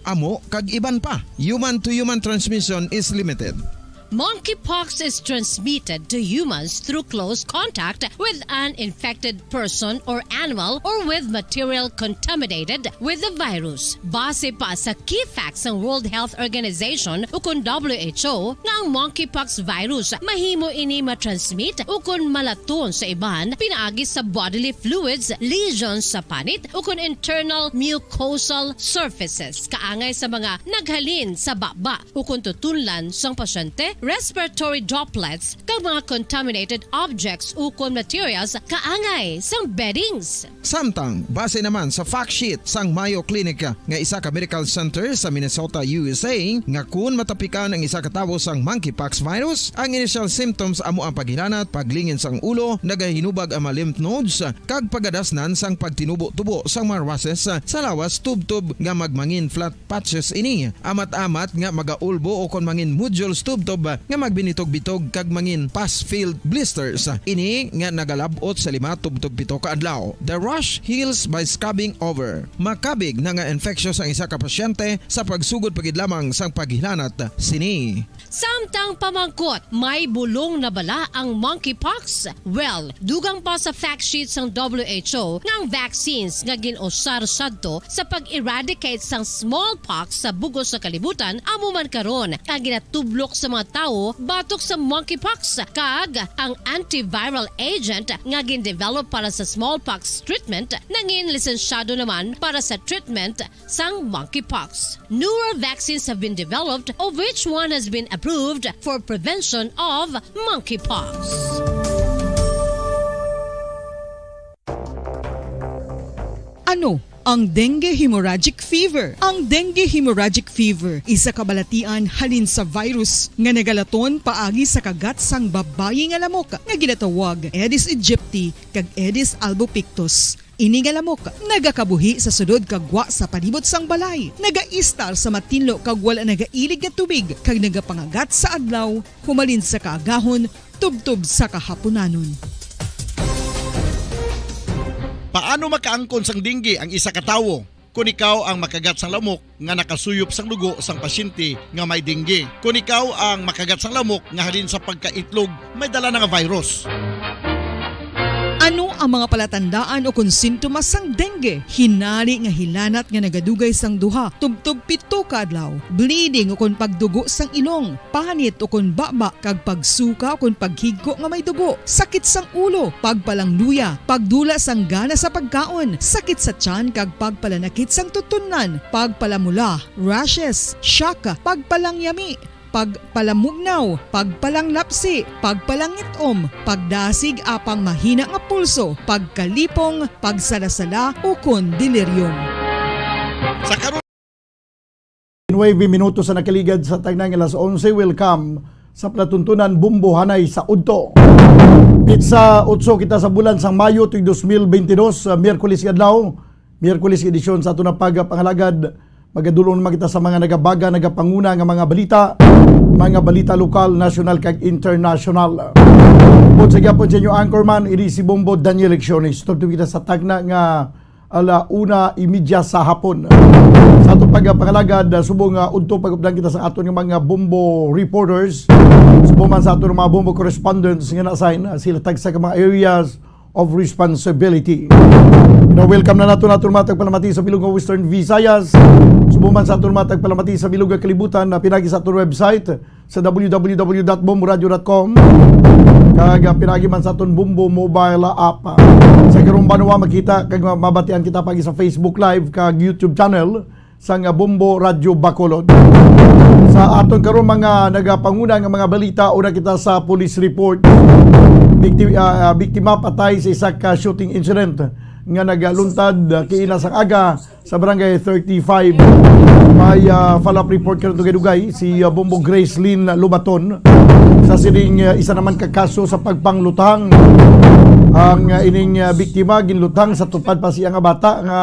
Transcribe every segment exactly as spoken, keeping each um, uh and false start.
amo, kag iban pa. Human-to-human transmission is limited. Monkeypox is transmitted to humans through close contact with an infected person or animal or with material contaminated with the virus. Base pa sa key facts sang World Health Organization ukon W H O nga ang monkeypox virus mahimo ini matransmit ukon malaton sa iban pinaagi sa bodily fluids, lesions sa panit ukon internal mucosal surfaces kaangay sa mga naghalin sa baba ukon tutunlan sang pasyente, respiratory droplets, kag mga contaminated objects ukon materials kaangay sang beddings. Samtang, base naman sa fact sheet sang Mayo Clinic nga isa ka medical center sa Minnesota, U S A, nga kun matapikan ang isa ka tawo sang monkeypox virus, ang initial symptoms amo ang paghilanat, paglingin sang ulo, nagahinubag ang mga lymph nodes, kag pagadasnan sang pagtinubo-tubo sang mga rushes sa lawas tubtob nga magmangin flat patches ini. Amat-amat nga magaulbo ukon mangin nodules tubtob nga magbinitog-bitog kag mangin pus-filled blisters. Ini nga nagalab-ot sa lima tubtob pito ka adlaw. The rash heals by scabbing over. Makabig na nga infectious ang isa ka pasyente sa pagsugod pa gid lamang sang paghilanat sini. Samtang pamangkot, may bulong na bala ang monkeypox? Well, dugang pa sa fact sheet sang W H O nga ang vaccines nga gin-usar sadto sa pag-eradicate sang smallpox sa bug-os nga kalibutan amo man karon ang ginatublok sa mga tawo batok sa monkeypox, kag ang antiviral agent nga gin-develop para sa smallpox treatment nangin lisensyado naman para sa treatment sang monkeypox. Newer vaccines have been developed, of which one has been approved for prevention of monkeypox. Ano ang dengue hemorrhagic fever? Ang dengue hemorrhagic fever isa ka balatian halin sa virus nga nagalaton paagi sa kagat sang babayi nga lamok nga ginatawag Aedes aegypti kag Aedes albopictus. Ini nga lamok nagakabuhi sa sulod kag gwa sa palibot sang balay, nagaistar sa matinlo kag wala nagailig nga tubig, kag nagapangagat sa adlaw humalin sa kaagahon tubtob sa kahapunanon. Paano makaangkon sang dengue ang isa ka tawo? Kon ikaw ang makagat sang lamok nga nakasuyop sang dugo sang pasyente nga may dengue, kon ikaw ang makagat sang lamok nga halin sa pagkaitlog may dala na nga virus. Ano ang mga palatandaan ukon sintomas sang dengue? Hinari nga hilanat nga nagadugay sang duha tubtob pito ka adlaw, bleeding ukon pagdugo sang ilong, panit ukon baba, kag pagsuka ukon paghigko nga may dugo, sakit sang ulo, pagpalangluya, pagdula sang gana sa pagkaon, sakit sa tiyan kag pagpalanakit sang tutunlan, pagpalamula, rashes, shock, pagpalangyami, pagpalamugnaw, pagpalanglapsi, pagpalangit-om, pagdasig apang mahina nga pulso, pagkalipong, pagsalasala, ukon delirium. Sa karon, nuebe minutos sa nakaligad sa tagnang alas onse. Welcome sa palatuntunan Bombo Hanay sa Udto. Pitsa otso kita sa bulan sang Mayo tuig dos mil bente dos, ah, Miyerkules nga adlaw. Miyerkules nga edisyon sa aton nga pagpangalagad. Magadul-ong naman kita sa mga nagabaga, nagapanguna nga mga balita, mga balita lokal, nasyonal, kag internasyonal. Upod sa gihapon sa inyo anchorman, ini si Bombo Daniel Lecciones. Tubtob kita sa tagna nga ala una y media sa hapon. Sa aton pagpangalagad, ah, subong nga udto pag-updan kita sa aton nga mga Bombo reporters, subong man sa aton mga Bombo correspondents nga na-assign, ah, sila tagsa ka mga areas of responsibility. Gina-welcome na naton aton mga tagpalamati sa bilog nga Western Visayas, subong man sa aton mga tagpalamati sa bilog nga kalibutan, na pinagi sa aton website, sa W W W dot bombo radio dot com, kag, ah, pinaagi man sa aton Bombo mobile app. Sa karong banwa, makita kag ma-, mabatian kita pagi sa Facebook Live kag YouTube channel sang, ah, Bombo Radio Bacolod. Sa aton karon mga nagapanguna nga mga balita, una kita sa police report. Bikti-, ah, ah, biktima patay sa isa ka shooting incident nga nagaluntad, ah, kaina sang aga sa Barangay thirty-five. May, ah, follow-up report karon dugay-dugay si, ah, Bombo Gracelyn Lubaton sa sining, ah, isa naman ka kaso sa pagpanglutang. Ang, ah, ining, ah, biktima ginlutang sa tupad pa siya nga bata nga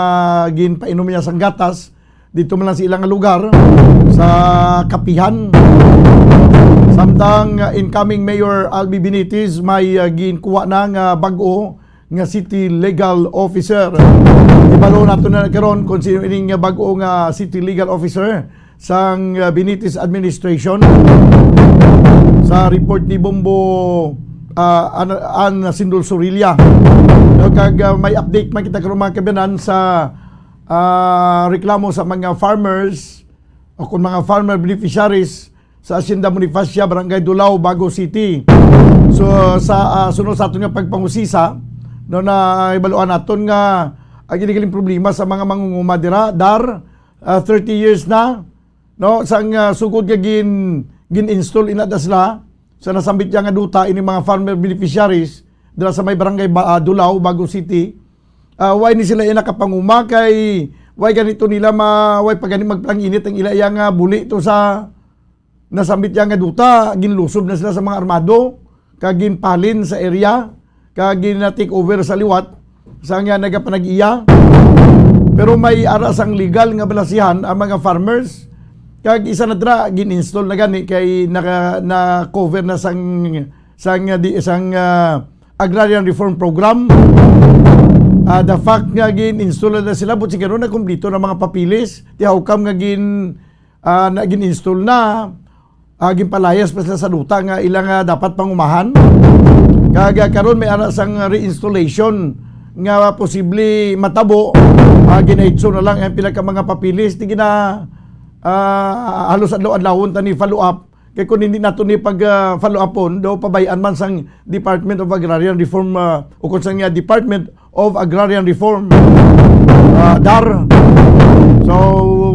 ginpainom niya sang gatas dito man lang sa ilang lugar sa Kapihan. Samtang, ah, incoming Mayor Albi Benitez may, ah, ginkuha na nga bag-o nga city legal officer. Palo nato na karon kung sino ining, ah, bag-o nga city legal officer sang, ah, Benitez administration sa report ni Bombo, ah, An, An Sindol Sorilla. No, kag, ah, may update man kita karon, mga kabayanan, sa, ah, reklamo sa mga farmers o kung mga farmer beneficiaries sa Hacienda Bonifacia, Barangay Dulao, Bago City. So, sa, ah, sunod sa aton nga pagpangusisa, no, na ibaluan naton nga ang iligaling problema sa mga mangunguma dira, dar, ah, thirty years na, no, sang, ah, sugod nga gin, gin-install ina da sila sa nasambit niya nga duta, ini mga farmer beneficiaries dira sa may barangay ba, ah, Dulao, Bago City. Ah, why ni sila iya nakapanguma kay why ganito nila ma, why pa gani magpalanginit ang ila iya nga buli to sa nasambit niya nga duta, ginlusob na sila sa mga armado, kag ginpalin sa area, kag gina-take over sa liwat, sa nga nagapanag-iya. Pero may ara sang legal nga balasihan ang mga farmers, kag isa na dira, gin-install na gani kay naka, na-cover na sang, sang, di, sang, ah, Agrarian Reform Program. Ah, the fact nga gin-install na sila, but siguro na kumplito na mga papilis, ti how come nga gin, ah, na gin-install na, ah, ginpalayas pa sila sa duta nga ila nga dapat pangumahan. Kag, ah, karon may ara sang reinstallation nga posible matabo, ah, ginaitso na lang ang pila ka mga papilis. Ti gina, ah, halos adlaw-adlawon ta ni follow up. Kay kung hindi nato ni pag, ah, follow upon, daw pabay-an man sang Department of Agrarian Reform, ah, o kung sa nga Department of Agrarian Reform, ah, dar. So,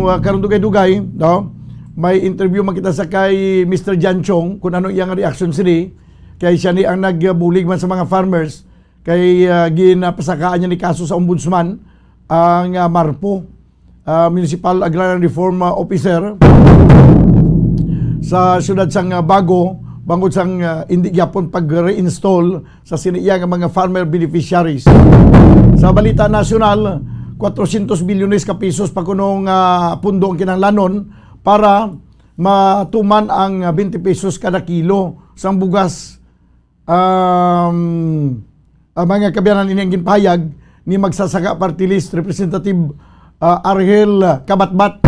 ah, karon dugay-dugay, no? May interview man kita sa kay Mister Jan Chong kung ano iyang reaction sini. Kay siya ni ang nagbulig man sa mga farmers. Kay, ah, ginapasakaan niya ni kaso sa ombudsman ang, ah, MARPO, ah, Municipal Agrarian Reform, ah, Officer sa siyudad sang, ah, Bago, bangod sang, ah, hindi gyapon pag-reinstall sa sini iya nga mga farmer beneficiaries. Sa balita nasyonal, kwatrocientos bilyones ka pesos pa kuno nga pundo ang kinahanglanon para matuman ang, ah, twenty pesos kada kilo sang bugas. Um, ang mga kabayanan, ini ang ginpahayag ni Magsasaka Party List Representative, ah, Arhel Kabatbat.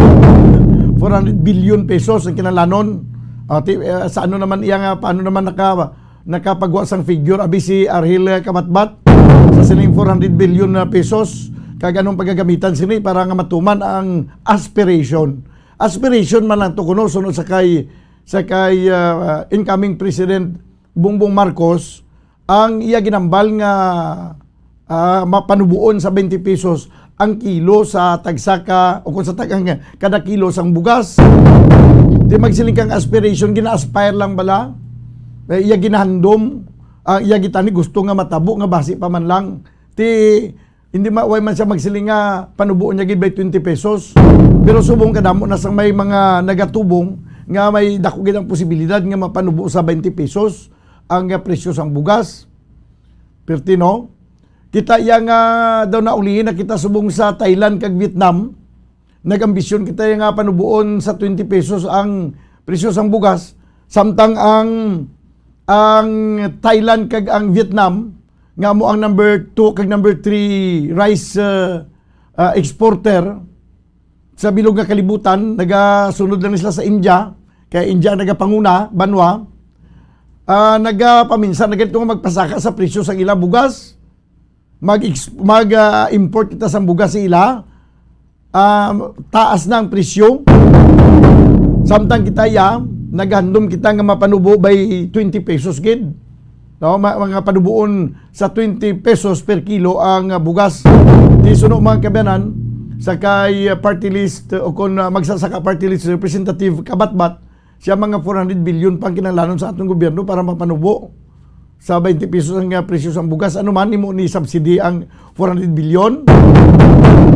Four hundred billion pesos ang kinahanglanon. Ah, ti-, ah, sa ano naman iya nga, paano naman naka-, nakapagwa sang figure, abi, si Arhel Kabatbat, sa sining four hundred billion na pesos? Kag anong pagagamitan sini para nga matuman ang aspiration? Aspiration man lang to kuno, sunod sa kay, sa kay, ah, incoming President Bongbong Marcos, ang iya ginambal nga, ah, mapanubuon sa twenty pesos ang kilo sa tagsa ka, o kung sa tag-, ang kada kilo sang bugas. Di magsiling kang aspiration, gina-aspire lang bala. Eh, iya ginahandom, ang iya gitani gusto nga matabo nga basi pa man lang. Ti, hindi ma-, way man siya magsiling nga panubuon niya gid by twenty pesos. Pero subong kadamo na sang may mga nagatubong nga may dako gid ang posibilidad nga mapanubo sa twenty pesos ang, ah, presyo sang bugas. Perti, no? Kita iya nga daw naulihi na kita subong sa Thailand kag Vietnam. Nag-ambisyon kita iya nga panubuon sa twenty pesos ang presyo sang bugas. Samtang ang, ang Thailand kag ang Vietnam, nga mo ang number two kag number three rice, uh, uh, exporter sa bilog nga kalibutan, nagasunod lang sila sa India, kay India ang nagapanguna banwa. Ah, nagapaminsan na gid nga magpasaka sa presyo sang ila bugas. Mag-ex-, mag, ah, import kita sang bugas sa ila, ah, taas na ang presyo. Samtang kita iya, naghandom kita nga mapanubo by twenty pesos gid. No, ma-, mga panubuon sa twenty pesos per kilo ang, ah, bugas. Di suno, mga kabayanan, sa kay, ah, party list, o kon, ah, Magsasaka Party List Representative Kabatbat, siya mga four hundred billion pang kinahanglanon sa atong gobyerno para mapanubo sa twenty pesos ang, ah, presyo sang bugas. Ano man, imo ni subsidy ang four hundred billion?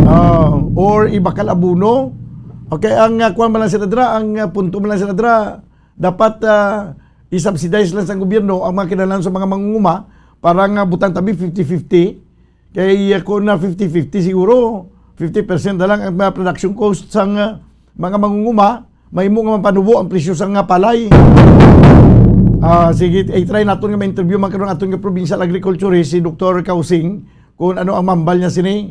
Ah, or ibakal abono? Okay, ang, ah, kuwan man lang sila dira, ang, ah, punto man lang sila dira, dapat, ah, i-subsidize lang sa gobyerno ang mga kinahanglan sa mga mangunguma para nga butang tabi fifty fifty. Kay, ah, kung na fifty fifty siguro, fifty percent na lang ang mga production cost sang, ah, mga mangunguma, mahimo nga mapanubo ang presyo sa nga palay. Ah, sige, i-try naton nga ma-interview man karon aton nga provincial agriculturist, si Doktor Kausing, kung ano ang mambal niya sini.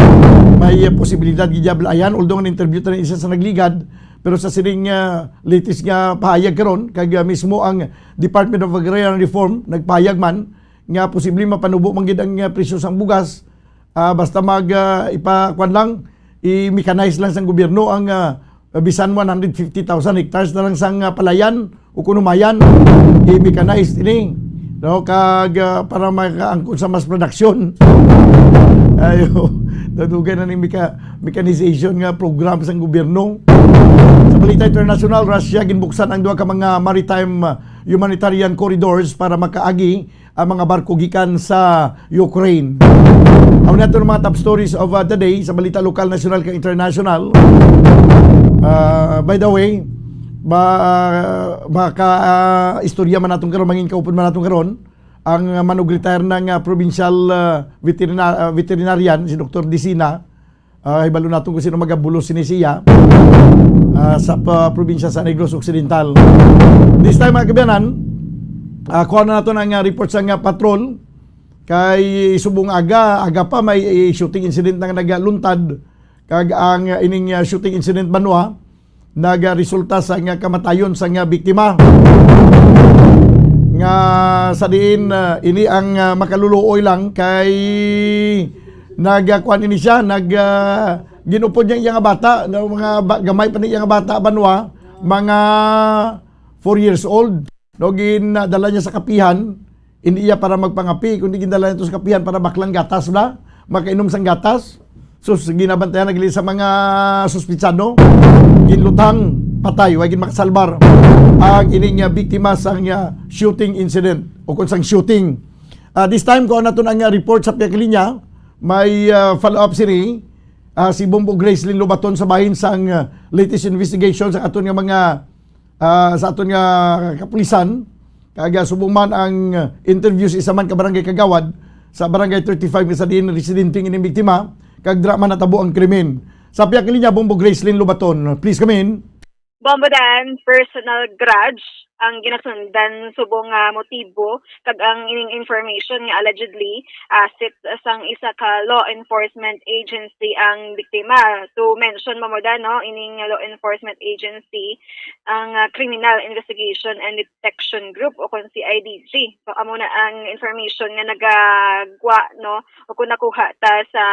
May, uh, posibilidad gid niya balayan, although ang interview ta ni isa sa nagligad, pero sa sining, uh, latest nga pahayag karon kag, uh, mismo ang Department of Agrarian Reform nagpahayag man nga posible mapanubo man gid ang, uh, presyo sang bugas, ah, basta mag, ah, ipakuan lang, i-mechanize lang sang gobyerno ang, ah, bisan one hundred fifty thousand hectares na lang sang, ah, palayan o kunumayan, i-mechanize ini, no? Kag, ah, para makaangkon sa mas production. Ayo, nadugay na ning mecha-, mechanization nga program sang gobyerno. Sa balita international, Russia ginbuksan ang duha ka mga maritime, ah, humanitarian corridors para makaagi ang mga barko gikan sa Ukraine. Amo na ito ang mga top stories of, uh, the day sa balita lokal, nasyonal, kag international. Uh, by the way, ba, uh, maka, uh, istorya man naton karon, mangin kaupod man naton karon, ang, uh, manug-retire na nga provincial, uh, veterina-, uh, veterinarian, si Doktor Disina, ah, hibalo naton kung sino magabulos sini siya, ah, sa pa-, probinsya sa Negros Occidental. This time, mga kaabyanan, ah, kuha na naton ang, ah, report sa nga patrol. Kay subong aga, aga pa may, eh, shooting incident na nga nagaluntad. Kag ang, ah, ining, ah, shooting incident banwa nagaresulta sa nga kamatayon sa nga biktima. Nga sa diin, ah, ini ang, ah, makaluluoy lang kay nagkuan ini siya, nag, ah, ginupod niya iya nga bata, no, mga ba-, gamay pa ni iya nga bata, banwa, mga four years old. No, ginadala niya sa kapihan, hindi iya para magpangapi, kundi gindala niya to sa kapihan para baklang gatas bala, makainom sang gatas. Sus, ginabantayan na gid sa mga suspitsado, ginlutang, patay, wa gid makasalbar ang ining, ah, biktima sang, ah, shooting incident o kung sang shooting. Ah, this time, kuha naton ang, ah, report sa pihak linya. May, ah, follow-up sini, ah, si Bombo Gracelyn Lobaton sa bahin sang, ah, latest investigation sa aton nga mga, ah, sa aton nga kapulisan. Kag, ah, subong man ang, ah, interview sa isa man ka barangay kagawad sa Barangay thirty-five nga sa diin residente ang ining biktima, kag dira man natabo ang krimen. Sa pihak linya, Bombo Gracelyn Lobaton. Please come in. Bombo Dan, personal grudge ang ginasundan subong nga motibo, kag ang ining information nga allegedly asset sang isa ka law enforcement agency ang biktima. To mention, Bombo Dan, no, ining law enforcement agency ang, ah, Criminal Investigation and Detection Group o kon C I D G. So, amo na ang information nga nagagwa, no, o kung nakuha ta sa,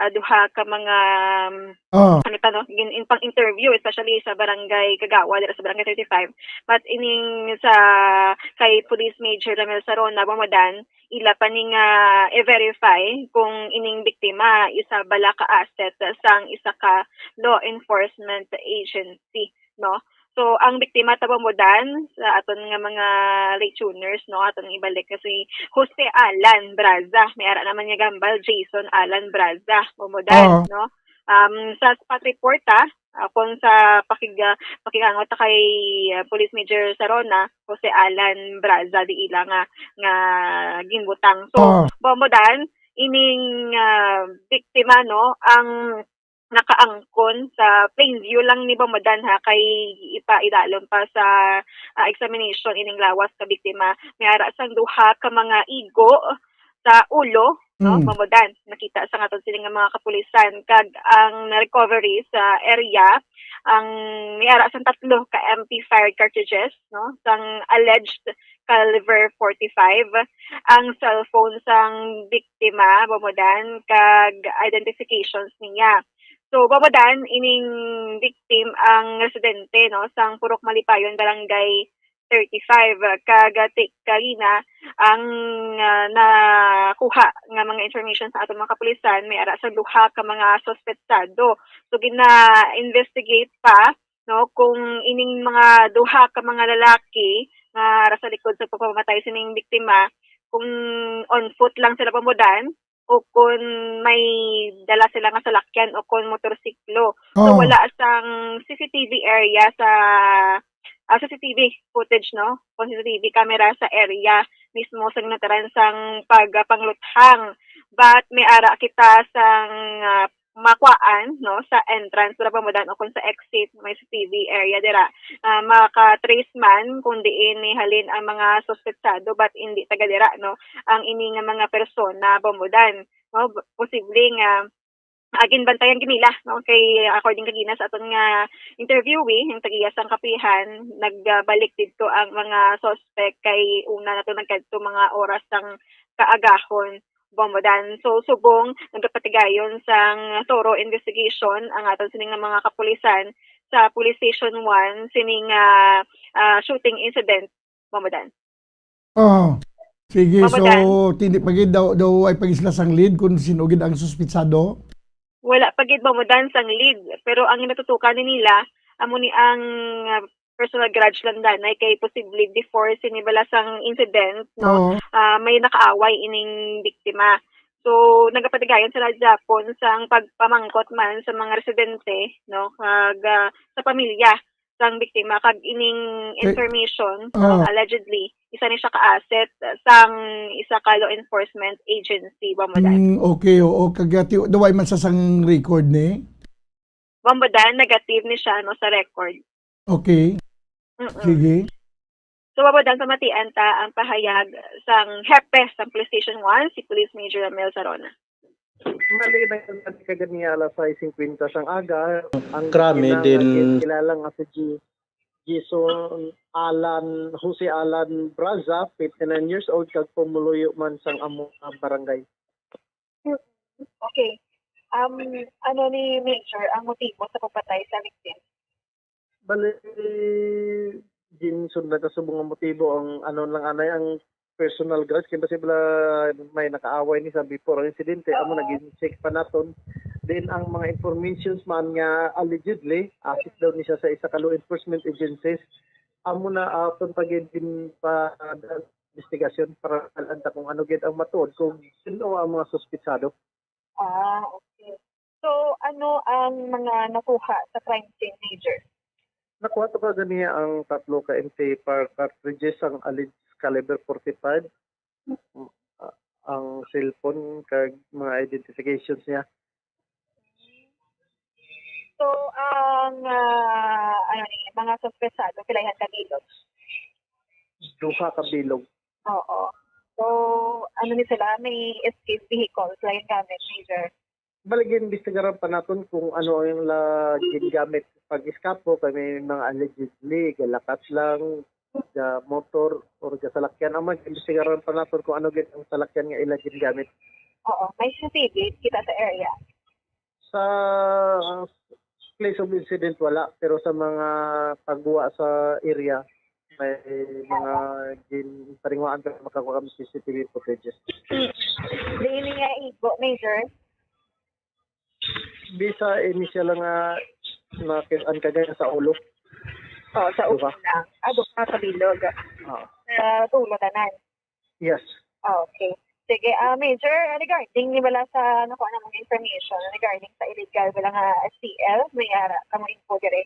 ah, duha ka mga, um, Ah. ano ta, no, gin-, in, pang-interview, especially sa barangay Kagawa, dira sa barangay thirty-five. But ining sa kay Police Major Ramel Sarona, Bombo Dan, ila pa ni nga i-verify kung ining biktima isa bala ka asset sang isa ka law enforcement agency, no? So, ang biktima, Bombo Dan, sa aton nga mga late tuners, no, aton ibalik nga si Jose Alan Braza. May ara naman niya gambal, Jason Alan Braza, Bombo Dan, Oo. no? Um, sa spot report, ah, ah, kung sa pakig-, ah, pakigangot ta kay, ah, Police Major Sarona, Jose Alan Braza, di ila nga, nga ginbutang. So, Oo. Bombo Dan, ining, ah, biktima, no, ang nakaangkon sa plain view lang ni Bombo Dan, ha, kay ipaidalom pa sa, ah, examination ining lawas ka biktima. May ara sang duha ka mga igo sa ulo, no, Mm. Bombo Dan. Nakita sa aton sini nga mga kapulisan, kag ang na-recovery sa area, ang may ara sang tatlo ka M P fired cartridges, no, sang alleged caliber forty-five, ang cellphone sang biktima, Bombo Dan, kag identifications niya. So, Bombo Dan, ining victim ang residente, no, sang Purok Malipayon, Barangay thirty-five, kag, ah, ti-, kagina ang, ah, nakuha nga mga information sa aton mga kapulisan, may ara sa duha ka mga suspetsado. So, gina-investigate pa, no, kung ining mga duha ka mga lalaki nga ara sa likod sa pagpamamatay sining biktima, kung on foot lang sila, Bombo Dan, o kung may dala sila nga salakyan o kung motorsiklo. So, Oo. wala sang C C T V area sa, ah, C C T V footage, no? Kung C C T V camera sa area mismo sa ginataran sang pagpangluthang. But may ara kita sang, ah, makuhaan, no, sa entrance, Bombo Dan, o kung sa exit, may C C T V area dira. Ah, maka-trace man kung diin ni halin ang mga suspetsado, but hindi taga dira, no, ang ini nga mga persona, Bombo Dan. no, posible nga, ah, ginbantayan gid nila, no, kay according kagina sa aton nga interviewee, yung tag-iya sang kapihan, nagbalik didto ang mga suspect kay una na to nagkadto mga oras sang kaagahon, Bombodan. So, subong nagapatigayon sang thorough investigation ang aton sini nga mga kapulisan sa Police Station one, sini nga, ah, shooting incident, Bombodan. Oh. Sige, Mabadan. So tindi pa gid daw, daw ay pag-isla sang lead kung sino gid ang suspitsado? Wala pa gid mamudan sang lead, pero ang natutukan ni nila amo ni ang, ah, personal grudge lang danay kay posible before sini bala sang incident, no, Oo. ah, may nakaaway ining biktima. So, nagapatigayon sila gyapon sang pagpamangkot man sa mga residente, no, kag, ah, sa pamilya sang biktima kag ining Eh, information, no, ah. Allegedly isa ni siya ka asset sang isa ka law enforcement agency, Bombodan. Mm, okay, oo. Kag ati, daway man sa sang record ni? Bombodan, negative ni siya, no, sa record. Okay. Mm-mm. Sige. So, Bombodan, pamatian ta ang pahayag sang hepe sang Police Station one, si Police Major Ramel Sarona. Mali na yung kagani alas sais singkwenta sang aga. Ang Krami ina nga din. gin-, kilala nga si G-, Jason Alan, Jose Alan Braza, fifty-nine years old, kag pumuluyo man sang amo nga barangay. Okay. Um, ano ni Major ang motibo sa pagpatay sa victim? Bali, ginsundan ka subong nga motibo ang ano lang anay ang personal grudge kay basi bala may nakaaway ni sa before ang insidente amo naging check pa naton. Then ang mga informations man nga allegedly asset daw ni siya sa isa ka law enforcement agencies amo na aton pa gid din pa investigasyon para alam ta kung ano gid ang matuod kung sino ang mga suspitsado. Ah, okay. So, ano ang mga nakuha sa crime scene, Major? Nakuha to ka ganiha ang tatlo ka M T par cartridges ang alleged caliber forty-five, ah, ang cellphone kag mga identifications niya. So, ang, ah, ano ni, mga suspetsado, pila yan ka bilog? Duha ka bilog. Oo. So, ano ni sila, may escape vehicle, pila yung gamit, Major? Bali, ginbestigaran pa naton kung ano ang la gingamit pag-eskapo kay may mga allegedly galakat lang ga motor or ga salakyan. Ang mag-imbestigaran pa naton kung ano gid ang salakyan nga ila gingamit. Oo, may C C T V kita sa area. Sa place of incident wala, pero sa mga pagwa sa area may mga gin paringuan ka makakuha kami C C T V footages. Diin niya igo, Major? Bisa initial lang nga nakit-an ka ganyan sa ulo. Oh, sa Duha. Una. Ah, duha sa bilog. Ah, Sa tulo tanan. Yes. Ah, okay. Sige, ah, Major, regarding ni wala sa nakuha na mga information regarding sa illegal wala nga S T L, may ara ka mo info dire.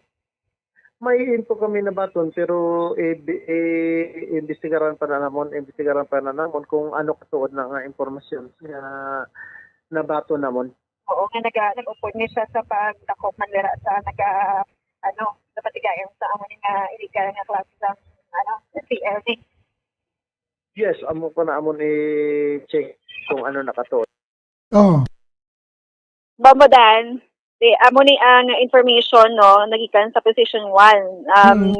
May info kami nabaton pero i- i- imbestigaran pa na namon, imbestigaran pa na namon kung ano katuod na nga impormasyon nga nabaton namon. Oo, nga naga, nag-upod ni siya sa pagdakop man dira sa naga, ano, napatigayan sa amo ni nga illegal nga klase ng, ano, S T L ni. Yes, amo pa na amon i-check kung ano nakatuod. Oh. Bombodan, di, amo ni ang information, no, nagikan sa Position one. Um,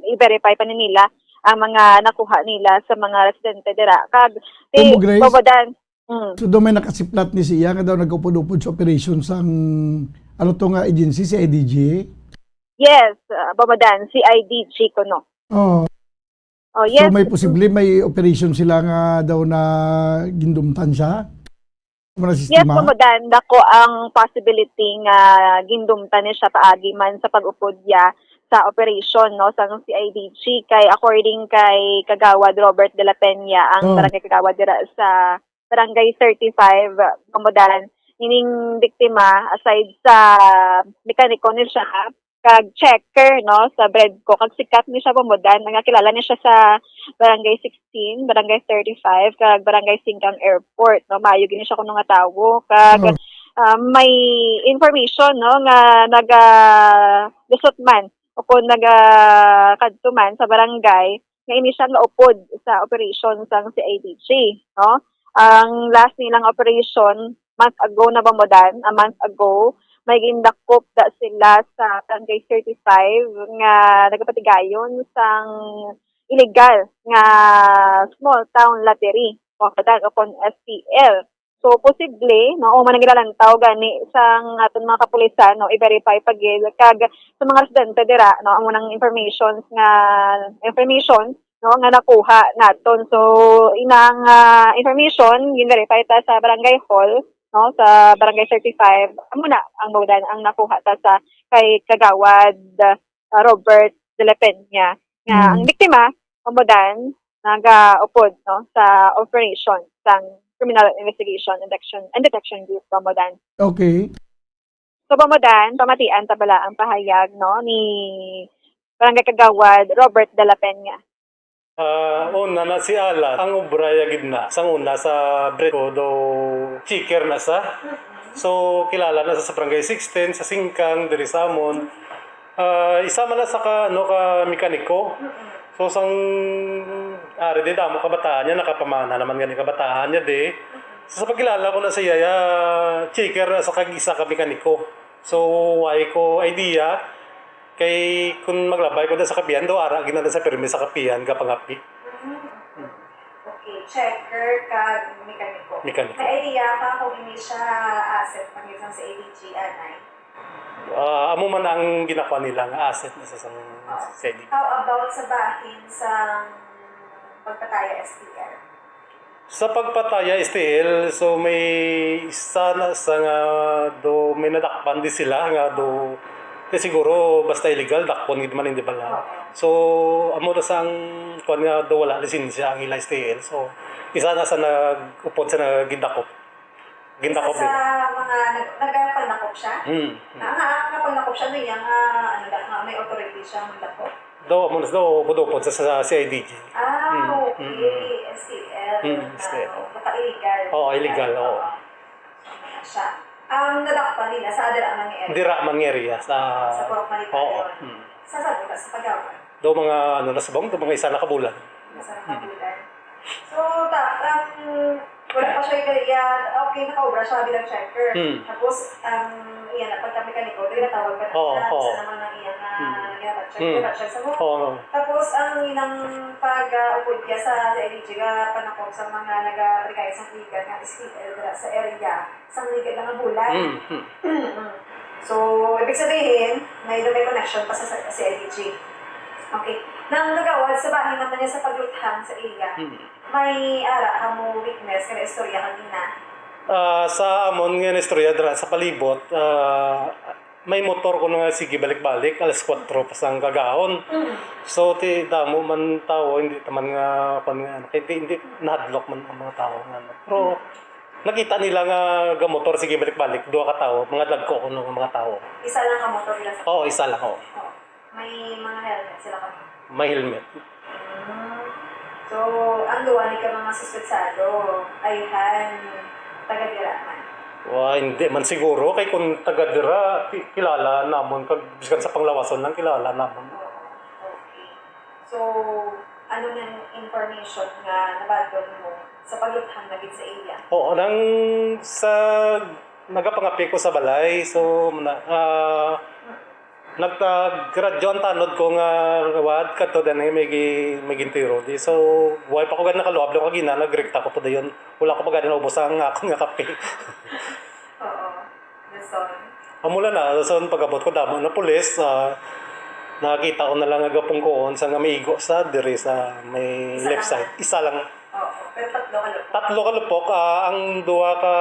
i-verify pa ni nila ang mga nakuha nila sa mga residente dira. Kag, di, Omo, Grace? Bombodan, mm, So do may nakasiplat ni siya nga daw nagupod-upod sa operation sang ano to nga agency, C I D G? Yes, uh, Bombodan, C I D G ko, no? Oh. Oh, yes. So may posible may operation sila nga daw na gindumtan siya? Mga Yes, sistema? Bombodan, dako ang possibility nga gindumtan ni siya paagi man sa pag-upod niya sa operation, no, sa C I D G. Kay according kay Kagawad Robert de la Peña, ang Oh. barangay kagawad dira sa Barangay thirty-five, Bombodan, ining biktima, aside sa mekaniko ni siya, kag checker, no, sa Bredco, kag sikat ni siya, Bombodan, nga kilala ni siya sa Barangay sixteen, Barangay thirty-five, kag Barangay Singgang Airport, no, maayo gini siya kuno nga tawo, kag Oh. ah, may information, no, nga naga lusot man o kung naga kadto man sa barangay nga ini siya nga upod sa operation sang C I D G, no? Ang last nilang operation month ago na ba mo, Dan? A month ago, may gindakop da sila sa Barangay thirty-five nga nagapatigayon sang illegal nga small town lottery, o, Dan, o kon S T L. So, posible, no, o man ang gilalantaw gani sang aton mga kapulisan, no, i-verify pa gid kag sa mga residente dira, no, amo nang informations nga, information, no, nga nakuha naton. So, inang, ah, information, gin-verify ta sa barangay hall, no, sa barangay thirty-five, amo na ang maudan ang nakuha ta sa kay Kagawad, ah, Robert de la Peña, nga ang Mm. biktima, amo, Dan, nagaupod, no, sa operation sang Criminal Investigation and Detection, and Detection Group, amo, Dan. Okay. So, amo, Dan, pamatian ta bala ang pahayag, no, ni Barangay Kagawad Robert de la Peña. Ah, una na si Alan, ang obra ya gid na. Sang una sa break ko, do checker na sa. So, kilala na sa, sa Barangay sixteen, sa Singkang, diri sa amon. Ah, isa man na sa ka, ano, ka mekaniko. So, sang ari di, damo kabataan niya, nakapamana naman gani kabataan niya di. So, sa pagkilala ko na siya, ya, checker na sa kag isa ka mekaniko. So, why ko idea? Kay kung maglabay ko na sa kapihan, do ara gid na sa pirmi sa kapihan, gapangapi. Mm. Okay, checker kag mekaniko. Mekaniko. May idea ka kung ini siya asset pa gid sa A D G, anay? Ah, amo man ang ginakuha nila nga asset na sa sang Oo. Sa A D G. How about sa bahin sa pagpataya S T L? Sa pagpataya S T L, so may isa na sa nga do may nadakpan di sila nga do, kay siguro basta illegal, dakpon gid man, di ba lang? Oo. So, amo na sang kuwan nga do wala lisensya ang ila S T L. So, isa na sa nag-upod sa nagindakop. Gindakop Isa nila. Sa mga nag-, nagapandakop siya? Hmm, hmm. Ah, nga, nga pagdakop siya, may iya nga, ano lang, nga may authority siya magdakop? Do, amo na do, upod-upod sa, sa C I D G. Ah, Hmm, okay. hmm, hmm. S T L. Hmm, S T L. Ah, baka illegal. Oo, illegal, oo. Oo. So, ano siya? Ang nadakpan nila sa dira man nga area? Dira man nga area, sa Sa Purok Malipayon. Oo, hmm. Sa, sa, sa Pagawad? Do mga, ano, nasubong, do mga isa na ka bulan. Isa na ka Hmm. bulan. So, ta-, um, wala pa siya gaya, okay, nakaobra siya bilang checker. Hmm. Tapos, ang iya na pagka-mekaniko, di natawag ka na Oo, siya, oo. Sa naman ang iya nga Hmm. ginatag check, Hmm. ginatag check sa mo. Oo. Tapos, ang inang pag, ah, upod niya sa, sa A D G nga panakop sa mga nagabrigay sa liga nga S T L dira sa area, sa liga nga bulan. Hmm, hmm. Mm. So, ibig sabihin, may, may connection pa sa, sa C I D G. Okay. Nang nagawad sa bahin naman niya sa pagluthang sa iya, Hmm. may ara ka mo witness nga istorya kanina? Ah, sa amon nga istorya dira sa palibot, ah, may motor ko nga sige balik-balik, alas kuwatro pa sang kagahon. Mm. So, ti damo man tawo, hindi naman nga, kuwan nga, ano, hindi, hindi nahadlok man ang mga tawo nga, ano. Pero, Mm. nakita nila nga gamotor, sige balik-balik, duha ka tawo, mga dagko kuno nga mga tawo. Isa lang ka motor nila sa Oo, isa lang, oo. Oo. May mga helmet sila kamo? May helmet. Mm. So, ang duwa ni ka mga suspetsado, ayhan, taga dira man? Wa, hindi man siguro. Kay kung taga dira, ki-, kilala namon. Kag biskan sa panglawason lang, kilala namon. Oo. Okay. So, ano nang information nga nabaton mo sa pagluthang na gid sa iya? Oo, nang sa, nagapangapi ko sa balay. So, na, ah, Nagtag-radyo ang tanod ko nga wad kadto din may gi-, may gintiro. Di, so, way pa ko gani nakaluhab lang kagina, nagrekta ko to dayon. Wala ko pa gani naubos ang akon nga kape. Oo. Dason? Amo lang na, dason pag-abot ko, damo na pulis, ah, nakita ko na lang nga gapungkoon sa nga may igo sa diri sa may Isa left lang? Side. Isa lang. Oo, pero tatlo ka lupok? Tatlo ka lupok, ah, ang duha ka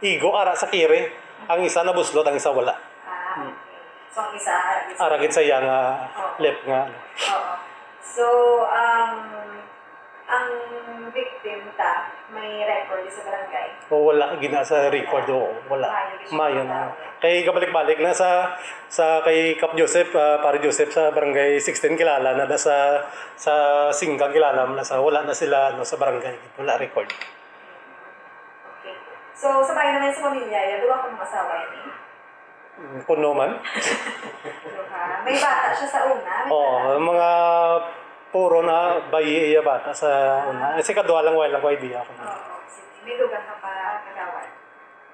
igo, ara sa kiri. Ang isa nabuslot, ang isa wala. Ah, Hmm. okay. So, ang isa, ara gid sa Ara gid sa iya nga Oo. left nga, ano. Oo. So, um, ang victim ta, may record sa barangay? O, wala, gina sa record, oo, wala. Maayo gid siya Maayo na. matawag. Kay kabalik-balik na sa, sa kay Kap Joseph, ah, Pare Joseph sa Barangay sixteen, kilala na, na sa, sa Singkang, kilala mo na sa, wala na sila, ano, sa barangay. Wala record. Okay. So, sa bahin naman sa pamilya, ya, duha ka mga asawa yan, eh? Mm, kuno man. Duha. May bata siya sa una? May Oo, bata? Mga puro na bayi iya bata sa una. Ah. Eh, si kadwa lang, wala lang ko idea kung Oo, sige. May dugang ka pa, kagawad?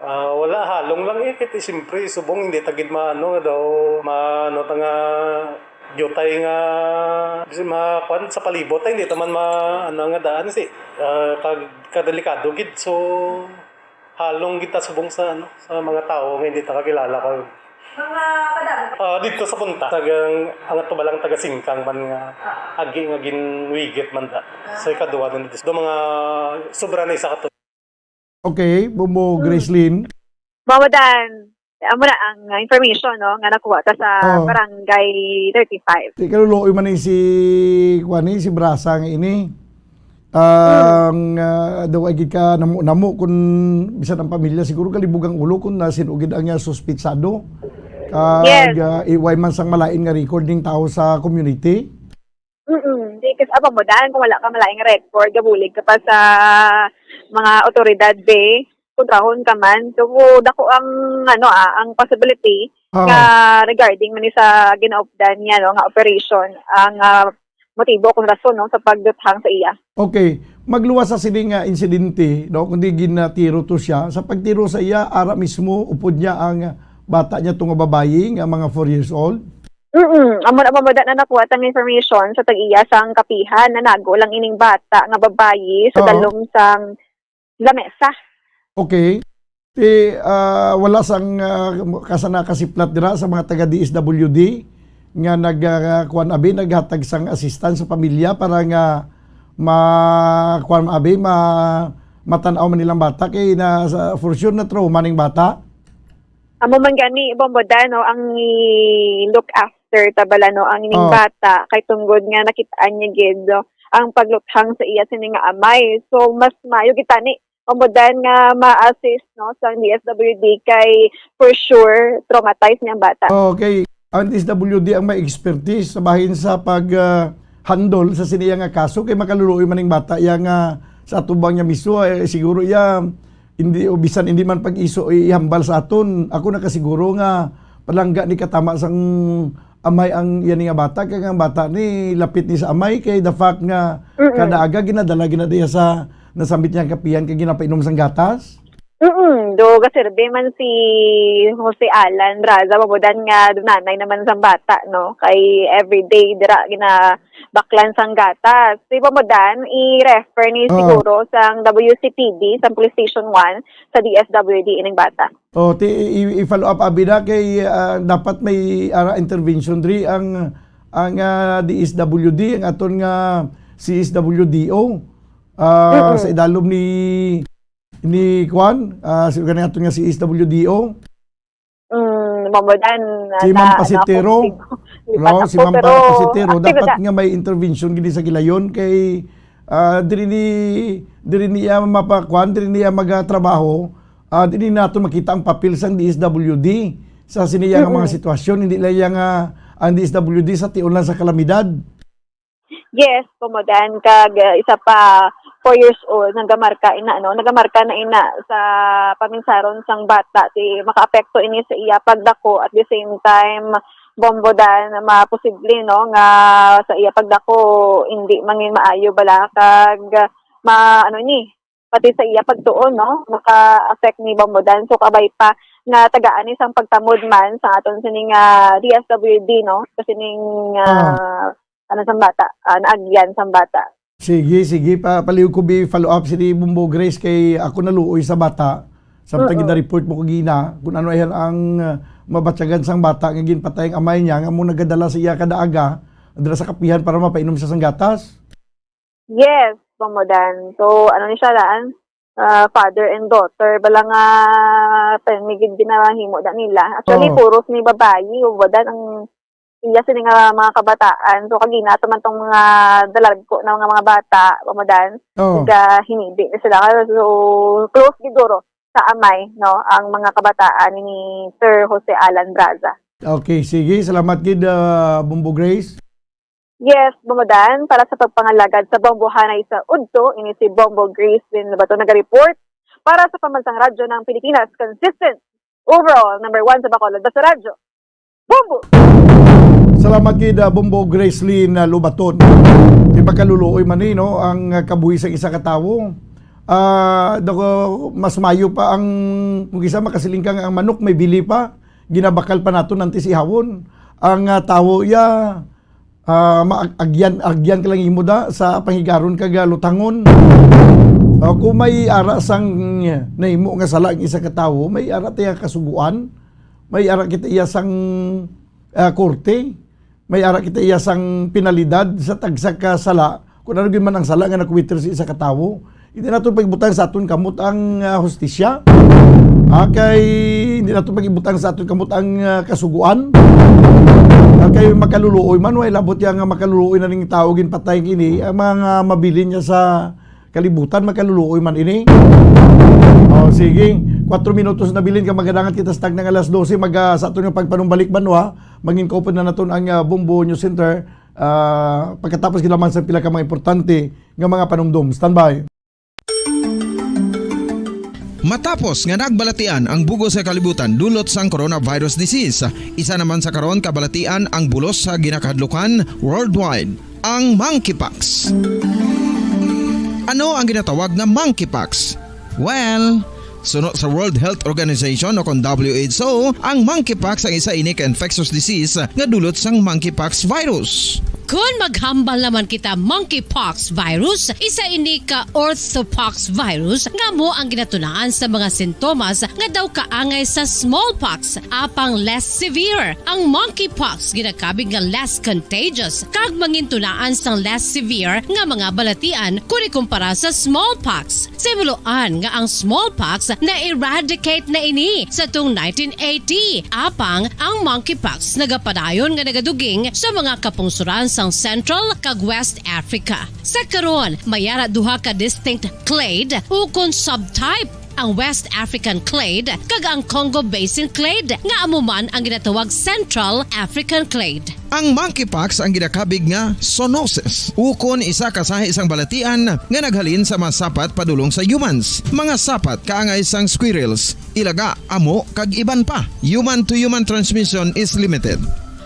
Ah, wala, halong lang eh, kay siyempre, subong, hindi ta gid maano nga daw, maano ta nga, diutay nga, bisan makuan sa palibot, ay, hindi ta man ma-, ano nga daan, si, ah, kag-, kadelikado gid, so, halong gid ta subong sa, ano, sa mga tawo nga hindi ta kakilala, kag Mga kadamo. Ah, dito sa punta, tagang, ang ato ba lang taga Singkang man nga, Ah. agi nga ginwigit man da. Ah. Sa ikaduha na dito. Do mga sobra na isa ka tuig. Okay, Bombo Gracelyn. Mama Dan, amo na ang information, no, nga nakuha ta sa Oo. Barangay thirty-five. Di kaluluoy man ni si, kuwan ni, si Brasa nga ini. Ang, ah, daw ay gid ka namo-namo kun bisan ang pamilya siguro kalibog ang ulo kun nasin-o gid ang, ah, suspitsado. Kag, Yes. ah, iway man sang malain nga record ning tawo sa community. Mm-mm. Di, kas-, apa mo, Dan, kung wala ka malaing record, gabulig ka pa sa mga otoridad, be, kontrahon ka man. So, dako ang, ano, ah, ang possibility Ah. nga regarding man ni sa ginaupdan niya, no, nga operation, ang, ah, motibo kung rason, no, sa pagduthang sa iya. Okay. Magluwas sa sini nga insidente, no, kundi ginatiro to siya. Sa pagtiro sa iya, ara mismo, upod niya ang bata niya to nga babayi nga mga four years old. Mm-mm. Amo na, amo na nakuha tang information sa tag-iya sang kapihan, nanago lang ining bata nga babayi sa Oo. dalom sang lamesa. Okay. Ti, ah, wala sang, ah, kasa nakasiplat dira sa mga taga D S W D nga nag, ah, kuwan abi, naghatag sang assistance sa pamilya para nga ma-, kuwan abi, ma-, matan-aw man nilang bata kay na, sa, for sure na trauma ning bata. Amo man gani, Bombo Dan, no, ang i-look after ta bala, no, ang ining Oh. bata kay tungod nga nakit-an niya gid, no, ang pagluthang sa iya sini nga amay. So, mas maayo gid tani, Bombo Dan, nga ma-assist, no, sa D S W D kay for sure traumatized niya ang bata. Okay. Ang D S W D ang may expertise sa bahin sa pag, ah, handle sa sini nga kaso kay makaluluoy man ning bata iya nga sa atubang niya mismo, eh, siguro iya hindi, o bisan hindi man pag-iso i-, ihambal sa aton. Ako nakasiguro nga palangga ni katama sang amay ang, yan nga bata, kay ang bata ni lapit ni sa amay, kay the fact nga Mm-mm. kada aga ginadala, ginadala sa nasambit niya kapihan kay ginapainom sang gatas. Mm-mm. Do, gasirbe man si Jose Alan Raza, Bombo Dan, nga dunanay naman sang bata, no? Kay everyday dira ginabaklan sang gatas. Si Bombo Dan, i-refer ni Oo. siguro sang W C P D, sang Police Station one, sa D S W D ining bata. Oh, ti-, i-, i-follow up abi na kay, ah, dapat may ara intervention diri ang, ang, ah, D S W D, ang aton nga C S W D O, ah, Mm-mm. sa idalom ni, ni kuan, ah, si gani aton nga C S W D O. Mm, Bombo Dan, Si na, Ma'am na, Pasitero. Ako, si, No, lipat si ako, Ma'am pero Pasitero, active dapat na. nga may intervention gid sa gilayon kay, ah, diri ni, diri niya mapakuan, diri niya magatrabaho, ah, diri nato makita ang papel sang D S W D sa sini nga mga Mm-mm. sitwasyon, hindi lang iya nga ang D S W D sa tion lang sa kalamidad. Yes, Bombo Dan, kag, uh, isa pa, four years old, nagamarka ina, no? Nagamarka na ina sa paminsaron sang bata, ti makaapekto ini sa iya pagdako. At the same time, Bombo Dan, maposible, no, nga sa iya pagdako, hindi mangin maayo bala, kag ma-, ano ni, pati sa iya pagtuon, no, maka-affect ni Bombo Dan. So, kabay pa nga tagaan ni sang pagtamod man sa aton sini nga D S W D, no, sa sining, Ah. ah, ano, sang bata, ah, naagyan sang bata. Sige, sige. Pa-, palihog ko bi follow up si Bombo Grace kay ako naluoy sa bata. Samtang Mm-mm. gina-report mo kagina kung ano ayan ang, ah, mabatyagan sang bata nga ginpatay ang amay niya nga mo nagadala sa iya kada aga dira sa kapihan para mapainom siya sang gatas. Yes, Bombo Dan. So, ano ni siya daan? Ah, father and daughter. Bala nga, permi gid ginahimo da nila. Actually, Oo. puros ni babayi, Bombo Dan, ang iya sini nga mga kabataan. So, kagina, ito man tong mga dalagko na mga, mga bata, Bombo Dan. Oo. Naga-, hinidi na sila. So, close gid guro sa amay, no, ang mga kabataan ni Sir Jose Alan Braza. Okay, sige. Salamat gid, ah, Bombo Grace. Yes, Bombo Dan, para sa pagpangalagad sa bombohanay sa udto, ini si Bombo Grace Lynn Lobato naga-report para sa Pambansang Radyo ng Pilipinas, consistent, overall, number one sa Bacolod, basta radyo. Bombo! Salamat gid, ah, Bombo Grace Lynn, ah, Lobaton. Di ba kaluluoy man ni, no, ang, ah, kabuhi sa isa ka tawo? Ah, daw, mas mayo pa ang, kung isa makasiling ka nga ang manok may bili pa, ginabakal pa naton antes ihawon. Ang, ah, tawo iya, ah, maag-, agyan, agyan ka lang imo da sa panghigaron kag, ah, lutangon. Ah, kung may ara sang nahimo nga sala ang isa ka tawo, may ara tiya kasuguan, may ara kita iya sang, ah, korte. May ara kita iya sang penalidad sa tagsa ka sala, kung ano gyud man ang sala nga nakumitir sa isa ka tawo. Hindi naton pagbutang sa aton kamot ang, ah, hustisya. Ah, kay hindi naton pagibutang sa aton kamot ang, ah, kasuguan. Ah, kay makaluluoy man, way labot iya nga makaluluoy na ning tawo ginpatay kini, ang mga mabilin niya sa kalibutan, makaluluoy man ini. Oh, sige. Kuwatro minutos na bilin ka, magadangat kita sa tagna nga alas dose, mag, ah, sa aton nga pagpanumbalik banwa, mangin kaupod na naton ang, ah, Bombo News Center, ah, pagkatapos gid lamang sa pila ka mga importante nga mga panumdom. Standby. Matapos nga nagbalatian ang bug-os nga kalibutan dulot sang coronavirus disease, isa naman sa karon kabalatian ang bulos sa ginakahadlukan worldwide, ang monkeypox. Ano ang ginatawag nga monkeypox? Well, suno sa World Health Organization o kon W H O, ang monkeypox ang isa ini ka infectious disease nga dulot sang monkeypox virus. Kon maghambal naman kita, monkeypox virus, isa ini ka orthopox virus nga amo ang ginatunaan sa mga sintomas nga daw kaangay sa smallpox, apang less severe. Ang monkeypox ginakabig nga less contagious kag mangintunaan sang less severe nga mga balatian kon ikumpara sa smallpox. Sa himuloan nga ang smallpox na-eradicate na ini sa tuong nineteen eighty, apang ang monkeypox nagapadayon nga nagaduging sa mga kapungsoran sang Central kag West Africa. Sa karon, may ara duha ka distinct clade ukon subtype, ang West African clade kag ang Congo Basin clade, nga amo man ang ginatawag Central African clade. Ang monkeypox ang ginakabig nga zoonosis, ukon isa ka sahi sang balatian nga naghalin sa mga sapat padulong sa humans, mga sapat kaangay sang squirrels, ilaga, amo, kag iban pa. Human-to-human transmission is limited.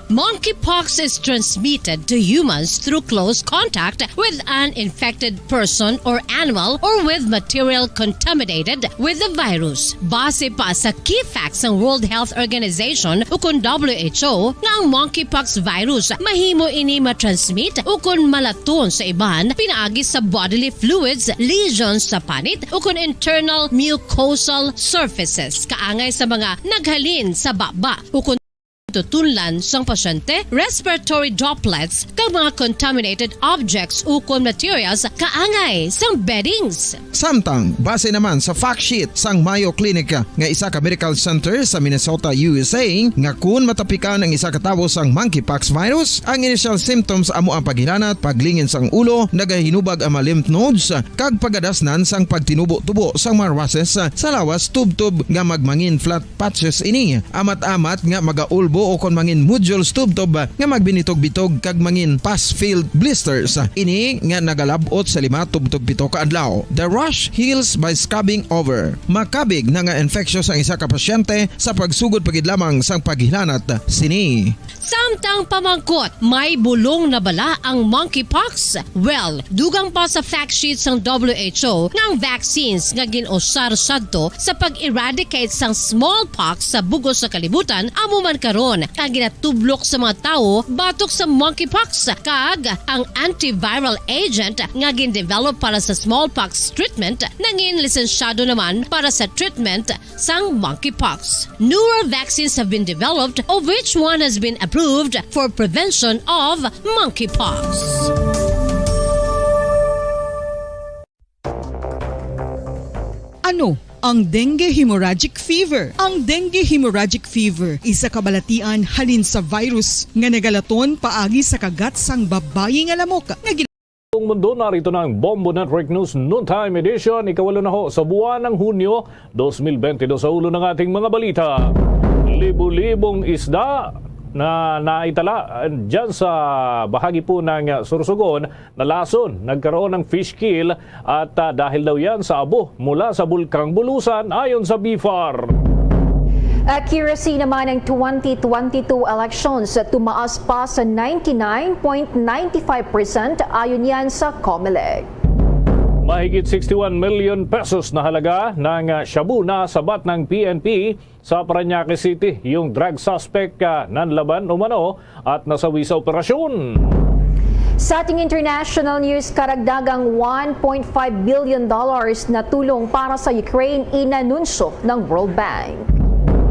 Monkeypox is transmitted to humans through close contact with an infected person or animal or with material contaminated with the virus. Base pa sa key facts sang World Health Organization ukon W H O, nga ang monkeypox virus mahimo ini matransmit ukon malaton sa iban pinaagi sa bodily fluids, lesions sa panit, ukon internal mucosal surfaces, kaangay sa mga naghalin sa baba ukon tutunlan sang pasyente, respiratory droplets, kag mga contaminated objects ukon materials kaangay sang beddings. Samtang, base naman sa fact sheet sang Mayo Clinic nga isa ka medical center sa Minnesota, U S A, nga kun matapikan ang isa ka tawo sang monkeypox virus, ang initial symptoms amo ang paghilanat, paglingin sang ulo, nagahinubag ang mga lymph nodes, kag pagadasnan sang pagtinubo-tubo sang mga rushes sa lawas tubtob nga magmangin flat patches ini. Amat-amat nga magaulbo ukon mangin nodules tubtob nga magbinitog-bitog kag mangin pus-filled blisters. Ini nga nagalab-ot sa lima tubtob pito ka adlaw. The rash heals by scabbing over. Makabig na nga infectious ang isa ka pasyente sa pagsugod pa gid lamang sang paghilanat sini. Samtang pamangkot, may bulong na bala ang monkeypox? Well, dugang pa sa fact sheet sang W H O nga ang vaccines nga gin-usar sadto sa pag-eradicate sang smallpox sa bug-os nga kalibutan amo man karon ang ginatublok sa mga tawo batok sa monkeypox, kag ang antiviral agent nga gin-develop para sa smallpox treatment nangin lisensyado naman para sa treatment sang monkeypox. Newer vaccines have been developed, of which one has been approved for prevention of monkeypox. Ano ang dengue hemorrhagic fever? Ang dengue hemorrhagic fever, isa ka balatian halin sa virus nga nagalaton paagi sa kagat sang babayi nga lamok nga Buong mundo, narito na ang Bombo Network News Noontime Edition. Ikawalo na ho sa buwan ng Hunyo, dos mil bente dos. Sa ulo ng ating mga balita, libo-libong isda na naitala dyan sa bahagi po ng Sorsogon, nalason, nagkaroon ng fish kill at, ah, dahil daw yan sa abo mula sa Bulkang Bulusan, ayon sa BFAR. Accuracy naman ng twenty twenty-two elections, tumaas pa sa ninety-nine point nine five percent, ayon yan sa Comelec. Mahigit sixty-one million pesos na halaga ng, ah, shabu na sabat ng P N P sa Parañaque City. Yung drug suspect, ah, nanlaban umano at nasawi sa operasyon. Sa ating international news, karagdagang one point five billion dollars na tulong para sa Ukraine inanunsyo ng World Bank.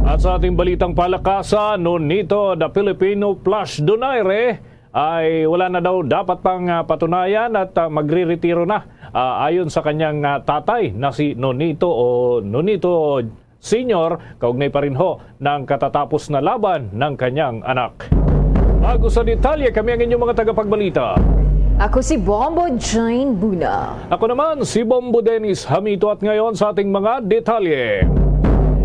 At sa ating balitang palakasan, Nonito the Filipino Plush Donaire ay wala na daw dapat pang, ah, patunayan at, ah, magre-retiro na. Ah, ayon sa kanyang, ah, tatay na si Nonito o Nonito Senior, kaugnay pa rin ho ng katatapos na laban ng kanyang anak. Bago sa detalye, kami ang inyong mga tagapagbalita. Ako si Bombo Jane Buna. Ako naman si Bombo Dennis Hamito at ngayon sa ating mga detalye.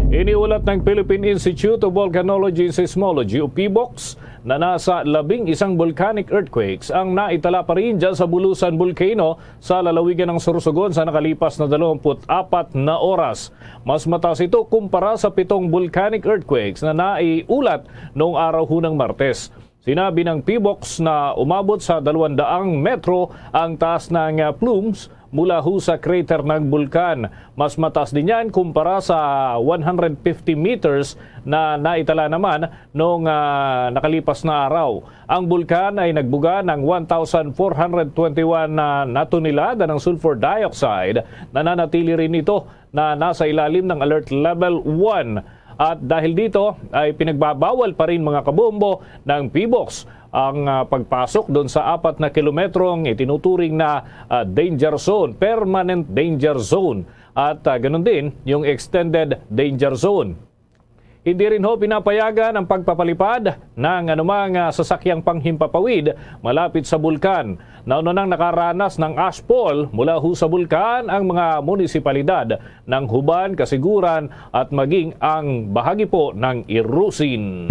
Iniulat ng Philippine Institute of Volcanology and Seismology o PHIVOLCS na nasa labing isang volcanic earthquakes ang naitala pa rin dyan sa Bulusan Volcano sa lalawigan ng Sorsogon sa nakalipas na dalawampu't apat na oras. Mas mataas ito kumpara sa pitong volcanic earthquakes na naiulat noong araw hunang Martes. Sinabi ng PHIVOLCS na umabot sa dalawang daang metro ang taas ng, ah, plumes mula ho sa crater ng bulkan. Mas mataas din yan kumpara sa one hundred fifty meters na naitala naman noong, ah, nakalipas na araw. Ang bulkan ay nagbuga ng one thousand four hundred twenty-one na, na tonelada ng sulfur dioxide. Nananatili rin ito na nasa ilalim ng Alert Level one. At dahil dito ay pinagbabawal pa rin, mga kabombo, ng PHIVOLCS ang, ah, pagpasok doon sa apat na kilometrong itinuturing na, ah, danger zone, permanent danger zone, at, ah, ganun din yung extended danger zone. Hindi rin ho pinapayagan ang pagpapalipad ng anumang, ah, sasakyang panghimpapawid malapit sa bulkan. Nauna nang nakaranas ng ashfall mula ho sa bulkan ang mga munisipalidad ng Huban, Casiguran at maging ang bahagi po ng Irusin.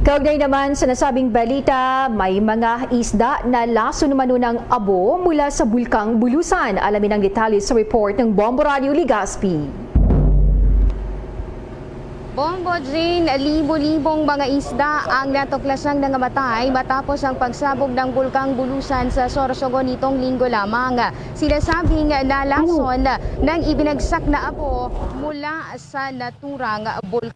Kaugnay naman sa nasabing balita, may mga isda na lason umano ng abo mula sa Bulkang Bulusan. Alamin ang detalye sa report ng Bombo Radio Legazpi. Bombo Jane, libo-libong mga isda ang natuklasang nangamatay matapos ang pagsabog ng Bulkang Bulusan sa Sorsogon nitong linggo lamang. Sinasabing nalason ng ibinagsak na abo mula sa naturang bulkan.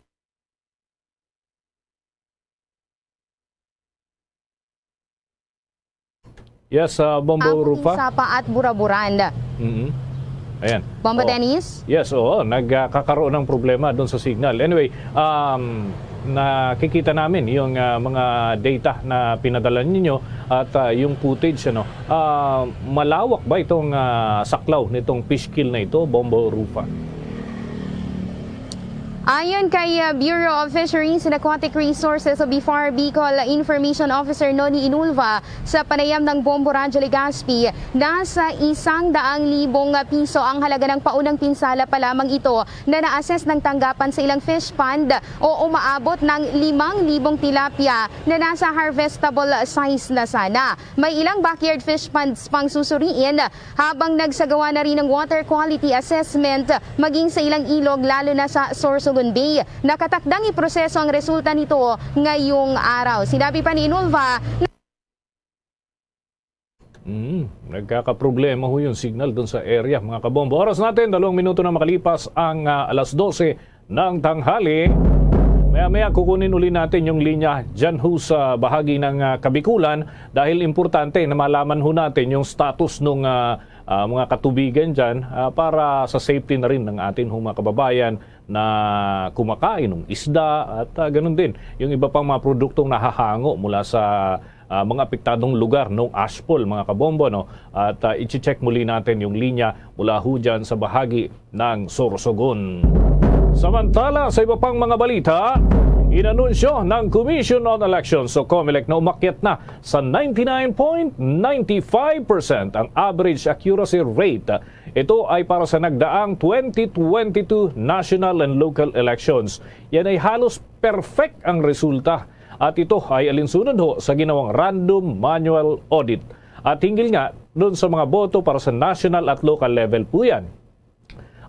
Yes, ah, Bombo Ang Rufa. Sapa at Buraburan. Mhm. Ayan. Bombo Oh. Dennis? Yes, oo. Nagkakaroon ng problema doon sa signal. Anyway, um, nakikita namin yung, ah, mga data na pinadala ninyo at, ah, yung footage, ano. Ah, malawak ba itong, ah, saklaw nitong fish kill na ito, Bombo Rufa? Ayon kay, uh, Bureau of Fisheries and Aquatic Resources o BFAR Bicol Information Officer Noni Inulva, sa panayam ng Bombo Radyo Legazpi, nasa isang daang libong piso ang halaga ng paunang pinsala pa lamang ito na na-assess ng tanggapan sa ilang fish pond o umaabot ng limang libong tilapia na nasa harvestable size na sana. May ilang backyard fish ponds pang susuriin habang nagsagawa na rin ng water quality assessment maging sa ilang ilog, lalo na sa Sorsogon Bay. Nakatakdang iproseso ang resulta nito ngayong araw. Sinabi pa ni Inulva na Mm, nagkakaproblema ho yung signal doon sa area, mga kabombo. Oras natin, dalawang minuto na makalipas ang, ah, alas dose ng tanghali. Maya-maya kukunin uli natin yung linya dyan ho sa bahagi ng, ah, Kabikulan dahil importante na malaman ho natin yung status ng, ah, ah, mga katubigan dyan, ah, para sa safety na rin ng atin hong mga kababayan na kumakain ng isda at, ah, ganun din yung iba pang mga produktong nahahango mula sa, ah, mga apektadong lugar ng ashfall, mga kabombo, no? At, ah, i-check muli natin yung linya mula ho dyan sa bahagi ng Sorsogon. Samantala, sa iba pang mga balita, inanunsyo ng Commission on Elections o COMELEC na umakyat na sa ninety-nine point nine five percent ang average accuracy rate. Ito ay para sa nagdaang twenty twenty-two national and local elections. Yan ay halos perfect ang resulta. At ito ay alinsunod ho sa ginawang random manual audit. At hinggil nga doon sa mga boto para sa national at local level po yan.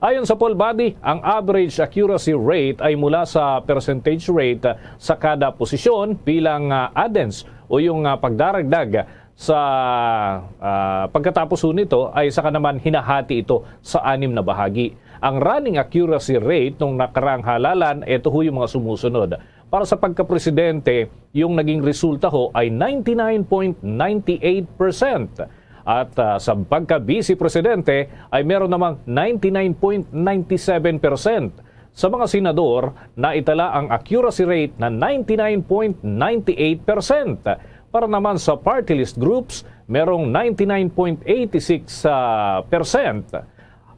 Ayon sa poll body, ang average accuracy rate ay mula sa percentage rate sa kada posisyon bilang, ah, adens o yung, ah, pagdaragdag Sa, ah, pagkatapos ho nito ay saka naman hinahati ito sa anim na bahagi. Ang running accuracy rate nung nakaraang halalan, ito ho yung mga sumusunod. Para sa pagkapresidente, yung naging resulta ho ay ninety-nine point nine eight percent. At, ah, sa pagka-vice presidente ay meron namang ninety-nine point nine seven percent. Sa mga senador, naitala ang accuracy rate na ninety-nine point nine eight percent. Para naman sa party list groups, merong ninety-nine point eight six, ah, percent.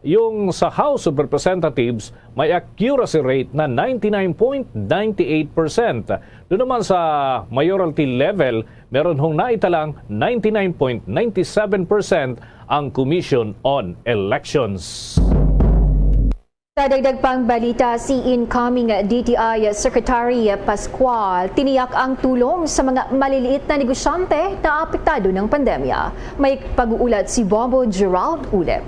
Yung sa House of Representatives, may accuracy rate na ninety-nine point nine eight percent. Doon naman sa mayoralty level, meron hong naitalang ninety-nine point nine seven percent ang Commission on Elections. Sa dagdag pang balita, si incoming D T I Secretary Pascual tiniyak ang tulong sa mga maliliit na negosyante na apektado ng pandemya. May pag-uulat si Bombo Gerald Ulep.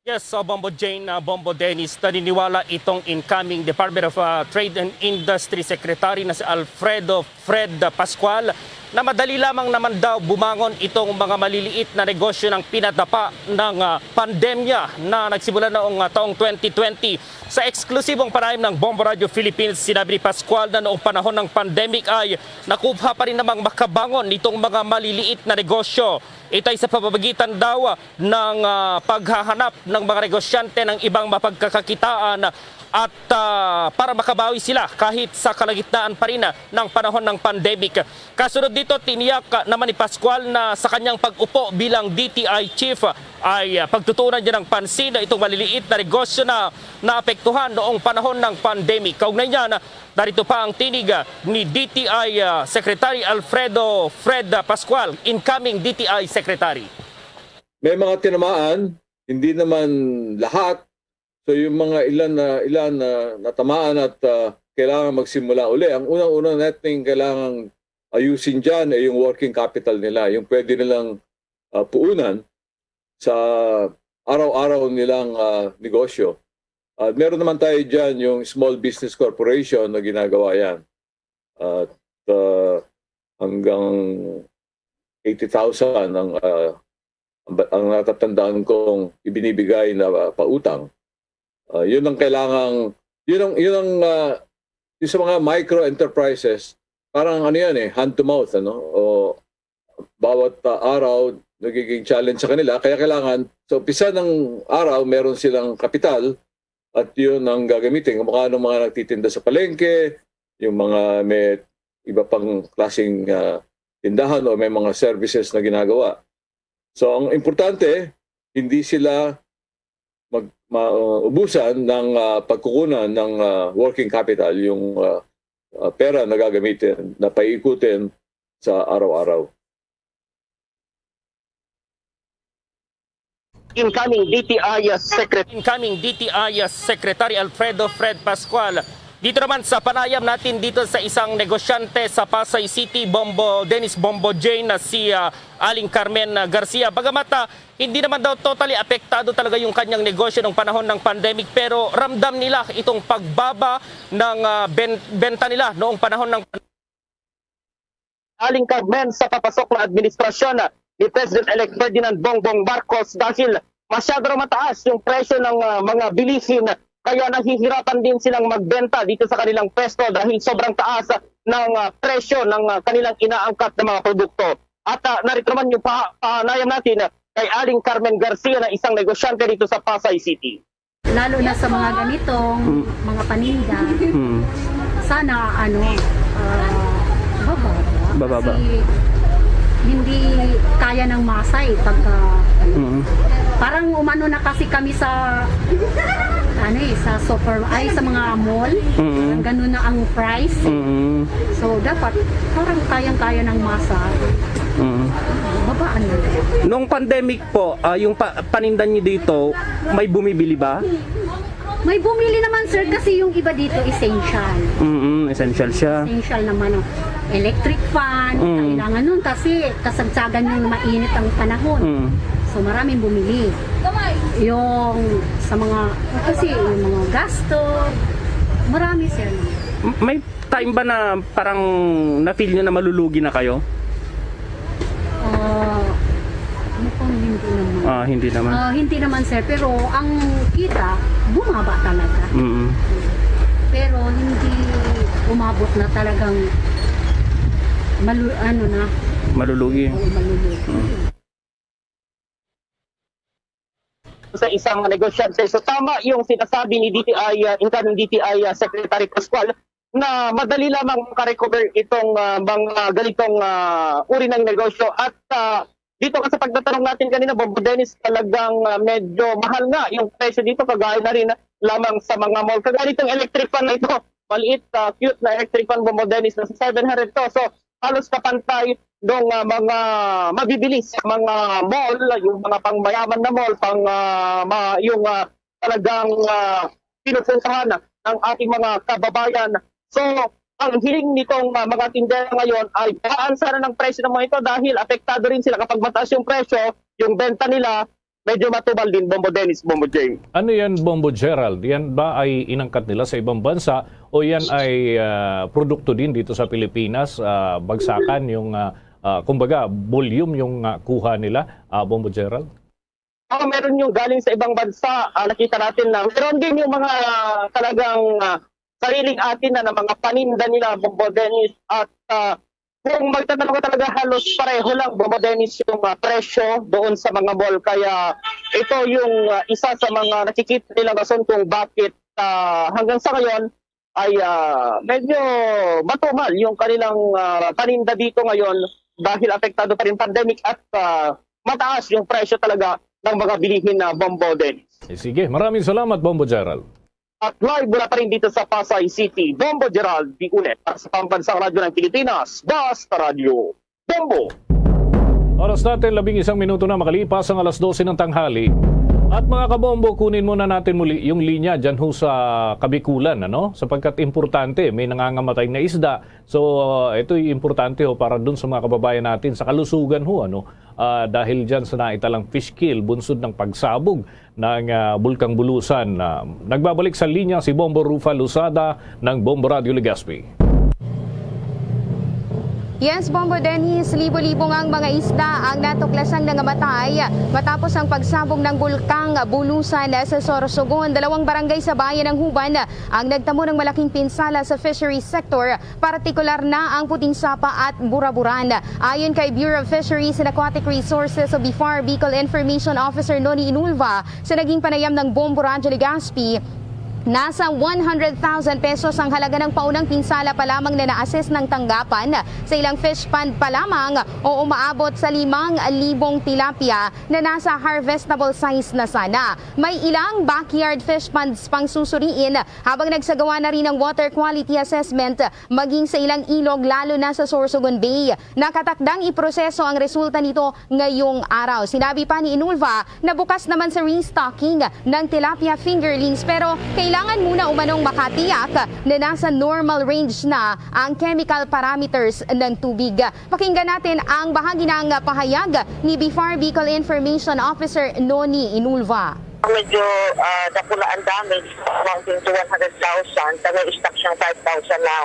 Yes, so Bombo Jane, uh, Bombo Dennis, naniniwala itong incoming Department of, uh, Trade and Industry Secretary na si Alfredo Fred Pascual na madali lamang naman daw bumangon itong mga maliliit na negosyo ng pinadapa ng, ah, pandemya na nagsimula noong, ah, taong twenty twenty. Sa eksklusibong panayam ng Bombo Radio Philippines, sinabi ni Pascual na noong panahon ng pandemic ay nakuha pa rin namang makabangon nitong mga maliliit na negosyo. Ito ay sa pamamagitan daw ng, ah, paghahanap ng mga negosyante ng ibang mapagkakakitaan at, ah, para makabawi sila kahit sa kalagitnaan pa rin, ah, ng panahon ng pandemic. Kasunod dito, tiniyak, ah, naman ni Pascual na sa kanyang pag-upo bilang D T I chief, ah, ay, ah, pagtutuunan niya ng pansin na itong maliliit na negosyo na naapektuhan noong panahon ng pandemic. Kaugnay niyan, narito pa ang tinig, ah, ni D T I, ah, Secretary Alfredo Fred, ah, Pascual, incoming D T I Secretary. May mga tinamaan, hindi naman lahat. So, yung mga ilan na, ilan na natamaan at, ah, kailangan magsimula uli. Ang unang-una nating kailangang ayusin diyan ay yung working capital nila, yung pwede nilang, ah, puunan sa araw-araw nilang, ah, negosyo. At meron naman tayo diyan yung Small Business Corporation na ginagawa yan. At, ah, hanggang eighty thousand ang, ah, ang ba-, ang natatandaan kong ibinibigay na, ah, pautang. Ah, yun ang kailangang, yun ang, yun ang, ah, yung sa mga micro enterprises, parang ano yan eh, hand to mouth, ano? O bawat, ah, araw, nagiging challenge sa kanila. Kaya kailangan, sa umpisa ng araw, meron silang kapital at yun ang gagamitin. Kung mga, mga nagtitinda sa palengke, yung mga may iba pang klaseng, ah, tindahan o may mga services na ginagawa. So, ang importante, hindi sila mag-, ma-, uh, ubusan ng, ah, pagkukunan ng, ah, working capital, yung, ah, ah, pera na gagamitin, na paikutin sa araw-araw. Incoming D T I Secret- Incoming D T I Secretary Alfredo Fred Pascual. Dito naman sa panayam natin dito sa isang negosyante sa Pasay City, Bombo, Dennis Bombo Jane, na si, ah, Aling Carmen, ah, Garcia. Bagamat, ah, hindi naman daw totally apektado talaga yung kanyang negosyo nung panahon ng pandemic, pero ramdam nila itong pagbaba ng, ah, ben-, benta nila noong panahon ng Aling Carmen, sa papasok na administrasyon ni President-elect Ferdinand Bongbong Marcos dahil masyado raw mataas yung presyo ng, ah, mga bilihin, kaya nahihirapan din silang magbenta dito sa kanilang pwesto dahil sobrang taas ng, ah, presyo ng, ah, kanilang inaangkat na mga produkto. At, ah, narito naman yung pa-, panayam natin, ah, kay Aling Carmen Garcia na isang negosyante dito sa Pasay City. Lalo na sa mga ganitong Mm. mga paninda, Mm. sana, ano, ah, bababa. Bababa. Kasi hindi kaya ng masa eh, pagka, ano. Mm. Parang umano na kasi kami sa, ano eh, sa super, ay, sa mga mall. Mm. Parang ganun na ang price. Mm. So, dapat parang kayang-kaya ng masa. Mm. Babaan na. Nung pandemic po, ah, yung pa-, paninda niyo dito, may bumibili ba? May bumili naman, sir, kasi yung iba dito essential. Mm, essential siya. Essential naman, oh. Electric fan, Mm. kailangan nun kasi kasagsagan yung mainit ang panahon. Mm. So, maraming bumili. Yung sa mga, kasi yung mga gasto, marami, sir. M-, may time ba na parang na-feel nyo na malulugi na kayo? Ah, mukhang hindi naman. Ah, hindi naman. Ah, hindi naman, sir, pero ang kita, bumaba talaga. Mm. Pero hindi umabot na talagang malu-, ano na. Malulugi. Oo, malulugi. Mm. Sa isang negosyante. So, tama yung sinasabi ni D T I, ah, incoming D T I, ah, Secretary Pascual, na madali lamang makarecover itong, ah, mga ganitong, ah, uri ng negosyo. At, ah, dito nga sa pagtatanong natin kanina, Bombo Dennis, talagang, ah, medyo mahal nga yung presyo dito, kagaya na rin lamang sa mga mall. Kagaya nitong electric fan na ito, maliit, ah, cute na electric fan, Bombo Dennis, na sa seven hundred pesos. Halos kapantay nung, ah, mga mabibili sa mga mall, yung mga pangmayaman na mall, pang, ah, ma-, yung, ah, talagang, ah, pinupuntahan ng ating mga kababayan. So, ang hiling nitong, ah, mga tindera ngayon ay bayaan sana ng presyo ng mga ito dahil apektado rin sila kapag mataas yung presyo, yung benta nila, medyo matumal din, Bombo Dennis, Bombo Jay. Ano yan, Bombo Gerald? Yan ba ay inangkat nila sa ibang bansa o yan ay, ah, produkto din dito sa Pilipinas? Ah, bagsakan yung, ah, ah, kumbaga, volume yung, ah, kuha nila, ah, Bombo Gerald? Oh, meron yung galing sa ibang bansa. Ah, nakita natin na meron din yung mga talagang, ah, sariling atin na, na mga paninda nila, Bombo Dennis. At, ah, kung magtatanong ka talaga, halos pareho lang, Bombo Dennis, yung, ah, presyo doon sa mga mall. Kaya ito yung, ah, isa sa mga nakikita nilang rason kung bakit, ah, hanggang sa ngayon ay, ah, medyo matumal yung kanilang, ah, paninda dito ngayon dahil apektado pa rin pandemic at, ah, mataas yung presyo talaga ng mga bilihin na, Bombo Dennis. Eh, sige, maraming salamat, Bombo Gerald. At live mula pa rin dito sa Pasay City, Bombo Gerald Diunet para sa Pambansang Radyo ng Pilipinas, Basta Radyo, Bombo. Oras natin, labing isang minuto na makalipas ang alas dose ng tanghali. At mga kabombo, kunin muna natin muli yung linya dyan ho sa Kabikulan, ano? Sapagkat importante, may nangangamatay na isda. So, uh, ito'y importante ho para dun sa mga kababayan natin sa kalusugan ho, ano? Ah, dahil dyan sa naitalang fish kill, bunsod ng pagsabog ng, ah, Bulkang Bulusan. Ah, nagbabalik sa linya si Bombo Rufa Losada ng Bombo Radio Legazpi. Yes, Bombo Dennis, libo-libo nga ang mga isda ang natuklasang nangamatay matapos ang pagsabog ng Bulkang Bulusan sa Sorsogon. Dalawang barangay sa bayan ng Huban ang nagtamo ng malaking pinsala sa fisheries sector, partikular na ang Puting Sapa at Buraburan. Ayon kay Bureau of Fisheries and Aquatic Resources o bifar Bicol Information Officer Noni Inulva, sa naging panayam ng Bombo Radyo Legazpi, nasa one hundred thousand pesos ang halaga ng paunang pinsala pa lamang na na-assess ng tanggapan sa ilang fish pond pa lamang o umaabot sa limang libong tilapia na nasa harvestable size na sana. May ilang backyard fish ponds pang susuriin habang nagsagawa na rin ng water quality assessment maging sa ilang ilog, lalo na sa Sorsogon Bay. Nakatakdang iproseso ang resulta nito ngayong araw. Sinabi pa ni Inulva na bukas naman sa restocking ng tilapia fingerlings, pero kailangan muna umanong makatiyak na nasa normal range na ang chemical parameters ng tubig. Pakinggan natin ang bahagi ng pahayag ni bifar Bicol Information Officer Noni Inulva. Medyo, ah, dakula ang damage, amounting to one hundred thousand, kaya stock siyang five thousand na,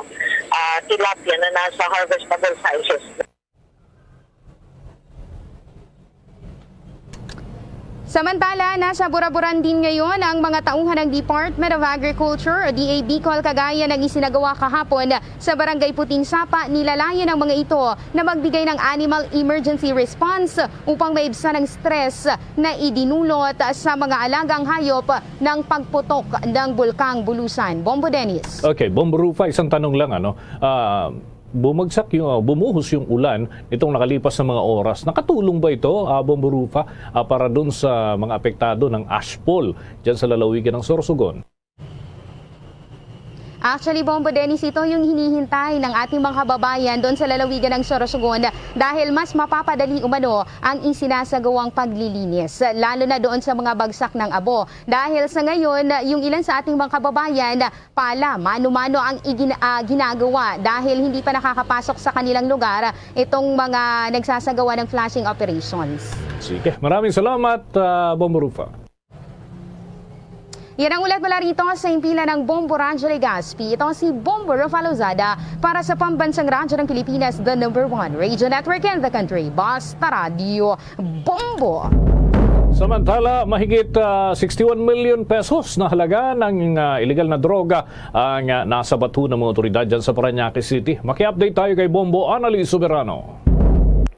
ah, tilapia na nasa harvestable sizes. Samantala, nasa Buraburan din ngayon ang mga tauhan ng Department of Agriculture o D A Bicol, kagaya ng isinagawa kahapon sa Barangay Puting Sapa. Nilalayan ang mga ito na magbigay ng animal emergency response upang maibsan ang stress na idinulot sa mga alagang hayop ng pagputok ng Bulkang Bulusan. Bombo Dennis. Okay, Bombo Rufa, isang tanong lang, ano? Ah, bumagsak yung, ah, bumuhos yung ulan nitong nakalipas na mga oras. Nakatulong ba ito, ah, Bombo Rufa, ah, para dun sa mga apektado ng ashfall dyan sa lalawigan ng Sorsogon? Actually, Bombo Dennis, ito yung hinihintay ng ating mga kababayan doon sa lalawigan ng Sorsogon dahil mas mapapadali umano ang isinasagawang paglilinis, lalo na doon sa mga bagsak ng abo. Dahil sa ngayon, yung ilan sa ating mga kababayan, pala, mano-mano ang igin-, ah, ginagawa dahil hindi pa nakakapasok sa kanilang lugar itong mga nagsasagawa ng flushing operations. Sige, maraming salamat, ah, Bombo Rufa. Yan ang ulat mula rito sa himpilan ng Bombo Radyo Legazpi. Ito si Bombo Rafael Lozada para sa Pambansang Radyo ng Pilipinas, the number one radio network in the country. Basta Radyo Bombo! Samantala, mahigit, ah, sixty-one million pesos na halaga ng, ah, illegal na droga ang, ah, nasabat ho ng mga otoridad dyan sa Parañaque City. Maki-update tayo kay Bombo Annalie Soberano.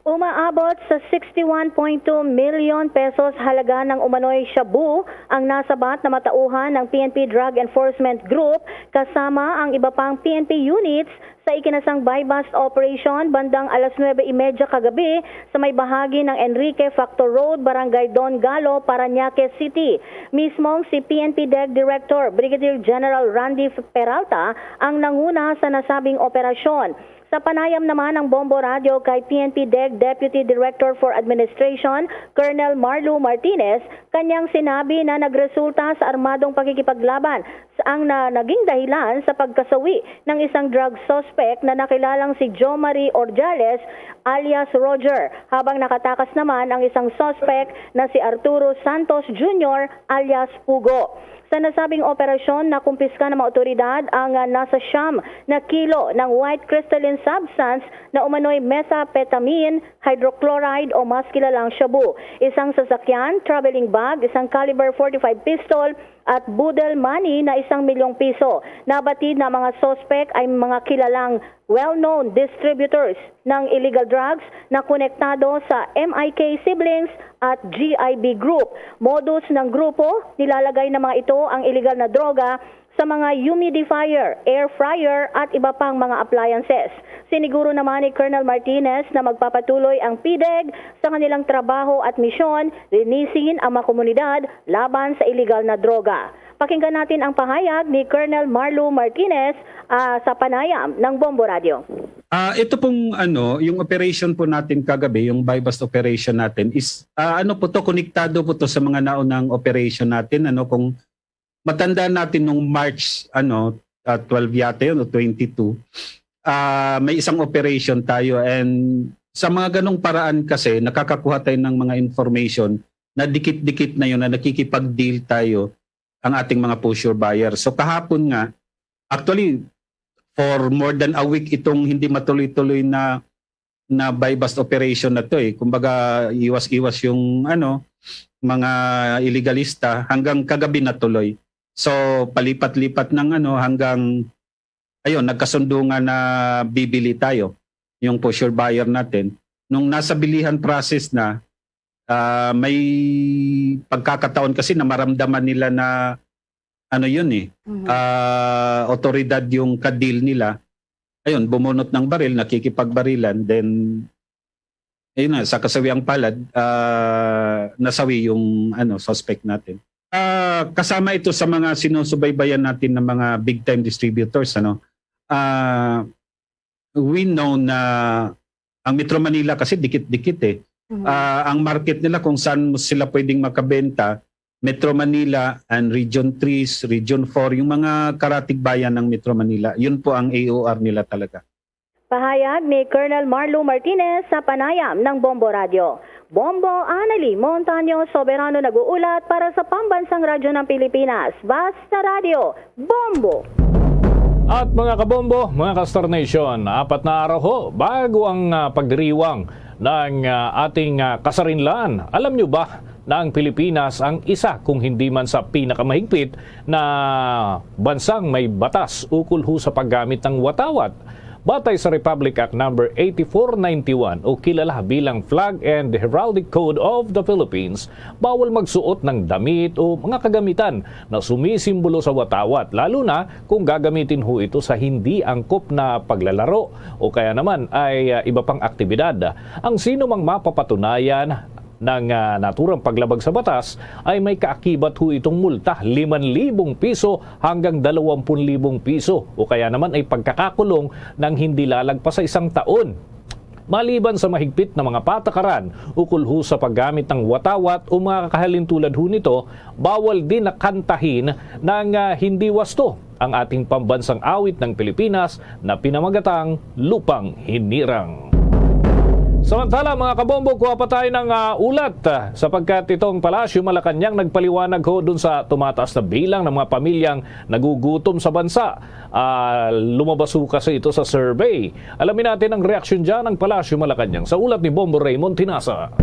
Umaabot sa sixty-one point two million pesos halaga ng umano'y shabu ang nasabat na matauhan ng P N P Drug Enforcement Group kasama ang iba pang P N P units sa ikinasang buy-bust operation bandang alas nuebe y media kagabi sa may bahagi ng Enrique Factor Road, Barangay Don Galo, Parañaque City. Mismong si P N P DEG Director Brigadier General Randy Peralta ang nanguna sa nasabing operasyon. Sa panayam naman ng Bombo Radio kay P N P DEG Deputy Director for Administration, Colonel Marlo Martinez, kanyang sinabi na nagresulta sa armadong pakikipaglaban sa ang na naging dahilan sa pagkasawi ng isang drug suspect na nakilalang si Jo Marie Ordiales alias Roger, habang nakatakas naman ang isang suspect na si Arturo Santos Junior alias Pugo. Sa nasabing operasyon, nakumpiska ng mga otoridad ang, ah, nasa siyam na kilo ng white crystalline substance na umano'y methamphetamine hydrochloride o mas kilalang shabu, isang sasakyan, traveling bag, isang caliber forty-five pistol, at boodle money na isang milyong piso. Nabatid na mga suspek ay mga kilalang well-known distributors ng illegal drugs na konektado sa M I K Siblings at G I B Group. Modus ng grupo, nilalagay ng mga ito ang illegal na droga sa mga humidifier, air fryer at iba pang mga appliances. Siniguro naman ni Colonel Martinez na magpapatuloy ang PDEG sa kanilang trabaho at misyon, linisin ang mga komunidad laban sa iligal na droga. Pakinggan natin ang pahayag ni Colonel Marlo Martinez, ah, sa panayam ng Bombo Radio. Ah, ito pong, ano, yung operation po natin kagabi, yung buy-bust operation natin is, ah, ano po to, konektado po to sa mga naunang operation natin, ano, kung matandaan natin nung March, ano, ah, twelve yata yun o twenty-two, ah, may isang operation tayo, and sa mga ganong paraan kasi nakakakuha tayo ng mga information na dikit-dikit na yun na nakikipag-deal tayo ang ating mga pusher buyer. So kahapon nga, actually, for more than a week itong hindi matuloy-tuloy na na buy-bust operation na to eh. Kumbaga, iwas-iwas yung, ano, mga iligalista hanggang kagabi natuloy. So, palipat-lipat ng, ano, hanggang, ayun, nagkasundo nga na bibili tayo, yung pusher buyer natin. Nung nasa bilihan process na, ah, may pagkakataon kasi na maramdaman nila na, ano yun eh, Mhm. ah, otoridad yung kadil nila. Ayun, bumunot ng baril, nakikipagbarilan, then, ayun na, sa kasawiang palad, ah, nasawi yung, ano, suspect natin. Ah, kasama ito sa mga sinusubaybayan natin ng mga big time distributors, ano. Ah, we know na ang Metro Manila kasi dikit-dikit eh. Mhm. Ah, ang market nila kung saan mo sila pwedeng makabenta, Metro Manila and Region three, Region four, yung mga karatig bayan ng Metro Manila, yun po ang A O R nila talaga. Pahayag ni Colonel Marlo Martinez sa panayam ng Bombo Radio. Bombo, Annalie Montaño Soberano nag-uulat para sa Pambansang Radyo ng Pilipinas, Basta Radio, Bombo! At mga kabombo, mga ka-Star Nation, apat na araw ho bago ang, ah, pagdiriwang ng, ah, ating, ah, kasarinlan. Alam nyo ba na ang Pilipinas ang isa, kung hindi man sa pinakamahigpit, na bansang may batas ukol ho sa paggamit ng watawat? Batay sa Republic Act number eighty-four ninety-one o kilala bilang Flag and Heraldic Code of the Philippines, bawal magsuot ng damit o mga kagamitan na sumisimbolo sa watawat, lalo na kung gagamitin ho ito sa hindi angkop na paglalaro o kaya naman ay, ah, iba pang aktibidad. Ang sino mang mapapatunayan ng, ah, naturang paglabag sa batas ay may kaakibat ho itong multa limang libong piso hanggang dalawampung libong piso o kaya naman ay pagkakakulong ng hindi lalagpas sa isang taon. Maliban sa mahigpit na mga patakaran ukol ho sa paggamit ng watawat o mga kahalintulad ho nito, bawal din na kantahin ng, ah, hindi wasto ang ating pambansang awit ng Pilipinas na pinamagatang Lupang Hinirang. Samantala, mga kabombo, kuha pa tayo ng, ah, ulat, ah, sapagkat itong Palasyo Malacañang nagpaliwanag ho dun sa tumataas na bilang ng mga pamilyang nagugutom sa bansa. Ah, lumabas ho kasi ito sa survey. Alamin natin ang reaksyon dyan ng Palasyo Malacañang sa ulat ni Bombo Raymond Tinasa.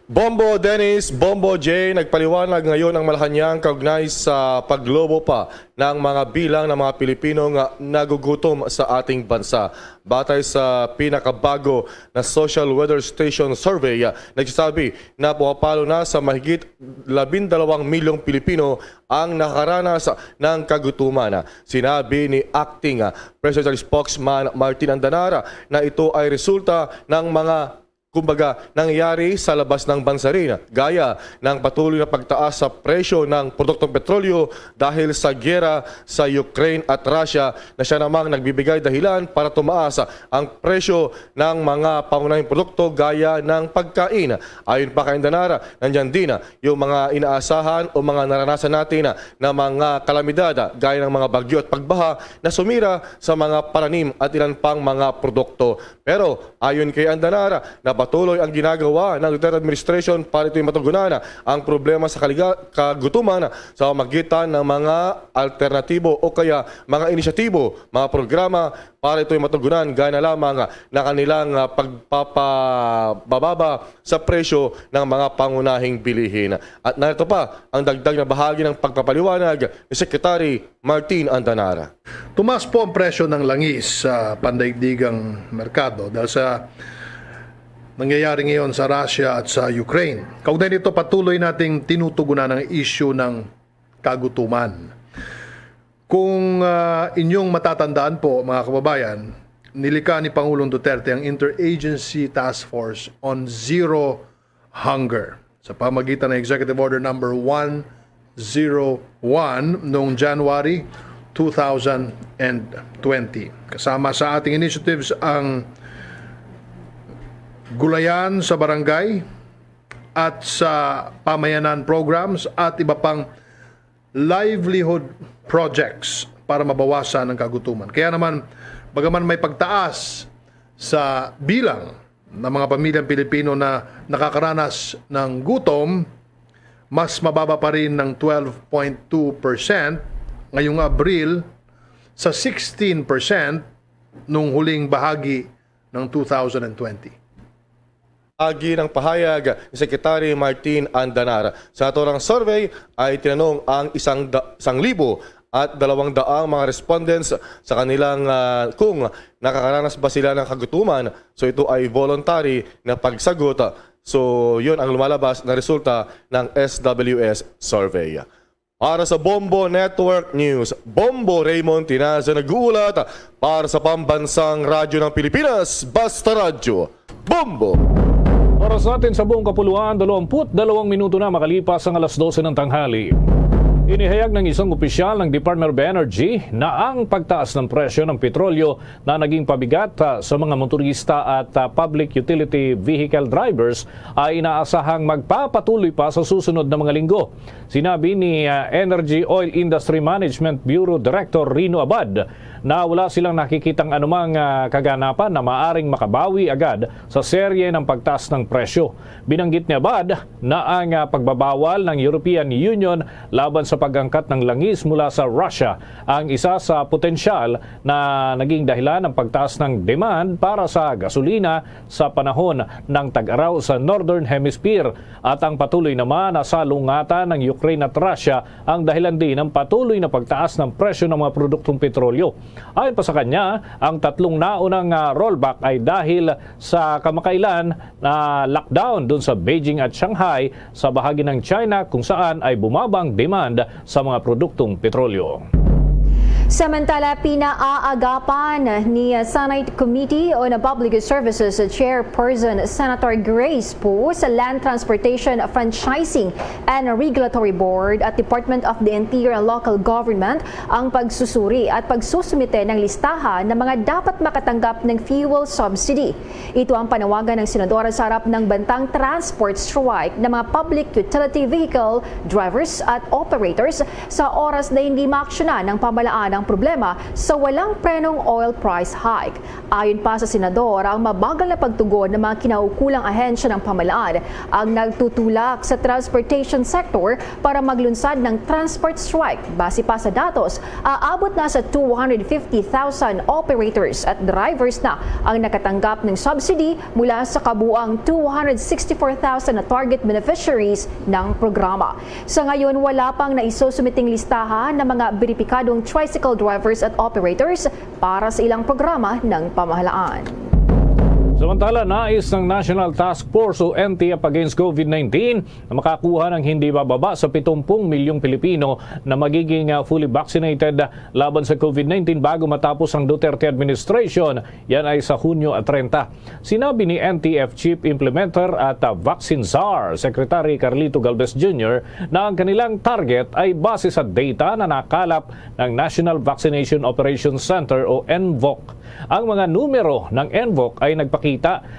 Bombo Dennis, Bombo J, nagpaliwanag ngayon ang Malacañang kaugnay sa paglobo pa ng mga bilang ng mga Pilipino nga nagugutom sa ating bansa. Batay sa pinakabago na Social Weather Station survey, ah, nagsasabi na pumapalo na sa mahigit labindalawang milyong Pilipino ang nakaranas ng kagutuman. Sinabi ni Acting, ah, Presidential Spokesman Martin Andanar na ito ay resulta ng mga, kumbaga, nangyayari sa labas ng bansa rin, gaya ng patuloy na pagtaas sa presyo ng produktong petrolyo dahil sa giyera sa Ukraine at Russia, na siya namang nagbibigay dahilan para tumaas ang presyo ng mga pangunahing produkto gaya ng pagkain. Ayon pa kay Andanar, nandyan din yung mga inaasahan o mga naranasan natin na mga kalamidad, gaya ng mga bagyo at pagbaha na sumira sa mga pananim at ilan pang mga produkto. Pero ayon kay Andanar, na patuloy ang ginagawa ng Duterte administration para ito'y matugunan ang problema sa kaliga-, kagutuman sa pamagitan ng mga alternatibo o kaya mga inisyatibo, mga programa para ito'y matugunan, gaya na lamang na kanilang, ah, pagpapababa sa presyo ng mga pangunahing bilihin. At narito pa ang dagdag na bahagi ng pagpapaliwanag ni Secretary Martin Andanar. Tumaas po ang presyo ng langis sa pandaigdigang merkado dahil sa nangyayari ngayon sa Russia at sa Ukraine. Kaugnay nito, patuloy nating tinutugunan ang issue ng kagutuman. Kung, ah, inyong matatandaan po, mga kababayan, nilikha ni Pangulong Duterte ang Interagency Task Force on Zero Hunger sa pamagitan ng Executive Order Number one zero one noong January two thousand and twenty. Kasama sa ating initiatives ang gulayan sa barangay at sa pamayanan programs at iba pang livelihood projects para mabawasan ang kagutuman. Kaya naman, bagaman may pagtaas sa bilang ng mga pamilyang Pilipino na nakakaranas ng gutom, mas mababa pa rin ng twelve point two percent ngayong Abril sa sixteen percent nung huling bahagi ng two thousand and twenty. Agi ng pahayag ni Secretary Martin Andanar. Sa naturang survey ay tinanong ang isang da-, isang libo at dalawang daang mga respondents sa kanilang, ah, kung nakakaranas ba sila ng kagutuman. So ito ay voluntary na pagsagot. So yun ang lumalabas na resulta ng S W S survey. Para sa Bombo Network News, Bombo Raymond Tinaza nag-uulat para sa Pambansang Radyo ng Pilipinas, Basta Radyo, Bombo! Oras natin sa buong kapuluan, dalawampu't dalawang minuto na makalipas ang alas dose ng tanghali. Inihayag ng isang opisyal ng Department of Energy na ang pagtaas ng presyo ng petrolyo na naging pabigat, ah, sa mga motorista at, ah, public utility vehicle drivers ay inaasahang magpapatuloy pa sa susunod na mga linggo. Sinabi ni, ah, Energy Oil Industry Management Bureau Director Rino Abad na wala silang nakikitang anumang, ah, kaganapan na maaring makabawi agad sa serye ng pagtaas ng presyo. Binanggit ni Abad na ang, ah, pagbabawal ng European Union laban sa pag-angkat ng langis mula sa Russia ang isa sa potensyal na naging dahilan ng pagtaas ng demand para sa gasolina sa panahon ng tag-araw sa Northern Hemisphere. At ang patuloy naman na salungatan ng Ukraine at Russia ang dahilan din ng patuloy na pagtaas ng presyo ng mga produktong petrolyo. Ayon pa sa kanya, ang tatlong naunang, ah, rollback ay dahil sa kamakailan na lockdown dun sa Beijing at Shanghai sa bahagi ng China kung saan ay bumaba ang demand sa mga produktong petrolyo. Samantala, pinaaagapan ni Senate Committee on Public Services Chairperson Senator Grace Poe sa Land Transportation Franchising and Regulatory Board at Department of the Interior and Local Government ang pagsusuri at pagsusumite ng listahan ng mga dapat makatanggap ng fuel subsidy. Ito ang panawagan ng senadora sa harap ng bantang transport strike ng mga public utility vehicle drivers at operators sa oras na hindi maaksyonan ng pamahalaan ang problema sa walang prenong oil price hike. Ayon pa sa senador, ang mabagal na pagtugon ng mga kinaukulang ahensya ng pamahalaan ang nagtutulak sa transportation sector para maglunsad ng transport strike. Base pa sa datos, aabot na sa two hundred fifty thousand operators at drivers na ang nakatanggap ng subsidy mula sa kabuang two hundred sixty-four thousand na target beneficiaries ng programa. Sa ngayon, wala pang naisusumiting listahan ng mga beripikadong tricycle drivers at operators para sa ilang programa ng pamahalaan. Samantala, nais ng National Task Force o N T F against COVID nineteen na makakuha ng hindi bababa sa pitong milyong Pilipino na magiging ah, fully vaccinated laban sa COVID nineteen bago matapos ang Duterte administration. Yan ay sa Hunyo treinta. Sinabi ni N T F Chief Implementer at ah, Vaccine Czar Secretary Carlito Galvez Junior na ang kanilang target ay base sa data na nakalap ng National Vaccination Operations Center o NVOC. Ang mga numero ng NVOC ay nagpakita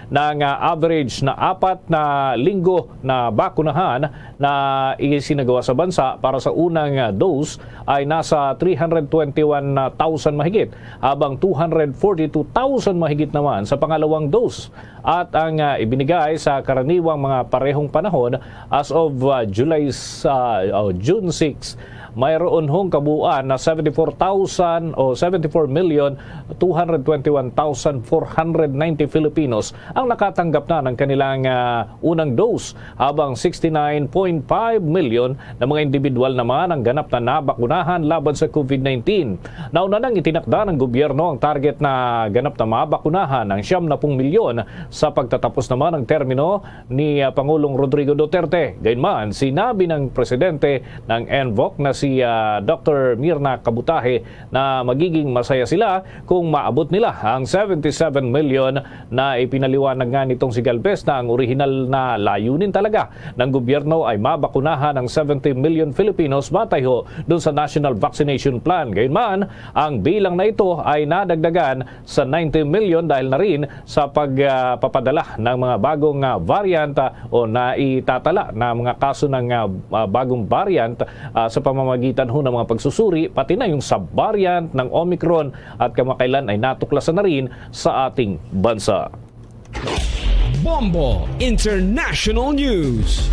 ng ah, average na apat na linggo na bakunahan na isinagawa sa bansa para sa unang ah, dose ay nasa three hundred twenty-one thousand mahigit, habang two hundred forty-two thousand mahigit naman sa pangalawang dose. At ang ah, ibinigay sa karaniwang mga parehong panahon as of ah, July sa, oh, June six, mayroon hong kabuuan na seventy-four thousand o seventy-four million two hundred twenty-one thousand four hundred ninety Filipinos ang nakatanggap na ng kanilang ah, unang dose, habang sixty-nine point five million na mga individual naman ang ganap na nabakunahan laban sa COVID nineteen. Nauna nang itinakda ng gobyerno ang target na ganap na mabakunahan ang siyam na pung milyon sa pagtatapos naman ng termino ni ah, Pangulong Rodrigo Duterte. Gayunman, sinabi ng presidente ng NVOC na si ah, Doctor Mirna Kabutahe na magiging masaya sila kung maabot nila ang seventy-seven million na ipinaliwanag nga nitong si Galvez na ang orihinal na layunin talaga ng gobyerno ay mabakunahan ang seventy million Filipinos batay ho dun sa National Vaccination Plan. Gayunman, ang bilang na ito ay nadagdagan sa ninety million dahil na rin sa pagpapadala ng mga bagong ah, variant ah, o naitatala na mga kaso ng ah, ah, bagong variant ah, sa pamamagitan ho ng mga pagsusuri, pati na yung subvariant ng Omicron at kamakailan ay natuklasan na rin sa ating bansa. Bombo International News.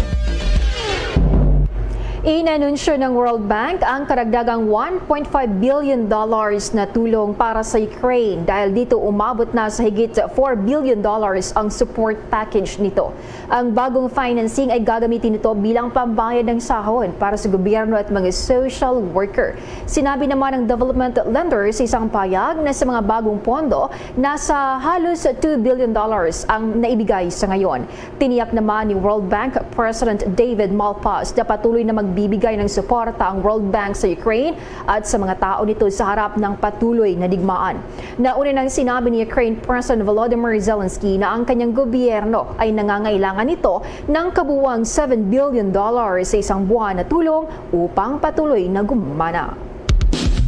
Inanunsyo ng World Bank ang karagdagang one point five billion dollars na tulong para sa Ukraine. Dahil dito, umabot na sa higit four billion dollars ang support package nito. Ang bagong financing ay gagamitin nito bilang pambayad ng sahod para sa gobyerno at mga social worker. Sinabi naman ng development lender sa isang pahayag na sa mga bagong pondo, nasa halos two billion dollars ang naibigay sa ngayon. Tiniyak naman ni World Bank President David Malpass na patuloy na magbibigay ng suporta ang World Bank sa Ukraine at sa mga tao nito sa harap ng patuloy na digmaan. Nauna nang sinabi ni Ukraine President Volodymyr Zelensky na ang kanyang gobyerno ay nangangailangan nito ng kabuuang seven billion dollars sa isang buwan na tulong upang patuloy na gumana.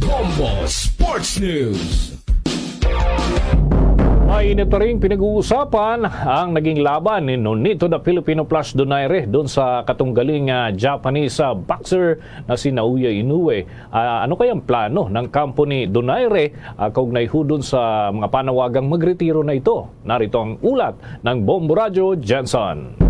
Bombo Sports News. Mainit pa rin pinag-uusapan ang naging laban ni Nonito the Filipino plus Donaire doon sa katunggaling ah, Japanese ah, boxer na si Naoya Inoue. Ah, ano kaya ang plano ng kampo ni Donaire ah, kaugnay ho doon sa mga panawagang magretiro na ito? Narito ang ulat ng Bombo Radyo, Jensen.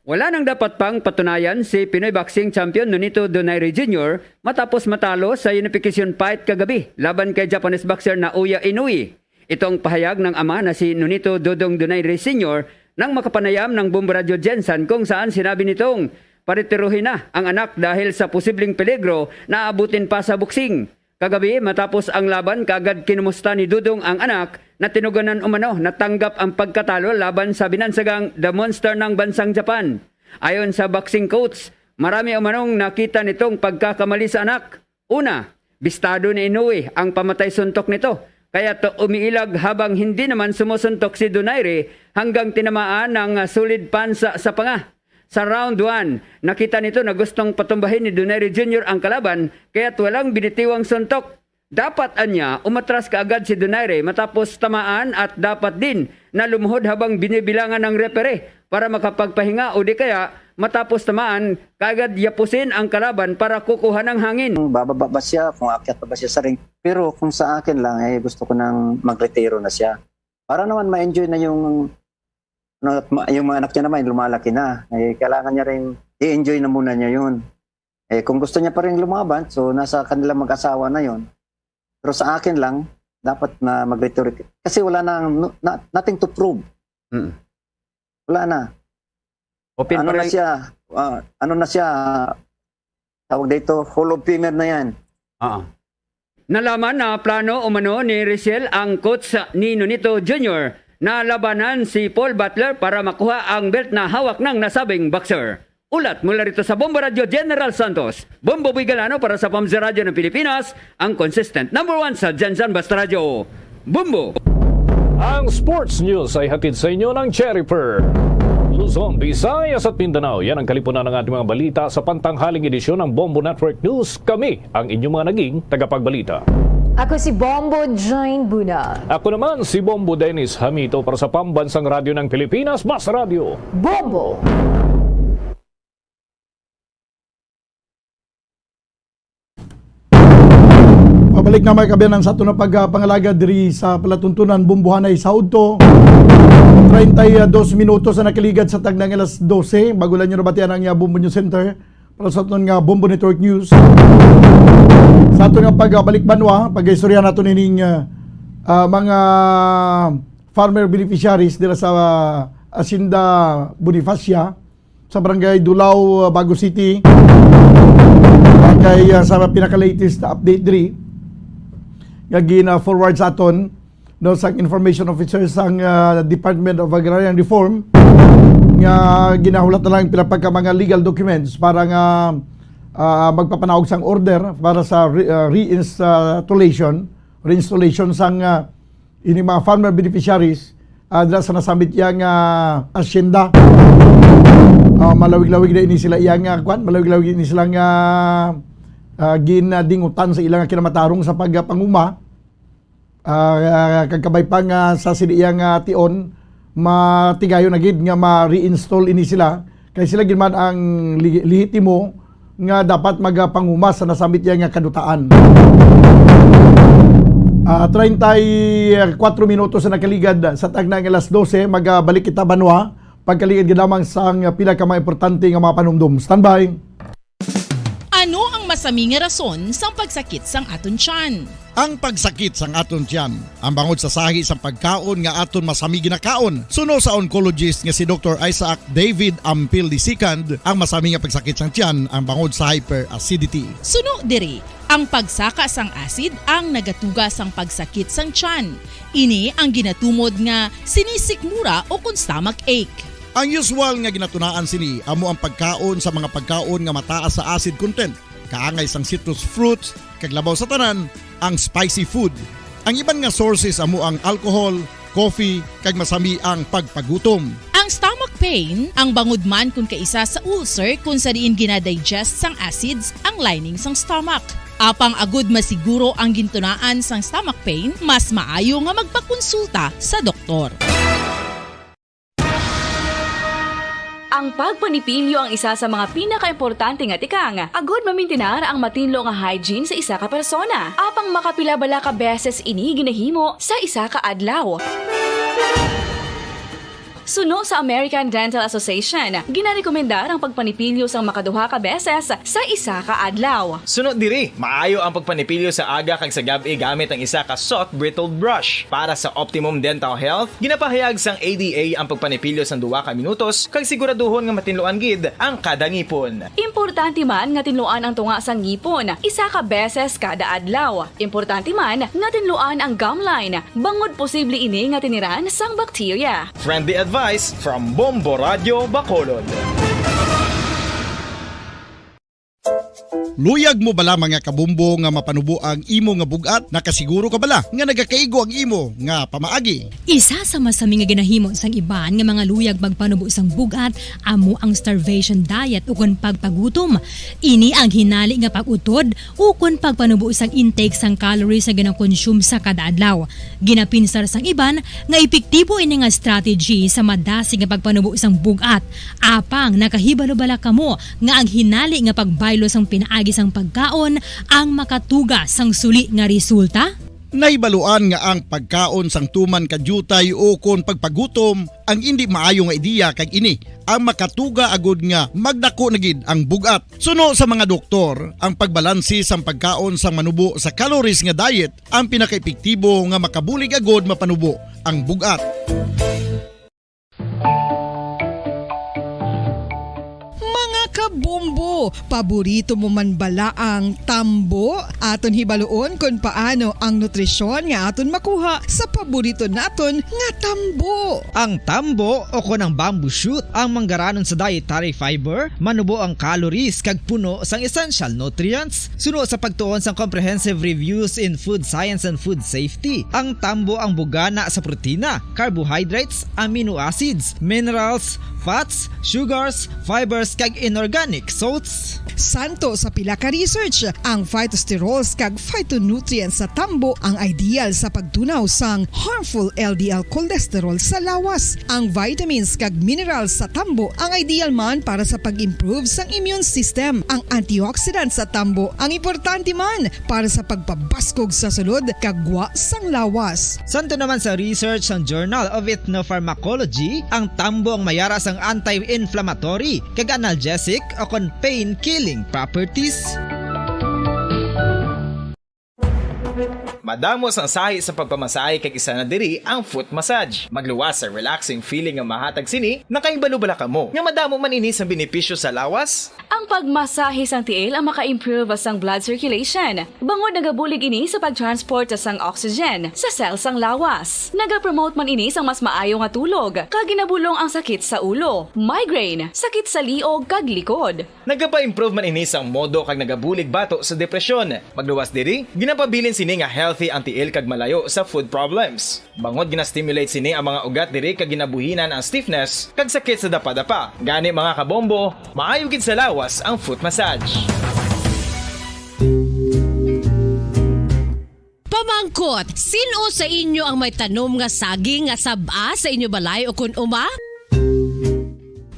Wala nang dapat pang patunayan si Pinoy boxing champion Nonito Donaire Junior matapos matalo sa unification fight kagabi laban kay Japanese boxer Naoya Inoue. Ito ang pahayag ng ama na si Nonito Dodong Donaire Senior nang makapanayam ng Bombo Radyo Jensen, kung saan sinabi nitong paretiruhin na ang anak dahil sa posibleng peligro na aabutin pa sa boxing. Kagabi, matapos ang laban, kaagad kinumusta ni Dodong ang anak na tinuganan umano natanggap ang pagkatalo laban sa binansagang The Monster ng bansang Japan. Ayon sa boxing coach, marami umanong nakita nitong pagkakamali sa anak. Una, bistado ni Inoue ang pamatay suntok nito, kaya't umiilag habang hindi naman sumusuntok si Donaire hanggang tinamaan ng solid punch sa, sa panga. Sa round one, nakita nito na gustong patumbahin ni Donaire Junior ang kalaban, kaya't walang binitiwang suntok. Dapat anya umatras kaagad si Donaire matapos tamaan at dapat din na lumuhod habang binibilangan ng referee para makapagpahinga o di kaya Matapos tamaan, kaagad yapusin ang kalaban para kukuha ng hangin. Kung bababa ba siya, kung aakyat pa ba siya sa ring. Pero kung sa akin lang, eh, gusto ko nang magretiro na siya. Para naman ma-enjoy na yung, ano, at ma-, yung mga anak niya naman, lumalaki na. Eh, kailangan niya rin i-enjoy na muna niya yun. Eh, kung gusto niya pa rin lumaban, so nasa kanila mag-asawa na yun. Pero sa akin lang, dapat na mag-retiro. Kasi wala na, no-, na-, nothing to prove. Mm. Wala na. Open Ano pa na lang. Siya? Ah, ano na siya? Tawag dito, Hall of Famer na yan. Ah. Nalaman na plano umano ni Rysel ang coach ni Nonito Junior na labanan si Paul Butler para makuha ang belt na hawak ng nasabing boxer. Ulat mula rito sa Bombo Radio, General Santos, Bombo Boy Galano para sa Pamsa Radio ng Pilipinas, ang consistent number one sa Dyan Dyan Basta Radio. Bombo! Ang sports news ay hatid sa inyo ng Cherry Pearl. Luzon, Visayas at Mindanao, yan ang kalipunan ng ating mga balita sa pantanghaling edisyon ng Bombo Network News. Kami ang inyong mga naging tagapagbalita. Ako si Bombo Jane Buna. Ako naman si Bombo Dennis Hamito para sa Pambansang Radyo ng Pilipinas, Basta Radio. Bombo! Pabalik na, mga kaabyanan, sa aton nga pagpangalaga diri sa palatuntunan, Bombohanay sa udto. Treinta y dos minutos ang nakaligad sa tagnang alas dose. Bago lang nyo nabatian ang, ah, Bombo News Center para sa aton nga Bombo Network News. Sa aton nga pagbalik banwa, pag-istorya nato nining, ah, ah, mga farmer beneficiaries dira sa, ah, Hacienda Bonifacia, sa Barangay Dulao, uh, Bago City. Kay, uh, sa pinaka-latest na update diri nga gina-forward sa aton, no, sang information officer sang, uh, Department of Agrarian Reform, nga ginahulat na lang pila pa ka mga legal documents para nga, uh, magpapanaog sang order para sa re-, uh, reinstallation, reinstallation sang, uh, ini mga farmer beneficiaries, ah, dira sa nasambit iya nga asyenda. Ah, malawig-lawig na ini sila iya nga, kwan, malawig-lawig ini sila nga, ah, ginadingutan sa ilang kinamatarong sa pagpanguma. Ah, kag kabay pa nga sa sila iya nga tion, matigayon na gid nga ma-reinstall ini sila. Kay sila gid man ang li-, lehitimo nga dapat magapanguma sa nasambit iya nga kadutaan. Ah, treinta y cuatro minutos na nakaligad sa tagna nga alas dose, magabalik kita banwa pagkaligad gid lamang sang pila ka mga importante nga mga panumdom. Standby. Ano ang masami nga rason sang pagsakit sang aton tiyan? Ang pagsakit sang aton tiyan, ang bangod sa sahi sang pagkaon nga aton masami ginakaon. Suno sa oncologist nga si Doktor Isaac David Ampil the second, ang masami nga pagsakit sang tiyan ang bangod sa hyperacidity. Suno diri, ang pagsaka sang acid ang nagatuga sang pagsakit sang tiyan. Ini ang ginatumod nga sinisikmura o kon stomach ache. Ang usual nga ginatunaan sini amo ang pagkaon sa mga pagkaon nga mataas sa acid content, kaangay sang citrus fruits, kag labaw sa tanan, ang spicy food. Ang iban nga sources amo ang alcohol, coffee, kag masami ang pagpagutom. Ang stomach pain, ang bangod man kon kaisa sa ulcer, kon sa diin ginadigest sang acids ang lining sang stomach. Apang agud masiguro ang gintunaan sang stomach pain, mas maayo nga magpakonsulta sa doktor. Ang pagpanipilyo ang isa sa mga pinakaimportante nga tikang agud mamintinar ang matinlo nga hygiene sa isa ka persona. Apang makapila bala ka beses ini ginahimo sa isa ka adlaw? Suno sa American Dental Association, ginarekomendar ang pagpanipilyo sang makaduha ka beses sa isa ka adlaw. Suno diri, maayo ang pagpanipilyo sa aga kag sa gab-i gamit ang isa ka soft bristled brush. Para sa optimum dental health, ginapahayag sang A D A ang pagpanipilyo sang duha ka minutos kag siguraduhon nga matinluan gid ang kada ngipon. Importante man nga tinluan ang tunga sang ngipon isa ka beses kada adlaw. Importante man nga tinluan ang gum line, bangod posible ini nga tiniran sang bakterya. Friendly advice from Bombo Radyo Bacolod. Luyag mo bala, mga kabombo, nga mapanubo ang imo nga bug-at? Nakasiguro ka bala nga nagakaigo ang imo nga pamaagi? Isa sa masami nga ginahimo sang iban nga mga luyag magpanubo sang bug-at amo ang starvation diet ukon pagpagutom. Ini ang hinali nga pag-utod ukon pagpanubo sang intake sang calories nga ginakonsume sa kada adlaw. Ginapinsar sang iban nga epektibo ini nga strategy sa madasig nga pagpanubo sang bug-at. Apang nakahibalo bala kamo nga ang hinali nga pagbaylo sang pinaagi sang pagkaon ang makatuga sang suli nga resulta? Nahibaluan nga ang pagkaon sang tuman ka diutay ukon pagpagutom ang indi maayo nga ideya, kag ini ang makatuga agud nga magdako na gid ang bug-at. Suno sa mga doktor, ang pagbalanse sang pagkaon sang manubo sa calories nga diet ang pinakaepektibo nga makabulig agud mapanubo ang bug-at. Mga kabombo, paborito mo man bala ang tambo? Aton hibaluon kon paano ang nutrisyon nga aton makuha sa paborito naton nga tambo. Ang tambo, o kon ang bamboo shoot, ang manggaranon sa dietary fiber, manubo ang calories kag puno sang essential nutrients. Suno sa pagtuon sang Comprehensive Reviews in Food Science and Food Safety, ang tambo ang bugana sa protina, carbohydrates, amino acids, minerals, fats, sugars, fibers, kag inorganic salts. Santo sa pila ka research, ang phytosterols kag phytonutrients sa tambo ang ideal sa pagtunaw sang harmful L D L cholesterol sa lawas. Ang vitamins kag minerals sa tambo ang ideal man para sa pag-improve sang immune system. Ang antioxidant sa tambo ang importante man para sa pagpabaskog sa sulod kag gwa sang lawas. Santo naman sa research sang Journal of Ethnopharmacology, ang tambo ang mayara sang anti-inflammatory kag analgesic o kon pain-killing properties. Madamo sang sahi sa pagpamasahe, kag isa na diri ang foot massage. Magluwas sa relaxing feeling nga mahatag sini. Nakahibalo bala kamo nga madamo man ini sang benepisyo sa lawas? Ang pagmasahe sang tiil ang maka-improve sang blood circulation, bangod nagabulig ini sa pag-transport sang oxygen sa cell sang lawas. Nagapromote man ini sang mas maayo nga tulog, kag ginabulong ang sakit sa ulo, migraine, sakit sa liog, kag likod. Nagapa-improve man ini sang modo kag nagabulig bato sa depresyon. Magluwas diri, ginapabilin sini nga healthy ang tiil kag malayo sa foot problems. Bangod gina-stimulate sini ang mga ugat diri kag ginabuhinan ang stiffness kag sakit sa dapadapa. Gani, mga kabombo, maayo gid sa lawas ang foot massage. Pamangkot, sin-o sa inyo ang may tanom nga saging nga sab-a sa inyo balay ukon uma?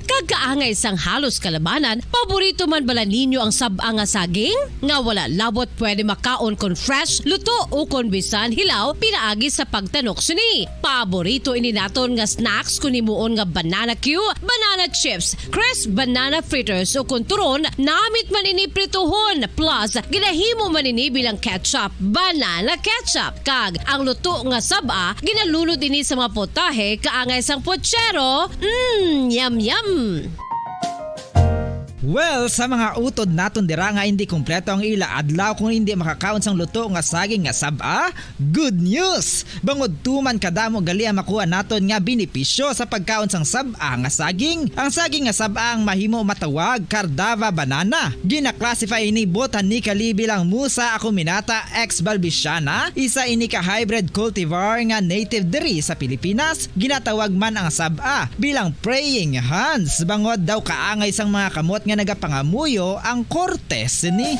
Kag kaangay sang halos kalabanan, paborito man bala ninyo ang sab-a nga saging? Nga wala labot pwede makaon kon fresh, luto, ukon bisan hilaw pinaagi sa pagtanok sini. Paborito ini naton nga snacks kon himuon nga banana cue, banana chips, crisp banana fritters, ukon turon, namit man ini prituhon, plus ginahimo man ini bilang ketchup, banana ketchup. Kag ang luto nga sab-a, ginalunod ini sa mga putahe kaangay sang puchero. Mm, yum, yum! Well, sa mga utod naton dira nga indi kompleto ang ila adlaw kon indi makakaon sang luto nga saging nga sab-a, good news! Bangod tuman kadamo gali ang makuha naton nga benepisyo sa pagkaon sang sab-a nga saging. Ang saging nga sab-a ang mahimo matawag Cardava banana. Gina-classify ini botanically bilang Musa acuminata ex balbisiana. Isa ini ka hybrid cultivar nga native diri sa Pilipinas. Ginatawag man ang sab-a bilang praying hands, bangod daw kaangay sang mga kamot nga nagapangamuyo ang korte sini.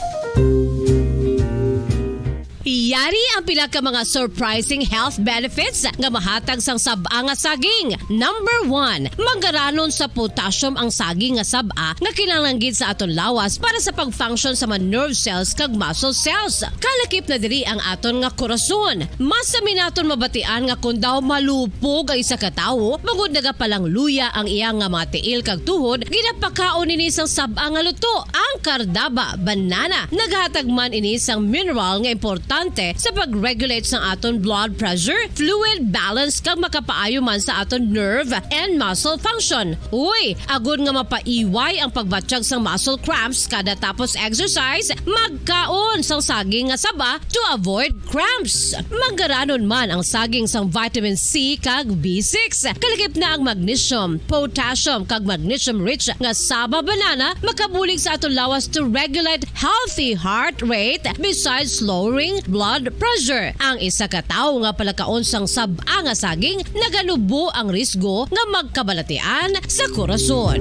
Yari ang pila ka mga surprising health benefits nga mahatag sang sab-a nga saging. Number one, manggaranon sa potassium ang saging nga sab-a nga kinahanglan gid sa aton lawas para sa pag-function sa mga nerve cells kag muscle cells. Kalakip na diri ang aton nga korason. Mas sami naton mabatian nga kon daw malupog ang isa ka tawo, bangod nagapalangluya ang iya nga mga tiil kag tuhod, ginapakaon ini sang sab-a nga luto, ang Cardava banana. Naghatag man ini sang mineral nga importante sa pag-regulate sang aton blood pressure, fluid balance, kag makapaayo man sa aton nerve and muscle function. Uy, agod nga mapaiway ang pagbatyag sang muscle cramps kada tapos exercise, magkaon sang saging nga saba to avoid cramps. Mangaranon man ang saging sang vitamin C kag B six. Kalakip na ang magnesium, potassium, kag magnesium-rich nga saba banana makabulig sa aton lawas to regulate healthy heart rate besides lowering blood pressure. Ang isa ka tawo nga palakaon sang sab-a nga saging naganubo ang risgo nga magkabalatian sa korason.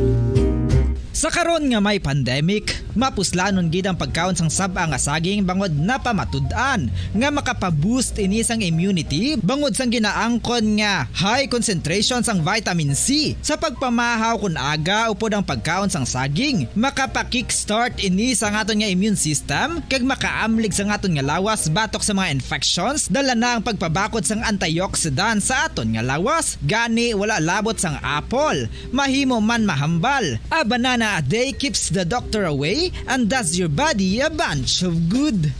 Sa karon nga may pandemic, mapuslanon gid ang pagkaon sang sab-a nga saging bangod napamatud-an nga makapaboost ini sang immunity bangod sang ginaangkon nga high concentration sang vitamin C. Sa pagpamahaw kon aga upod ang pagkaon sang saging, makapa-kickstart ini sa aton nga immune system kag makaamlig sa aton nga lawas batok sa mga infections. Dala na ang pagpabakod sang antioxidant sa aton nga lawas, gani wala labot sang apple. Mahimo man mahambal. A banana a day keeps the doctor away and does your body a bunch of good.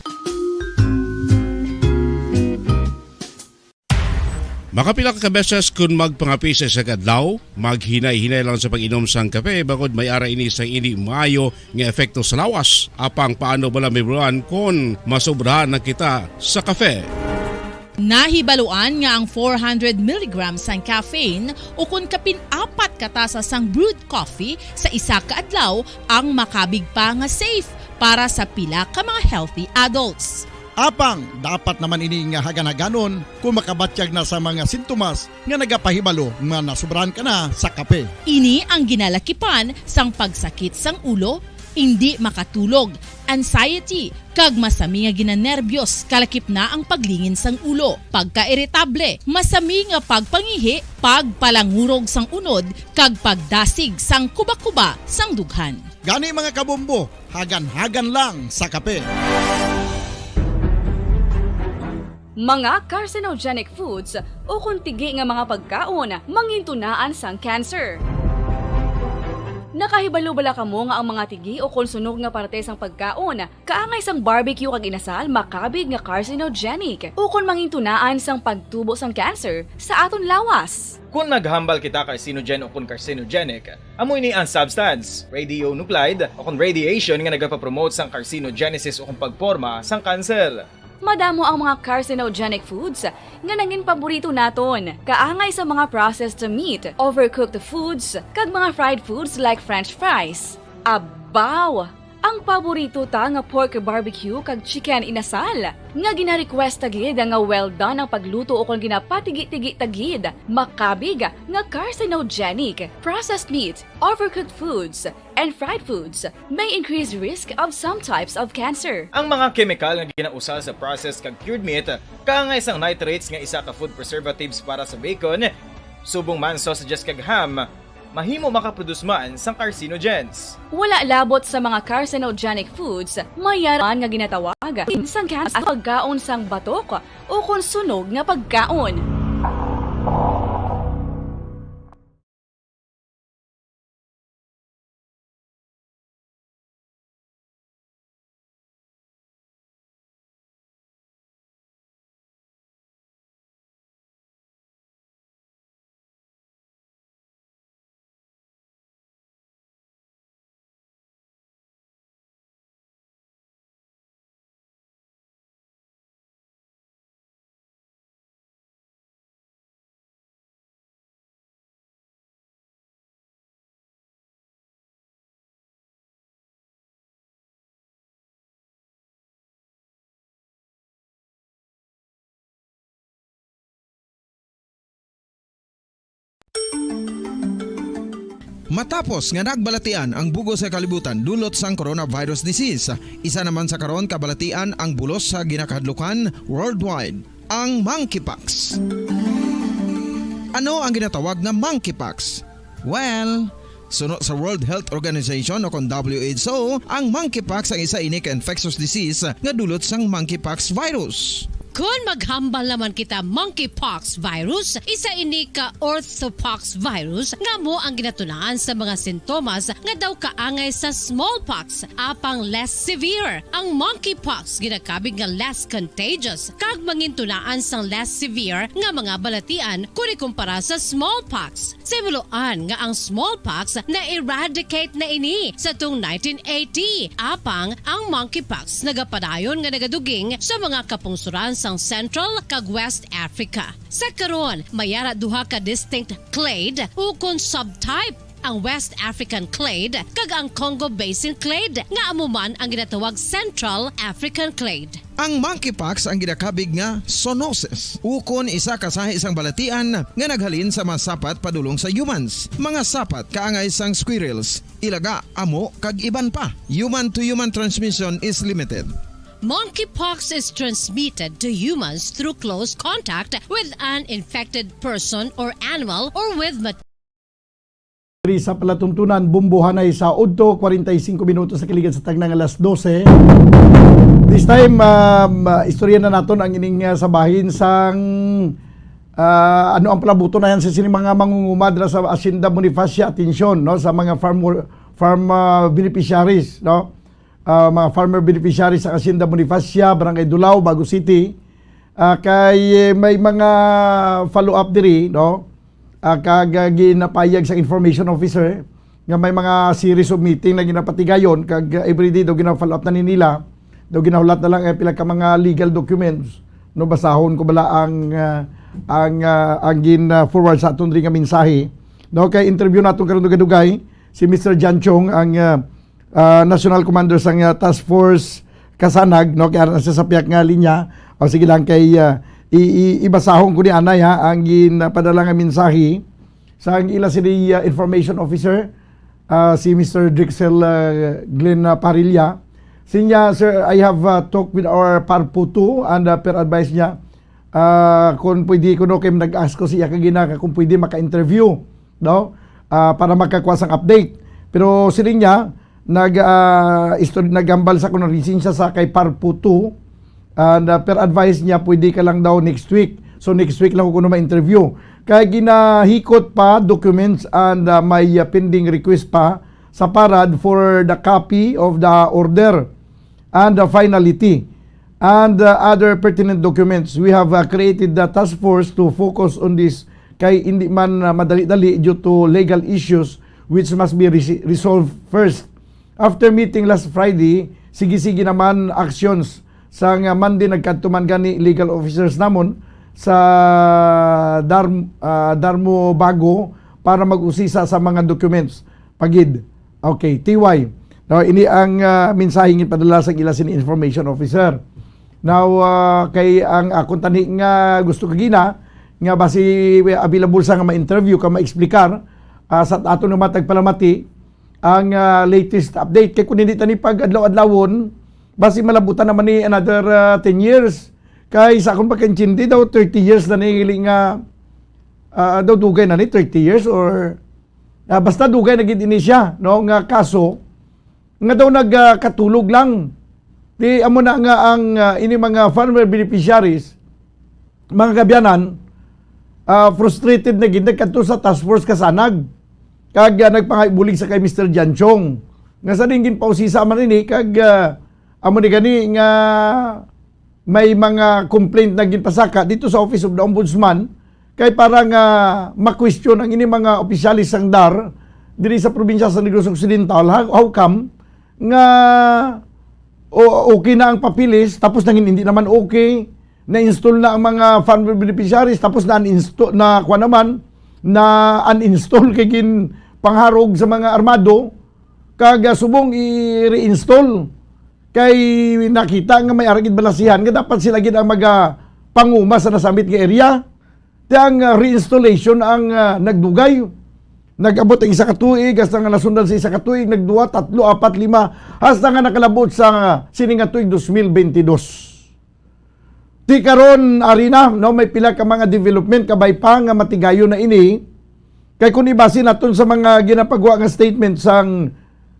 Makapila ka beses kon magpangape sa isa ka adlaw, maghinay-hinay lang sa pag-inom sang kape bangod may ara ini sa indi maayo nga epekto sa lawas. Apang paano bala, May Bulan, kon masobrahan na kita sa kape? Nahibaluan nga ang four hundred milligrams sang caffeine ukon kapin apat ka tasa sang brewed coffee sa isa ka adlaw ang makabig pa nga safe para sa pila ka mga healthy adults. Apang dapat naman ini nga hagan-haganon kung makabatyag na sa mga sintomas nga nagapahibalo nga nasobrahan ka na sa kape. Ini ang ginalakipan sang pagsakit sang ulo, indi makatulog, anxiety, kag masami nga ginanerbyos, kalakip na ang paglingin sang ulo, pagkairitable, masami nga pagpangihi, pagpalangurog sang unod, kag pagdasig sang kubakuba sang dughan. Gani, mga kabombo, hagan-hagan lang sa kape. Mga carcinogenic foods ukon tigi nga mga pagkaon mangintunaan sang cancer. Nakahibalo bala kamo nga ang mga tigi ukon sunog nga parte sang pagkaon kaangay sang barbecue kag inasal makabig nga carcinogenic ukon mangintunaan sang pagtubo sang cancer sa aton lawas? Kon naghambal kita carcinogen ukon carcinogenic, amo ini ang substance, radionuclide, ukon radiation nga nagapapromote sang carcinogenesis ukon pagporma sang kanser. Madamo ang mga carcinogenic foods nga nangin paborito naton, kaangay sa mga processed meat, overcooked foods, kag mga fried foods like French fries. Abaw! Ang paborito ta nga pork barbecue kag chicken inasal, nga ginarequest ta gid nga well done ang pagluto ukon ginapatigi-tigi ta gid, makabig nga carcinogenic. Processed meat, overcooked foods, and fried foods may increase risk of some types of cancer. Ang mga kemikal nga ginausar sa processed kag cured meat, kaangay sang nitrates nga isa ka food preservatives para sa bacon, subong man sausages kag ham, mahimo makaproduce man sang carcinogens. Wala labot sa mga carcinogenic foods, may ara man nga ginatawag sang cancer ang pagkaon sang batok ukon sunog nga pagkaon. Matapos nga nagbalatian ang bug-os nga kalibutan dulot sang coronavirus disease, isa naman sa karon kabalatian ang bulos sa ginakahadlukan worldwide, ang monkeypox. Ano ang ginatawag nga monkeypox? Well, suno sa World Health Organization o kon W H O, ang monkeypox ang isa ini ka infectious disease nga dulot sang monkeypox virus. Kon maghambal naman kita monkeypox virus, isa ini ka orthopox virus nga amo ang ginatunaan sa mga sintomas nga daw kaangay sa smallpox, apang less severe. Ang monkeypox ginakabig nga less contagious kag mangintunaan sang less severe nga mga balatian kon ikumpara sa smallpox. Sa himuloan nga ang smallpox na-eradicate na ini sa tung nineteen eighty, apang ang monkeypox nagapadayon nga nagaduging sa mga kapungsuran sang Central kag West Africa. Sa karon, may ara duha ka distinct clade ukon subtype, ang West African clade kag ang Congo Basin clade, nga amo man ang ginatawag Central African clade. Ang monkeypox ang ginakabig nga zoonosis, ukon isa ka sahi sang balatian nga naghalin sa mga sapat padulong sa humans, mga sapat kaangay sang squirrels, ilaga, amo, kag iban pa. Human-to-human transmission is limited. Monkeypox is transmitted to humans through close contact with an infected person or animal or with mat- Diri sa palatuntunan, bumbuhanay sa udto, kwarenta y singko minutos sa kaligan sa tagna nga alas dose. This time, um, uh, istorya na naton ang ining, uh, sa bahin sang, uh, ano ang palabuton na yan sa sini mga mangunguma dira sa Hacienda Bonifacia. Atensyon, no, sa mga farm wor-, farm, uh, beneficiaries, no? Ah, mga farmer beneficiaries sa Hacienda Bonifacia, Barangay Dulao, Bago City. Ah, kay, eh, may mga follow-up diri, no? Ah, kag, ah, ginapayag sa information officer nga may mga series of meeting na ginapatigayon kag, ah, everyday daw gina-follow up na ni nila. Daw ginahulat na lang, eh, pila ka mga legal documents, no? Basahon ko bala ang, ah, ang, ah, ang gin, ah, forward sa aton diri nga mensahe. No, kay interview naton karon dugay-dugay si Mister John Chong, ang, ah, ah, National Commander sang, ah, Task Force Kasanag, no? Kaya nasa sa piyak nga linya. O, sige lang kay, ah, i-, i-, ibasahon ko ni anay, ha, ang ginpadala nga mensahe sang ila sini, ah, information officer, ah, si Mister Drixel, ah, Glenn, ah, Parilla. Sinya, "Sir, I have, ah, talked with our PARPO two and, ah, per advice niya, ah, kung pwede ko, no, kay nag-ask ko siya kagina kung pwede maka-interview, no? Ah, para makakuha sang update." Pero siling niya, nag, ah, istor-, naghambal sa kuno lisensya sa kay PARPO two, and, ah, per advice niya, pwede ka lang daw next week. So, next week lang ko kuno ma-interview. Kay ginahikot pa documents and, ah, may, ah, pending request pa sa PARAD for the copy of the order and the finality and, uh, other pertinent documents. We have, uh, created the task force to focus on this kay hindi man, uh, madali-dali due to legal issues which must be resi-, resolved first. After meeting last Friday, sige-sige naman actions. Sang, uh, Monday, nagkadto man gani legal officers namon sa Dar-, uh, Darmo Bago para mag-usisa sa mga documents pa gid. Okay, T Y. No, ini ang, ah, mensahe nga padala sa ila sini information officer. Now, ah, kay ang akon tani nga gusto kagina nga basi available sa nga ma-interview ka ma-explicar, ah, sa aton nga matag palamati ang, ah, latest update. Kay kung hindi tani pag adlaw-adlawon, basi malabutan naman ni another, ah, ten years. Kay sa akon pagkaintindi daw, thirty years na ni nga, ah, daw dugay na ni, thirty years or Ah, basta dugay na gid ini siya, no, nga kaso nga daw nagkatulog lang. Di amo na nga ang, ah, ini mga farmer beneficiaries, mga kaabyanan, ah, frustrated na gid nagkadto sa Task Force Kasanag. Kag, ah, nagpangaybulig sa kay Mister Jan Chong. Nga sa ding ginpausisa man ini kag, ah, amo ni gani nga may mga complaint na ginpasaka dito sa Office of the Ombudsman kay para nga ma-question ang ini mga opisyalis sang DAR diri sa probinsya sa Negros Occidental. How, how come nga o, okay na ang papeles tapos nangin hindi naman okay? Na-install na ang mga farm beneficiaries tapos na uninstall na kuan naman, na uninstall kay gin pangharog sa mga armado kag, ah, subong i-reinstall. Kay nakita nga may ara gid balasihan nga dapat sila gid ang maga-, panguma sa nasambit nga area. Ti ang, ah, reinstallation ang, ah, nagdugay. Nag-abot ang isa ka tuig, hasta nga nasundan sa isa ka tuig, nagduwa, tatlo, apat, lima, hasta nga nakalabot sa, ah, sini nga tuig dos mil bentidós. Ti karon, ari na, no, may pila ka mga development, kabay pa nga matigayon na ini. Kay kung ibase naton sa mga ginapagwa nga statement sang,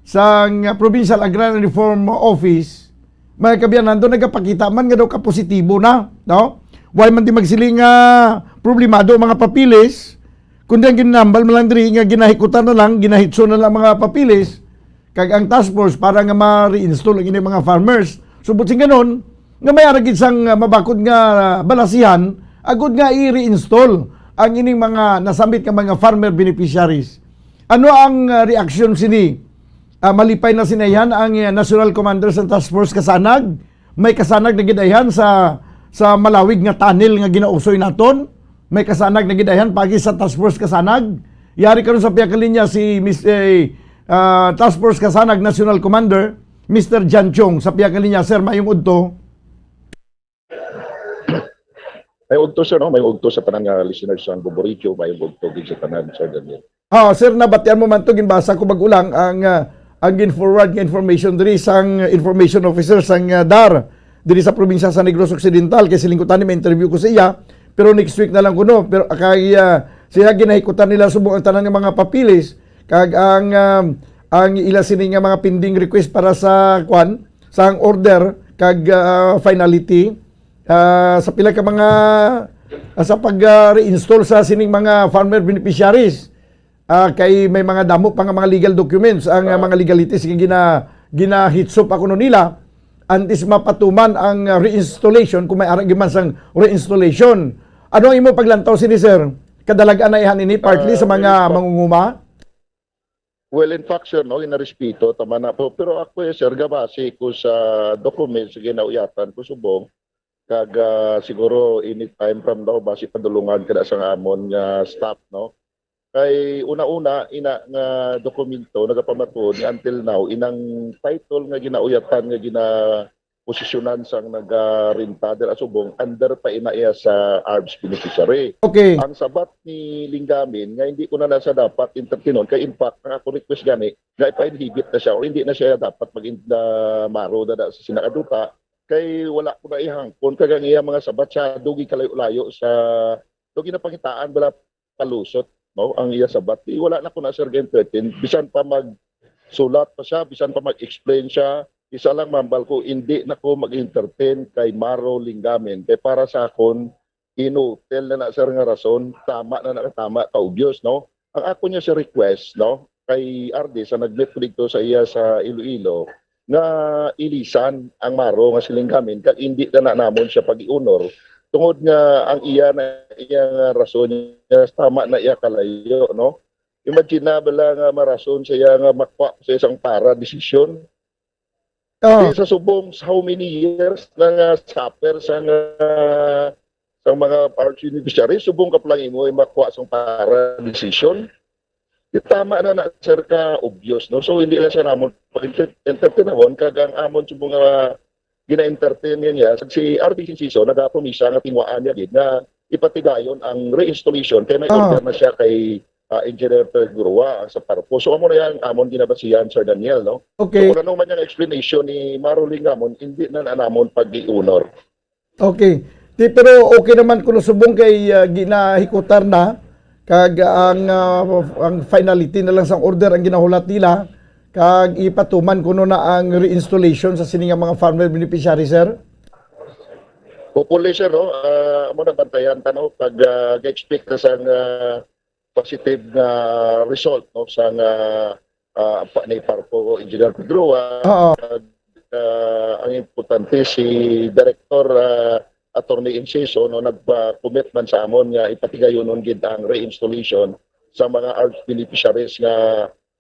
sang Provincial Agrarian Reform Office, May kabiyanan doon, nagapakita man nga daw kapositibo na, no? Why man di magsiling nga problemado ang mga papilis, kundi ang ginambal man lang diri nga ginahikutan na lang, ginahitso na lang mga papilis, kag ang task force para nga ma-reinstall ang ining mga farmers. Subot sing ganon, nga may aragid sang, ah, mabakod nga balasihan, agud nga i-reinstall ang ining mga nasambit nga mga farmer beneficiaries. Ano ang, ah, reaksyon sini? Ah, malipay na sinayhan ang, ah, National Commander sa Task Force Kasanag. May kasanag na gid ayhan sa, sa malawig nga tunnel nga ginausoy naton. May kasanag na gid ayhan pagi sa Task Force Kasanag. Yari karon sa pihak linya si Mis-, eh, ah, Task Force Kasanag National Commander, Mister John Chong. Sa pihak linya, sir, mayong udto. May udto, sir, no? May udto sa tanan nga listeners sa Buboritio, may udto gid sa tanan, Sir Daniel. Ah, sir, nabatian mo man to, ginbasa ko bag-o lang ang, ah, ang gin-forward nga information diri sang information officer sang, ah, dar diri sa probinsya sa Negros Occidental, kay siling ko tani may interview ko sa iya, pero next week na lang kuno. Pero kay, ah, siya ginahikutan nila subong ang tanan nga mga papilis kag ang, ah, ang ila sini nga mga pending request para sa kwan, sang order kag, ah, finality, ah, sa pila ka mga, ah, sa pag, ah, reinstall sa sining mga farmer beneficiaries. Ah, kay may mga damo pa nga mga legal documents, ang, ah, mga legalities nga gina-, ginahitsop pa kuno nila antes mapatuman ang, ah, reinstallation, kung may ara gyud man sang reinstallation. Ano ang imo paglantaw sini, sir? Kadalag-an na ihan ini partly sa mga mangunguma? Well, in fact, sir, no, ginarespeto, tama na po. Pero ako, eh, sir, gabase ko sa documents nga ginauyatan ko subong, kag, ah, siguro anytime from now, basi padulungan ka na sang amon nga staff, no? Kay una-una, ina nga dokumento, nagapamatuod nga until now, inang title nga ginauyatan nga ginaposisyonan sang nagarenta dira subong, under pa ina iya sa ARBS beneficiary. Okay. Ang sabat ni Linggamin nga hindi ko na na siya dapat entertainon, kay in fact, ang ako request gani, nga ipa-inhibit na siya o hindi na siya dapat mag-, ah, maro na, na sa sinakaduta, kay wala ko na ihangkon, kag ang iya mga sabat siya, dugi kalayo-layo sa, dugi na pangitaan, wala palusot, no, ang iya sabat. Di, wala na ko na, sir, ga-entertain. Bisan pa magsulat pa siya, bisan pa mag-explain siya, isa lang mambal ko, hindi na ko mag-entertain kay Maro Linggamin. Kay para sa akon, inutil na na, sir, nga rason, tama na na, tama, ka-obvious, no? Ang ako niya sa request, no, kay R D sa nag-meet ko dito sa iya sa Iloilo, nga ilisan ang Maro nga si Linggamin, kag hindi na, na namon siya pag-iunor, tungod nga ang iya na, iya nga rason niya, tama na iya kalayo, no? Imagine na bala nga marason siya nga makwa sa isang para desisyon. Oh. Di sa subong, how many years na nga suffer sa nga, sa mga arch beneficiary, subong ka pa lang imo ay makuha sang para decision. Di tama na na, sir, ka obvious, no? So, hindi na siya namon pag-enter-, entertainahon, kag ang amon subong nga gina-entertain niya, si R D Sinciso nagapromisa nga tinguhaan niya gid nga ipatigayon ang reinstallation kay may Ah. order na siya kay, ah, Engineer Figueroa sa Parpo. So, amo na yan, amon ginabasihan, Sir Daniel, no? Okay. So, kung ano man yung explanation ni Maro Linggamin, hindi na, na namon pag-iunor. Okay. Di, pero okay naman kuno subong kay, ah, ginahikutar na, kag ang, ah, ang finality na lang sang order ang ginahulat nila, kag ipatuman kuno na ang reinstallation sa sini nga mga farmer beneficiary, sir? Hopefully, sir, no? Ah, amo na bantayan ta, no? Pag, ah, ga-expect na sang, ah, positive nga result, no, sang, ah, ah, pa-, ni Parpo Engineer Pedro, ah, Oo. Ah, ang importante, si Director, ah, Attorney Inciso, no, nagpa-commit man sa amon nga ipatigayonon gid ang reinstallation sa mga ARBS beneficiaries nga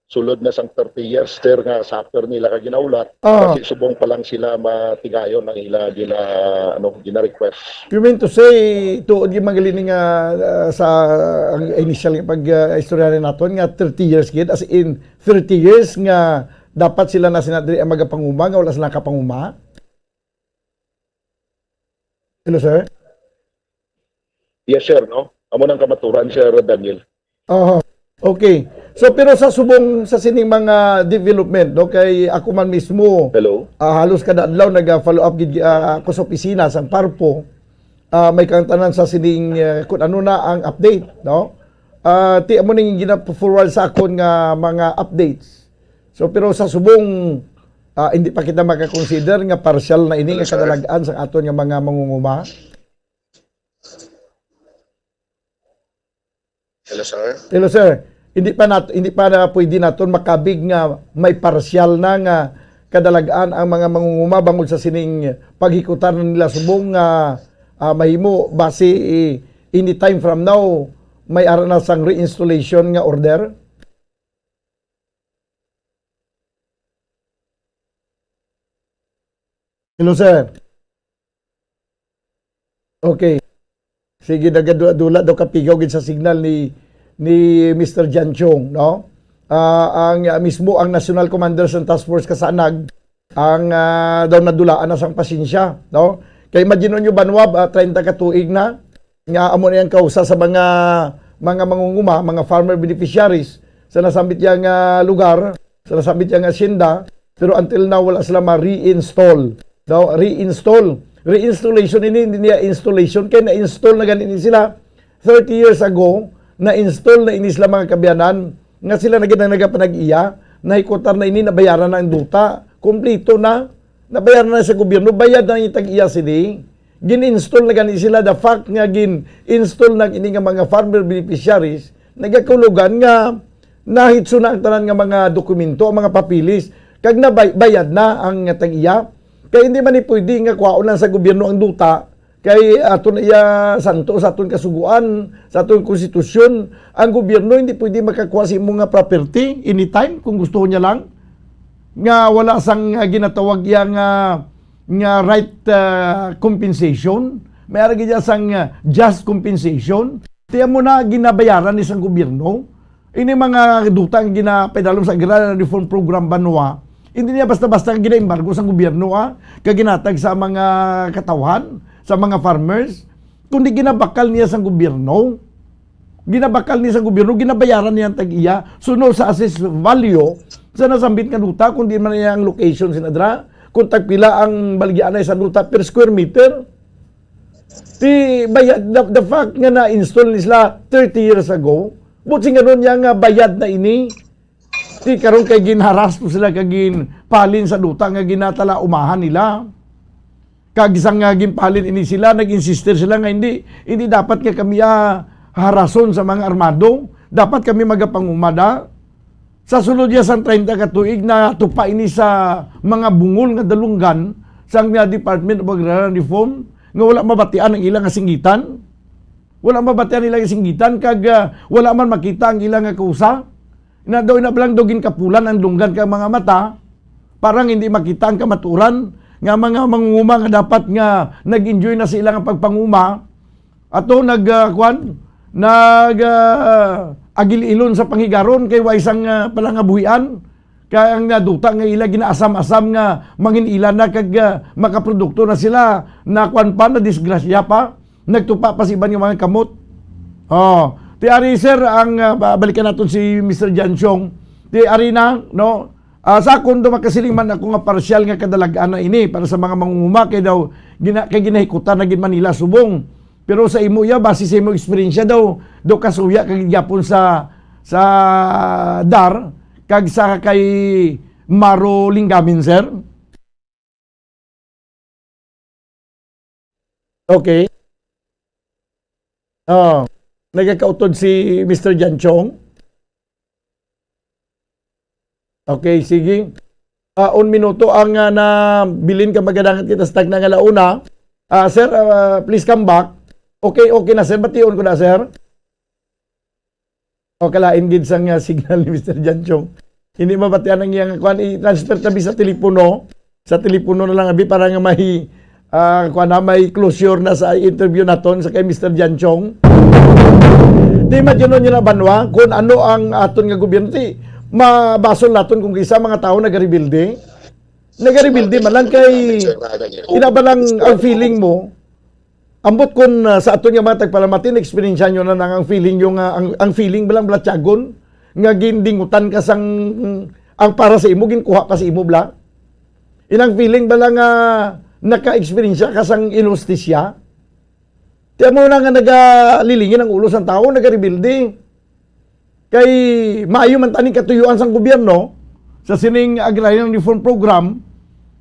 sulod na sang thirty years, sir, nga suffer nila ka ginaulat. Ah. Kasi subong pa lang sila matigayon ang ila gina-, ano, gina-request. You mean to say, tuod gyud man gali ni nga, ah, sa ang initial nga pag, ah, istorya ni naton nga thirty years gid, as in thirty years nga dapat sila na sina diri ang magapanguma nga wala sila nakapanguma? Hello, sir? Yes, sir, no? Amo nang kamaturan, Sir Daniel. Aha. Okay. So, pero sa subong sa sining mga development, no, kay ako man mismo, Hello? ah, halos kada adlaw naga-follow up gid, ah, ako sa opisina sang Parpo. Ah, may kaangtanan sa sining, ah, kung ano na ang update, no? Ah, ti amo ning gina-forward sa akon nga mga updates. So, pero sa subong Ah, hindi pa kita makakonsider nga partial na ini nga Hello, sir. Kadalag-an sa aton nga mga mangunguma? Hello, sir. Hello, sir. Hindi pa nat-, hindi pa na pwede naton makabig nga may partial na nga kadalag-an ang mga mangunguma bangod sa sining paghikutan nila subong nga, ah, mahimo basi, eh, anytime from now may ara na sang reinstallation nga order? Hello, sir. Okay. Sige, nagadula-dula daw kapigaw gid sa signal ni, ni Mister Jan Chong, no? Ah, ang, ah, mismo ang National Commander sa Task Force Kasanag, ang, ah, daw nadulaan na sang pasensya, no? Kay imagine nyo, Banwab, ah, treinta ka tuig na, nga amo na yang kausa sa mga, mga mangunguma, mga farmer beneficiaries sa nasambit yang, ah, lugar, sa nasambit yang asyenda, pero until now, wala sila ma-reinstall. No? Reinstall. Reinstallation ini, hindi niya installation. Kaya na-install na gani ni sila thirty years ago, na-install na ini sila, mga kaabyanan, nga sila na gid ang nagapanag-iya, nahikutan na ini, nabayaran na ang duta, kumplito na, nabayaran na sa gobyerno, bayad na yung tag-iya sini. Gin-install na gani sila, the fact nga gin-install na ini nga mga farmer beneficiaries, nagakulugan nga nahitso na ang tanan nga mga dokumento, ang mga papilis, kag nabay-, bayad na ang tag-iya. Kay hindi man ni pwede nga kwaon lang sa gobyerno ang duta, kay aton iya santo sa aton kasugoan, sa aton konstitusyon, ang gobyerno hindi pwede makakuha sa imo nga property anytime kung gusto niya lang, nga wala sang, ah, ginatawag iya nga, nga right, ah, compensation. May ara gid iya sang, ah, just compensation. Tiyan mo na ginabayaran ni sang gobyerno. Ini mga duta nga ginapadalom sa Agrarian Reform Program, Banwa, hindi niya basta-basta nga ginaembargo sang gobyerno, ah, kag ginatag sa mga katawhan, sa mga farmers, kundi ginabakal niya sang gobyerno. Ginabakal niya sang gobyerno, ginabayaran niya ang tag-iya, suno sa assessed value sa nasambit nga duta, kung di man niya ang location sinadra, kung tagpila ang baligyaanay sa duta per square meter. Ti bayad, the, the fact nga na-install ni sila thirty years ago, but sing ano niya nga bayad na ini, ti karon kay ginharas to sila kag ginpalin sa duta nga ginatala umahan nila. Kag sang nga ginpalin ini sila, nag-insister sila nga hindi, hindi dapat nga kami, ah, harason sa mga armado. Dapat kami magapangumada. Sa sulod niya sang treinta ka tuig, natupa ini sa mga bungol nga dalunggan sang, ah, Department of Agrarian Reform nga wala mabatian ang ila nga singgitan. Wala mabatian nila nga singgitan kag, ah, wala man makita ang ila nga kausa. Na daw, ina lang daw ginkapulan ang dunggan kang mga mata, para nga hindi makita ang kamaturan nga mga mangunguma nga dapat nga nag-enjoy na sa ilang pagpanguma, ato nag, ah, kwan, nag, ah, agil-ilon sa panghigaron kay way sang, ah, palangabuhian. Kay ang naduta nga ila ginaasam-asam nga mangin-ila na kag, ah, makaprodukto na sila, na kwan pa, na disgrasya pa. Nagtupa pa sa iban nga mga kamot. Oh, ti ari, sir, ang, ah, ba-, balikan naton si Mister Jan Chong. Ti ari na, no? Ah, sa akon, do makasiling man ako nga partial nga kadalag-an na ini para sa mga mangunguma kay daw gina-, kay ginahikutan na gid man nila subong. Pero sa imo iya, base sa imo eksperyensya daw, do kasuya ka gid gyapon sa, sa dar kag sa kay Maro Linggamin, sir? Okay. Oh, nagakautod si Mister Jan Chong. Okay, sige. Ah, un minuto ang, ah, nabilin ka, magadangat kita sa tagna nga launa. Ah, sir, ah, please come back. Okay, okay na, sir. Bation ko na, sir. O, kalain gid sang, ah, signal ni Mister Jan Chong. Hindi mabatian ang iyang kuan, i-transfer tabi sa telepono. Sa telepono na lang, abi, para nga may, ah, kuan na, may closure na sa interview naton sa kay Mister Jan Chong. Di, imagine nyo na, Banwa, kung ano ang aton nga gobyerno. Di, mabasol naton kung kisa mga tao nagarebilde. Nagarebilde man lang kay, ina ba lang ang feeling mo, Ambot kun, ah, sa aton nga mga tagpalamati, na-experience nyo na nang ang feeling nyo nga, ang, ang feeling ba lang blatyagon, nga gindingutan ka sang, ang para sa imo, ginkuha pa sa imo bla? Inang feeling ba lang nga naka-experience ka sang inustisya? Ti amo na nga nagalilingin ang ulo sang tawo, nagarebilde. Kay maayo man tani katuyuan sang gobyerno, sa sining agrarian reform program,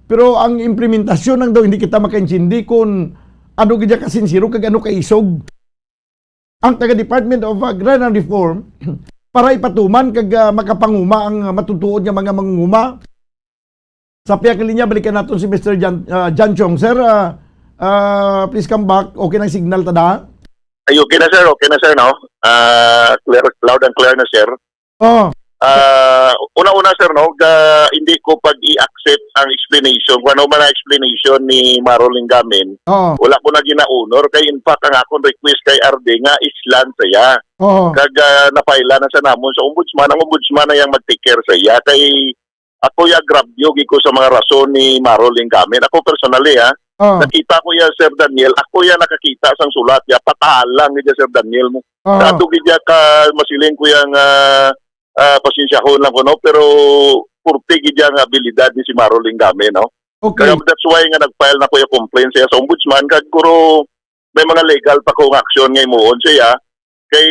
pero ang implementasyon lang daw hindi kita makaintindi kung ano gid kasinsiro kag ano kaisog ang taga Department of Agrarian Reform para ipatuman kag, ah, makapanguma ang matutuod nga mga mangunguma. Sa pihak nga linya, balikan naton si Mister Jan, ah, Jan Chong. Sir, ah, ah, please come back. Okay na ang signal ta da? Ay, okay na, sir. Okay na, sir, no? Ah, clear, loud and clear na, sir. Oh, Ah, una-una, sir, no, ga, hindi ko pag-i-accept ang explanation, kung ano man ang explanation ni Maro Lingamin. oh. Wala ko na gina-honor. Kay, in fact, ang akong request kay R D nga islan saya. Oh. Kag, ah, napaila na sa namon sa ombudsman. Ang ombudsman na yang mag-take care sa iya. Kay ako yung agrabyo gid ko sa mga rason ni Maro Lingamin. Ako personally, ha, Oh. nakita ko yan, Sir Daniel. Ako yan nakakita sang sulat ya. Patalang gid ya, Sir Daniel. Oh. Sa ato gid ya ka masiling ko yang, ah, ah, pasensyahon lang ko, no? Pero purti gid ya nga abilidad ni si Maro Lingamin, no? Okay. Kaya that's why nga nag-file na ko yung complaint siya sa ombudsman. Kag kuro may mga legal pa kong action nga imuon siya. Kay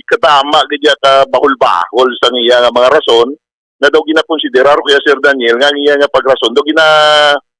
katama gid ya ka bahol-bahol sa iya nga mga rason na daw ginakonsiderar ko ya, Sir Daniel, nga ang iya nga pagrason daw gina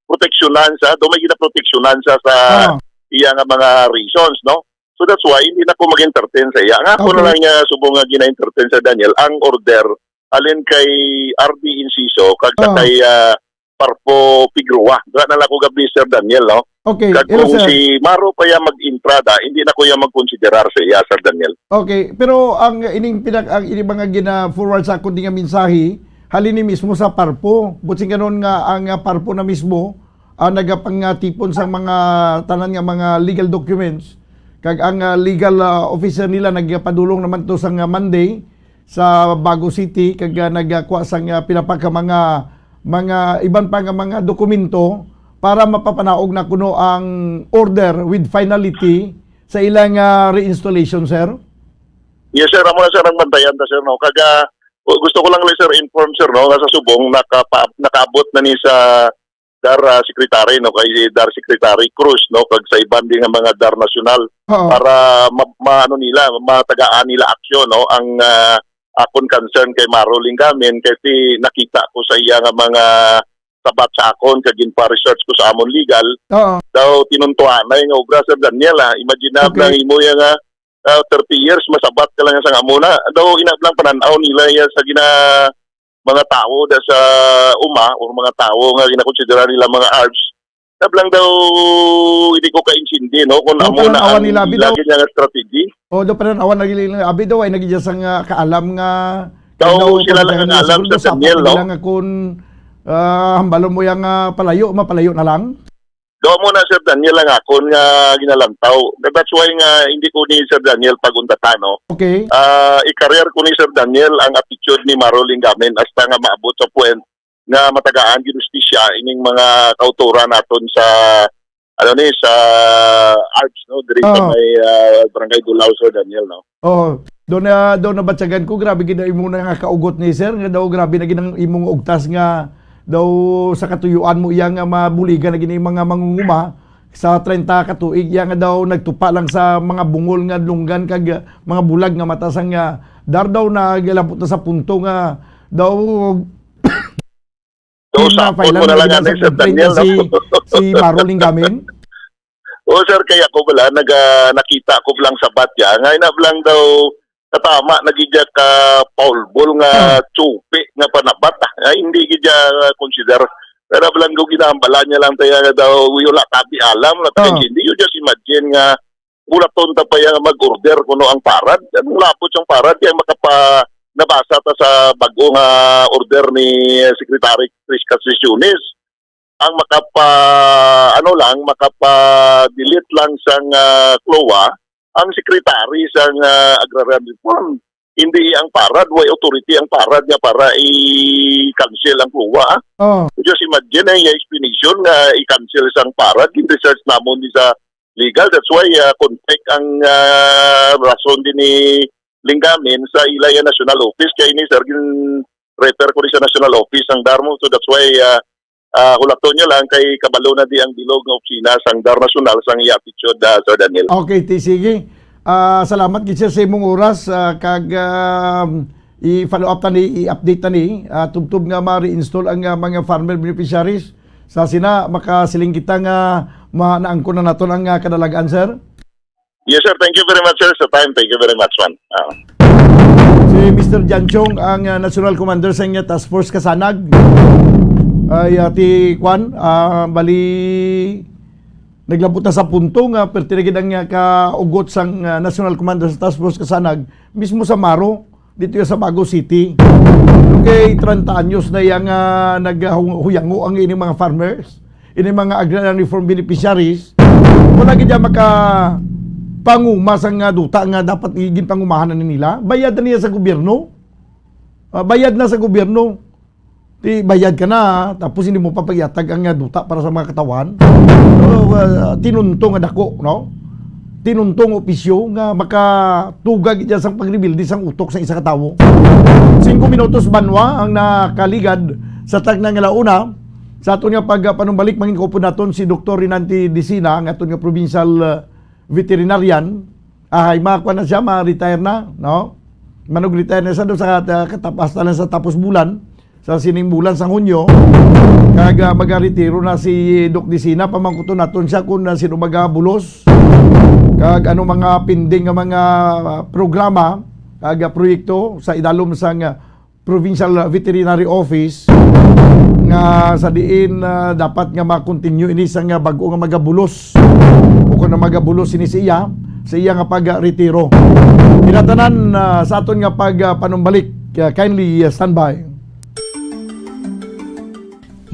proteksyonan sa, daw may ginaproteksyonan sa sa Ah. iya nga mga reasons, no? So that's why hindi na ko mag-entertain sa iya. Nga ako Okay. na lang niya subong nga gina-entertain sa Daniel ang order alin kay R D Inciso kag Ah. kay, ah, Parpo Pigrua. Dira na lang ko gabi, Sir Daniel, no? Okay. Kag Hello, kung sir. si Maro pa ya mag-entrada, hindi na ko ya magkonsiderar sa iya, Sir Daniel. Okay, pero ang ining pinak ang ining mga gina-forward sa akon nga mensahe halin ni mismo sa Parpo. Buot silingon nga ang, ah, Parpo na mismo ang nagapangatipon sa mga tanan nga mga legal documents. Kag ang, ah, legal, ah, officer nila nagapadulong naman to sa nga Monday sa Bago City kag, ah, nagakuha sang, ah, pila pa ka mga mga iban pa nga mga dokumento para mapapanaog na kuno ang order with finality sa ilang, ah, reinstallation, sir? Yes, sir. Amo na, sir, ang bantayan ta, sir, no? Kag, ah, gu-, gusto ko lang, sir, inform, sir, no, nga sa subong nakapa-, nakaabot na ni sa DAR, ah, secretary, no, kay DAR Secretary Cruz, no, kag sa iban din nga mga DAR nasyonal Oo. para ma-, ma-, ano nila, matagaan nila aksyon, no, ang, ah, akon concern kay Maro Lingamin kay ti-, nakita ko sa iya nga mga sabat sa akon kag ginpa-research ko sa amon legal, Oo. daw tinuntuanay nga obra, Sir Daniel, ah. Imagine na Okay. lang imo ya nga, ah, thirty years masabat ka lang sa amo na. Daw ina lang panan-aw nila ya sa gina mga tawo da sa uma or mga tawo nga ginakonsidera nila mga arbs. Ina lang daw hindi ko kaintindi, no, kung Daw amo na panan-awan ang nila, abi, ila daw. Gid nga strategy. O, do pa rin awan nagili abi daw ay nagidya sang, ah, kaalam nga Daw daw sila lang pagdaan ang nila, alam siguro sa daw sa Daniel, apat no? Nila nga kung, ah, hambalon mo yang, ah, palayo, mapalayo na lang. Daw mo na, Sir Daniel, ang akon nga ginalantaw. That's why nga hindi ko ni Sir Daniel pag-undatan, no? Okay. Ah, i-career ko ni Sir Daniel ang attitude ni Maro Lingamin hasta nga maabot sa point nga matagaan ginistisya ining mga kautoran naton sa, ano ni, sa arbs, no, diri sa Oo. may, ah, Barangay Dulao, Sir Daniel, no. Oh, doon na, doon nabatyagan ko, grabe gid ang imo na nga kaugot ni sir, nga daw grabe na gid ang imong ugtas nga daw sa katuyuan mo iya nga mabuligan na gid ang mga mangunguma sa treinta ka tuig, iya nga daw nagtupa lang sa mga bungol nga lunggan kag, ah, mga bulag nga mata sang, ah, DAR daw na galabot na sa punto nga daw So, Pila sa pa, ilan mo na na lang gid ang ang Sir Daniel, complaint no? si, si Maro Lingamin? O, sir, kaya ko bala, naga, nakita ko lang sa batya, nga ina lang daw katama na gid ka paulbol nga Ah. tsupi nga panabat, ah. Nga hindi gid ya consider. Pero lang daw ginahambala niya lang tayo nga daw wala tabi alam, na tayo Ah. hindi. You just imagine nga ulaton ta pa yang mag-order kuno ang parad. Ang lapot ang parad, kaya makapa, nabasa ta sa bago nga order ni Secretary Chris Castriciones. Ang makapa, ano lang, makapa-delete lang sang, ah, CLOA, ang secretary sang, ah, Agrarian Reform. Hindi ang parad, way authority ang parad nga para i-cancel ang CLOA, ah. Oh. Just imagine, eh, yung explanation nga i-cancel sang parad, yung research namon di sa legal. That's why, ah, contact ang, ah, rason din ni Lingamin sa ila ya national office. Kaya ini, sir, gin-refer ko rin sa national office ang DAR mo. So that's why, ah, ah, hulaton nyo lang kay kabalo na di ang bilog nga opisina sang DAR National sang iya attitude, ah, Sir Daniel. Okay, ti sige. Ah, salamat gid sir sa imong oras, ah, kag, ah, i-follow up ta ni, i-update ta ni, ah, tubtob nga ma-reinstall ang, ah, mga farmer beneficiaries. Sa sina, makasiling kita nga ma-, naangkon na naton ang, ah, kadalagan, sir? Yes, sir. Thank you very much, sir, sa time. Thank you very much, man. Ah. Si Mister Jan Chong, ang, ah, National Commander sa inyo Task Force Kasanag. Ay, ah, ti, kwan, ah, bali, naglabot na sa punto nga perti na gid ang, ah, kaugot sang, ah, National Commander sa Task Force Kasanag, mismo sa Maro, dito sa Bago City. Okay, treinta anyos na yang, ah, naghuyango ang ining mga farmers, ining mga agrarian reform beneficiaries. Wala gid siya makapanguma sang duta nga dapat ginpangumahan na nila. Bayad na niya sa gobyerno. Ah, bayad na sa gobyerno. Ti bayad ka na, tapos hindi mo pa pagyatag ang, ah, duta para sa mga katawhan. So, ah, tinunto nga dako, no? Tinunto nga opisyo nga makatugag dyan sang pagrebildi sang utok sa isa ka tawo. Singko minutos banwa ang nakaligad sa tagna nga launa. Sa aton nga pagpanumbalik, mangin-upod naton si Doktor Renante Dicina, ang aton nga provincial, ah, veterinarian. Ah, ay, makuha na siya, ma-retire na, no? Manug-retire na siya doon sa, ah, katap-, hasta lang sa tapos bulan, sa sining bulan sang Hunyo. Kag, ah, magaretiro na si Doc Dicina, pamangkuton naton siya kung, ah, sino magabulos. Kag ano mga pending nga mga, ah, programa, kag, ah, proyekto sa idalom sang, ah, Provincial Veterinary Office nga sa diin, ah, dapat nga ma-continue ini sang, ah, bag-o nga magabulos o kon na magabulos ini sa iya, sa iya nga pag-retiro. Kinatanan, ah, sa aton nga pag, ah, panumbalik, ah, kindly, ah, standby.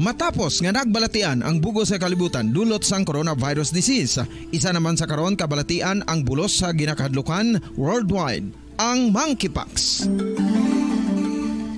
Matapos nga nagbalatian ang bug-os nga kalibutan dulot sang coronavirus disease, isa naman sa karon kabalatian ang bulos sa ginakahadlukan worldwide, ang monkeypox.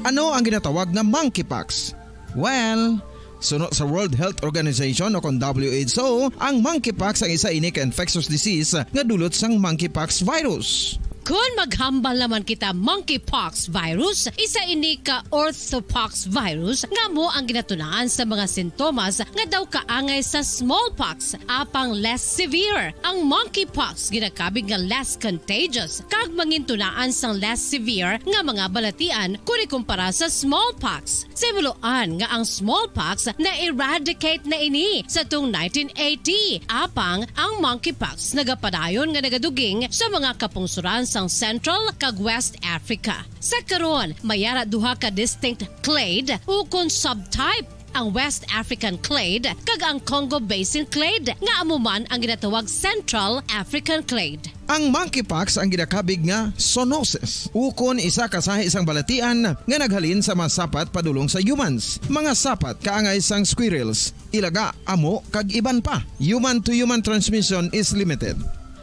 Ano ang ginatawag nga monkeypox? Well, suno sa World Health Organization o kon W H O, ang monkeypox ang isa ini ka infectious disease nga dulot sang monkeypox virus. Kon maghambal naman kita monkeypox virus, isa ini ka orthopox virus nga amo ang ginatunaan sa mga sintomas nga daw kaangay sa smallpox, apang less severe. Ang monkeypox ginakabig nga less contagious kag mangintunaan sang less severe nga mga balatian kon ikumpara sa smallpox. Sa himuloan nga ang smallpox na-eradicate na ini sa tuong nineteen eighty, apang ang monkeypox nagapadayon nga nagaduging sa mga kapungsoran sang Central kag West Africa. Sa karon, may ara duha ka distinct clade ukon subtype, ang West African clade kag ang Congo Basin clade, nga amo man ang ginatawag Central African clade. Ang monkeypox ang ginakabig nga zoonosis, ukon isa ka sahi sang balatian nga naghalin sa mga sapat padulong sa humans, mga sapat kaangay sang squirrels, ilaga, amo, kag iban pa. Human-to-human transmission is limited.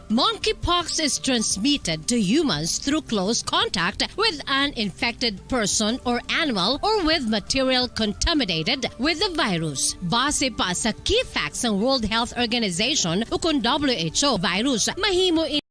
Monkeypox is transmitted to humans through close contact with an infected person or animal or with material contaminated with the virus. Base pa sa key facts sang World Health Organization ukon W H O, virus mahimo in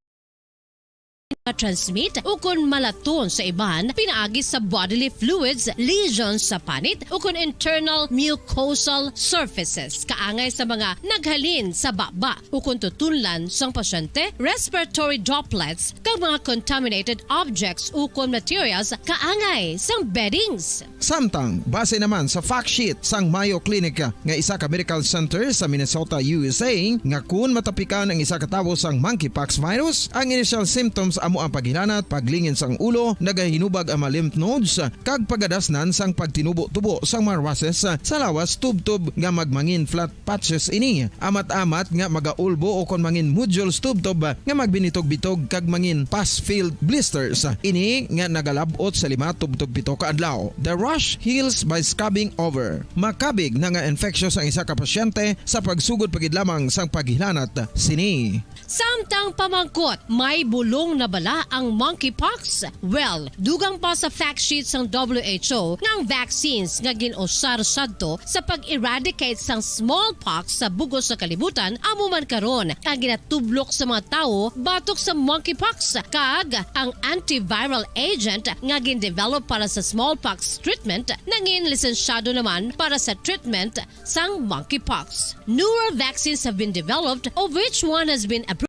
matransmit ukon malaton sa iban pinaagi sa bodily fluids, lesions sa panit, ukon internal mucosal surfaces, kaangay sa mga naghalin sa baba ukon tutunlan sang pasyente, respiratory droplets, kag mga contaminated objects ukon materials kaangay sang beddings. Samtang, base naman sa fact sheet sang Mayo Clinic nga isa ka medical center sa Minnesota, U S A, nga kun matapikan ang isa ka tawo sang monkeypox virus, ang initial symptoms amo ang paghilanat, paglingin sang ulo, nagahinubag ang mga lymph nodes, kag pagadasnan sang pagtinubo-tubo sang mga rushes sa lawas tubtob nga magmangin flat patches ini. Amat-amat nga magaulbo o kon mangin nodules tubtob nga magbinitog-bitog kag mangin pus-filled blisters. Ini nga nagalab-ot sa lima tubtob pito ka adlaw. The rash heals by scabbing over. Makabig na nga infectious ang isa ka pasyente sa pagsugod pa gid lamang sang paghilanat sini. Samtang pamangkot, may bulong na bala ang monkeypox? Well, dugang pa sa fact sheet sang W H O nga ang vaccines nga gin-usar sadto sa pag-eradicate sang smallpox sa bug-os nga kalibutan amo man karon ang ginatublok sa mga tawo batok sa monkeypox, kag ang antiviral agent nga gin-develop para sa smallpox treatment nangin lisensyado naman para sa treatment sang monkeypox. Newer vaccines have been developed, of which one has been approved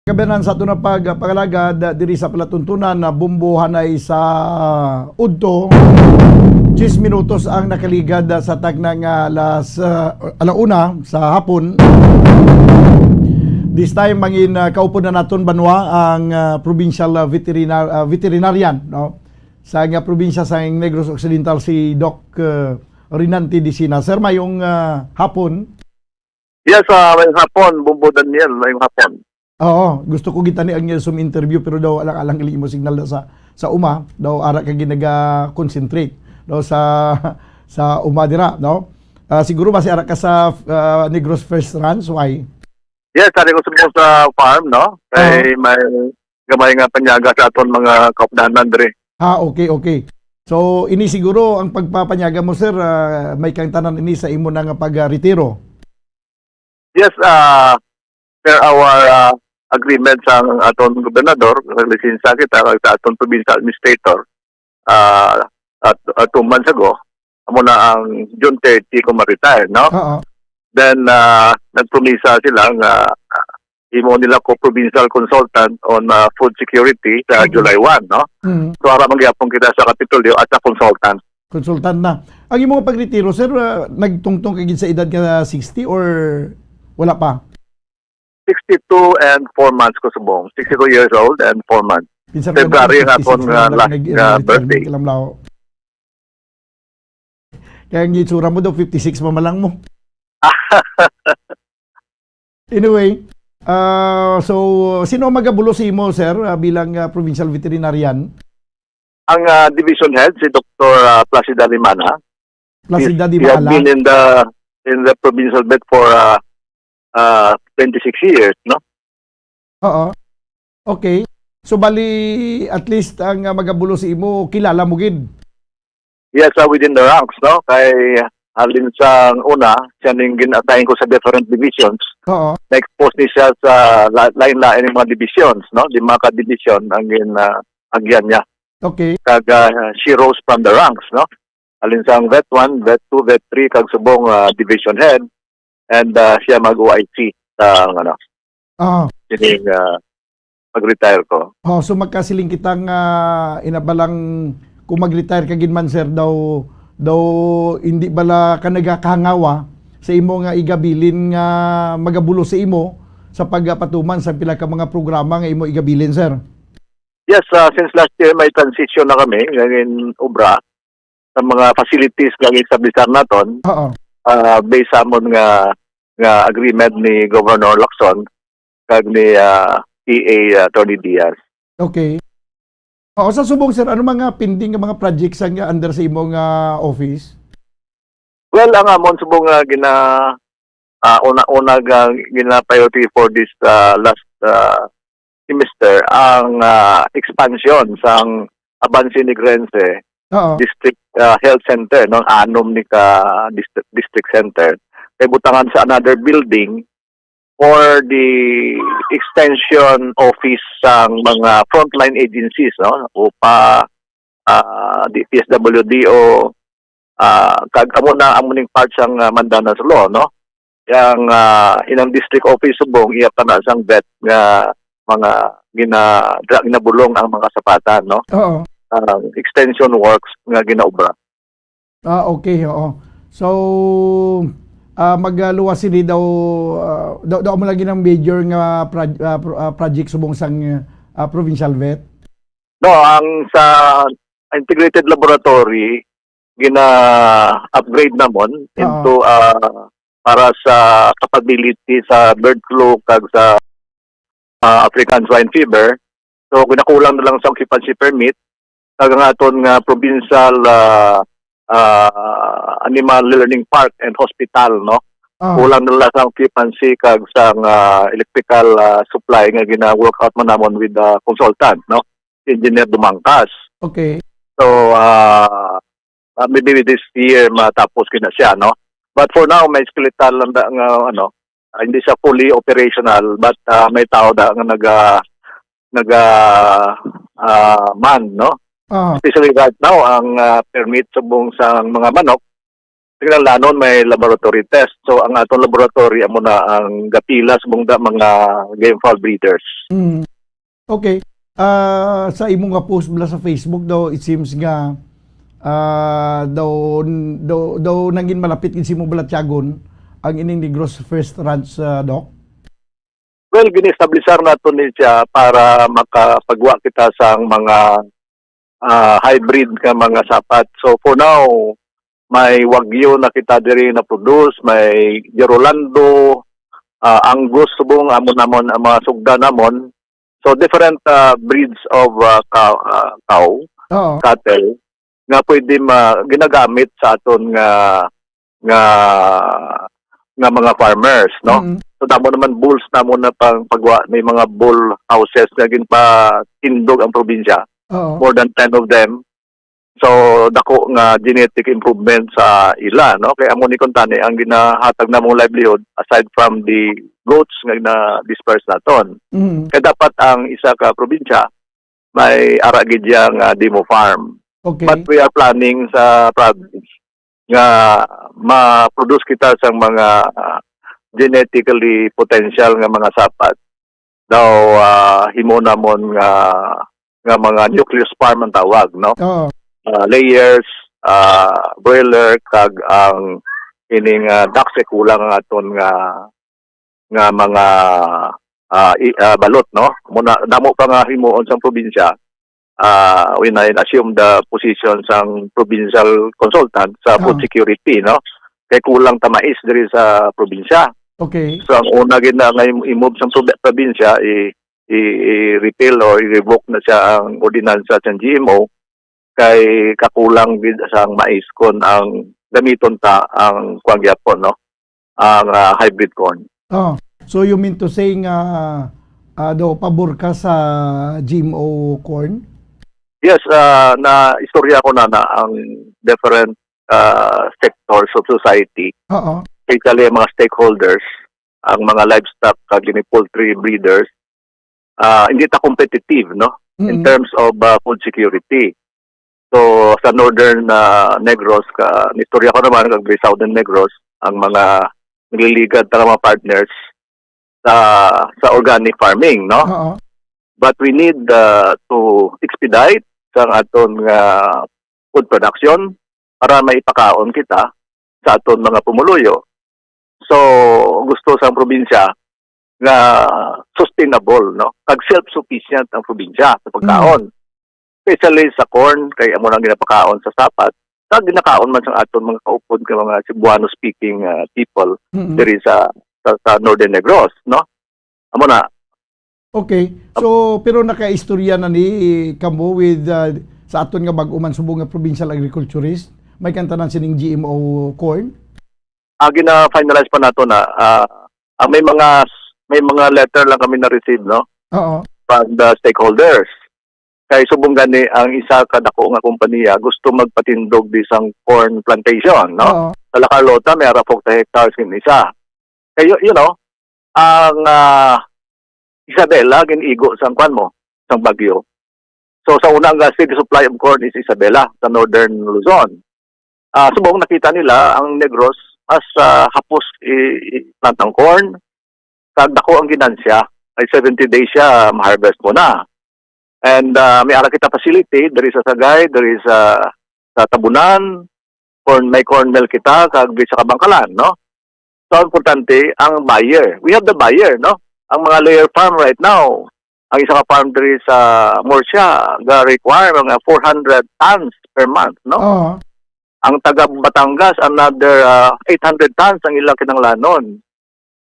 Kabanan sa aton na pag-, pag-alagad, ah, diri sa palatuntunan na bumbo hanay sa udto, diyes minutos ang nakaligad, ah, sa tagna nga alas, ah, ala una sa hapon. This time, mangin, ah, kaupod na naton banwa ang, ah, provincial, ah, veterinar-, ah, veterinarian, no? Sa nga probinsya sa Negros Occidental, si Doc, ah, Rinante Dicina. Sir, mayong, ah, hapon. Yes, ah, mayong hapon, Bumbo Daniel, mayong hapon. Oo, gusto ko gitani ang iyang Zoom interview, pero daw alang-alang gali imo signal na sa, sa uma, daw ara ka ginaga-concentrate, no, sa, sa uma dira, no? Ah, siguro ba si ara ka sa, ah, Negros First Ranch, why? Yes, ari ko sa, sa farm, no? Kay Oo. may gamay nga panyaga sa aton mga kaupdanan diri. Ah, okay, okay. So, ini siguro ang pagpapanyaga mo, sir, ah, may kang tanan ini sa imo na nga pag-retiro. Yes, ah, per our, ah, agreement sa aton gobernador, naglisensya kita kag sa aton provincial administrator, ah, at, at two months ago, amo na ang June thirty ko ma-retire, no? Oo. Then, ah, nagpromisa sila nga imo nila ko provincial consultant on, ah, food security sa Okay. July one, no? Mm. So, ara man gyapon kita sa Kapitolyo as a consultant. Consultant na. Ang imo nga pagretiro, sir, ah, nagtungtong ka gid sa edad nga sixty or wala pa? Sixty-two and four months ko subong. Sixty-two years old and four months. Pinsan ko February na ang akon, fifty-six ah, na lang last, nag-, ah, nag-retire, birthday. Kalamlaw. Kaya ang itsura mo daw, fifty-six pa man lang mo. Anyway, ah, so, sino ang magabulo sa imo, sir, ah, bilang, ah, provincial veterinarian? Ang, ah, division head, si Doktor, ah, Placida Limana. Placida He's, he has Limana. been in the, in the provincial vet for, ah, ah, twenty-six years, no? Oo. Okay. So, bali, at least ang, ah, magabulo sa imo, kilala mo gid. Yes, ah, within the ranks, no? Kay halin sang una, siya ning gin-assign ko sa different divisions. Oo. Na-expose ni siya sa la-, lain-lain nga mga divisions, no? Lima ka division ang gin-, ah, agyan niya. Okay. Kag, ah, she rose from the ranks, no? Halin sang Vet one, Vet two, Vet three, kag subong, ah, division head. And, ah, siya mag-O I C sa, ano, Ah. sining, ah, pag-retire ko. Oh, so magkasiling kita nga, ina, balang kung mag-retire ka gid man, sir, daw, daw hindi bala ka nagakahangawa sa imo nga igabilin nga magabulo sa imo sa pagpatuman sa pila ka mga programa nga imo igabilin, sir? Yes, ah, since last year may transition na kami, naging obra sa mga facilities nga gi-establish naton, Oo. ah, based sa amon nga, nga agreement ni Governor Lacson kag ni, ah, P A Attorney Diaz. Okay. Oo, sa subong, sir, ano mga pending nga mga projects ang under sa imo nga office? Well, ang amon subong nga gina-, ah, una-una nga gina-priority for this, ah, last, ah, semester ang, ah, expansion sang Avance Negrense Oo. District, ah, Health Center, no? Anom ni ka dist-, district center. Kay butangan sa another building for the extension office sang mga frontline agencies, no? O pa, ah, D P S W D O, ah, kag amo na, amo ning part sang, ah, Mandanas Law, no? Yang, ah, inang district office subong, iya pa na sang vet nga mga gina-, gra-, ginabulong ang mga sapatan, no? Oo. Ang extension works nga ginaobra. Ah, okay, oo. So, ah, magaluwas sini daw, ah, daw, daw mo lagi ng major nga proj-, ah, pro-, ah, project subong sang, ah, provincial vet? No, ang sa integrated laboratory, gina-upgrade namon Oo. into, ah, para sa capability sa bird flu kag sa, ah, African swine fever. So, ginakulang na lang sa occupancy permit kag ang aton nga provincial, ah, ah, animal learning park and hospital, no? Oo. Kulang na lang sa occupancy kag sa, ah, electrical, ah, supply nga gina-work out man namon with the consultant, no? Engineer Dumangkas. Okay. So, ah, ah, maybe this year matapos gid na siya, no? But for now, may skeletal lang da nga, ano, ah, hindi siya fully operational, but, ah, may tao da nga naga-, naga-, ah, man, no? Ah. Especially right now, ang, ah, permit subong sa mga manok, kinahanglanon may laboratory test. So, ang aton laboratory amo na ang gapila sa mga, mga game fowl breeders. Mm. Okay. Ah, sa imo nga post bala sa Facebook daw, it seems nga, ah, daw, daw, daw nangin malapit gid sa imo balatyagon ang ining Negros First Ranch, ah, Doc? Well, gin-establisar nato ni siya para makapagwa kita sang mga, ah, hybrid nga mga sapat. So, for now, may Wagyu na kita diri na produce, may Girolando, ah, Angus subong, amo namon ang mga sugda namon. So, different, ah, breeds of, ah, cow, ah, cow, Oo. cattle, nga pwede ma-, ginagamit sa aton nga, nga, nga mga farmers, no? Mm. So, damo naman bulls namon na pang pagwa, may mga bull houses nga ginpatindog ang probinsya. Oo. More than ten of them. So, dako nga genetic improvement sa ila, no? Kay amo ni kuntani ang ginahatag namong livelihood aside from the goats nga gina-disperse naton. Mm. Kay dapat ang isa ka probinsya may ara gid iya nga demo farm. Okay. But we are planning sa province nga ma-produce kita sang mga, ah, genetically potential nga mga sapat. Daw, ah, himo namon nga, nga mga nucleus farm ang tawag, no? Oo. Ah, layers, ah, broiler, kag ang ining, ah, ducks, eh, kulang ang aton nga, nga mga, ah, i-, ah, balot, no? Muna, damo pa nga himuon sang probinsya. Ah, when I assume the position sang provincial consultant sa food Ah. security, no? Kay kulang ta mais diri sa probinsya. Okay. So, ang una gid na nga im-, i-move sang probi-, probinsya, i-, i-, i-repeal or i-revoke na siya ang ordinansa sang G M O, kay kakulang gid sang mais kon ang gamiton ta ang kuwan gyapon, no? Ang, ah, hybrid corn. Oh, so you mean to say nga, ah, daw pabor ka sa G M O corn? Yes, ah, na istorya ko na na ang different, ah, sectors of society, Oo. especially ang mga stakeholders, ang mga livestock kag ini poultry breeders, ah, hindi ta competitive, no? In Mm. terms of, ah, food security. So, sa Northern, ah, Negros, ka, istorya ko naman, kag Southern Negros, ang mga nagliligad ta nga mga partners sa, sa organic farming, no? Oo. But we need, ah, to expedite sa aton nga food production para may ipakaon kita sa aton mga pumuluyo. So, gusto sang probinsya nga sustainable, no? Kag self-sufficient ang probinsya sa pagkaon. Mm. Especially sa corn, kay amo nang ginapakaon sa sapat. Kag ginakaon man sang aton mga kaupod nga mga Cebuano-speaking, ah, people Mm. diri sa, sa, sa Northern Negros, no? Amo na. Okay. So, pero nakaistorya na ni kamo with, ah, sa aton nga bag-o man subong nga provincial agriculturist, may kantanan sining G M O corn? Ah, gina-finalize pa nato na, ah, ah, may mga, may mga letter lang kami na-receive, no? Oo. From the stakeholders. Kay subong gani ang isa ka dako nga kompanya gusto magpatindog di sang corn plantation, no? Oo. Sa La Carlota, may ara forty hectares yung isa. Kay, you, you know, ang, ah, Isabela, gin-igo sang kwan mo, sang bagyo. So, sa una, ang, ah, steady supply of corn is Isabela, sa Northern Luzon. Ah, subong nakita nila ang Negros as, ah, hapos i-, i-plant ang corn, kag dako ang ginansya, ay seventy days siya, ma-harvest mo na. And, ah, may ara kita facility, diri sa Sagay, diri sa, sa Tabunan, corn, may corn mill kita, kag diri sa Kabangkalan, no? So, ang importante, ang buyer. We have the buyer, no? Ang mga layer farm right now, ang isa ka farm diri sa Murcia, ga-require mga four hundred tons per month, no? Oo. Ang taga Batangas, another, ah, eight hundred tons ang ilang kinahanglanon.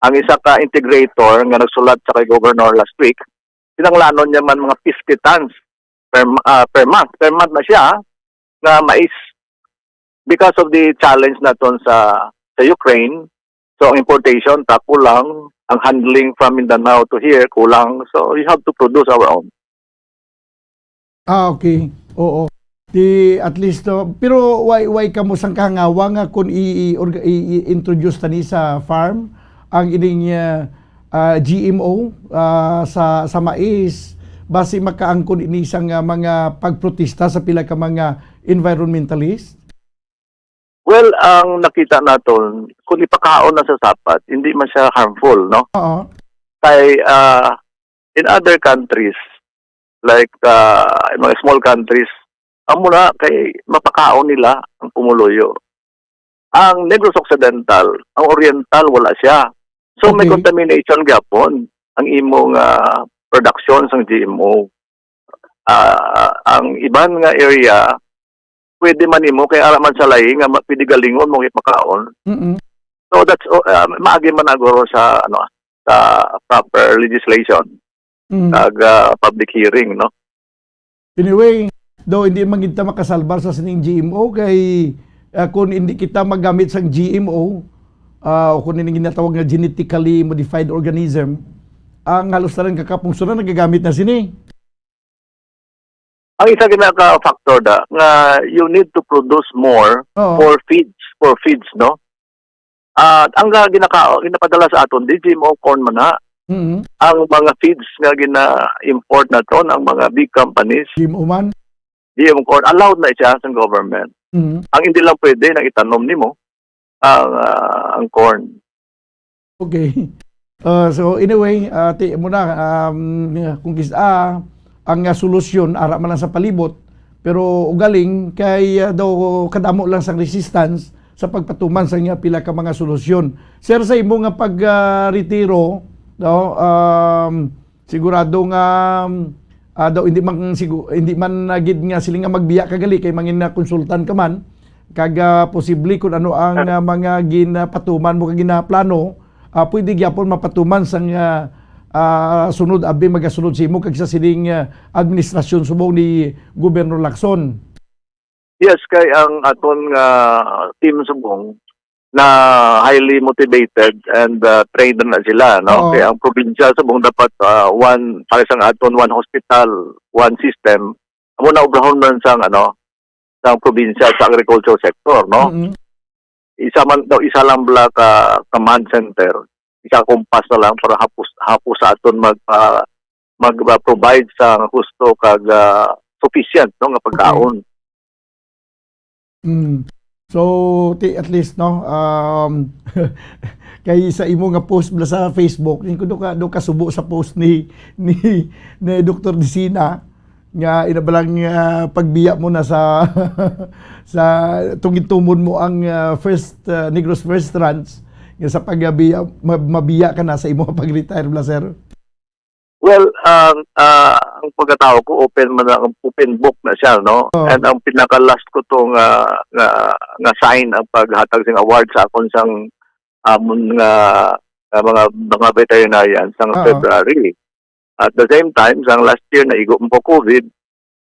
Ang isa ka integrator nga nagsulat sa kay Governor last week, kinahanglanon niya man mga fifty tons per, ah, per month. Per month na siya, ah, nga mais. Because of the challenge naton sa, sa Ukraine, so ang importation ta kulang, ang handling from Mindanao to here kulang, so you have to produce our own. Ah, okay. Oo. Di, at least, no, pero why, why kamo sang kahangawa nga kung i, i, orga-, i, i-introduce tani sa farm ang ining, ah, ah, G M O, ah, sa, sa mais, basi makaangkon ini sang, ah, mga pagprotesta sa pila ka mga environmentalist? Well, ang nakita naton, kung ipakaon na sa sapat, hindi man siya harmful, no? Oo. Kay, ah, in other countries, like, ah, in mga small countries, amo na kay mapakaon nila ang pumuluyo. Ang Negros Occidental, ang Oriental, wala siya. So, may Okay. contamination gyapon ang imong, ah, production sang G M O. Ah, ang iban nga area, pwede man nimo, kay ara man sa lahi nga ma-, pwede galingon mo ipakaon. Mm-mm. So, that's, uh, maagi man na guro sa, ano, sa proper legislation, Mm. kag, ah, public hearing, no? Anyway, daw hindi man kita makasalbar sa sining G M O kay, ah, kung hindi kita magamit sang G M O, ah, o kung ini ginatawag nga genetically modified organism, ang halos tanan ka kapungsoran nagagamit na sini. Ang isa ginaka-factor da nga you need to produce more Oo. for feeds, for feeds, no? At ang ga-, ginaka-, ginapadala sa aton, di G M O corn man na. Mm. Ang mga feeds nga gina-import naton, ang mga big companies, G M O man. G M O corn, allowed na siya sa government. Mm. Ang hindi lang pwede na itanom nimo ang, ah, ang corn. Okay. Uh, so anyway, uh, ti mo na, um, kung kis ah, ang, ah, solusyon ara man lang sa palibot, pero ugaling kay, ah, daw kadamo lang sang resistance sa pagpatuman sa nga pila ka mga solusyon. Sir, sa imo nga pag, ah, retiro, no, um, sigurado nga, ah, daw hindi man sigu-, hindi man, ah, gid nga siling nga magbiya ka gali kay mangin na konsultan ka man, kag, ah, posible kun ano ang, ah, mga ginapatuman mo kag ginaplano, ah, pwede gyapon mapatuman sang, ah, ah, sunod abi magasunod sa imo kag sa sining, ah, administrasyon subong ni Gobernador Lacson. Yes, kay ang aton nga team subong na highly motivated and, uh, trained na sila, no? Oo. Kay ang probinsya subong dapat, uh, one, para sa aton one hospital, one system, amo na obrahon man sang, ano, sang probinsya sa agriculture sector, no? Mm-mm. Isa man daw, isa lang bala ka command center, isa kumpas na lang para hapos, hapos sa aton mag, ah, mag, ah, provide sa husto kag, ah, sufficient, no, nga pagkaon. Mm. So, ti, at least, no, um, kay sa imo nga post bala sa Facebook, ning ko do ka, do kasubo sa post ni, ni, ni Doktor Disina, nga ina ba lang, ah, pagbiya mo na sa, sa tungid-tumon mo ang, ah, first, ah, Negros First Ranch, nga sa pagbiya, ma-, mabiya ka na sa imo pag-retire bala, sir? Well, ang, ah, ang pagkatao ko, open man ang, open book na siya, no? Oo. And ang pinaka-last ko to nga, nga, nga sign ang paghatag sing award sa akon sang amon nga, nga mga, mga veterinarian sang Oo. February. At the same time, sang last year, naigo mo ko COVID.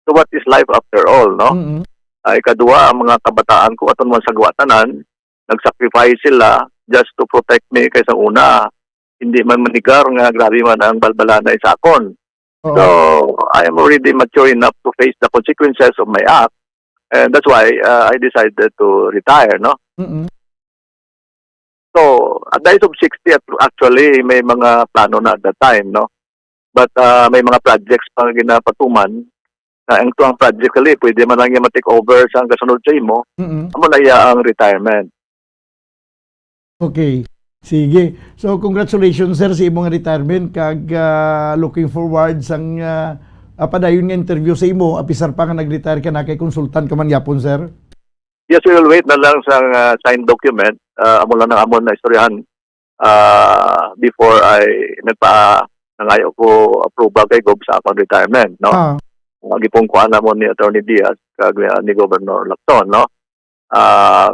So what is life after all, no? Mm-mm. Ay, kadua, ang mga kabataan ko, aton man sagwa tanan, nag-sacrifice sila just to protect me kay sa una, hindi man manigar nga grabe man ang balbalanay sa akon. Oo. So, I am already mature enough to face the consequences of my act. And that's why, uh, I decided to retire, no? Mm-mm. So, at the age of sixty, at-, actually, may mga plano na at that time, no? But, uh, may mga projects pa nga ginapatuman. Na ang tuwang project, kali, pwede man lang niya ma-take over sa kasunod sa imo. Mm-mm. Amo na iya ang retirement. Okay. Sige. So, congratulations, sir, sa imong retirement. Kag, ah, looking forward sang, ah, ah, padayon nga interview sa imo. Apisar pa nga nag-retire ka na kay consultant ka man gyapon, sir. Yes, we will wait na lang sa, ah, signed document. Ah, amo lang ang amon na istoryahan, ah, before I nagpa-, nangayo ko approval kay Gob sa akong retirement, no? Ah, Ang gipungkuan namon ni Attorney Diaz kag, ah, ni Governor Lacson, no? Ah,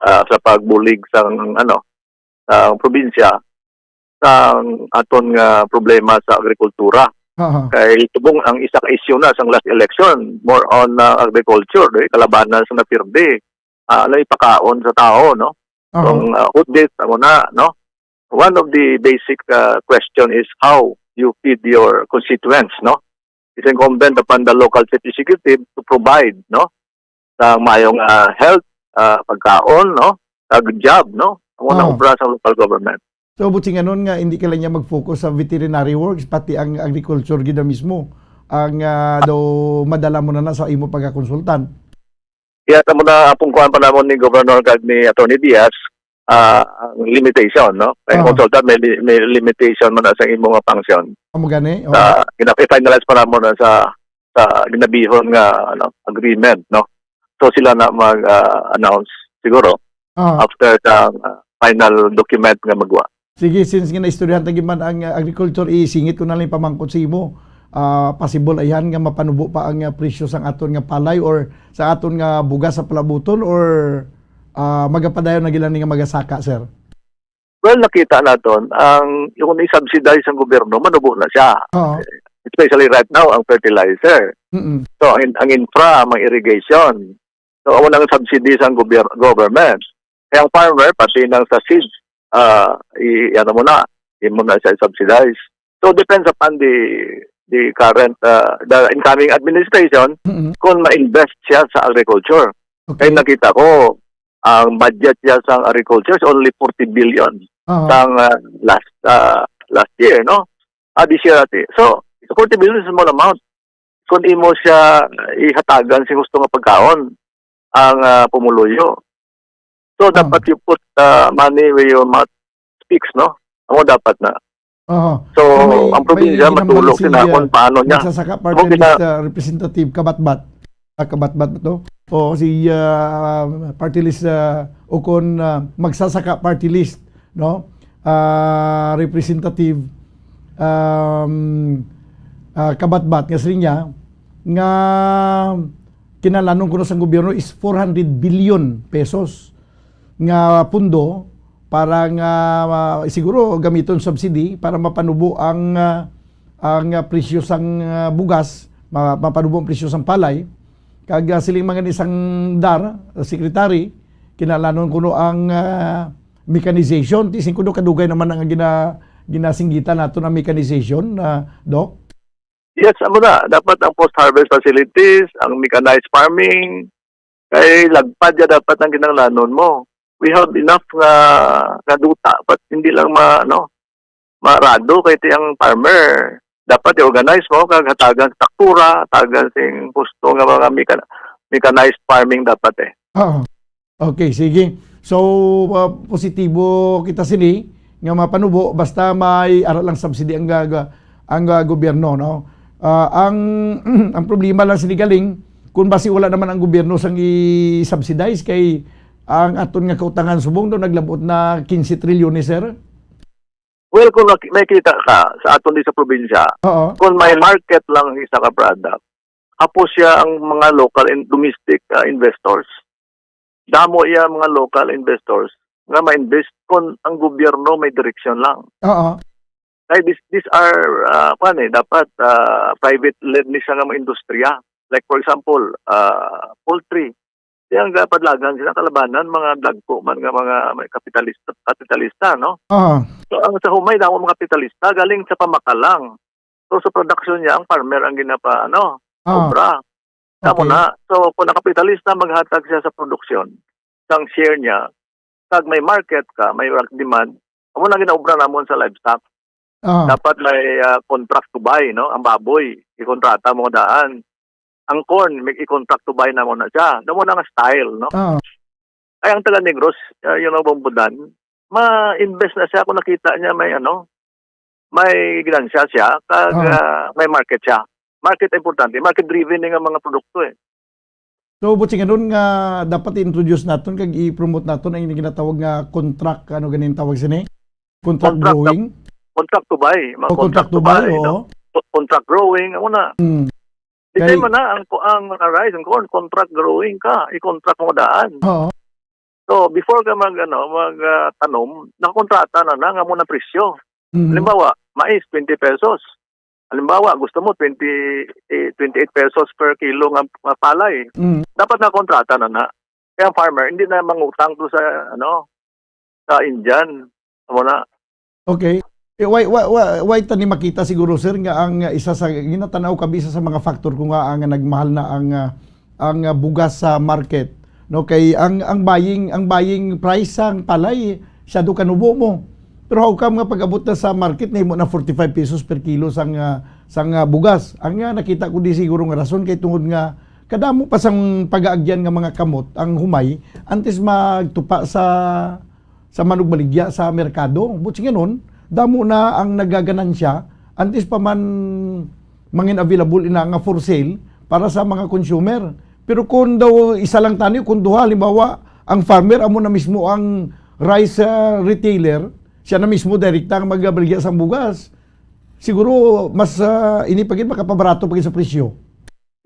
ah, sa pagbulig sang, ano, sang probinsya sang aton nga problema sa agrikultura. ah, ah. Kay subong ang isa ka issue na sang last election, more on, ah, agriculture, di, kalabanan sa napirdi. Ah, ano ipakaon sa tao, no? Ah, Kung, ah, audit, amo na, no? One of the basic, ah, question is how you feed your constituents, no? It's incumbent upon the local chief executive to provide, no? Sa maayong, ah, health, ah, pagkaon, no? Kag job, no? Ang unang Ah. obra sa local government. So, buot silingon nga hindi ka lang niya mag-focus sa veterinary works, pati ang agriculture gid na mismo ang, ah, daw madala mo na, na sa imo pagkakonsultan. Iya, tamo na ang pungkuan pa namon ni Governor kag ni Attorney Diaz, ah, ang limitation, no? Kay ang Aha. consultant may li-, may limitation man na sa imo nga function. Amo gani? Oo. Sa, gina-, i-finalize pa namon na sa, sa ginabihon nga, ano, agreement, no? So, sila na mag, ah, announce siguro Aha. after sa, ah, final document nga magwa. Sige, since nga naistoryahan ta gid man ang, ah, agriculture, isingit ko na lang pamangkot sa imo. Ah, possible ayhan nga mapanubo pa ang, ah, presyo sang aton nga palay or sa aton nga bugas sa palabuton, or, ah, magapadayon na gid lang ni nga magasaka, sir? Well, nakita naton ang, yung i-subsidize ang gobyerno, manubo na siya. Oo. Especially right now, ang fertilizer. Mm-mm. So, ang, ang infra, ang irrigation. So, amo nang subsidy sang gobyerno, government. Kaya ang farmer, pati nang sa seeds, ah, i-, ano mo na, imo na siya subsidize. So, depends upon the, the current, ah, the incoming administration Mm-mm. kung ma-invest siya sa agriculture. Okay. Kaya nakita ko, ang budget niya sa agriculture is only forty billion Aha. sang, ah, last, ah, last year, no? Ah, this year, ati. So, forty billion is a small amount. Kung imo siya ihatagan sing husto nga pagkaon ang, ah, pumuluyo. So, Ah. dapat you put, ah, money where your mouth speaks, no? Amo dapat na. Aha. So, So, may, ang probinsya may ginhambal matulog si, sila ah, kung paano niya. Magsasaka Party Kung gina- List, ah, Representative Kabatbat. Ah, Kabatbat ba to? O si, ah, Party List, ah, o kung, ah, Magsasaka Party List, no? Ah, Representative, um, ah, Kabatbat, nga siling niya, nga kinahanglanon kuno sang gobyerno is four hundred billion pesos nga pundo para nga, ah, siguro gamiton subsidy para mapanubo ang, ah, ang, ah, presyo sang, ah, bugas, ma-, mapanubo ang presyo sang palay. Kag, ah, siling man gani sang DAR, ah, secretary, kinahanglanon kuno ang, ah, mechanization. Ti singko do kadugay naman ang gina-, ginasinggitan nato na mechanization, ah, Doc. Yes, amo na. Dapat ang post-harvest facilities, ang mechanized farming, kay lagpad ya dapat ang kinahanglanon mo. We have enough nga, nga duta, but hindi lang ma-, ano, marado kay ti ang farmer. Dapat i-organize mo, kag hatagan sa taktura, hatagan sing husto nga mga mechan-, mechanized farming dapat eh. Oo. Okay, sige. So, ah, positibo kita sini nga mapanubo basta may ara lang subsidy ang ga-, ga-, ang, ah, gobyerno, no? Ah, ang, ang problema lang sini galing kung basi wala naman ang gobyerno sang i-subsidize kay ang aton nga kautangan subong daw naglabot na quince trilyones, sir. Well, kung naki-, may kita ka sa aton di sa probinsya, Oo. kung may market lang ang isa ka product, hapos siya ang mga local and domestic, ah, investors. Damo iya mga local investors nga ma-invest kung ang gobyerno may direksyon lang. Oo. Kay this, these are, ah, kuwan eh, dapat, ah, private led ni siya nga mga industriya. Like for example, ah, poultry. Di ang padlagan sila kalabanan, mga dagko man nga mga may kapitalista, kapitalista, no? Ah. So, ang sa humay, damo mga kapitalista, galing sa pamakalang. So, sa production niya, ang farmer ang ginapa-, ano, Ah. obra. Tama Okay. na. So, kung ang kapitalista maghatag siya sa produksyon, sang share niya, kag may market ka, may demand, amo na ginaobra namon sa livestock. Ah. Dapat may, ah, contract to buy, no? Ang baboy, ikontrata mo daan. Ang corn, may i-contract to buy na mo na siya. Damo na nga style, no? Ah. Ay, ang taga Negros, ah, you know, Bombodan, ma-invest na siya kung nakita niya may, ano, may ginansya siya, kag, Ah. ah, may market siya. Market importante, market driven nga mga produkto eh. So, buot silingon nga dapat i-introduce naton kag i-promote naton ang ginatawag nga contract, ano ganin tawag sini? Contract Contract na, growing? contract to buy, mga O, contract contract to to buy, buy, oo. no? Co-, contract growing, amo na. Mm. Di Kay tayo man na, ang, ang rice, ang corn, contract growing ka, i-contract mo daan. Oo. So, before ka mag, ano, mag, ah, tanom, nakakontrata na na nga mo ng presyo. Mm. Halimbawa, mais, twenty pesos. Halimbawa, gusto mo twenty, eh, twenty-eight pesos per kilo nga, nga palay. Mm. Dapat nakakontrata na na. Kaya ang farmer, hindi na mangutang to sa, ano, sa Indian. Amo na. Okay. Eh, why, why, why, why ta ni makita siguro, sir, nga ang, uh, isa sa ginatanaw kab isa sa mga factor ko nga ang nagmahal na ang, uh, ang, uh, bugas sa market, no? Kay ang, ang buying, ang buying price sang palay, siya do kanubo mo. Pero how come nga pag-abot na sa market, nahimo na forty-five pesos per kilo sang, uh, sang, uh, bugas? Ang, uh, nakita ko di siguro nga rason kay tungod nga Kadamo pa sang pagaagyan nga mga kamot ang humay antes magtupa sa, sa manugbaligya sa merkado. But sa ngayon, damo na ang nagaganansya antes pa man mangin available ina nga for sale para sa mga consumer. Pero kung daw isa lang tani, kung duha, halimbawa, ang farmer amo na mismo ang rice, ah, retailer, siya na mismo direkta ang magabaligya sang bugas. Siguro mas, ah, ini pa gid makapabarato pa gid sa presyo.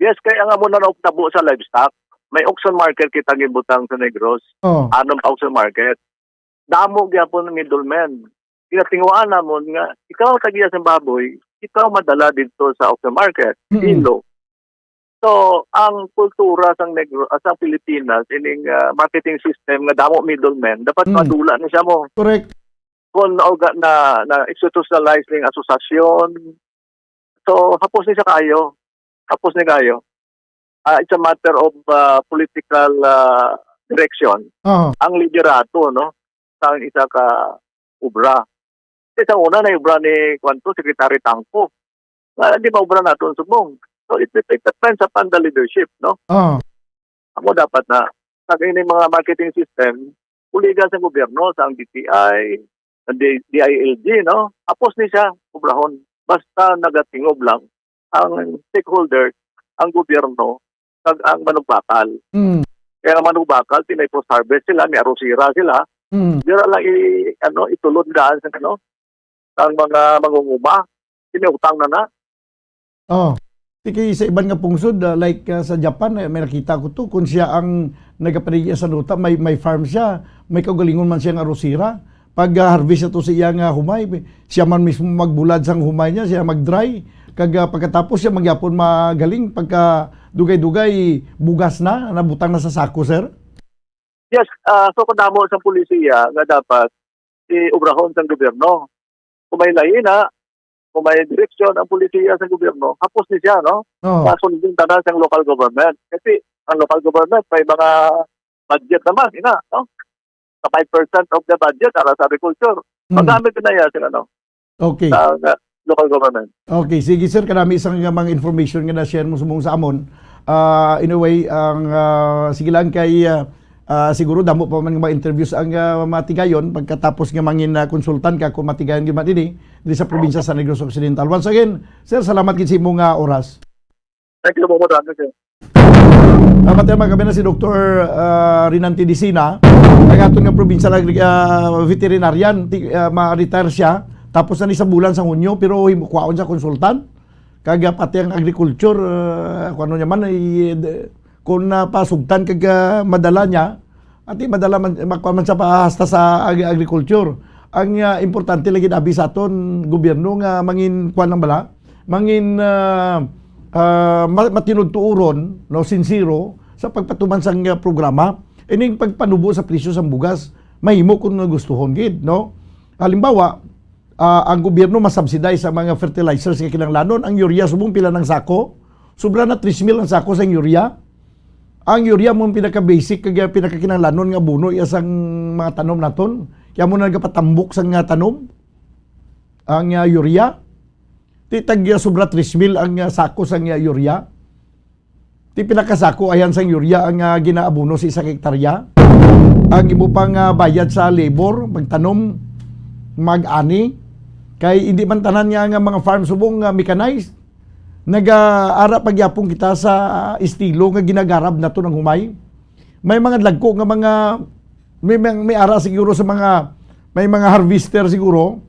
Yes, kay ang amo na nautabo sa livestock, may auction market kita gibutang sa Negros. Oh. Anong auction market? Damo gyapon ang middlemen. Ginatinguhaan namon nga ikaw tagiya sa baboy, ikaw madala didto sa auction market, Mm. kilo. So, ang kultura sang Negro, ah, sa Pilipinas, ining, ah, marketing system nga damo middlemen, dapat Mm. madula na siya mo. Correct. Kung nauga na, na institutionalize ning asosasyon, so, hapos ni siya kayo. Hapos ni kayo. Ah, it's a matter of, ah, political, ah, direction. Aha. Ang liderato, no, sang isa ka obra. Sa una na obra ni, kwan to, Secretary Tangco. Nga, di ba obra naton subong? So, it, it, it depends upon the leadership, no? Ah. Amo dapat na, sa ining mga marketing system, buligan sa gobyerno, sa ang D T I, ang D-, D I L G, no? Hapos ni siya, obrahon. Basta nagatingob lang ang stakeholders, ang gobyerno, kag ang manugbakal. Mm. Kaya ang manugbakal, tinay post-harvest sila, may arosira sila. Mm. Dira lang i-, ano, itulod daan sa, ano, ang mga mangunguma, pinautang na na. Oh. Di kay sa iban nga pungsod, ah, like, ah, sa Japan, eh, may nakita ko to, kung siya ang nagapanigya sa luta, may, may farm siya, may kaugalingon man siya nga arosira. Pag, ah, harvest ato sa iya nga humay, siya man mismo magbulad sang humay niya, siya mag-dry. Kag, ah, pagkatapos siya magyapon magaling, pagka dugay-dugay, bugas na, nabutang na sa sako, sir? Yes, ah, so kadamo sa polisiya nga dapat iobrahon sang gobyerno. Kung may laina, kung may direksyon ang polisiya sa gobyerno, hapos ni siya, no? Oo. Masundin tanan sang local government. Kasi ang local government may mga budget naman, ina, no? Sa five percent of the budget para sa agriculture. Hmm. Magamit na yan sila, no? Okay. Sa, sa local government. Okay, sige, sir, kanami isang nga mga information nga na-share mo subong sa amon. Ah, anyway, ang, ah, sige lang kay, ah, ah, siguro damo pa man nga mga interviews ang, ah, matigayon pagkatapos nga mangin, ah, konsultan ka kung matigayon gyud man ini diri sa probinsya sa Negros Occidental. Once again, sir, salamat gid sa imo nga oras. Thank you, Bobo Dante, sir. Dapat yan, mga kabayan, si Doktor, ah, Rinante Dicina, ang aton nga provincial agri-, ah, veterinarian, ti-, ah, ma-retire siya, tapos na ni sa bulan sa Hunyo, pero him-, kuhaon siya konsultan. Kag, ah, pati ang agriculture, ah, kung ano niya man, i-, d-, kung napasugtan kag, ah, madala niya, ati madala man, makuha man siya pa hasta sa ag-, agriculture. Ang, ah, importante lagi abi sa aton gobyerno nga mangin kuan lang bala, mangin, ah, ah, ma-, matinudtuuron, no, sinsero sa pagpatuman sang, ah, programa. Ining pagpanubo sa presyo sang bugas, mahimo kung gustuhon gid, no? Halimbawa, ah, ang gobyerno masubsidize ang mga fertilizers nga kinahanglanon. Ang urea subong pila ng sako? Sobra na tres mil ang sako sa urea. Ang urea mo ang pinaka-basic kag pinakakinahanglanon nga abono iya sang mga tanom naton. Kaya mo na nagapatambok sang, ah, tanom. Ang, ah, urea. Ti tag, ah, sobra tres mil ang, ah, sako sang, ah, urea. Ti pinakasako ayan sang urea ang, ah, ginaabono sa isa ka hektarya. Ang imo pang, ah, bayad sa labor, magtanom, mag-ani. Kay hindi man tanan nga, nga mga farm subong nga mechanized. Nag-aara pa gyapon kita sa, ah, estilo nga ginagarab nato ng humay. May mga dagko nga mga, may, may, may ara siguro sa mga, may mga harvester siguro.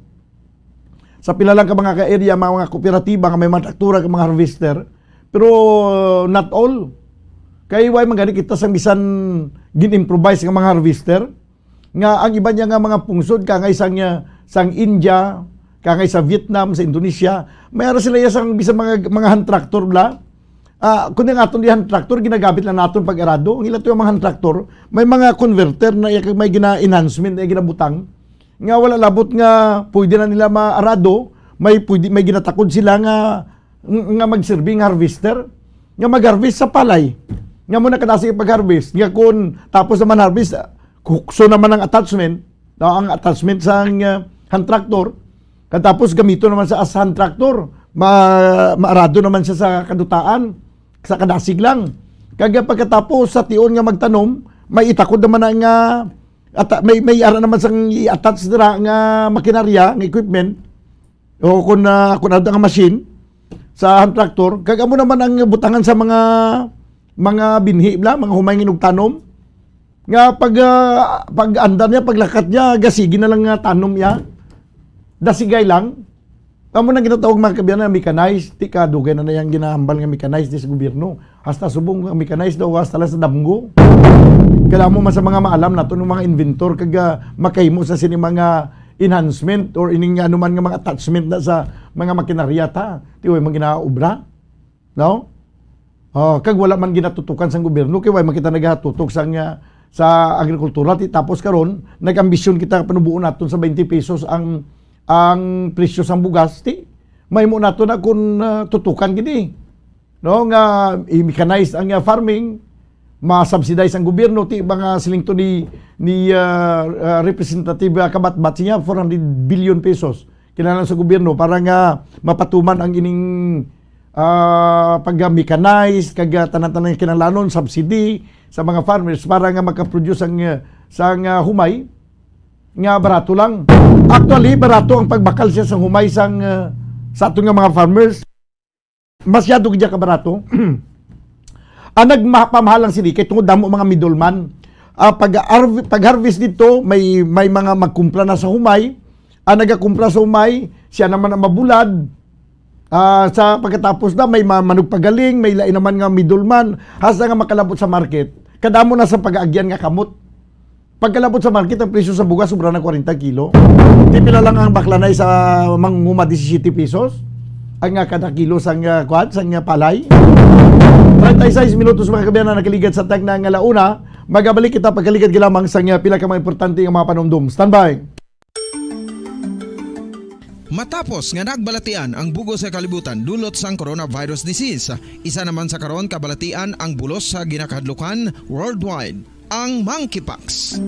Sa pila lang ka mga ka-area, mga, mga kooperatiba nga may mga traktura ka mga harvester. Pero, uh, not all. Kay why man gani kita sang bisan gin-improvise nga mga harvester? Nga ang iba niya nga mga pungsod, kangay sang, uh, sang India, kangay sa Vietnam, sa Indonesia, may ara sila iya sang bisan mga, mga hand tractor bla. Ah, kung ang aton dihan tractor, ginagamit lang naton pag-arado. Ang ila to yung mga hand tractor, may mga converter na iya kag may gina-enhancement na iya ginabutang. Nga wala labot nga pwede na nila maarado, may pwede, may ginatakod sila nga, nga magsirbing harvester, nga mag-harvest sa palay. Nga mo na kadasi pag-harvest. Nga kung tapos naman harvest, ah, hukso naman ang attachment, no, ang attachment sa, ah, hand tractor, katapos gamito naman sa as hand tractor, ma-, maarado naman siya sa kadutaan, sa kadasig lang. Kag pagkatapos sa tion nga magtanom, may itakod naman na nga, at may, may ara naman sang i-attach dira nga makinarya, nga equipment, o kung, ah, kung ano nga machine sa hand tractor, kag amo naman ang butangan sa mga, mga binhi bla, mga humay nga inugtanom. Nga pag, ah, pag andar niya, paglakat niya, gasigi na lang nga tanom niya. Dasigay lang. Amo nang ginatawag, mga kaabyanan, mechanized. Ti kadugay na na yang ginahambal nga mechanized di sa gobyerno. Hasta subong ang mechanized daw, hasta lang sa damgo. Kala mo man sa mga maalam nato ng mga inventor kag, ah, makahimo sa sini mga enhancement or ining anuman nga mga attachment na sa mga makinarya ta. Ti way man ginaobra. No? Oh, kag wala man ginatutukan sang gobyerno, kay way man kita nagatutok sang, ah, sa agrikultura. Ti tapos karon, nag-ambisyon kita panubuon naton sa twenty pesos ang, ang presyo sang bugas. Ti mahimo nato na kung, ah, tutukan gid, eh. No, nga i-mechanize ang, ah, farming, ma-subsidize ang gobyerno. Ti mga siling to ni, ni, ah, ah, Representative, ah, Kabatbat, siya four hundred billion pesos kinahanglan sa gobyerno para nga mapatuman ang ining, ah, pag-mechanize, kag, ah, tanan-tanan nga kinahanglanon, subsidy sa mga farmers para nga makaproduce ang, ah, sang, ah, humay nga barato lang. Actually, barato ang pagbakal siya sa humay sang, ah, sa aton nga mga farmers. Masyado gid ka barato. Ang nagpamahal lang sini kay tungod damo mga middleman. Ah, pag, pag-harvest dito, may, may mga magkumpra na sa humay. Ang nagakumpra sa humay, siya naman ang mabulad. Ah, sa pagkatapos na, may ma-, manugpagaling, may lain naman nga middleman, hasta nga makalabot sa market. Kadamo na sa pag-aagyan nga kamot. Pagkalabot sa market, ang presyo sa bugas sobra na forty kilo. Ti pila lang ang baklanay sa mangunguma, disisiyete pesos ang, ah, kada kilo sang, ah, kuwan, sang, ah, palay. Treinta y seis minutos, mga kaabyanan, nakaligad sa tagna nga launa. Magabalik kita pagkaligad lamang sang, ah, pila ka mga importante nga mga panumdum. Standby. Matapos nga nagbalatian ang bug-os nga kalibutan dulot sang coronavirus disease, isa naman sa karon kabalatian ang bulos sa ginakahadlukan worldwide, ang monkeypox.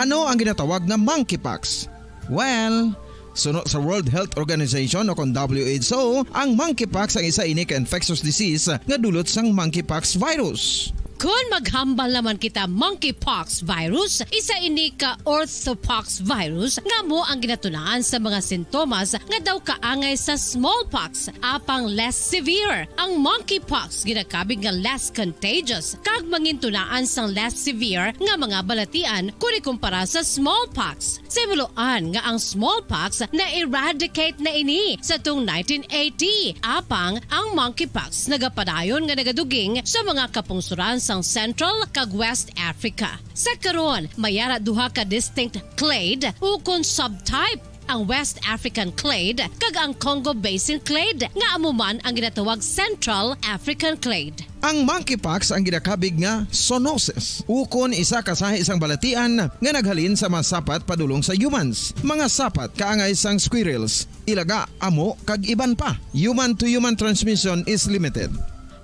Ano ang ginatawag na monkeypox? Well, suno sa World Health Organization o kon W H O, ang monkeypox ang isa ini ka infectious disease nga dulot sang monkeypox virus. Kon maghambal naman kita, monkeypox virus, isa ini ka orthopox virus nga amo ang ginatunaan sa mga sintomas nga daw kaangay sa smallpox, apang less severe. Ang monkeypox ginakabig nga less contagious kag mangintunaan sang less severe nga mga balatian kon ikumpara sa smallpox. Simuloan nga ang smallpox na-eradicate na ini sa tung nineteen eighty, apang ang monkeypox nagapadayon nga nagaduging sa mga kapungsoran sang Central kag West Africa. Sa karon, may ara duha ka distinct clade ukon subtype, ang West African clade kag ang Congo Basin clade, nga amo man ang ginatawag Central African clade. Ang monkeypox ang ginakabig nga zoonosis, ukon isa ka sahi sang balatian nga naghalin sa mga sapat padulong sa humans, mga sapat kaangay sang squirrels, ilaga, amo, kag iban pa. Human-to-human transmission is limited.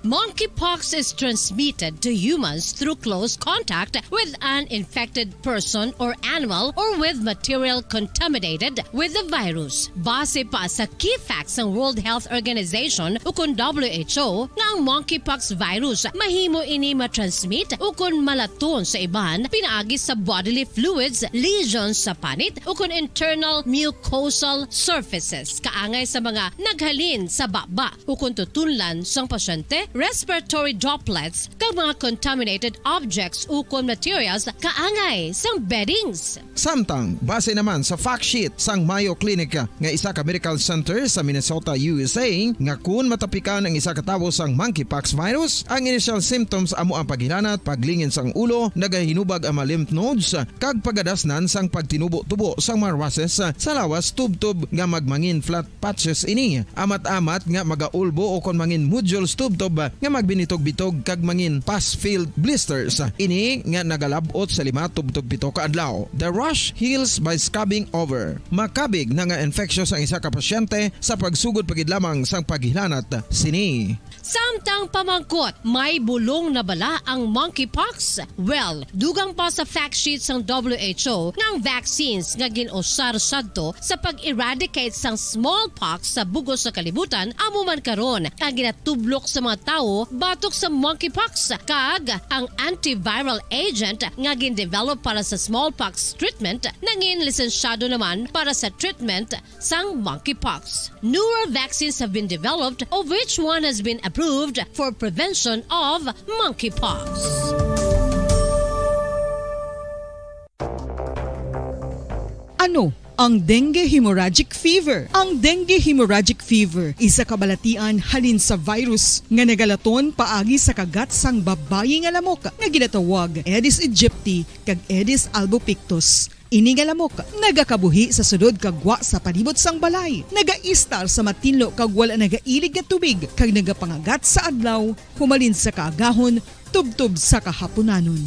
Monkeypox is transmitted to humans through close contact with an infected person or animal or with material contaminated with the virus. Base pa sa key facts sang World Health Organization ukon W H O nga ang monkeypox virus mahimo ini matransmit ukon malaton sa iban pinaagi sa bodily fluids, lesions sa panit ukon internal mucosal surfaces kaangay sa mga naghalin sa baba ukon tutunlan sang pasyente, respiratory droplets, kag mga contaminated objects ukon materials kaangay sang beddings. Samtang, base naman sa fact sheet sang Mayo Clinic nga isa ka medical center sa Minnesota, U S A, nga kun matapikan ang isa ka tawo sang monkeypox virus, ang initial symptoms amo ang paghilanat, paglingin sang ulo, nagahinubag ang mga lymph nodes, kag pagadasnan sang pagtinubo-tubo sang mga rushes sa lawas tubtob nga magmangin flat patches ini. Amat-amat nga magaulbo o kon mangin nodules tubtob nga magbinitog-bitog kag mangin pus-filled blisters. Ini nga nagalab-ot sa lima tubtob pito ka adlaw. The rash heals by scabbing over. Makabig na nga infectious ang isa ka pasyente sa pagsugod pa gid lamang sang paghilanat sini. Samtang pamangkot, may bulong na bala ang monkeypox? Well, dugang pa sa fact sheet sang W H O nga ang vaccines nga gin-usar sadto sa pag-eradicate sang smallpox sa bug-os nga kalibutan amo man karon ang ginatublok sa mga tawo batok sa monkeypox, kag ang antiviral agent nga gin-develop para sa smallpox treatment nangin lisensyado naman para sa treatment sang monkeypox. Newer vaccines have been developed, of which one has been approved for prevention of monkeypox. Ano ang dengue hemorrhagic fever? Ang dengue hemorrhagic fever isa ka balatian halin sa virus nga nagalaton paagi sa kagat sang babayi nga lamok nga ginatawag Aedes aegypti kag Aedes albopictus. Ini nga lamok nagakabuhi sa sulod kag gwa sa palibot sang balay, nagaistar sa matinlo kag wala nagailig nga tubig, kag nagapangagat sa adlaw humalin sa kaagahon tubtob sa kahapunanon.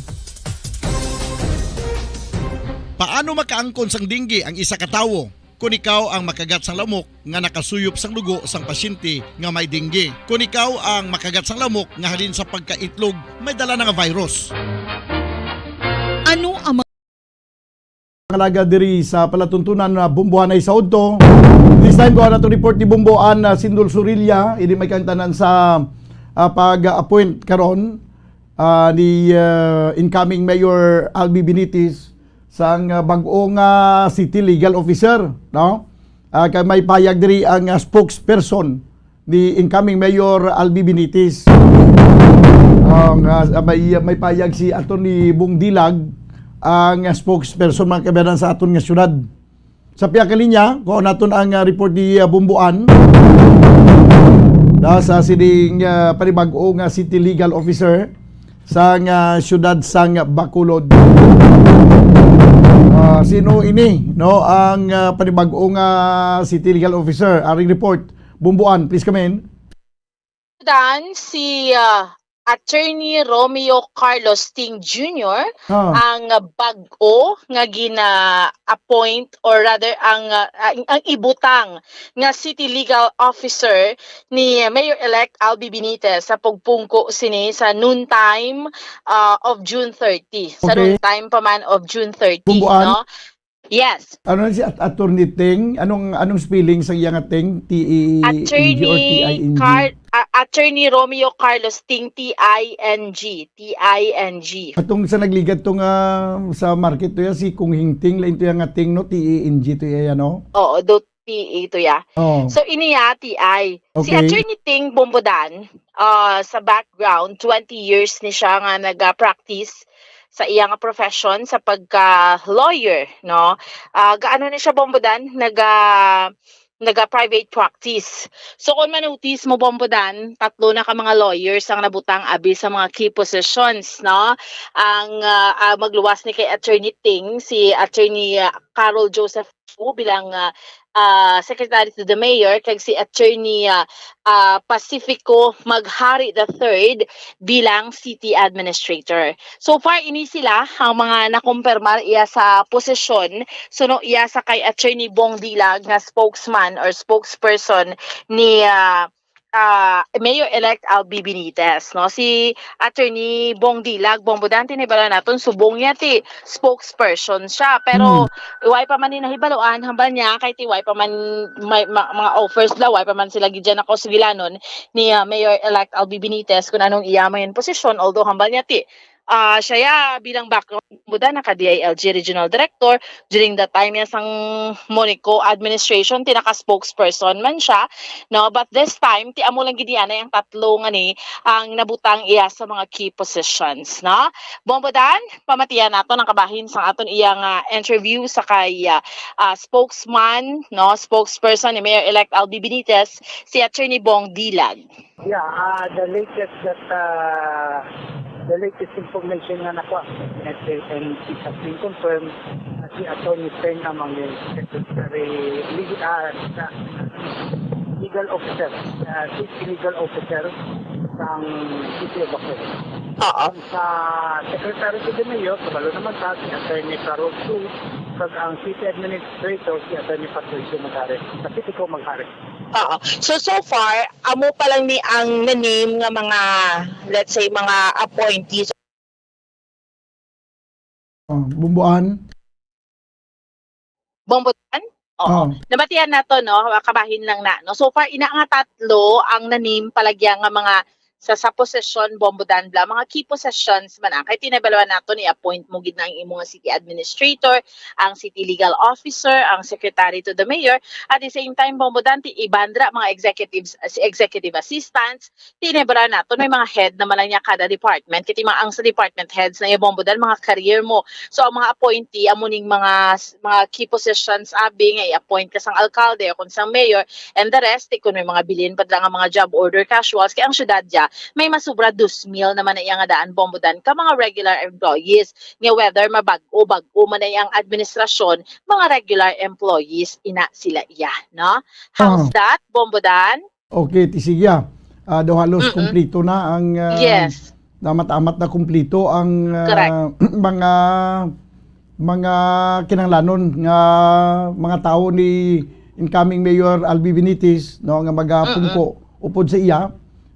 Paano makaangkon sang dengue ang isa ka tawo? Kon ikaw ang makagat sang lamok nga nakasuyop sang dugo sang pasyente nga may dengue. Kon ikaw ang makagat sang lamok nga halin sa pagkaitlog may dala na nga virus. Ano ang mga alagad diri sa palatuntunan na Bumbohan ay sa udto? This time, kuha nato report ni Bumbohan na Sindol Surilla, ini may kaangtanan sa, ah, pag-appoint karon, ah, ni, ah, incoming Mayor Albi Benitez sang, ah, bag-o nga city legal officer, no? Ah, kay may payag diri ang, ah, spokesperson ni incoming Mayor Albi Benitez. Ang, ah, may, may payag si Attorney Bong Dilag, ang, ah, spokesperson, mga kabayan, sa aton nga syudad. Sa pihak nga linya, kuha naton ang, ah, report ni, ah, Bumbohan. Da sa sining, ah, panibag-o nga city legal officer sang, ah, siyudad sang Bacolod. Ah, sino ini, no, ang, ah, panibag-o nga city legal officer? Aring report, Bumbohan, please come in. Dan si, ah, Attorney Romeo Carlos Ting Junior Ah. ang bag-o nga gina-appoint, or rather ang, ah, ang, ang ibutang nga city legal officer ni Mayor-elect Albi Benitez sa pagpungko sini sa noontime, ah, of June thirty. Sa Okay. noontime pa man of June thirty, Bumbohan? no? Yes. Ano na si At-, Attorney Ting? Anong, anong spelling sa iya nga Ting? T E N G or Attorney T I N G? Car-, ah, Attorney Romeo Carlos Ting, T I N G, T I N G. Atong sa nagligad to nga sa market to ya, si Kung Hing Ting, lain to ya nga Ting, no? T E N G to ya, no? Oo, do T A to ya. Oh. So, ini ya, T I. Si Okay. Attorney Ting Bombodan, ah, sa background, twenty years ni siya nga naga-practice sa iya nga profession sa pagka-lawyer, no? Ah, gaano ni siya, Bombodan? Naga, naga-private practice. So, kung manotice mo, Bombodan, tatlo na ka mga lawyers ang nabutang abi sa mga key positions, no? Ang, ah, ah, magluwas ni kay Attorney Ting, si Attorney, ah, Carol Joseph Chu bilang, ah, ah, Secretary to the Mayor, kag si Attorney, ah, ah, Pacifico Maghari the third bilang City Administrator. So far, ini sila ang mga nakumpirmar iya sa posisyon, suno iya sa kay Attorney Bong Dilag nga spokesman or spokesperson ni, ah, ah, Mayor-elect Albi Benitez, no? Si Attorney Bong Dilag, Bong Budante, nahibalo naton, subong niya ti spokesperson siya. Pero Hmm. way pa man ni nahibaluan, hambal niya, kay ti way pa man may, ma-, mga offers daw, way pa man sila gid dyan nakasugilanon ni, ah, Mayor-elect Albi Benitez kung anong iya main posisyon. Although hambal niya ti, ah, siya ya bilang background mo da naka D I L G Regional Director, during the time niya sang Monico administration, ti naka-spokesperson man siya, no? But this time, ti amo lang gid niya na yung tatlo nga ni ang nabutang iya sa mga key positions, no? Bombodan, pamatian nato ang kabahin sa aton iya nga interview sa kay, ah, ah, spokesman, no? Spokesperson ni Mayor-elect Albi Benitez, si Attorney Bong Dilag. Yeah, ah, the latest that, ah, the latest information nga nakuha, and, and it has been confirmed, na si Attorney Peng ang mga secretary, leg-, ah, sa, legal officer, ah, chief legal officer ng City of Bacolod. Oo. Ang sa secretary to the mayor, kabalo naman ta, si Attorney Carol Su, kag ang city administrator, si Attorney Patricio Magare, Pacifico Magare. Oo. So, so far, amo pa lang ni ang na-name nga mga, let's say, mga appointees. Oh, Bumbuan? Bumbuan? Oo. Oh. Nabatian nato, no? Kabahin lang na, no? So far, ina nga tatlo ang na-name palagya nga mga sa, sa posisyon, Bombo Dan, bala, mga key positions man ang kay tinabaluan nato, ni-appoint mo gid na ang imo nga city administrator, ang city legal officer, ang secretary to the mayor. At the same time, Bombo Dan, ti-, iban ra mga executives, executive assistants, tinabaluan nato, may mga head naman lang niya kada department. Kay ti mga ang sa department heads na iya, Bombo Dan, mga career mo. So, ang mga appointee, amo ning mga, mga key positions, abi nga i-appoint ka sang alkalde o kung sang mayor, and the rest, eh, kung may mga bilin pa nga mga job order casuals, kay ang syudad ya, may masubra dos mil naman na iya nga daan, Bombo Dan, ka mga regular employees, nga whether mabag-o, bag-o man na iyang administrasyon, mga regular employees ina sila iya, no? How's Ah. that, Bombo Dan? Okay, ti siya. Ah, daw halos Mm-mm. kumplito na ang, ah, Yes. amat-amat na kumplito ang, ah, Correct. mga, mga kinahanglanon nga mga tawo ni incoming Mayor Albi Benitez, no, nga magapungko upod sa iya,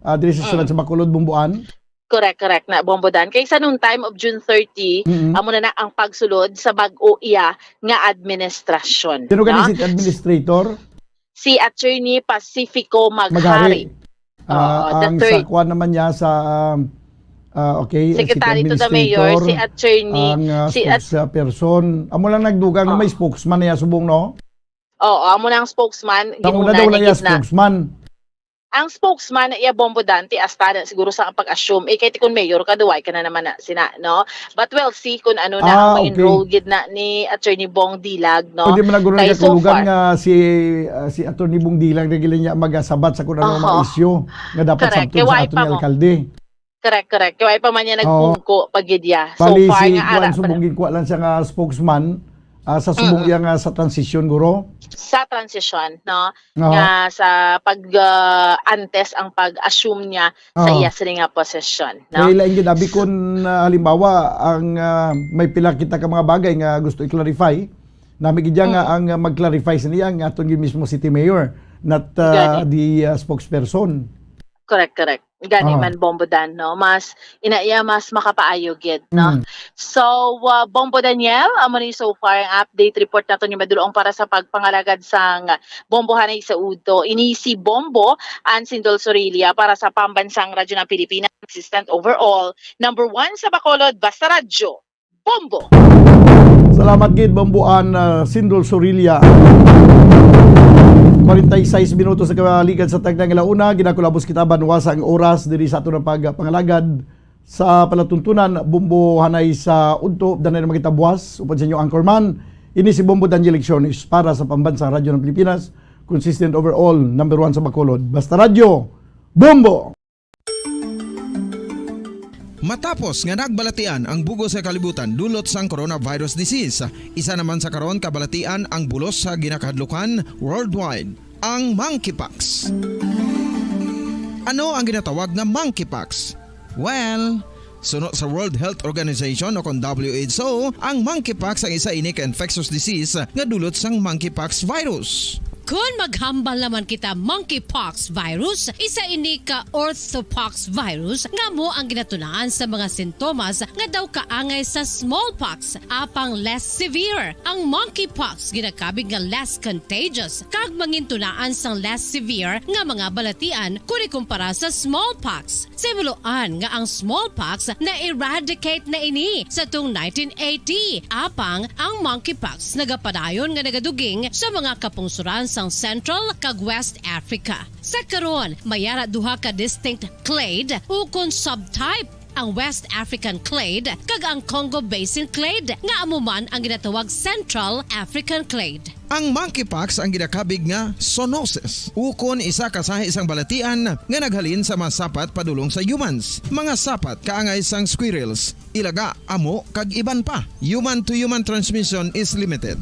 ah, diri sa syudad Mm. sa Bacolod, Bombo An. Correct, correct na, Bombo Dan. Kay sa noon time of June thirty, Mm-mm. amo na na ang pagsulod sa bag-o iya nga administrasyon, Sino gani no? si administrator? Si Attorney Pacifico Maghari. Maghari. Ah, Oo, the ang third. sa kuwan naman niya sa, ah, okay, ang city Secretary to the mayor, administrator, si Attorney, ang, ah, si At- spokesperson. Amo lang nagdugang na may Oo. spokesman niya subong, no? Oo, amo na ang spokesman, Ang una ginuna daw na niya gid na. spokesman. Ang spokesman na iya, Bombo Dan, ti asta na siguro sa pag-assume. Eh, kay ti kun mayor ka, duway ka na naman na sina, no? But we'll see kung ano na ang Ah, okay. ma-enroll gid na ni Attorney Bong Dilag, no? Pwede man na guro Kay so nagkakulugan far. nga si, ah, si Attorney Bong Dilag na gila niya magasabat sa kung ano mga Oho. isyu nga dapat Correct. sabton Kay sa why aton pa nga mo? alkalde. Correct, correct. Kay why pa man niya Oo. nagpungko pa gid ya. So Bali, far si nga kuwan, ara pa subong na. ginkuha lang siya nga spokesman, ah, sa subong Mm-mm. iya nga sa transition, guro. Sa transition, no? Oo. Nga sa pag, ah, antes ang pag-assume niya sa Oo. iya sini nga posisyon, no? Kay lain gid, abi, kun, ah, halimbawa, ang, ah, may pila kita ka mga bagay nga gusto i-clarify, nami gid ya nga Mm. ang, ah, mag-clarify sa niya ang aton gid mismo city mayor, not, ah, Gani. the, ah, spokesperson. Correct, correct. Gani Oo. man, Bombo Dan, no? Mas, ina iya, mas makapaayo gid, no? Mm. So, ah, Bombo Daniel, amo ni so far ang update report nato ni madulong para sa pagpangalagad sang Bombo hanay sa udto. Ini si Bombo Ann Sindol Sorilla para sa Pambansang Radyo ng Pilipinas, assistant overall, number one sa Bacolod, Basta Radyo, Bombo! Salamat gid, Bombo Ann, ah, Sindol Sorilla. Kwarenta y seis minutos sa kaligad sa tagna nga launa, ginakulabos kita, banwasa ang oras diri sa aton nga pagpangalagad sa palatuntunan, Bombo hanay sa udto, danay na makita buwas, upod sa inyo anchorman. Ini si Bombo Daniel Lecciones para sa Pambansang Radyo ng Pilipinas, consistent overall, number one sa Bacolod. Basta Radyo, Bombo! Matapos nga nagbalatian ang bug-os nga kalibutan dulot sang coronavirus disease, isa naman sa karon kabalatian ang bulos sa ginakahadlukan worldwide, ang monkeypox. Ano ang ginatawag nga monkeypox? Well, suno sa World Health Organization o kon W H O, ang monkeypox ang isa ini ka infectious disease nga dulot sang monkeypox virus. Kon maghambal naman kita monkeypox virus, isa ini ka orthopox virus nga amo ang ginatunaan sa mga sintomas nga daw kaangay sa smallpox, apang less severe. Ang monkeypox ginakabig nga less contagious kag mangintunaan sang less severe nga mga balatian kon ikumpara sa smallpox. Sa himuloan nga ang smallpox na-eradicate na ini sa tuong nineteen eighty, apang ang monkeypox nagapadayon nga nagaduging sa mga kapungsoran sang Central kag West Africa. Sa karon, may ara duha ka distinct clade ukon subtype, ang West African clade kag ang Congo Basin clade, nga amo man ang ginatawag Central African clade. Ang monkeypox ang ginakabig nga zoonosis, ukon isa ka sahi sang balatian nga naghalin sa mga sapat padulong sa humans, mga sapat kaangay sang squirrels, ilaga, amo, kag iban pa. Human-to-human transmission is limited.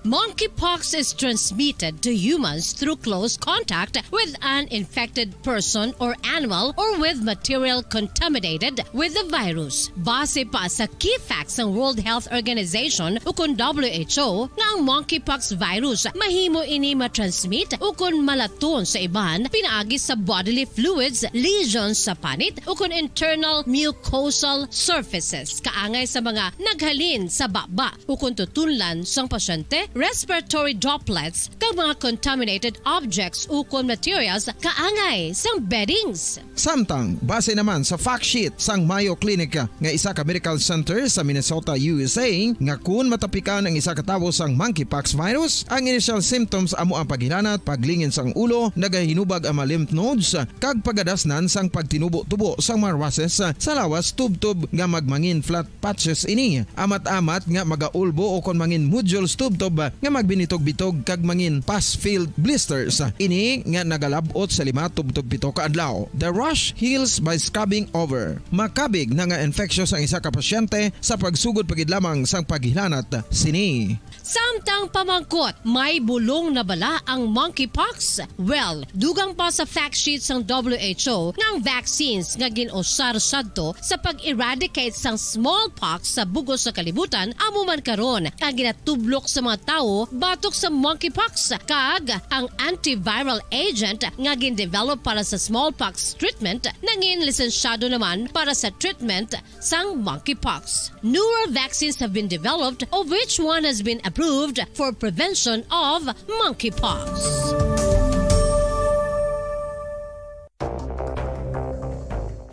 Monkeypox is transmitted to humans through close contact with an infected person or animal or with material contaminated with the virus. Base pa sa key facts sang World Health Organization ukon W H O nga ang monkeypox virus mahimo ini matransmit ukon malaton sa iban pinaagi sa bodily fluids, lesions sa panit ukon internal mucosal surfaces kaangay sa mga naghalin sa baba ukon tutunlan sang pasyente respiratory droplets, kag mga contaminated objects ukon materials kaangay sang beddings. Samtang, base naman sa fact sheet sang Mayo Clinic nga isa ka medical center sa Minnesota, U S A, nga kun matapikan ang isa ka tawo sang monkeypox virus, ang initial symptoms amo ang paghilanat, paglingin sang ulo, nagahinubag ang mga lymph nodes, kag pagadasnan sang pagtinubo-tubo sang mga rushes sa lawas tubtob nga magmangin flat patches ini, amat-amat nga magaulbo ukon mangin nodules tubtob nga magbinitog-bitog kag mangin pus-filled blisters ini nga nagalab-ot sa lima tubtob pito ka adlaw. The rash heals by scabbing over. Makabig na nga infectious ang isa ka pasyente sa pagsugod pa gid lamang sang paghilanat sini. Samtang pamangkot, may bulong na bala ang monkeypox? Well, dugang pa sa fact sheet sang W H O nga ang vaccines nga gin-usar sadto sa pag-eradicate sang smallpox sa bug-os nga kalibutan amo man karon ang ginatublok sa mga tawo batok sa monkeypox, kag ang antiviral agent nga gin-develop para sa smallpox treatment nangin lisensyado naman para sa treatment sang monkeypox. Newer vaccines have been developed, of which one has been approved for prevention of monkeypox.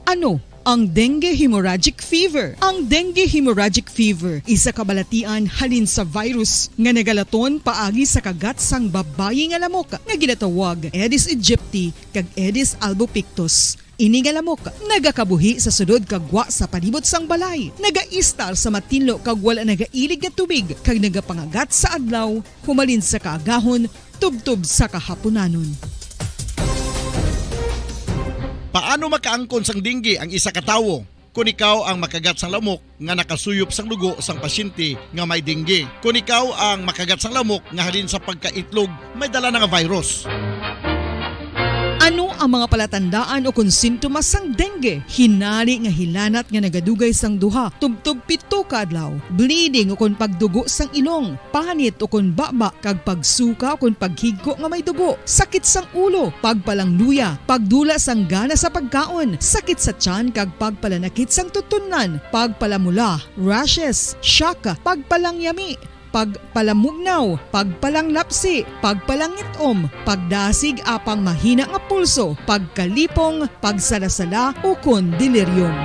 Ano ang dengue hemorrhagic fever? Ang dengue hemorrhagic fever isa ka balatian halin sa virus nga nagalaton paagi sa kagat sang babayi nga lamok nga ginatawag Aedes aegypti kag Aedes albopictus. Ini nga lamok nagakabuhi sa sulod kag gwa sa palibot sang balay. Nagaistar sa matinlo kag wala nagailig nga tubig kag nagapangagat sa adlaw humalin sa kaagahon tubtob sa kahapunanon. Paano makaangkon sang dengue ang isa ka tawo? Kon ikaw ang makagat sang lamok nga nakasuyop sang dugo sang pasyente nga may dengue. Kon ikaw ang makagat sang lamok nga halin sa pagkaitlog may dala na nga virus. Ano ang mga palatandaan o kon sintomas sang dengue? Hinari nga hilanat nga nagadugay sang duha tubtob pito ka adlaw, bleeding o kon pagdugo sang ilong, panit o kon baba, kag pagsuka o kon paghigko nga may dugo, sakit sang ulo, pagpalangluya, pagdula sang gana sa pagkaon, sakit sa tiyan kag pagpalanakit sang tutunlan, pagpalamula, rashes, shock, pagpalangyami, pagpalamugnaw, pagpalanglapsi, pagpalangit-om, pagdasig apang mahina nga pulso, pagkalipong, pagsalasala, ukon delirium.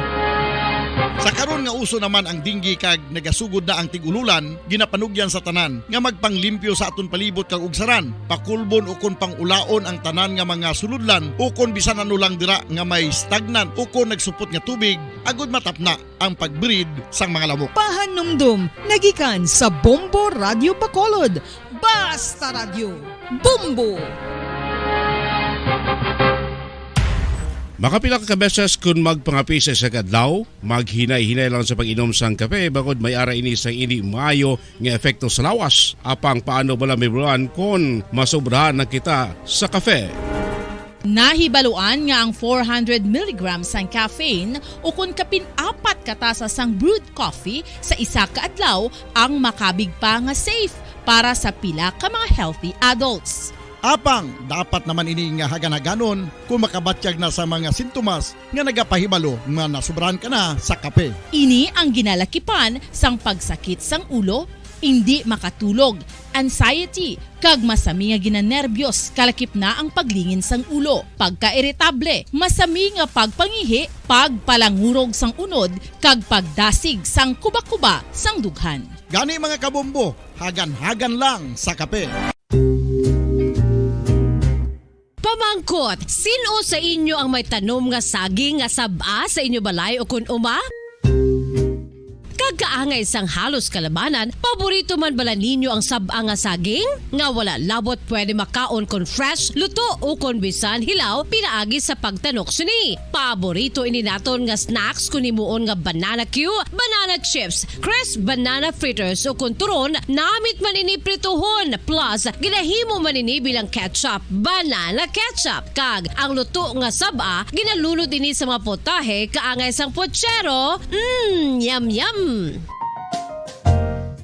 Sa karon nga uso naman ang dengue kag nagasugod na ang tig-ululan, ginapanugyan sa tanan nga magpanglimpyo sa aton palibot kag ugsaran, pakulbon ukon pang-ulaon ang tanan nga mga sulodlan ukon bisan ano lang dira nga may stagnant ukon nagsupot nga tubig, agud matapna ang pag-breed sang mga lamok. Pahanumdom nga gikan sa Bombo Radyo Bacolod, Basta Radyo, Bombo! Makapila ka beses kon magpangape sa isa ka adlaw, maghinay-hinay lang sa pag-inom sang kape, bangod may ara ini sang indi maayo nga epekto sa lawas. Apang paano bala mahibaluan kon masobrahan na kita sa kape? Nahibaluan nga ang four hundred milligrams sang caffeine ukon kapin apat ka tasa sang brewed coffee sa isa ka adlaw ang makabig pa nga safe para sa pila ka mga healthy adults. Apang dapat naman ini nga hagan-haganon kon makabatyag na sa mga sintomas nga nagapahibalo nga nasobrahan ka na sa kape. Ini ang ginalakipan sang pagsakit sang ulo, indi makatulog, anxiety, kag masami nga ginanerbyos, kalakip na ang paglingin sang ulo, pagkairitable, masami nga pagpangihi, pagpalangurog sang unod, kag pagdasig sang kubakuba sang dughan. Gani, mga kabombo, hagan-hagan lang sa kape. Pamangkot, sin-o sa inyo ang may tanom nga saging nga sab-a sa inyo balay ukon uma? Kag kaangay sang halos kalabanan, paborito man bala ninyo ang sab-a nga saging? Nga wala labot pwede makaon kon fresh, luto, ukon bisan hilaw pinaagi sa pagtanok sini. Paborito ini naton nga snacks kon himuon nga banana cue, banana chips, crisp banana fritters, ukon turon, namit man ini prituhon, plus ginahimo man ini bilang ketchup, banana ketchup, kag ang luto nga sab-a ginalunod ini sa mga potahe kaangay sang puchero. Mm, yum, yum!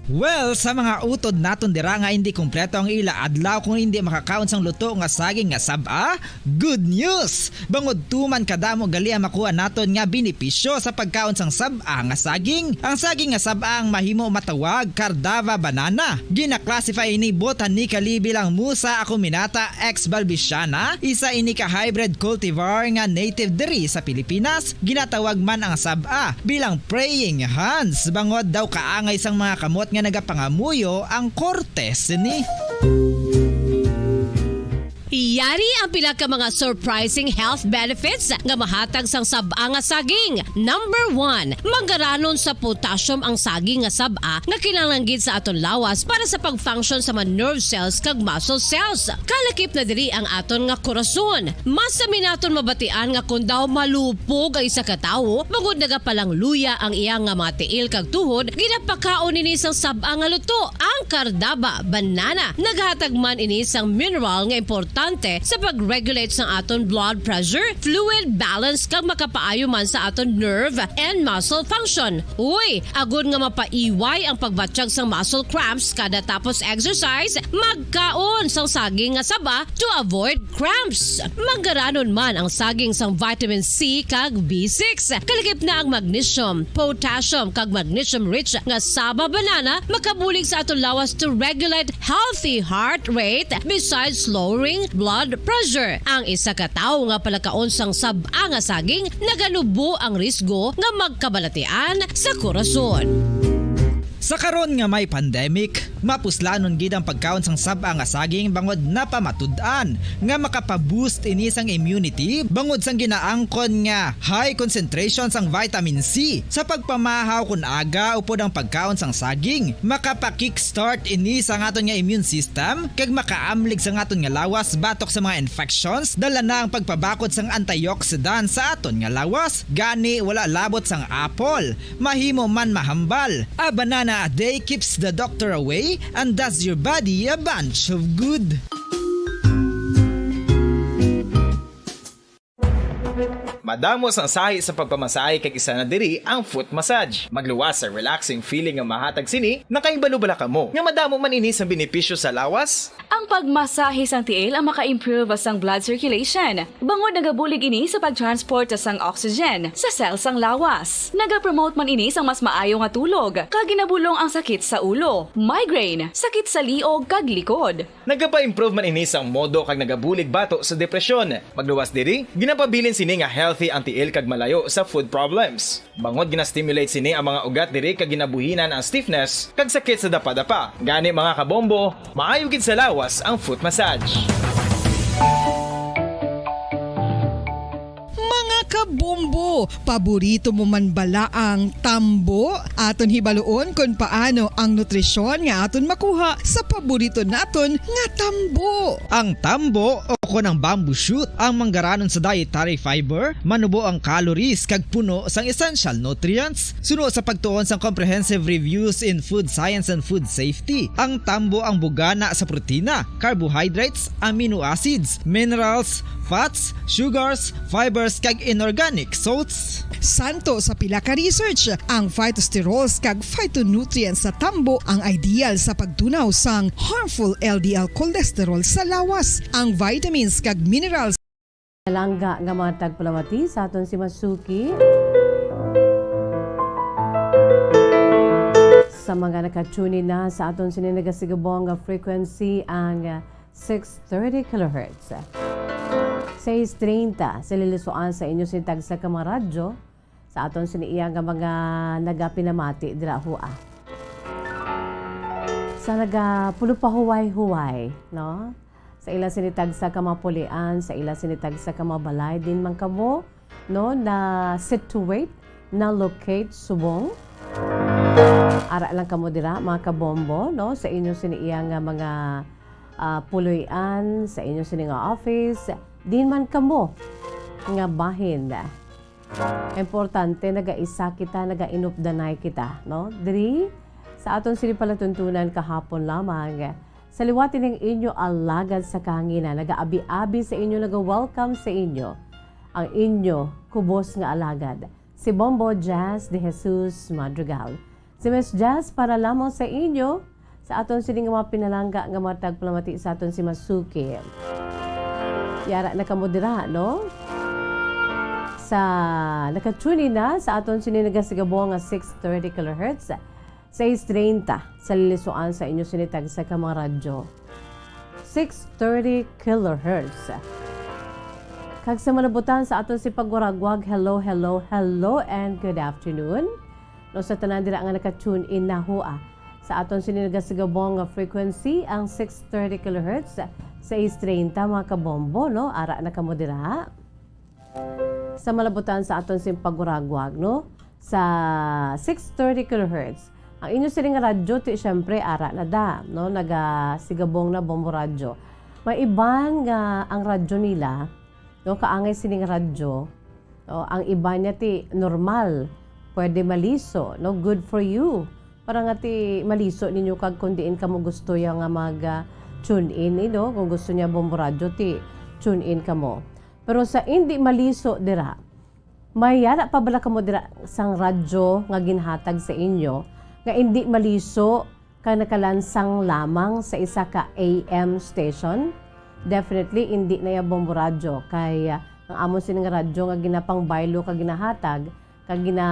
Well, sa mga utod naton dira nga hindi kompleto ang ila adlaw kung hindi makakaon sang luto nga saging nga sab-a, good news! Bangod tuman kadamo gali ang makuha naton nga benepisyo sa pagkaon sang sab-a nga saging. Ang saging nga sab-a ang mahimo matawag Cardava banana. Gina-classify ini botanically bilang Musa acuminata ex balbisiana, isa ini ka hybrid cultivar nga native diri sa Pilipinas. Ginatawag man ang sab-a bilang praying hands, bangod daw kaangay sang mga kamot nga nagapangamuyo ang korte sini. Yari ang pila ka mga surprising health benefits nga mahatag sang sab-a nga saging. Number one, manggaranon sa potassium ang saging nga sab-a nga kinahanglan gid sa aton lawas para sa pag-function sa mga nerve cells kag muscle cells. Kalakip na diri ang aton nga korason. Mas sami naton mabatian nga kon daw malupog ang isa ka tawo, bangod nagapalangluya ang iya nga mga tiil kag tuhod, ginapakaon ini sang sab-a nga luto, ang Cardava banana. Naghatag man ini sang mineral nga importante sa pag-regulate sang aton blood pressure, fluid balance, kag makapaayo man sa aton nerve and muscle function. Uy, agod nga mapaiway ang pagbatyag sang muscle cramps kada tapos exercise, magkaon sang saging nga saba to avoid cramps. Manggaranon man ang saging sang vitamin C kag B six. Kalakip na ang magnesium, potassium, kag magnesium-rich nga saba banana makabulig sa aton lawas to regulate healthy heart rate besides lowering blood pressure. Ang isa ka tawo nga palakaon sang sab-a nga saging naganubo ang risgo nga magkabalatian sa korason. Sa karon nga may pandemic, mapuslanon gid ang pagkaon sang sab-a nga saging bangod napamatud-an nga makapa-boost ini sang immunity bangod sang ginaangkon nga high concentration sang vitamin C. Sa pagpamahaw kon aga upod ang pagkaon sang saging, makapa-kickstart ini sang aton nga immune system kag makaamlig sang aton nga lawas batok sa mga infections. Dala na ang pagpabakod sang antioxidant sa aton nga lawas, gani wala labot sang apple. Mahimo man mahambal. A banana a day keeps the doctor away and does your body a bunch of good. Madamo sang sahi sa pagpamasahe kag isa na diri ang foot massage. Magluwas sa relaxing feeling nga mahatag sini, nakahibalo bala kamo nga madamo man ini sang benepisyo sa lawas? Ang pagmasahe sang tiil ang maka-improve sang blood circulation, bangod nagabulig ini sa pag-transport sang oxygen sa cell sang lawas. Nagapromote man ini sang mas maayo nga tulog, kag ginabulong ang sakit sa ulo, migraine, sakit sa liog, kag likod. Nagapa-improve man ini sang modo kag nagabulig bato sa depresyon. Magluwas diri, ginapabilin sini nga healthy ang tiil kag malayo sa foot problems. Bangod gina-stimulate sini ang mga ugat diri kag ginabuhinan ang stiffness kag sakit sa dapadapa. Gani, mga kabombo, maayo gid sa lawas ang foot massage. Mga kabombo, paborito mo man bala ang tambo? Aton hibaluon kon paano ang nutrisyon nga aton makuha sa paborito naton nga tambo. Ang tambo o kon ang bamboo shoot ang manggaranon sa dietary fiber, manubo ang calories kag puno sang essential nutrients. Suno sa pagtuon sang Comprehensive Reviews in Food Science and Food Safety, ang tambo ang bugana sa protina, carbohydrates, amino acids, minerals, fats, sugars, fibers, kag inorganic salts. Santo sa pila ka research, ang phytosterols kag phytonutrients sa tambo ang ideal sa pagtunaw sang harmful L D L cholesterol sa lawas. Ang vitamins kag minerals Palangga nga mga tagpalamati sa aton si Masuki. Sa mga naka-tune in na sa aton sini nagasigubong nga frequency, ang six thirty kilohertz. Sais treinta sa lilisuan sa inyo sini tagsa ka mga radyo, sa aton sini iya nga mga nagapinamati dira, hua. Sa nagapulupahuway-huway, no? Sa ila sini tagsa ka mga pulian, sa ila sini tagsa ka mga balay, din man kamo, no, na situate, na locate subong. Ara lang kamo dira, mga kabombo, no, sa inyo sini iya nga mga, ah, puloy-an, sa inyo sini nga office, din man kamo nga bahin. Importante, nagaisa kita, nagainupdanay kita, no? Diri, sa aton sini palatuntunan kahapon lamang, sa liwat ining inyo alagad sa kahanginan, nagaabi-abi sa inyo, naga-welcome sa inyo, ang inyo kubos nga alagad, si Bombo Jazz de Jesus Madrigal. Si Miss Jazz para lamang sa inyo sa aton sini nga mga pinalangga nga mga tagpalamati sa aton si Masuki. Yara na kamo dira, no? Sa naka-tune in na sa aton sini nagasigabong nga six thirty kilohertz, sais treinta sa lilisuan sa inyo sini tagsa ka mga radyo. Six thirty kilohertz. Kag sa malabutan sa aton si pagwaragwag, hello, hello, hello, and good afternoon. No, sa tanan dira nga naka-tune in na hua sa aton sini nagasigabong nga frequency, ang six thirty kilohertz, sais treinta, mga kabombo, no? Ara na kamo dira. Sa malabutan sa aton sing pagwaragwag, no? Sa six thirty kilohertz. Ang inyo sini nga radyo, ti, syempre, ara na da, no? Nagasigabong na Bombo Radyo. May iban nga ang radyo nila, no? Kaangay sining radyo, no? Ang iban niya, ti, normal. Pwede maliso, no? Good for you. Para nga, ti, maliso ninyo kag kung diin kamo gusto ya nga mag, ah, tune in, eh, no? Kung gusto niya Bombo Radyo, ti, tune in kamo. Pero sa indi maliso dira, may yara pa bala kamo dira sang radyo nga ginhatag sa inyo nga indi maliso kag nakalansang lamang sa isa ka A M station? Definitely, indi na ya Bombo Radyo, kay, ah, ang amon sini nga radyo nga ginapangbaylo kag ginahatag kag gina,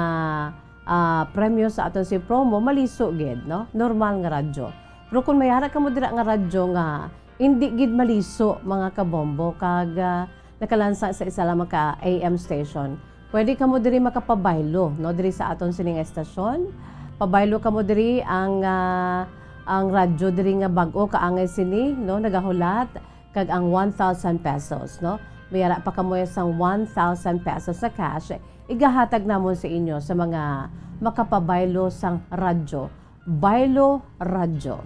ah, premyo sa aton si promo, maliso gid, no? Normal nga radyo. Pero kung may ara kamo dira nga radyo nga indi gid maliso, mga kabombo, kag, ah, nakalansa sa isa lamang ka A M station, pwede kamo diri makapabaylo, no, diri sa aton sining estasyon. Pabaylo kamo diri ang, ah, ang radyo diri nga bag-o kaangay sini, no, nagahulat kag ang one thousand pesos, no. May ara pa kamo sang one thousand pesos sa cash, igahatag namon sa inyo sa mga makapabaylo sang radyo. Baylo Radyo.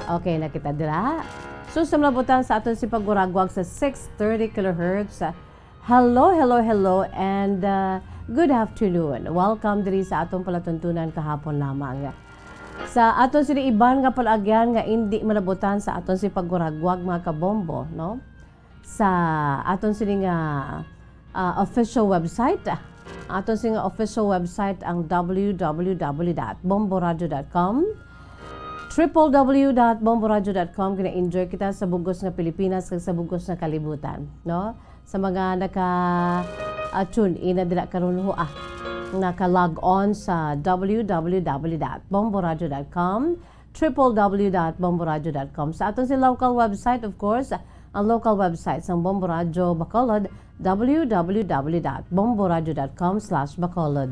Okay, nakita dira. So, sa malabutan sa aton si pagwaragwag sa six thirty kilohertz, hello, hello, hello, and, uh, good afternoon. Welcome diri sa aton palatuntunan kahapon lamang. Sa aton sini iban nga palaagyan nga indi malabutan sa aton si pagwaragwag, mga kabombo, no? Sa aton sini nga, ah, official website. Ang aton sini nga official website ang W W W dot bomboradio dot com. Triple W dot bomboradio dot com. Gina-enjoy kita sa bugos nga Pilipinas kag sa bugos nga kalibutan, no? Sa mga naka, ah, tune in na dira karon, ho, ah, naka-log on sa W W W dot bomboradio dot com, triple W dot bomboradio dot com. Sa aton si local website, of course, ang local website sang Bombo Radyo Bacolod, W W W dot bomboradio dot com slash bacolod.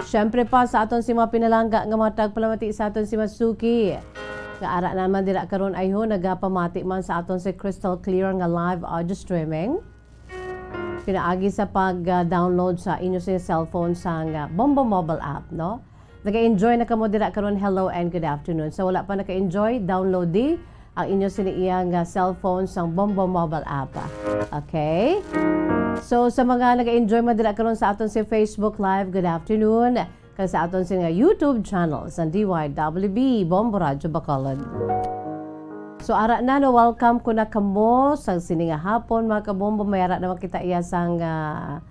Siyempre pa, sa aton si mga pinalangga nga mga tagpalamati sa aton si Masuki. Nga ara naman dira karon, ay ho, nagapamati man sa aton si crystal clear nga live audio streaming. Pinaagi sa pag, ah, download sa inyo sa cellphone sang, ah, Bombo Mobile app, no? Naka-enjoy na kamo dira karon, hello and good afternoon. Sa wala pa naka-enjoy, download di ang inyo sini iya nga cellphone sang Bombo Mobile app. Okay? So, sa mga naka-enjoy man dira karon sa aton si Facebook Live, good afternoon. Kag sa aton sini nga YouTube channel sang D Y W B, Bombo Radyo Bacolod. So, ara na, no, welcome ko na kamo sa sini nga hapon, mga kabombo. May ara na makita iya sang, ah,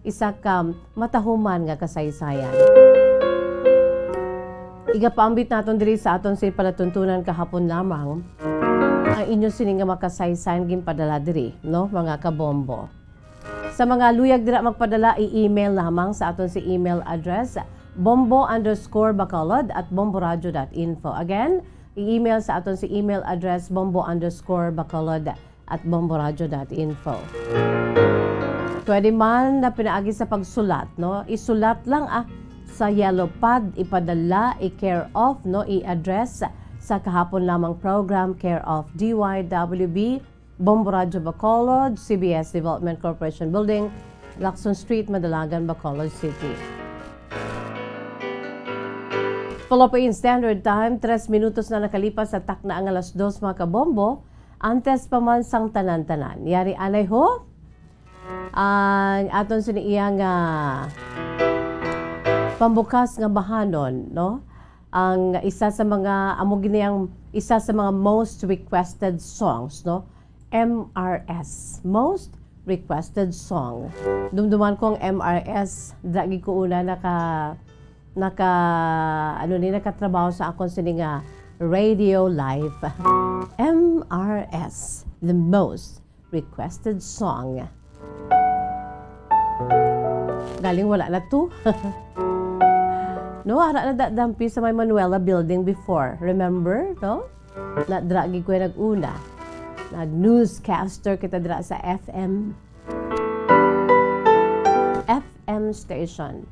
isa ka matahuman nga kasaysayan. Igapaambit naton diri sa aton sini palatuntunan kahapon lamang ang inyo sini nga makasaysayan ginpadala diri, no, mga kabombo. Sa mga luyag dira magpadala, i-email lamang sa aton si email address, bombo underscore bacolod at bomboradio dot info. Again, i-email sa aton si email address, bombo underscore bacolod at bomboradio dot info. Pwede man na pinaagi sa pagsulat, no? Isulat lang, ah, sa yellow pad, ipadala, i-care of, no? I-address sa kahapon lamang program, care of D Y W B, Bombo Radyo Bacolod, C B S Development Corporation Building, Lacson Street, Madalagan, Bacolod City. Philippine Standard Time, tres minutos na nakalipas sa takna nga alas dos, mga kabombo. Antes pa man sang tanan-tanan, yari anay ho, ang aton sini iya nga pambukas nga bahanon, no? Ang isa sa mga, amo gini ang isa sa mga most requested songs, no? M R S, most requested song. Dumduman ko ang M R S, dagi ko una naka, naka, ano ni, nakatrabaho sa akon sini nga radio live. M R S, the most requested song. Galing wala na to. No, ara na da-, dampi sa may Manuela Building before. Remember, no? Na dra gid ko nag-una. Nag-newscaster kita dra sa F M. F M station.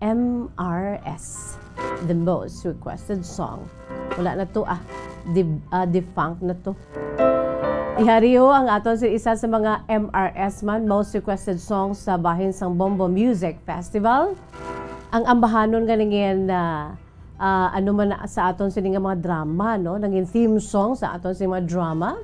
M R S. The most requested song. Wala na to, ah. Di-, ah, defunct na to. Ihariho ang aton sa isa sa mga M R S man, most requested song sa bahin sang Bombo Music Festival. Ang ambahanon nga nangin, ah, ah, ano man na sa aton sini nga mga drama, no? Nangin theme song sa aton sini mga drama.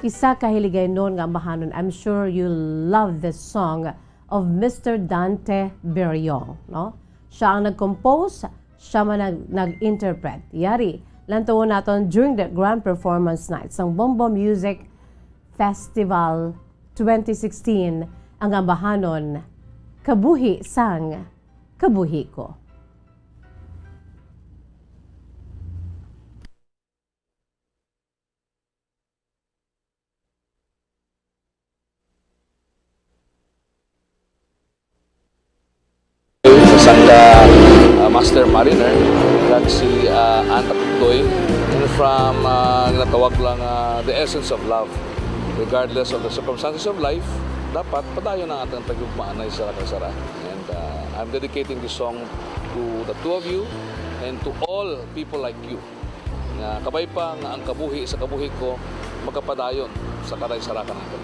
Isa ka hiligaynon nga ambahanon, I'm sure you love this song of Mister Dante Beriong, no? Siya ang nag-compose, siya man nag-, nag-interpret. Yari, lantawon naton during the grand performance night sang Bombo Music Festival twenty sixteen ang ambahanon, Kabuhi sang Kabuhi Ko. Sang, ah, master mariner, kag si, ah, Anta Tutoy, and from, ah, ginatawag lang, ah, the essence of love. Regardless of the circumstances of life, dapat padayon ang atong paghigugma sa isa kag isa. And, ah, I'm dedicating this song to the two of you and to all people like you. Nga kabay pa nga ang kabuhi sa kabuhi ko makapadayon sa karay sa raka naton.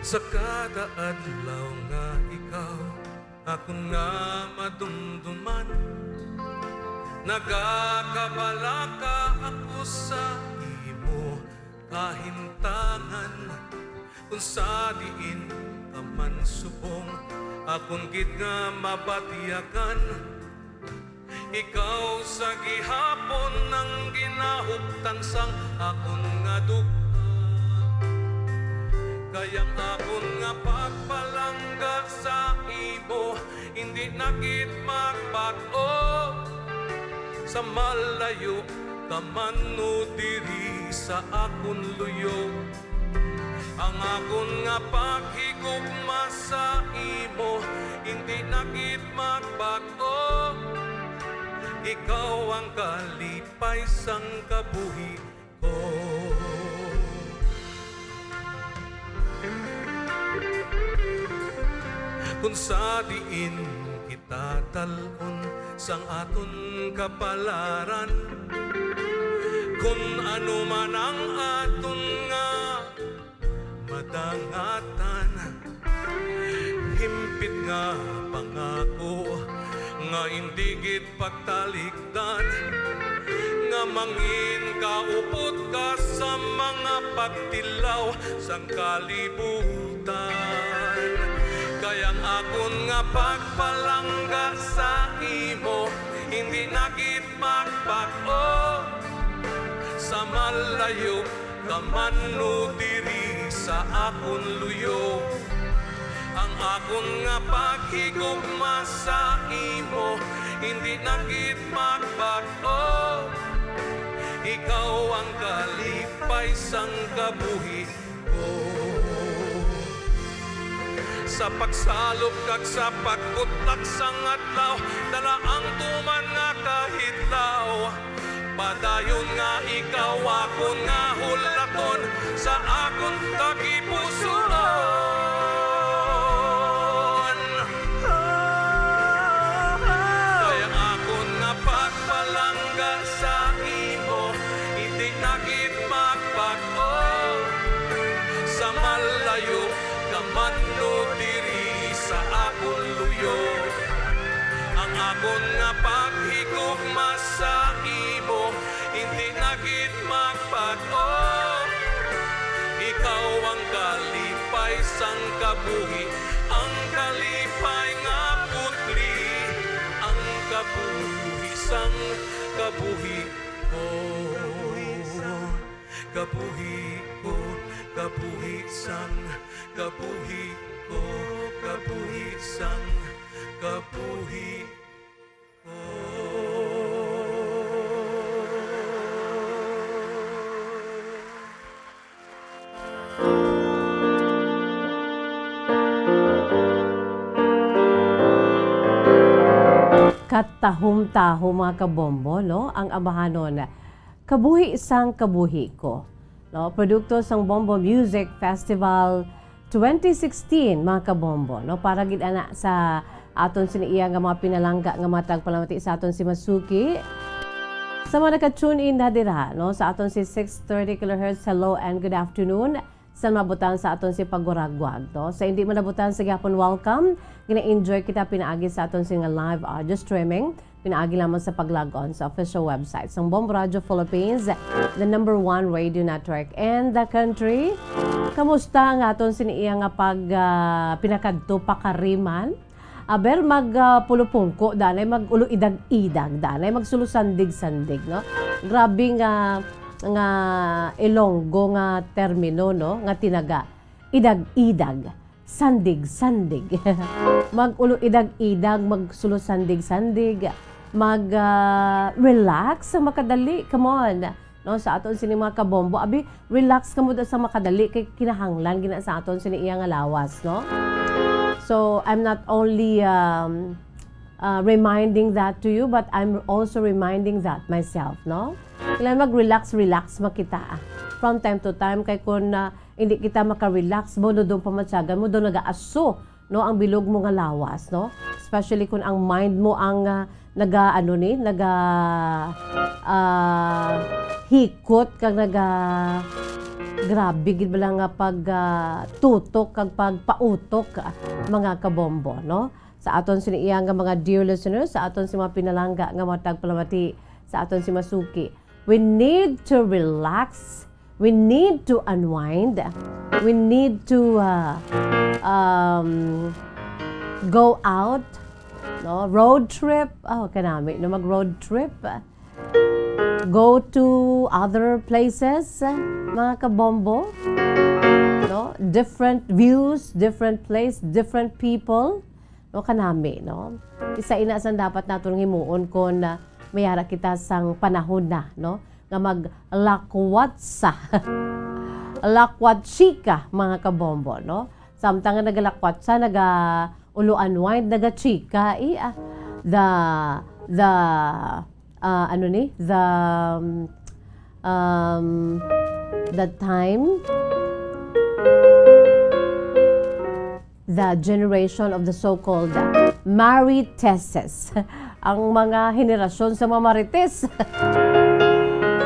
Sa kada adlaw nga ikaw akon nga madumduman, nagakabalaka ako sa imo kahimtangan. Kung sa diin ka man subong, akon gid nga mabatyagan. Ikaw sa gihapon ang ginahuptan sang akon nga duga. Kay ang akon nga pagpalangga sa imo hindi na gid magbag-o. Sa malayo ka man o diri sa akon luyo, ang akon nga paghigugma sa imo hindi na gid magbag-o. Ikaw ang kalipay sang kabuhi ko. Kung sa diin kita dal-on sang aton kapalaran, kung ano man ang aton nga madangatan, himpit nga pangako nga indi gid pagtalikdan, nga mangin kaupod ka sa mga pagtilaw sang kalibutan. Kay ang akon nga pagpalangga sa imo hindi na gid magbag-o. Sa malayo ka man o diri sa akon luyo, ang akon nga paghigugma sa imo hindi na gid magbag-o. Ikaw ang kalipay sang kabuhi ko. Sa pagsalop kag sa pagkutlak sang adlaw, dala ang tuman nga kahidlaw. Padayon nga ikaw akon nga hulaton sa akon tagipusoon. Kay ang akon nga pagpalangga sa imo hindi na gid magbag-o. Sa malayo ka man o diri sa akon luyo, ang akon nga paghigugma sa imo hindi na gid magbag-o. Ikaw ang Sang kabuhi, ang kalipay nga putli, ang kabuhi sang kabuhi ko. Kabuhi ko, kabuhi sang kabuhi ko, kabuhi sang kabuhi. Katahom-tahom, mga kabombo, no? Ang amahanon, Kabuhi sang Kabuhi Ko, no? Produkto sang Bombo Music Festival twenty sixteen, mga kabombo, no? Para gid ana sa aton sini iya nga mga pinalangga nga mga tagpalamati sa aton si Masuki. Sa mga naka-tune in na dira, no, sa aton si six thirty kilohertz, hello and good afternoon. Sa mga butang sa aton si Paguragwag, no? Sa hindi man nabutang sa gihapon, welcome. Gina-enjoy kita pinaagi sa aton si nga live audio streaming. Pinaagi lamang sa pag-log on sa official website sang Bombo Radio Philippines, the number one radio network in the country. Kamusta ang aton sini iya nga pag, ah, pinakadto pakariman? Aber, mag, ah, pulupungko, danay mag-ulo idag-idag, danay magsulo sandig-sandig, no? Grabe nga, nga Ilonggo nga termino, no? Nga tinaga, idag-idag, sandig-sandig. Mag-ulo idag-idag, magsulo sandig-sandig, mag, ah, relax sa makadali. Come on. No, sa aton sini mga kabombo, abi, relax kamo da sa makadali kay kinahanglan gina sa aton sini iya nga lawas, no? So, I'm not only, um, uh, reminding that to you, but I'm also reminding that myself, no? Kailangan mag-relax, relax makita, ah. From time to time, kay kung, ah, hindi kita maka-relax, mo, no, doon pamatyagan mo, doon nag-aaso, no, ang bilog mo nga lawas, no? Especially kung ang mind mo ang, ah, naga, ano ni, naga, ah, hikot kag naga, grabe gid bala nga pag, ah, tutok kag pagpautok, ah, mga kabombo, no? Sa aton sini iya nga mga dear listeners, sa aton si mga pinalangga nga mga tagpalamati, sa aton si Masuki, we need to relax. We need to unwind. We need to, uh, um, go out, no? Road trip. Oh, kanami, no? Mag-road trip. Go to other places, mga kabombo. No? Different views, different place, different people. No? Kanami, no? Isa ina sang dapat naton himuon kung, ah, mayara kita sang panahon na, no? Nga maglakwatsa. Lakwatchika, mga kabombo, no? Samtang nga nagalakwatsa, naga-ulo unwind, nagachika, eh, ah. The, the, ah, ano ni? The, um, um, the time, the generation of the so-called mariteses. Ang mga henerasyon sa mga marites.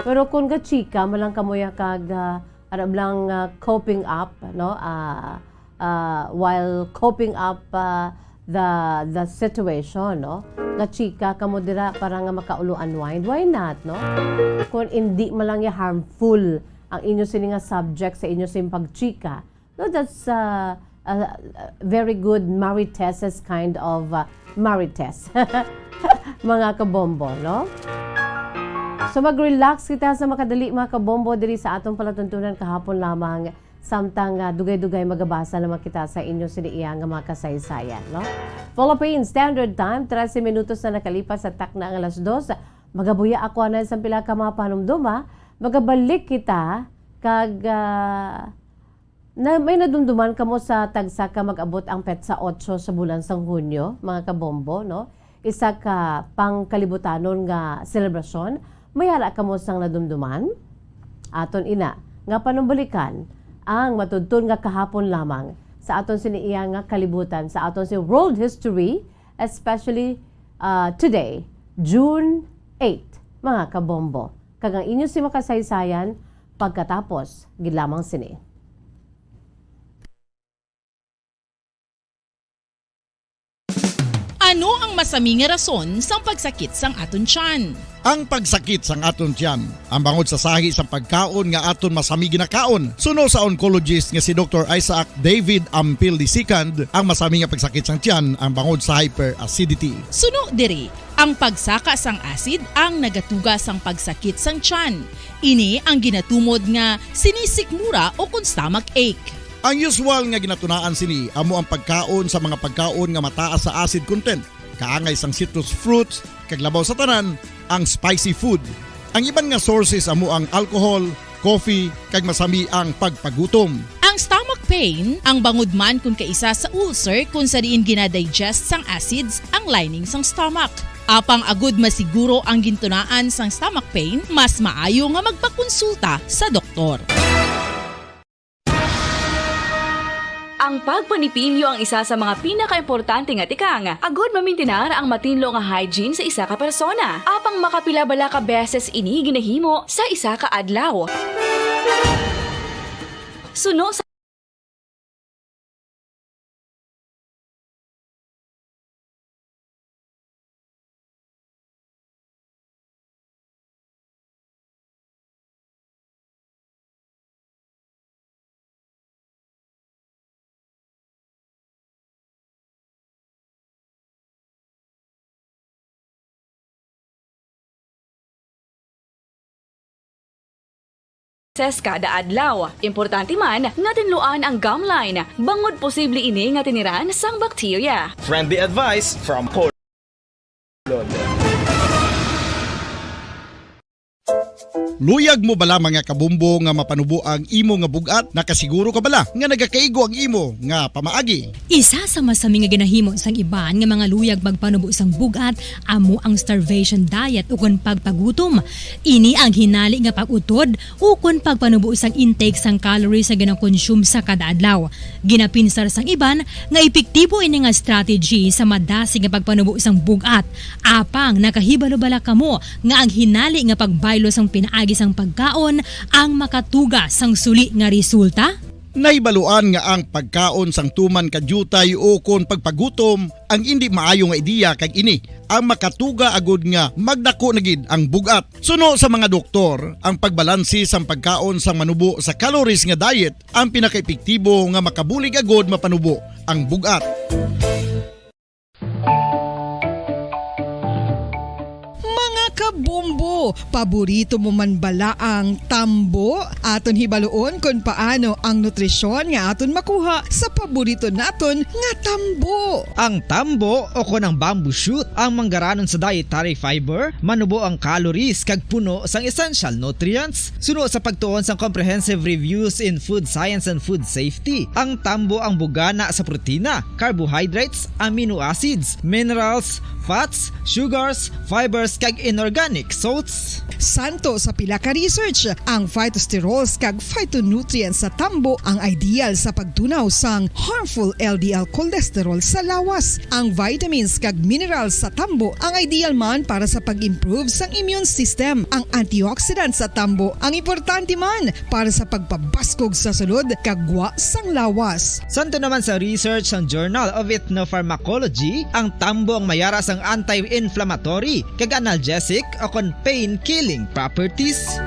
Pero kung gachika man lang kamo ya kag, ah, ano lang, ah, coping up, no? Ah, ah, while coping up, ah, the, the situation, no? Nga chika kamo dira para nga makaulo unwind. Why not, no? Kung hindi man lang ya harmful ang inyo sini nga subject sa inyo sing pagchika, no, that's, uh, a, a very good Mariteses kind of, uh, Marites. Mga kabombo, no? So, mag-relax kita sa makadali, mga kabombo, diri sa atong palatuntunan kahapon lamang. Samtang, uh, dugay-dugay magabasa naman kita sa inyo sini iya nga mga kasaysayan, no? Philippine Standard Time, trese minutos na nakalipas sa takna nga alas dos. Magabuya ako anay sa pila ka mga panumduma. Magabalik kita kag, ah, na, may nadumduman kamo sa tagsa ka mag-abot ang petsa otso sa bulan sang Hunyo, mga kabombo, no? Isa ka pangkalibutanon nga selebrasyon. May ara kamo sang nadumduman? Aton ina nga panumbalikan ang matudton nga kahapon lamang sa aton sini iya nga kalibutan, sa aton si world history, especially, ah, today, June eight, mga kabombo. Kag ang inyo si makasaysayan pagkatapos gid lamang sini. Ano ang masami nga rason sang pagsakit sang aton tiyan? Ang pagsakit sang aton tiyan, ang bangod sa sahi sang pagkaon nga aton masami ginakaon. Suno sa oncologist nga si Doktor Isaac David Ampil the second, ang masami nga pagsakit sang tiyan ang bangod sa hyperacidity. Suno diri, ang pagsaka sang acid ang nagatuga sang pagsakit sang tiyan. Ini ang ginatumod nga sinisikmura o kon stomach ache. Ang usual nga ginatunaan sini amo ang pagkaon sa mga pagkaon nga mataas sa acid content, kaangay sang citrus fruits, kag labaw sa tanan, ang spicy food. Ang iban nga sources amo ang alcohol, coffee, kag masami ang pagpagutom. Ang stomach pain, ang bangod man kon kaisa sa ulcer kon sa diin gina-digest sang acids ang lining sang stomach. Apang agud masiguro ang gintunaan sang stomach pain, mas maayo nga magpakonsulta sa doktor. Ang pagpanipilyo ang isa sa mga pinakaimportante nga tikang agud mamintinar ang matinlo nga hygiene sa isa ka persona. Apang makapila bala ka beses ini ginahimo sa isa ka adlaw? Suno sa Ses kada adlaw. Importante man nga tinluan ang gum line, bangod posible ini nga tiniran sang bakterya. Friendly advice from Cor- Luyag mo bala, mga kabombo, nga mapanubo ang imo nga bug-at? Nakasiguro ka bala nga nagakaigo ang imo nga pamaagi? Isa sa masami nga ginahimo sang iban nga mga luyag magpanubo sang bug-at amo ang starvation diet ukon pagpagutom. Ini ang hinali nga pag-utod ukon pagpanubo sang intake sang calories nga ginakonsume sa kada adlaw. Ginapinsar sang iban nga epektibo ini nga strategy sa madasig nga pagpanubo sang bug-at. Apang nakahibalo bala kamo nga ang hinali nga pagbaylo sang pinaagi sang pagkaon ang makatuga sang suli nga resulta? Nahibaluan nga ang pagkaon sang tuman ka diutay ukon pagpagutom ang indi maayo nga ideya, kag ini ang makatuga agud nga magdako na gid ang bug-at. Suno sa mga doktor, ang pagbalanse sang pagkaon sang manubo sa calories nga diet ang pinakaepektibo nga makabulig agud mapanubo ang bug-at. Mga kabombo, paborito mo man bala ang tambo? Aton hibaluon kon paano ang nutrisyon nga aton makuha sa paborito naton nga tambo. Ang tambo, o kon ang bamboo shoot, ang manggaranon sa dietary fiber, manubo ang calories, kag puno sang essential nutrients. Suno sa pagtuon sang Comprehensive Reviews in Food Science and Food Safety, ang tambo ang bugana sa protina, carbohydrates, amino acids, minerals, fats, sugars, fibers, kag inorganic salts. Santo sa pila ka research, ang phytosterols kag phytonutrients sa tambo ang ideal sa pagtunaw sang harmful L D L cholesterol sa lawas. Ang vitamins kag minerals sa tambo ang ideal man para sa pag-improve sang immune system. Ang antioxidants sa tambo ang importante man para sa pagpabaskog sa sulod kag gwa sang lawas. Santo naman sa research sang Journal of Ethnopharmacology, ang tambo ang mayara sang anti-inflammatory kag analgesic o kon pain-killing properties.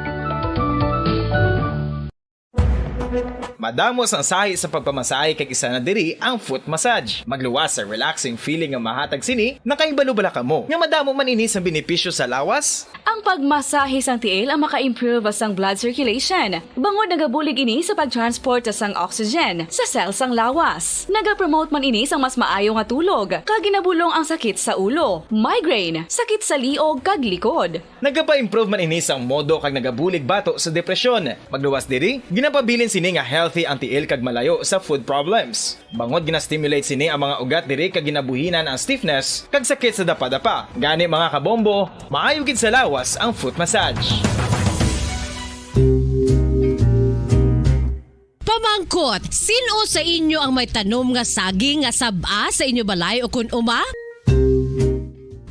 Madamo sang sahi sa pagpamasahe, kag isa na diri ang foot massage. Magluwas sa relaxing feeling nga mahatag sini. Nakahibalo bala kamo nga madamo man ini sang benepisyo sa lawas? Ang pagmasahe sang tiil ang maka-improve sang blood circulation, bangod nagabulig ini sa pag-transport sang oxygen sa cell sang lawas. Nagapromote man ini sang mas maayo nga tulog, kag ginabulong ang sakit sa ulo, migraine, sakit sa liog kag likod. Nagapa-improve man ini sang modo kag nagabulig bato sa depresyon. Magluwas diri, ginapabilin sini nga healthy ang tiil kag malayo sa foot problems. Bangod gina-stimulate sini ang mga ugat diri kag ginabuhinan ang stiffness kag sakit sa dapadapa. Gani, mga kabombo, maayo gid sa lawas ang foot massage. Pamangkot, sin-o sa inyo ang may tanom nga saging nga sab-a sa inyo balay ukon uma?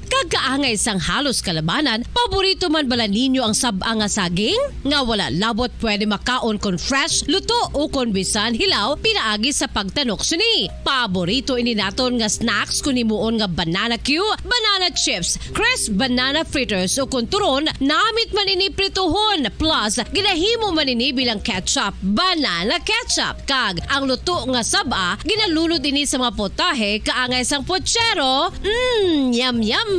Kag kaangay sang halos kalabanan, paborito man bala ninyo ang sab-a nga saging? Nga wala labot pwede makaon kon fresh, luto, o kon bisan hilaw pinaagi sa pagtanok sini. Paborito ini naton nga snacks kon himuon nga banana cue, banana chips, crisp banana fritters, o kon turon, namit man ini prituhon, plus ginahimo man ini bilang ketchup, banana ketchup. Kag ang luto nga sab-a, ginalunod ini sa mga potahe kaangay sang pochero. Mm, yum, yum!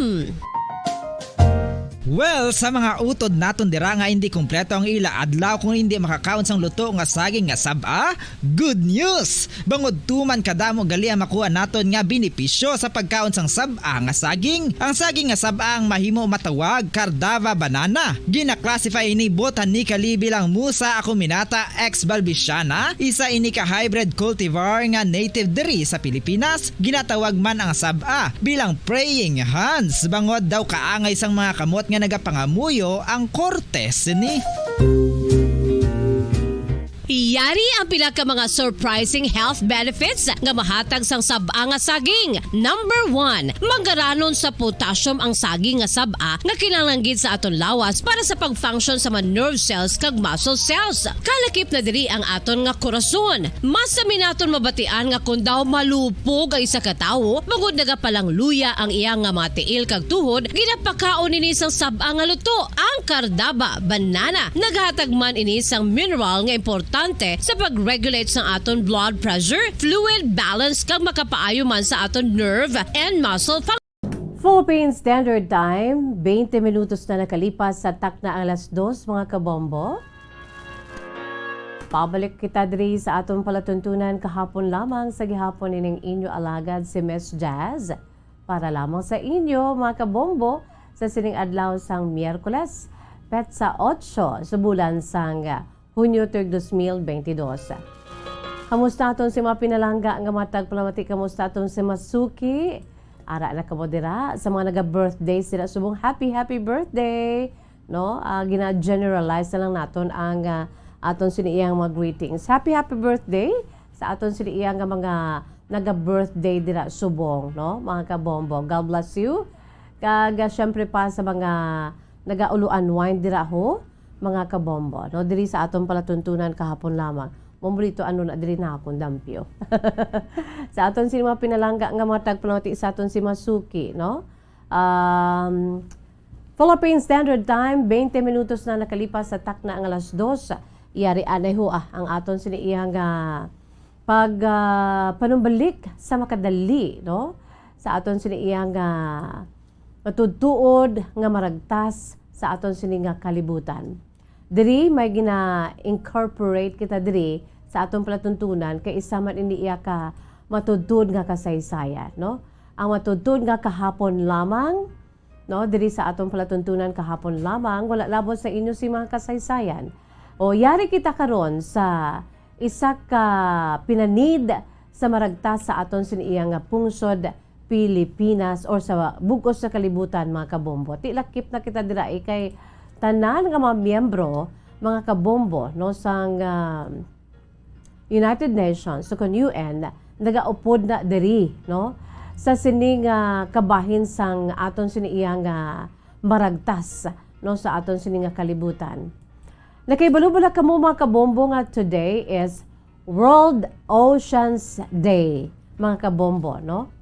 Well, sa mga utod naton dira nga hindi kompleto ang ila adlaw kung hindi makakaon sang luto nga saging nga sab-a, good news! Bangod tuman kadamo gali ang makuha naton nga benepisyo sa pagkaon sang sab-a nga saging. Ang saging nga sab-a ang mahimo matawag Cardava banana. Gina-classify ini botanically bilang Musa acuminata ex balbisiana, isa ini ka hybrid cultivar nga native diri sa Pilipinas. Ginatawag man ang sab-a bilang praying hands, bangod daw kaangay sang mga kamot nga nagapangamuyo ang korte sini. Yari ang pila ka mga surprising health benefits nga mahatag sang sab-a nga saging. Number one, manggaranon sa potassium ang saging nga sab-a nga kinahanglan gid sa aton lawas para sa pag-function sa mga nerve cells kag muscle cells. Kalakip na diri ang aton nga korason. Mas sami naton mabatian nga kon daw malupog ang isa ka tawo, bangod nagapalangluya ang iya nga mga tiil kag tuhod, ginapakaon ini sang sab-a nga luto, ang Cardava banana. Naghatag man ini sang mineral nga importante sa pag-regulate sang aton blood pressure, fluid balance, kag makapaayo man sa aton nerve and muscle function. Philippine Standard Time, twenty minutos na nakalipas sa takna ang alas dos, mga kabombo. Pabalik kita diri sa aton palatuntunan kahapon lamang sa gihapon ining inyo alagad si Miss Jazz. Para lamang sa inyo, mga kabombo, sa sining adlaw sang Miyerkules, petsa otso sa bulan sang Hunyo tuig dos mil benti dos. Kamusta aton si mga pinalangga nga mga tagpalamati? Kamusta aton si Masuki? Ara na kamo dira sa mga naga-birthdays dira subong, happy, happy birthday! No? Ah, gina-generalize na lang naton ang, ah, aton sini iyang mga greetings. Happy, happy birthday sa aton sini iyang nga mga naga-birthday dira subong, no? Mga kabombo, God bless you. Kag, ah, syempre pa sa mga naga-ulo unwind dira ho, mga kabombo, no? Diri sa aton palatuntunan kahapon lamang. Mombrito, ano na diri na akong dampyo. Sa aton sini mga pinalangga nga mga tagpalamati sa aton si Masuki, no? Um, Philippine Standard Time, twenty minutos na nakalipas sa takna ang alas dos. Yari anay ho, ah, ang aton sini iyang, ah, pag, ah, panumbalik sa makadali, no? Sa aton sini iyang, ah, matutuod nga maragtas sa aton sini nga kalibutan. Diri may gina-incorporate kita diri sa aton palatuntunan kay isa man ini iya ka matutuod nga kasaysayan, no? Ang matutuod nga kahapon lamang, no, diri sa aton palatuntunan kahapon lamang, wala labot sa inyo si mga kasaysayan. O, yari kita karon sa isa ka pinanid sa maragtas sa aton sini iya nga pungsod Pilipinas or sa bug-os sa kalibutan, mga kabombo. Ti lakip na kita dira, eh, kay tanan nga mga miyembro, mga kabombo, no, sang, ah, United Nations, so kon U N, nagaupod na diri, no, sa sini nga kabahin sang aton sini iya nga maragtas, no, sa aton sini nga kalibutan. Nakahibalo bala kamo, mga kabombo, nga today is World Oceans Day, mga kabombo, no?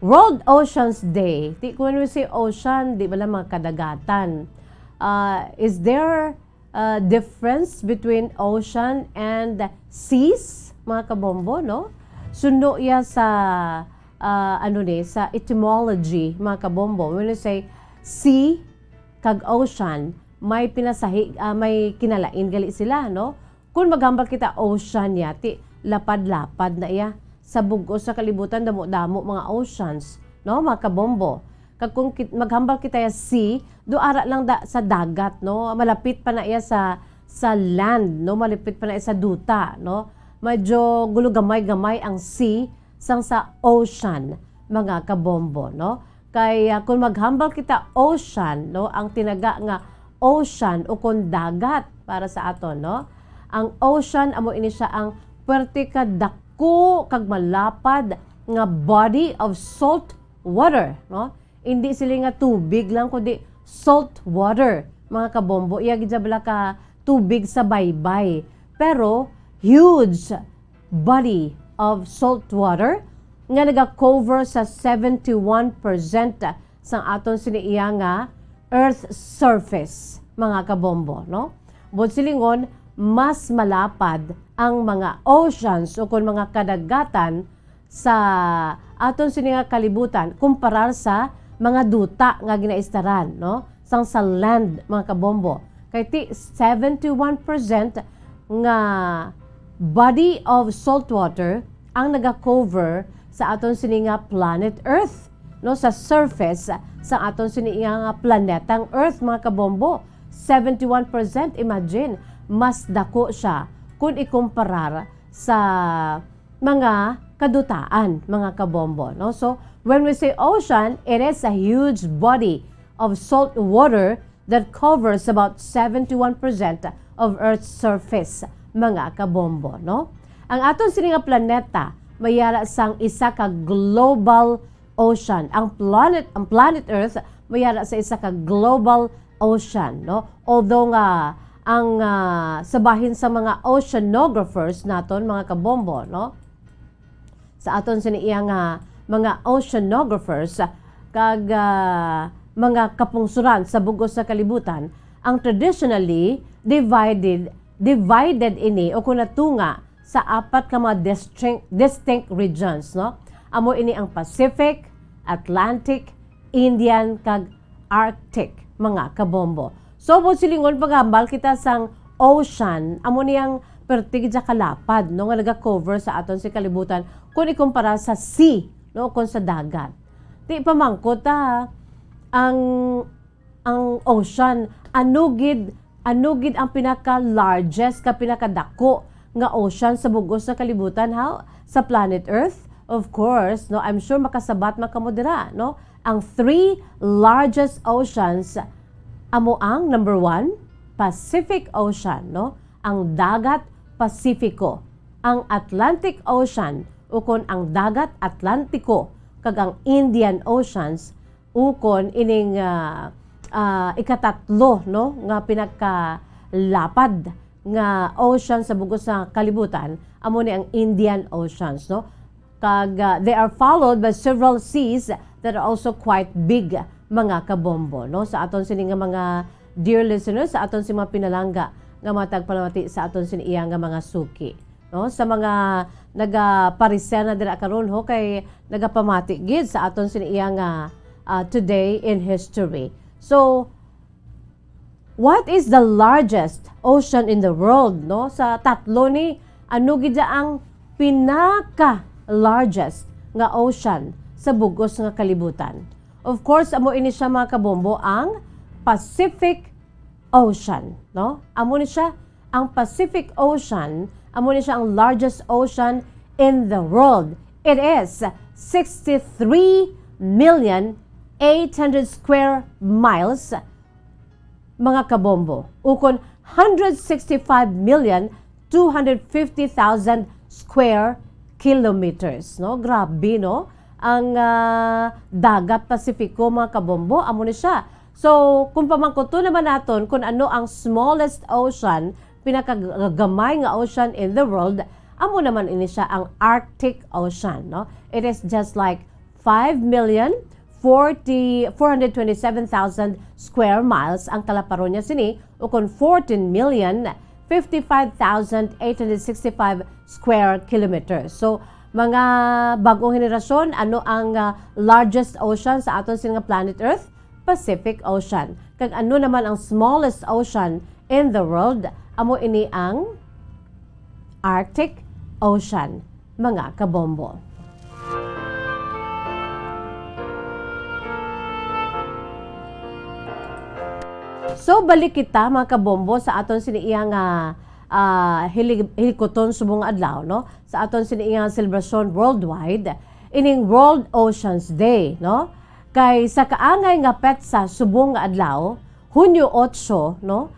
World Oceans Day. Ti, when we say ocean, di bala mga kadagatan? Ah, is there, ah, difference between ocean and seas, mga kabombo, no? Suno iya sa, ah, ano ni, sa etymology, mga kabombo. When we say sea kag ocean, may pinasahi, ah, may kinalain gali sila, no? Kung maghambal kita ocean, yati, lapad-lapad na iya. Sa bug-os sa kalibutan, damo-damo mga oceans, no, mga kabombo. Kag kung kit-, maghambal kita ya sea, do ara lang da, sa dagat, no, malapit pa na iya sa, sa land, no, malapit pa na iya sa duta, no. Medyo gulo-gamay-gamay ang sea sang sa ocean, mga kabombo, no. Kay, ah, kung maghambal kita ocean, no, ang tinaga nga ocean o kon dagat para sa aton, no? Ang ocean amo ini sia ang puwerte ka dako kag malapad nga body of salt water, no? hindi sila nga tubig lang, kundi salt water, mga kabombo. Iya gid siya bala ka tubig sa baybay. Pero huge body of salt water nga naga-cover sa seventy-one percent sang aton sini iya nga earth surface, mga kabombo, no? Buot silingon, mas malapad ang mga oceans o kon mga kadagatan sa aton sini nga kalibutan kumparar sa mga duta nga ginaistaran, no? Sang sa land, mga kabombo. Kay ti seventy-one percent nga body of salt water ang naga-cover sa aton sini nga planet Earth, no, sa surface sa aton sini nga planetang Earth, mga kabombo. Seventy-one percent, imagine, mas dako siya kung ikumparar sa mga kadutaan, mga kabombo, no? So, when we say ocean, it is a huge body of salt water that covers about seventy-one percent of Earth's surface, mga kabombo, no? Ang aton sini nga planeta may ara sang isa ka global ocean. Ang planet, ang planet Earth may ara sa isa ka global ocean, no? Although nga ang, ah, sa bahin sa mga oceanographers naton, mga kabombo, no? Sa aton sini iya nga mga oceanographers kag, ah, mga kapungsoran sa bug-os nga kalibutan, ang traditionally divided, divided ini o kon natunga sa apat ka mga distinct, distinct regions, no? Amo ini ang Pacific, Atlantic, Indian, kag Arctic, mga kabombo. So, buot silingon, paghambal kita sang ocean, amo ni ang perti gid siya kalapad, no, nga naga-cover sa aton si kalibutan kung ikumpara sa sea, no, kung sa dagat. Di pa man gud ta, ang, ang ocean, ano gid, ano gid ang pinaka-largest ka, pinakadako nga ocean sa bug-os nga kalibutan, ha? Sa planet Earth? Of course, no? I'm sure makasabat man kamo dira, no? Ang three largest oceans amo ang, number one, Pacific Ocean, no? Ang dagat Pasifiko, ang Atlantic Ocean, ukon ang dagat Atlantiko, kag ang Indian Oceans, ukon ining, ah, ah, ikatatlo, no, nga pinagkalapad nga ocean sa bug-os nga kalibutan, amo ni ang Indian Oceans, no? Kag, ah, they are followed by several seas that are also quite big, mga kabombo, no? Sa aton sini nga mga dear listeners, sa aton si mga pinalangga nga mga tagpalamati sa aton sini iya nga mga suki, no? Sa mga nagaparisena dira karon, ho, kay nagapamati gid sa aton sini iya nga, ah, today in history. So, what is the largest ocean in the world, no? Sa tatlo ni, ano gid ang pinaka-largest nga ocean sa bug-os nga kalibutan? Of course, amo ini siya, mga kabombo, ang Pacific Ocean, no? Amo ni siya ang Pacific Ocean, amo ni siya ang largest ocean in the world. It is sixty-three million eight hundred square miles, mga kabombo, ukon hundred sixty-five million two hundred fifty thousand square kilometers, no? Grabe, no? Ang, ah, dagat Pasifiko, mga kabombo, amo ni siya. So, kung pamangkuton naman naton kung ano ang smallest ocean, pinakagamay nga ocean in the world, amo naman ini siya ang Arctic Ocean, no? It is just like five million forty, four hundred twenty-seven thousand square miles ang kalaparon niya sini, ukon fourteen million fifty-five thousand eight hundred sixty-five square kilometers. So, mga bag-ong henerasyon, ano ang, ah, largest ocean sa aton sini nga planet Earth? Pacific Ocean. Kag ano naman ang smallest ocean in the world? Amo ini ang Arctic Ocean, mga kabombo. So, balik kita, mga kabombo, sa aton sini iya nga, ah, hilig-, hilikuton subong nga adlaw, no? Sa aton sini iya nga selebrasyon worldwide, ining World Oceans Day, no? Kay sa kaangay nga petsa subong nga adlaw, Hunyo otso, no?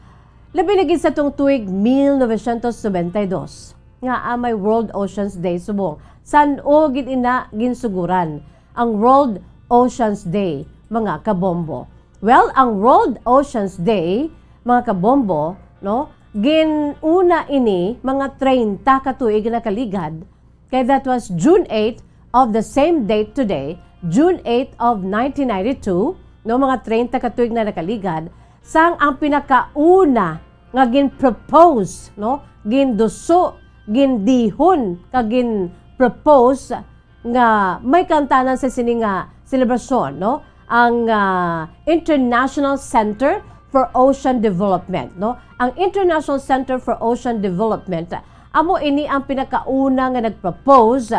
Labi na gid sa tong tuig mil novecientos noventa y dos, nga, ah, may World Oceans Day subong. San-o gid ina ginsuguran ang World Oceans Day? mga kabombo? Well, ang World Oceans Day, mga kabombo, no, gin-una ini mga treinta ka tuig nga nakaligad, kay that was June eight of the same date today, June eight of nineteen ninety-two, no, mga treinta ka tuig na nakaligad, sang ang pinakauna nga gin-propose, no, ginduso, gindihon, kag gin-propose nga may kaangtanan sa sini nga selebrasyon, no? Ang, ah, International Center for Ocean Development, no? Ang International Center for Ocean Development, amo ini ang pinakauna nga nag-propose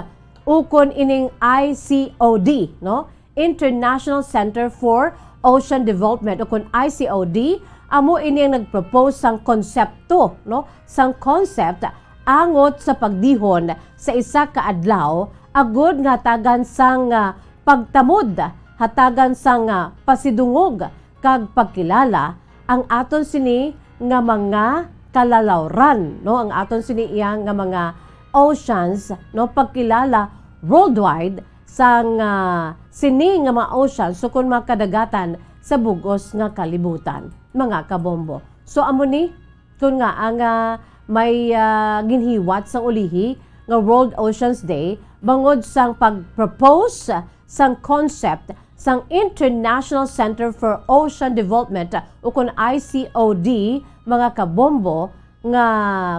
ukon ining I C O D, no? International Center for Ocean Development, ukon I C O D, amo ini ang nag-propose sang konsepto, no? Sang concept angot sa pagdihon sa isa ka adlaw, agud nga hatagan sang, ah, pagtamod, hatagan sang, ah, pasidungog kag pagkilala ang aton sini nga mga kalalawran, no? Ang aton sini iya nga mga oceans, no? Pagkilala worldwide sang, ah, sini nga mga oceans, sukon mga kadagatan sa bug-os nga kalibutan, mga kabombo. So, amo ni, kun nga ang, ah, may, ah, ginhiwat sang ulihi nga World Oceans Day bangod sang pag-propose sang concept sang International Center for Ocean Development, ukon I C O D, mga kabombo, nga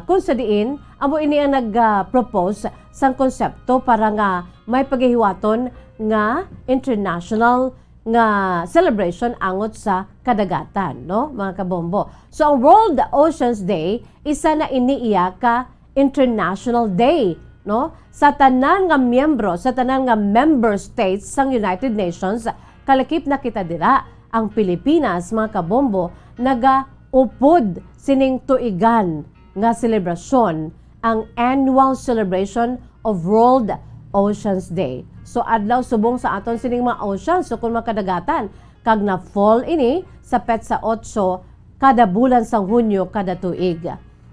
kung sa diin amo ini ang nag-propose sang konsepto para nga may pagahiwaton nga international nga celebration angot sa kadagatan, no, mga kabombo. So, ang World Oceans Day, isa na ini iya ka International Day, no, sa tanan nga miyembro, sa tanan nga member states sang United Nations, kalakip na kita dira, ang Pilipinas, mga kabombo, nagaupod sining tuigan nga selebrasyon, ang annual celebration of World Oceans Day. So, adlaw subong sa aton sining mga oceans, sukon mga kadagatan, kag na-fall ini sa petsa otso kada bulan sang Hunyo kada tuig.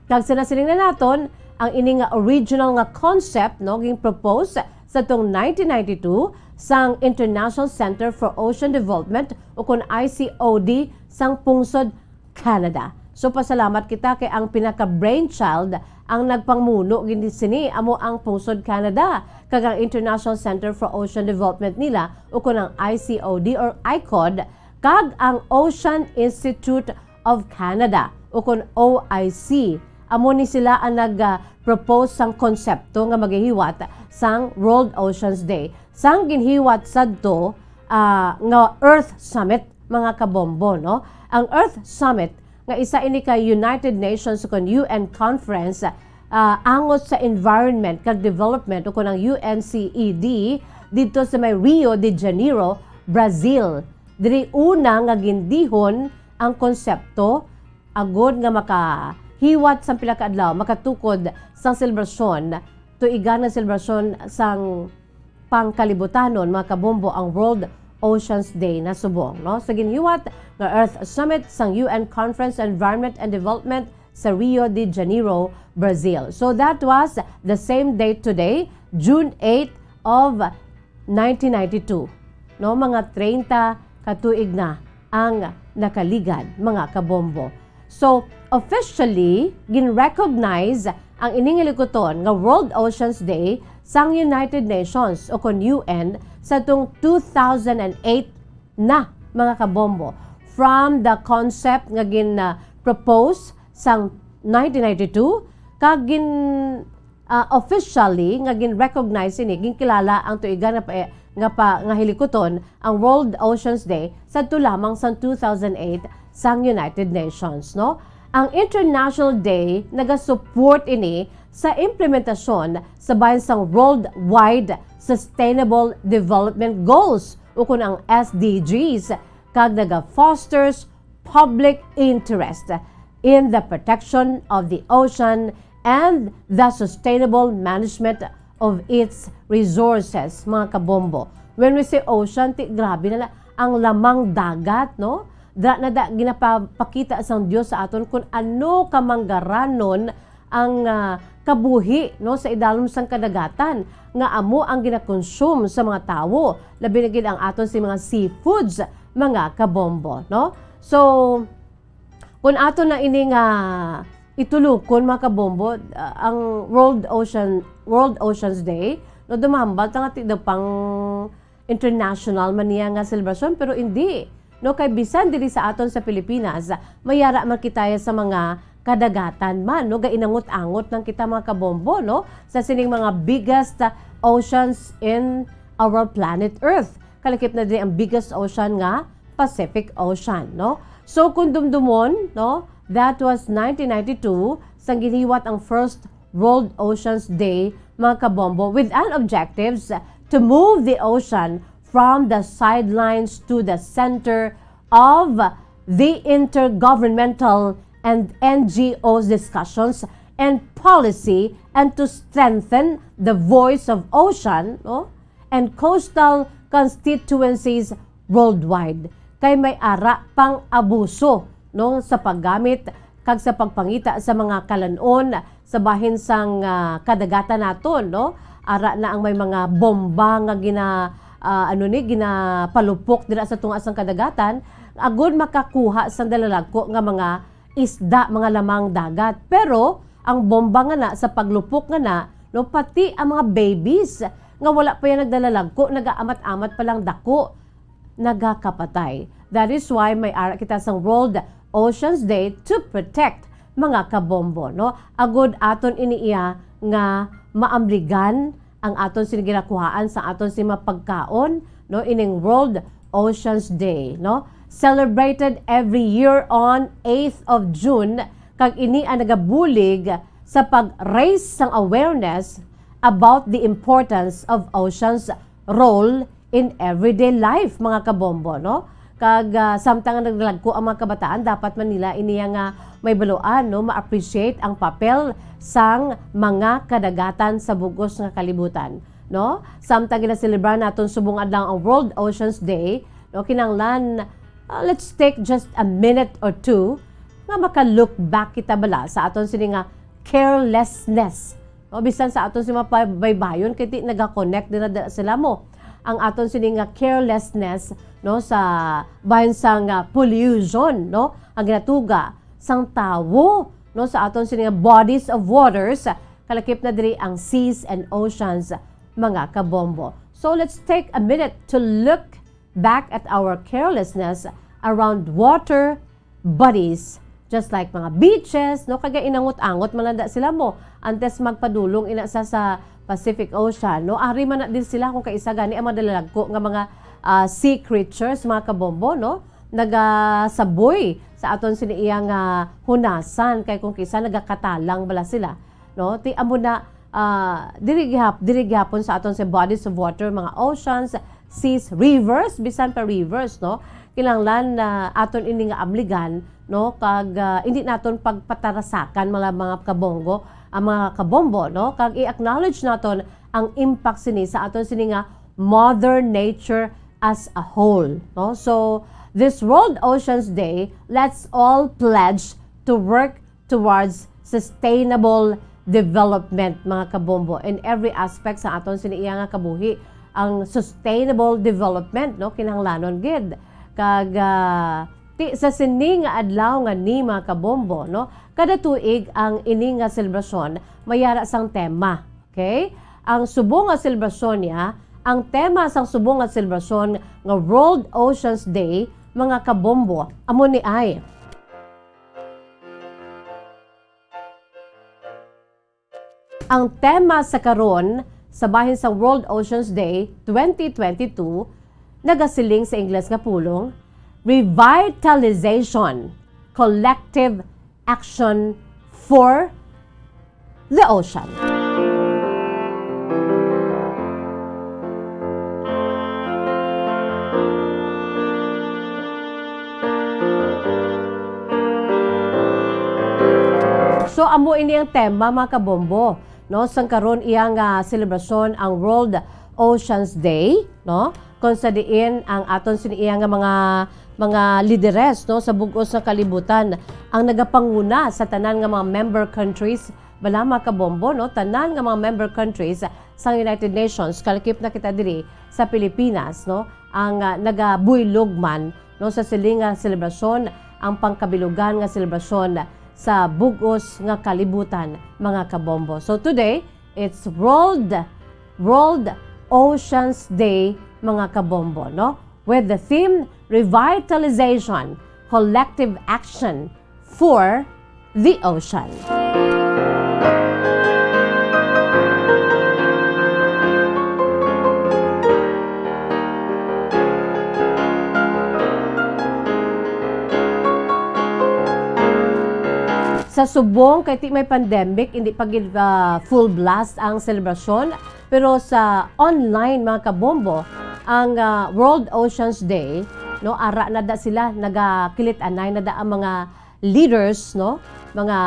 Kag sinasiling na naton, ang ini nga original nga concept, no, gin-propose sa tong nineteen ninety-two sang International Center for Ocean Development, ukon I C O D, sang pungsod Canada. So, pasalamat kita kay ang pinaka-brainchild, ang nagpangmuno gid sini, amo ang pungsod Canada, kag ang International Center for Ocean Development nila, ukon ang I C O D or I C O D, kag ang Ocean Institute of Canada, ukon O I C. Amo ni sila ang nag-propose sang konsepto nga magahiwat sang World Oceans Day. Sang ginhiwat sadto, ah, nga Earth Summit, mga kabombo, no? Ang Earth Summit, nga isa ini ka United Nations ukon U N conference, ah, angot sa environment kag development, ukon ang U N C E D, didto sa may Rio de Janeiro, Brazil. Diri una nga gindihon ang konsepto agud nga makahiwat sang pila ka adlaw, makatukod sang selebrasyon, tuigan nga selebrasyon sang pangkalibutanon, mga kabombo, ang World Oceans Day na subong, no? Sa ginhiwat nga Earth Summit sang U N Conference Environment and Development sa Rio de Janeiro, Brazil. So that was the same day today, June eight of nineteen ninety-two, no? Mga treinta ka tuig na ang nakaligad, mga kabombo. So, officially, gin-recognize ang ining hilikuton nga World Oceans Day sang United Nations o kon U N sa tung two thousand and eight na, mga kabombo. From the concept nga gin, ah, propose sang nineteen ninety-two, kag gin, ah, officially nga gin-recognize ini, ginkilala ang tuigan nga pa, nga pa, nga hilikuton ang World Oceans Day sadto lamang sang two thousand eight sang United Nations, no? Ang International Day nagasupport ini sa implementasyon sa bahin sang Worldwide Sustainable Development Goals, ukon ang S D Gs, kag naga-fosters public interest in the protection of the ocean and the sustainable management of its resources, mga kabombo. When we say ocean, ti, grabe na la-, ang lamang dagat, no? Dira na da ginapapakita sang Dios sa aton kung ano kamanggaranon ang, ah, kabuhi, no, sa idalom sang kadagatan nga amo ang ginakonsume sa mga tawo, labi na gid ang aton sing mga seafoods, mga kabombo, no? So, kung ato na ini nga itulukon, mga kabombo, ah, ang World Ocean, World Oceans Day, no, dumambal ta nga ti daw pang international man niya nga selebrasyon, pero hindi, no, kay bisan diri sa aton sa Pilipinas, may ara man kita sa mga kadagatan man, no, gainangot-angot lang kita, mga kabombo, no, sa sining mga biggest, ah, oceans in our planet Earth. Kalakip na diri ang biggest ocean nga Pacific Ocean, no? So, kung dumdumon, no, that was nineteen ninety-two, sang ginhiwat ang first World Oceans Day, mga kabombo, with an objectives to move the ocean from the sidelines to the center of the intergovernmental and N G Os discussions and policy, and to strengthen the voice of ocean, no, and coastal constituencies worldwide. Kay may ara pang abuso, no, sa paggamit kag sa pagpangita sa mga kalan-on sa bahin sang, ah, kadagatan naton, no? Ara na ang may mga bomba nga gina-, ah, ano ni, ginapalupok dira sa tunga sang kadagatan, agud makakuha sang dalalagko nga mga isda, mga lamang dagat. Pero ang bomba nga na, sa paglupok nga na, no, pati ang mga babies nga wala pa yan nagdalalagko, nagaamat-amat pa lang dako, nagakapatay. That is why may ara kita sang World Oceans Day to protect, mga kabombo, no? Agud aton ini iya nga maamligan ang aton sini ginakuhaan sa aton sini mapagkaon, no? Ining World Oceans Day, no? Celebrated every year on eighth of June, kag ini ang nagabulig sa pag-raise sang awareness about the importance of oceans role in everyday life, mga kabombo, no? Kag, ah, samtang naglalagko ang mga kabataan, dapat man nila iniya nga may baluan, no? Ma-appreciate ang papel sang mga kadagatan sa bugos nga kalibutan, no? Samtang ginaselebrar naton subong adlaw ang World Oceans Day, no? Kinahanglan, ah, let's take just a minute or two nga maka-look back kita bala sa aton sini nga carelessness. No, bisan sa aton si mapabaybayon, kay ti nagakonect din na da-, sila mo. Ang aton sini nga carelessness, no, sa bahin sang, ah, pollution, no, ang ginatuga sang tawo, no, sa aton sini nga bodies of waters, kalakip na diri ang seas and oceans, mga kabombo. So let's take a minute to look back at our carelessness around water bodies, just like mga beaches, no? Kag inangot-angot man lang da sila mo, antes magpadulong ina sa, sa Pacific Ocean, no? Ari man na din sila kung kaisa gani ang madalalagko nga mga, ah, sea creatures, mga kabombo, no? Nagasaboy sa aton sini iya nga hunasan, kay kung kisa nagakatalang bala sila, no? Ti amo na, ah, diri gihap-, diri gihapon sa aton sa bodies of water, mga oceans, seas, rivers, bisan pa rivers, no? Kinahanglan na aton ini nga amligan, no? Kag, ah, hindi naton pagpatarasakan, mga, mga kabonggo, ang mga kabombo, no? Kag i-acknowledge naton ang impact sini sa aton sini nga Mother Nature as a whole, no? So, this World Oceans Day, let's all pledge to work towards sustainable development, mga kabombo, in every aspect sa aton sini iya nga kabuhi. Ang sustainable development, no, kinahanglanon gid. Kag, ah, ti sa sini nga adlaw nga ni, mga kabombo, no, kada tuig ang ini nga selebrasyon may ara sang tema. Okay? Ang subong nga selebrasyon niya, ang tema sang subong nga selebrasyon nga World Oceans Day, mga kabombo, amo ni ay. Ang tema sa karon sa bahin sa World Oceans Day twenty twenty-two nagasiling sa Ingles nga pulong, Revitalization, Collective Action for the Ocean. So, amo ini ang tema, mga kabombo, no? Sang karon iya nga selebrasyon ang World Oceans Day, no? Kung sa diin ang aton sini iya nga mga, mga lideres, no, sa bug-os nga kalibutan ang nagapanguna sa tanan nga mga member countries, bala, mga kabombo, no? Tanan nga mga member countries sang United Nations, kalakip na kita diri sa Pilipinas, no? Ang, ah, nagabuylog man, no, sa siling nga selebrasyon, ang pangkabilugan nga selebrasyon sa bug-os nga kalibutan, mga kabombo. So today, it's World, World Oceans Day, mga kabombo, no? With the theme, Revitalization, Collective Action, for the ocean. Sa subong kay ti may pandemic, hindi pa gid, ah, full blast ang selebrasyon, pero sa online, mga kabombo, ang, ah, World Oceans Day, no, ara na da sila, nagakilit-anay na da ang mga leaders, no, mga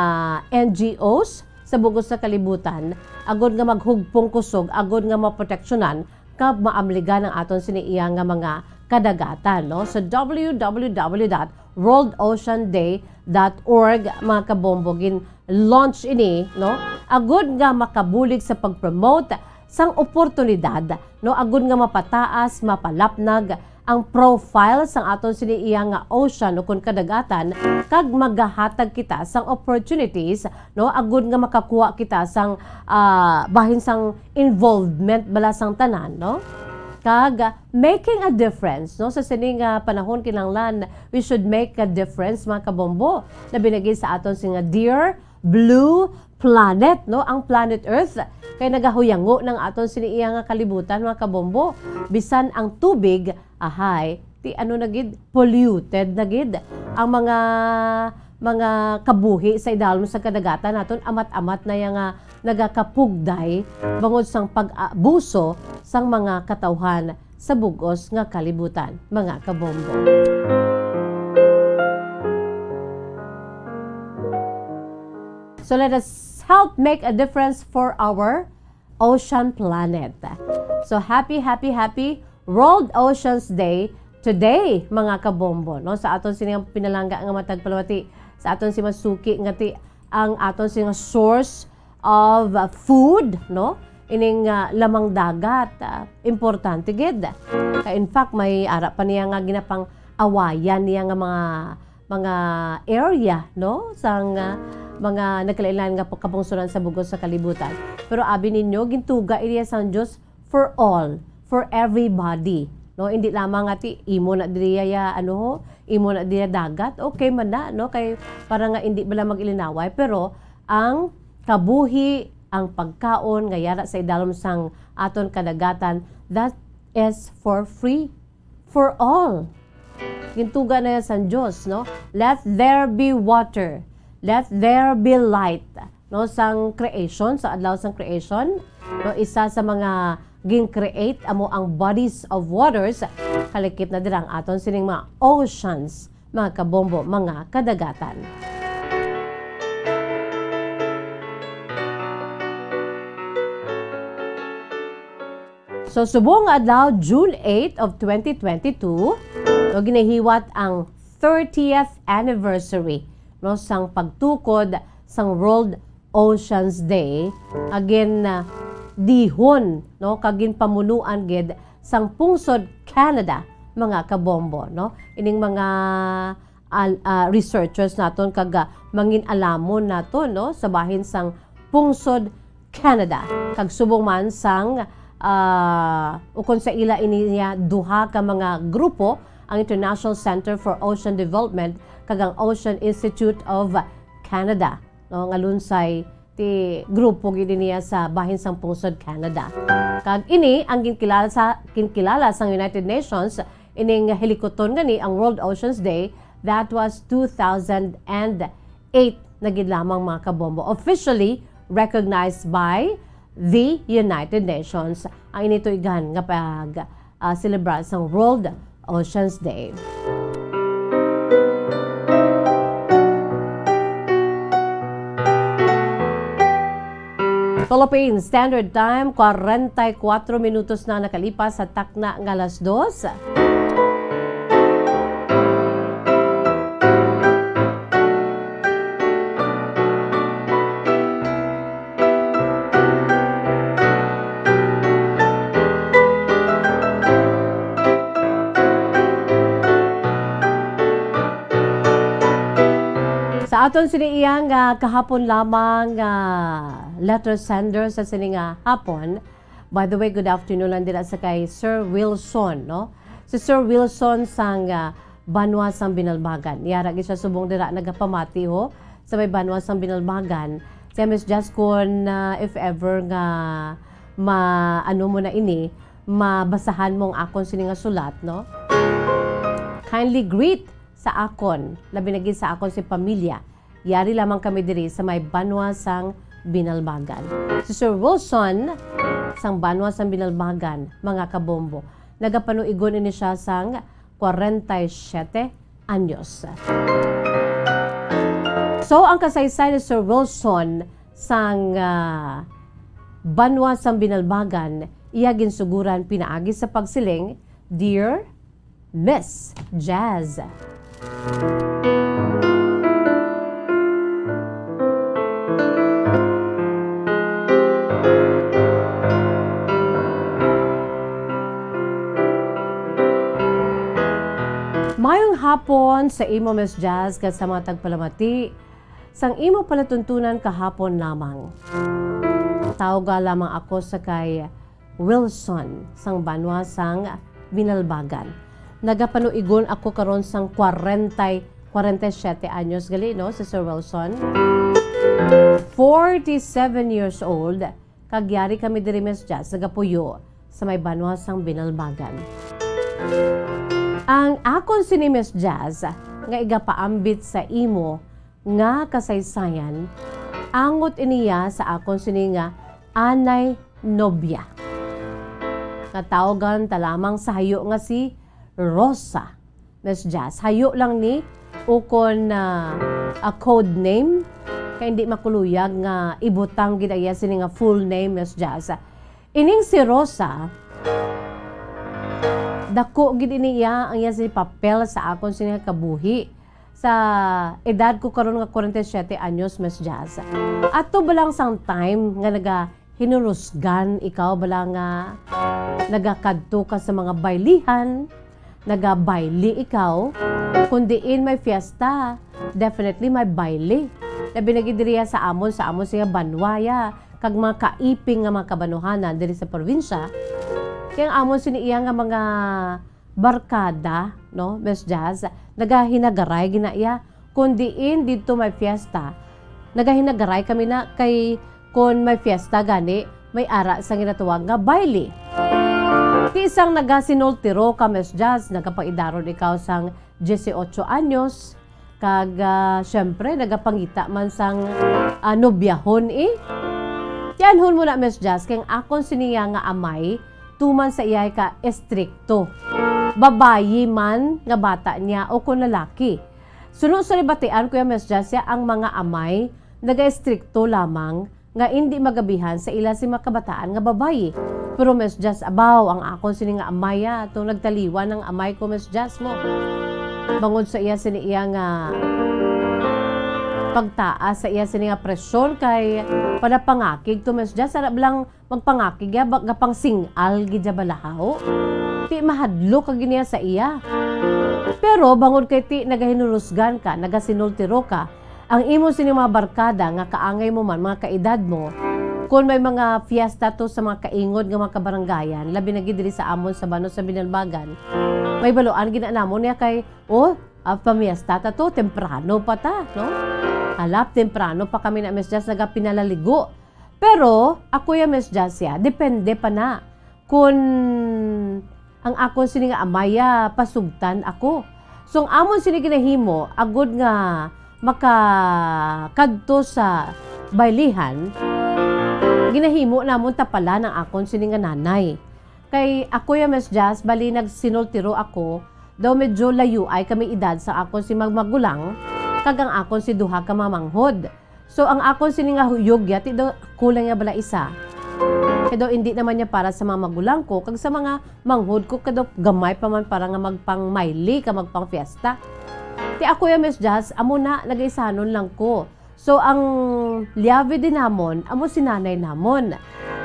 N G Os sa bug-os nga kalibutan, agod nga maghugpong kusog, agod nga maproteksyonan kag maamligan ang aton sini iya nga mga kadagatan, no? Sa W W W dot world ocean day dot org, mga kabombo, gin-launch ini, no? Agod nga makabulig sa pag-promote sang oportunidad, no, agud nga mapataas, mapalapnag ang profile sang aton sini iya nga ocean ukon kadagatan, kag magahatag kita sang opportunities, no, agud nga makakuha kita sang, ah, bahin sang involvement bala sang tanan, no? Kag, ah, making a difference, no? Sa sini nga panahon, kinahanglan we should make a difference, mga kabombo, labi na gid sa aton sini nga dear blue planet, no? Ang planet Earth kay nagahuyango nang aton sini iya nga kalibutan, mga kabombo. Bisan ang tubig, ahay, ti ano na gid, polluted na gid. Ang mga, mga kabuhi sa idalom sa kadagatan naton, amat-amat na iya nga nagakapugday bangod sang pag-abuso sang mga katawhan sa bug-os nga kalibutan, mga kabombo. So let us help make a difference for our ocean planet. So happy, happy, happy World Oceans Day today, mga kabombo, no? Sa aton sini nga pinalangga nga matag palamati, sa aton si masuki nga ti ang aton sini nga source of, uh, food, no? Ining, uh, lamang dagat, uh, importante gid. Kay in fact, may ara pa niya nga ginapang-awayan niya nga mga, mga area, no? Sang, uh, mga nagkalain-lain nga kabungsoran sa bug-os sa kalibutan. Pero abi ninyo, gintuga iliya sang Dios for all, for everybody, no? Hindi lamang nga ti imo na diri ya, ano ho, imo na diri dagat, okay man na, no? Kay para nga hindi bala mag-ilinaway, pero ang kabuhi, ang pagkaon nga yara sa idalom sang aton kadagatan, that is for free for all. Gintuga na yan sang Dios, no? "Let there be water. Let there be light." No, sang creation, sa adlaw sang creation, no, isa sa mga gin-create amo ang bodies of waters. Kalakip na dira ang aton sining mga oceans, mga kabombo, mga kadagatan. So, subong nga adlaw, June eight of twenty twenty-two, no, ginahiwat ang thirtieth anniversary, no, sang pagtukod sang World Oceans Day, nga gin, ah, dihon, no, kag ginpamunuan gid sang pungsod Canada, mga kabombo, no? Ining mga al-, ah, researchers naton kag, ah, mangin-alamon naton, no, sa bahin sang pungsod Canada. Kag subong man sang, ah, ukon sa ila ini niya duha ka mga grupo, ang International Center for Ocean Development kag ang Ocean Institute of Canada, no, nga lunsay ti grupo gid niya sa bahin sang pungsod Canada. Kag ini ang ginkilala sa, ginkilala sang United Nations, ining hilikuton nga ni ang World Oceans Day, that was two thousand and eight na gid lamang, mga kabombo, officially recognized by the United Nations ang ini tuigan nga pag, ah, selebrar sang World Oceans Day. Philippine Standard Time, kwarenta y kuatro minutos na nakalipas sa takna nga alas dos. Aton sini iya nga kahapon lamang nga letter sender sa sini nga hapon. By the way, good afternoon lang dira sa kay Sir Wilson, no? Si Sir Wilson sang, ah, banwa sang Binalbagan. Yara gid siya subong dira nagapamati, ho, sa may banwa sang Binalbagan. Siya, Miss Jazz, kun, ah, if ever nga ma-, ano mo na ini, mabasahan mo ang akon sini nga sulat, no? Kindly greet sa akon, labi na gid sa akon si pamilya. Yari lamang kami diri sa may banwa sang Binalbagan. Si Sir Wilson sang banwa sang Binalbagan, mga kabombo. Nagapanuigon ini siya sang kwarenta y siyete anyos. So, ang kasaysay ni Sir Wilson sang, ah, banwa sang Binalbagan, iya ginsuguran pinaagi sa pagsiling, "Dear Miss Jazz." Mayong hapon sa imo, Miss Jazz, kag sa mga tagpalamati sang imo palatuntunan kahapon lamang. Tawga lamang ako sa kay Wilson sang banwa sang Binalbagan. Nagapanuigon ako karon sang kwarenta, kwarenta y siyete anyos gali, no, si Sir Wilson. Forty-seven years old, kag yari kami diri, Miss Jazz, nagapuyo sa may banwa sang Binalbagan. Ang akon sini, Miss Jazz, nga igapaambit sa imo nga kasaysayan, angot iniya sa akon sini nga anay nobya. Nga tawgan ta lamang sa hayo nga si Rosa. Miss Jazz, hayo lang ni, ukon, ah, a code name, kay hindi makuluyag nga ibutang gid ang iya sini nga full name, Miss Jazz. Ining si Rosa, dako gid ini iya, ang iya sini papel sa akon sini nga kabuhi. Sa edad ko karon nga kwarenta y siyete anyos, Miss Jazz. Ato ba lang sang time nga naga hinurusgan ikaw bala nga nagakadto ka sa mga baylihan, nagabayli ikaw, kun diin may fiesta, definitely may bayli. Labi na gid diriya sa amon, sa amon siya banwa, ya, kag mga kaiping nga mga kabanuhanan diri sa probinsya. Kay ang amon sini iya nga mga barkada, no, Miss Jazz, nagahinagaray gina iya. Kun diin didto may fiesta, nagahinagaray kami na kay kun may fiesta gani, may ara sang ginatawag nga baile. Ti sang nagasinultiro ka, Miss Jazz, nagapaidaron ikaw sang dieciocho anyos, kag, ah, siyempre, nagapangita man sang, ah, nobyahon, eh. Tiyanhon mo na, Miss Jazz, kay ang akon siniya nga amay, tuman sa iyay ka estrikto. Babayi man nga bata niya o kon lalaki. Suno sa nabatian, Kuya Miss Jazz, ang mga amay nagaestrikto lamang nga indi magabihan sa ila si mga kabataan nga babayi. Pero Miss Jazz, abaw, ang akon sini nga amay, ah, to nagtaliwan ang amay ko, Miss Jazz, mo. Bangod sa iya sini iya nga pagtaas sa iya sini nga presyon kay panapangakig to, Miss Jazz, ara lang magpangakig ya, ba, gapang sing-al gid ya balahaw. Ti mahadlok ka gid niya sa iya. Pero bangod kay ti nagahinurusgan ka, nagasinultiro ka, ang imo sini mga barkada nga kaangay mo man, mga kaedad mo, kon may mga fiesta to sa mga kaingod nga mga kabarangayan, labi na gid diri sa amon sa Banos sa Binalbagan, may baluan gid na namon niya kay, oh, ah, pamiesta ta to, temprano pa ta, no? Halap, temprano pa kami na, Miss Jazz, nagapinalaligo. Pero ako ya, Miss Jazz, ya, depende pa na kun ang akon sini nga amay ya pasugtan ako. So, ang amon sini ginahimo, agud nga makakadto sa baylihan, ginahimo namon tapalan ang akon sini nga nanay. Kay ako ya, Miss Jazz, bali nagsinultiro ako, daw medyo layo ay kami edad sa akon si mag-, magulang, kag ang akon si duha ka mamanghod. So, ang akon sini nga huyog ya, ti daw kulang ya bala isa. Kay daw, hindi naman niya para sa mga magulang ko, kag sa mga manghod ko, kay daw gamay pa man para nga magpangmayli ka magpangfiesta. Ti ako ya, Miss Jazz, amo na, nagaisanon lang ko. So, ang liyabi din namon, amo si nanay namon.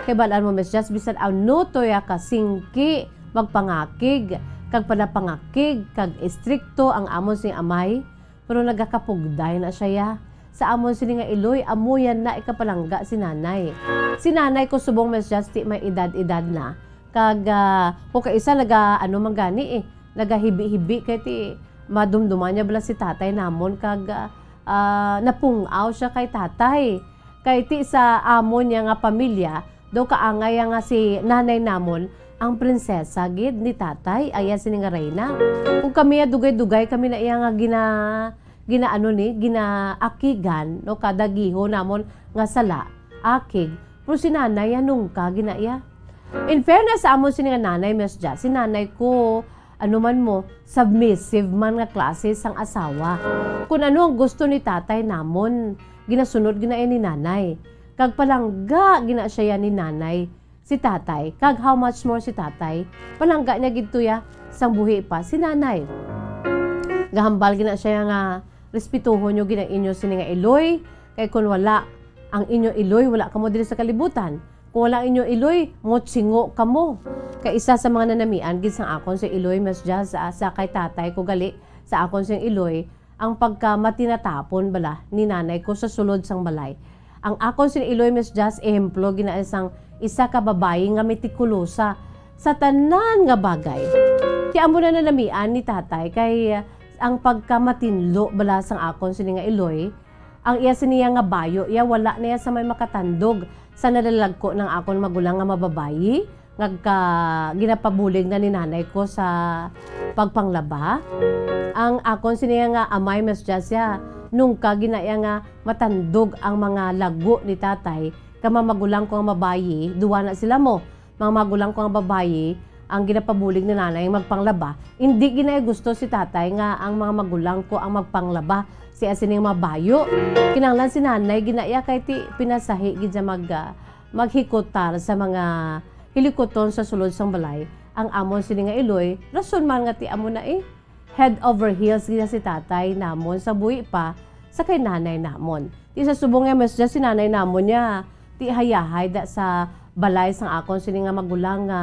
Kay balaan mo, Miss Jazz, bisan ano to ya kasingki, magpangakig, kag panapangakig, kag estrikto ang amon sing amay, pero nagakapugday na siya, ya. sa amon sini nga iloy, amo yan na ikapalangga si nanay. Si nanay ko subong, Miss Jazz, ti may edad-edad na. Kag, ah, kung kaisa naga, ano man gani eh, nagahibi-hibi kay ti madumduman niya bala si tatay namon kag, ah, ah, napung-aw siya kay tatay. Kay ti sa amon niya nga pamilya, daw kaangay nga si nanay namon ang prinsesa gid ni tatay, aya sini nga reyna. Kung kami, ah, dugay-dugay kami na iya nga gina-, ginaano ni, ginaakigan, no, kada giho namon nga sala, akig. Pero si nanay, ah, nungka gina iya. In fairness sa amon sini nga nanay, Miss Jazz, si nanay ko, ano man mo, submissive man nga klase sang asawa. Kun ano ang gusto ni tatay namon, ginasunod gina iya ni nanay. Kag palangga gina siya ni nanay si tatay. Kag how much more si tatay, palangga niya gid to ya sang buhi pa si nanay. Gahambal gina siya nga, "Respetuhon niyo gina inyo sini nga iloy, kay kun wala ang inyo iloy, wala kamo diri sa kalibutan. Kung wala ang inyo iloy, mutsingo kamo." Kay isa sa mga nanamian gid sang akon si iloy, Miss Jazz, ah, sa kay tatay ko gali, sa akon sing iloy, ang pagkamatinatapon bala ni nanay ko sa sulod sang balay. Ang akon sing iloy, Miss Jazz, ehemplo gina sang isa ka babayi nga metikulosa sa tanan nga bagay. Ti amo na nanamian ni tatay kay, ah, ang pagkamatinlo bala sang akon sini nga iloy, ang iya sini nga bayo, iya wala na iya sa may makatandog sa nalalagko ng akon magulang nga mababayi, nga ka-, ginapabulig na ni nanay ko sa pagpanglaba. Ang akon sini nga amay, Miss Jazz, ya, nungka gina iya nga matandog ang mga lago ni tatay, kay mga magulang ko nga mabayi, duwa na sila mo. Mga magulang ko nga babayi, ang ginapabulig ni nanay magpanglaba. Hindi gina iya gusto si tatay nga ang mga magulang ko ang magpanglaba. Siya sining mga bayo. Kinahanglan si nanay gina iya kay ti pinasahi gid siya mag, ah, maghikutar sa mga hilikuton sa sulod sang balay. Ang amon sini nga iloy, rason man nga ti amo na eh, head over heels gid si tatay namon sa buhi pa sa kay nanay namon. Ti sa subong nga mas dyan si nanay namon niya, ti hayahay da sa balay sang akon sini nga magulang nga,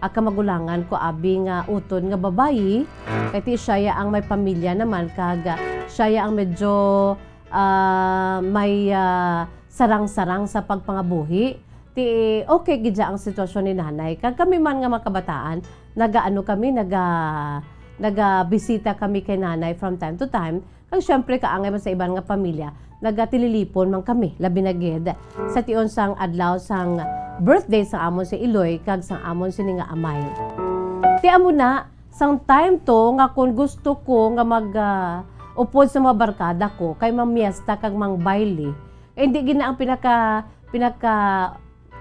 ah, kamagulangan ko abi nga utod nga babayi, kay ti siya ya ang may pamilya naman, kag, ah, siya ya ang medyo, ah, may, ah, sarang-sarang sa pagpangabuhi. Ti okay gid dya ang sitwasyon ni nanay. Kag kami man nga mga kabataan, nagaano kami, naga-, nagabisita kami kay nanay from time to time. Kag syempre, kaangay man sa iban nga pamilya, nagatililipon man kami, labi na gid sa tion sang adlaw sang birthday sang amon si Iloy kag sang amon sini nga amay. Ti amo na, sang time to nga kung gusto ko nga mag, ah, upod sa mga barkada ko, kay mamiesta kag mangbayle, kay hindi gina ang pinaka, pinaka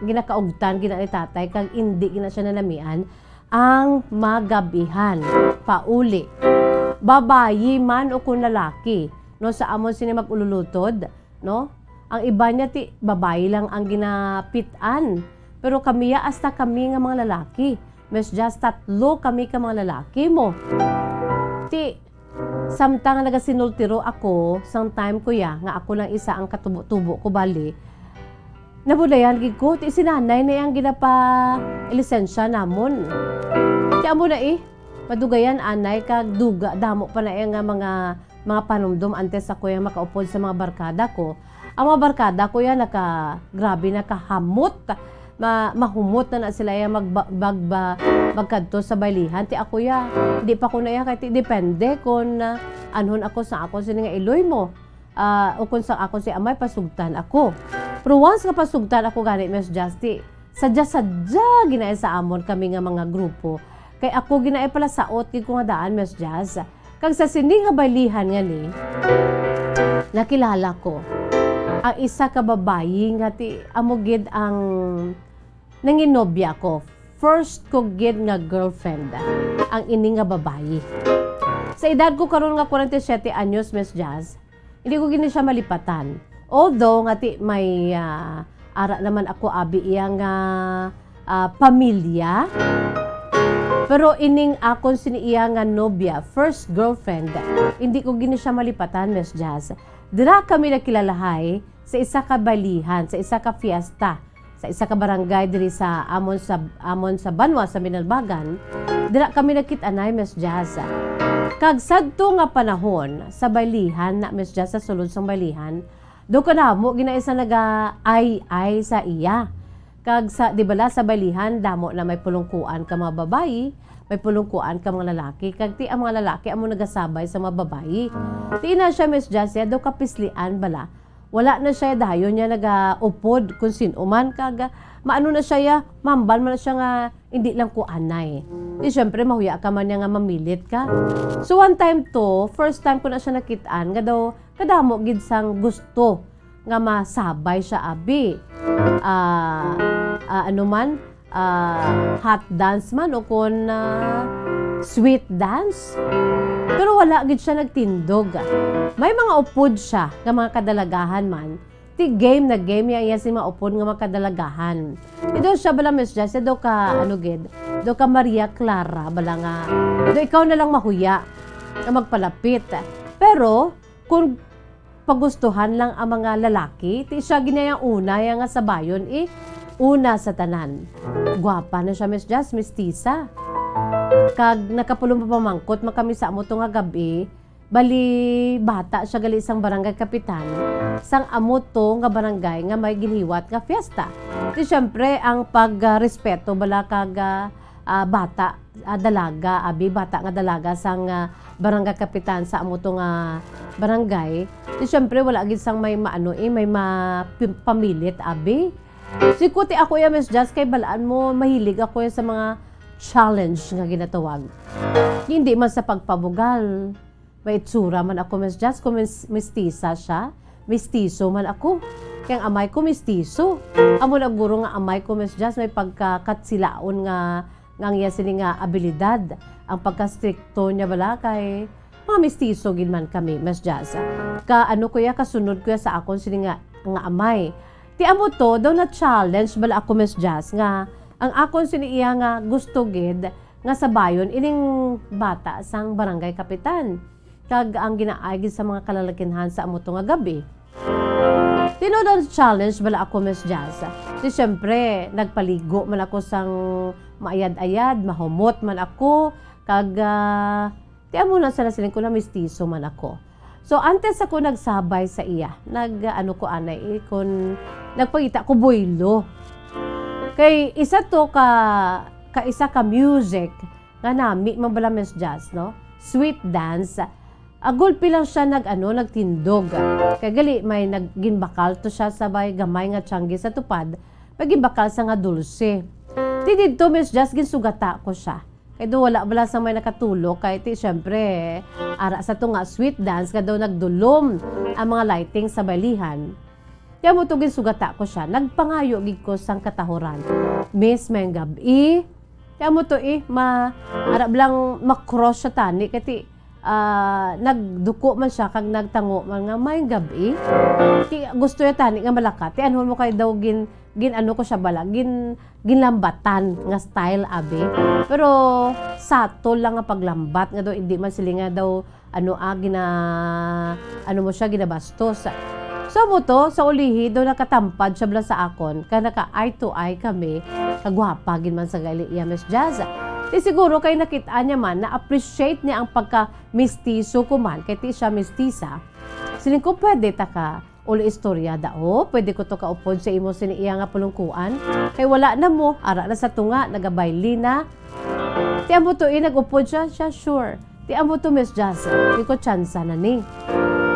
ginakaugtan gina ni tatay, kag indi gina siya nanamian ang magabihan pauli. Babayi man o kon lalaki, no, sa amon sini mag-ululutod, no? Ang iba niya ti babayi lang ang ginapit-an. Pero kami ya, hasta kami nga mga lalaki. Mas just tatlo kami ka mga lalaki mo. Ti, samtang nagasinultiro ako, sang time ko ya, nga ako lang isa ang katubo-tubo ko bali, nabulayan gid ko, ti si nanay na yang ginapa-lisensya namon. Ti amo na eh, madugayan anay kag duga, damo pa na iya nga mga, mga panumdom antes ako yang makaupod sa mga barkada ko. Ang mga barkada ko yan, naka, grabe, nakahamot. Ma-, mahumot na na sila ya magba-, magba-, magkadto sa baylihan. Ti ako ya, di pa ko na ya, kay ti depende kon, ah, anhon ako sa ako sini nga iloy mo. Ah, o kon sa ako si amay, pasugtan ako. Pero once nga pasugtan ako gani, Miss Justy, sadya-sadya ginaay sa amon kami nga mga grupo. Kay ako ginaay pala saot gid ko nga daan, Miss Jazz. Kag sa sini nga baylihan nga ni, nakilala ko ang isa ka babayi nga ti amo gid ang nanginobya ko. First ko gid nga girlfriend ang ini nga babayi. Sa edad ko karon nga forty-seven anyos, Miss Jazz, hindi ko gini siya malipatan. Although nga ti may, ah, ara naman ako abi iya nga, ah, pamilya. Pero ining akon sini iya nga nobya, first girlfriend, hindi ko gini siya malipatan, Miss Jazz. Dira kami nagkilalahay sa isa ka baylihan, sa isa ka fiesta, sa isa ka barangay diri sa amon sa, amon sa banwa sa Binalbagan. Dira kami nagkit-anay, Miss Jazz. Kag sadto nga panahon, sa baylihan na, Miss Jazz, sa sulod sang baylihan, daw kadamo gid na isa nagaay-ay sa iya. Kag sa, di bala, sa baylihan, damo na may pulungkuan ka mga babayi, may pulungkuan ka mga lalaki, kag ti ang mga lalaki amo nagasabay sa mga babayi. Ti na siya, Miss Jazz, ya, daw kapislian bala. Wala na siya dayon niya nagaupod kung sin-o man, kag, ah, maano na siya, ya, mambal man na siya nga hindi lang ko anay. Di, syempre, mahuya ka man niya nga mamilit ka. So, one time to, first time ko na siya nakit-an, nga daw, kadamo gid sang gusto nga masabay siya, abi. Ah, ah, ano man, ah, hot dance man o kon, ah, sweet dance. Pero wala gid siya nagtindog. May mga upod siya nga mga kadalagahan man. Ti game na game ya iya sing mga upod nga mga kadalagahan. Ti daw siya bala, Miss Jazz, daw ka, ano gid, daw ka Maria Clara bala nga, daw ikaw na lang mahuya nga magpalapit. Pero, kung pagustuhan lang ang mga lalaki, ti siya gid na ang una ya nga sabayon, eh, una sa tanan. Gwapa na siya, Miss Jazz, mistisa. Kag nakapulong pa pamangkot man kami sa amo to nga gab-i, bali, bata siya gali sang barangay kapitan, sang amo to nga barangay nga may ginhiwat nga fiesta. Ti, siyempre, ang pag, ah, respeto bala kag, ah, ah, bata, ah, dalaga, abi, bata nga dalaga sang, ah, barangay kapitan sa amo to nga barangay. Ti, siyempre, wala gid sang may maano, eh, may ma-, pim-, pamilit, abi. Siling ko ti ako ya, Miss Jazz, kay balaan mo, mahilig ako ya sa mga challenge nga ginatawag. Hindi man sa pagpabugal. May itsura man ako, Miss Jazz, kung mis-, mistisa siya. Mistiso man ako. Kay ang amay ko, mistiso. Amo na guro nga amay ko, Miss Jazz, may pagkakatsilaon nga, nga ang iya sini nga abilidad. Ang pagkastrikto niya bala kay mga mistiso gid man kami, Miss Jazz. Ka ano ko ya, kasunod ko ya sa akon sini nga, nga amay. Ti amo to, daw na-challenge bala ako, Miss Jazz, nga ang akon sini iya nga gusto gid nga sabayon ining bata sang barangay kapitan. Kag ang ginaay gid sa mga kalalakinhan sa amo to nga gab-i. Tinuod, challenge bala ako, Miss Jazz. Di, siyempre, nagpaligo man ako sang maayad-ayad, mahumot man ako, kag, ah, ti amo na sa nasiling ko na mistiso man ako. So, antes ako nagsabay sa iya, nag, ano ko anay, eh, kun nagpangita ko buylo. Kay isa to ka, ka isa ka music nga nami man bala, Miss Jazz, no? Sweet dance. Ah, gulpi lang siya nag, ano, nagtindog. Kay gali may nag-, ginbakal to siya sa may gamay nga tiyanggi sa tupad, may ginbakal sa nga dulce. Ti didto, Miss Jazz, ginsugata ko siya. Kay do wala bala sang may nakatulo, kay ti, siyempre, ara sa to nga sweet dance nga daw nagdulom ang mga lighting sa baylihan. Ti amo to, ginsugata ko siya. Nagpangayo gid ko sang katahuran. Miss, maayong gab-i. Ti amo to, eh, ma-, ara bala nga ma-cross siya tani. Kay ti, ah, nagduko man siya kag nagtango man nga maayong gab-i. Ti gusto niya tani nga malakat. Ti anhon mo kay daw gin-, gin-ano ko siya bala, gin-, ginlambatan nga style, abi. Pero subtle lang nga paglambat nga daw, hindi man sila nga daw ano, ah, gina-, ano mo siya, ginabastos. So, amo to, sa ulihi, daw nakatampad siya bala sa akon, kay naka-eye to eye kami, kagwapa gid man sa gali iya, Miss Jazz. Ti siguro kay nakit-an niya man, na-appreciate niya ang pagka-mistiso ko man, kay ti siya mistisa. Siling ko, pwede ta ka ulo istorya, da, oh, pwede ko to kaupod sa imo sini iya nga pulungkuan. Kay wala na mo, ara na sa tunga, nagabayli na. Ti amo to, eh, nag-upod siya, siya, sure. Ti amo to, Miss Jazz, di ko tsansa na ni.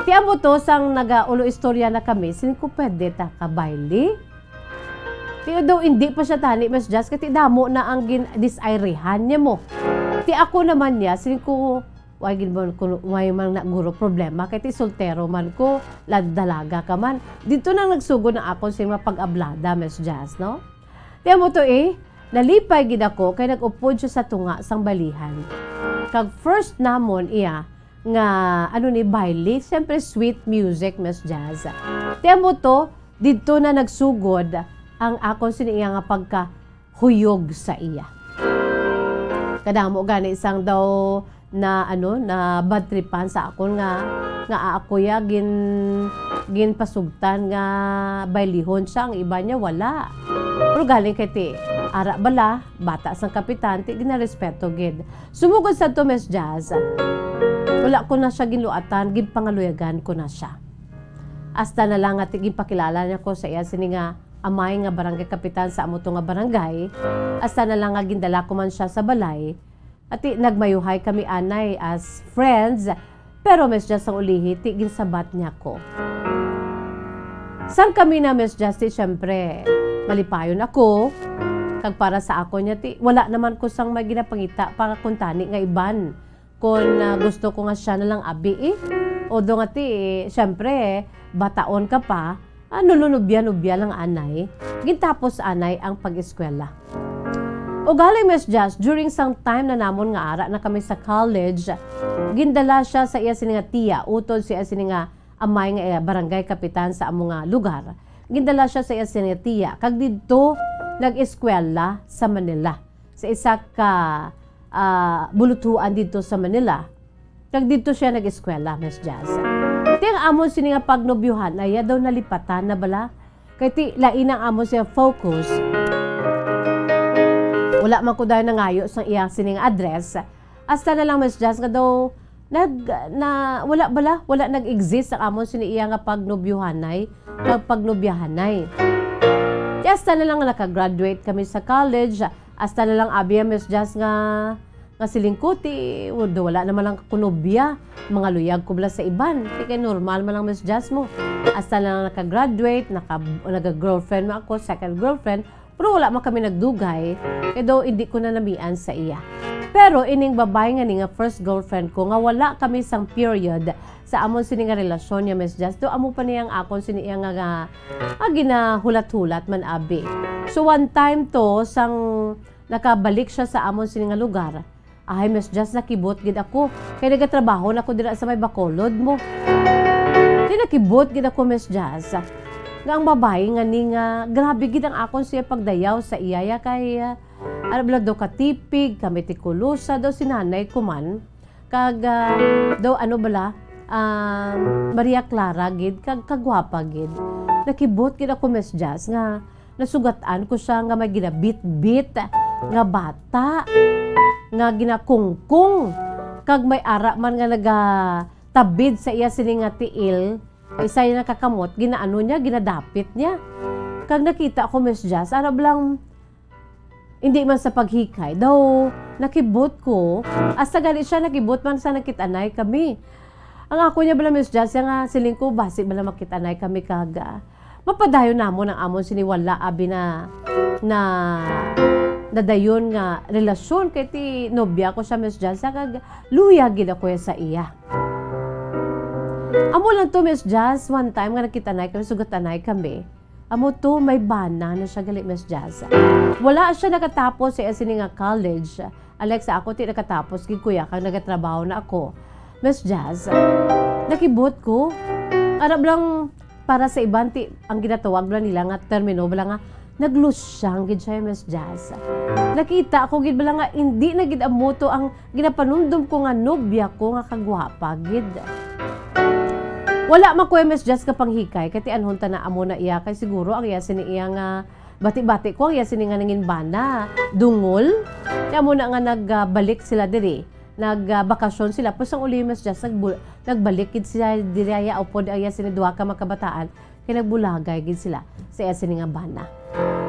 Ti amo to, sang nagaulo istorya na kami, siling ko, pwede ta ka bayli? Ti daw, hindi pa siya tani, Miss Jazz, kay ti damo na ang gin-, disairehan niya mo. Ti ako naman niya, siling ko, Way gid man kuno, way man na guro problema, kay ti soltero man ko, la-, dalaga ka man. Didto na nagsugod ang akon sing mga pag-ablada, Miss Jazz, no? Ti amo to, eh, nalipay gid ako kay nag-upod siya sa tunga sang balihan. Kag first namon iya nga, ano ni, baile, siyempre sweet music, Miss Jazz. Ti amo to, didto na nagsugod ang akon sini iya nga pagka huyog sa iya. Kadamo gani sang daw na, ano, na bad tripan sa akon nga, nga ako ya gin-, ginpasugtan nga baylihon siya, ang iba niya wala. Pero galing kay ti, Ara bala, bata sang kapitan, ti ginarespeto gid. Sumugod sa to, Miss Jazz, wala ko na siya ginluatan, ginpangaluyagan ko na siya. Hasta na lang nga ti ginpakilala niya ko sa iya sini nga amay nga barangay kapitan sa amo to nga barangay. Hasta na lang nga gindala ko man siya sa balay. Ati, nagmayuhay kami anay as friends, pero Miss Jazz, ang ulihi, ti ginsabat niya ko. Sang kami na, Miss Jazz, ti, siyempre, malipayon ako. Kag para sa ako niya, ti, wala naman ko sang may ginapangita para kuntani nga iban. Kon, ah, gusto ko nga siya na lang abi, eh. Although nga, ti, siyempre, bataon ka pa, ah, nulunubya-nubya lang anay. Gintapos anay ang pag-eskwela. Ugaling, Miss Jazz, during sang time na namon nga ara na kami sa college, gindala siya sa iya sini nga tiya, utod sa iya sini nga amay nga iya barangay kapitan sa amo nga lugar. Gindala siya sa iya sini nga tiya, kag didto nag-eskwela sa Manila, sa isa ka, ah, buluthuan didto sa Manila. Kag didto siya nag-eskwela, Miss Jazz. Ti ang amon sini nga pagnobyohan, iya daw nalipatan na bala. Kay ti lain ang amon siya focus. Wala man ko daw nangayo sang iya sining address. Hasta na lang, Miss Jazz, nga daw nag, na, wala bala, wala nag-exist ang amon sini iya nga pagnobyohanay, kag pagnobyahanay. Ti hasta na lang nga nakagraduate kami sa college, hasta na lang abi, Miss Jazz, nga nga siling ko, ti, wala, wala naman lang ako nobya. Mangaluyag ko bala sa iban. Ti kay normal man lang, Miss Jazz, mo. Hasta lang naka-graduate, naka, naga-girlfriend man ako, second girlfriend, pero wala man kami nagdugay, kay daw hindi ko na namian sa iya. Pero ining babae nga ni nga first girlfriend ko, nga wala kami sang period sa amon sini nga relasyon niya, Miss Jazz, daw amo pa niya ang akon sini iya nga, nga, nga ginahulat-hulat man abi. So one time to, sang nakabalik siya sa amon sini nga lugar. Ay, Miss Jazz, nakibot gid ako. Kay nagatrabaho na ko dira sa may Bacolod mo. Di nakibot gid ako, Miss Jazz. Nga ang babae nga ni nga, grabe gid ang akon siya pagdayaw sa iya, ya kay, ah, ano bala daw katipig, kamitikulosa daw si nanay ko man. Kag, ah, daw ano bala, ah, Maria Clara gid, kag kagwapa gid. Nakibot gid ako, Miss Jazz, nga nasugat-an ko siya nga may ginabitbit nga bata, nga ginakungkong, kag may ara man nga nagatabid sa iya sini nga tiil, isa iya nakakamot, ginaano niya, ginadapit niya. Kag nakita ko, Miss Jazz, ara bala, hindi man sa paghikay, daw nakibot ko, hasta gani siya nakibot man sa nakit-anay kami. Ang ako niya bala, Miss Jazz, nga siling ko, basi bala makit-anay kami kag, ah, mapadayon namon ang amon sini wala abi na, na, nadayon nga relasyon, kay ti nobya ko siya, Miss Jazz, kag luya gid ako sa iya. Amo lang to, Miss Jazz, one time nga nakit-anay kami, sugat-anay kami. Amo to, may bana na siya gali, Miss Jazz. Wala siya nakatapos sa iya sini nga college. Alexa, ako ti nakatapos gid ko ya, kag nagatrabaho na ako. Miss Jazz, nakibot ko. Arab lang para sa iban ti ang ginatawag lang nila nga termino bala nga naglusyang gid siya, Miss Jazz. Nakita ko gid bala nga hindi na gid amo to ang ginapanumdom ko nga nobya ko nga kagwapa gid. Wala man ko, Miss Jazz, nga panghikay, kay ti anhon ta na amo na iya, kay siguro ang iya sini iya nga bati-bati ko, ang iya sini nga nangin bana, dungol. Kay amo na nga nagbalik sila diri, nagbakasyon sila, pus ang uli, Miss Jazz, nagbu-, nagbalik gid sila diri, iya upod ang iya sini duha ka mga kabataan, kay nagbulagay gid sila sa iya sini nga bana.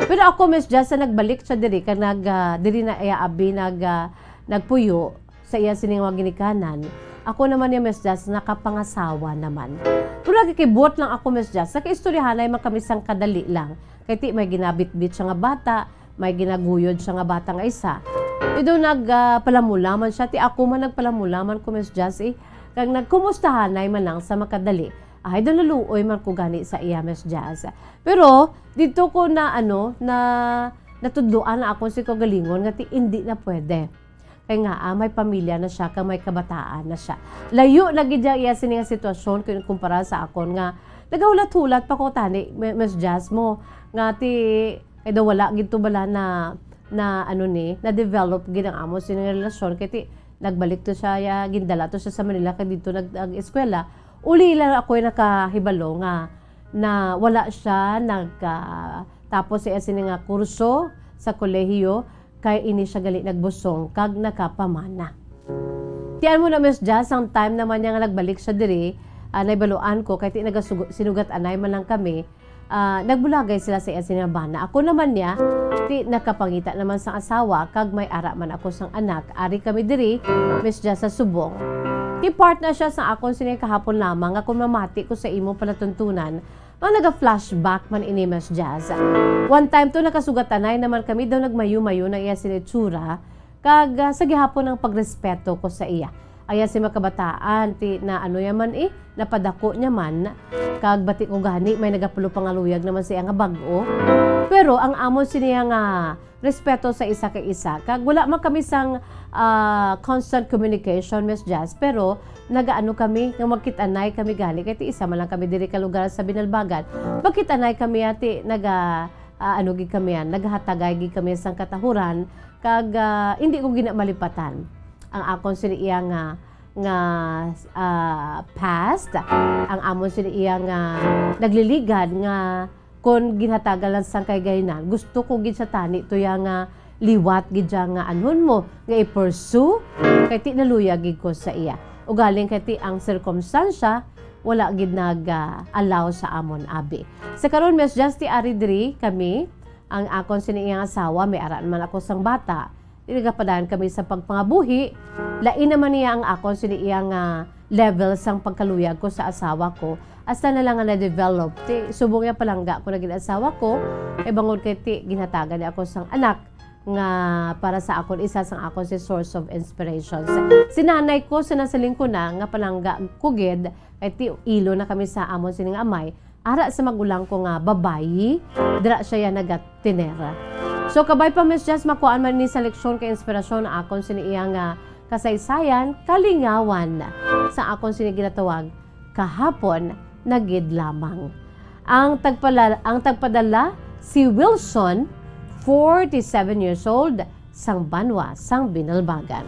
Pero ako, Miss Jazz, sa nagbalik siya diri, kag nag, ah, diri na iya abi nag, ah, nagpuyo, sa iya sini nga mga ginikanan. Ako naman ni Miss Jazz, nakapangasawa naman. Pero nagkikibot lang ako, Miss Jazz, nakaistoryahanay man kami sang kadali lang. Kay ti may ginabitbit siya nga bata, may ginaguyod siya nga bata nga isa. Ti daw nag, ah, palamulaman siya, ti ako man nagpalamulaman ko, Miss Jazz, eh. Kag nagkumustahanay man lang sa makadali. Ay, daw naluoy man ko gani sa iya, Miss Jazz. Pero, dito ko na, ano, na, natudloan na ako si kagalingon nga ti, hindi na pwede. Kay nga, ah, may pamilya na siya, kag may kabataan na siya. Layo na gid ang iya sini nga sitwasyon kun kumpara sa akon nga nagahulat-hulat pa ko tani, Mi-, Miss Jazz mo, nga ti, kay daw wala gid to bala na, na ano ni, na-develop gid ang amo sini nga relasyon, kay ti, nagbalik to siya, ya, gindala to siya sa Manila, kay dito nag-, nag-eskwela. Uli lang ako yung nakahibalo nga na wala siya nag, ah, tapos sa iya sini nga kurso, sa kolehiyo, kay ini siya gali nagbusong kag nakapamana. Ti amo na, Miss Jazz, ang time naman niya nga nagbalik siya diri, ah, nahibaluan ko, kay ti nagasugo-, sinugat-anay man lang kami, ah, nagbulagay sila sa iya sini nga bana. Ako naman niya, ti nakapangita naman sang asawa, kag may ara man ako sang anak. Ari kami diri, Miss Jazz, sa subong. Ti part na siya sa akon sini kahapon lamang nga kung mamati ko sa imo palatuntunan, nga naga-flashback man ini, Miss Jazz. One time to, nakasugat-anay naman kami, daw nagmayo-mayo na iya sini itsura, kag, ah, sa gihapon ang pagrespeto ko sa iya. Aya si makabataan, ti na ano niya man eh, napadako niya man, kag bati ko gani, may nagapulo pangaluyag naman sa iya nga bag-o. Pero ang amon siniya nga respeto sa isa kay isa, kag wala man kami sang, ah, constant communication, Miss Jazz, pero nagaano kami, nga magkit-anay kami gani, kay ti isa man lang kami diri ka lugar sa Binalbagan. Magkit-anay kami, ati, naga, ah, ano gid kami yan, naghatagay gid kami sang katahuran, kag, ah, hindi ko gina malipatan ang akon sini iya nga, nga, ah, past, ang amon sini iya nga nagliligad nga kon ginhatagan lang sang kahigayonan, gusto ko gid sa tani to ya nga liwat gid ya nga anhon mo nga i-pursue, kay ti naluyag gid ko sa iya. Ugaling kay ti ang sirkumstansya wala gid nag, ah, allow sa amon abi. Sa karon, Miss Justy, ari diri kami, ang akon sini iyang asawa, may ara naman ako sang bata. Di nagapadayon kami sa pagpangabuhi. Lain naman niya ang akon sini iya nga level sang pagkaluyag ko sa asawa ko. Hasta na lang nga na-develop. Ti, subong niya palangga ko na gid asawa ko. Kay bangod kay ti, ginhatagan niya ako sang anak nga para sa akon, isa sang akon si source of inspirations. Si nanay ko, sinasiling ko na nga palangga ko gid, kay ti, ilo na kami sa amon sining amay. Ara sa magulang ko nga babayi, dira siya ya nagatinera. So, kabay pa, Miss Jess, makuhaan man ni sa leksyon kay inspirasyon ang akon sini iya nga kasaysayan, kalingawan sa akon sini ginatawag kahapon na gid lamang. Ang tagpala-, ang tagpadala si Wilson, forty-seven years old, sang banwa sang Binalbagan.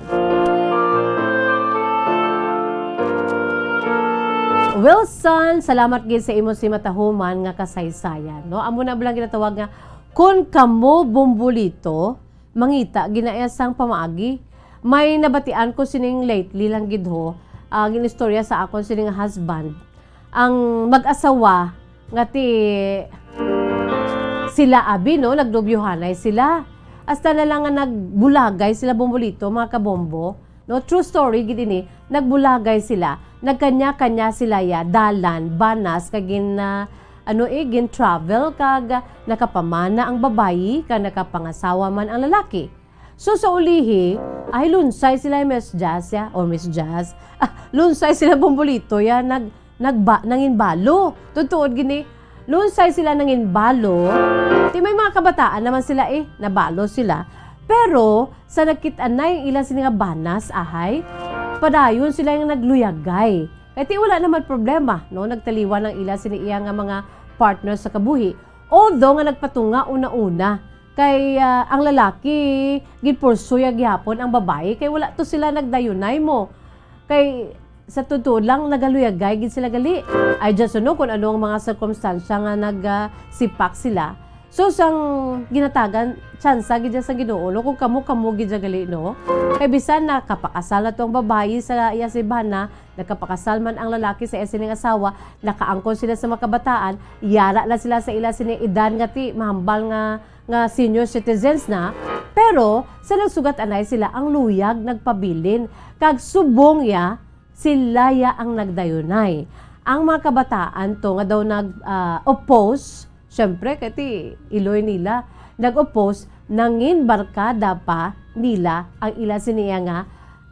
Wilson, salamat gid sa imo si matahuman nga kasaysayan, no? Amo na lang ginatawag nga, "Kun kamo bombolito, mangita gid na iya sang pamaagi." May nabatian ko sining lately lang gid ho, ang inistorya sa akon sining husband. Ang mag-asawa nga ti sila abi, no, nagnobyuhanay sila. Hasta na lang nga nagbulagay sila, bombolito, mga kabombo, no? True story gid ini. Nagbulagay sila. Nagkanya-kanya sila ya, dalan, banas, kag gin, ah, ano eh, gin-travel, kag nakapamana ang babayi, kag nakapangasawa man ang lalaki. So, sa ulihi, ay lunsay sila, Miss Jazz, ya, o Miss Jazz. Ah, lunsay sila, bombolito, ya, nag-, nagba-, nanginbalo. Tutuod gini, lunsay sila nanginbalo. Ti may mga kabataan naman sila, eh, nabalo sila. Pero, sa nagkit-anay ang ila sini nga banas, ahay, padayon sila nga nagluyagay. Kay ti wala naman problema, no? Nagtaliwan ang ila sini iya nga mga partner sa kabuhi. Although nga nagpatunga una-una, kay, ah, ang lalaki, ginpursuya gihapon ang babayi, kay wala to sila nagdayunay mo. Kay, sa totoo lang, nagaluyagay gid sila gali. I just don't know kung ano ang mga sirkumstansya nga nag, ah, sipak sila. So, sang ginatagan, tsansa gid sa Ginoo, no? Kung kamo, kamo gid gali, no? Kay bisan nakapakasal na to ang babayi sa iya si bana, nakapakasal man ang lalaki sa iya sining asawa, nakaangkon sila sa mga kabataan, yara na sila sa ila sining edad nga ti mahambal nga, nga senior citizens na, pero sa nagsugat anay sila ang luyag nagpabilin, kag subong ya, sila ya ang nagdayunay. Ang mga kabataan to nga daw nag, ah, oppose, syempre, kay ti iloy nila, nag-oppose, nangin barkada pa nila ang ila siniya nga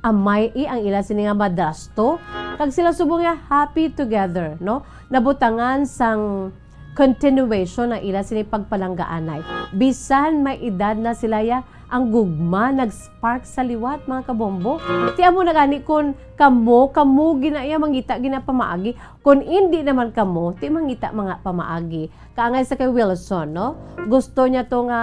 amay, i ang ila sini nga madrasto, kag sila subong nga happy together, no? Nabutangan sang continuation ang ila sini pagpalanggaanay. Bisan may edad na sila ya, ang gugma nag-spark sa liwat, mga kabombo. Ti amo na gani kun kamo, kamo gina iya mangita gina pamaagi. Kun indi naman kamo, ti mangita mga pamaagi. Kaangay sa kay Wilson, no? Gusto niya to nga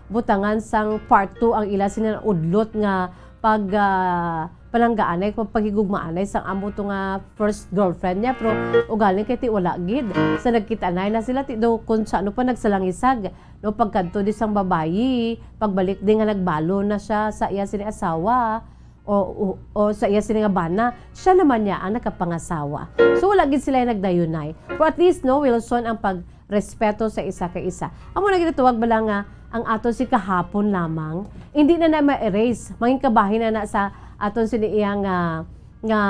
butangan sang part two ang ila sini nga udlot nga pag, ah, palanggaanay, pag-, paghigugmaanay sang amo to nga first girlfriend niya, pero ugaling kay ti wala gid. Sa nagkita-anay na sila, ti do kung sa ano pa nagsalangisag, no, pagkadto di sang babayi, pagbalik di nga nagbalo na siya sa iya sini asawa, o, o, o sa iya sini nga bana, siya naman niya ang nakapangasawa. So, wala gid sila nagdayunay. Pero at least, no, Wilson, ang pag respeto sa isa kay isa. Amo na ginatawag bala nga ang aton si kahapon lamang, hindi na na ma-erase. Mangin kabahin na na sa aton sini iya nga, nga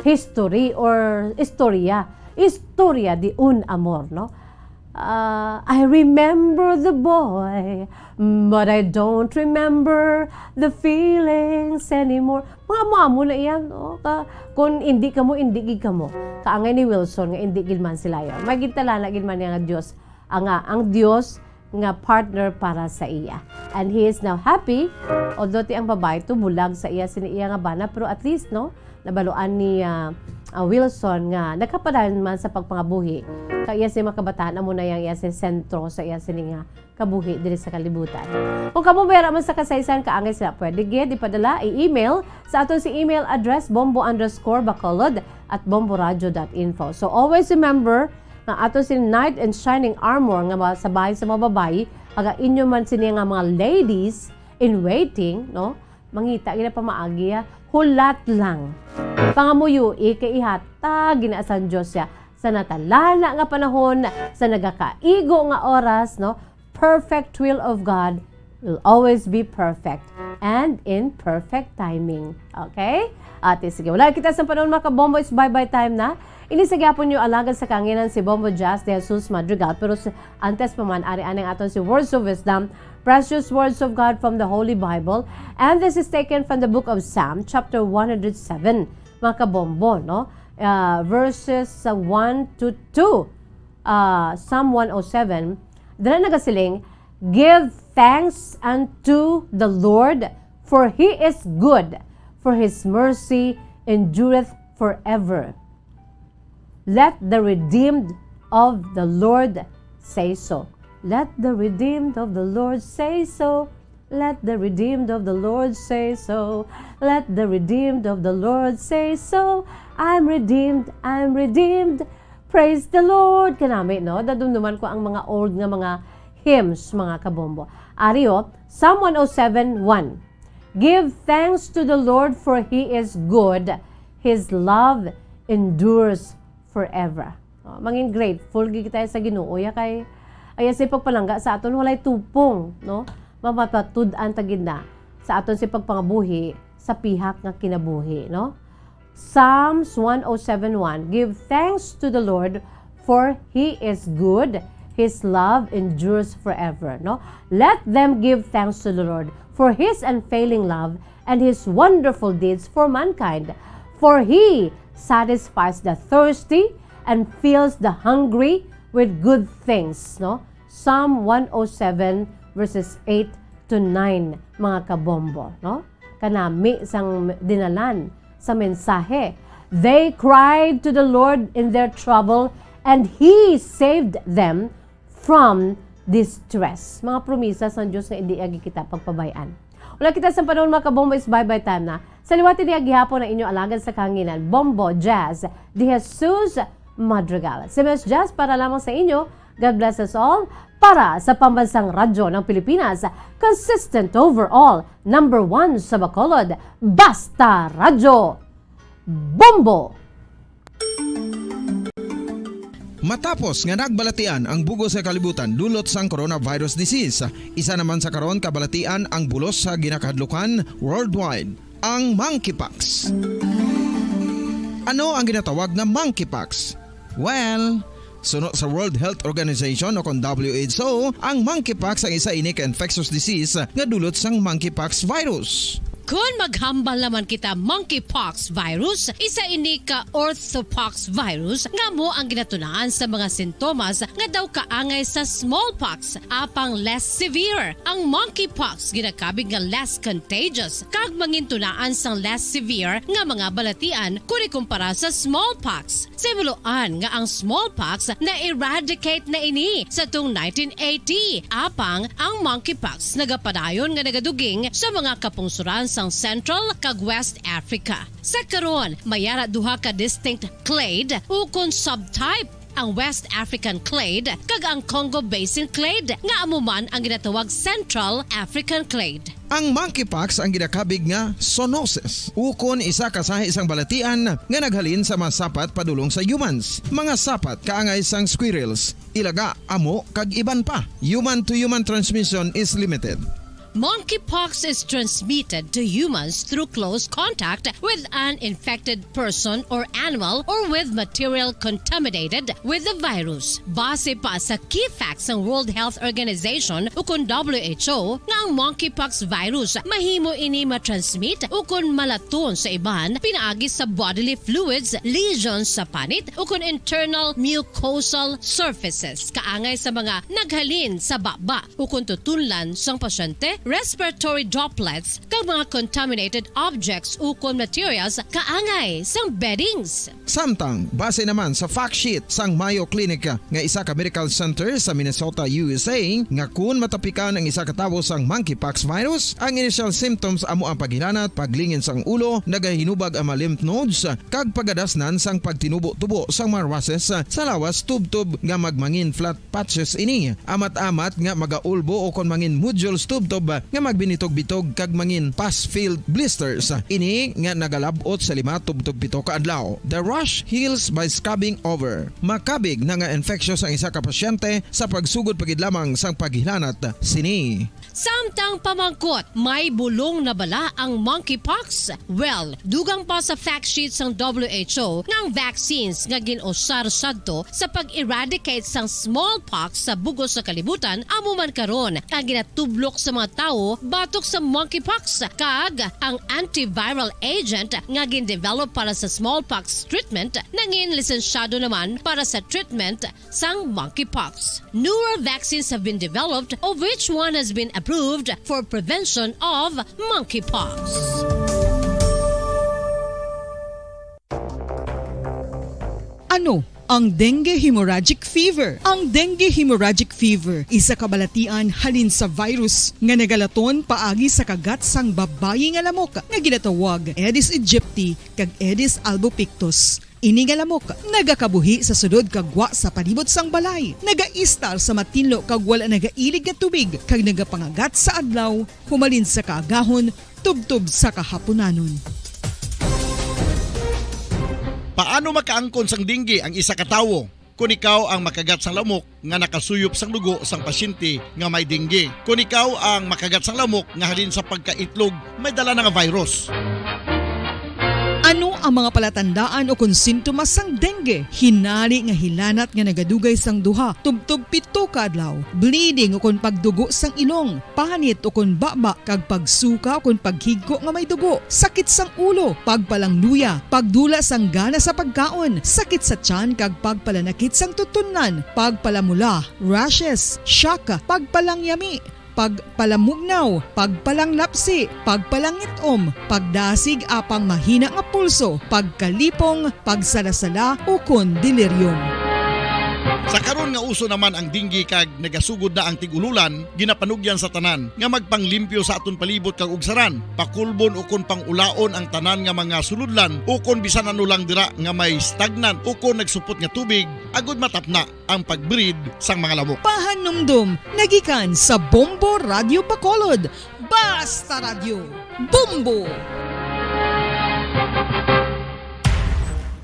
history or istorya. Istorya di un amor, no? Ah, I remember the boy, but I don't remember the feelings anymore. Mga amo-amo na iyan, no? Ka, kung hindi kamo, hindi gid kamo. Kaangay ni Wilson nga hindi gid man sila yan. May gintalana gid man niya nga Dios, ang, nga, ang Dios nga partner para sa iya. And he is now happy, although ti ang babae to bulag sa iya sini iya nga bana, pero at least, no, nabaluan ni, ah, ah, Wilson nga nagkapadayon man sa pagpangabuhi. Kay iya si mga kabataan, amo na yang iya si sentro sa iya sini nga kabuhi diri sa kalibutan. Kung kamo may man sa kasaysayan, kaangay sila, pwede gid ipadala, i-email sa aton si email address, bombo underscore bacolod at bomboradio dot info. So always remember nga ato si knight in shining armor nga mga sa bahin sa mga babayi, aga inyo man sini nga mga ladies in waiting, no? Mangita gina pamaagi, ah. Hulat lang. Pangamuyo, kay ihatag gina sang Dios ya sa natalana nga panahon, sa nagakaigo nga oras, no? Perfect will of God will always be perfect and in perfect timing. Okay? Ate, sige. Wala kita sa panahon, mga kabombo. It's bye-bye time na. Ini sa gyapon nyo alagad sa kanginan si Bombo Jazz de Jesus Madrigal. Pero si, antes pa man, ari aning aton si Words of Wisdom, Precious Words of God from the Holy Bible. And this is taken from the book of Psalm, chapter one hundred seven, mga kabombo, no? Ah, verses, ah, one to two. Ah, Psalm one oh seven, dira nagasiling, "Give thanks unto the Lord, for he is good, for his mercy endureth forever. Let the redeemed of the Lord say so." Let the redeemed of the Lord say so. Let the redeemed of the Lord say so. Let the redeemed of the Lord say so. I'm redeemed, I'm redeemed. Praise the Lord. Kanami, no? Dadumduman ko ang mga old nga mga hymns, mga kabombo. Ari, oh, Psalm one oh seven one. "Give thanks to the Lord, for he is good. His love endures forever." Oh, mangin grateful gid kita sa Ginoo, ya, kay, ay, sa pagpalangga sa aton, walay tupong, no? Mapapatud-an ta gid na sa aton si pagpangabuhi sa pihak nga kinabuhi, no? Psalms one oh seven one, "Give thanks to the Lord, for he is good, his love endures forever." No? "Let them give thanks to the Lord, for his unfailing love and his wonderful deeds for mankind. For he satisfies the thirsty and fills the hungry with good things." No? Psalm one oh seven, verses eight to nine, mga kabombo, no? Kanami sang dinalan sa mensahe. "They cried to the Lord in their trouble, and he saved them from distress." Mga promisa sang Dios nga hindi agi kita pagpabay-an. Wala kita sa panahon, mga kabombo, is bye-bye time na. Sa liwat ini gihapon ang inyo alagad sa kahanginan, Bombo Jazz de Jesus Madrigal. Si Miss Jazz para lamang sa inyo. God bless us all. Para sa Pambansang Radyo ng Pilipinas, consistent overall, number one sa Bacolod, Basta Radyo. Bombo! Matapos nga nagbalatian ang bug-os nga kalibutan dulot sang coronavirus disease, isa naman sa karon kabalatian ang bulos sa ginakahadlukan worldwide, ang monkeypox. Ano ang ginatawag nga monkeypox? Well, suno sa World Health Organization o kon W H O, ang monkeypox ang isa ini ka infectious disease nga dulot sang monkeypox virus. Kon maghambal naman kita monkeypox virus, isa ini ka orthopox virus nga amo ang ginatunaan sa mga sintomas nga daw kaangay sa smallpox, apang less severe. Ang monkeypox ginakabig nga less contagious kag mangintunaan sang less severe nga mga balatian kon ikumpara sa smallpox. Sa himuloan nga ang smallpox na-eradicate na ini sa tung nineteen eighty, apang ang monkeypox nagapadayon nga nagaduging sa mga kapungsoran sa ang Central kag West Africa. Sa karon, may ara duha ka distinct clade ukon subtype, ang West African clade kag ang Congo Basin clade, nga amo man ang ginatawag Central African clade. Ang monkeypox ang ginakabig nga zoonosis, ukon isa ka sahi sang balatian nga naghalin sa mga sapat padulong sa humans, mga sapat kaangay sang squirrels, ilaga, amo, kag iban pa. Human-to-human transmission is limited. Monkeypox is transmitted to humans through close contact with an infected person or animal or with material contaminated with the virus. Base pa sa key facts sang World Health Organization ukon W H O, nga ang monkeypox virus mahimo ini matransmit ukon malaton sa iban pinaagi sa bodily fluids, lesions sa panit, ukon internal mucosal surfaces, kaangay sa mga naghalin sa baba ukon tutunlan sang pasyente, respiratory droplets, kag mga contaminated objects ukon materials kaangay sang beddings. Samtang, base naman sa fact sheet sang Mayo Clinic nga isa ka medical center sa Minnesota, U S A, nga kun matapikan ang isa ka tawo sang monkeypox virus, ang initial symptoms amo ang paghilanat, paglingin sang ulo, nagahinubag ang mga lymph nodes, kag pagadasnan sang pagtinubo-tubo sang mga rashes sa lawas tubtob nga magmangin flat patches ini, amat-amat nga magaulbo ukon mangin nodules tubtob nga magbinitog-bitog kag mangin pus-filled blisters. Ini nga nagalab-ot sa lima tubtob pito ka adlaw. The rash heals by scabbing over. Makabig na nga infectious ang isa ka pasyente sa pagsugod pa gid lamang sang paghilanat sini. Samtang pamangkot, may bulong na bala ang monkeypox? Well, dugang pa sa fact sheet sang W H O nga ang vaccines nga gin-usar sadto sa pag-eradicate sang smallpox sa bug-os nga kalibutan amo man karon ang ginatublok sa mga tawo batok sa monkeypox, kag ang antiviral agent nga gin-develop para sa smallpox treatment nangin lisensyado naman para sa treatment sang monkeypox. Newer vaccines have been developed, of which one has been approved for prevention of monkeypox. Ano ang dengue hemorrhagic fever? Ang dengue hemorrhagic fever isa ka balatian halin sa virus nga nagalaton paagi sa kagat sang babayi nga lamok nga ginatawag Aedes aegypti kag Aedes albopictus. Ini nga lamok nagakabuhi sa sulod kag gwa sa palibot sang balay, nagaistar sa matinlo kag wala nagailig nga tubig, kag nagapangagat sa adlaw humalin sa kaagahon tubtob sa kahapunanon. Paano makaangkon sang dengue ang isa ka tawo? Kon ikaw ang makagat sang lamok nga nakasuyop sang dugo sang pasyente nga may dengue, kon ikaw ang makagat sang lamok nga halin sa pagkaitlog may dala na nga virus. Ano ang mga palatandaan o kon sintomas sang dengue? Hinali nga hilanat nga nagadugay sang duha tubtob pito ka adlaw, bleeding o kon pagdugo sang ilong, panit o kon baba, kag pagsuka o kon paghigko nga may dugo, sakit sang ulo, pagpalangluya, pagdula sang gana sa pagkaon, sakit sa tiyan kag pagpalanakit sang tutunlan, pagpalamula, rashes, shock, pagpalangyami, pagpalamugnaw, pagpalanglapsi, pagpalangit-om, pagdasig apang mahina nga pulso, pagkalipong, pagsalasala, ukon delirium. Sa karon nga uso naman ang dengue kag nagasugod na ang tig-ululan, ginapanugyan sa tanan nga magpanglimpyo sa aton palibot kag ugsaran, pakulbon ukon pang-ulaon ang tanan nga mga sulodlan ukon bisan ano lang dira nga may stagnant ukon nagsupot nga tubig, agud matapna ang pag-breed sang mga lamok. Pahanumdom nga gikan sa Bombo Radyo Bacolod. Basta Radyo, Bombo!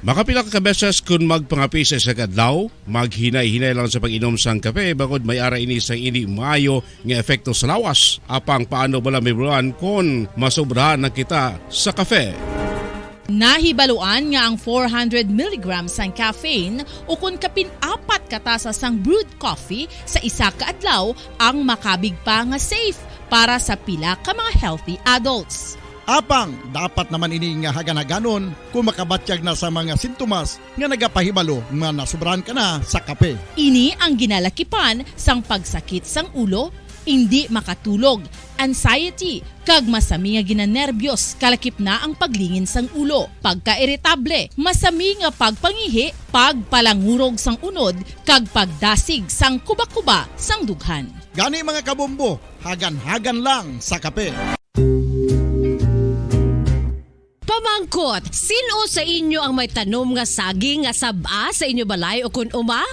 Makapila ka beses kon magpangape sa isa ka adlaw, maghinay-hinay lang sa pag-inom sang kape, bangod may ara ini sang indi maayo nga epekto sa lawas. Apang paano bala mahibaluan kon masobrahan na kita sa kape? Nahibaluan nga ang four hundred milligrams sang caffeine, ukon kapin apat ka tasa sang brewed coffee sa isa ka adlaw, ang makabig pa nga safe para sa pila ka mga healthy adults. Apang dapat naman ini nga hagan-haganon kon makabatyag na sa mga sintomas nga nagapahibalo nga nasobrahan ka na sa kape. Ini ang ginalakipan sang pagsakit sang ulo, indi makatulog, anxiety, kag masami nga ginanerbyos, kalakip na ang paglingin sang ulo, pagkairitable, masami nga pagpangihi, pagpalangurog sang unod, kag pagdasig sang kubakuba sang dughan. Gani, mga kabombo, hagan-hagan lang sa kape. Pamangkot, sin-o sa inyo ang may tanom nga saging nga sab-a sa inyo balay o kun uma?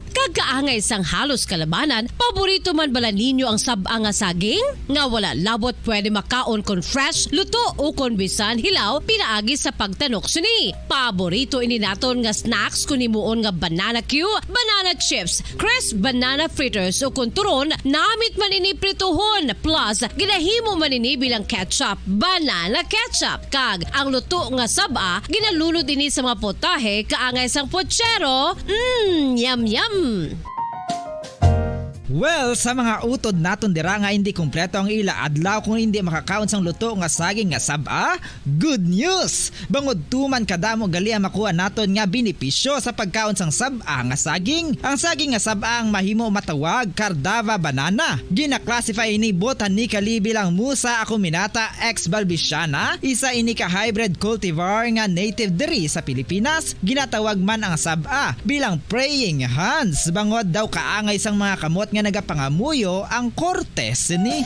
Kag kaangay sang halos kalabanan, paborito man bala ninyo ang sab-a nga saging? Nga wala labot pwede makaon kon fresh, luto, o kon bisan hilaw pinaagi sa pagtanok sini. Paborito ini naton nga snacks kon himuon nga banana cue, banana chips, crisp banana fritters, o kon turon, namit man ini prituhon, plus ginahimo man ini bilang ketchup, banana ketchup. Kag ang luto nga sab-a, ginalunod ini sa mga putahe kaangay sang putsero. Mm, yum, yum! Well, sa mga utod naton dira nga hindi kompleto ang ila adlaw kung hindi makakaon sang luto nga saging nga sab-a, good news! Bangod tuman kadamo gali ang makuha naton nga benepisyo sa pagkaon sang sab-a nga saging. Ang saging nga sab-a ang mahimo matawag Cardava banana. Gina-classify ini botanically bilang Musa acuminata ex balbiciana, isa ini ka hybrid cultivar nga native diri sa Pilipinas. Ginatawag man ang sab-a bilang praying hands, bangod daw kaangay sang mga kamot nga nagapangamuyo ang korte sini.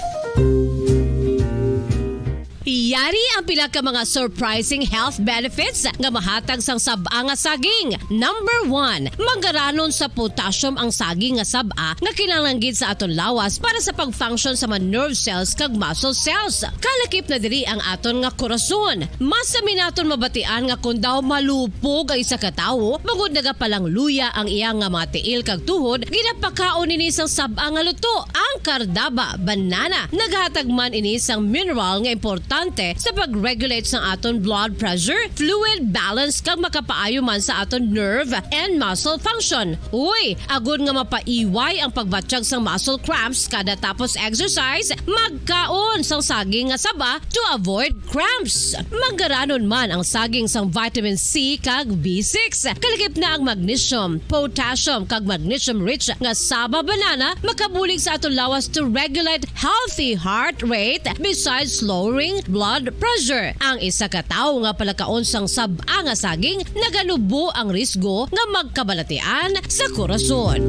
Yari ang pila ka mga surprising health benefits nga mahatag sang sab-a nga saging. Number one, manggaranon sa potassium ang saging nga sab-a nga kinahanglan gid sa aton lawas para sa pag-function sa mga nerve cells kag muscle cells. Kalakip na diri ang aton nga korason. Mas sami naton mabatian nga kon daw malupog ang isa ka tawo, bangod nagapalangluya ang iya nga mga tiil kag tuhod, ginapakaon ini sang sab-a nga luto, ang Cardava banana. Naghatag man ini sang mineral nga importante sa pag-regulate sang aton blood pressure, fluid balance, kag makapaayo man sa aton nerve and muscle function. Uy, agod nga mapaiway ang pagbatyag sang muscle cramps kada tapos exercise, magkaon sang saging nga saba to avoid cramps. Manggaranon man ang saging sang vitamin C kag B six. Kalakip na ang magnesium, potassium, kag magnesium-rich nga saba banana makabulig sa aton lawas to regulate healthy heart rate besides lowering blood pressure. Ang isa ka tawo nga palakaon sang sab-a nga saging naganubo ang risgo nga magkabalatian sa korason.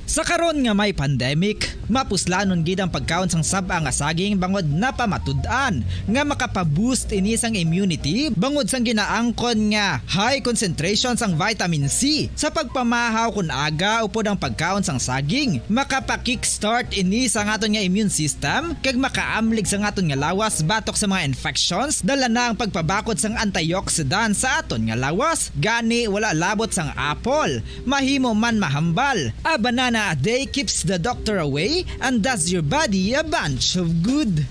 Sa karon nga may pandemic, mapuslanon gid ang pagkaon sang sab-a nga saging bangod napamatud-an nga makapa-boost ini sang immunity bangod sang ginaangkon nga high concentration sang vitamin C. Sa pagpamahaw kon aga upod ang pagkaon sang saging, makapa-kickstart ini sa aton nga immune system kag makaamlig sa aton nga lawas batok sa mga infections. Dala na ang pagpabakod sang antioxidant sa aton nga lawas, gani wala labot sang apple. Mahimo man mahambal. A banana a day keeps the doctor away and does your body a bunch of good.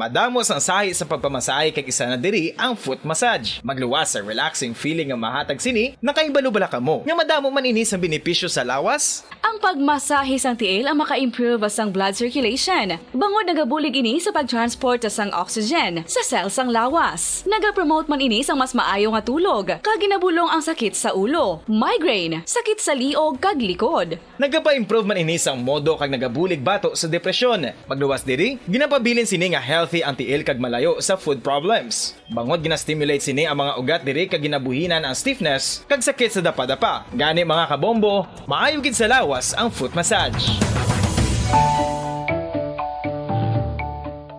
Madamo sang sahi sa pagpamasahe kag isa na diri ang foot massage. Magluwas sa relaxing feeling nga mahatag sini. Nakahibalo bala kamo nga madamo man ini sang benepisyo sa lawas? Ang pagmasahe sang tiil ang maka-improve sang blood circulation, bangod nagabulig ini sa pagtransport sang oxygen sa cell sang lawas. Nagapromote man ini sang mas maayo nga tulog, kag ginabulong ang sakit sa ulo, migraine, sakit sa liog kag likod. Nagapa-improve man ini sang modo kag nagabulig bato sa depresyon. Magluwas diri, ginapabilin sini nga healthy ang tiil kag malayo sa foot problems. Bangod gina-stimulate sini ang mga ugat diri kag ginabuhinan ang stiffness kag sakit sa dapadapa. Gani, mga kabombo, maayo gid sa lawas ang foot massage.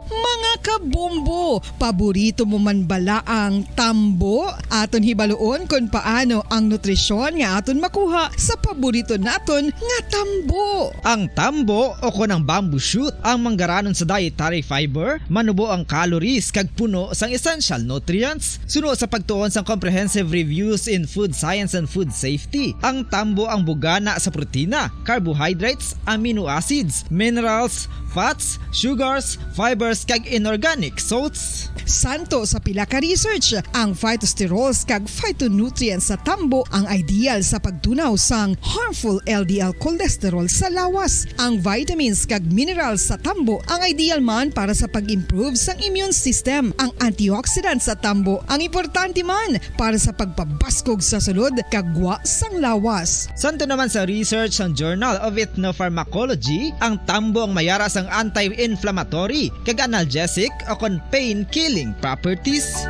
Mga kabombo, paborito mo man bala ang tambo? Aton hibaluon kon paano ang nutrisyon nga aton makuha sa paborito naton nga tambo. Ang tambo o kon ang bamboo shoot ang manggaranon sa dietary fiber, manubo ang calories kag puno sang essential nutrients. Suno sa pagtuon sang Comprehensive Reviews in Food Science and Food Safety, ang tambo ang bugana sa protina, carbohydrates, amino acids, minerals, fats, sugars, fibers, kag inorganic salts. Santo sa pila ka research, ang phytosterols kag phytonutrients sa tambo ang ideal sa pagtunaw sang harmful L D L cholesterol sa lawas. Ang vitamins kag minerals sa tambo ang ideal man para sa pag-improve sang immune system. Ang antioxidants sa tambo ang importante man para sa pagpabaskog sa sulod kag gwa sang lawas. Santo naman sa research sang Journal of Ethnopharmacology, ang tambo ang mayara sang anti-inflammatory kag analgesic o kon pain-killing properties.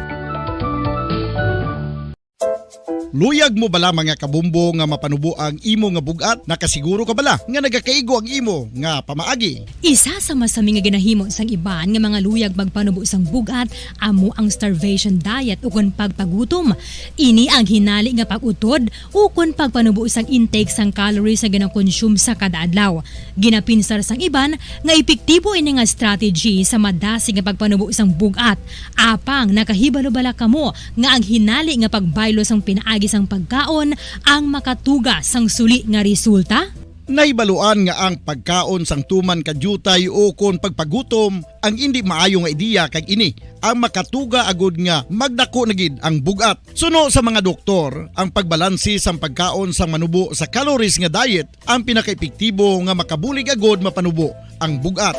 Luyag mo bala, mga kabombo, nga mapanubo ang imo nga bug-at? Nakasiguro ka bala nga nagakaigo ang imo nga pamaagi? Isa sa masami nga ginahimo sang iban nga mga luyag magpanubo sang bug-at amo ang starvation diet ukon pagpagutom. Ini ang hinali nga pag-utod ukon pagpanubo sang intake sang calories nga ginakonsume sa kada adlaw. Ginapinsar sang iban nga epektibo ini nga strategy sa madasig nga pagpanubo sang bug-at. Apang nakahibalo bala kamo nga ang hinali nga pagbaylo sang pinaagi sang pagkaon ang makatuga sang suli nga resulta? Nahibaluan nga ang pagkaon sang tuman ka diutay ukon pagpagutom ang indi maayo nga ideya, kag ini ang makatuga agud nga magdako na gid ang bug-at. Suno sa mga doktor, ang pagbalanse sang pagkaon sang manubo sa calories nga diet ang pinakaepektibo nga makabulig agud mapanubo ang bug-at.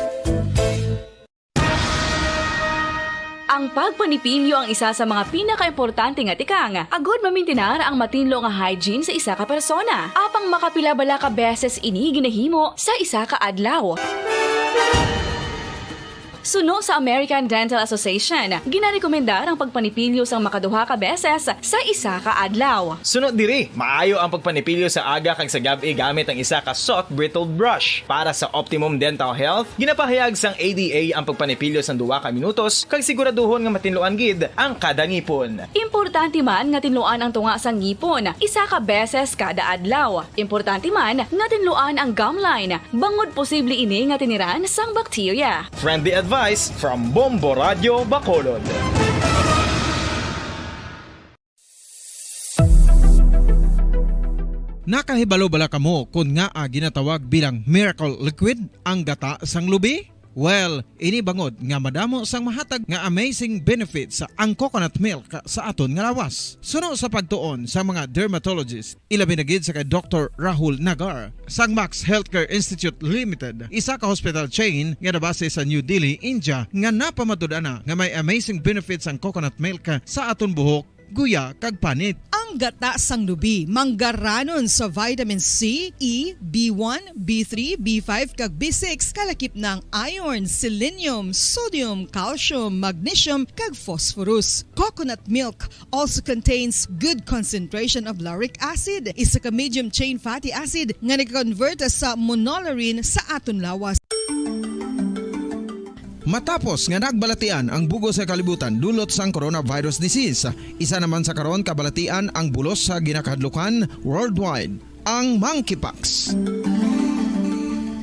Ang pagpanipilyo ang isa sa mga pinakaimportante nga tikang agud mamintinar ang matinlo nga hygiene sa isa ka persona. Apang makapila bala ka beses ini ginahimo sa isa ka adlaw? Suno sa American Dental Association, ginarekomendar ang pagpanipilyo sang makaduha ka beses sa isa ka adlaw. Suno diri, maayo ang pagpanipilyo sa aga kag sa gab-i gamit ang isa ka soft bristled brush. Para sa optimum dental health, ginapahayag sang A D A ang pagpanipilyo sang duha ka minutos kag siguraduhon nga matinluan gid ang kada ngipon. Importante man nga tinluan ang tunga sang ngipon isa ka beses kada adlaw. Importante man nga tinluan ang gum line, bangod posible ini nga tiniran sang bakterya. Friendly advice from Bombo Radio Bacolod. Nakahibalo bala kamo kon ngaa ginatawag bilang miracle liquid ang gata sang lubi? Well, ini bangod nga madamo sang mahatag nga amazing benefits ang coconut milk sa aton nga lawas. Suno sa pagtuon sa mga dermatologist, ilabi na gid sa kay Doktor Rahul Nagar sang Max Healthcare Institute Limited, isa ka hospital chain nga nabase sa New Delhi, India, nga napamatud-an na nga may amazing benefits ang coconut milk sa aton buhok, guya, kag panit. Ang gata sang lubi manggaranon sa vitamin C, E, B one, B three, B five, kag B six, kalakip na ang iron, selenium, sodium, calcium, magnesium, kag phosphorus. Coconut milk also contains good concentration of lauric acid, isa ka medium chain fatty acid nga nag-convert sa monolaurin sa aton lawas. Matapos nga nagbalatian ang bug-os nga kalibutan dulot sang coronavirus disease, isa naman sa karon kabalatian ang bulos sa ginakahadlukan worldwide, ang monkeypox.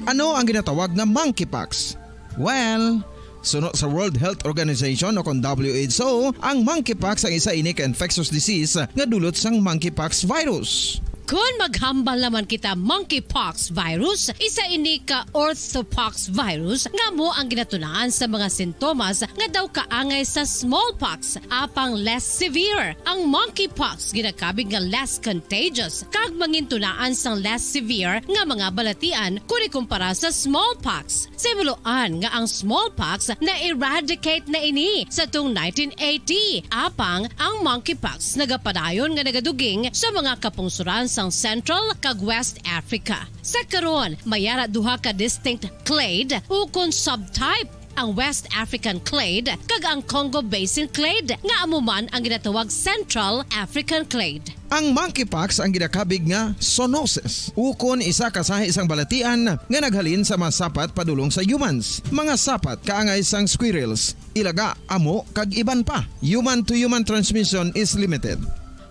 Ano ang ginatawag nga monkeypox? Well, suno sa World Health Organization o kon W H O, ang monkeypox ang isa ini ka infectious disease nga dulot sang monkeypox virus. Kon maghambal naman kita, monkeypox virus, isa ini ka orthopox virus nga amo ang ginatunahan sa mga sintomas nga daw kaangay sa smallpox, apang less severe. Ang monkeypox ginakabig nga less contagious kag mangintunaan sang less severe nga mga balatian kon ikumpara sa smallpox. Sa hibaluan nga ang smallpox na-eradicate na ini sa tung nineteen eighty, apang ang monkeypox nagapadayon nga nagaduging sa mga kapungsoran sang Central kag West Africa. Sa karon, may ara duha ka distinct clade ukon subtype, ang West African clade kag ang Congo Basin clade, nga amo man ang ginatawag Central African clade. Ang monkeypox ang ginakabig nga zoonosis, ukon isa ka sahi sang balatian nga naghalin sa mga sapat padulong sa humans, mga sapat kaangay sang squirrels, ilaga, amo, kag iban pa. Human-to-human transmission is limited.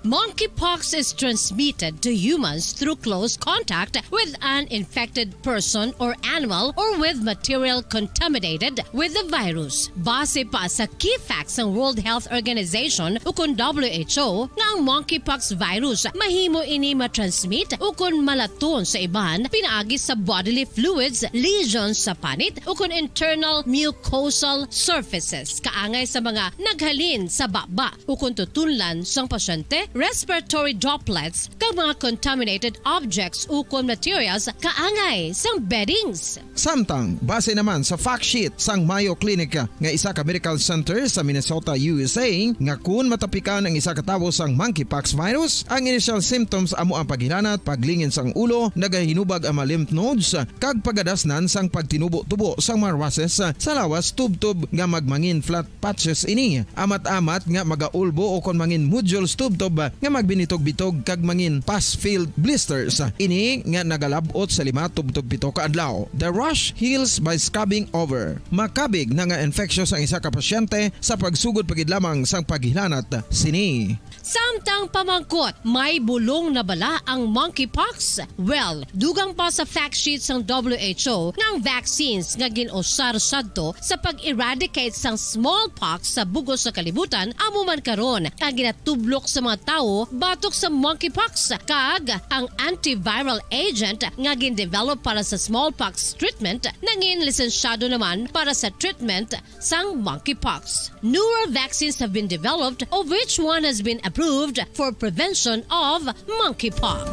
Monkeypox is transmitted to humans through close contact with an infected person or animal or with material contaminated with the virus. Base pa sa key facts sang World Health Organization ukon W H O, nga ang monkeypox virus mahimo ini matransmit ukon malaton sa iban pinaagi sa bodily fluids, lesions sa panit, ukon internal mucosal surfaces kaangay sa mga naghalin sa baba ukon tutunlan sang pasyente, respiratory droplets, kag mga contaminated objects ukon materials kaangay sang beddings. Samtang, base naman sa fact sheet sang Mayo Clinic nga isa ka medical center sa Minnesota, U S A, nga kun matapikan ang isa ka tawo sang monkeypox virus, ang initial symptoms amo ang paghilanat, paglingin sang ulo, nagahinubag ang mga lymph nodes, kag pagadasnan sang pagtinubo-tubo sang mga rushes sa lawas tubtob nga magmangin flat patches ini, amat-amat nga magaulbo ukon mangin nodules tubtob nga magbinitog-bitog kag mangin pus-filled blisters. Ini nga nagalab-ot sa lima tubtob pito ka adlaw. The rash heals by scrubbing over. Makabig na nga infectious ang isa ka pasyente sa pagsugod pa gid lamang sang paghilanat sini. Samtang pamangkot, may bulong na bala ang monkeypox? Well, dugang pa sa fact sheet sang W H O nga ang vaccines nga gin-usar sadto sa pag-eradicate sang smallpox sa bug-os nga kalibutan amo man karon ang ginatublok sa mga tawo batok sa monkeypox, kag ang antiviral agent nga gin-develop para sa smallpox treatment nangin lisensyado naman para sa treatment sang monkeypox. Newer vaccines have been developed, of which one has been approved for prevention of monkeypox.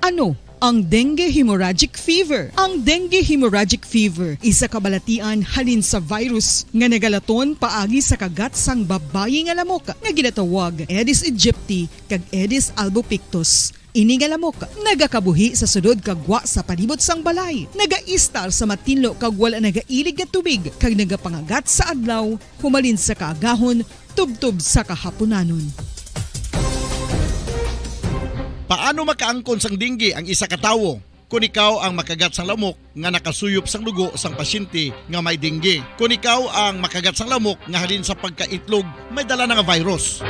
Ano ang dengue hemorrhagic fever? Ang dengue hemorrhagic fever isa ka balatian halin sa virus nga nagalaton paagi sa kagat sang babayi nga lamok nga ginatawag Aedes aegypti kag Aedes albopictus. Ini nga lamok nagakabuhi sa sulod kag gwa sa palibot sang balay, nagaistar sa matinlo kag wala nagailig nga tubig, kag nagapangagat sa adlaw humalin sa kaagahon tubtob sa kahapunanon. Paano makaangkon sang dengue ang isa ka tawo? Kon ikaw ang makagat sang lamok nga nakasuyop sang dugo sang pasyente nga may dengue. Kon ikaw ang makagat sang lamok nga halin sa pagkaitlog may dala na nga virus.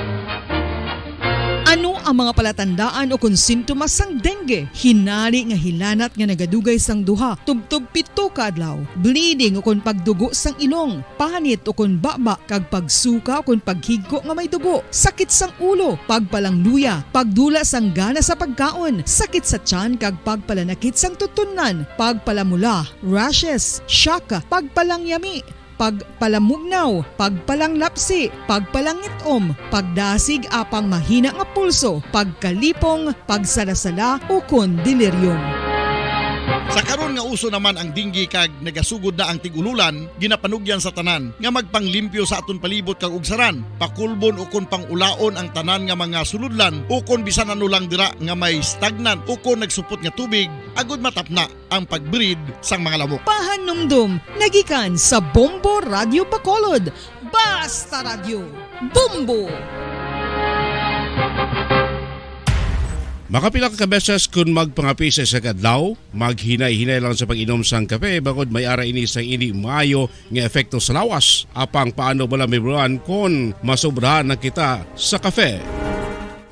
Ano ang mga palatandaan o kon sintomas sang dengue? Hinari nga hilanat nga nagadugay sang duha tubtob pito ka adlaw, bleeding o kon pagdugo sang ilong, panit o kon baba, kag pagsuka o kon paghigko nga may dugo, sakit sang ulo, pagpalangluya, pagdula sang gana sa pagkaon, sakit sa tiyan kag pagpalanakit sang tutunlan, pagpalamula, rashes, shock, pagpalangyami, pagpalamugnaw, pagpalanglapsi, pagpalangit-om, pagdasig apang mahina nga pulso, pagkalipong, pagsala-sala, ukon delirium. Sa karon nga uso naman ang dengue kag nagasugod na ang tig-ululan, ginapanugyan sa tanan nga magpanglimpyo sa aton palibot kag ugsaran, pakulbon ukon pang-ulaon ang tanan nga mga sulodlan ukon bisan ano lang dira nga may stagnant ukon nagsupot nga tubig, agud matapna ang pag-breed sang mga lamok. Pahanumdom nga gikan sa Bombo Radyo Bacolod, Basta Radyo, Bombo! Makapila ka beses kon magpangape sa isa ka adlaw, maghinay-hinay lang sa pag-inom sang kape, bangod may ara ini sang indi maayo nga epekto sa lawas. Apang paano bala mahibaluan kon masobrahan na kita sa kape?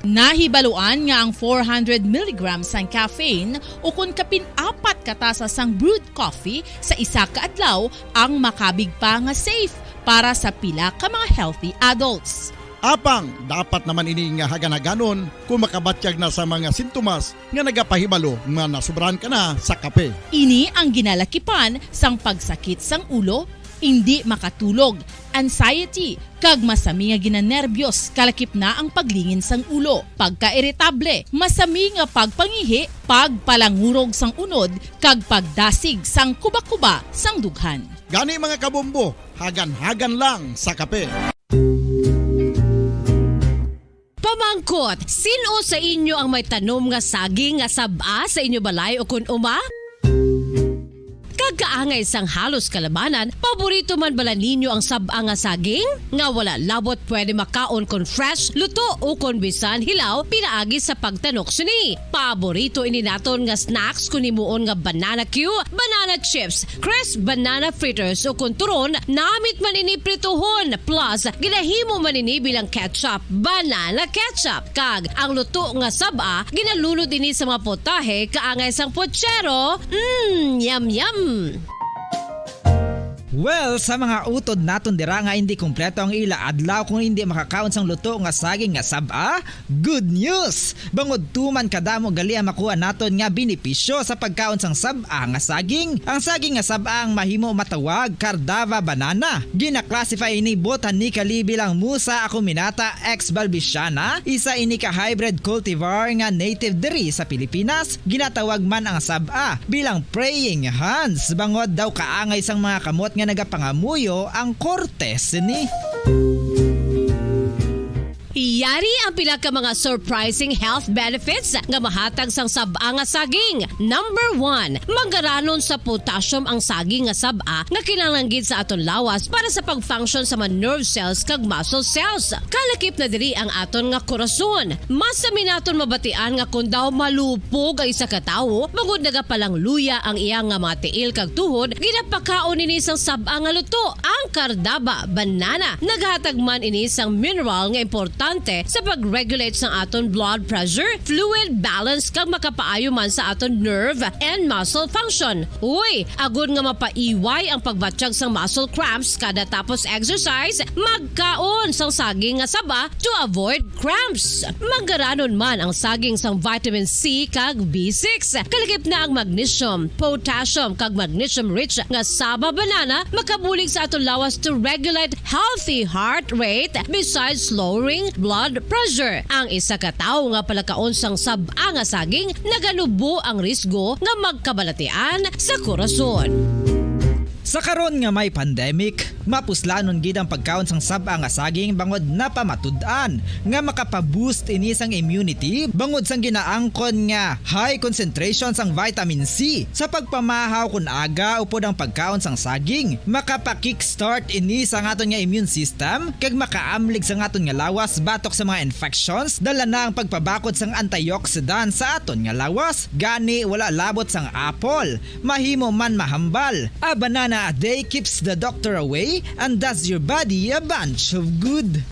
Nahibaluan nga ang four hundred milligrams sang caffeine ukon kapin apat ka tasa sang brewed coffee sa isa ka adlaw ang makabig pa nga safe para sa pila ka mga healthy adults. Apang dapat naman ini nga hagan-haganon kon makabatyag na sa mga sintomas nga nagapahibalo nga nasobrahan ka na sa kape. Ini ang ginalakipan sang pagsakit sang ulo, indi makatulog, anxiety, kag masami nga ginanerbyos, kalakip na ang paglingin sang ulo, pagkairitable, masami nga pagpangihi, pagpalangurog sang unod, kag pagdasig sang kubakuba sang dughan. Gani, mga kabombo, hagan-hagan lang sa kape. Pamangkot, sin-o sa inyo ang may tanom nga saging nga sab-a sa inyo balay o kon uma? Kag kaangay sang halos kalabanan, paborito man bala ninyo ang sab-a nga saging? Nga wala labot pwede makaon kon fresh, luto, o kon bisan hilaw pinaagi sa pagtanok sini. Paborito ini naton nga snacks kon himuon nga banana cue, banana chips, crisp banana fritters, o kon turon, namit man ini prituhon, plus ginahimo man ini bilang ketchup, banana ketchup. Kag ang luto nga sab-a, ginalunod ini sa mga putahe kaangay sang puchero. Mm, yum, yum! Well, sa mga utod naton dira nga indi kompleto ang ila adlaw kung indi makakaon sang luto nga saging nga sab-a, good news! Bangod tuman kadamo gali ang makuha naton nga benepisyo sa pagkaon sang sab-a nga saging. Ang saging nga sab-a ang mahimo matawag Cardava banana. Gina-classify ini botanically bilang Musa acuminata ex balbisiana, isa ini ka hybrid cultivar nga native diri sa Pilipinas. Ginatawag man ang sab-a bilang praying hands, bangod daw kaangay sang mga kamot nga nagapangamuyo ang korte sini. Yari ang pila ka mga surprising health benefits nga mahatag sang sab-a nga saging. Number one, manggaranon sa potassium ang saging nga sab-a nga kinahanglan gid sa aton lawas para sa pag-function sa mga nerve cells kag muscle cells. Kalakip na diri ang aton nga korason. Mas sami naton mabatian nga kon daw malupog ang isa ka tawo, bangod nagapalangluya ang iya nga mga tiil kag tuhod, ginapakaon ini sang sab-a nga luto. Ang kardaba, banana, naghatag man ini sang mineral nga importante sa pag-regulate sang aton blood pressure, fluid balance, kag makapaayo man sa aton nerve and muscle function. Uy, agod nga mapaiway ang pagbatyag sang muscle cramps kada tapos exercise, magkaon sang saging nga saba to avoid cramps. Manggaranon man ang saging sang vitamin C kag B six. Kalakip na ang magnesium, potassium, kag magnesium-rich nga saba banana makabulig sa aton lawas to regulate healthy heart rate besides lowering blood pressure. Ang isa ka tawo nga palakaon sang sab-a nga saging naganubo ang risgo nga magkabalatian sa korason. Sa karon nga may pandemic, mapuslanon gid ang pagkaon sang sab-a nga saging bangod napamatud-an nga makapa-boost ini sang immunity bangod sang ginaangkon nga high concentration sang vitamin C. Sa pagpamahaw kon aga upod ang pagkaon sang saging, makapa-kickstart ini sa aton nga immune system kag makaamlig sa aton nga lawas batok sa mga infections. Dala na ang pagpabakod sang antioxidant sa aton nga lawas, gani wala labot sang apple. Mahimo man mahambal. A banana a day keeps the doctor away and does your body a bunch of good.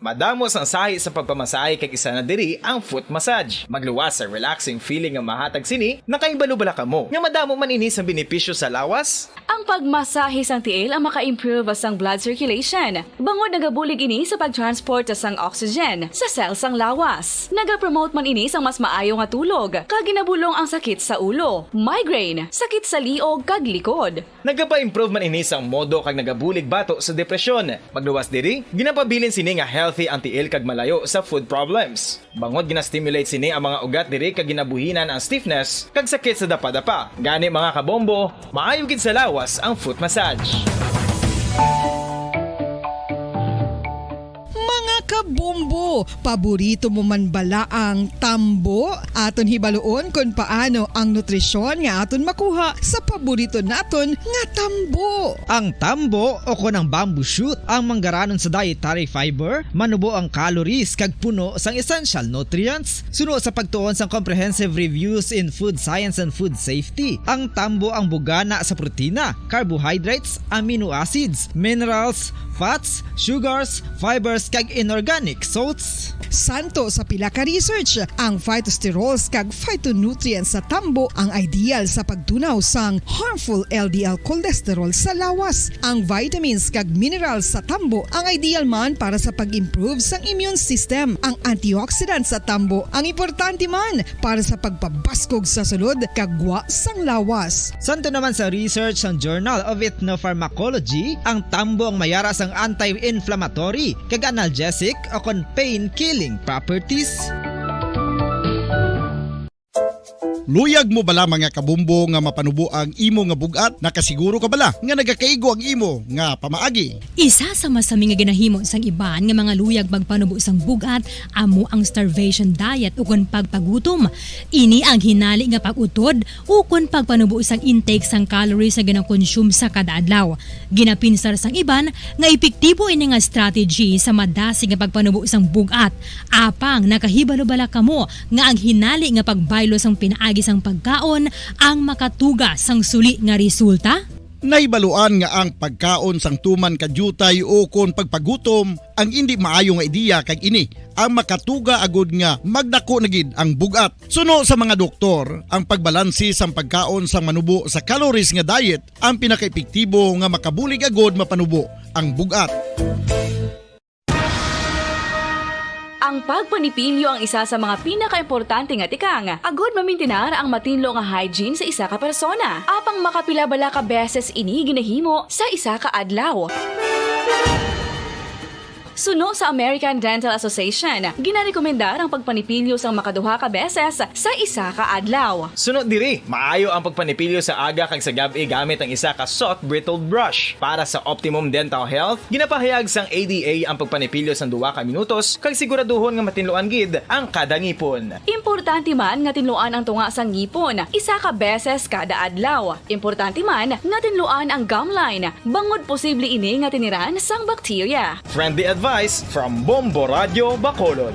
Madamo sang sahi sa pagpamasahe kag isa na diri ang foot massage. Magluwas sa relaxing feeling nga mahatag sini, nakahibalo bala kamo nga madamo man ini sang benepisyo sa lawas? Ang pagmasahe sang tiil ang maka-improve sang blood circulation, bangod nagabulig ini sa pag-transport sang oxygen sa cell sang lawas. Nagapromote man ini sang mas maayo nga tulog, kag ginabulong ang sakit sa ulo, migraine, sakit sa liog, kag likod. Nagapa-improve man ini sang modo kag nagabulig bato sa depresyon. Magluwas diri, ginapabilin sini nga healthy ang tiil kag malayo sa foot problems. Bangod gina-stimulate sini ang mga ugat diri kag ginabuhinan ang stiffness kag sakit sa dapadapa. Gani, mga kabombo, maayo gid sa lawas ang foot massage. Mga kabombo, paborito mo man bala ang tambo? Aton hibaluon kon paano ang nutrisyon nga aton makuha sa paborito naton nga tambo. Ang tambo, o kon ang bamboo shoot, ang manggaranon sa dietary fiber, manubo ang calories kag puno sang essential nutrients. Suno sa pagtuon sang Comprehensive Reviews in Food Science and Food Safety, ang tambo ang bugana sa protina, carbohydrates, amino acids, minerals, fats, sugars, fibers, kag inorganic salts. Santo sa pila ka research, ang phytosterols kag phytonutrients sa tambo ang ideal sa pagtunaw sang harmful L D L cholesterol sa lawas. Ang vitamins kag minerals sa tambo ang ideal man para sa pag-improve sang immune system. Ang antioxidants sa tambo ang importante man para sa pagpabaskog sa sulod kag gwa sang lawas. Santo naman sa research sang Journal of Ethnopharmacology, ang tambo ang mayara sang anti-inflammatory kag analgesic o kon pain-killing properties. Luyag mo bala, mga kabombo, nga mapanubo ang imo nga bug-at? Nakasiguro ka bala nga nagakaigo ang imo nga pamaagi? Isa sa masami nga ginahimo sang iban nga mga luyag magpanubo sang bug-at amo ang starvation diet ukon pagpagutom. Ini ang hinali nga pag-utod ukon pagpanubo sang intake sang calories nga ginakonsume sa kada adlaw. Ginapinsar sang iban nga epektibo ini nga strategy sa madasig nga pagpanubo sang bug-at. Apang nakahibalo bala kamo nga ang hinali nga pagbaylo sang pinaagi sang pagkaon ang makatuga sang suli nga resulta? Nahibaluan nga ang pagkaon sang tuman ka diutay ukon pagpagutom ang indi maayo nga ideya, kag ini ang makatuga agud nga magdako na gid ang bug-at. Suno sa mga doktor, ang pagbalanse sang pagkaon sang manubo sa calories nga diet ang pinakaepektibo nga makabulig agud mapanubo ang bug-at. Ang pagpanipilyo ang isa sa mga pinakaimportante nga tikang agud mamintinar ang matinlo nga hygiene sa isa ka persona. Apang makapila bala ka beses ini ginahimo sa isa ka adlaw? Suno sa American Dental Association, ginarekomendar ang pagpanipilyo sang makaduha ka beses sa isa ka adlaw. Suno diri, maayo ang pagpanipilyo sa aga kag sa gab-i gamit ang isa ka soft bristled brush. Para sa optimum dental health, ginapahayag sang A D A ang pagpanipilyo sang duha ka minutos kag siguraduhon nga matinluan gid ang kada ngipon. Importante man nga tinluan ang tunga sang ngipon isa ka beses kada adlaw. Importante man nga tinluan ang gum line, bangod posible ini nga tiniran sang bakterya. Friendly advice from Bombo Radio Bacolod.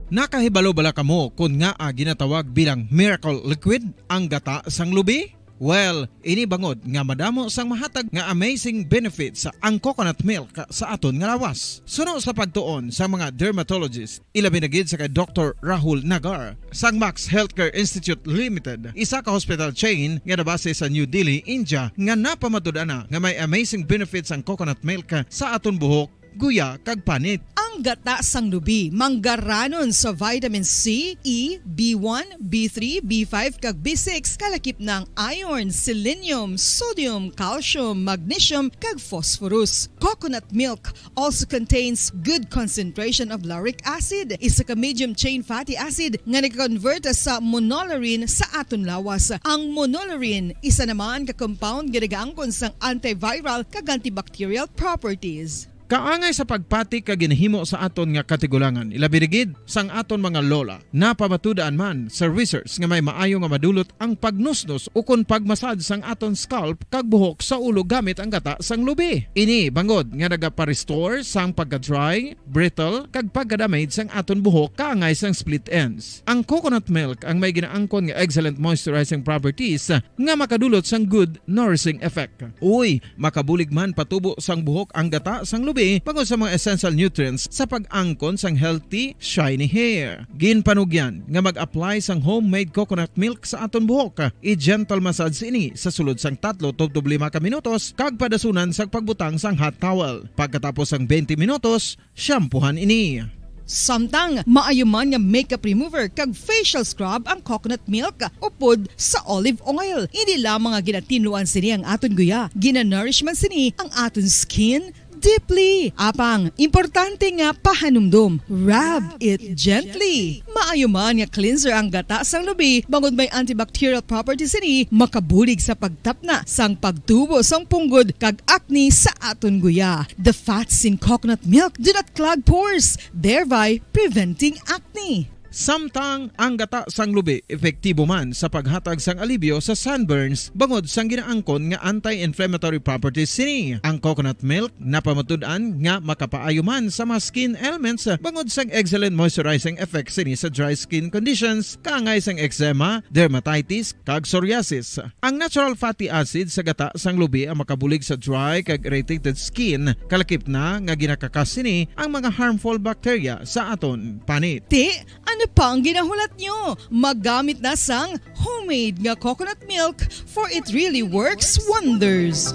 Nakahibalo bala kamo kon ngaa ginatawag bilang miracle liquid ang gata sang lubi? Well, ini bangod nga madamo sang mahatag nga amazing benefits ang coconut milk sa aton nga lawas. Suno sa pagtuon sa mga dermatologist, ilabi na gid sa kay Doktor Rahul Nagar sang Max Healthcare Institute Limited, isa ka hospital chain nga nabase sa New Delhi, India, nga napamatud-an na nga may amazing benefits ang coconut milk sa aton buhok, guya, kag panit. Ang gata sang lubi manggaranon sa vitamin C, E, B one, B three, B five, kag B six, kalakip na ang iron, selenium, sodium, calcium, magnesium, kag phosphorus. Coconut milk also contains good concentration of lauric acid, isa ka medium chain fatty acid nga nag-convert sa monolaurin sa aton lawas. Ang monolaurin isa naman ka compound nga nagaangkon sang antiviral kag antibacterial properties. Kaangay sa pagpati kag ginahimo sa aton nga katigulangan, ilabi na gid sang aton mga lola, napamatud-an man sa research nga may maayo nga madulot ang pagnusnos ukon pagmasad sang aton scalp kag buhok sa ulo gamit ang gata sang lubi. Ini bangod nga nagapa-restore sang pagka-dry, brittle, kag pagka-damage sang aton buhok kaangay sang split ends. Ang coconut milk ang may ginaangkon nga excellent moisturizing properties nga makadulot sang good nourishing effect. Uy, makabulig man patubo sang buhok ang gata sang lubi bangod sa mga essential nutrients sa pag-angkon sang healthy, shiny hair. Ginpanugyan nga mag-apply sang homemade coconut milk sa aton buhok. I-gentle massage ini sa sulod sang tatlo tubtob lima ka minutos kag padasunan sang pagbutang sang hot towel. Pagkatapos sang twenty minutos, shampoohan ini. Samtang maayo man nga makeup remover kag facial scrub ang coconut milk upod sa olive oil. Hindi lamang nga ginatinluan sini ang aton guya, ginanourish man sini ang aton skin deeply. Apang importante nga pahanumdom, rub it gently. Maayo man nga cleanser ang gata sang lubi, bangod may antibacterial properties sini, makabulig sa pagtapna sang pagtubo sang punggod kag acne sa aton guya. The fats in coconut milk do not clog pores, thereby preventing acne. Samtang ang gata sang lubi epektibo man sa paghatag sang alibyo sa sunburns bangod sang ginaangkon nga anti-inflammatory properties sini. Ang coconut milk napamatud-an nga makapaayo man sa mga skin ailments bangod sang excellent moisturizing effect sini sa dry skin conditions kaangay sang eczema, dermatitis, kag psoriasis. Ang natural fatty acid sa gata sang lubi ang makabulig sa dry kag irritated skin, kalakip na nga ginakakas sini ang mga harmful bacteria sa aton panit. Ti, ano pa ang ginahulat nyo? Magamit na sang homemade nga coconut milk, for it really works wonders.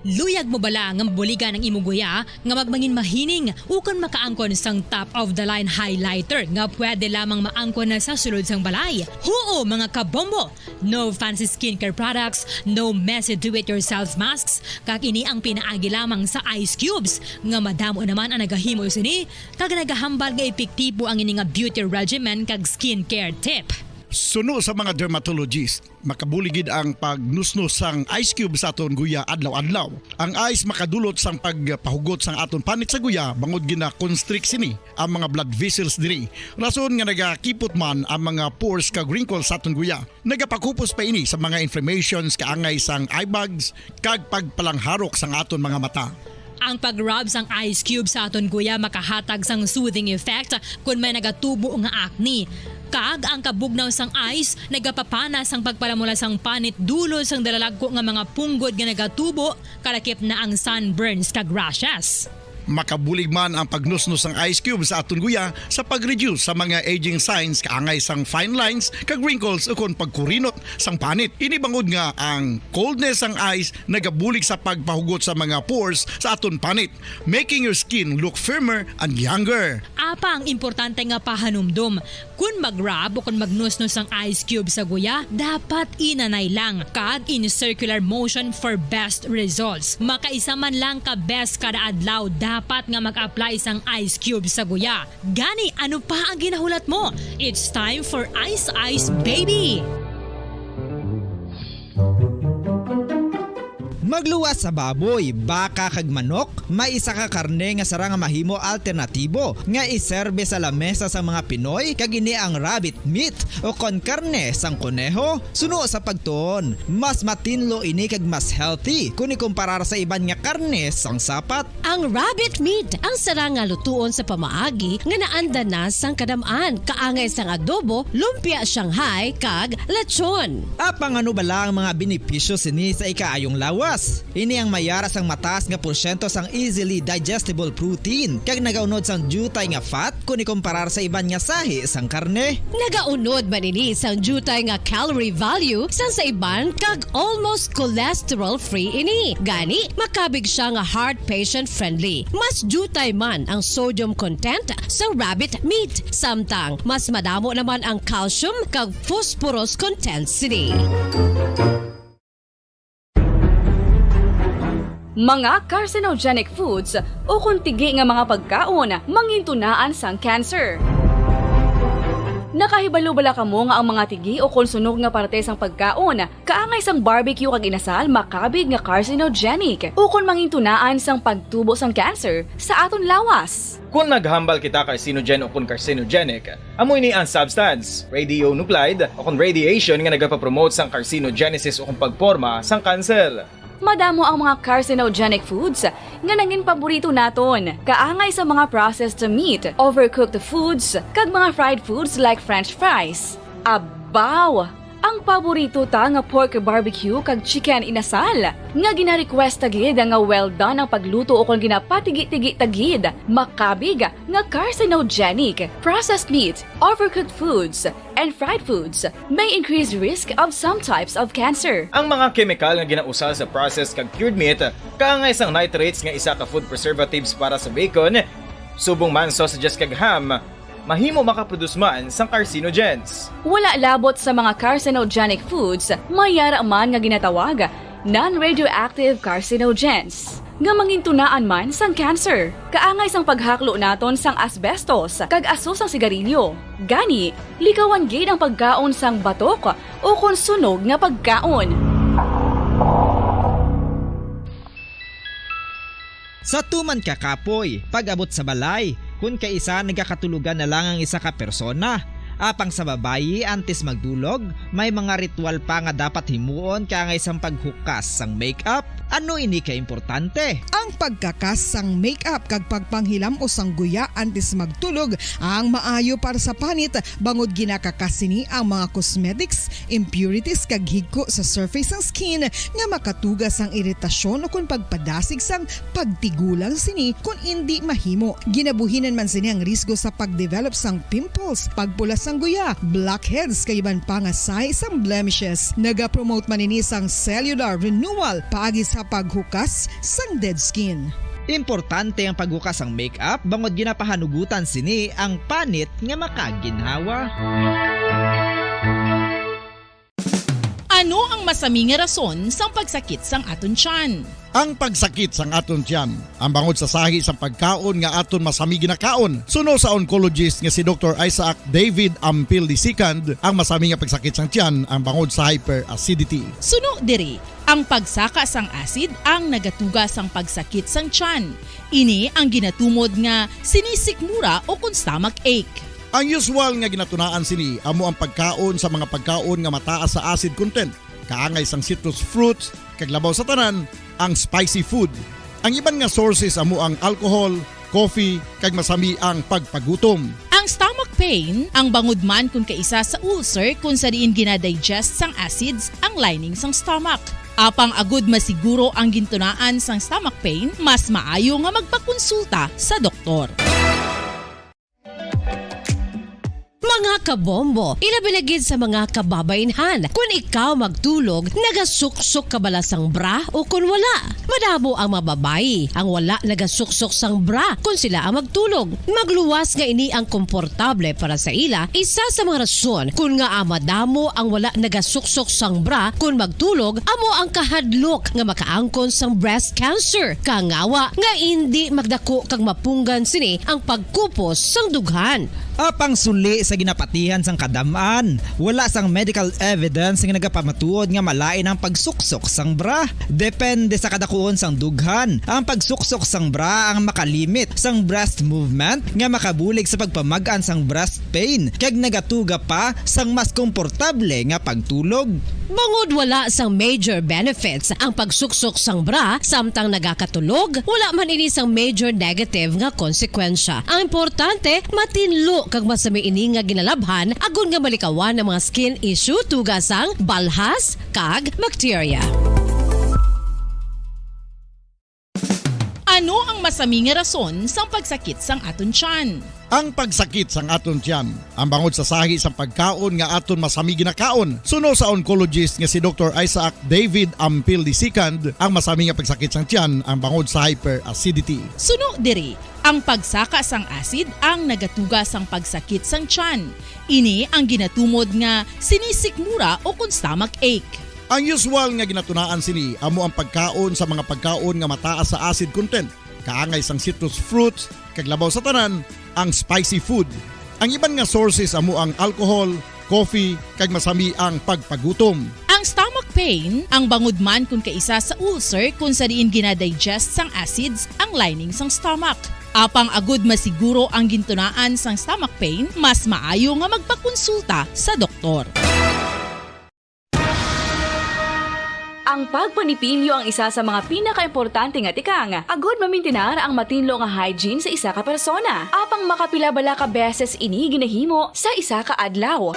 Luyag mo bala nga mabuligan ang imo guya nga magmangin mahining ukon makaangkon sang top of the line highlighter nga pwede lamang maangkon na sa sulod sang balay? Huo, mga kabombo! No fancy skincare products, no messy do-it-yourself masks, kag ini ang pinaagi lamang sa ice cubes nga madamo naman ang nagahimo sini kag nagahambal nga epektibo ang ini nga beauty regimen kag skincare tip. Suno sa mga dermatologist, makabulig gid ang pagnusnos sang ice cube sa aton guya adlaw-adlaw. Ang ice makadulot sang pagpahugot sang aton panit sa guya bangod gina-constrict sini ang mga blood vessels diri. Rason nga nagakipot man ang mga pores kag wrinkles sa aton guya. Nagapakupos pa ini sa mga inflammations kaangay sang eye bags kag pagpalangharok sang aton mga mata. Ang pag-rub sang ice cube sa aton guya makahatag sang soothing effect kon may nagatubo nga acne. Kag ang kabugnaw sang ice nagapapana sang pagpalamula sang panit dulot sang dalalagko nga mga punggod nga nagatubo, kalakip na ang sunburns kag rashes. Makabulig man ang pagnusnos sang ice cube sa aton guya sa pag-reduce sa mga aging signs kaangay sang fine lines kag wrinkles ukon pagkurinot sang panit. Ini bangod nga ang coldness sang ice nagabulig sa pagpahugot sa mga pores sa aton panit, making your skin look firmer and younger. Apang importante nga pahanumdom, Kon mag-rub o kon magnusnos ang ice cube sa guya, dapat inanay lang kag in circular motion for best results. Makaisa man lang ka beses kada adlaw dapat nga mag-apply sang ice cube sa guya. Gani, ano pa ang ginahulat mo? It's time for Ice Ice Baby! Magluwas sa baboy, baka kag manok, may isa ka karne nga sarang nga mahimo alternatibo nga iserbe sa lamesa sa mga Pinoy, kag ini ang rabbit meat o kon karne sang koneho. Suno sa pagtuon, mas matinlo ini kag mas healthy kon ikumparar sa iban nga karne sang sapat. Ang rabbit meat ang sarang nga lutuon sa pamaagi nga naanda na sang kadam-an, kaangay sang adobo, lumpia Shanghai, kag lechon. Apang ano bala ang mga benepisyo sini sa ikaayong lawas? Ini ang may ara sang mataas nga porsyento sang easily digestible protein kag nagaunod sang diutay nga fat kon ikumparar sa iban nga sahi sang karne. Nagaunod man ini sang diutay nga calorie value sang sa iban kag almost cholesterol-free ini. Gani, makabig sia nga heart patient-friendly. Mas diutay man ang sodium content sa rabbit meat, samtang mas madamo naman ang calcium kag phosphorus content sini. Mga carcinogenic foods ukon tigi nga mga pagkaon mangintunaan sang cancer. Nakahibalo bala kamo nga ang mga tigi ukon sunog nga parte sang pagkaon, kaangay sang barbecue kag inasal, makabig nga carcinogenic ukon mangintunaan sang pagtubo sang cancer sa aton lawas? Kon naghambal kita carcinogen ukon carcinogenic, amo ini ang substance, radionuclide, ukon radiation nga nagapapromote sang carcinogenesis ukon pagporma sang kanser. Madamo ang mga carcinogenic foods nga nangin paborito naton, kaangay sa mga processed meat, overcooked foods, kag mga fried foods like french fries. Abaw! Ang paborito ta nga pork barbecue kag chicken inasal, nga gina-request ta gid nga well done ang pagluto ukon ginapatigi-tigi ta gid, makabig nga carcinogenic. Processed meat, overcooked foods, and fried foods may increase risk of some types of cancer. Ang mga kemikal nga ginausal sa processed kag cured meat, kaangay sang nitrates nga isa ka food preservatives para sa bacon, subong man sausages kag ham, mahimo makaproduce man sang carcinogens. Wala labot sa mga carcinogenic foods, may ara man nga ginatawag non-radioactive carcinogens, nga mangintunaan man sang cancer, kaangay sang paghaklo naton sang asbestos kag aso sang sigarilyo. Gani, likawan gid ang pagkaon sang batok ukon sunog nga pagkaon. Sa tuman ka kapoy, pag-abot sa balay, kon kaisa nagakatulogan na lang ang isa ka persona. Apang sa babayi, antes magdulog, may mga ritual pa nga dapat himuon kaangay sang paghukas sang makeup. Ano ini ka importante? Ang pagkakas sang makeup kag pagpanghilam-os sang guya antes magtulog ang maayo para sa panit, bangod ginakakas sini ang mga cosmetics, impurities, kag higko sa surface sang skin nga makatuga sang iritasyon ukon pagpadasig sang pagtigulang sini kon indi mahimo. Ginabuhinan man sini ang risgo sa pag-develop sang pimples, pagpula sang guya, blackheads, kag iban pa nga sahi sang blemishes. Nagapromote man ini sang cellular renewal paagi sa paghukas sang dead skin. Importante ang paghukas sang makeup bangod ginapahanugutan sini ang panit nga makaginhawa. Ano ang masami nga rason sang pagsakit sang aton tiyan? Ang pagsakit sang aton tiyan, ang bangod sa sahi sang pagkaon nga aton masami ginakaon, suno sa oncologist nga si Doktor Isaac David Ampil the second, ang masami nga pagsakit sang tiyan ang bangod sa hyperacidity. Suno diri, ang pagsaka sang acid ang nagatuga sang pagsakit sang tiyan. Ini ang ginatumod nga sinisikmura o kon stomach ache. Ang usual nga ginatunaan sini amo ang pagkaon sa mga pagkaon nga mataas sa acid content, kaangay sang citrus fruits, kag labaw sa tanan, ang spicy food. Ang iban nga sources amo ang alcohol, coffee, kag masami ang pagpagutom. Ang stomach pain, ang bangod man kon kaisa sa ulcer kon sa diin ginadigest sang acids ang lining sang stomach. Apang agud masiguro ang gintunaan sang stomach pain, mas maayo nga magpakonsulta sa doktor. Mga Kabombo, ilabi na gid sa mga kababaynhan. Kun ikaw magtulog, nagasuksok ka bala sang bra o kun wala? Madamo ang mga babayi ang wala nagasuksok sang bra kun sila ang magtulog. Magluwas nga ini ang komportable para sa ila. Isa sa mga rason kun ngaa madamo ang wala nagasuksok sang bra kun magtulog amo ang kahadlok nga makaangkon sang breast cancer. Kangawa nga indi magdako kag mapunggan sini ang pagkupos sang dughan. Apang suli sa ginapatihan sang kadam-an, wala sang medical evidence nga nagapamatuod nga malain ang pagsuksok sang bra. Depende sa kadakuon sang dughan, ang pagsuksok sang bra ang makalimit sang breast movement nga makabulig sa pagpamag-an sang breast pain kag nagatuga pa sang mas komportable nga pagtulog. Bangod wala sang major benefits ang pagsuksok sang bra samtang nagakatulog, wala man ini sang major negative nga konsekwensya. Ang importante, matinlo kag masami ini nga ginalabhan agod nga malikawan ang mga skin issue tuga sang balhas kag bakterya. Ano ang masami nga rason sang pagsakit sang aton tiyan? Ang pagsakit sang aton tiyan, ang bangod sa sahi sang pagkaon nga aton masami ginakaon, suno sa oncologist nga si Doktor Isaac David Ampil the second, ang masami nga pagsakit sang tiyan, ang bangod sa hyperacidity. Suno diri, ang pagsaka sang acid ang nagatuga sang pagsakit sang tiyan. Ini ang ginatumod nga sinisikmura o kon stomach ache. Ang usual nga ginatunaan sini amo ang pagkaon sa mga pagkaon nga mataas sa acid content, kaangay sang citrus fruits, kag labaw sa tanan, ang spicy food. Ang iban nga sources amo ang alcohol, coffee, kag masami ang pagpagutom. Ang stomach pain, ang bangod man kon kaisa sa ulcer kon sa diin ginadigest sang acids ang lining sang stomach. Apang agud masiguro ang gintunaan sang stomach pain, mas maayo nga magpakonsulta sa doktor. Ang pagpanipilyo ang isa sa mga pinakaimportante nga tikang agud mamintinar ang matinlo nga hygiene sa isa ka persona. Apang makapila bala ka beses ini ginahimo sa isa ka adlaw?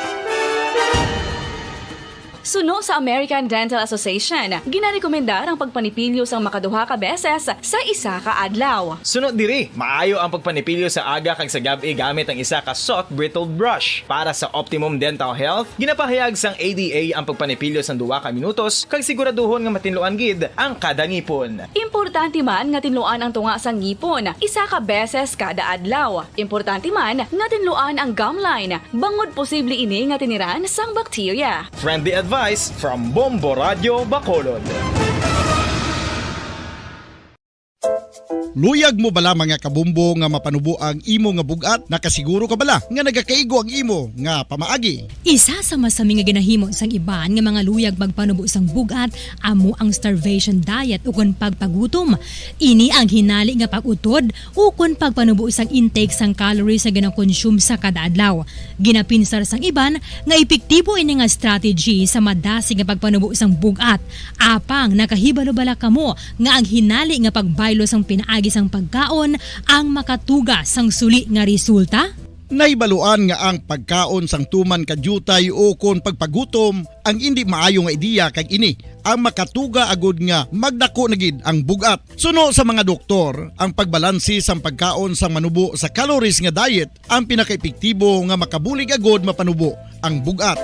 Suno sa American Dental Association, ginarekomendar ang pagpanipilyo sang makaduha ka beses sa isa ka adlaw. Suno diri, maayo ang pagpanipilyo sa aga kag sa gab-i gamit ang isa ka soft bristled brush. Para sa optimum dental health, ginapahayag sang A D A ang pagpanipilyo sang duha ka minutos kag siguraduhon nga matinluan gid ang kada ngipon. Importante man nga tinluan ang tunga sang ngipon isa ka beses kada adlaw. Importante man nga tinluan ang gum line, bangod posible ini nga tiniran sang bakterya. Friendly advice from Bombo Radio Bacolod. Luyag mo bala, mga kabombo, nga mapanubo ang imo nga bug-at? Nakasiguro ka bala nga nagakaigo ang imo nga pamaagi? Isa sa masami nga ginahimo sang iban nga mga luyag magpanubo sang bug-at amo ang starvation diet ukon pagpagutom. Ini ang hinali nga pag-utod ukon pagpanubo sang intake sang calories nga ginakonsume sa kada adlaw. Ginapinsar sang iban nga epektibo ini nga strategy sa madasig nga pagpanubo sang bug-at. Apang nakahibalo bala kamo nga ang hinali nga pagbaylo sang pinaagi sang pagkaon ang makatuga sang suli nga resulta? Nahibaluan nga ang pagkaon sang tuman ka diutay ukon pagpagutom ang indi maayo nga ideya, kag ini ang makatuga agud nga magdako na gid ang bug-at. Suno sa mga doktor, ang pagbalanse sang pagkaon sang manubo sa calories nga diet ang pinakaepektibo nga makabulig agud mapanubo ang bug-at.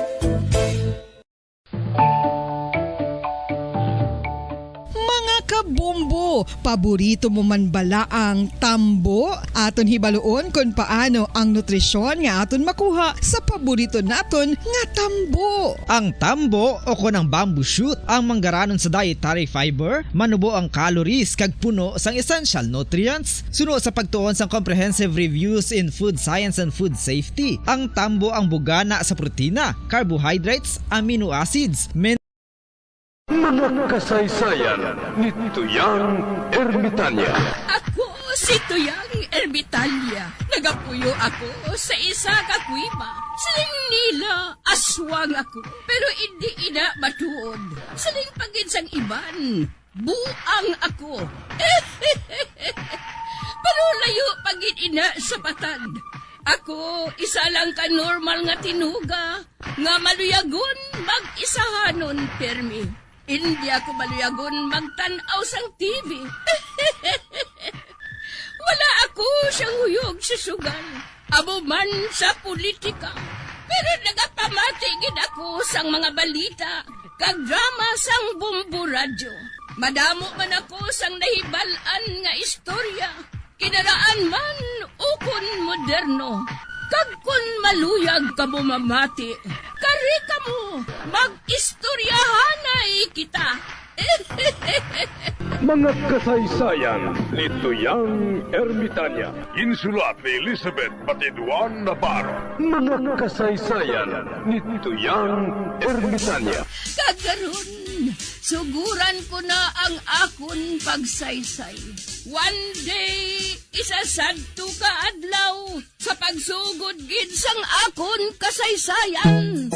Mga kabombo, paborito mo man bala ang tambo? Aton hibaluon kon paano ang nutrisyon nga aton makuha sa paborito naton nga tambo. Ang tambo, o kon ang bamboo shoot, ang manggaranon sa dietary fiber, manubo ang calories kag puno sang essential nutrients. Suno sa pagtuon sang Comprehensive Reviews in Food Science and Food Safety, ang tambo ang bugana sa protina, carbohydrates, amino acids, min- Mga kasaysayan ni Tuyang Ermitanya. Ako si Tuyang Ermitanya. Nagapuyo ako sa isa ka kuweba. Siling nila, aswang ako, pero indi ina matuod. Siling pa gid sang iban, buang ako. Pero layo pa gid ina sa patag. Ako, isa lang ka normal nga tinuga nga maluyagon mag-isahanon pirmi. Indi ako maluyagon magtan-aw sang T V. Wala ako siyang huyog sa sugal, amo man sa politika. Pero nagapamati gid ako sang mga balita kag drama sang Bombo Radyo. Madamo man ako sang nahibal-an nga istorya, kinaraan man ukon moderno. Kag kon maluyag kamo mamati, kari kamo, mag-istoryahanay kita. Mga kasaysayan ni Tuyang Ermitanya. Ginsulat ni Elizabeth Batiduan Navarro. Mga kasaysayan ni Tuyang Ermitanya. Kag karon, suguran ko na ang akon pagsaysay. One day, isa sadto ka adlaw, sa pagsugod gid sang akon kasaysayan.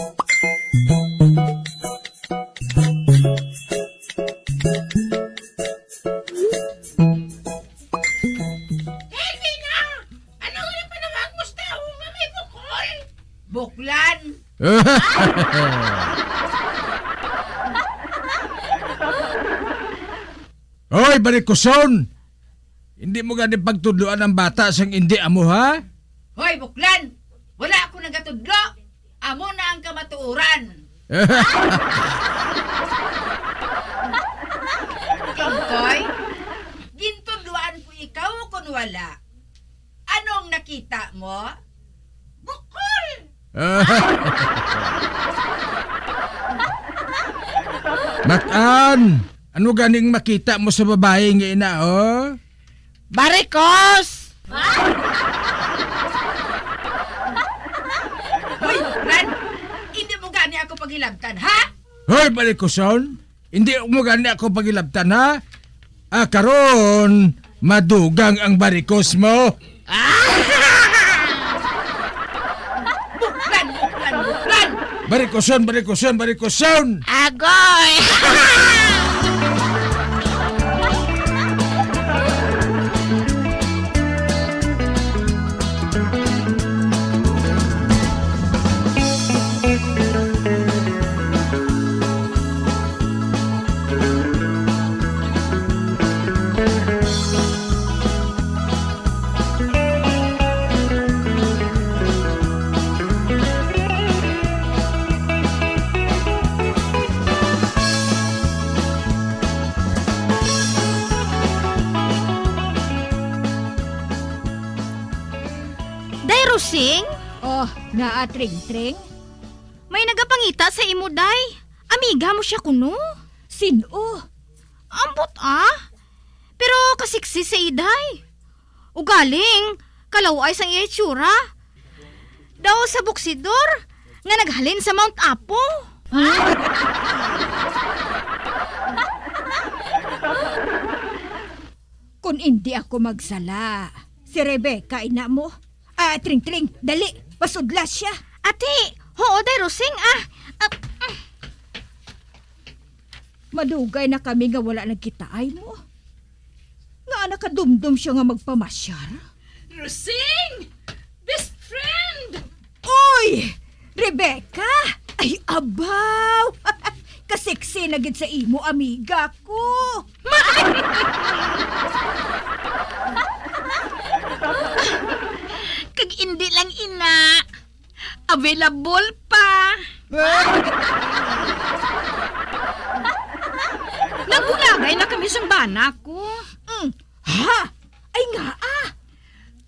Elvina! Ano nga panawag mo sa tawo nga may bukol? Buklan! Hoy, barikoson! Hindi mo gani pagtudloan ang bata sang indi amo, ha? Hoy, buklan! Wala ako nagatudlo! Amo na ang kamatuoran. Kingkoy, gintudloan ko ikaw kon wala. Anong nakita mo? Bukol! Mat-an, ano ganing makita mo sa babayi nga ina, oh? Barikos! Hoy, Ran! Hindi mo gani ako paghilabtan, ha? Hoy, barikoson! Hindi mo gani ako paghilabtan, ha? Ah, karon, madugang ang barikos mo. Buklan, buklan, buklan! Barikoson, barikoson, barikoson! Agoy! Day Rosing? Oh, naa, Tring-tring? May nagapangita sa imo, day. Amiga mo siya kuno? Sin-o? Ambot, ah. Pero kasiksi sa iday. Ugaling, kalaw-ay sang iya itsura. Daw sa buksidor nga naghalin sa Mount Apo. Kon indi ako magsala, si Rebecca ina mo. Ah, Tring-tring, dali, pasudla siya. Ati, huo, day Rosing, ah. Ah, mm. Madugay na kami nga wala nagkitaay mo. Ngaa nakadumdom siya nga magpamasyar? Rosing! Best friend! Oy! Rebecca! Ay, abaw! Kasiksi na gid sa imo, amiga ko! Kag indi lang ina, available pa. Nagbulagay na kami sang bana ko. Mm. Ha? Ay, ngaa?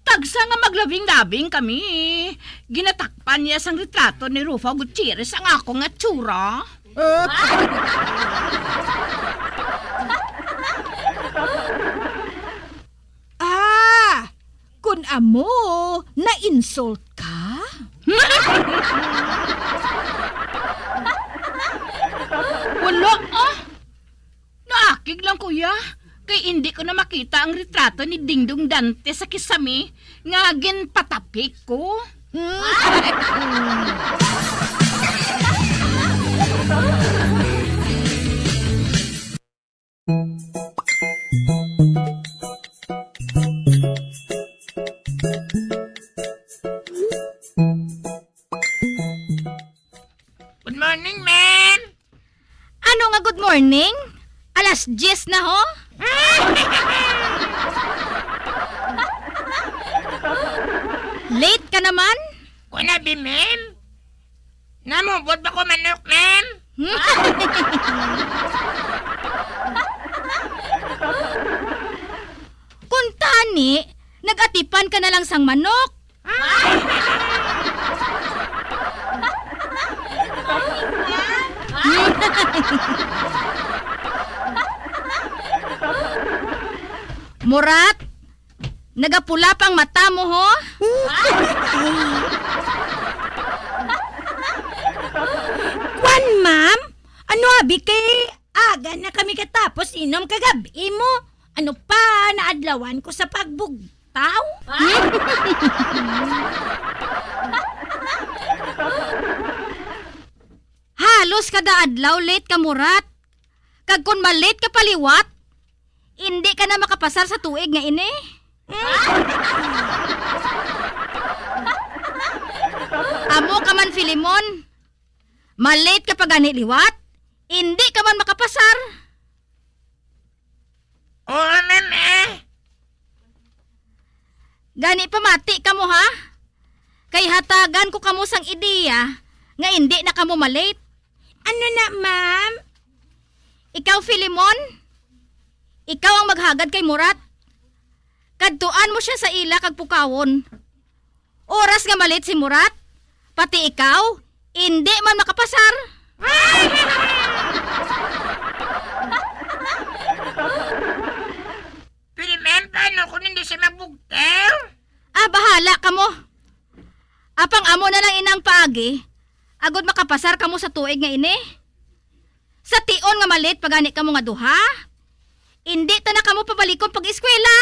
Tagsa nga maglabing-labing kami. Ginatakpan niya sang retrato ni Rufo Gutierrez ang akong atsura. Ah, kun amo, na-insult ka? Wala, ah. Naakig lang, kuya, kay indi ko na makita ang retrato ni Dingdong Dante sa kisame nga ginpatapik ko. Good morning, ma'am. Ano nga good morning? Alas diyes na, ho? Late ka naman? Kunabi, ma'am. Namubod ba ko manok, ma'am? Kung tani, nag-atipan ka na lang sang manok. Murat, nagapula pa ang mata mo, ho? Kwan, ma'am? Ano abi kay aga na kami katapos inom kagab-i mo? Ano pa, naadlawan ko sa pagbugtaw? Halos kada adlaw late ka, Murat. Kag kon ma-late ka pa liwat, indi ka na makapasar sa tuig nga ini. Amo ka man, Filemon. Ma-late ka pa gani liwat, indi ka man makapasar. Oo, ma'am, eh. Gani pamati kamo, ha? Kay hatagan ko kamo sang ideya nga indi na kamo ma-late. Ano na, ma'am? Ikaw, Filemon, ikaw ang maghagad kay Murat. Kadtuan mo sia sa ila kag pukawon. Oras nga ma-late si Murat, pati ikaw, indi man makapasar. Pero, ma'am, paano kung hindi siya mabugtaw? Ah, bahala kamo. Apang amo na lang inang paagi, agod makapasar kamo sa tuig nga ini. Sa tion nga ma-late pa gani kamo nga duha, indi ta na kamo pabalikon pag-eskwela.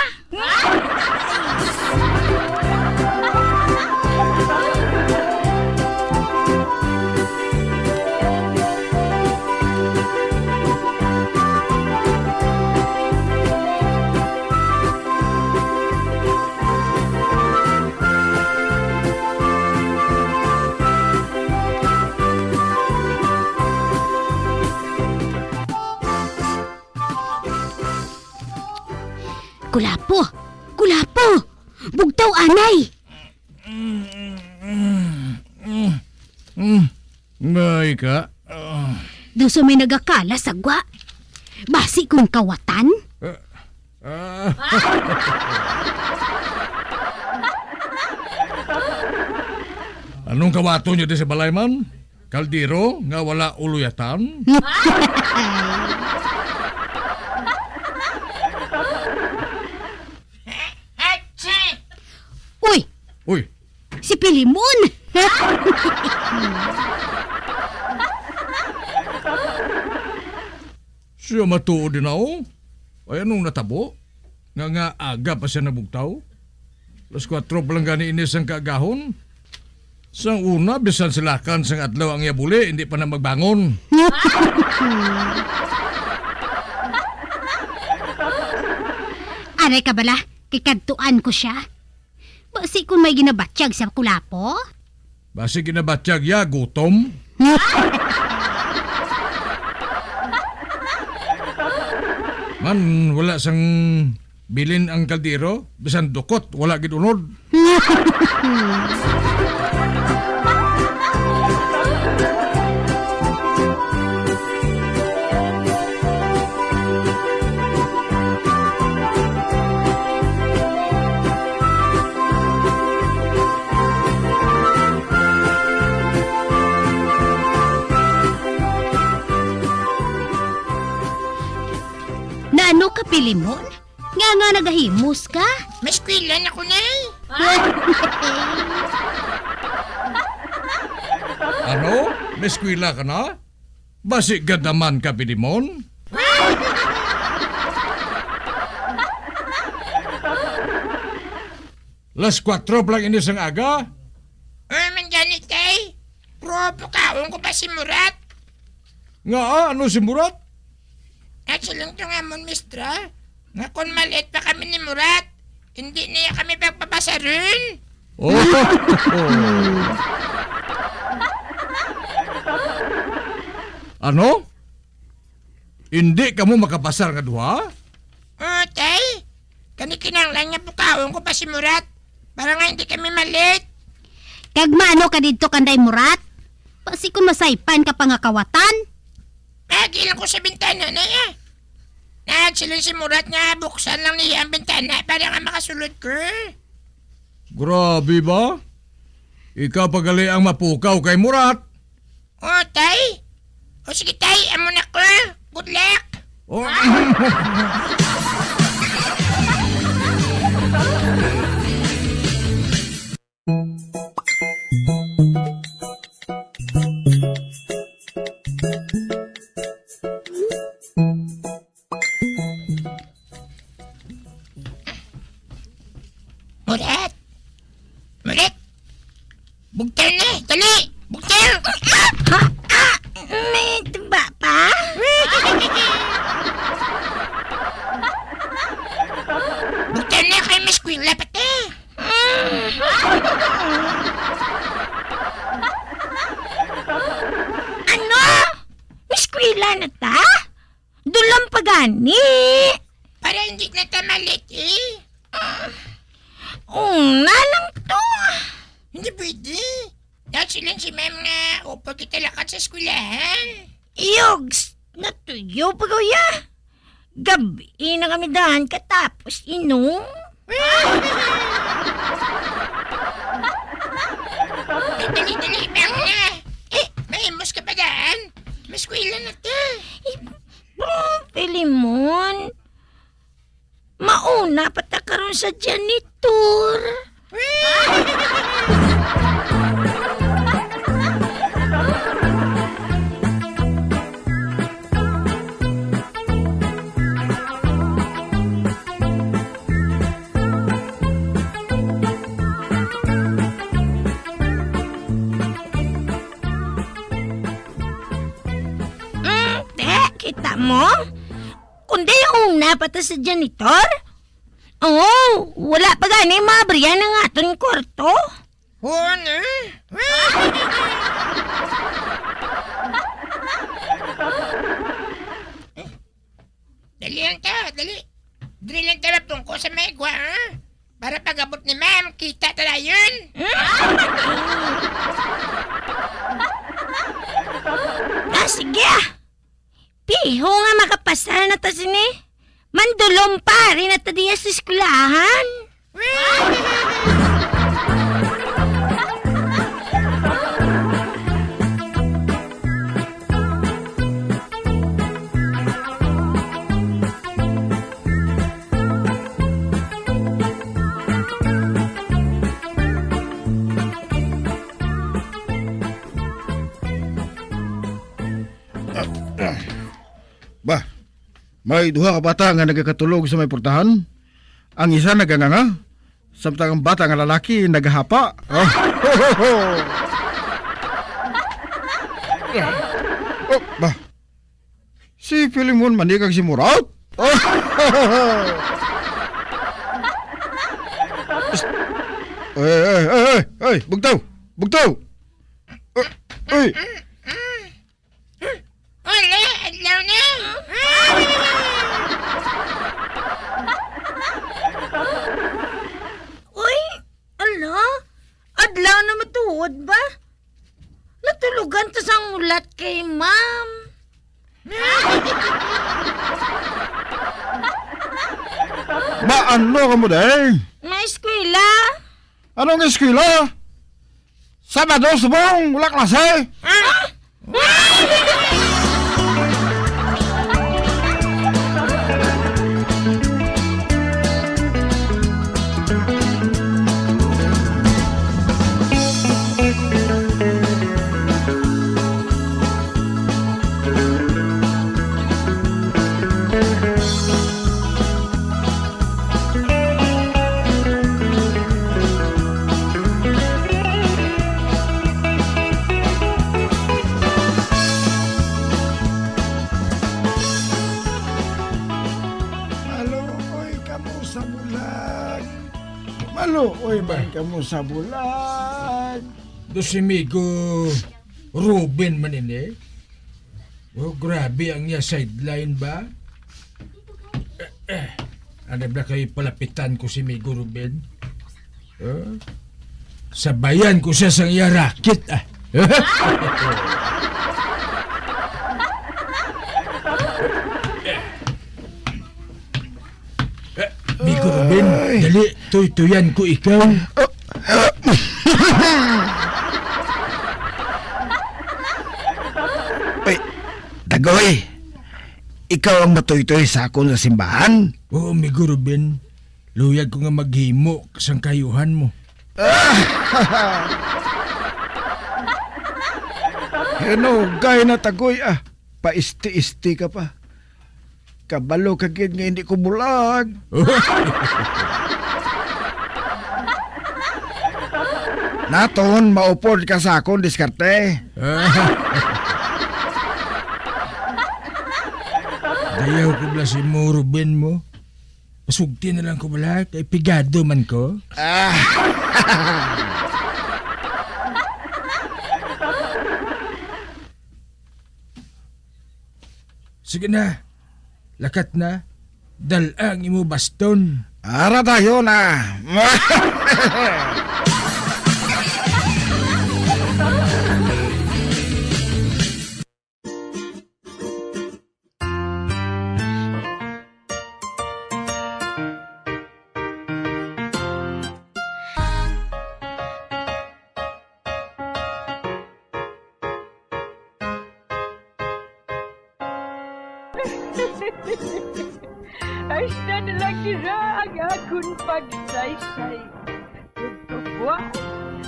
Kulapo! Kulapo! Bugtaw anay! May ka? Ah. Daw sa may nagakala sa gwa. Basi kung kawatan? Ah. Ah. Anong kawaton niyo di sa balay, ma'am? Kaldero nga wala uluyatan? Uy! Uy! Si Pilimon! Siya matuod din, oh. Ay, anong natabo? Nga, nga aga pa siya nabugtaw? Alas kuwatro pa lang gani ini sang kaagahon. Sang una, bisan silakan sang adlaw ang iya buli, hindi pa na magbangon. Aray ka bala, kay kadtuan ko siya. Basi kung may ginabatyag sa kulapo? Basi ginabatyag ya, gutom. Man, wala sang bilin ang kaldero, bisan dukot, wala gid unod. Naano ka, Pilimon? Nga nga nagahimos ka? Maeskwela na ko, Nay. Ano? Maeskwela ka na? Basi gadaman ka, Pilimon? Las kuwatro pa lang ini sang aga. Ah, man gani, Tay. Pero pakaon ko pa si Murat. Nga, ah, ano si Murat? At siling to nga amon, mistra, nga kon ma-late pa kami ni Murat, hindi niya kami pagpapasaron. Oh. Ano? Hindi kamo makapasar nga duha? Ah, Tay, kani kinahanglan nga pukaon ko pa si Murat para nga hindi kami ma-late. Kag maano ka didto kanday Murat? Basi ko masaypan ka pa nga kawatan. Agi lang ko sa bintana na iya. Nagsiling si Murat nga buksan lang niya ang bintana para nga makasulod ko. Grabe ba? Ikaw pa gali ang mapukaw kay Murat. O, tay. O, sige, tay. Amo na ko. Good luck. O. Murat! Murat! Bugtaw na! Dali! Bugtaw! Ah! Ah! May tumba pa? Bugtaw na kay Miss Queen, lapat na! Mm. Ano? Eskwela na ta? Dulam pa gani. Para hindi na ta malate. Ah, una lang to. Hindi pwede. Nagsiling si ma'am nga upod kita lakat sa eskwelahan. Yogs, natuyo pa, kuya. Gabi na kami daan katapos inom. Dali, dali, bang na. Eh, mahimos ka pa daan. Mas kuila na ta. Eh, bro, Filemon. Mauna pa ta karon sa janitor. Mm, te, kita mo? Kundi una pa ta sa janitor? Oh, wala pa gani maabrihan ang aton kwarto. Oo, ano? Dali lang ta, dali. Dali lang ta, lapong ko sa may igwa, ha? Para pag-abot ni ma'am, kita ta dayon. Ah, sige, ah. Piho nga makapasar na ta sini. Mandulom pa rin na ta diya sa eskwelahan. Ba, may duha ka bata nga nagakatulog sa may portahan. Ang isa naganganga, samtang ang bata nga lalaki nagahapa. Oh, ba, si Filemon man ni kag si Murat. Psst. Ay, ay, ay, ay, ay, bugtaw, bugtaw. Ay, ay. Wala, adlaw na. Uy, ala, adlaw na matuod ba? Natulugan ta sang mulat kay ma'am. Maano ka mo, day? May eskwela. Anong eskwela? Sabado subong, wala klase. Ah! Maluoy kamo sa bulag. Maluoy man kamo sa bulag. Do si Migo Ruben man ini. Oh, grabe ang iya sideline ba? Eh, eh. Ano ba kayo palapitan ko si Migo Ruben? Eh? Sabayan ko siya sang iya racket, ah. Eh, Migo Ruben, Ay. Dali, tuytuyan ko ikaw. Ay, Tagoy, ikaw ang matuytoy sa akon sa simbahan? Oo, Migo Ruben. Luyag ko nga maghimo sang kahayuhan mo. Hinugay na, Tagoy, ah. Paisti-isti ka pa. Kabalo ka gid nga hindi ko bulag. Naton, maupod ka sa akon diskarte. Dayaw ko bala si mo, Ruben mo. Pasugti na lang ko bala, kay pigado man ko. Ah. Sige na, lakat na. Dal-a ang imo baston. Ara dayon na. Hasta na lang dira ang akon pagsaysay. Ug buwas,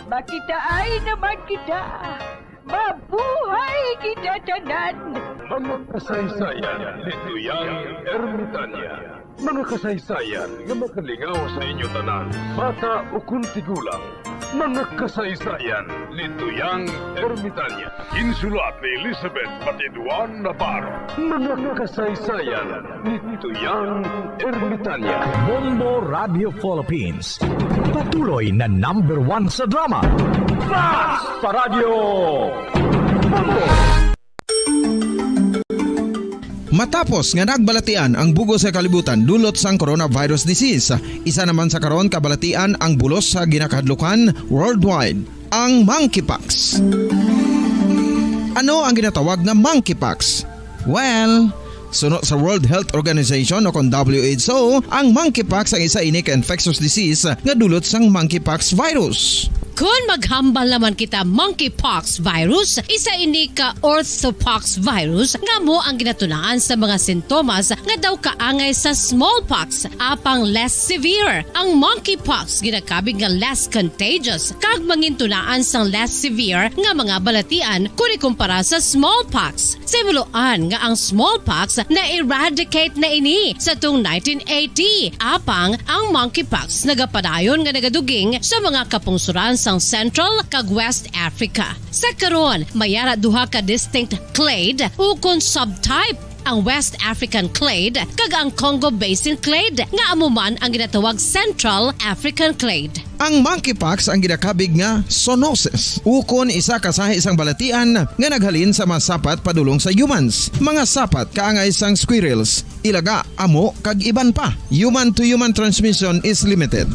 makitaay naman kita. Mabuhay kita tanan! Mga kasaysayan ni Tuyang Ermitania. Mga kasaysayan nga makalingaw sa inyo tanan, bata ukon tigulang. Mga kasaysayan ni Tuyang Ermitania. Ginsulat ni Elizabeth Batiduan Navarro. Mga kasaysayan ni Tuyang Ermitania. Bombo Radio Philippines. Patuloy na number one sa drama. Fast Paradyo! Bombo! Matapos nga nagbalatian ang bug-os nga kalibutan dulot sang coronavirus disease, isa naman sa karon kabalatian ang bulos sa ginakahadlukan worldwide, ang monkeypox. Ano ang ginatawag nga monkeypox? Well, suno sa World Health Organization o kon W H O, ang monkeypox ang isa ini ka infectious disease nga dulot sang monkeypox virus. Kon maghambal naman kita, monkeypox virus, isa ini ka orthopox virus nga amo ang ginatunaan sa mga sintomas nga daw kaangay sa smallpox, apang less severe. Ang monkeypox ginakabig nga less contagious kag mangintunaan sang less severe nga mga balatian kon ikumpara sa smallpox. Sa himuloan nga ang smallpox na-eradicate na ini sa tuong nineteen eighty, apang ang monkeypox nagapadayon nga nagaduging sa mga kapungsoran sang Central kag West Africa. Sa karon, may ara duha ka distinct clade ukon subtype, ang West African clade kag ang Congo Basin clade, nga amo man ang ginatawag Central African clade. Ang monkeypox ang ginakabig nga zoonosis, ukon isa ka sahi sang balatian nga naghalin sa mga sapat padulong sa humans, mga sapat kaangay sang squirrels, ilaga, amo, kag iban pa. Human to human transmission is limited.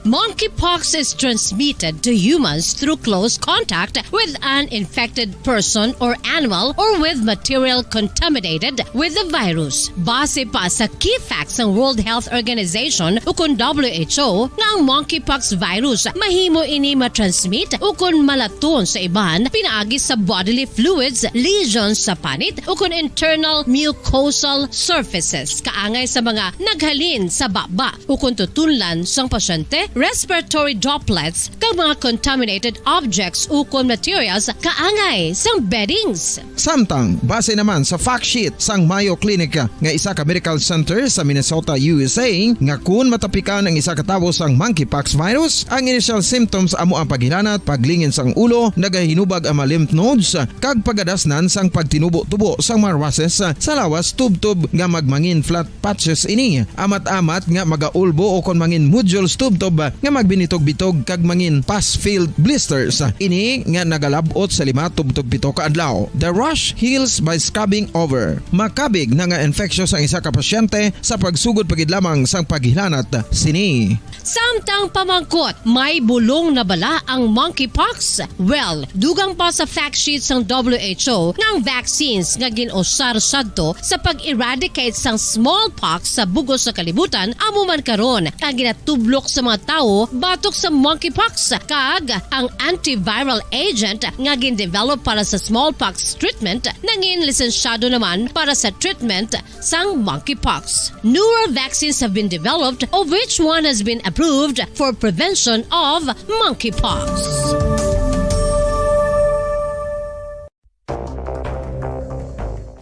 Monkeypox is transmitted to humans through close contact with an infected person or animal or with material contaminated with the virus. Base pa sa key facts sang World Health Organization ukon W H O, nga ang monkeypox virus mahimo ini matransmit ukon malaton sa iban pinaagi sa bodily fluids, lesions sa panit, ukon internal mucosal surfaces, kaangay sa mga naghalin sa baba, ukon tutunlan sang pasyente, respiratory droplets, kag mga contaminated objects ukon materials kaangay sang beddings. Samtang, base naman sa fact sheet sang Mayo Clinic nga isa ka medical center sa Minnesota, U S A, nga kun matapikan ang isa ka tawo sang monkeypox virus, ang initial symptoms amo ang paghilanat, paglingin sang ulo, nagahinubag ang mga lymph nodes, kag pagadasnan sang pagtinubo-tubo sang mga rushes sa lawas, tubtob nga magmangin flat patches ini, amat-amat nga magaulbo ukon mangin nodules tubtob nga magbinitog-bitog kag mangin pus-filled blisters. Ini nga nagalab-ot sa lima tubtob pito ka adlaw. The rash heals by scabbing over. Makabig na nga infectious ang isa ka pasyente sa pagsugod pa gid lamang sang paghilanat sini. Samtang pamangkot, may bulong na bala ang monkeypox? Well, dugang pa sa fact sheet sang W H O nga ang vaccines nga gin-usar sadto sa pag-eradicate sang smallpox sa bug-os nga kalibutan amo man karon ang ginatublok sa mga tawo batok sa monkeypox, kag ang antiviral agent nga gin-develop para sa smallpox treatment nangin lisensyado naman para sa treatment sang monkeypox. Newer vaccines have been developed, of which one has been approved for prevention of monkeypox.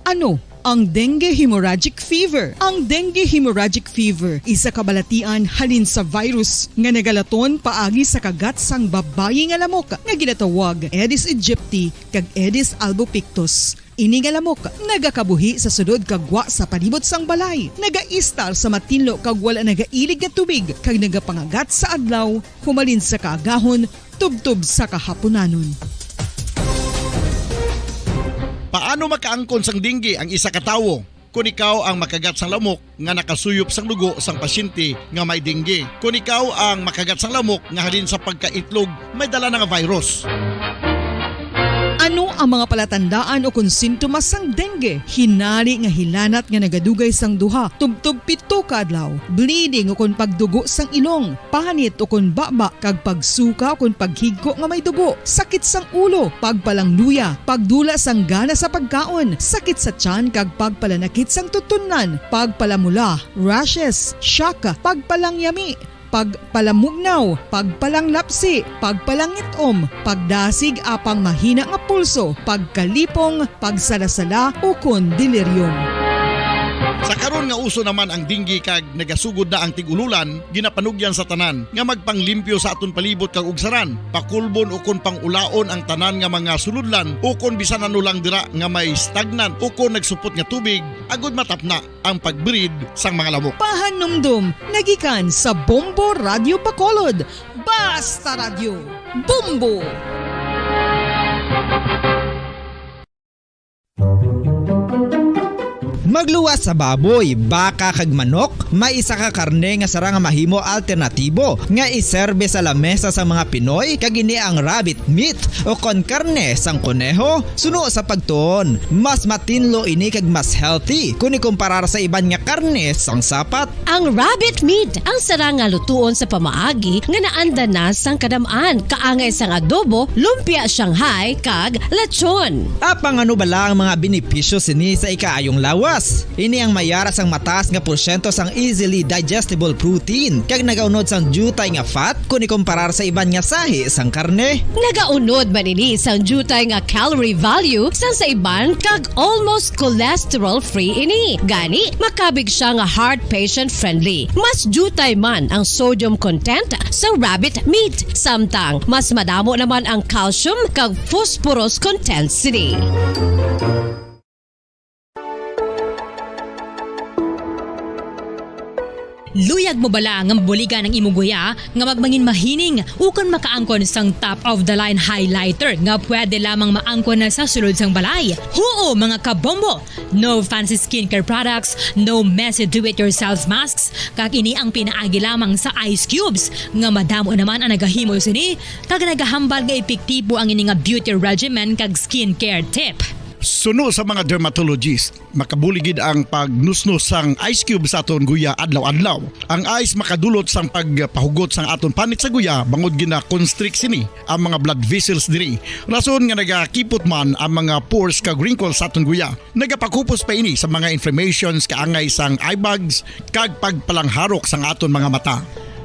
Ano ang dengue hemorrhagic fever? Ang dengue hemorrhagic fever isa ka balatian halin sa virus nga nagalaton paagi sa kagat sang babayi nga lamok nga ginatawag Aedes aegypti kag Aedes albopictus. Ini nga lamok nagakabuhi sa sulod kag gwa sa palibot sang balay, nagaistar sa matinlo kag wala nagailig nga tubig, kag nagapangagat sa adlaw humalin sa kaagahon tubtob sa kahapunanon. Paano makaangkon sang dengue ang isa ka tawo? Kon ikaw ang makagat sang lamok nga nakasuyop sang dugo sang pasyente nga may dengue. Kon ikaw ang makagat sang lamok nga halin sa pagkaitlog may dala na nga virus. Ano ang mga palatandaan o kon sintomas sang dengue? Hinari nga hilanat nga nagadugay sang duha tubtob pito ka adlaw, bleeding o kon pagdugo sang ilong, panit o kon baba, kag pagsuka o kon paghigko nga may dugo, sakit sang ulo, pagpalangluya, pagdula sang gana sa pagkaon, sakit sa tiyan kag pagpalanakit sang tutunlan, pagpalamula, rashes, shock, pagpalangyami, pagpalamugnaw, pagpalanglapsi, pagpalangit-om, pagdasig apang mahina nga pulso, pagkalipong, pagsalasala, ukon delirium. Sa karon nga uso naman ang dengue kag nagasugod na ang tig-ululan, ginapanugyan sa tanan nga magpanglimpyo sa aton palibot kag ugsaran, pakulbon ukon pang-ulaon ang tanan nga mga sulodlan ukon bisan ano lang dira nga may stagnant ukon nagsupot nga tubig, agud matapna ang pag-breed sang mga lamok. Pahanumdom nagikan sa Bombo Radyo Bacolod. Basta Radyo, Bombo! Magluwas sa baboy, baka kag manok, may isa ka karne nga sarang nga mahimo alternatibo nga iserbe sa lamesa sang mga Pinoy, kag ini ang rabbit meat o kon karne sang koneho. Suno sa pagtuon, mas matinlo ini kag mas healthy kon ikumparar sa iban nga karne sang sapat. Ang rabbit meat ang sarang nga lutuon sa pamaagi nga naanda na sang kadam-an, kaangay sang adobo, lumpia Shanghai, kag lechon. Apang ano bala ang mga benepisyo sini sa ikaayong lawas? Ini ang may ara sang mataas nga porsyento sang easily digestible protein, kag nagaunod sang diutay nga fat kon ikumparar sa iban nga sahi sang karne. Nagaunod man ini sang diutay nga calorie value sang sa iban, kag almost cholesterol-free ini. Gani, makabig siya nga heart patient-friendly. Mas diutay man ang sodium content sa rabbit meat, samtang mas madamo naman ang calcium kag phosphorus content sini. Luyag mo bala nga mabuligan ang imong guya nga magmangin mahining ukon makaangkon sang top-of-the-line highlighter nga pwede lamang maangkon na sa sulod sang balay? Huo, mga kabombo! No fancy skincare products, no messy do-it-yourself masks, kag ini ang pinaagi lamang sa ice cubes nga madamo naman ang nagahimo sini, kag nagahambal nga epektibo ang ini nga beauty regimen kag skincare tip. Suno sa mga dermatologist, makabulig gid ang pagnusnos sang ice cube sa aton guya adlaw-adlaw. Ang ice makadulot sang pagpahugot sang aton panit sa guya bangod gina-constrict sini ang mga blood vessels diri. Rason nga nagakipot man ang mga pores kag wrinkles sa aton guya. Nagapakupos pa ini sa mga inflammations kaangay sang eye bags kag pagpalangharok sang aton mga mata.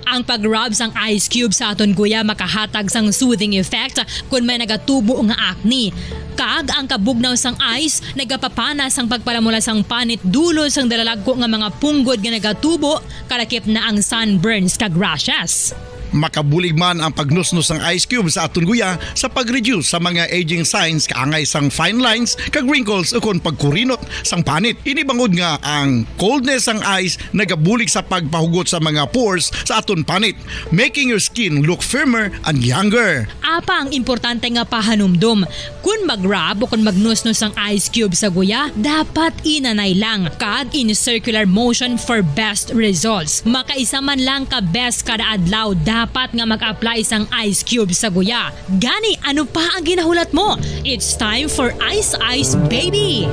Ang pag-rub sang ice cube sa aton guya makahatag sang soothing effect kon may nagatubo nga acne. Kag ang kabugnaw sang ice nagapapana sang pagpalamula sang panit dulod sang dalalagko nga mga punggod nga nagatubo, kalakip na ang sunburns kag rashes. Makabulig man ang pagnusnos sang ice cube sa aton guya sa pag-reduce sa mga aging signs kaangay sang fine lines kag wrinkles ukon pagkurinot sang panit. Ini bangod nga ang coldness sang ice nagabulig sa pagpahugot sa mga pores sa aton panit, making your skin look firmer and younger. Apa ang importante nga pahanumdom? Kon mag-rub o kon magnusnos ang ice cube sa guya, dapat inanay lang kag in circular motion for best results. Makaisa man lang ka beses kada adlaw dapat nga mag-apply sang ice cube sa guya. Gani, ano pa ang ginahulat mo? It's time for Ice Ice Baby!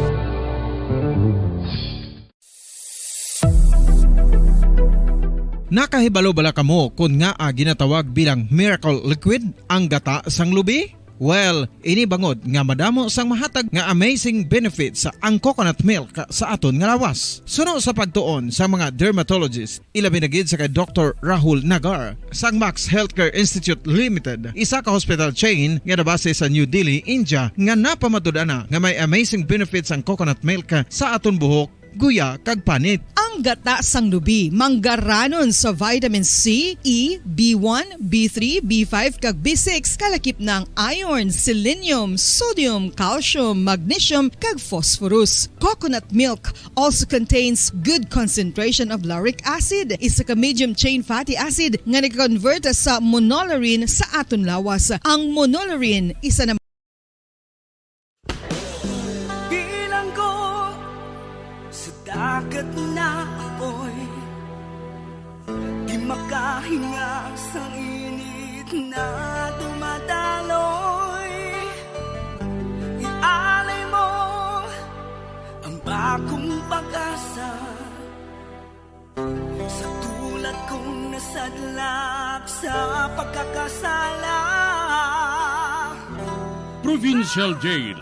Nakahibalo bala kamo kon ngaa ginatawag bilang miracle liquid ang gata sang lubi? Well, ini bangod nga madamo sang mahatag nga amazing benefits ang coconut milk sa aton nga lawas. Suno sa pagtuon sa mga dermatologist, ilabi na gid sa kay Doktor Rahul Nagar sang Max Healthcare Institute Limited, isa ka hospital chain nga nabase sa New Delhi, India, nga napamatud-an na nga may amazing benefits ang coconut milk sa aton buhok, guya, kag panit. Ang gata sang lubi manggaranon sa vitamin C, E, B one, B three, B five, kag B six, kalakip na ang iron, selenium, sodium, calcium, magnesium, kag phosphorus. Coconut milk also contains good concentration of lauric acid, isa ka medium chain fatty acid nga nag-convert sa monolaurin sa aton lawas. Ang monolaurin isa na Bilanggo sa dagat na apoy, di makahinga sa init na dumadaloy. Ialay mo ang bagong pag-asa sa tulad kong nasadlak sa pagkakasala. Provincial Jail,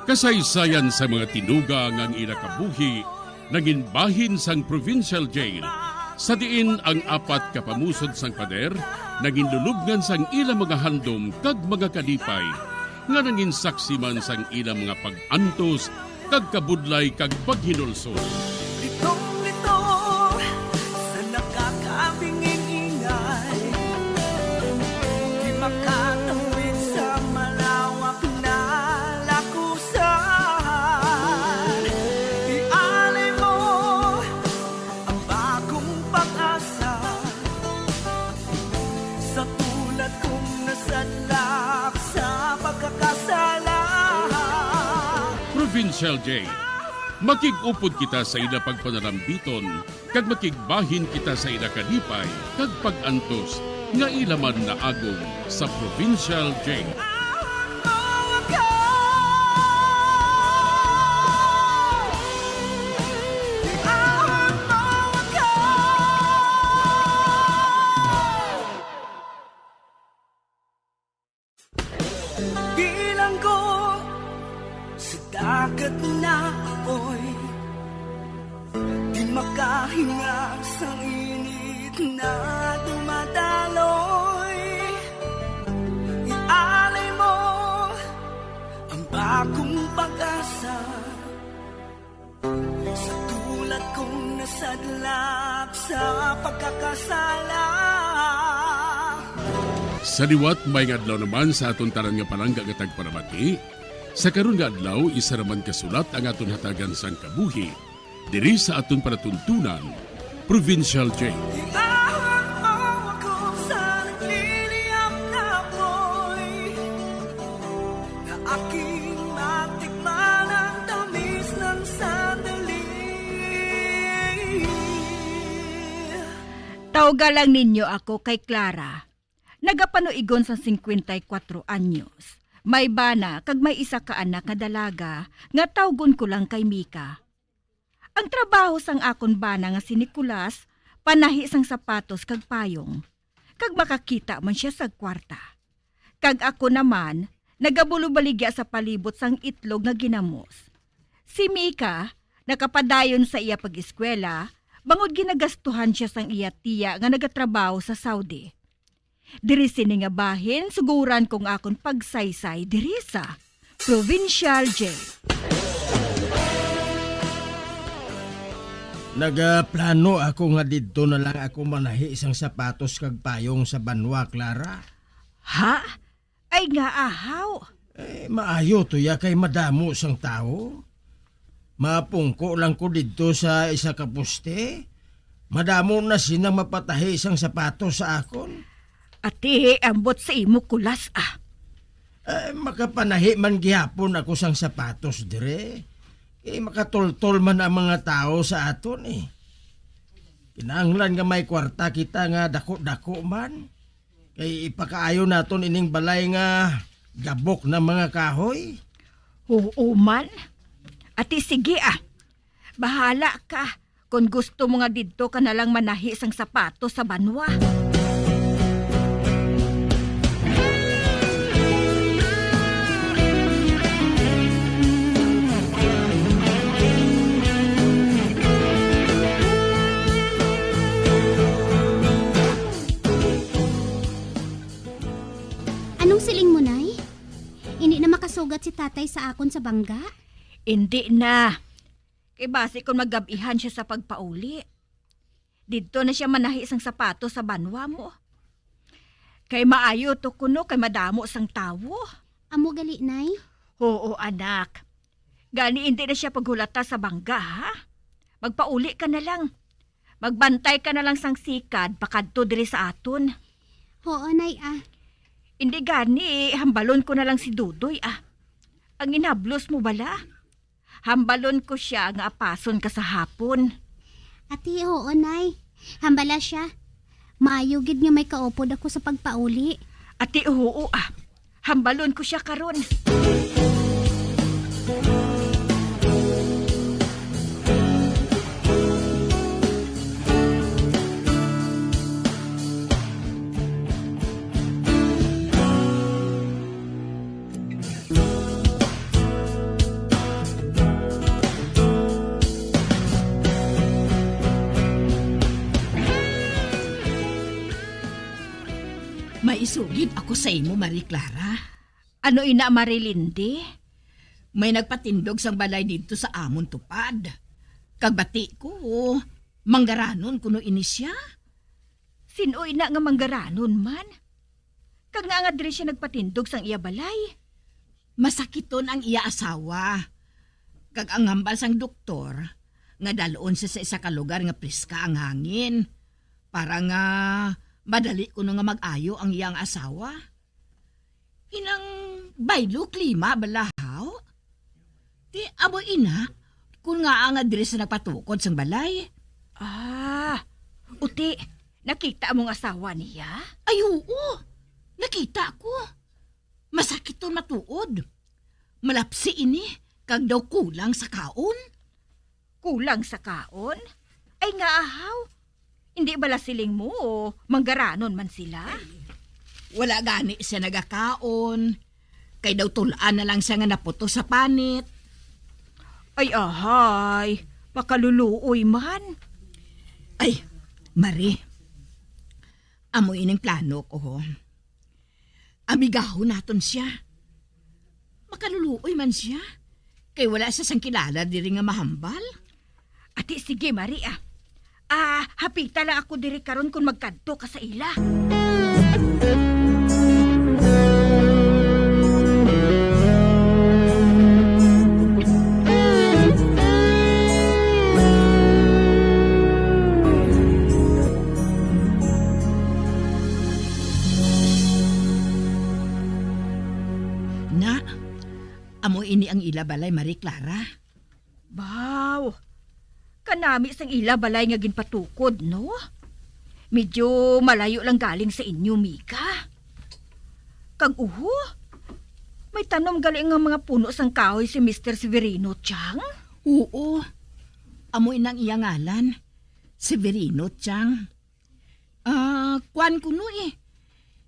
kasaysayan sa mga tinuga nga ang ila kabuhi nangin bahin sang Provincial Jail, sa diin ang apat ka pamusod sang pader nangin lulubngan sang ila mga handom kag mga kalipay, nga nangin saksi man sang ila mga pag-antos kag kabudlay kag paghinulsol. Litong-lito sa nakakabinging ingay, di makatawid sa malawak na lakusan. Ialay mo ang bagong pag-asa sa tulad kong nasadlak sa pagkakasala. Provincial Jail. Makig-upod kita sa ila pagpanalambiton, kag makigbahin kita sa ila kalipay kag pag-antos nga ila man naagom sa Provincial Jail. Bilanggo sa dagat na apoy, di makahinga sa init na dumadaloy. Ialay mo ang bagong pag-asa sa tulad kong nasadlak sa pagkakasala. Sa liwat, maayong adlaw naman sa aton tanan nga palangga nga tagpalamati. Sa karon nga adlaw, isa naman ka sulat ang aton hatagan sang kabuhi diri sa aton palatuntunan, Provincial Jail. Iahang mo ako sa nagliliyab na apoy, na aking matikman ang tamis ng sandali. Tawga lang ninyo ako kay Clara. Nagapanuigon sang singkwenta y kuwatro anyos. May bana kag may isa ka anak nga dalaga nga tawgon ko lang kay Mika. Ang trabaho sang akon bana nga si Nicolas, panahi sang sapatos kag payong, kag makakita man sia sang kwarta. Kag ako naman, nagabulobaligya sa palibot sang itlog nga ginamos. Si Mika nakapadayon sa iya pag-eskwela, bangod ginagastuhan sia sang iya tiya nga nagatrabaho sa Saudi. Diri sini nga bahin, suguran ko ang akon pagsaysay diri sa Provincial Jail. Nagaplano ako nga didto na lang ako manahi sang sapatos kag payong sa banwa, Clara. Ha? Ay nga ahaw. Eh, maayo to ya kay madamo sang tawo. Mapungko lang ko didto sa isa ka poste. Madamo na sinang mapatahi sang sapatos sa akon. Ati, ambot sa imo kulas, ah. Eh, makapanahi man gihapon ako sang sapatos dire. Kay makatultol man ang mga tawo sa aton, eh. Kinahanglan nga may kwarta kita nga dako-dako man. Kay ipakaayo naton ining balay nga gabok ng mga kahoy. Oo man. Ati, sige, ah. Bahala ka kon gusto mo nga didto ka na lang manahi sang sapatos sa banwa. Anong siling mo, Nay? Hindi na makasugat si Tatay sa akon sa bangga? Hindi na. Kay basi kon magabihan siya sa pagpauli, didto na siya manahi sang sapatos sa banwa mo. Kay maayo to kuno kay madamo sang tawo. Amo gali, Nay? Oo, anak. Gani hindi na siya paghulata sa bangga, ha? Magpauli ka na lang. Magbantay ka na lang sang sikad pakadto diri sa aton. Oo, Nay, ah. Hindi gani, hambalon ko na lang si Dudoy, ah. Ang inhablos mo bala? Hambalon ko sia nga apason ka sa hapon. Ati, oo, Nay. Hambala siya. Maayo gid nga may kaupod ako sa pagpauli. Ati, oo, ah. Hambalon ko sia karon. May isugid ako sa imo, Marie Clara. Ano ina, Marie Lindy? May nagpatindog sang balay didto sa amon tupad. Kag bati ko, manggaranon kuno ini sia. Sin-o ina nga manggaranon man? Kag ngaa nga diri sia nagpatindog sang iya balay? Masakiton ang iya asawa. Kag ang hambal sang doktor nga dalon siya sa isa ka lugar nga preska ang hangin, para nga madali kuno nga mag-ayo ang iyang asawa. Inang baylo klima bala, haw? Ti amo ina, kun ngaa nga diri sa nagpatukod sang balay. Ah, uti, nakita mo ang asawa niya? Ay, oo. Nakita ko. Masakit to matuod. Malapsi ini, kag daw kulang sa kaon. Kulang sa kaon? Ay nga ahaw. Hindi bala siling mo, manggaranon man sila? Wala gani siya nagakaon. Kay daw tul-an na lang siya nga naputos sa panit. Ay, ahay, makaluluoy man. Ay, Mari, amo ining plano ko, ho. Amigahon naton sia. Makaluluoy man sia. Kay wala sia sang kilala diri nga mahambal. Ati, sige, Mari, ah. Ah, hapita lang ako diri karon kon magkadto ka sa ila. Na, amo ini ang ila balay, Marie Clara. Baw, kanami sang ila balay nga ginpatukod, no? Medyo malayo lang galing sa inyo, Mika. Kag uho, may tanom gali nga mga puno sang kahoy si Mister Severino Chang? Oo, amo inang iya ngalan, Severino Chang. Ah, kwan kuno eh.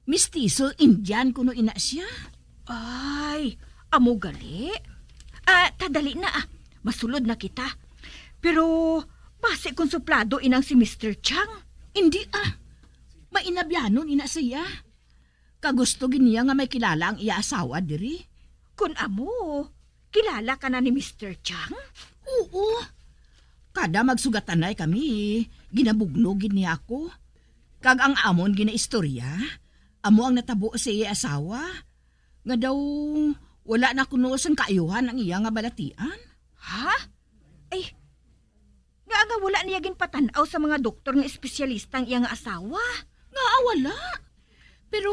Mistiso, Indian kuno ina siya. Ay, amo gali? Ah, ta dali na, ah. Masulod na kita. Pero, basi kon suplado inang si Mister Chang? Hindi, ah. Mainabyanon ina siya. Kagusto gid niya nga may kilala ang iya asawa diri. Kon amo, kilala ka na ni Mister Chang? Oo. Kada magsugatanay kami, ginabugno gid niya ako. Kag ang amon ginaistorya, amo ang natabo sa iya asawa, nga daw wala na kuno sang kaayuhan ang iya nga balatian. Ha? Ay, nga nga wala niya ginpatan-aw sa mga doktor nga espesyalista ang iya nga asawa? Nga wala. Pero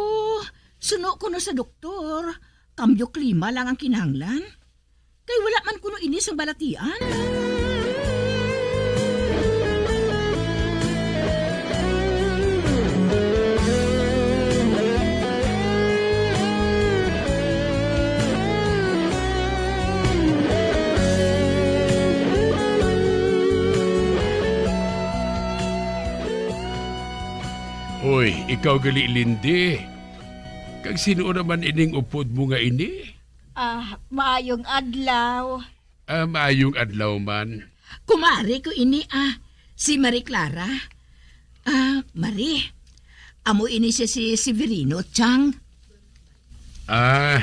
suno kuno sa doktor, kambyo klima lang ang kinahanglan. Kay wala man kuno ini sang balatian. Hoy, ikaw gali, Lindy. Kag sino naman ining upod mo nga ini? Ah, maayong adlaw. Ah, maayong adlaw man. Kumari ko ini, ah, si Marie Clara. Ah, Marie, amo ini siya si Severino, Chang. Ah,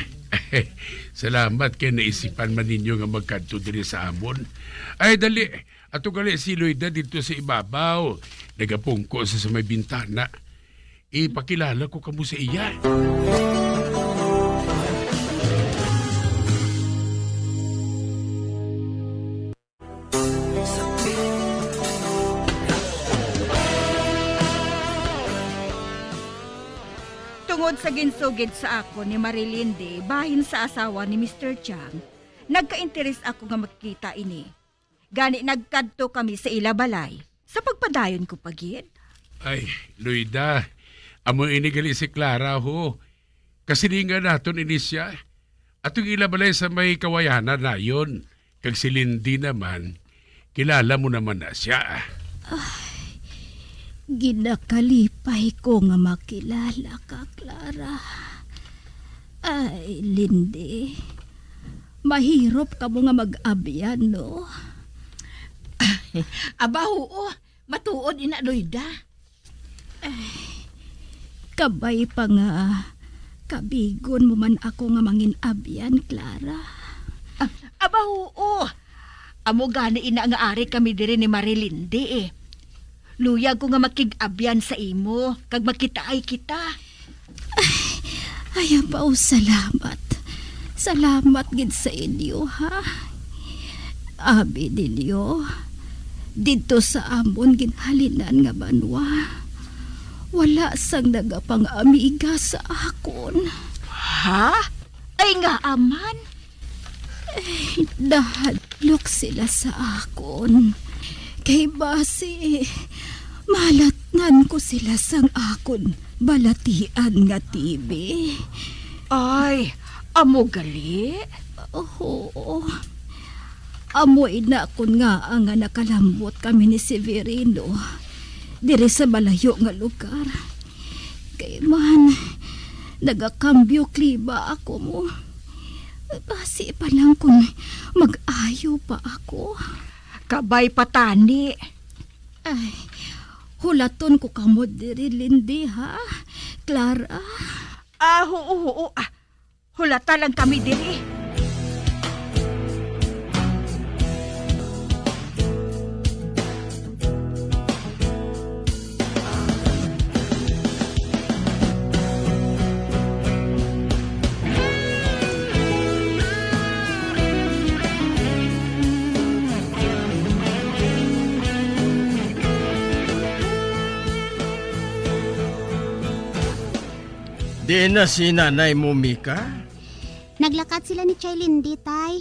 salamat kay naisipan man ninyo nga magkadto diri sa amon. Ay, dali, ato gali si Loida didto sa ibabaw. Nagapungko sa, sa may bintana. Ipakilala ko kamo sa iya. Tungod sa ginsugid sa akon ni Marie Lindy bahin sa asawa ni Mister Chang, nagka-interes ako nga makita ini. Gani nagkadto kami sa ila balay. Sa pagpadayon ko pa gid. Ay, Loida, amo ini gali si Clara, ho. Kasilingan naton ini siya. Atong ila balay sa may kawayanan nayon. Kag si Lindy naman, kilala mo naman na siya. Ginakalipay ko nga makilala ka, Clara. Ay, Lindy, mahirop kamo nga mag-abyan, no? Aba, oo. Matuod ina, Loida. Ay, kabay pa nga kabigon mo man ako nga mangin-abyan, Clara. Ah, aba, oo. Amo gani ina nga ari kami diri ni Marie Lindy, eh. Luyag ko nga makig-abyan sa imo, kag makitaay kita. Ay, ay, abaw, salamat. Salamat gid sa inyo, ha? Abi ninyo, didto sa amon ginhalinan nga banwa, wala sang nagapang-amiga sa akon. Ha? Ay, ngaa man? Ay, nahadlok sila sa akon. Kay basi, malatnan ko sila sang akon balatian nga T B. Ay, amo gali? Oo. Amo ina kon ngaa nga nakalambot kami ni Severino diri sa malayo nga lugar. Kay man, nagakambyo klima ako mo. Basi pa lang kung mag-ayo pa ako. Kabay pa tani. Ay, hulaton ko kamo diri, Lindy, ha? Clara? Ah, oo, oo. Ah, hulata lang kami diri. Diin na si nanay mo, Mika? Naglakat sila ni Chay Lindy, tay.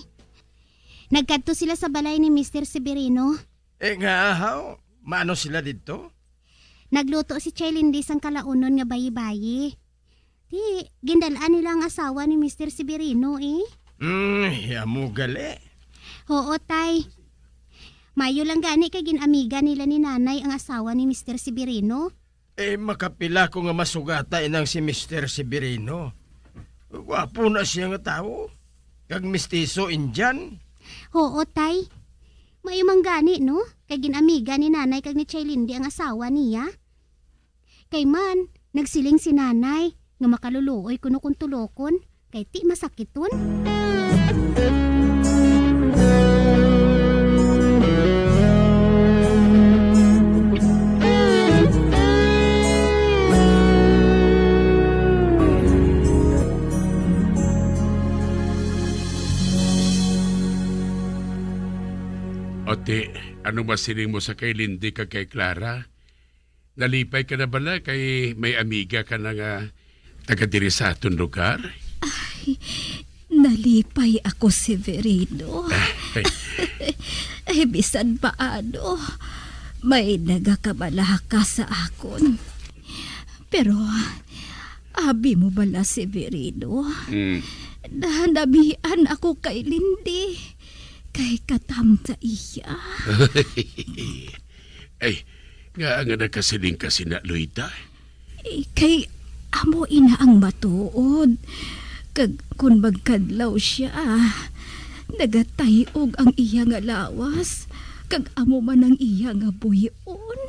Nagkadto sila sa balay ni Mister Severino. Eh, nga ahaw, maano sila didto? Nagluto si Chay Lindy sang kalaunon nga bayi-bayi. Ti, gindal-an nila ang asawa ni Mister Severino, eh. Hmm, amo gali. Oo, tay. Mayo lang gani kay gin-amiga nila ni nanay ang asawa ni Mister Severino. Eh, makapila ko nga masugata inang si Mister Severino. Gwapo na siya nga tawo. Kag mestizo, Indian. Oo, tay. Mayo man gani, no? Kay gin-amiga ni nanay kag ni Chay Lindy ang asawa niya. Kay man, nagsiling si nanay nga makaluluoy kuno kon tulokon, kay ti masakiton. Ano masiling mo sa kay Lindy kag kay Clara? Nalipay ka na bala kay may amiga ka na nga taga diri sa aton lugar? Ay, nalipay ako, Severino. Ay. Ay, bisan paano, may nagakabalaka sa akon. Pero, abi mo bala, Severino? Mm. Nahanamian ako kay Lindy, kay katam sa iya. Ay, nga nga nakasiling ka sina, Loida? Eh, kay amo ina ang matuod. Kag kon magkadlaw siya, nagatay-og ang iya nga lawas, kag amo man ang iya nga buy-on.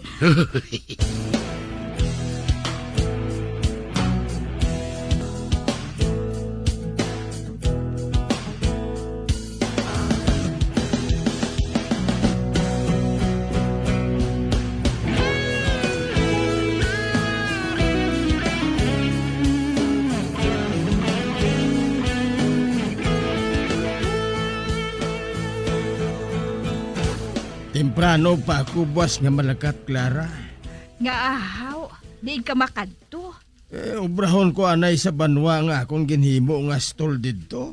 Temprano pa ako buas nga malakat, Clara. Nga ahaw, diin ka makadto? Eh, obrahon ko anay sa banwa nga akon ginhimo nga stall didto.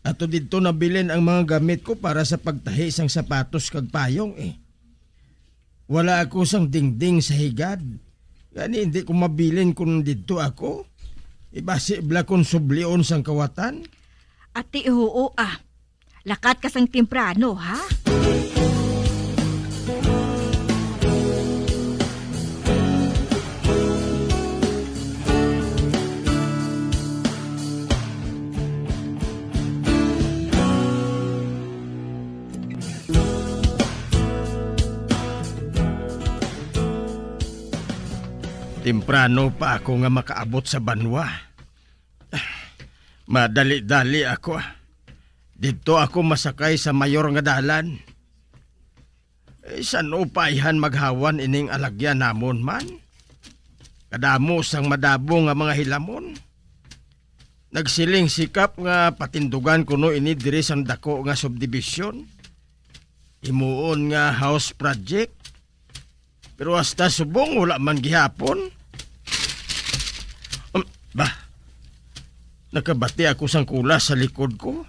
Ato didto nabilin ang mga gamit ko para sa pagtahi sang sapatos kag payong, eh. Wala ako sang dingding sa higad. Gani hindi ko mabilin kon didto ako. Ibasi bala kon sublion sang kawatan. Ati, oo, ah. Lakat ka sang temprano, ha? Temprano pa ako nga makaabot sa banwa. Madali-dali ako. Didto ako masakay sa mayor nga dalan. Eh, san-o pa ayhan maghawan ining alagyan namon man? Kadamo sang madabo nga mga hilamon. Nagsiling si Kap nga patindugan kuno ini diri sang dako nga subdivision. Himuon nga house project. Pero hasta subong wala man gihapon. Um, bah, nakabati ako sang kulas sa likod ko.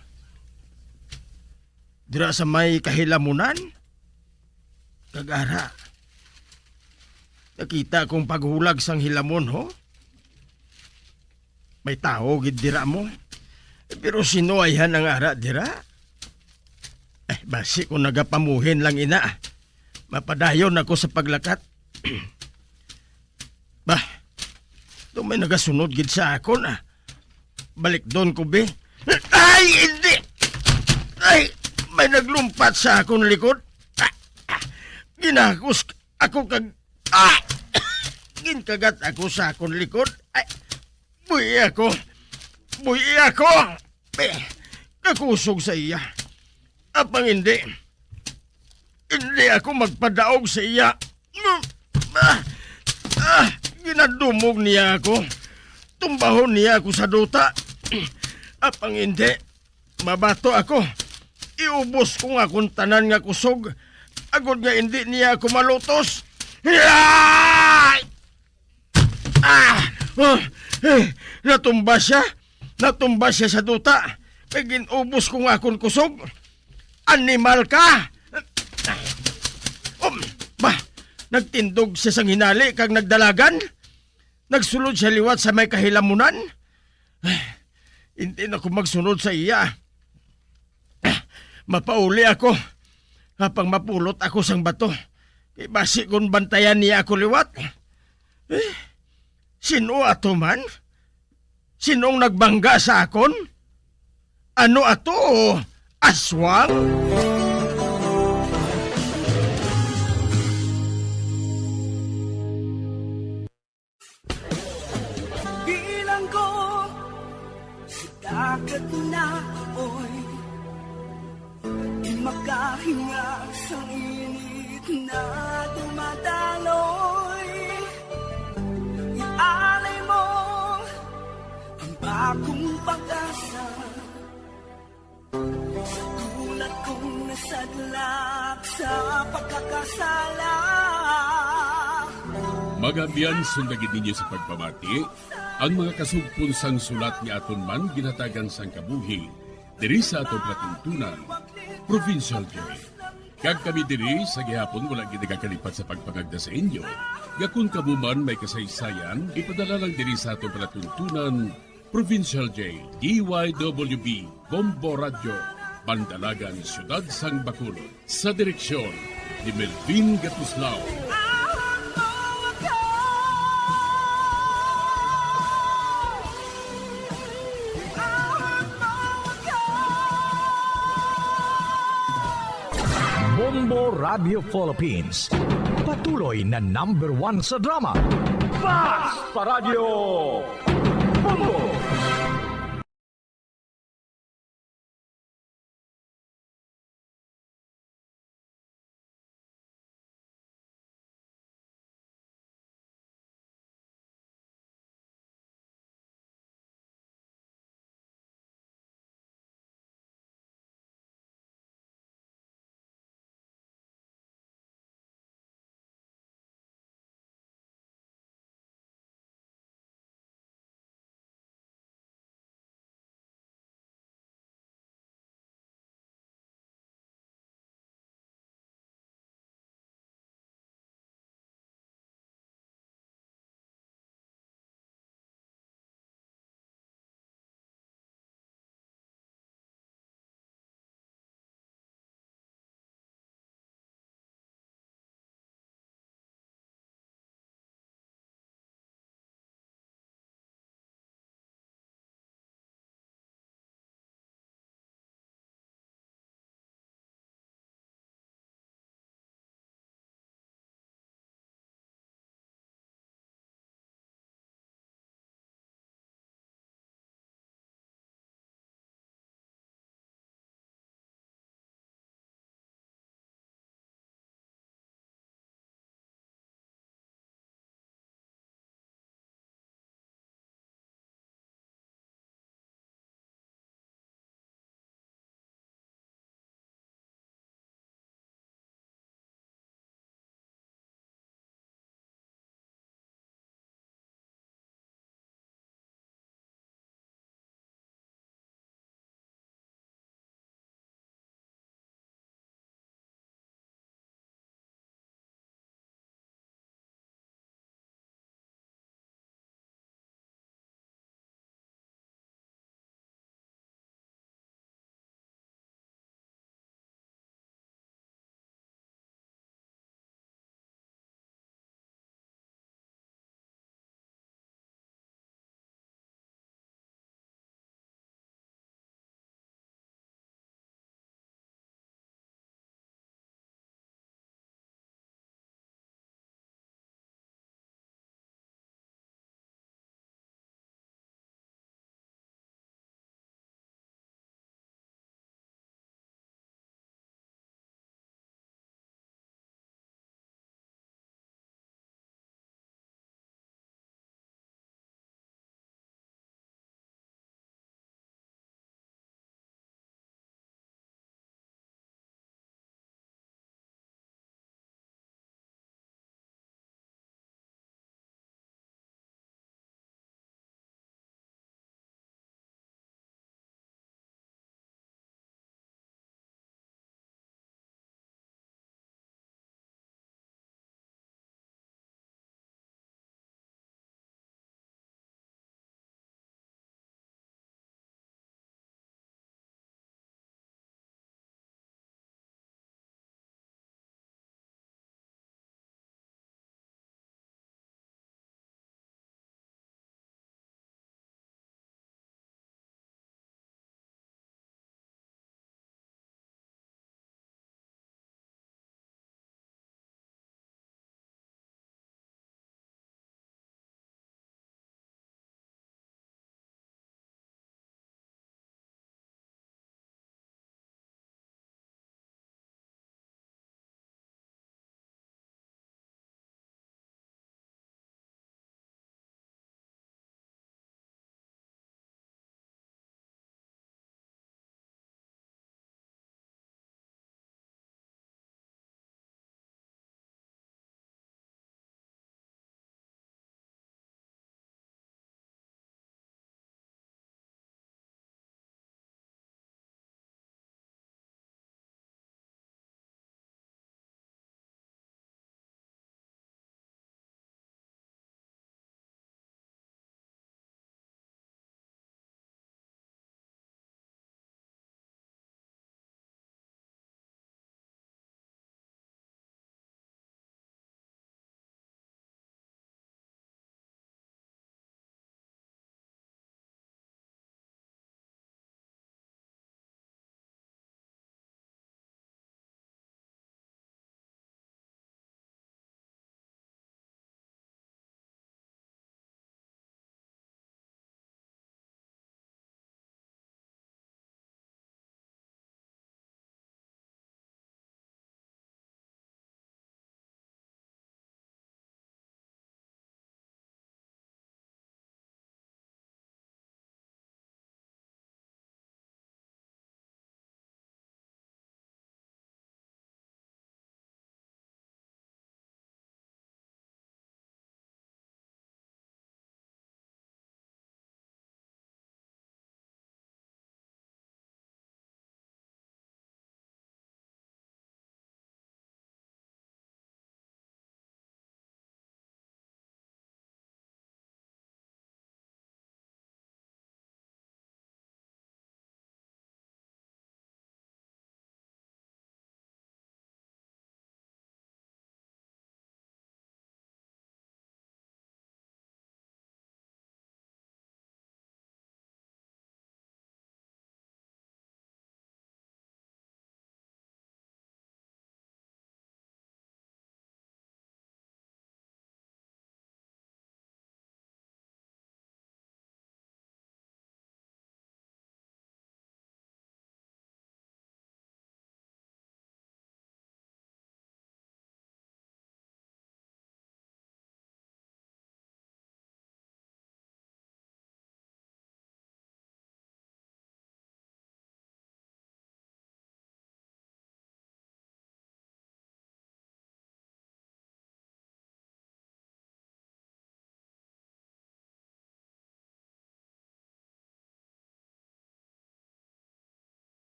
Dira sa may kahilamunan, kag ara, nakita kong paghulag sang hilamon, ho? May tawo gid dira mo. Pero sino ayhan ang ara dira? Eh, basi ko nagapamuhin lang ina. Mapadayon ako sa paglakat. Bah, do may nagasunod gid sa akon, ah. Balikdon ko, be. Ay, hindi! Ay, may naglumpat sa akon likod. Ah, ah, ginakos ako kag, ah! Ginkagat ako sa akon likod. Ay, buhi ako. Buhi ako. Eh, kakusog sa iya. Apang hindi. Hindi ako magpadaog sa iya. Ah, ah, ginadumog niya ako. Tumbahon niya ako sa duta. Apang hindi, mabato ako. Iubos ko nga akon tanan nga kusog, agod nga hindi niya ako malutos. Ah! Ah! Oh! Eh, natumba siya. Natumba siya sa duta. Kay gin-ubos ko nga akon kusog. Animal ka! Um, bah, nagtindog siya sang hinali kag nagdalagan. Nagsulod siya liwat sa may kahilamunan. Ay, hindi na ko magsunod sa iya. Mapauli ako, apang mapulot ako sang bato. Kay basi kon bantayan niya ako liwat. Eh, sino ato man? Sinong nagbangga sa akon? Ano ato, aswang? Bilanggo sa dagat na apoy, di makahinga sa init na dumadaloy. Ialay mo ang bagong pag-asa sa tulad kong nasadlak Sa pagkakasala. Mga abyan, sundagin ninyo sa pagpamati ang mga kasugpon sang sulat nga aton man ginhatagan sang kabuhi diri sa aton palatuntunan, Provincial Joy. Kag kami diri sa gihapon wala gid nagakalipat sa pagpangagda sa inyo nga kon kamo man may kasaysayan, ipadala lang diri sa aton palatuntunan, Provincial J, D Y W B, Bombo Radyo, Bandalagan, Siyudad sang Bacolod, sa direksyon ni Melvin Gatuslao. Bombo Radio Philippines, patuloy na number one sa drama. Fast pa Radyo! Bombo!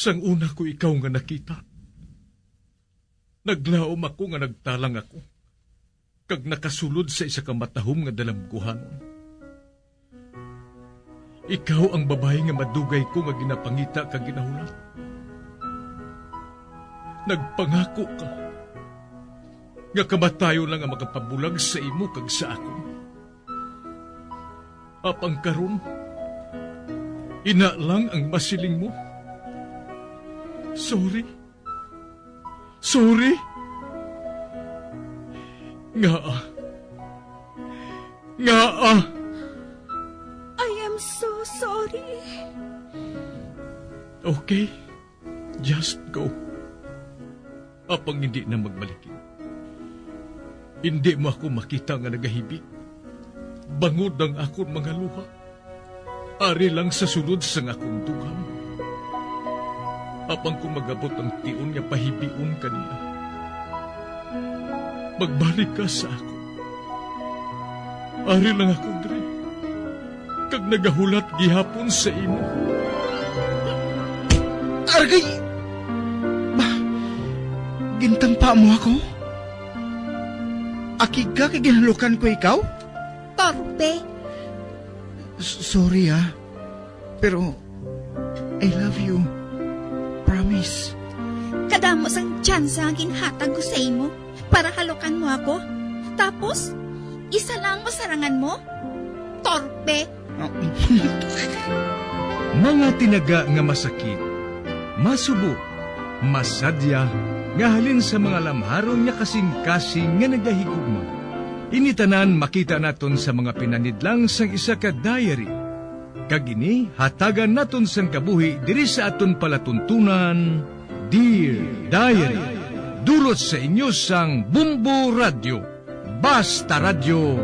Sang una ko ikaw nga nakita, naglaom ako nga nagtalang ako, kag nakasulod sa isa ka matahom nga dalamguhanon. Ikaw ang babayi nga madugay ko nga ginapangita kag ginahulat. Nagpangako ka nga kamatayon lang ang makapabulag sa imo kag sa akon. Apang karon, ina lang ang masiling mo. Sorry. Sorry. Ngaa? Ngaa? I am so sorry. Okay. Just go. Apang hindi na magbalikin. Hindi mo ako makita nga nagahibi. Bangod ang akon mga luha. Ari lang sa sulod sang akon dughan. Apang kung mag-abot ang tion nga pahibion ka niya, magbalik ka sa akon. Ari lang ako diri, kag nagahulat gihapon sa imo. Argay! Ba, gintampa mo ako? Akig ka kay ginhalukan ko ikaw? Torpe. S-, sorry, ah. Pero I love you. Promise. Kadamo sang tsansa nga ginhatag ko sa imo para halukan mo ako. Tapos, isa lang ang masarangan mo? Torpe. Mga tinaga nga masakit, masubo, masadya, nga halin sa mga lamharon nga kasing-kasing nga nagahigugma. Ini tanan makita naton sa mga pinanidlang sang isa ka diary. Kag ini hatagan naton sang kabuhi diri sa aton palatuntunan, Dear Diary. Dulot sa inyo sang Bumbo Radyo. Basta Radyo,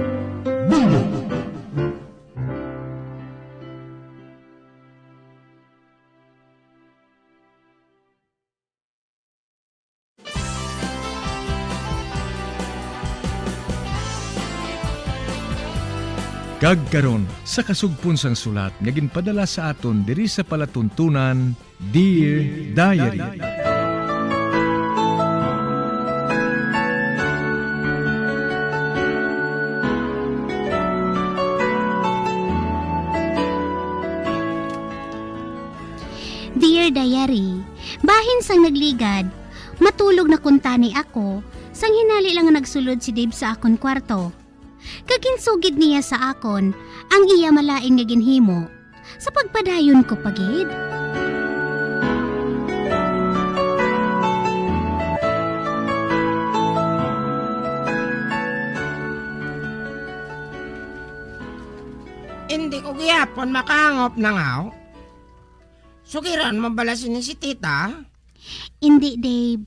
Bumbo. Kag karon, sa kasugpon sang sulat nga ginpadala sa aton diri sa palatuntunan, Dear Diary. Dear Diary, bahin sang nagligad, matulog na kuntani ako, sang hinali lang nga nagsulod si Dave sa akon kwarto. Kag ginsugid niya sa akon ang iya malain nga ginhimo, sa pagpadayon ko pa gid. Hindi ko gihapon makahangop nangaw. Sugiran mo bala sini si tita? Indi, Dave.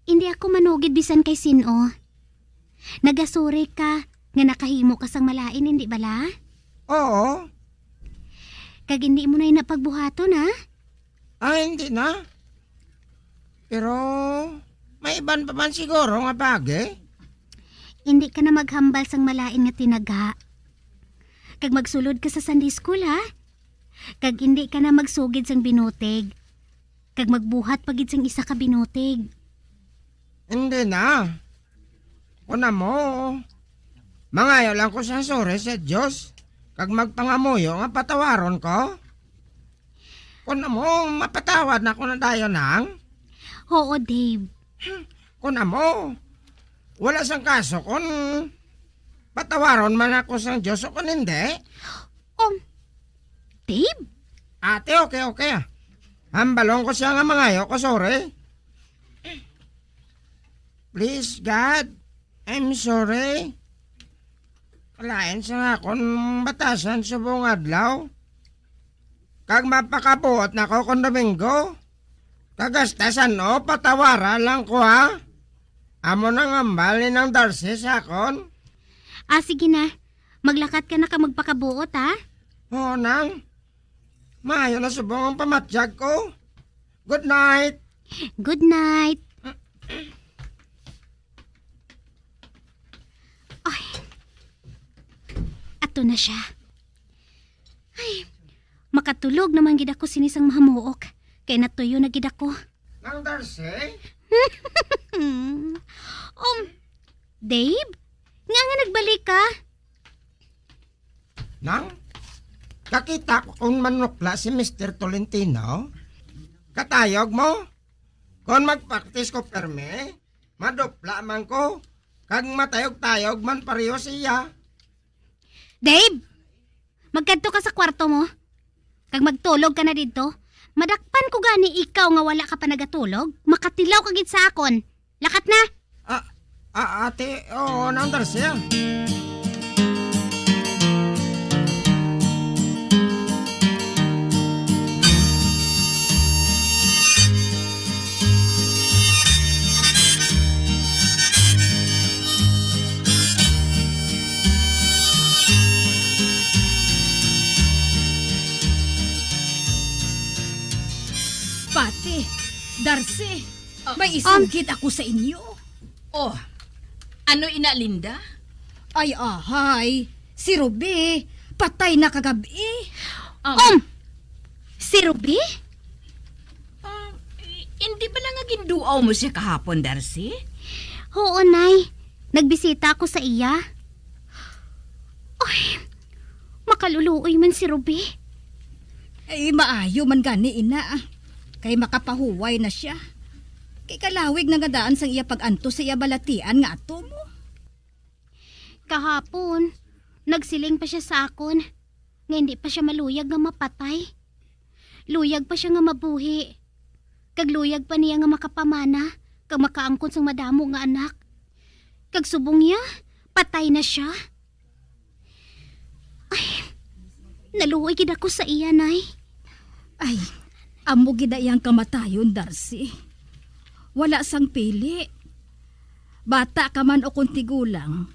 Indi ako manugid bisan kay sin-o. Nagasuri ka nga nakahimo ka sang malain, indi bala? Oo. Kag indi mo na ina pagbuhaton, ha? Ah, hindi na. Pero may iban pa man siguro nga pagi. Indi ka na maghambal sang malain nga tinagha. Kag magsulod ka sa Sunday school, ha? Kag indi ka na magsugid sang binutig, kag magbuhat pa gid sang isa ka binutig. Hindi na. Kun amo, mangayo lang ko sang suri sa Dios, kag magpangamuyo nga patawaron ko. Kun amo, mapatawad na ko na dayon, nang? Oo, Dave. Kun amo, wala sang kaso kun patawaron man ako sang Dios o kun hindi. Um, Dave? Ate, okay, okay. Hambalon ko siya nga mangayo ko, sorry. Please, God, I'm sorry. Kalain sa akon batasan subong adlaw. Kag mapakabuot na ko kon Domingo. Kag hasta san-o, patawara lang ko, ha? Amo nang hambal ni Nang Darcy sa akon. Ah, sige na. Maglakat ka na ka magpakabuot, ha? Oo, Nang. Maayo na subong ang pamatyag ko. Good night. Good night. Ay. Ato na siya. Ay, makatulog naman gid ako sini sang mahamuok. kay natuyo na gid ako. Nang Darcy? Um, Dave? Nga nga nagbalik ka? Nang, kakita ko kung manukla si Mister Tolentino. Katayog mo? Kung magpaktis ko permi, madupla man ko. Kag matayog-tayog man pareho siya. Dave, magkadto ka sa kwarto mo. Kag magtulog ka na didto. Madakpan ko gani ikaw nga wala ka pa nagatulog. Makatilaw ka gid sa akon. Lakat na. Ah, ah, ate, oo, nang Darcy, ah. Pati, Darcy, Ah. May Um, isugid ako sa inyo. Oh, ano ina, Linda? Ay, ahay, si Ruby, patay na kagab-i. Um, Um, si Ruby? Ah, i-, hindi ba lang nga ginduaw mo siya kahapon, Darcy? Oo, Nay. Nagbisita ako sa iya. Ay, makaluluoy man si Ruby. Ay, maayo man gani, ina. Kay makapahuway na siya. Kay kalawig na nga daan sang iya pag-antos sa iya balatian nga ato mo. Kahapon, nagsiling pa siya sa akon nga hindi pa siya maluyag nga mapatay. Luyag pa siya nga mabuhi. Kag luyag pa niya nga makapamana kag makaangkon sang madamo nga anak. Kag subong niya, patay na siya. Ay, naluoy gid ako sa iya, Nay. Ay, amo gid na iyang kamatayon, Darcy. Wala sang pili. Bata ka man o kon tigulang,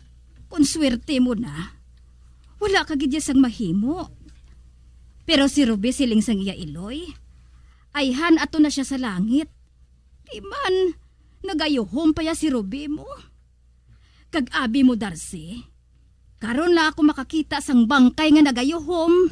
kon swerte mo na, wala ka gid ya sang mahimo. Pero si Ruby, siling sang iya iloy, ayhan ato na siya sa langit. Di man, nagayuhom pa ya si Ruby mo. Kag abi mo, Darcy, karon lang ako makakita sang bangkay nga nagayuhom.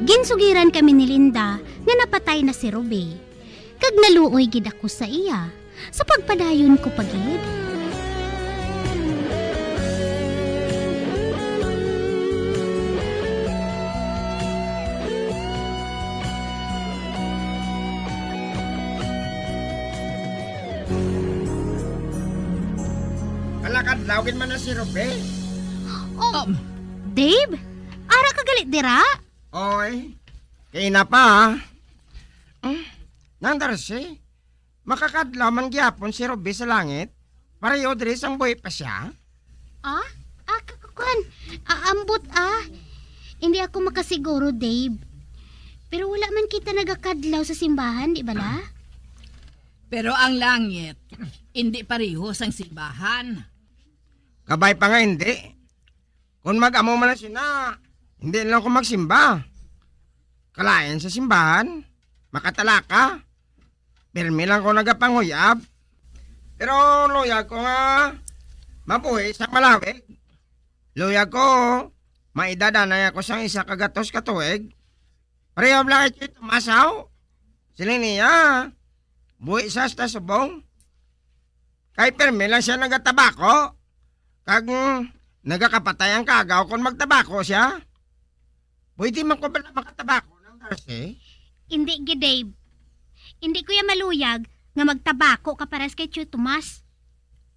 Ginsugiran kami ni Linda nga napatay na si Ruby. Kag naluoy gid ako sa iya, sa pagpadayon ko pa gid. Kalakadlaw gid man na si Ruby. Oh, Um. Dave, ara ka gali dira? Oy, kay na pa, ah. Mm, Nang Darcy, makakadlaw man gyapon si Ruby sa langit? Pareho diri sang buhi pa siya? Ah? Ah, k-, k-, kwan, ah, ambot, ah. Hindi ako makasiguro, Dave. Pero wala man kita nagakadlaw sa simbahan, di bala? Pero ang langit, hindi pareho sang simbahan. Kabay pa nga hindi. Kon mag-amo man na sina, hindi lang ko magsimba. Kalain sa simbahan, makatalaka. Pirmi lang ko nagapanguyab. Pero luyag ko nga mabuhi sa malawig. Luyag ko, maedad anay ako sang isa ka gatos ka tuig. Pareho bala kay Tito Masaw. Siling niya, buhi siya hasta subong. Kay pirmi lang siya nagatabako. Kag, mm, nagakapatay ang kagaw kon magtabako siya. Pwede man ko bala makatabako, Nang Darcy? Hindi gid, Dave. Hindi ko ya maluyag nga magtabako ka paras kay Tio Tomas.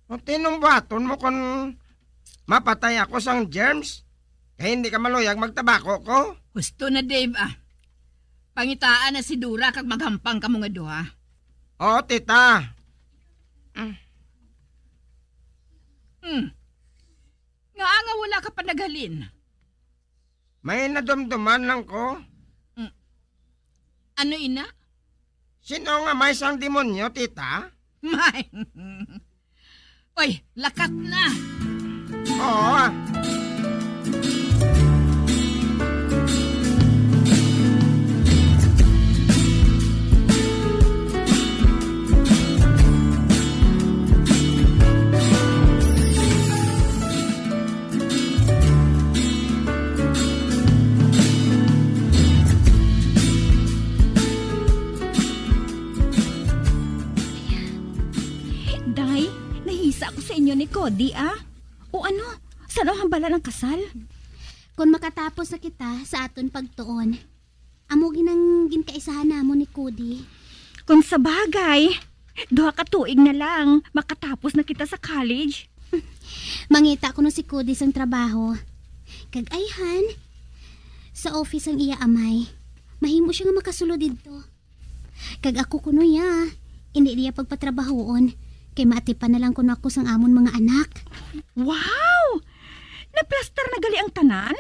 Ang tinumbuhaton mo kon mapatay ako sang germs, kay hindi ka maluyag magtabako ko? Husto na, Dave, ah. Pangitaan na si Dora kag maghampang kamo nga duha. Oo, tita. Mm. Hmm. Ngaa nga wala ka pa naghalin? May nadumduman lang ko. Mm. Ano ina? Sino nga may sang demonyo, tita? May. Oy, lakat na. Oo, ah. Day, nahisa ako sa inyo ni Cody, ah. O ano, sa daw hambala ng kasal? Kung makatapos na kita sa aton pagtuon, amo ginang ginkaisahan namon ni Cody. Kung sa bagay, duha ka tuig na lang, makatapos na kita sa college. Mangita ko no si Cody sang trabaho. Kag ayhan, sa office ang iya amay. Mahimo siya nga makasulod didto. Kag ako kuno ya, indi niya pagpatrabahoon, kay maatipan na lang kuno ako sang amon mga anak. Wow! Naplastar na gali ang tanan?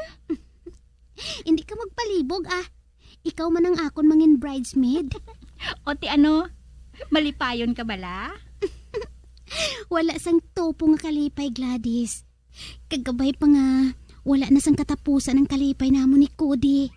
Indi ka magpalibog, ah. Ikaw man ang akon mangin bridesmaid. O ti ano, malipayon ka bala? Wala sang tupo nga kalipay, Gladys. Kag kabay pa nga, wala na sang katapusan ang kalipay namon ni Cody.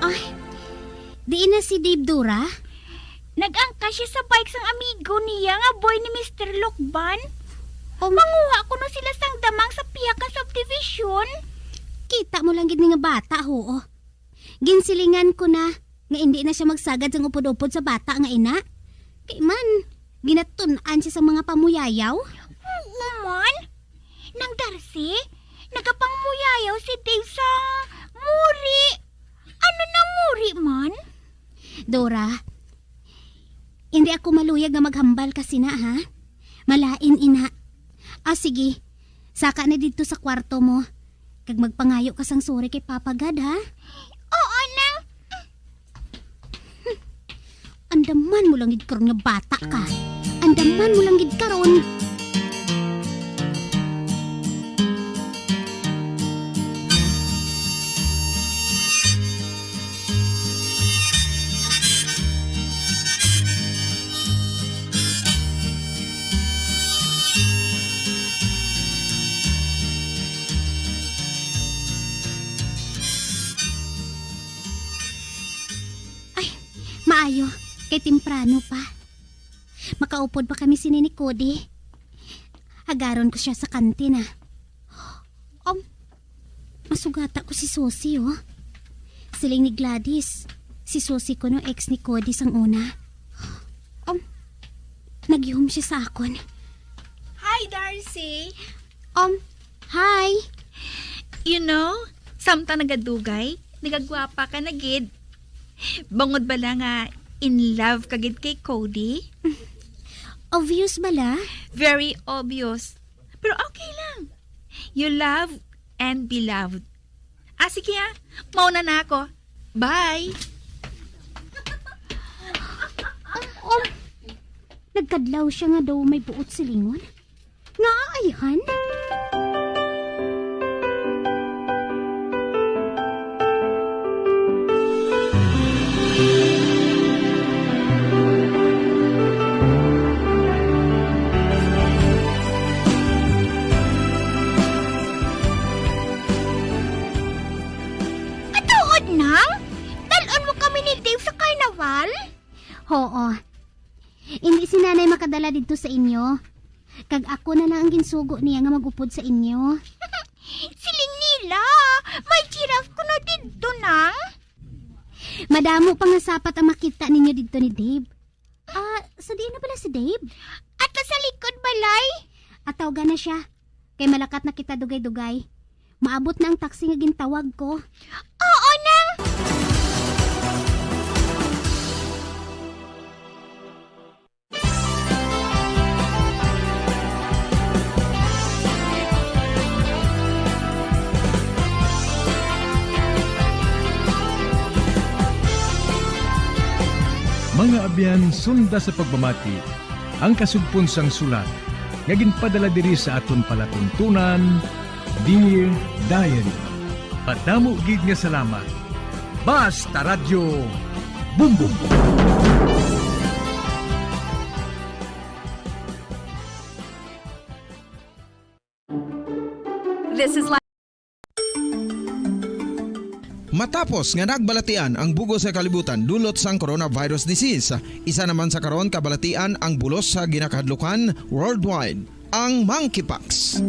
Ay, diin na si Dave, Dora? Nag-angkas siya sa bike sang amigo niya nga boy ni Mister Lukban. Oh. Manguha kuno sila sang damang sa pihak nga subdivision. Kita mo lang gid ni nga bata, ho. Ginsilingan ko na nga indi na siya magsagad sang upod-upod sa bata nga ina. Kay man, ginatun-an siya sa mga pamuyayaw. Oo man. Nang Darcy, nagapangmuyayaw si Dave sa muri. Ano nang muri man? Dora, hindi ako maluyag nga maghambal ka sina, ha? Malain ina. Ah, sige. Saka na didto sa kwarto mo. Kag magpangayo ka sang sorry kay Papa God, ha? Oo, Nang. Andaman mo lang gid karon nga bata ka. Andaman mo lang gid karon. Ay, maayo, kay temprano pa. Makaupod pa kami sini ni Cody. Agaron ko siya sa kantina. Um, masugata ko si Susie, oh. Siling ni Gladys, si Susie kuno ex ni Cody sang una. Um, nagyuhom siya sa akon. Hi, Darcy. Um, hi. You know, samtang nagadugay, nagagwapa ka na gid. Bangod bala nga in love ka gid kay Cody? Obvious bala? Very obvious. Pero okay lang. You love and be loved. Ah, sige ah. Mauna na ako. Bye! Um, um, nagkadlaw siya nga daw may buot silingon. Nga ayhan? Matuod, Nang? Dal-on mo kami ni Dave sa karnawal? Hoo. Indi si Nanay makadala didto sa inyo. Kag ako na lang ang ginsugo niya nga mag-upod sa inyo. Siling nila, may giraffe kuno didto, Nang. Madamo pa nga sapat ang makita ninyo didto ni Dave. Ah, sa diin na bala si Dave? Ato sa likod balay. Ataw gana siya. Kay malakat na kita dugay-dugay. Maabot na ang taxi nga gintawag ko. Oo, Nang. Mga abyan, sunda sa pagpamati ang kasugpon sang sulat nga ginpadala diri sa aton palatuntunan, Dear Diary. Madamo gid nga salamat. Basta Radyo Bumbong. This is Matapos nga nagbalatian ang bug-os nga kalibutan dulot sang coronavirus disease, isa naman sa karon kabalatian ang bulos sa ginakahadlukan worldwide, ang monkeypox.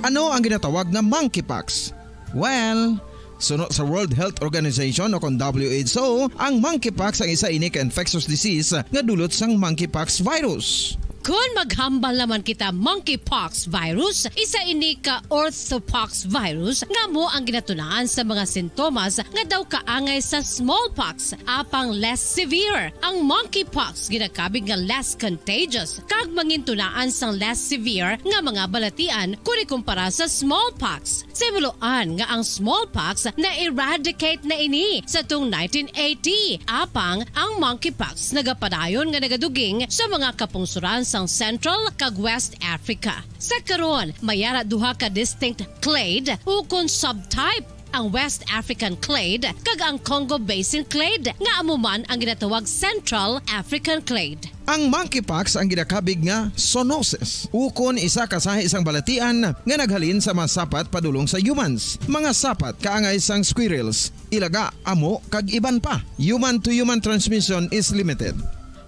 Ano ang ginatawag nga monkeypox? Well, suno sa World Health Organization o kon W H O, ang monkeypox ang isa ini ka infectious disease nga dulot sang monkeypox virus. Kon maghambal naman kita, monkeypox virus, isa ini ka orthopox virus nga amo ang ginatunaan sa mga sintomas nga daw kaangay sa smallpox, apang less severe. Ang monkeypox ginakabig nga less contagious kag mangintunaan sang less severe nga mga balatian kon ikumpara sa smallpox. Sa himuloan nga ang smallpox na-eradicate na ini sa tuong nineteen eighty, apang ang monkeypox nagapadayon nga nagaduging sa mga kapungsoran sang Central kag West Africa. Sa karon, may ara duha ka distinct clade ukon subtype, ang West African clade kag ang Congo Basin clade, nga amo man ang ginatawag Central African clade. Ang monkeypox ang ginakabig nga zoonosis, ukon isa ka sahi sang balatian nga naghalin sa mga sapat padulong sa humans, mga sapat kaangay sang squirrels, ilaga, amo, kag iban pa. Human-to-human transmission is limited.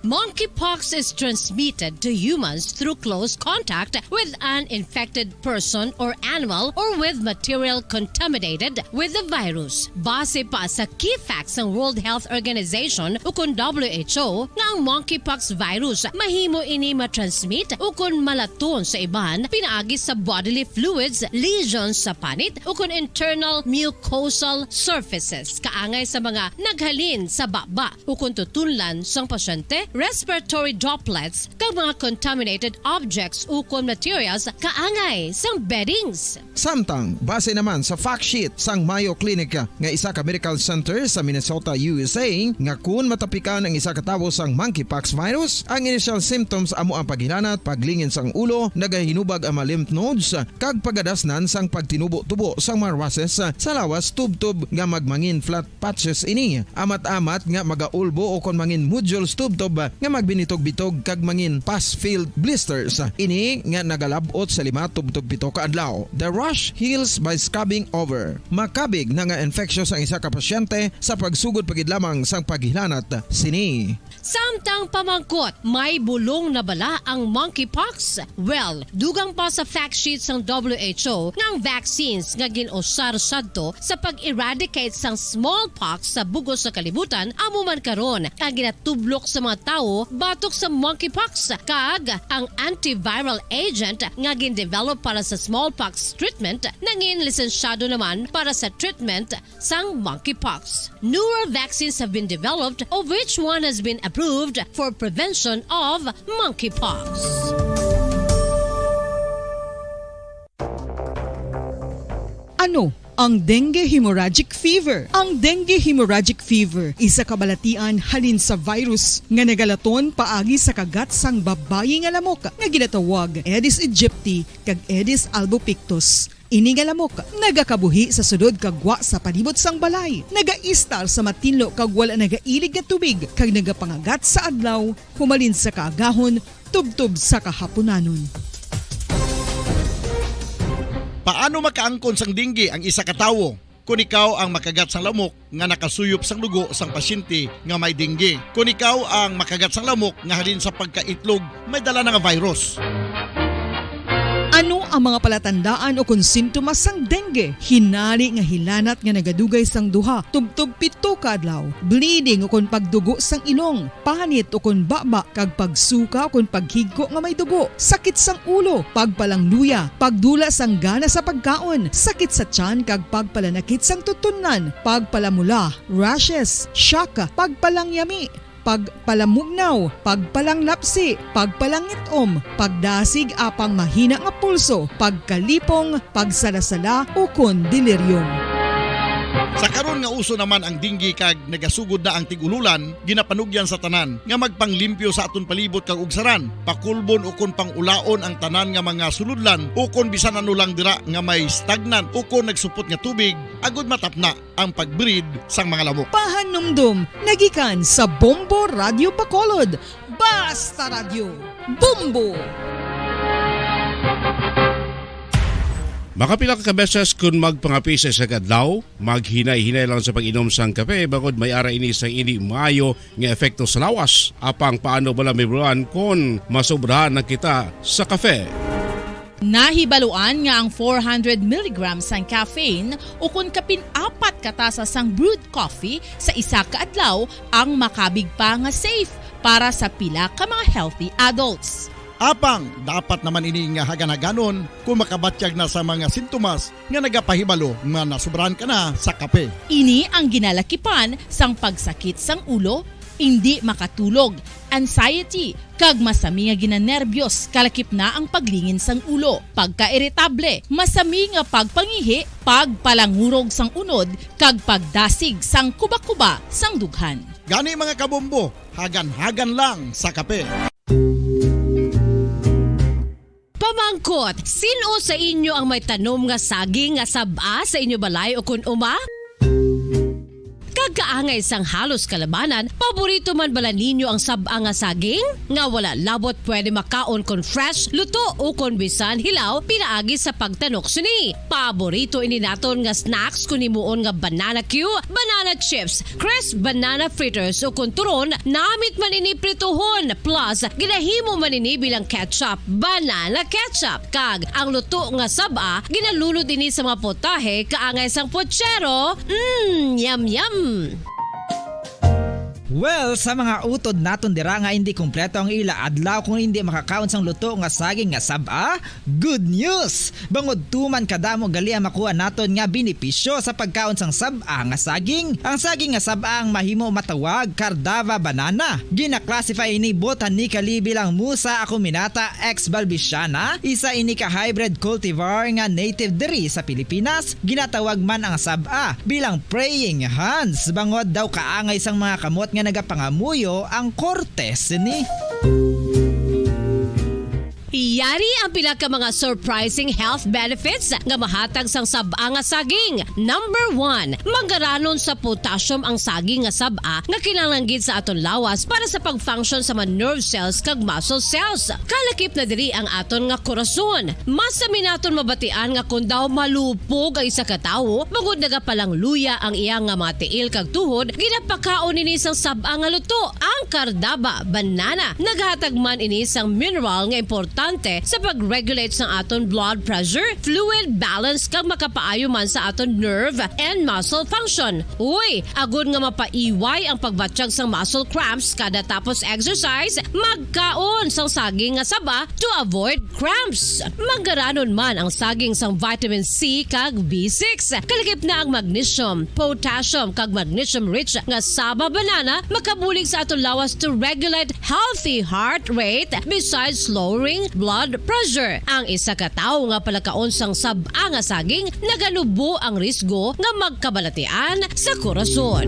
Monkeypox is transmitted to humans through close contact with an infected person or animal or with material contaminated with the virus. Base pa sa key facts sang World Health Organization ukon W H O nga ang monkeypox virus mahimo ini matransmit ukon malaton sa iban pinaagi sa bodily fluids, lesions sa panit ukon internal mucosal surfaces kaangay sa mga naghalin sa baba ukon tutunlan sang pasyente, respiratory droplets, kag mga contaminated objects ukon materials kaangay sang beddings. Samtang, base naman sa fact sheet sang Mayo Clinic nga isa ka medical center sa Minnesota, U S A, nga kun matapikan ang isa ka tawo sang monkeypox virus, ang initial symptoms amo ang paghilanat, paglingin sang ulo, nagahinubag ang mga lymph nodes, kag pagadasnan sang pagtinubo-tubo sang mga rushes sa lawas tubtob nga magmangin flat patches ini, amat-amat nga magaulbo ukon mangin nodules tubtob nga magbinitog-bitog kag mangin pus-filled blisters ini nga nagalab-ot sa lima tubtob pito ka adlaw. The rash heals by scabbing over. Makabig na nga infectious ang isa ka pasyente sa pagsugod pa gid lamang sang paghilanat sini. Samtang pamangkot, may bulong na bala ang monkeypox? Well, dugang pa sa fact sheet sang W H O nga ang vaccines nga gin-usar sadto sa pag-eradicate sang smallpox sa bug-os nga kalibutan amo man karon ang ginatublok sa mga tawo batok sa monkeypox, kag ang antiviral agent nga gin-develop para sa smallpox treatment nangin lisensyado naman para sa treatment sang monkeypox. Newer vaccines have been developed, of which one has been approved for prevention of monkeypox. Ano ang dengue hemorrhagic fever? Ang dengue hemorrhagic fever isa ka balatian halin sa virus nga nagalaton paagi sa kagat sang babayi nga lamok nga ginatawag Aedes aegypti kag Aedes albopictus. Ini nga lamok nagakabuhi sa sulod kag gwa sa palibot sang balay, nagaistar sa matinlo kag wala nagailig nga tubig, kag nagapangagat sa adlaw humalin sa kaagahon tubtob sa kahapunanon. Paano makaangkon sang dengue ang isa ka tawo? Kon ikaw ang makagat sang lamok nga nakasuyop sang dugo sang pasyente nga may dengue. Kon ikaw ang makagat sang lamok nga halin sa pagkaitlog may dala na nga virus. Ano ang mga palatandaan o kon sintomas sang dengue? Hinali nga hilanat nga nagadugay sang duha tubtob pito ka adlaw, bleeding o kon pagdugo sang ilong, panit o kon baba, kag pagsuka o kon paghigko nga may dugo, sakit sang ulo, pagpalangluya, pagdula sang gana sa pagkaon, sakit sa tiyan kag pagpalanakit sang tutunlan, pagpalamula, rashes, shock, pagpalangyami, pagpalamugnaw, pagpalanglapsi, pagpalangit-om, pagdasig apang mahina nga pulso, pagkalipong, pagsalasala, ukon delirium. Sa karon nga uso naman ang dengue kag nagasugod na ang tig-ululan, ginapanugyan sa tanan nga magpanglimpyo sa aton palibot kag ugsaran, pakulbon ukon pang-ulaon ang tanan nga mga sulodlan ukon bisan ano lang dira nga may stagnant ukon nagsupot nga tubig, agud matapna ang pag-breed sang mga lamok. Pahanumdom nagikan sa Bombo Radyo Bacolod. Basta Radyo, Bombo! Makapila ka beses kon magpangape sa isa ka adlaw, maghinay-hinay lang sa pag-inom sang kape, bangod may ara ini sang indi maayo nga epekto sa lawas. Apang paano bala mahibaluan kon masobrahan na kita sa kape? Nahibaluan nga ang four hundred milligrams sang caffeine, ukon kapin apat ka tasa sang brewed coffee sa isa ka adlaw, ang makabig pa nga safe para sa pila ka mga healthy adults. Apang dapat naman ini nga hagan-haganon kung makabatyag na sa mga sintomas nga nagapahibalo nga nasubrahan ka na sa kape. Ini ang ginalakipan sang pagsakit sang ulo, indi makatulog, anxiety, kag masami nga ginanerbyos, kalakip na ang paglingin sang ulo, pagkairitable, masami nga pagpangihi, pagpalangurog sang unod, kag pagdasig sang kubakuba sang dughan. Gani, mga kabombo, hagan-hagan lang sa kape. Pamangkot, sin-o sa inyo ang may tanom nga saging nga sab-a sa inyo balay ukon uma? Kag kaangay sang halos kalabanan, paborito man bala ninyo ang sab-a nga saging? Nga wala labot pwede makaon kon fresh, luto, ukon bisan hilaw pinaagi sa pagtanok sini. Paborito ini naton nga snacks kon himuon nga banana cue, banana chips, crisp banana fritters, ukon turon, namit man ini prituhon, plus ginahimo man ini bilang ketchup, banana ketchup. Kag ang luto nga sab-a, ginalunod ini sa mga putahe kaangay sang puchero. Mm, yum, yum. Well, sa mga utod naton dira nga indi kompleto ang ila adlaw kung indi makakaon sang luto nga saging nga sab-a, good news! Bangod tuman kadamo gali ang makuha naton nga benepisyo sa pagkaon sang sab-a nga saging. Ang saging nga sab-a ang mahimo matawag Cardava banana. Gina-classify ini botanically bilang Musa acuminata ex balbisiana, isa ini ka hybrid cultivar nga native diri sa Pilipinas. Ginatawag man ang sab-a bilang praying hands, bangod daw kaangay sang mga kamot nga nagapangamuyo ang korte sini. Yari ang pila ka mga surprising health benefits nga mahatag sang sab-a nga saging. Number one, manggaranon sa potassium ang saging nga sab-a nga kinahanglan gid sa aton lawas para sa pag-function sa mga nerve cells kag muscle cells. Kalakip na diri ang aton nga korason. Masami naton mabatian nga kon daw malupog ang isa ka tawo, bangod nagapalangluya ang iya nga mga tiil kag tuhod, ginapakaon ini sang sab-a nga luto, ang Cardava banana. Nagahatag man ini sang mineral nga importante sa pag-regulate sang aton blood pressure, fluid balance, kag makapaayo man sa aton nerve and muscle function. Uy, agod nga mapaiway ang pagbatyag sang muscle cramps kada tapos exercise, magkaon sang saging nga saba to avoid cramps. Manggaranon man ang saging sang vitamin C kag B six. Kalakip na ang magnesium, potassium, kag magnesium-rich nga saba banana makabulig sa aton lawas to regulate healthy heart rate, besides lowering blood pressure. Ang isa ka tawo nga palakaon sang sab-a nga saging naganubo ang risgo nga magkabalatian sa korason.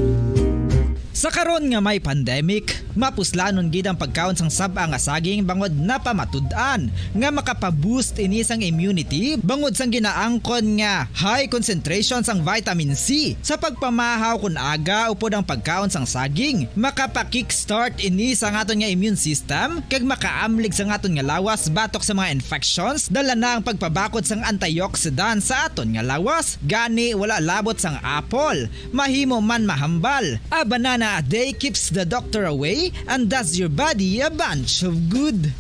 Sa karon nga may pandemic, mapuslanon gid ang pagkaon sang sab-a nga saging bangod napamatud-an nga makapa-boost ini sang immunity bangod sang ginaangkon nga high concentration sang vitamin C. Sa pagpamahaw kon aga upod ang pagkaon sang saging, makapa-kickstart ini sang aton nga immune system kag makaamlig sang aton nga lawas batok sa mga infections. Dala na ang pagpabakod sang antioxidant sa aton nga lawas. Gani, wala labot sang apple, mahimo man mahambal. A banana a day keeps the doctor away and does your body a bunch of good.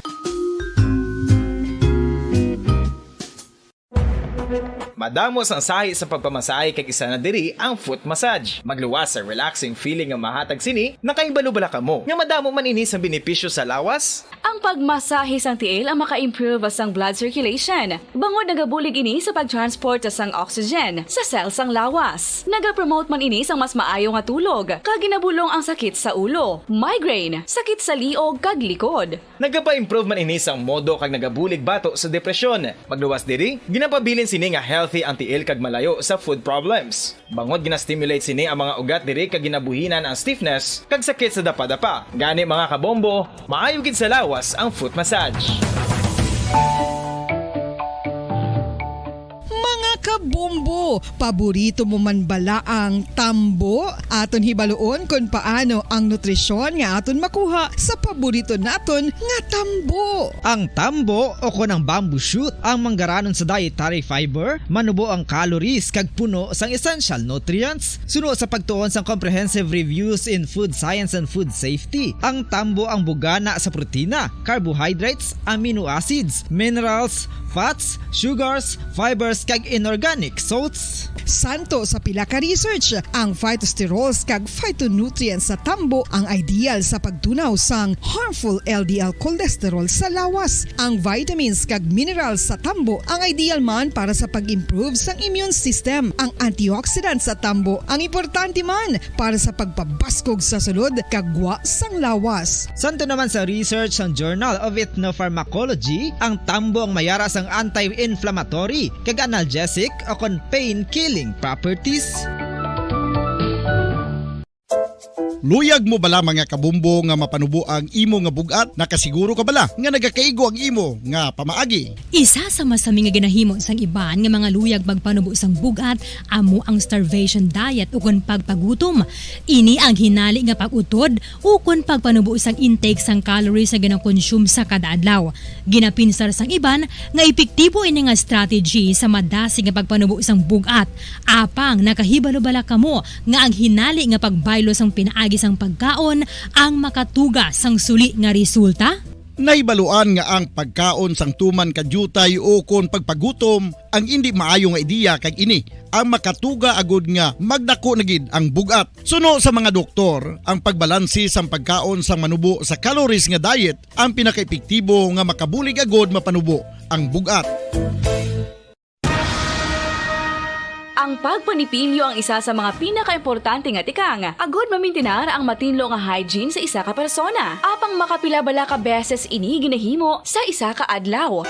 Madamo sang sahi sa pagpamasahe kag isa na diri ang foot massage. Magluwas sa relaxing feeling nga mahatag sini. Nakahibalo bala kamo nga madamo man ini sang benepisyo sa lawas? Ang pagmasahe sang tiil ang maka-improve sang blood circulation, bangod nagabulig ini sa pag-transport sang oxygen sa cell sang lawas. Nagapromote man ini sang mas maayo nga tulog, kag ginabulong ang sakit sa ulo, migraine, sakit sa liog kag likod. Nagapa-improve man ini sang modo kag nagabulig bato sa depresyon. Magluwas diri, ginapabilin sini nga healthy ang tiil kag malayo sa foot problems. Bangod gina-stimulate sini ang mga ugat diri kag ginabuhinan ang stiffness kag sakit sa dapadapa. Gani, mga kabombo, maayo gid sa lawas ang foot massage. Mga kabombo, Paborito mo man bala ang tambo? Aton hibaluon kon paano ang nutrisyon nga aton makuha sa paborito naton nga tambo. Ang tambo, o kon ang bamboo shoot, ang manggaranon sa dietary fiber, manubo ang calories kag puno sang essential nutrients. Suno sa pagtuon sang Comprehensive Reviews in Food Science and Food Safety, ang tambo ang bugana sa protina, carbohydrates, amino acids, minerals, fats, sugars, fibers, kag inorganic salts. Santo sa pila ka research, ang phytosterols kag phytonutrients sa tambo ang ideal sa pagtunaw sang harmful L D L cholesterol sa lawas. Ang vitamins kag minerals sa tambo ang ideal man para sa pag-improve sang immune system. Ang antioxidants sa tambo ang importante man para sa pagpabaskog sa sulod kag gwa sang lawas. Santo naman sa research sang Journal of Ethnopharmacology, ang tambo ang mayara sang anti-inflammatory kag analgesic o kon pain-killing properties. Luyag mo bala, mga kabombo, nga mapanubo ang imo nga bug-at? Nakasiguro ka bala nga nagakaigo ang imo nga pamaagi? Isa sa masami nga ginahimo sang iban nga mga luyag magpanubo sang bug-at amo ang starvation diet, ukon pagpagutom. Ini ang hinali nga pag-utod ukon pagpanubo sang intake sang calories nga ginakonsume sa kada adlaw. Ginapinsar sang iban nga epektibo ini nga strategy sa madasig nga pagpanubo sang bug-at. Apang nakahibalo bala kamo nga ang hinali nga pagbaylo sang pinaagi sang pagkaon ang makatuga sang suli nga resulta? Nahibaluan nga ang pagkaon sang tuman ka diutay ukon pagpagutom ang indi maayo nga ideya, kag ini ang makatuga agud nga magdako na gid ang bug-at. Suno sa mga doktor, ang pagbalanse sang pagkaon sang manubo sa calories nga diet ang pinakaepektibo nga makabulig agud mapanubo ang bug-at. Ang pagpanipilyo ang isa sa mga pinakaimportante nga tikang agud mamintinar ang matinlo nga hygiene sa isa ka persona. Apang makapila bala ka beses ini ginahimo sa isa ka adlaw?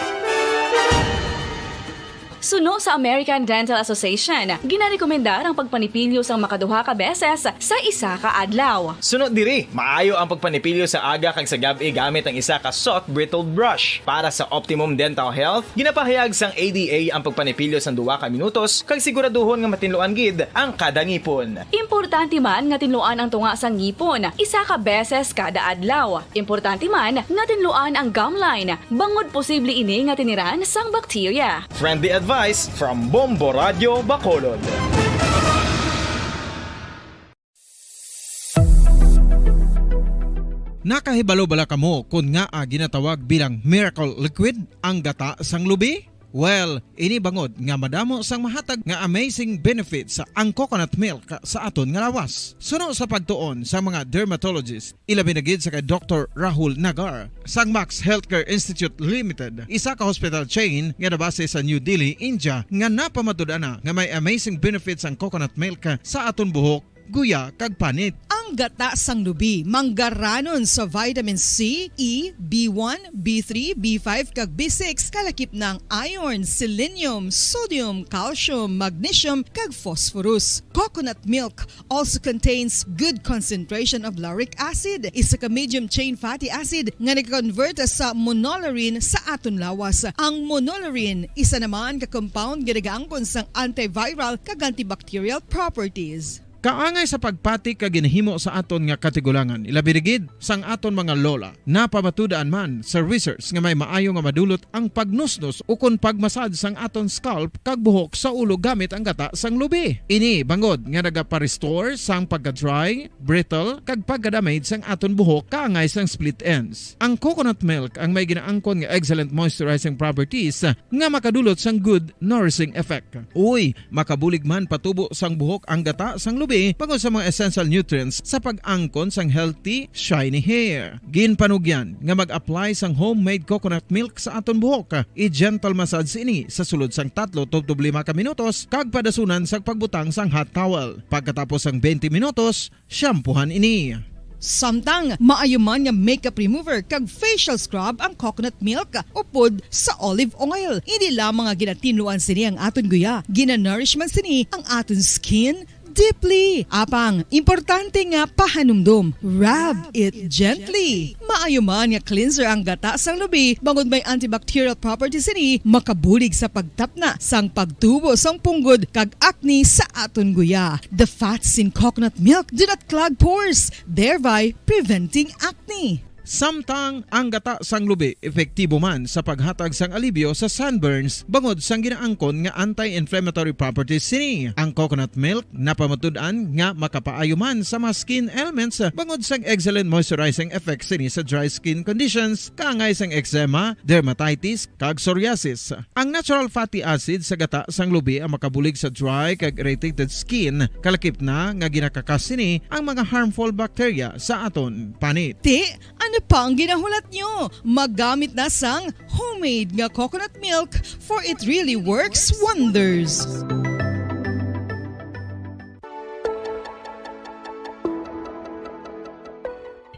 Suno sa American Dental Association, ginarekomendar ang pagpanipilyo sang makaduha ka beses sa isa ka adlaw. Suno diri, maayo ang pagpanipilyo sa aga kag sa gab-i gamit ang isa ka soft bristle brush. Para sa optimum dental health, ginapahayag sang A D A ang pagpanipilyo sang duha ka minutos kag siguraduhon nga matinluan gid ang kada ngipon. Importante man nga tinluan ang tunga sang ngipon isa ka beses kada adlaw. Importante man nga tinluan ang gum line bangod posible ini nga tiniran sang bakterya. Friendly advice from Bombo Radio Bacolod. Nakahibalo bala kamo kon ngaa ginatawag bilang miracle liquid ang gata sang lubi? Well, ini bangod nga madamo sang mahatag nga amazing benefits ang coconut milk sa aton nga lawas. Suno sa pagtuon sa mga dermatologist, ilabi na gid sa kay Doktor Rahul Nagar sang Max Healthcare Institute Limited, isa ka hospital chain nga nabase sa New Delhi, India, nga napamatud-an na nga may amazing benefits ang coconut milk sa aton buhok, guya, kag panit. Ang gata sang lubi manggaranon sa vitamin C, E, B one, B three, B five, kag B six, kalakip na ang iron, selenium, sodium, calcium, magnesium, kag phosphorus. Coconut milk also contains good concentration of lauric acid, isa ka medium chain fatty acid nga nag-convert sa monolaurin sa aton lawas. Ang monolaurin isa naman ka compound nga nagaangkon sang antiviral kag antibacterial properties. Kaangay sa pagpati kag ginahimo sa aton nga katigulangan, ilabi na gid sang aton mga lola. Napamatud-an man sa research nga may maayo nga madulot ang pagnusnos ukon pagmasad sang aton scalp kag buhok sa ulo gamit ang gata sang lubi. Ini bangod nga nagapa-restore sang pagka-dry, brittle, kag pagka-damage sang aton buhok kaangay sang split ends. Ang coconut milk ang may ginaangkon nga excellent moisturizing properties nga makadulot sang good nourishing effect. Uy, makabulig man patubo sang buhok ang gata sang lubi bangod sa mga essential nutrients sa pag-angkon sang healthy, shiny hair. Ginpanugyan nga mag-apply sang homemade coconut milk sa aton buhok. I-gentle massage ini sa sulod sang tatlo tubtob lima ka minutos kag padasunan sang pagbutang sang hot towel. Pagkatapos sang twenty minutos, shampoohan ini. Samtang maayo man nga makeup remover kag facial scrub ang coconut milk upod sa olive oil. Hindi lamang nga ginatinluan sini ang aton guya, ginanourish man sini ang aton skin, Deeply. Apang, importante nga pahanumdom. Rub it gently. Maayo man nga cleanser ang gata sang lubi, bangod may antibacterial properties sini, makabulig sa pagtapna sang pagtubo sang punggod kag acne sa aton guya. The fats in coconut milk do not clog pores, thereby preventing acne. Samtang ang gata sang lubi epektibo man sa paghatag sang alibyo sa sunburns bangod sang ginaangkon nga anti-inflammatory properties sini. Ang coconut milk napamatud-an nga makapaayo man sa mga skin ailments bangod sang excellent moisturizing effects sini sa dry skin conditions, kaangay sang eczema, dermatitis, kag psoriasis. Ang natural fatty acid sa gata sang lubi ang makabulig sa dry kag irritated skin, kalakip na nga ginakakas sini ang mga harmful bacteria sa aton panit. Ti, ano pa ang ginahulat nyo? Maggamit na sang homemade nga coconut milk, for it really works wonders.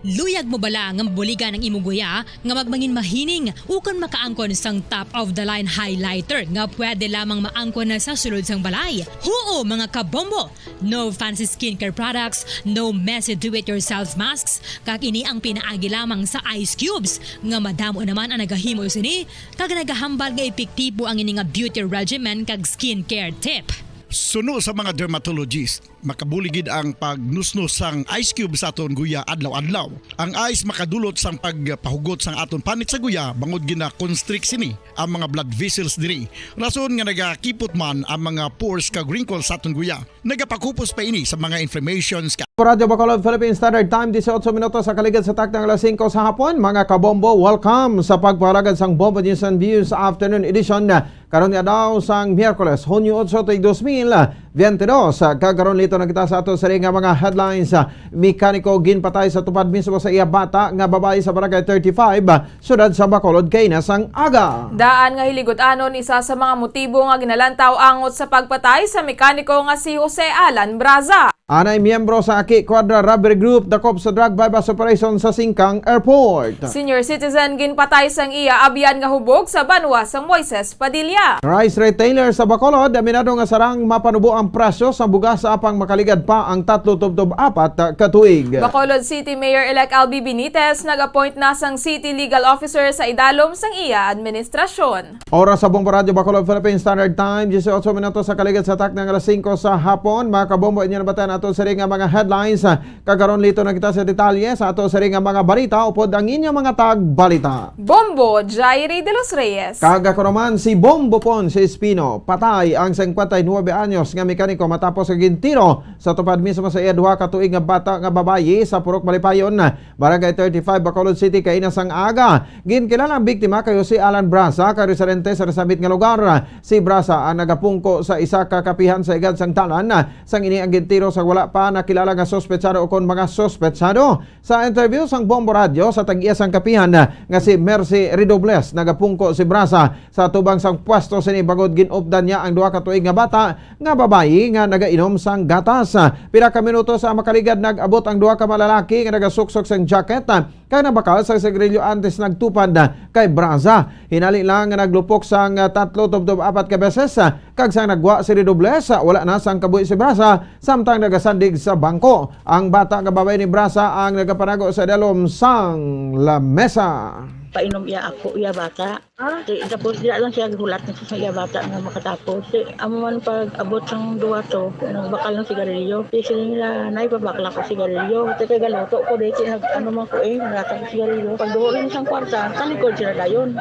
Luyag mo bala nga mabuligan ang imo guya nga magmangin mahining ukon makaangkon sang top-of-the-line highlighter nga pwede lamang maangkon na sa sulod sang balay? Huo, mga kabombo! No fancy skincare products, no messy do-it-yourself masks, kag ini ang pinaagi lamang sa ice cubes, nga madamo naman ang nagahimo sini, kag nagahambal nga epektibo ang ini nga beauty regimen kag skincare tip. Suno sa mga dermatologist, makabulig gid ang pagnusnos sang ice cube sa aton guya adlaw-adlaw. Ang ice makadulot sang pagpahugot sang aton panit sa guya, bangod gina-constrict sini ang mga blood vessels diri. Rason nga nagakipot man ang mga pores kag wrinkles sa aton guya. Nagapakupos pa ini sa mga inflammations ka. Radyo Bacolod, Philippine Standard Time, disiotso minutos sa kaligid sa takna alas singko sa hapon. Mga kabombo, welcome sa pagpalagad sang Bombo News and Views Afternoon Edition. Karon nga daw sang Miyerkules, Hunyo otso, tuig dos mil biyente dos, kag karon lito na kita sa ato sini nga mga headlines. Mekaniko ginpatay sa tupad mismo sa iya bata nga babayi sa Barangay thirty-five, siyudad sa Bacolod, kaina sang aga. Daan nga hiligutan, isa sa mga motibo nga ginalantaw angot sa pagpatay sa mekaniko nga si Jose Alan Braza. Anay miyembro sa Aki Quadra Robbery Group dakop sa drug buy-bust operation sa Singkang Airport. Senior citizen ginpatay sang iya abyan nga hubog sa banwa sang Moises Padilla. Rice retailer sa Bacolod aminado nga sarang mapanubo ang presyo sa bugas apang makaligad pa ang tatlo tubtob apat ka tuig. Bacolod City Mayor-elect Albi Benitez nag-appoint na sang City Legal Officer sa idalom sang iya administrasyon. Oras sa Bombo Radyo Bacolod, Philippine Standard Time, disiotso minutos sa kaligid sa takna nga alas singko sa hapon. Mga kabombo, inyo nabatian ato sini nga mga headlines. Kag karon lito na kita sa detalye sa ato sini nga mga balita upod ang inyo mga tagbalita. Bombo Jairi de los Reyes. Kag ako naman si Bombo Pon si Espino. Patay ang singkwenta y nuebe anyos nga mekaniko matapos nga gintiro sa tupad mismo sa iya duha ka tuig nga bata nga babayi sa Purok Malipayon, Barangay thirty-five, Bacolod City, kaina sang aga. Ginkilala ang biktima kay Jose Alan Braza, kag residente sa nasambit nga lugar. Si Braza ang nagapungko sa isa ka kapihan sa igad sang dalan, sang ini ang gintiro sa wala pa nakilala nga suspetsado ukon mga suspetsado. Sa interview sang Bombo Radyo sa tag-iya sang kapihan nga si Mercy Redobles, nagapungko si Braza sa tubang sang pwesto sini bangod gin-updan niya ang duha ka tuig nga bata nga babayi nga nagainom sang gatas. Pila ka minuto sa makaligad, nag-abot ang duha ka malalaki nga nagasuksok sang jacket kag nabakal sang sigarilyo antes nagtupad kay Braza. Hinali lang nga naglupok sang tatlo tubtob apat ka beses, kag sang nagwa si Redobles, wala na sang kabuhi si Braza, samtang nagasandig sa bangko. Ang bata nga babayi ni Braza ang nagapanago sa idalom sang lamesa. Painom iya ako, iya bata. Ah? Di, tapos dira lang siya gihulat na sa iya bata nga makatapos. Di, amo man pag abot sang duha to, nagbakal ng sigarilyo. Di, siling nila, "Nay, pabakla ko sigarilyo." Di, kay galuto ko, di, kay nag-, ano man ko eh, naglatag ko sigarilyo. Pag duhulin sang kwarta, talikod sila dayon.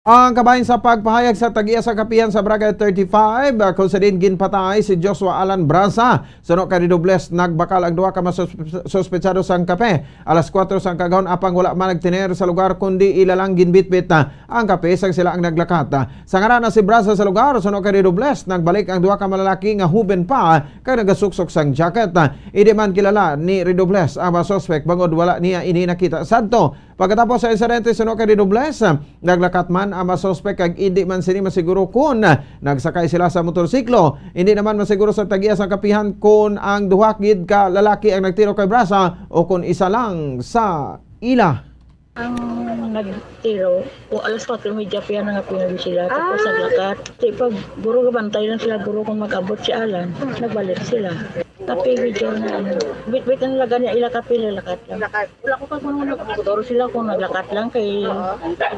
Ang kabahin sa pagpahayag sa tag-iya sa kapihan sa Barangay thirty-five, ah, kung sa din ginpatay si Joshua Alan Braza. Suno kay Redobles, nagbakal ang duha ka masus-, suspetsado sang kape alas kuwatro sang kagahon, apang wala man nagtener sa lugar, kundi ila lang ginbitbit, ah, ang kape sang sila ang naglakat. Sa ngaran na si Braza sa lugar, suno kay Redobles, nagbalik ang duha ka malalaki nga huben pa kag nagasuksok sang jacket. Indi man kilala ni Redobles ang mga suspek bangod wala niya ini nakita sadto. Pagkatapos sa insidente, suno kay Redobles, naglakat man ang mga suspek kag indi man sini masiguro kon nagsakay sila sa motorsiklo. Indi naman masiguro sa tag-iya sang kapihan kon ang duha gid ka lalaki ang nagtiro kay Braza o kon isa lang sa ila. Ang nagtiro, o alas kwatro y medya pa yan nga pinawi sila. Tapos Ah. naglakat. Di pag guro, gabantay lang sila, guro, kung mag-abot si Alan, nagbalik sila. Kape, video na ano. Wait, wait, ang laga niya, ila kape, ila lakat lang. Wala ko pa kung ano, nagpapaturo sila kung naglakat lang kay,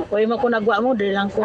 kuya mo kung nagwa mo, dali lang ko.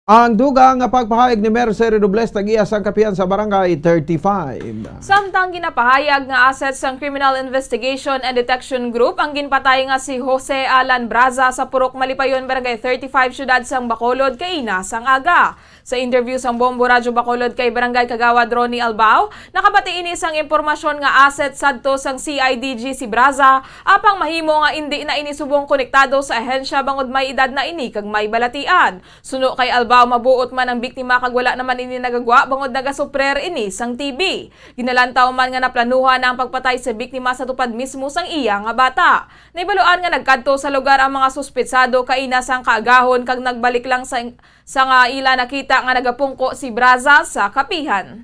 Ang dugang nga pagpahayag ni Mercy Redobles, tagiya sang kapihan sa Barangay thirty-five. Samtang ginapahayag nga asset sang Criminal Investigation and Detection Group ang ginpatay nga si Jose Alan Braza sa Purok Malipayon, Barangay thirty-five, Siyudad sang Bacolod, kaina sang aga. Sa interview sang Bombo Radyo Bacolod kay Barangay Kagawad Ronnie Albao, nakabati ini sang impormasyon nga asset sadto sang C I D G si Braza, apang mahimo nga indi na ini subong konektado sa ahensya bangod may edad na ini kag may balatian. Suno kay Albao, mabuot man ang biktima kag wala naman ini nagagwa bangod nagasuprer ini sang T B. Ginalantaw man nga naplanuhan na ang pagpatay sa biktima sa tupad mismo sang iya nga bata. Naibaluan nga nagkadto sa lugar ang mga suspetsado kaina sang kaagahon kag nagbalik lang sa, sa nga ila nakita nga nagapungko si Braza sa kapihan.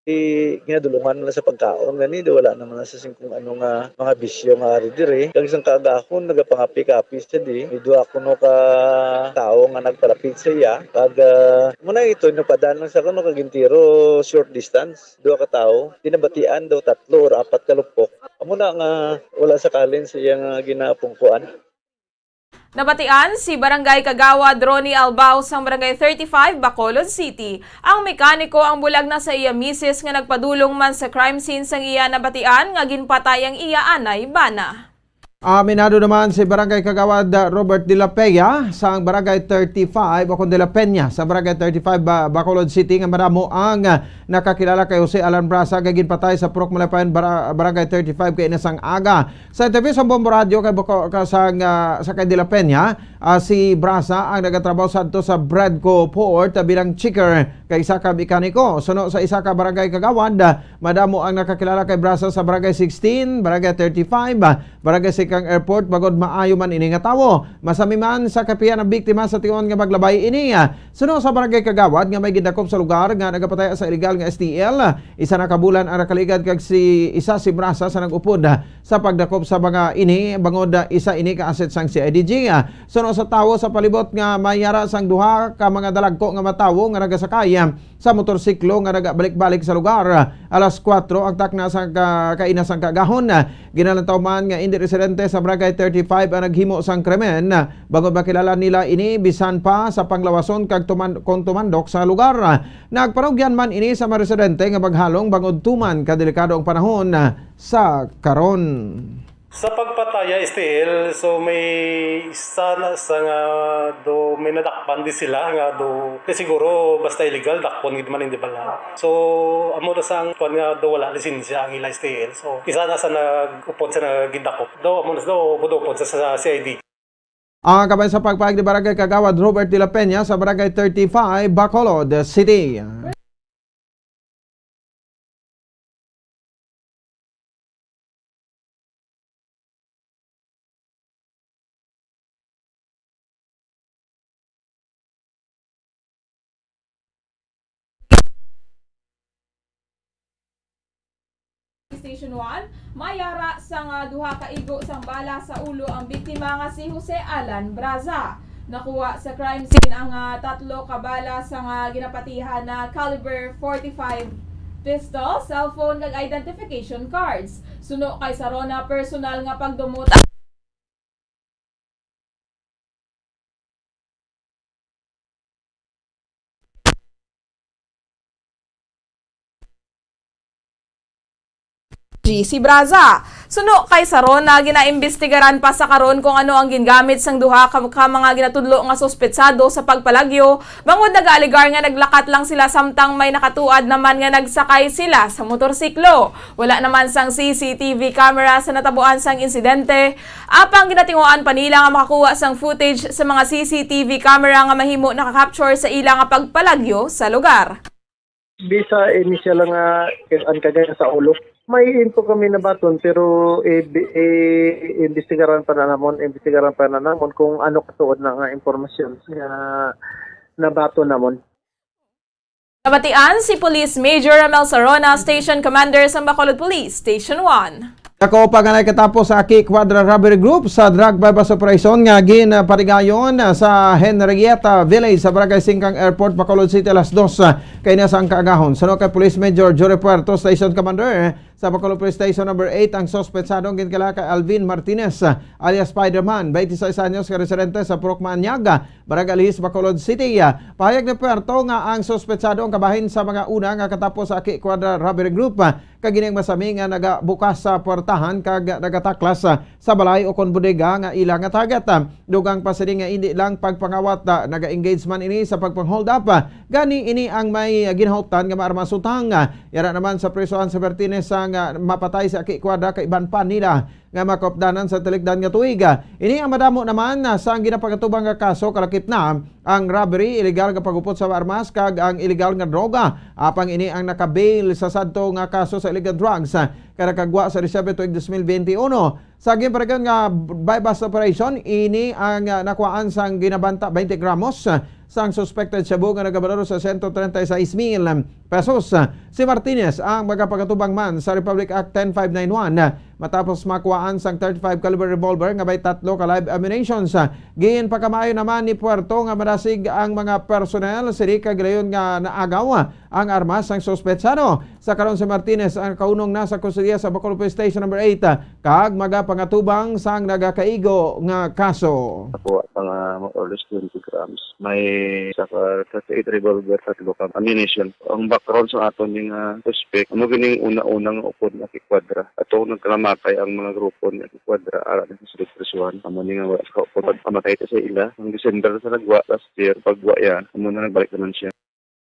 Eh, ginadulungan na sa pagkaon gani, di wala naman na sa singkong ano nga mga bisyo nga ari diri. Kag isang kaagahon, nagapangapi-kapi siya di. May duha kuno ka tawo nga nagpalapit sa iya. Kag, ah, muna ito, napadan lang sa kuno kag intiro short distance. Duha ka tawo. Ginabatian daw tatlo or apat ka lupok. Amo na nga wala sa kalin sa iya nga ginapungkuan. Nabatian si Barangay Kagawad Ronnie Albao sang Barangay thirty-five, Bacolod City. Ang mekaniko ang bulag na sa iya misis nga nagpadulong man sa crime scene sang iya nabatian nga ginpatay ang iya anay bana. Aminado naman si Barangay Kagawad Robert de la Peña sang Barangay thirty-five, o kung de la Peña, sa Barangay thirty-five, Ba-, Bacolod City, nga madamo ang, ah, nakakilala kay Jose Alan Braza nga ginpatay sa Purok Malipayon, Bara-, Barangay thirty-five, kaina sang aga. Sa interview sa Bombo Radyo kay Boko-, ka, sa, nga, sa kay De La Peña, ah, si Braza ang nagatrabaho sadto sa Bradco Port, ah, bilang checker kay isa ka mekaniko. Suno sa isa ka barangay kagawad, ah, madamo ang nakakilala kay Braza sa Barangay sixteen, Barangay thirty-five, ah, Barangay Siquijang Airport, bangod maayo man ini nga tawo. Masami man sa kapihan ang biktima sa tion nga maglabay ini, ah, suno sa barangay kagawad nga may gindakop sa lugar nga nagapataya sa illegal nga S T L. Isa na ka bulan ang nakaligad kag si, isa si Braza sa nag-upod sa pagdakop sa mga ini, bangod, ah, isa ini ka asset sang C I D G. Ah, suno sa tawo sa palibot nga may yara sang duha ka mga dalagko nga mga tawo nga nagasakay, ah, sa motorsiklo nga nagabalik-balik sa lugar, ah, alas kuwatro ang takna sang ka-, kaina sang kaagahon. Ah, ginalantaw man nga indi residente sa Barangay thirty-five ang naghimo sang krimen, ah, bangod makilala nila ini bisan pa sa panglawason kag tuman-, kon tumandok sa lugar. Ah, nagpanugyan man ini sa mga residente nga maghalong bangod tuman ka delikado ang panahon, ah, sa karon. Sa pagpataya, S T L, so may isa na sa nga do, may nadakpan di sila nga do, kay siguro basta illegal, dakpon gid man, hindi bala. So, amo na sang kwan nga do wala lisensya ang ila S T L. So, isa na sa nag-upod sa nagidakop. Do, amo na do, budopon sa, sa C I D. Ang kamay sa pagpahayag ni Barangay Kagawad Robert de la Peña sa Barangay thirty-five, Bacolod City. Station one, may yara sang, ah, duha ka igo sang bala sa ulo ang biktima nga si Jose Alan Braza. Nakuha sa crime scene ang, ah, tatlo ka bala sang, ah, ginapatihan na caliber forty-five pistol, cellphone, kag identification cards. Suno kay sa Rona, personal nga pagdumot G C Braza. Suno kay sa Rona, ginaimbestigaran pa sa karon kung ano ang gingamit sang duha ka, ka mga ginatudlo nga suspetsado sa pagpalagyo, bangod nagaalegar nga naglakat lang sila samtang may nakatuad naman nga nagsakay sila sa motorsiklo. Wala naman sang C C T V camera sa natabuan sang insidente, apang ginatinguhaan pa nila nga makakuha sang footage sa mga C C T V camera nga mahimo naka-capture sa ila nga pagpalagyo sa lugar. Bisa initial lang nga ang kagaya sa ulo. May info kami nabaton, pero i-, i-, imbestigaran pa na namon, imbestigaran pa na namon kung ano katuod na nga impormasyon nga nabaton namon. Nabatian si Police Major Ramel Sarona, Station Commander sang Bacolod Police Station one. Ako pa nga nakatapos sa Aki Quadra Robbery Group sa drug buy-bust operation nga ginpatigayon sa Henrietta Village sa Barangay Singkang Airport, Bacolod City, alas dos kaina sang kaagahon. Suno kay Police Major Jory Puerto, Station Commander sa Bacolod Police Station Number eight, ang suspetsado ang ginkilala kay Alvin Martinez, alias Spider-Man, twenty-six anyos, nga residente sa Purok Maanyag, Barangay Alihis, Bacolod City. Pahayag ni Puerto nga ang suspetsado ang kabahin sa mga una nga katapos sa Aki Quadra Robbery Group, kag ining masami nga nagabukas sa puwertahan kag nagataklas sa balay o kon bodega nga ila nga target. Dugang pa sini nga indi lang pagpangawat, ah, naga-engage man ini sa pagpang-hold up. Gani ini ang may ginahutdan nga maarmas utang. Yara naman sa prisohan si Martinez sang, ah, mapatay si Aki Quadra kag iban pa nila nga makaupdanan sa talikdan nga tuig. Ini ang madamo naman, ah, sang ginapangatubang nga kaso, kalakip na ang robbery, illegal nga pag-upod sa armas, kag ang illegal nga droga. Apang ini ang naka-bail sa sadto nga kaso sa illegal drugs, ah, kay nakagwa sa Disyembre tuig dos mil benti uno. Sa ginpatigayon nga buy-bust operation, ini ang, ah, nakuhaan sang ginabanta twenty gramos, ah, sang suspected shabu nga nagabalor sa sento treinta y seis mil pesos. Si Martinez ang magapangatubang man sa Republic Act ten five nine one, ah, matapos makuhaan sang thirty-five caliber revolver nga may tatlo ka live ammunitions. Ah, ginpakamaayo naman ni Puerto nga madasig ang mga personnel sini kag gilayon nga naagaw ang armas sang suspetsado. Sa karon, si Martinez ang kaunong nasa kustodiya sa Bacolod Police Station Number eight, ah, kag magapangatubang sang nagakaigo nga kaso. Nakuha pa nga more or less twenty grams. May isa ka thirty-eight revolver, tatlo ka ammunition. Ang background sa aton ni nga suspect, amo gini ang una-una nga upod ni Aki Quadra. Ato nagkalamatay ang mga grupo ni Aki Quadra, ara na sa sulod prisuhan. Amo ni nga wala sa kaupod. Pagpamatay ta sa ila, ang December sa nagwa last year, pagwa yan, amo na nagbalik naman siya.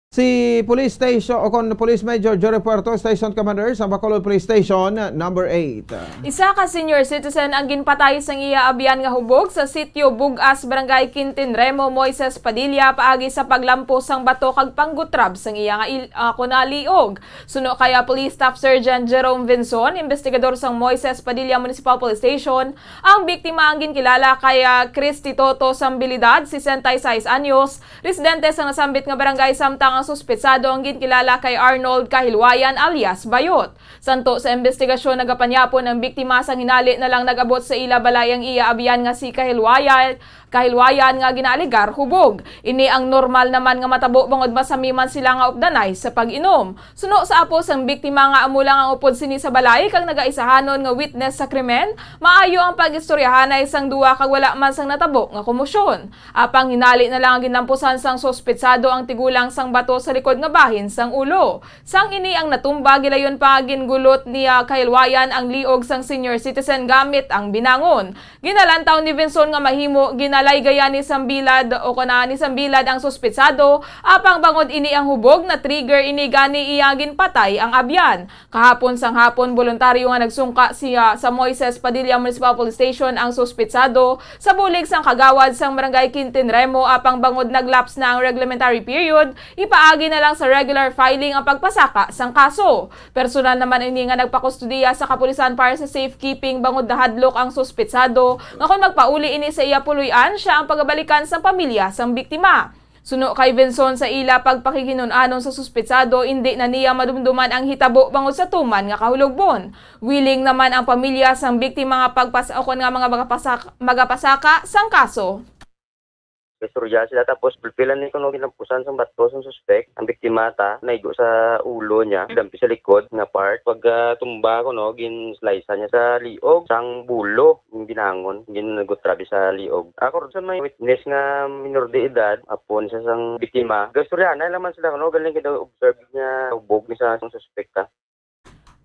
Si Police Station, o kon Police Major Jory Puerto, Station Commander sa Bacolod Police Station Number eight. Isa ka senior citizen ang ginpatay sang iya abyan nga hubog sa sitio Bugas, Barangay Quintin Remo, Moises Padilla, paagi sa paglampos sang bato kag panggutrab sang iya nga il-, ah, kon liog. Suno kay, ah, Police Staff Sergeant Jerome Vinson, investigador sang Moises Padilla Municipal Police Station, ang biktima ang ginkilala kay, ah, Christy Toto Sambilidad, sesenta y seis anyos, residente sa nasambit nga barangay, samtang ang suspetsado ang ginkilala kay Arnold Kahilwayan alias Bayot. Santo sa investigasyon, nagapanyapon ang biktima sang hinali na lang nag-abot sa ila balay ang iya abyan nga si Kahilwayan, Kahilwayan nga ginaalegar hubog. Ini ang normal naman nga matabo bangod masami man sila nga updanay sa pag-inom. Suno sa apo sang biktima nga amo lang ang upod sini sa balay kag nagaisahanon nga witness sa krimen, maayo ang pag-istoryahanay sang duwa kag wala man sang natabo nga komosyon. Apang hinali na lang ang ginlampusan sang suspetsado ang tigulang sang bato sa likod nga bahin sang ulo. Sang ini ang natumba, gilayon pa nga gingulot niya kahilwayan ang liog sang senior citizen gamit ang binangon. Ginalantaw ni Vinson nga mahimo ginalaygayan ni Sambilad o kon ni Sambilad ang suspetsado, apang bangod ini ang hubog, na-trigger ini gani iya ginpatay ang abyan. Kahapon sang hapon, boluntaryo nga nagsungka siya sa Moises Padilla Municipal Police Station ang suspetsado sa bulig sang kagawad sang Barangay Quintin Remo, apang bangod nag-lapse na ang reglementary period, ipaagi na lang sa regular filing ang pagpasaka sang kaso. Personal naman ini nga nagpakustudiya sa kapulisan para sa safekeeping bangod nahadlok ang suspetsado nga kon magpauli ini sa iya puloy-an, siya ang pagabalikan sang pamilya sang biktima. Suno kay Vinson, sa ila pagpakiginun-anon sa suspetsado, indi na niya madumduman ang hitabo bangod sa tuman nga kahulogbon. Willing naman ang pamilya sang biktima nga pagpas-, o kon nga mga magapasak-, magapasaka sang kaso. Istorya sila, tapos pulpilan ni kuno ginampusan sang bato sang suspek ang biktima ta, naigo sa ulo niya, dampi sa likod nga part. Pag, ah, tumba kuno, gin-slice niya sa liog, sang bulo, yung binangon, ginagutrabi sa liog. Ako rin sa may witness nga minor de edad, apo ni sa sang biktima. Gastoryahan na lang man sila kuno, galing kita observe niya, ubog ni sa sang suspek ta.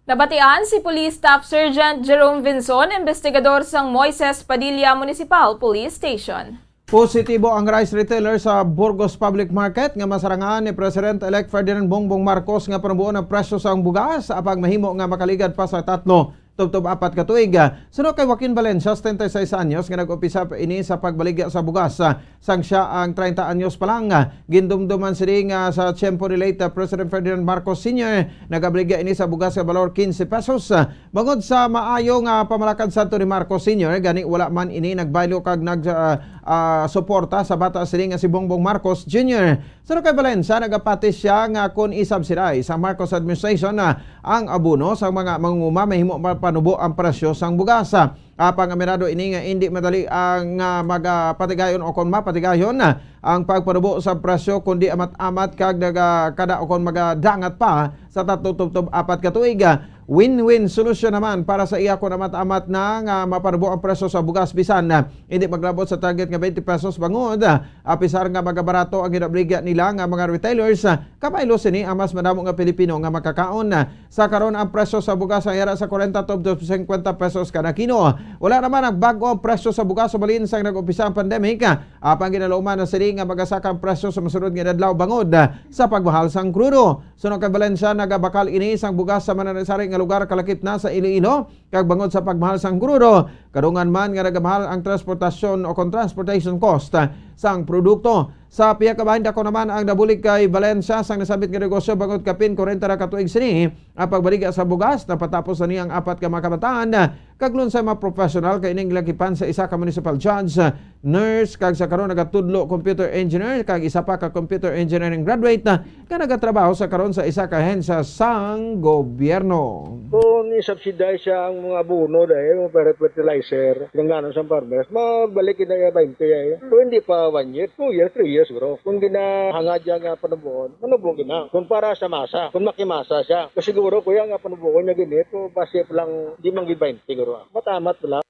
Nabatian si Police Staff Sergeant Jerome Vinson, investigador sang Moises Padilla Municipal Police Station. Positibo ang rice retailer sa Burgos Public Market nga masarangan ni President-elect Ferdinand Bongbong Marcos nga panuboon ang presyo sang bugas apang mahimo nga makaligad pa sa tatlo tubtob apat ka tuig. Suno kay Joaquin Valencia, setenta y seis anyos, nga nag-umpisa pa ini sa pagbaligya sa bugas, ah, sang siya ang treinta anyos pa lang. Gindumduman sini nga sa tiyempo ni late, ah, President Ferdinand Marcos Senior, nagabaligya ini sa bugas nga balor quince pesos, ah, Bangod sa maayo nga pamalakad sadto ni Marcos Senior, gani wala man ini nagbaylo kag nag, ah, ah, suporta sa bata sini nga si Bongbong Marcos Junior. Suno kay Valencia, nagapati siya nga kon i-subsidize sang Marcos administration, ah, ang abono sang mga mangunguma, mahimo mapanubo ang presyo sang bugas. Apang aminado ini nga indi madali ang, ah, magapatigayon o kon mapatigayon, ah, ang pagpanubo sa presyo, kundi amat-amat kag naga-, kada o kon magadangat pa sa tatlo tubtob apat ka tuig. Win-win solusyon naman para sa iya kon amat-amat na nga mapanubo ang presyo sa bugas, bisan, ah, hindi maglabot sa target nga twenty pesos bangod, ah, apisar nga magabarato ang ginabaligya nila nga mga retailers, ah, kabaylo sini ang mas madamo nga Pilipino nga makakaon. Sa karon, ang presyo sa bugas ang yara sa kwarenta tubtob cincuenta pesos kada kilo. Wala naman ang bag-o ang presyo sa bugas sa balin sang nag-umpisa ang pandemic. Apang ginaluman na sini nga magasaka ang presyo sa masunod nga adlaw bangod sa pagmahal sang krudo. Suno kay Valencia, nagabakal ini sang bugas sa mananasari nga lugar kalakip na sa Iloilo, kag bangod sa pagmahal sang krudo, kadungan man nga nagamahal ang transportasyon o kon transportation cost sang produkto. Sa pihak kabahin, dako naman ang nabulig kay Valencia sang nasambit nga negosyo bangod kapin kwarenta na ka tuig sini ang pagbaliga sa bugas. Napatapos na niya ang apat ka mga kabataan, kag lunsay mga professional kay ining lakipan sa isa ka municipal judge, nurse, kag sa karon nagatudlo computer engineer, kag isa pa ka computer engineering graduate nga nagatrabaho sa karon sa isa ka ahensya sang gobyerno. Kung i-subsidize siya ang mga abono dahil mga fer-, fertilizer, pinangganon sa farmers, mabalik na iya twenty ay. Kung hindi pa one year, two years, three years, bro. Kung ginahangad niya nga panubuon, manubo gina. Kung para sa masa, kung makimasa siya. Kasi siguro, kuya, nga panubuon niya gini, to base pa lang, di man gid twenty, siguro. Matamat pa lang.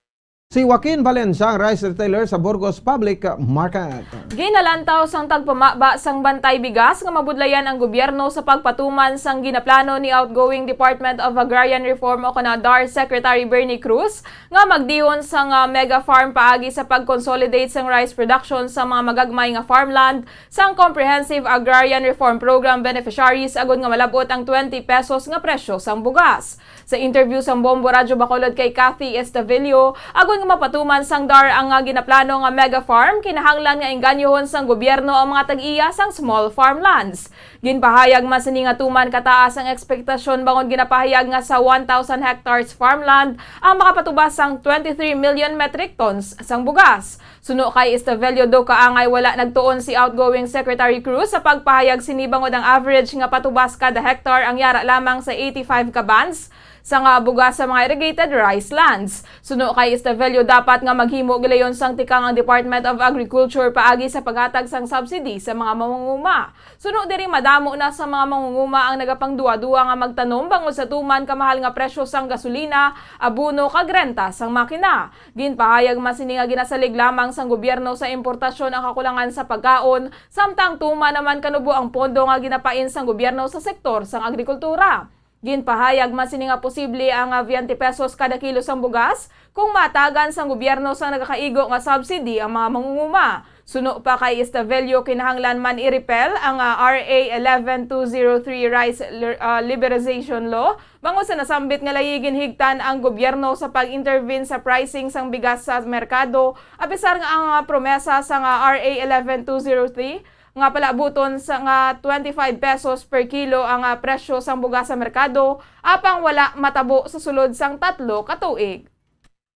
Si Joaquin Valencia, ang rice retailer sa Burgos Public Market. Ginalantaw sang tagpamaba sang bantay bigas nga mabudlayan ang gobyerno sa pagpatuman sang ginaplano ni outgoing Department of Agrarian Reform o kana DAR Secretary Bernie Cruz nga magdihon sang, ah, mega farm paagi sa pag-consolidate sang rice production sa mga magagmay nga farmland sang Comprehensive Agrarian Reform Program beneficiaries agud nga malab-ot ang twenty pesos nga presyo sang bugas. Sa interview sang Bombo Radyo Bacolod kay Cathy Estavillo, agud nga mapatuman sang DAR ang, ah, ginaplano nga mega farm, kinahanglan nga engganyohon sang gobyerno ang mga tag-iya sang small farmlands. Ginpahayag man sini nga tuman kataas ang ekspektasyon bangod ginapahayag nga sa one thousand hectares farmland ang makapatubas sang twenty-three million metric tons sang bugas. Suno kay Estavello, daw kaangay wala nagtuon si outgoing Secretary Cruz sa pagpahayag sini bangod ang average nga patubas kada hektar ang yara lamang sa eighty-five ka buns sang, ah, bugas sa mga irrigated rice lands. Suno kay Estavello, dapat nga maghimo gilayon sang tikang ang Department of Agriculture paagi sa paghatag sang subsidy sa mga mangunguma. Suno diri, madamo na sa mga mangunguma ang nagapangduwa-duwa nga magtanom bangod sa tuman kamahal nga presyo sang gasolina, abono, kag renta sang makina. Ginpahayag man sini nga ginasalig lamang sang gobyerno sa importasyon ang kakulangan sa pagkaon, samtang tuman naman kanubo ang pondo nga ginapain sang gobyerno sa sektor sang agrikultura. Ginpahayag man sini nga posible ang, ah, twenty pesos kada kilo sang bugas kung matagan sang gobyerno sang nagakaigo nga subsidy ang mga mangunguma. Suno pa kay Estavello, kinahanglan man i-repeal ang, ah, R A eleven two zero three Rice Lir-, ah, Liberalization Law, bangod sa nasambit nga layi ginhigtan ang gobyerno sa pag-intervene sa pricing sang bigas sa merkado, apisar nga ang, ah, promesa sang, ah, R A eleven two zero three nga palabuton sa nga twenty-five pesos per kilo ang, ah, presyo sang bugas sa merkado, apang wala matabo sa sulod sang tatlo ka tuig.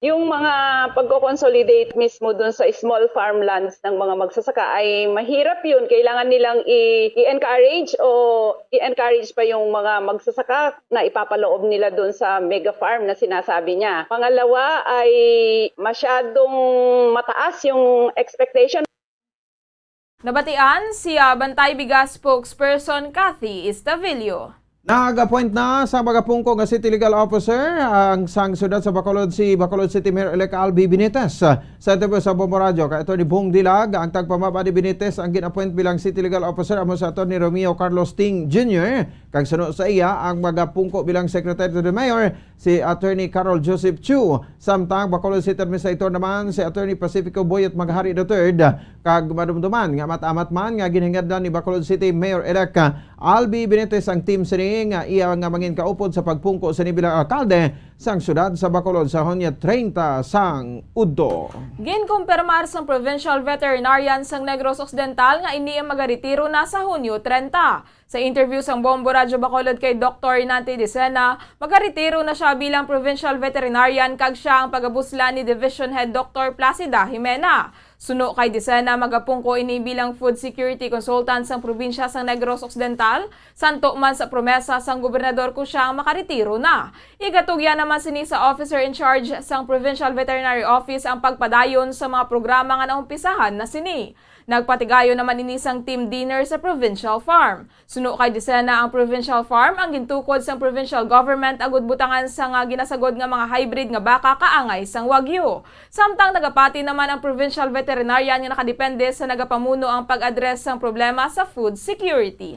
Yung mga pagko-consolidate mismo dun sa small farmlands ng mga magsasaka ay mahirap yun. Kailangan nilang i-, i-encourage o i-encourage pa yung mga magsasaka na ipapaloob nila dun sa mega farm na sinasabi niya. Pangalawa ay masyadong mataas yung expectation. Nabatian si, ah, Bantay Bigas spokesperson Cathy Estavillo. Nag-appoint na sa magapungko nga City Legal Officer ang sang siyudad sa Bacolod, si Bacolod City Mayor-elect Albi Benitez. Sa interview sa Bombo Radyo kay Attorney Bong Dilag, ang tagpamaba ni Benitez ang gin-appoint bilang City Legal Officer amo si Attorney Romeo Carlos Ting Junior, kag suno sa iya ang magapungko bilang Secretary to the Mayor, si Attorney Carol Joseph Chu. Samtang Bacolod City Administrator naman si Attorney Pacifico Boyet Maghari the third, kag madumduman nga amat-amat man nga ginhingadlan ni Bacolod City Mayor-elect Albi Benitez ang team sini nga iya nga mangin kaupod sa pagpungko sini bilang alkalde sang siyudad sa Bacolod sa Hunyo treinta sang udto. Ginkumpirmar sang Provincial Veterinarian sang Negros Occidental nga ini ang magaretiro na sa Hunyo treinta. Sa interview sang Bombo Radyo Bacolod kay Doktor Rinante Dicena, magaretiro na siya bilang Provincial Veterinarian kag siya ang pagabuslan ni Division Head Doktor Placida Jimena. Suno kay Dicena, magapungko ini bilang Food Security Consultant sang probinsya sang Negros Occidental, santo man sa promesa sang gobernador kon siya ang makaretiro na. Igatugyan naman sini sa officer in charge sang Provincial Veterinary Office ang pagpadayon sa mga programa nga naumpisahan na sini. Nagpatigayon naman ini sang team dinner sa provincial farm. Suno kay Dicena, ang provincial farm ang gintukod sang provincial government agud butangan sa nga ginasagod nga mga hybrid nga baka kaangay sang Wagyu. Samtang nagapati naman ang provincial veterinarian nga nakadepende sa nagapamuno ang pag-address sang problema sa food security.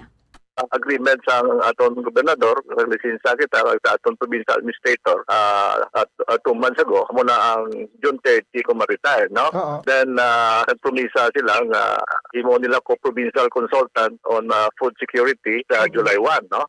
Ang agreement sang aton gobernador, lisensya kita kag sa aton provincial administrator, ah, at, at two months ago, amo na ang June thirty ko ma-retire, no? Oo. Then, ah, nagpromisa sila nga imo nila ko provincial consultant on, ah, food security sa Mhm. July one, no?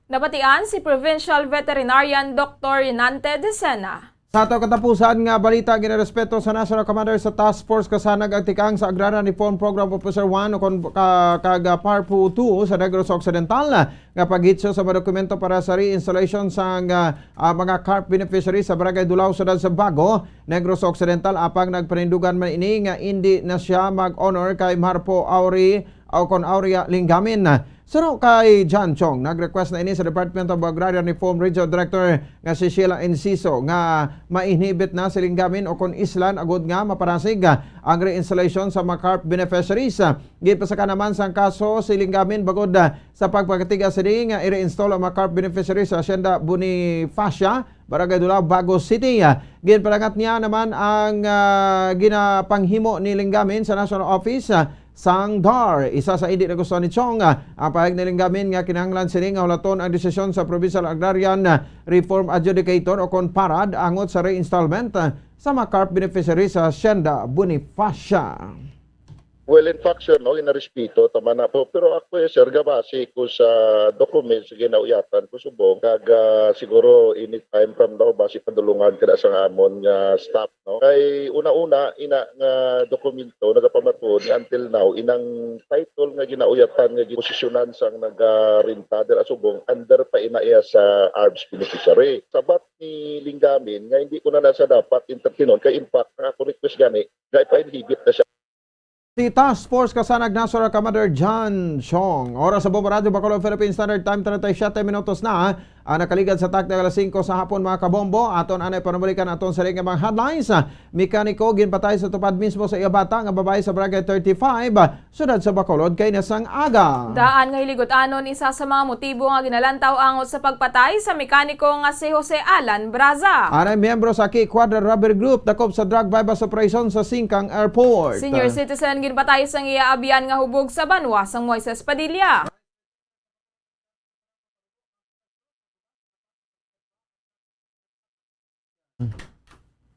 Nabatian si Provincial Veterinarian Doktor Rinante Dicena. Sa ato katapusan nga balita, ginarespeto sa National Commander sa Task Force Kasanag ang tikang sa Agrarian Reform Program Officer one o kon ka, kag, ah, PARPO two sa Negros Occidental nga paghitso sa mga dokumento para sa reinstallation sang, ah, ah, mga CARP beneficiaries sa Barangay Dulao, Siyudad sa Bago, Negros Occidental, apang nagpanindugan man ini nga indi na siya mag-honor kay Marpo Auri o kon Aurea Linggamin. Suno kay John Chong, nag-request na ini sa Department of Agrarian Reform Regional Director nga si Sheila Enciso nga ma-inhibit na si Linggamin o kon islan agud nga maparasig ang reinstallation sa mga CARP beneficiaries. Ginpasaka naman sang kaso si Linggamin bangod sa pagpakatiga sini nga i-reinstall ang mga CARP beneficiaries sa Hacienda Bonifacia, Barangay Dulao, Bago City. Ginpadangat niya naman ang, ah, ginapanghimo ni Linggamin sa National Office, ah, sang DAR. Isa sa indi nagustuhan ni Chong, ah, ang pahayag ni Linggamin nga kinahanglan sini nga hulaton ang desisyon sa Provincial Agrarian, ah, Reform Adjudicator o kon PARAD angot sa reinstallment, ah, sa mga CARP beneficiaries sa Hacienda Bonifacia. Well, in fact, sir, no, ginarespeto, tama na po. Pero ako, eh, sir, gabase ko sa documents nga ginauyatan ko subong, kag, ah, siguro anytime from now, basi padulungan ka na sa amon nga staff, no? Kay una-una, ina nga dokumento, nagapamatuod nga until now, inang title nga ginauyatan nga giposisyonan sang nagarenta dira subong, under pa ina iya sa ARBS beneficiary. Sabat ni Linggamin nga hindi ko na na siya dapat entertainon, kay in fact, ang ako request gani, nga ipa-inhibit na siya. Si Task Force Kasanag National Commander John Chong. Oras sa Bombo Radyo Bacolod, Philippine Standard Time, treinta y siete minutos na ang nakaligad sa takna alas singko sa hapon, mga kabombo. Aton anay panumalikan aton sa nga mga headlines. Mekaniko ginpatay sa tupad mismo sa iya bata nga babayi sa Barangay thirty-five, siyudad sa Bacolod, kay nasang aga. Daan nga hiligutan-on, isa sa mga motibo nga ginalantaw angot sa pagpatay sa mekaniko nga si Jose Alan Braza. Anay miyembro sa Ki Quadra Robbery Group dakop sa drug buy-bust operation sa Singcang Airport. Senior citizen ginpatay sang iya abyan nga hubog sa banwa sang Moises Padilla.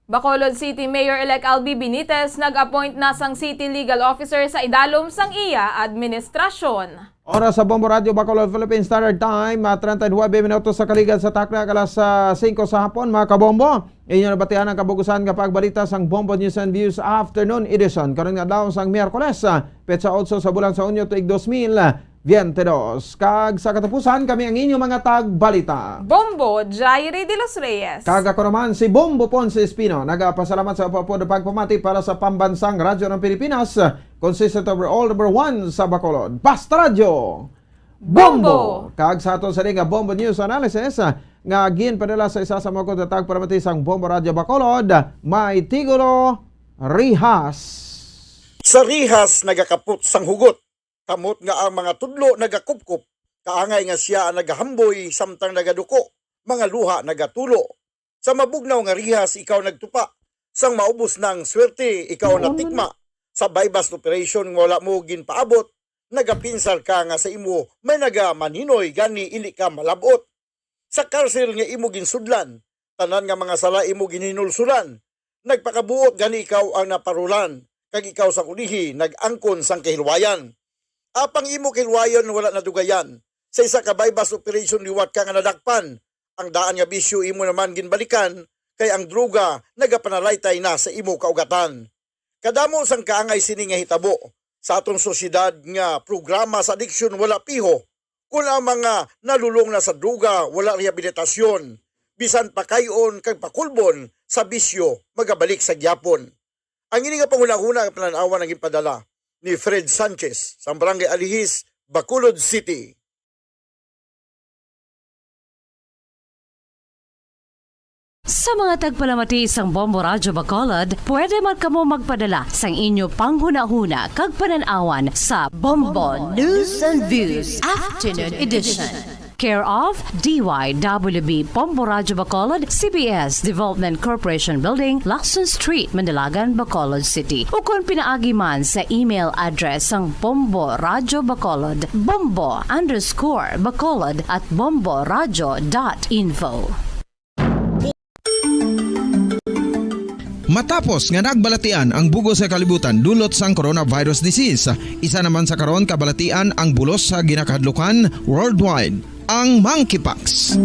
Bacolod City Mayor-elect Albi Benitez nag-appoint na sang City Legal Officer sa idalom sang iya administrasyon. Oras sa Bombo Radyo Bacolod, Philippine Standard Time, ah, treinta y nueve minutos sa kaligad sa takna, alas, ah, singko sa hapon, mga kabombo. Inyo nabatian ang kabugusan nga pagbalita sang Bombo News and Views Afternoon Edition. Karon nga adlaw sang Miyerkules, ah, petsa otso sa bulan sa Hunyo, tuig dos mil veinte dos. Kag sa katapusan, kami ang inyo mga tagbalita. Bombo, Jairi de los Reyes. Kag ako naman si Bombo Ponce Espino. Nagapasalamat sa upod pagpamati para sa Pambansang Radyo ng Pilipinas, consistent over all, number one sa Bacolod. Basta Radyo, Bombo! Bombo! Kag sa aton sa nga Bombo News Analysis, ah, nga ginpadala sa isa sa mga kutatag para mati sang Bombo Radyo Bacolod, may titulo, Rihas. Sa rihas nagakapot sang hugot, kamot nga ang mga tudlo nagakupkop, kaangay nga sia ang nagahamboy samtang nagaduko, mga luha nagatulo. Sa mabugnaw nga rihas ikaw nagtupa, sang maubos na ang swerte ikaw natikma. Sa buy-bust operation nga wala mo ginpaabot, nagapinsar ka nga sa imo may nagamaninoy gani indi ka malab-ot. Sa karsil nga imo ginsudlan, tanan nga mga sala imo ginhinulsulan. Nagpakabuot gani ikaw ang naparulan, kag ikaw sa ulihi nag-angkon sang kahilwayan. Apang imo kahilwayan wala nadugayan. Sa isa ka buy-bust operation liwat ka nga nadakpan. Ang daan nga bisyo imo naman ginbalikan, kay ang droga nagapanalaytay na sa imo kaugatan. Kadamo sang kaangay sini nga hitabo sa aton sosyedad nga programa sa adiksyon wala piho, kun ang mga nalulong na sa droga wala rehabilitasyon, bisan pakay-on kag pakulbon sa bisyo magabalik sa gyapon. Ang ini nga panghunahuna nga panan-awan ang ginpadala ni Fred Sanchez sa Barangay Alihis, Bacolod City. Sa mga tagpalamati sang Bombo Radyo Bacolod, pwede man kamo magpadala sang inyo panghunahuna kag panan-awan sa Bombo News and Views Afternoon Edition. Care of D Y W B Bombo Radyo Bacolod, C B S Development Corporation Building, Lacson Street, Mandalagan, Bacolod City. Ukon pinaagi man sa email address sang Bombo Radyo Bacolod, bombo underscore bacolod at bombo radyo dot info. Matapos nga nagbalatian ang bugos sa kalibutan dulot sang coronavirus disease, isa naman sa karon kabalatian ang bulos sa ginakahadlukan worldwide, ang monkeypox.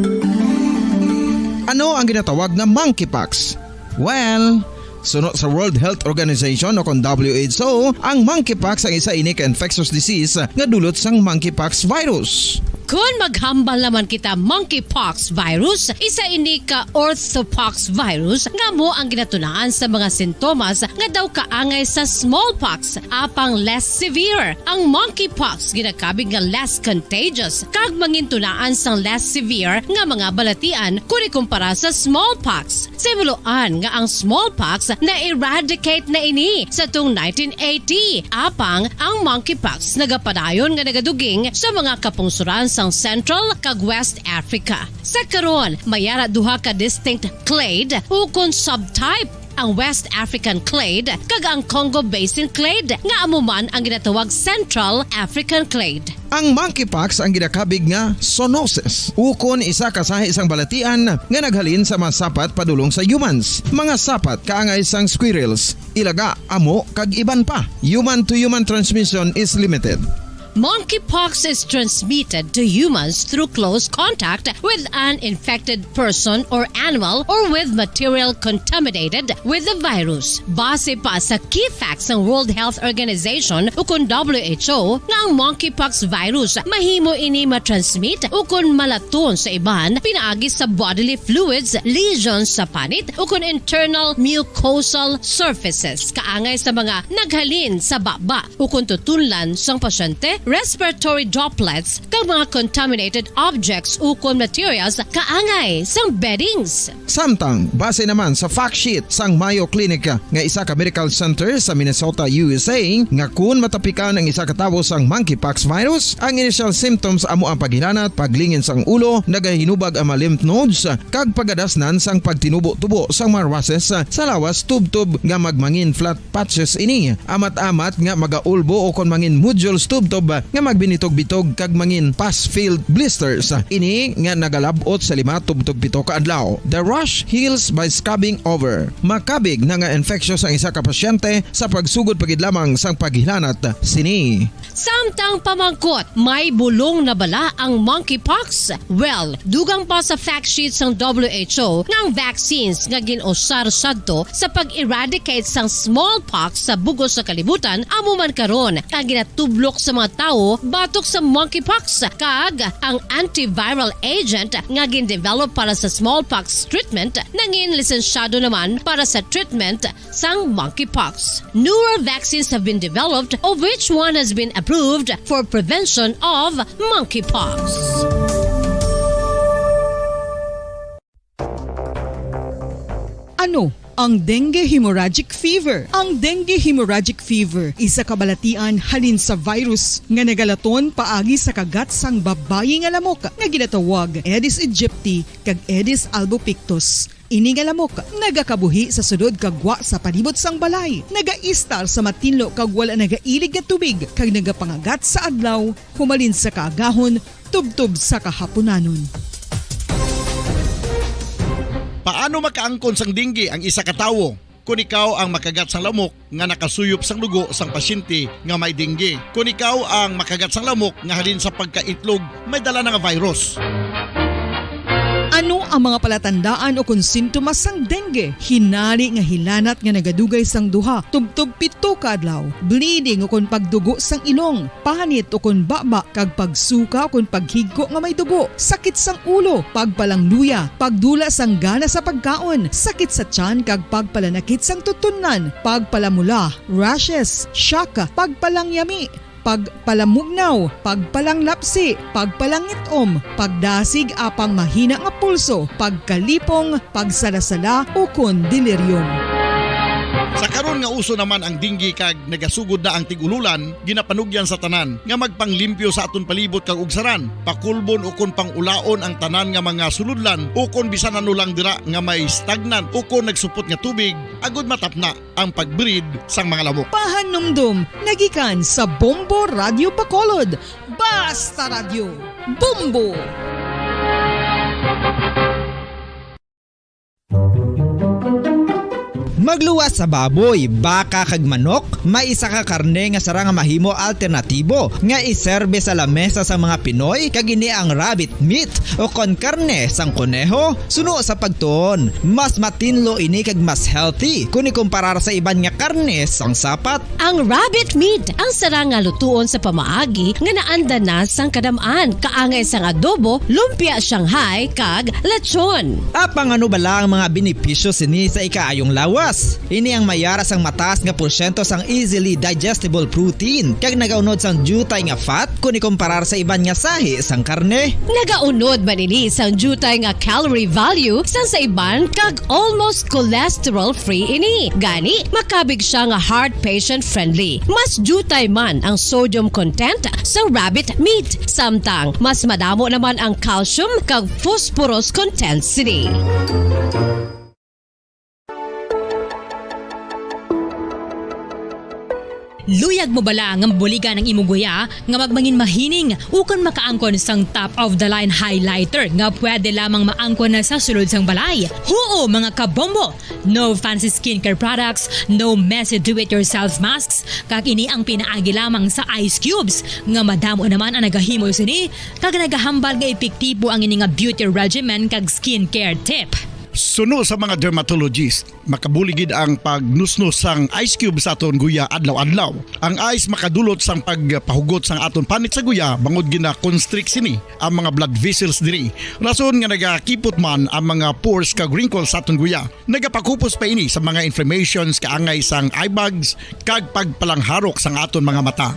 Ano ang ginatawag nga monkeypox? Well, suno sa World Health Organization o kon W H O, ang monkeypox ang isa ini ka infectious disease nga dulot sang monkeypox virus. Kon maghambal naman kita monkeypox virus, isa ini ka orthopox virus nga amo ang ginatunaan sa mga sintomas nga daw kaangay sa smallpox, apang less severe. Ang monkeypox ginakabig nga less contagious kag mangintunaan sang less severe nga mga balatian kon ikumpara sa smallpox. Sa himuloan nga ang smallpox na-eradicate na ini sa tung nineteen eighty, apang ang monkeypox nagapadayon nga nagaduging sa mga kapungsoran sang Central kag West Africa. Sa karon, may ara duha ka distinct clade ukon subtype, ang West African clade kag ang Congo Basin clade, nga amo man ang ginatawag Central African clade. Ang monkeypox ang ginakabig nga zoonosis, ukon isa ka sahi sang balatian nga naghalin sa mga sapat padulong sa humans. Mga sapat kaangay sang squirrels, ilaga, amo, kag iban pa. Human to human transmission is limited. Monkeypox is transmitted to humans through close contact with an infected person or animal or with material contaminated with the virus. Base pa sa key facts sang World Health Organization ukon W H O, nga ang monkeypox virus mahimo ini matransmit ukon malaton sa iban pinaagi sa bodily fluids, lesions sa panit ukon internal mucosal surfaces kaangay sa mga naghalin sa baba ukon tutunlan sang pasyente, respiratory droplets, kag mga contaminated objects ukon materials kaangay sang beddings. Samtang, base naman sa fact sheet sang Mayo Clinic nga isa ka medical center sa Minnesota, U S A, nga kun matapikan ang isa ka tawo sang monkeypox virus, ang initial symptoms amo ang paghilanat, paglingin sang ulo, nagahinubag ang mga lymph nodes, kag pagadasnan sang pagtinubo-tubo sang mga rushes sa lawas tubtob nga magmangin flat patches ini, amat-amat nga magaulbo ukon mangin nodules tubtob nga magbinitog-bitog kag mangin pus-filled blisters. Ini nga nagalab-ot sa lima tubtob pito ka adlaw. The rash heals by scabbing over. Makabig na nga infectious ang isa ka pasyente sa pagsugod pa gid lamang sang paghilanat sini. Samtang pamangkot, may bulong na bala ang monkeypox? Well, dugang pa sa fact sheet sang W H O nga ang vaccines nga gin-usar sadto sa pag-eradicate sang smallpox sa bug-os nga kalibutan, amo man karon ang ginatublok sa mga tawo batok sa monkeypox, kag ang antiviral agent nga gin-develop para sa smallpox treatment nangin lisensyado naman para sa treatment sang monkeypox. Newer vaccines have been developed, of which one has been approved for prevention of monkeypox. Ano ang dengue hemorrhagic fever? Ang dengue hemorrhagic fever isa ka balatian halin sa virus nga nagalaton paagi sa kagat sang babayi nga lamok nga ginatawag Aedes aegypti kag Aedes albopictus. Ini nga lamok nagakabuhi sa sulod kag gwa sa palibot sang balay, nagaistar sa matinlo kag wala nagailig nga tubig, kag nagapangagat sa adlaw humalin sa kaagahon tubtob sa kahapunanon. Paano makaangkon sang dengue ang isa ka tawo? Kon ikaw ang makagat sang lamok nga nakasuyop sang dugo sang pasyente nga may dengue. Kon ikaw ang makagat sang lamok nga halin sa pagkaitlog may dala na nga virus. Ano ang mga palatandaan ukon sintomas sang dengue? Hinari nga hilanat nga nagadugay sang duha tubtob pito ka adlaw, bleeding ukon pagdugo sang ilong, panit ukon baba, kag pagsuka ukon paghigko nga may dugo, sakit sang ulo, pagpalangluya, pagdula sang gana sa pagkaon, sakit sa tiyan kag pagpalanakit sang tutunlan, pagpalamula, rashes, shock, pagpalangyami, pagpalamugnaw, pagpalanglapsi, pagpalangit-om, pagdasig apang mahina nga pulso, pagkalipong, pagsalasala, ukon delirium. Sa karon nga uso naman ang dengue kag nagasugod na ang tig-ululan, ginapanugyan sa tanan nga magpanglimpyo sa aton palibot kag ugsaran, pakulbon ukon pangulaon ang tanan nga mga sulodlan ukon bisan ano lang dira nga may stagnant ukon nagsupot nga tubig, agud matapna ang pag-breed sang mga lamok. Pahanumdom nagikan sa Bombo Radio Bacolod. Basta Radyo, Bombo! Magluwas sa baboy, baka, kag manok, may isa ka karne nga sarang nga mahimo alternatibo nga iserbe sa lamesa sang mga Pinoy, kag ini ang rabbit meat, ukon karne sang koneho. Suno sa pagtuon, mas matinlo ini kag mas healthy kon ikumparar sa iban nga karne sang sapat. Ang rabbit meat ang sarang nga lutuon sa pamaagi nga naanda na sang kadam-an, kaangay sang adobo, lumpia Shanghai, kag lechon. Apang ano bala ang mga benepisyo sini sa ikaayong lawas? Ini ang may ara sang mataas nga porsyento sang easily digestible protein, kag nagaunod sang diutay nga fat kon ikumparar sa iban nga sahi sang karne. Nagaunod man ini sang diutay nga calorie value sang sa iban, kag almost cholesterol-free ini. Gani, makabig siya nga heart patient-friendly. Mas diutay man ang sodium content sa rabbit meat, samtang mas madamo naman ang calcium kag phosphorus content sini. Luyag mo bala nga mabuligan ang imo guya nga magmangin mahining ukon makaangkon sang top of the line highlighter nga pwede lamang maangkon na sa sulod sang balay? Huo, mga kabombo! No fancy skincare products, no messy do-it-yourself masks, kag ini ang pinaagi lamang sa ice cubes, nga madamo naman ang nagahimo sini, kag nagahambal nga epektibo ang ini nga beauty regimen kag skincare tip. Suno sa mga dermatologist, makabulig gid ang pagnusnos sang ice cube sa aton guya adlaw-adlaw. Ang ice makadulot sang pagpahugot sang aton panit sa guya, bangod gina-constrict sini ang mga blood vessels diri, rason nga nagakipot man ang mga pores kag wrinkles sa aton guya. Nagapakupos pa ini sa mga inflammations, kaangay sang eye bags, kag pagpalangharok sang aton mga mata.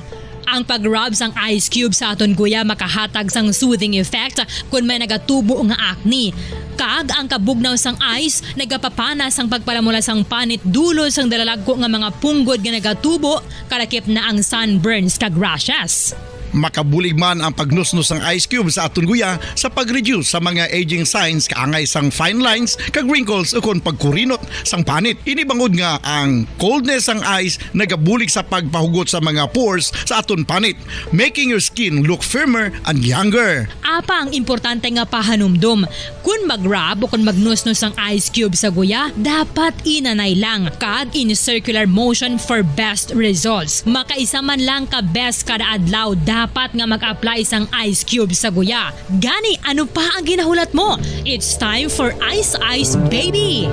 Ang pag-rub sang ice cube sa aton guya makahatag sang soothing effect kon may nagatubo nga acne. Kag ang kabugnaw sang ice nagapapana sang pagpalamula sang panit dulot sang dalalagko nga mga punggod nga nagatubo, kalakip na ang sunburns kag rashes. Makabulig man ang pagnusnos sang ice cube sa aton guya sa pag-reduce sa mga aging signs, kaangay sang fine lines kag wrinkles ukon pagkurinot sang panit. Ini bangod nga ang coldness sang ice nagabulig sa pagpahugot sa mga pores sa aton panit, making your skin look firmer and younger. Apang importante nga pahanumdom, kon mag-rub o kon magnusnos ang ice cube sa guya, dapat inanay lang kag in circular motion for best results. Makaisa man lang ka beses kada adlaw dapat nga mag-apply sang ice cube sa guya. Gani, ano pa ang ginahulat mo? It's time for Ice Ice Baby!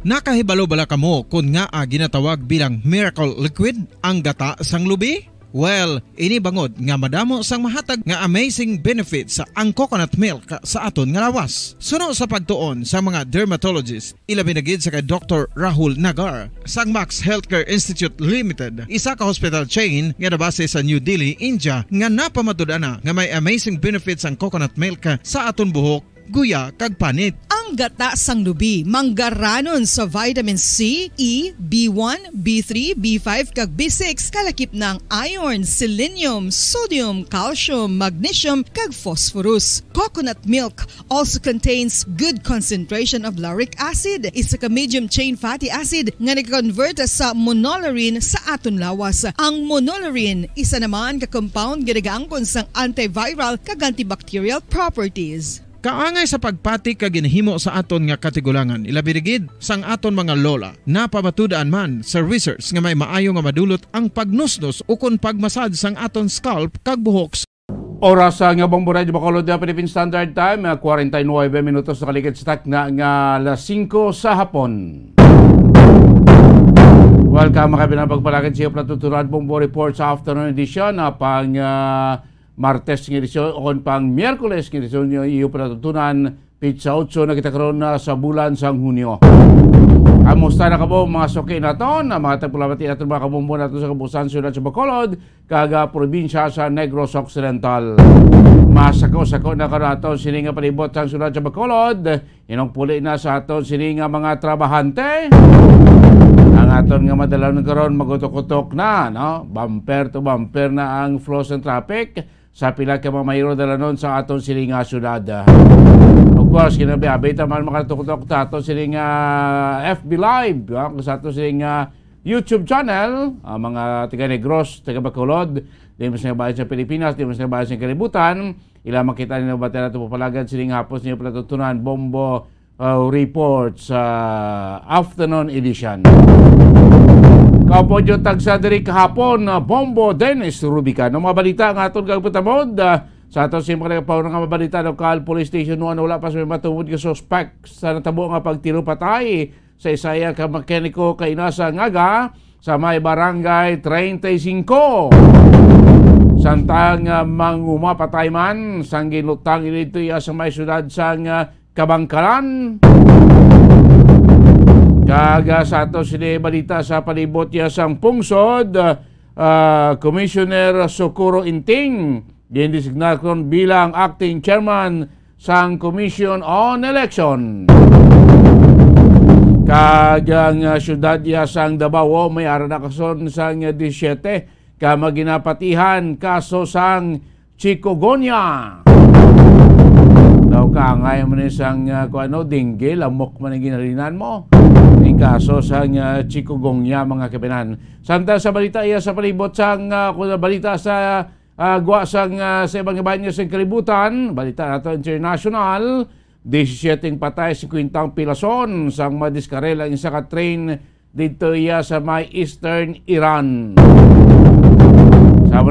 Nakahibalo bala kamo kon ngaa ginatawag bilang miracle liquid ang gata sang lubi? Well, ini bangod nga madamo sang mahatag nga amazing benefits ang coconut milk sa aton nga lawas. Suno sa pagtuon sa mga dermatologist, ilabi na gid sa kay Doktor Rahul Nagar sang Max Healthcare Institute Limited, isa ka hospital chain nga nabase sa New Delhi, India, nga napamatud-an na nga may amazing benefits ang coconut milk sa aton buhok, guya, kag panit. Ang gata sang lubi manggaranon sa vitamin C, E, B one, B three, B five, kag B six, kalakip na ang iron, selenium, sodium, calcium, magnesium, kag phosphorus. Coconut milk also contains good concentration of lauric acid, isa ka medium chain fatty acid nga nagakonvert sa monolaurin sa aton lawas. Ang monolaurin, isa naman ka compound nga nagaangkon sang antiviral kag antibacterial properties. Kaangay sa pagpati ka ginhimo sa aton nga katigulangan, ilabi na gid sang aton mga lola. Napamatud-an man sa research nga may maayo nga madulot ang pagnusnos ukon pagmasad sang aton scalp kag buhok. Oras sa nga Bombo Radyo Bacolod, the Philippine Standard Time, ah, kwarenta y nuebe minutos nakaligid sa takna nga alas singko sa hapon. Welcome, mga pinapagpalagad sa iyo, Platuturan Bombo Report sa afternoon edition, ah, pang, ah, Martes nga edisyon, o kon pang Miyerkules nga edisyon, yung iyo palatutunan, pitsa otso na kita karon na sa bulan sang Hunyo. Kamusta na kamo, mga suki naton, ang mga tagpalamati naton, mga kabombo naton sa kabusan, siyudad sa Bacolod, kag, ah, probinsya sa Negros Occidental? Masako-sako na karon aton sini nga palibot sang siyudad sa Bacolod, inong puli na sa aton sini nga mga trabahante. Ang aton nga madalanon karon magutok-utok na, no? Bumper to bumper na ang flow sang traffic sa pila ka mga mahiro dalanon sa aton sini nga syudad. Of course, kinabi-abi ta man makatutok-tok sa aton sini nga F B Live, ah, sa aton sini nga YouTube channel, ah, mga taga Negros, taga Bacolod, di mo sa bayan sa Pilipinas, di mo sa bayan sa kalibutan, ila makita ninyo ba tayo nato papalagad sini nga hapon sa inyo palatutunan, Bombo uh, report sa afternoon edition. Kaupod yung tagsa diri kahapon, uh, Bombo Dennis Rubican. Ang mga balita nga aton kagpatamod, uh, sa aton sa mga nagpauna nga mga balita, local police station one, wala pa sa may matungod nga suspect sa natabo nga pagtiro patay sa isaya ka mekaniko kaina sa ngaga sa may barangay treinta y cinco. Samtang, uh, manguma patay man sang ginlutang ini dito iya sa may syudad sang, uh, Kabangkalan. Kag, ah, sa ato sini balita sa palibot iya sang pungsod, ah, Commissioner Socorro Inting, gindesignar kon bilang acting chairman sang Commission on Election. Kag ang, ah, siyudad iya sang Davao may ara na kason sang, ah, disisyete ka maginapatihan kaso sang chikungunya. Daw kaangay mo ni sang, ah, kung ano, dengue, lamok man ang ginhalinan mo. Ang kaso sang, ah, chikungunya, mga kapinan. Samtang sa balita iya sa palibot sang, ah, kung balita sa, ah, gwa sang, ah, sa ibang iban niya sa kalibutan, balita nato international, disisyete ang patay, singkwenta ang pilason sang madiskarel ang isa ka train didto iya sa may Eastern Iran. Sa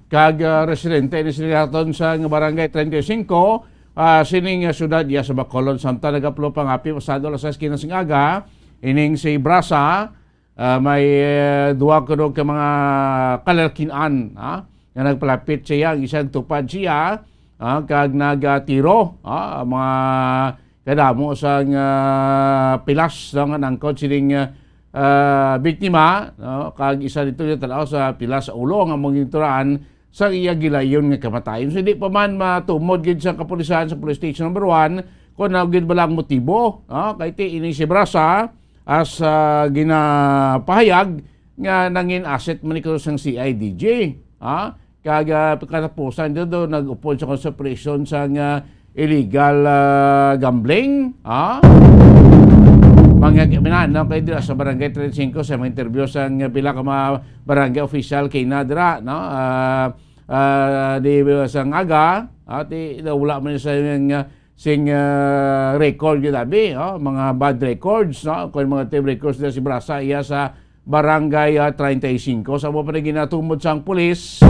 Kag, ah, residente ni sila naton sa nga Barangay treinta y cinco, ah, sining, ah, syudad iya sa Bacolod, samtang nagaplo pangapi pasado alas sais kinas nga aga, ining si Brasa, ah, may, eh, duha kuno ka mga kalalkin-an, ah, nga nagpalapit siya, ang isa nagtupad siya, ah, kag nagatiro, ah, mga kadamo sang, ah, pilas, no, nga nangkot sining, ah, biktima, no, kag isa dito yung tanaw sa pilas sa ulo nga mong ginturaan sa iya gilayon nga kamatayon. So, di pa man matumod gid sa kapulisan sa Police Station Number One kung ano gid ba lang motibo, no? Kay ti ini si Brasa, as, ah, ginapahayag nga nangin asset man ni Cruz ang C I D G, ha? Kag, ah, katapusan dito, nag-upod sa konsupresyon sa nga illegal, ah, gambling, ha? Mga kaibigan, no? Kay dira sa Barangay treinta y cinco, sa mga interview sa nga pila ka mga barangay official kay na dira, no? Ah, ah, di ba, sang aga, ah, ti, wala man sa nga sing, ah, record gyud abi, oh, mga bad records, no? Kung mga team records na si Brasa iya sa Barangay, ah, treinta y cinco, sa mo pa na ginatumod sang pulis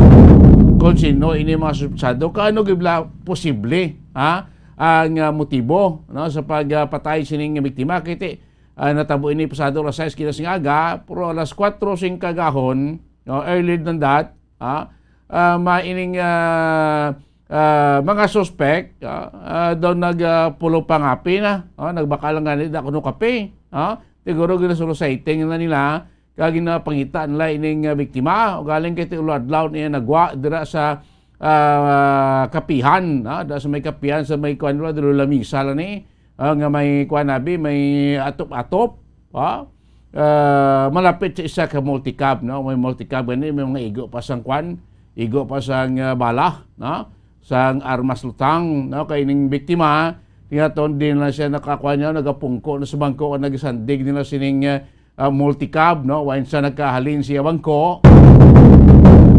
kung sino ini mga suspetsado. Kaano gid bala posible, ha? ang, ah, motibo, no, sa pagpatay sining biktima. Kay ti, ah, natabo ini pasado alas sais kinas nga aga, pero alas kuwatro sing kagahon, no, earlier than that, ah, ah, may ining, ah, ah, mga suspek, ah, ah, daw nag, ah, pulo pangapi na, ah, nagbakal lang gani da kuno kape, ah, siguro ginasulusay na nila, kag ginapangita nila ining, ah, biktima. Ugaling kay ti ulo adlaw niya nagwa dira sa, ah, kapihan, ah, dira sa may kapihan, sa may kuan, dira lamisa lang ni, ah, nga may kuan abi, may atop-atop, ah, ah, malapit sa isa ka multicab, no? May multicab gani, may mga igo pa sang kuan, igo pa sang, ah, bala, no? Sang armas lutang, no? Kay ning biktima, tingnan din na siya nakakuha niya, nagapungko na sa bangko, nagasandig nila sining, ah, ah, multicab, no? Wain sa nagkahalin siya bangko.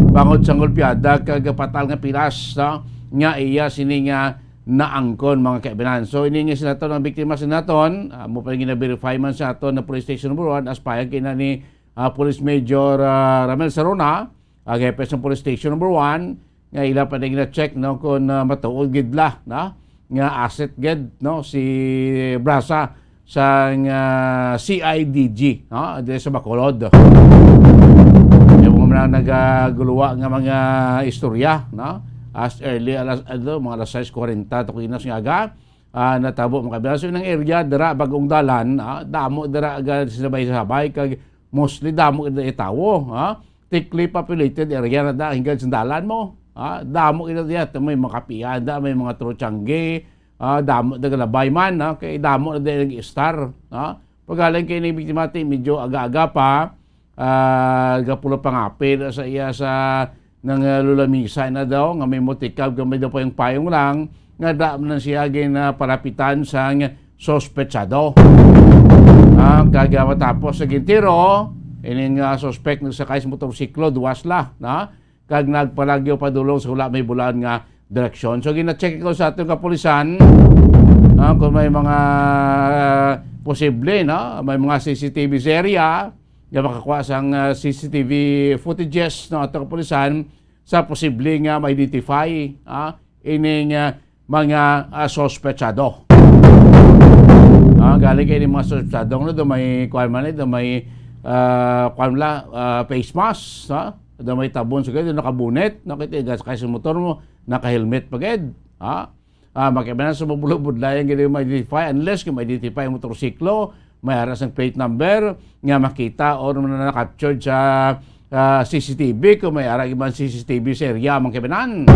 Bangod sa golpeada kag patal nga pilas, no? Nga iya sini nga naangkon, mga kaibinan. So, ini nga sinaton ang biktima sinaton, ah, mo pa rin gina-verify man sa aton na police station number one, as payag kina ni, ah, Police Major, ah, Ramel Saruna, ang hepe sa police station number one, nga ila pa rin gina-check, no, kung, ah, matuod gid la, no? Nga asset gid, no, si Brasa sang, ah, C I D G, no, diri sa Bacolod. Yung mga mga nagaguluwa nga mga istorya, no? As early alas, ano, mga alas sais kuwarenta to kinas nga aga, ah, natabo, mga kabilang. So, inang area, dira, bagong dalan, ah, damo dira aga sabay-sabay, kag mostly damo dira tawo, ah. Thickly populated area na da, hinggan sa dalan mo, ah, damo ina diya, may mga kapihan da, may mga trochangge, ah, damo da galabay man, ah, kay damo na din nag-star, ah. Pagaling kay ni biktima ti, medyo aga-aga pa, ah, gapulo pangapil sa iya sa nang, ah, lulamisa na daw, nga may mutikab, nga may daw payong-payong lang, nga da man siya gin, ah, palapitan sang sospetsado. Ah, kag, ah, matapos sa gintiro, ining, ah, suspek nagsakay sa motorsiklo, duwas la, na? Kag nagpalagyo padulong sa wala may bulaan nga direksyon. So, gina-check ko sa ating kapulisan, ah, kung may mga, ah, posible, no? May mga C C T V sa area, nga makakuha sang, ah, C C T V footages, no, ato kapulisan sa posible nga ma-identify, ah, ining, ah, mga, ah, sospetsado. Ah, galing kay ining mga sospetsado, no, do may kuan man, eh, do may, ah, kuan la, ah, face mask, ha? Do may tabon sa gid, nakabunet, no, kay tigas kay sa motor mo, naka-helmet pa gid, ha? Ah, makibanan sa mabulubudlayan gid ma-identify unless kung ma-identify ang motorsiklo, may ara sang plate number nga makita or na-captured sa, ah, C C T V, kung may ara man C C T V sa area, makibanan.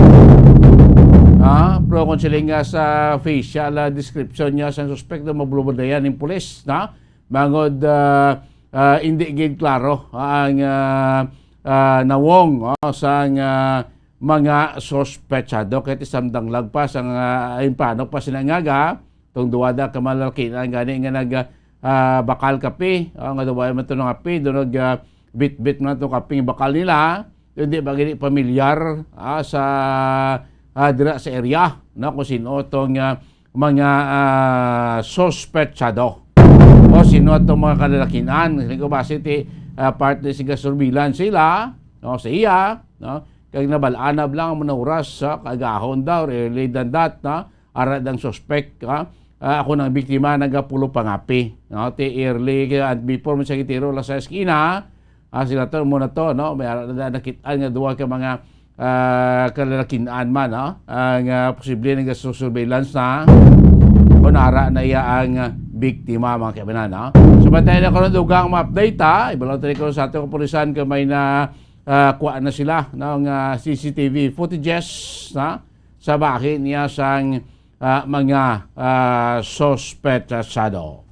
Ah, pero kung sila nga sa facial, ah, description niya sa suspect, mabulubudlayan ng pulis, na bangod, ah, ah, hindi gid klaro ang, ah, ah, nawong, oh, sang, ah, mga sospetsado. Kay ti samdang lagpas ang, ah, impano pa sila nga aga, tong duwa da ka malalakian gani nga nag, ah, bakal kape, oh, nga duwa man to nga kape, do nag, ah, bitbit man to kaping bakal nila, hindi ba gini pamilyar, ah, sa, ah, dira sa area, no, kung sino tong, ah, mga, ah, sospetsado o sino atong mga kalalakinan. Kasi ko base ti, ah, parte sa surveillance sila, no, sa iya, no, kag nabalaan na lang ang mga oras sa kagahon daw, early than that, no, ara dang suspect, ha? Ah, ako nang biktima, nagapulo pangapi, no, ti early, kaya before mo sa gitiro, alas sais kina, ah, sila to, muna to, no, may ara na nakit-an nga duwa ka mga ah, kalalakinan man, no? Ang, ah, posible nga sa surveillance na kung ara na iya ang, ah, biktima, mga kaibanan, no? So, bantay na ko ng dugang ma-update, ha? Ibalaw tayo ko sa ating kapulisan kung may na, ah, kuha na sila, no? Ang, ah, C C T V footages, ha? Sa bahin niya sang, ah, mga, ah, sospetsado.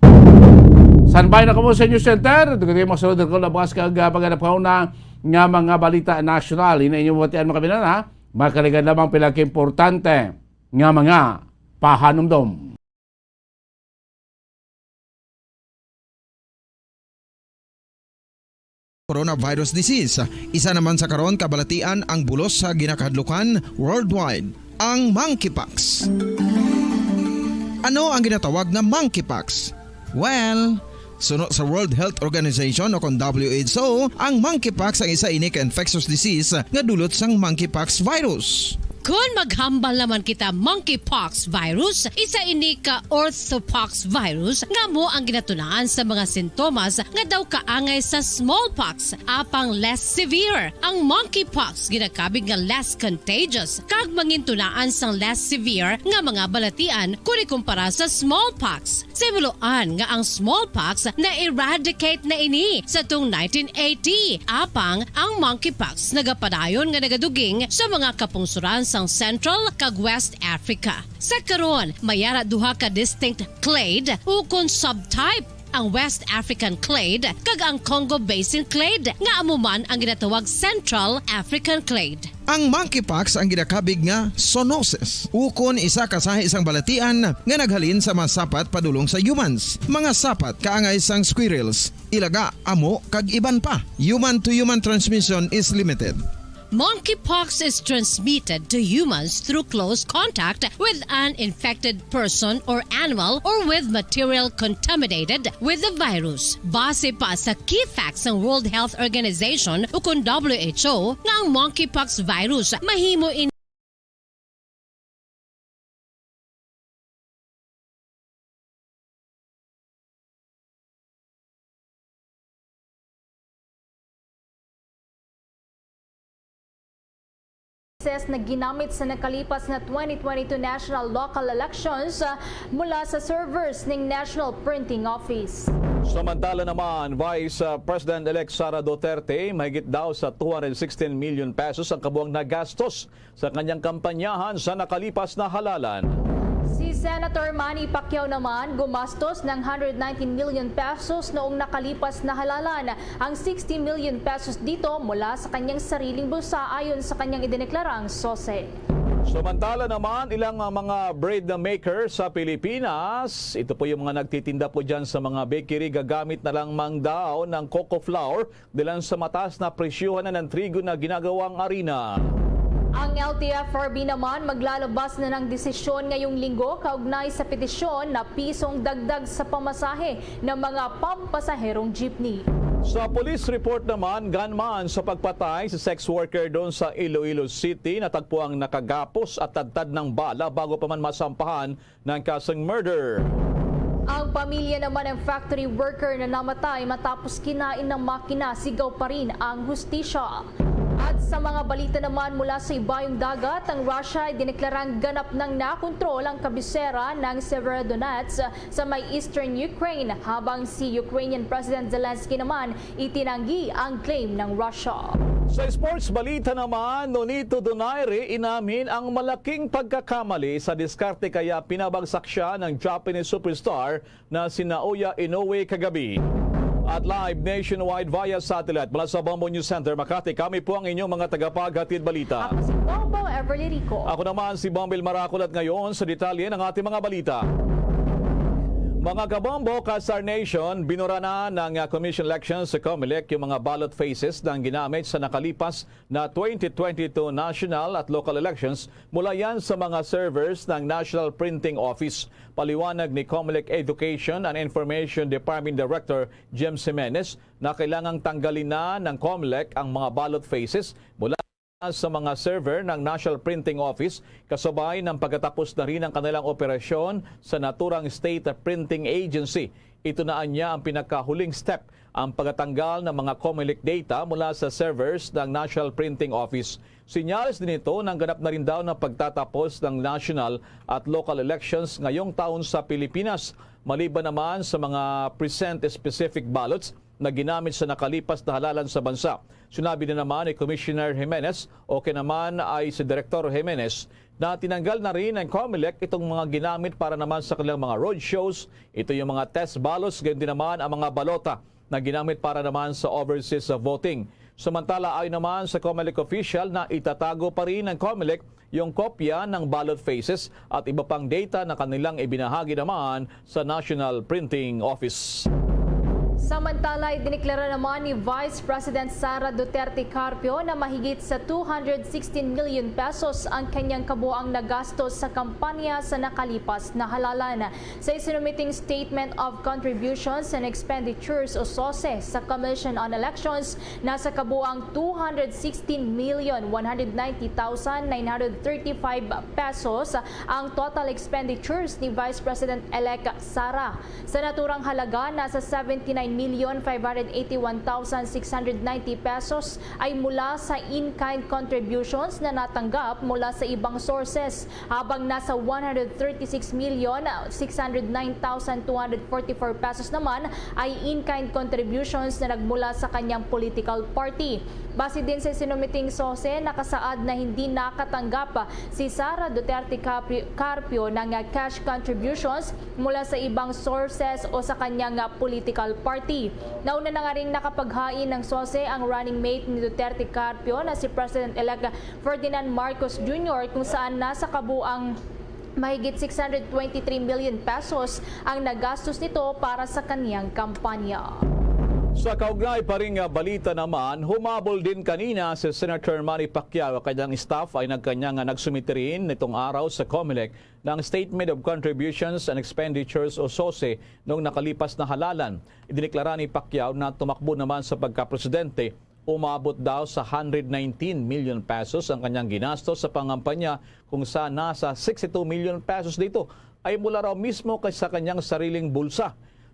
Standby na kamo sa News Center. Dugay masulod ko labas kag, ah, paghanap ko na nga mga balita nasyonal. Ina inyo mabatian, mga kabinan, ha? Makaligan lamang pila ka importante nga mga pahanumdom. Coronavirus disease. Isa naman sa karon kabalatian ang bulos sa ginakahadlukan worldwide, ang monkeypox. Ano ang ginatawag na monkeypox? Well, suno sa World Health Organization o kon W H O, ang monkeypox ang isa ini ka infectious disease nga dulot sang monkeypox virus. Kon maghambal naman kita monkeypox virus, isa ini ka orthopox virus nga amo ang ginatunaan sa mga sintomas nga daw kaangay sa smallpox, apang less severe. Ang monkeypox ginakabig nga less contagious kag mangintunaan sang less severe nga mga balatian kon ikumpara sa smallpox. Simuloan nga ang smallpox na-eradicate na ini sa tung nineteen eighty, apang ang monkeypox nagapadayon nga nagaduging sa mga kapungsuran sang Central kag West Africa. Sa karon, may ara duha ka distinct clade ukon subtype, ang West African clade kag ang Congo Basin clade, nga amo man ang ginatawag Central African clade. Ang monkeypox ang ginakabig nga zoonosis, ukon isa ka sahi sang balatian nga naghalin sa mga sapat padulong sa humans, mga sapat kaangay sang squirrels, ilaga, amo, kag iban pa. Human-to-human transmission is limited. Monkeypox is transmitted to humans through close contact with an infected person or animal or with material contaminated with the virus. Base pa sa key facts sang World Health Organization ukon W H O, nga ang monkeypox virus mahimo in cases na ginamit sa nakalipas nga twenty twenty-two national local elections, ah, mula sa servers ning National Printing Office. Samantala naman, Vice, ah, President-elect Sara Duterte, mahigit daw sa two hundred sixteen million pesos ang kabuang nagastos sa kanyang kampanyahan sa nakalipas na halalan. Si Senator Manny Pacquiao naman gumastos ng hundred nineteen million pesos noong nakalipas na halalan. Ang sixty million pesos dito mula sa kanyang sariling bulsa, ayon sa kanyang idineklarang sose. Samantala naman, ilang, ah, mga bread maker sa Pilipinas, ito po yung mga nagtitinda po dyan sa mga bakery, gagamit na lang mang daw ng cocoa flour dahil sa mataas na presyohan na ng trigo na ginagawang harina. Ang L T F R B naman maglalabas na ng desisyon ngayong linggo kaugnay sa petisyon na pisong dagdag sa pamasahe ng mga pampasaherong jeepney. Sa police report naman, gunman sa pagpatay sa sex worker doon sa Iloilo City, natagpo ang nakagapos at tadtad ng bala bago pa man masampahan ng kasong murder. Ang pamilya naman ng factory worker na namatay matapos kinain ng makina, sigaw pa rin ang hustisya. At sa mga balita naman mula sa ibayong dagat, ang Russia ay dineklarang ganap nang nakontrol ang kabisera ng Severodonetsk sa may eastern Ukraine, habang si Ukrainian President Zelensky naman itinanggi ang claim ng Russia. Sa sports balita naman, Nonito Donaire inamin ang malaking pagkakamali sa diskarte, kaya pinabagsak siya ng Japanese superstar na si Naoya Inoue kagabi. At live nationwide via satellite mula sa Bombo News Center, Makati, kami po ang inyong mga tagapaghatid balita. Ako si Bombo Everly Rico. Ako naman si Bombil Marakol, at ngayon sa detalye ng ating mga balita. Mga kabombo, Kasar Nation, binura na ng, ah, Commission Elections sa Comelec yung mga ballot faces na ginamit sa nakalipas na twenty twenty-two national at local elections mula yan sa mga servers ng National Printing Office. Paliwanag ni Comelec Education and Information Department Director James Jimenez na kailangang tanggalin na ng Comelec ang mga ballot faces mula sa mga server ng National Printing Office, kasabay ng pagkatapos na rin ang kanilang operasyon sa naturang State Printing Agency. Ito na anya ang pinakahuling step, ang pagtatanggal ng mga Comelec data mula sa servers ng National Printing Office. Sinyales din ito ng ganap na rin daw na pagtatapos ng national at local elections ngayong taon sa Pilipinas, maliban naman sa mga present specific ballots na ginamit sa nakalipas na halalan sa bansa. Sinabi na naman ni Commissioner Jimenez, o kaya naman ay si Director Jimenez, na tinanggal na rin ng Comelec itong mga ginamit para naman sa kanilang mga roadshows. Ito yung mga test ballots, gayon din naman ang mga balota na ginamit para naman sa overseas voting. Samantala, ayon naman sa Comelec official, na itatago pa rin ng Comelec yung kopya ng ballot faces at iba pang data na kanilang ibinahagi naman sa National Printing Office. Samantala, idineklara naman ni Vice President Sara Duterte Carpio na mahigit sa two hundred sixteen million pesos ang kanyang kabuang nagastos sa kampanya sa nakalipas na halalan. Sa isinumiting Statement of Contributions and Expenditures o sose sa Commission on Elections, nasa kabuang two hundred sixteen million one hundred ninety thousand nine hundred thirty-five pesos ang total expenditures ni Vice President-elect Sara. Sa naturang halaga, nasa seventy-nine million five hundred eighty-one thousand six hundred ninety pesos ay mula sa in-kind contributions na natanggap mula sa ibang sources, habang nasa one hundred thirty-six million six hundred nine thousand two hundred forty-four pesos naman ay in-kind contributions na nagmula sa kanyang political party. Base din sa sinumiting sose, nakasaad na hindi nakatanggap si Sara Duterte Capri-, Carpio ng cash contributions mula sa ibang sources o sa kanyang political party. Nauna na nga ring nakapaghain ng sose ang running mate ni Duterte Carpio na si President-elect Ferdinand Marcos Junior, kung saan nasa kabuang mahigit six hundred twenty-three million pesos ang nagastos nito para sa kaniyang kampanya. Sa kaugnay pa ring, ah, balita naman, humabol din kanina si Senator Manny Pacquiao. Kanyang staff ay nagkanya nga nagsumiti rin nitong araw sa Comelec ng Statement of Contributions and Expenditures o sose noong nakalipas na halalan. Idineklara ni Pacquiao na tumakbo naman sa pagkapresidente, umabot daw sa hundred nineteen million pesos ang kanyang ginastos sa pangampanya, kung saan nasa sixty-two million pesos dito ay mula raw mismo kay sa kanyang sariling bulsa.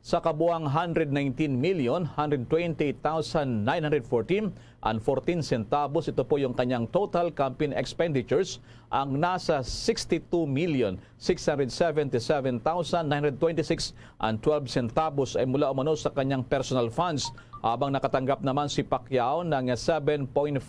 Sa kabuang hundred nineteen million hundred twenty-eight thousand nine hundred fourteen and fourteen centavos, ito po yung kanyang total campaign expenditures. Ang nasa sixty-two million six hundred seventy-seven thousand nine hundred twenty-six and twelve centavos ay mula umano sa kanyang personal funds, habang nakatanggap naman si Pacquiao ng seven point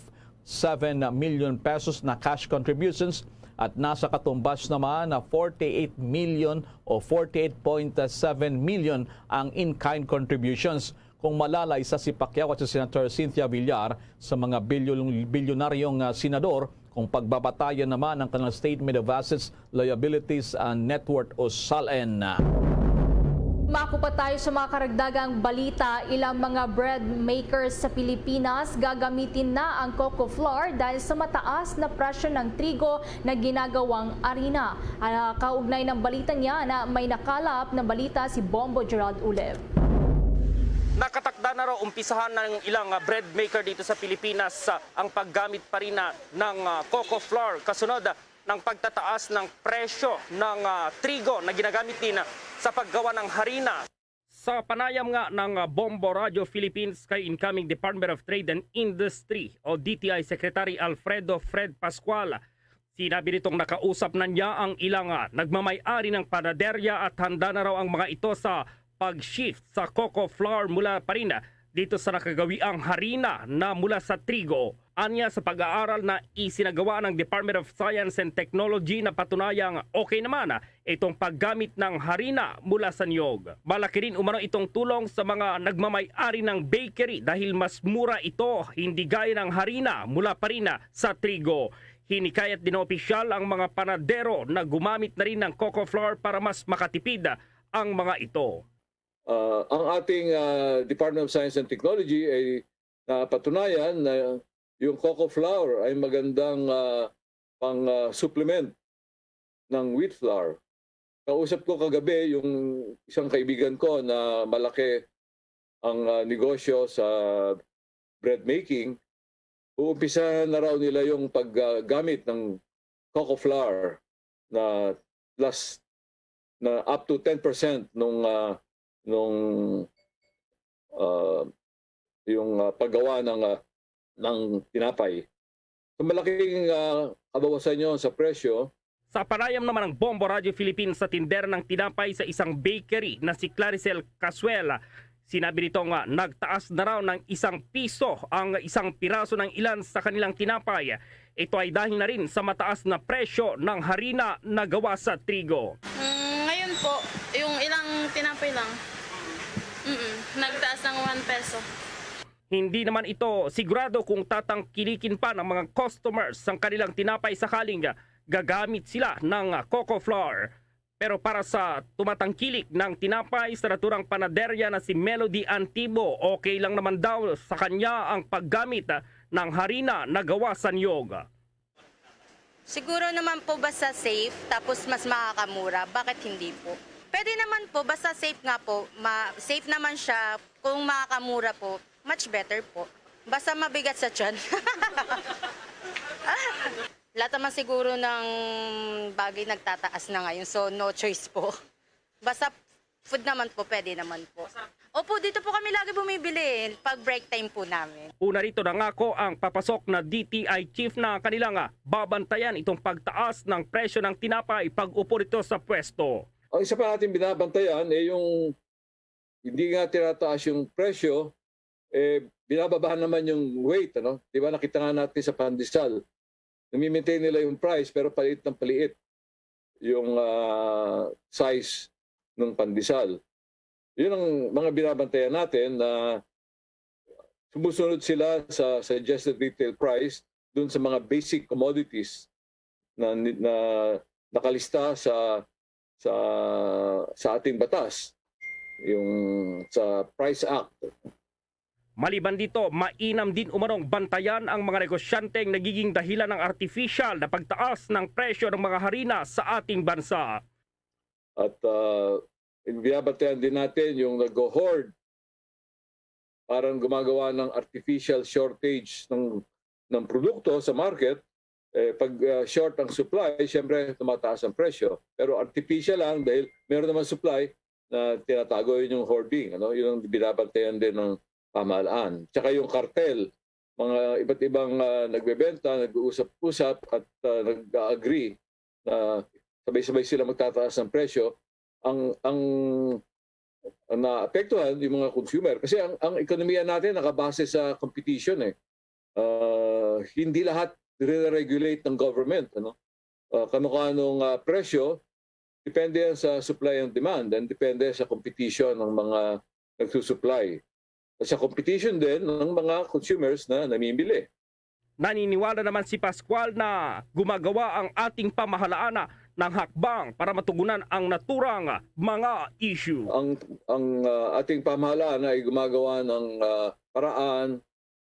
seven million pesos na cash contributions at nasa katumbas naman na forty-eight million o forty-eight point seven million ang in-kind contributions. Kung malala, isa si Pacquiao at si Senator Cynthia Villar sa mga bilyul-, bilyonaryong, ah, senador kung pagbabatayan naman ang kanilang Statement of Assets, Liabilities, and Net Worth o SALN. Mako pa tayo sa mga karagdagang balita. Ilang mga bread makers sa Pilipinas gagamitin na ang coco flour dahil sa mataas na presyo ng trigo na ginagawang arina. Ah, kaugnay ng balita niya na may nakalap na balita si Bombo Gerald Uleb. Nakatakda na raw umpisahan ng ilang, ah, bread maker dito sa Pilipinas, ah, ang paggamit pa rin na ng, ah, coco flour kasunod, ah, ng pagtataas ng presyo ng, ah, trigo na ginagamit din, ah, sa paggawa ng harina. Sa panayam nga ng, ah, Bombo Radio Philippines kay incoming Department of Trade and Industry o D T I Secretary Alfredo Fred Pascual, sinabi nitong nakausap na niya ang ilang, ah, nagmamay-ari ng panaderya at handa na raw ang mga ito sa pag-shift sa coco flour mula pa rin dito sa nakagawiang harina na mula sa trigo. Anya, sa pag-aaral na isinagawa ng Department of Science and Technology, napatunayang okay naman itong paggamit ng harina mula sa niyog. Malaki rin umano itong tulong sa mga nagmamay-ari ng bakery dahil mas mura ito, hindi gaya ng harina mula pa rin sa trigo. Hinikayat din ng opisyal ang mga panadero na gumamit na rin ng coco flour para mas makatipid ang mga ito. Ah, ang ating, ah, Department of Science and Technology ay napatunayan na yung coco flour ay magandang, ah, pang, ah, supplement ng wheat flour. Kausap ko kagabi yung isang kaibigan ko na malaki ang, ah, negosyo sa bread making. Uumpisahan na raw nila yung paggamit ng coco flour na plus, na up to ten percent nung, ah, nung, ah, yung, ah, paggawa ng, ah, ng tinapay. So, malaking, ah, kabawasan yon sa presyo. Sa panayam naman ng Bombo Radio Philippines sa tindera ng tinapay sa isang bakery na si Claricel Casuel, sinabi nito nga nagtaas na raw ng isang piso ang isang piraso ng ilan sa kanilang tinapay. Ito ay dahil na rin sa mataas na presyo ng harina na gawa sa trigo. Mm, ngayon po, yung ilang tinapay lang. Mm, nagtaas ng one peso. Hindi naman ito sigurado kung tatangkilikin pa ng mga customers ang kanilang tinapay sakaling gagamit sila ng coco flour. Pero para sa tumatangkilik ng tinapay sa naturang panaderya na si Melody Antibo, okay lang naman daw sa kanya ang paggamit, ah, ng harina na gawa sa niyog. Siguro naman po basta safe, tapos mas makakamura, bakit hindi po? Pwede naman po, basta safe nga po. Ma safe naman siya kung makakamura po, much better po. Basta mabigat sa tiyan. Lahat naman siguro ng bagay nagtataas na ngayon, so no choice po. Basta food naman po, pwede naman po. Opo, dito po kami lagi bumibili eh, pag break time po namin. Una rito nangako ang papasok na D T I chief na kanilang, ah, babantayan itong pagtaas ng presyo ng tinapay pag-upo nito sa pwesto. Ang isa pa natin binabantayan ay yung hindi nga tinataas yung presyo, eh, binababa naman yung weight, ano? Di ba, nakita nga natin sa pandesal, nami-maintain nila yung price pero paliit ng paliit yung ah, size ng pandesal. Yun ang mga binabantayan natin na sumusunod sila sa suggested retail price dun sa mga basic commodities na, na nakalista sa sa sa ating batas, yung sa Price Act. Maliban dito, mainam din umanong bantayan ang mga negosyanteng nagiging dahilan ng artificial na pagtaas ng presyo ng mga harina sa ating bansa. At ah, binabantayan din natin yung nag-hoard, parang gumagawa ng artificial shortage ng ng produkto sa market. Eh, pag ah, short ang supply, siyempre tumataas ang presyo. Pero artificial lang dahil meron naman supply na tinatago, yun yung hoarding. Ano? Yun ang binabantayan din ng pamahalaan. Tsaka yung cartel, mga iba't ibang ah, nagbebenta, nag-uusap-usap at ah, nag-agree na sabay-sabay sila magtataas ng presyo. Ang ang naapektuhan yung mga consumer kasi ang ang ekonomiya natin nakabase sa competition eh. Ah, hindi lahat nire-regulate ng government, ano? Ah, kano-kanong ah, presyo, depende yan sa supply and demand and depende sa competition ng mga nagsusupply. At sa competition din ng mga consumers na namimili. Naniniwala naman si Pascual na gumagawa ang ating pamahalaan ng hakbang para matugunan ang naturang mga issue. Ang ang ah, ating pamahalaan ay gumagawa ng ah, paraan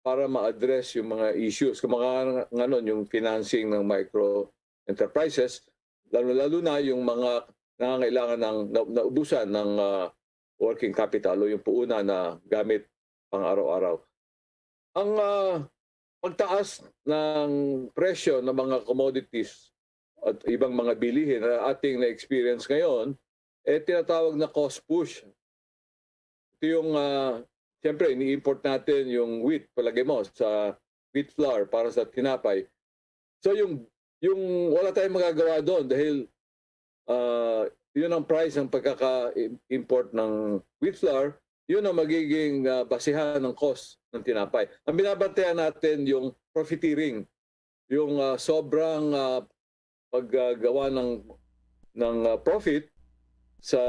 para ma-address yung mga issues. Kung mga nganon yung financing ng micro enterprises, lalo-lalo na yung mga nangangailangan ng na, naubusan ng ah, working capital o yung puhunan na gamit pang araw-araw. Ang ah, pagtaas ng presyo ng mga commodities at ibang mga bilihin na ating na-experience ngayon, eh tinatawag na cost push. Ito yung, ah, siyempre, ini-import natin yung wheat, palagay mo, sa wheat flour para sa tinapay. So yung yung wala tayong magagawa doon dahil ah, yun ang price ng pagkaka-import ng wheat flour, yun ang magiging ah, basihan ng cost ng tinapay. Ang binabantayan natin yung profiteering, yung ah, sobrang ah, paggawa ng ng ah, profit sa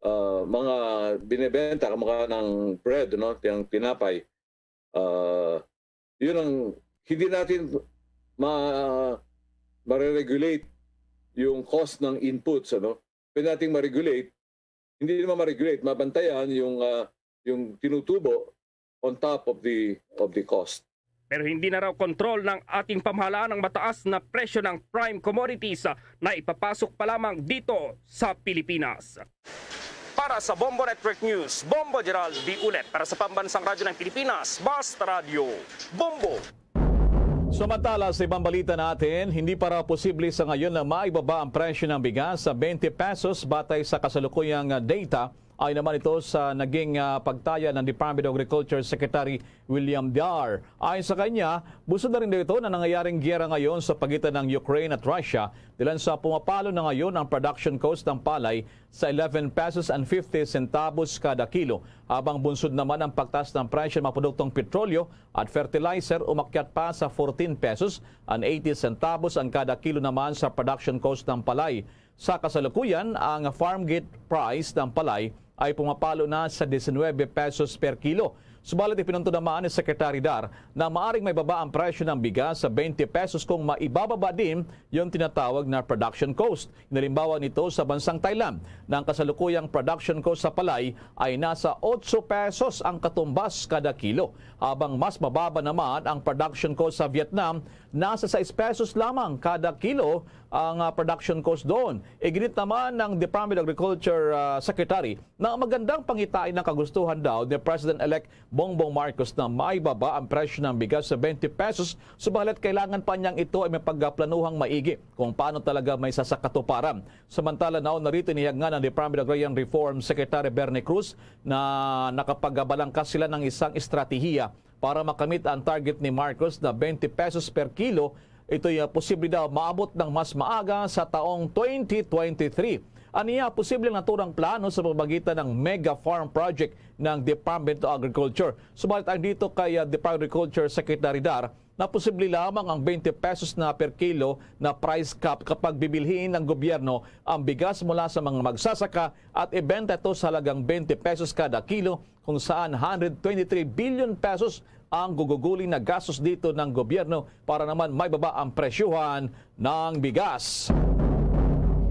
ah, mga binebenta, kamukha ng bread, no, yung tinapay. Ah, yun ang hindi natin ma mare-regulate yung cost ng inputs, ano. Pwede nating ma-regulate, hindi naman ma-regulate, mabantayan yung ah, yung tinutubo on top of the of the cost. Pero hindi na raw kontrol ng ating pamahalaan ang mataas na presyo ng prime commodities, ah, na ipapasok pa lamang dito sa Pilipinas. Para sa Bombo Network News, Bombo Gerald B. Ulet. Para sa Pambansang Radyo ng Pilipinas, Basta Radyo, Bombo! Samantala, sa ibang balita natin, hindi pa raw posible sa ngayon na maibaba ang presyo ng bigas sa twenty pesos batay sa kasalukuyang data. Ayon naman ito sa naging ah, pagtaya ng Department of Agriculture Secretary William Dar. Ayon sa kanya, bunsod na rin ito na nangyayaring giyera ngayon sa pagitan ng Ukraine at Russia, dahilan sa pumapalo na ngayon ang production cost ng palay sa eleven pesos and fifty centavos kada kilo, habang bunsod naman ang pagtaas ng presyo ng mga produktong petrolyo at fertilizer, umakyat pa sa fourteen pesos and eighty centavos ang kada kilo naman sa production cost ng palay. Sa kasalukuyan, ang farm gate price ng palay ay pumapalo na sa diecinuebe pesos per kilo. Subalit, ipinunto naman ni Secretary Dar na maaring maibaba ang presyo ng bigas sa twenty pesos kung maibababa din yung tinatawag na production cost. Hinalimbawa nito sa bansang Thailand, na ang kasalukuyang production cost sa palay ay nasa otso pesos ang katumbas kada kilo, habang mas mababa naman ang production cost sa Vietnam, nasa sais pesos lamang kada kilo ang, ah, production cost doon. Iginit naman ng Department of Agriculture, ah, Secretary na magandang pangitain ang kagustuhan daw ni President-elect Bongbong Marcos na maibaba ang presyo ng bigas sa twenty pesos, subalit kailangan pa niyang ito ay mapagplanuhang maigi kung paano talaga may sasakatuparan. Samantala, naon na rito, inihayag nga ng Department of Agrarian Reform Secretary Bernie Cruz na nakapagbalangkas sila ng isang estratehiya para makamit ang target ni Marcos na twenty pesos per kilo. Ito'y, ah, posible daw maabot ng mas maaga sa taong twenty twenty-three. Aniya, posible ang naturang plano sa pamamagitan ng mega farm project ng Department of Agriculture. Subalit ang dito kay, ah, Department of Agriculture Secretary Dar na posible lamang ang twenty pesos na per kilo na price cap kapag bibilhin ng gobyerno ang bigas mula sa mga magsasaka at ibenta ito sa halagang twenty pesos kada kilo, kung saan hundred twenty-three billion pesos ang guguguli na gastos dito ng gobyerno para naman maibaba ang presyuhan ng bigas.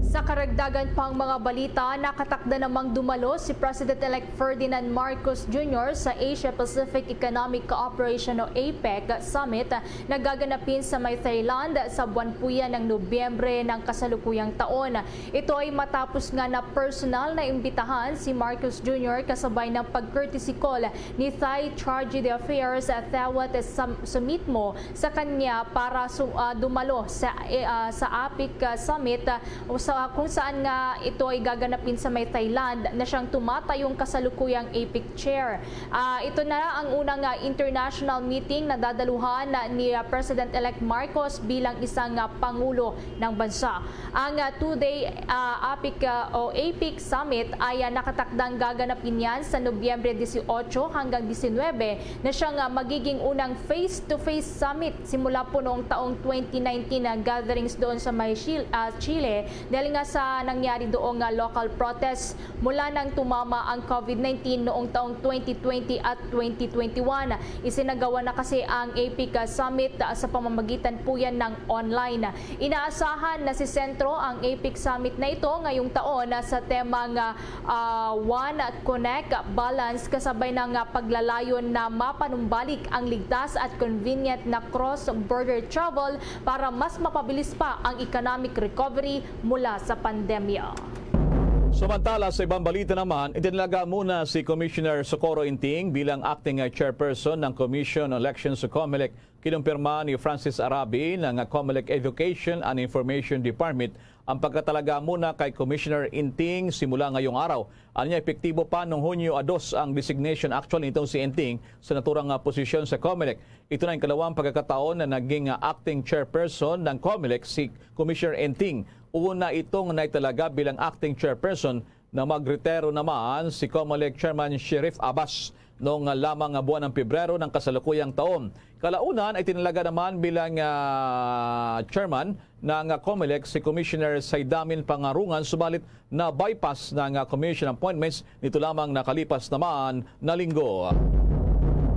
Sa karagdagan pang mga balita, nakatakda namang dumalo si President-elect Ferdinand Marcos Junior sa Asia-Pacific Economic Cooperation o APEC Summit na gaganapin sa may Thailand sa buwan puya ng Nobyembre ng kasalukuyang taon. Ito ay matapos nga na personal na imbitahan si Marcos Junior kasabay ng pag-courtesy call ni Thai Charge d'Affaires Thawat Sam-, Sumitmo sa kanya para su-, ah, dumalo sa, eh, ah, sa APEC, ah, Summit, ah, sa, kung saan nga ito ay gaganapin sa may Thailand na siyang tumatayong kasalukuyang APEC Chair. Ah, ito na ang unang, ah, international meeting na dadaluhan ni, ah, President-elect Marcos bilang isang, ah, pangulo ng bansa. Ang, ah, two-day, ah, APEC, ah, o APEC Summit ay, ah, nakatakdang gaganapin yan sa Nobyembre dieciocho hanggang diecinuebe, na siyang, ah, magiging unang face-to-face summit simula po noong taong twenty nineteen na gatherings doon sa may Chil-, ah, Chile, dahil nga sa nangyari doong, ah, local protests mula nang tumama ang COVID nineteen noong taong twenty twenty at twenty twenty-one. Isinagawa na kasi ang APEC Summit, ah, sa pamamagitan po yan ng online. Inaasahan na sisentro ang APEC Summit na ito ngayong taon, ah, sa temang, ah, ah, One Connect Balance, kasabay ng, ah, paglalayon na mapanumbalik ang ligtas at convenient na cross-border travel para mas mapabilis pa ang economic recovery mula sa pandemya. Samantala, sa ibang balita naman, itinalaga muna si Commissioner Socorro Inting bilang acting chairperson ng Commission on Elections o COMELEC. Kinumpirma ni Francis Arabi ng COMELEC Education and Information Department ang pagkatalaga muna kay Commissioner Inting simula ngayong araw. Anya, epektibo pa nung Hunyo a dos ang designation. Actually, itong si Inting sa naturang, ah, posisyon sa COMELEC. Ito na ang ikalawang pagkakataon na naging, ah, acting chairperson ng COMELEC si Commissioner Inting. Una itong naitalaga bilang acting chairperson na magretiro naman si COMELEC Chairman Sheriff Abbas noong, ah, lamang nga buwan ng Pebrero ng kasalukuyang taon. Kalaunan ay tinalaga naman bilang, ah, chairman ng, ah, COMELEC si Commissioner Saydamin Pangarungan, subalit na-bypass ng, ah, commission appointments nito lamang nakalipas naman na linggo.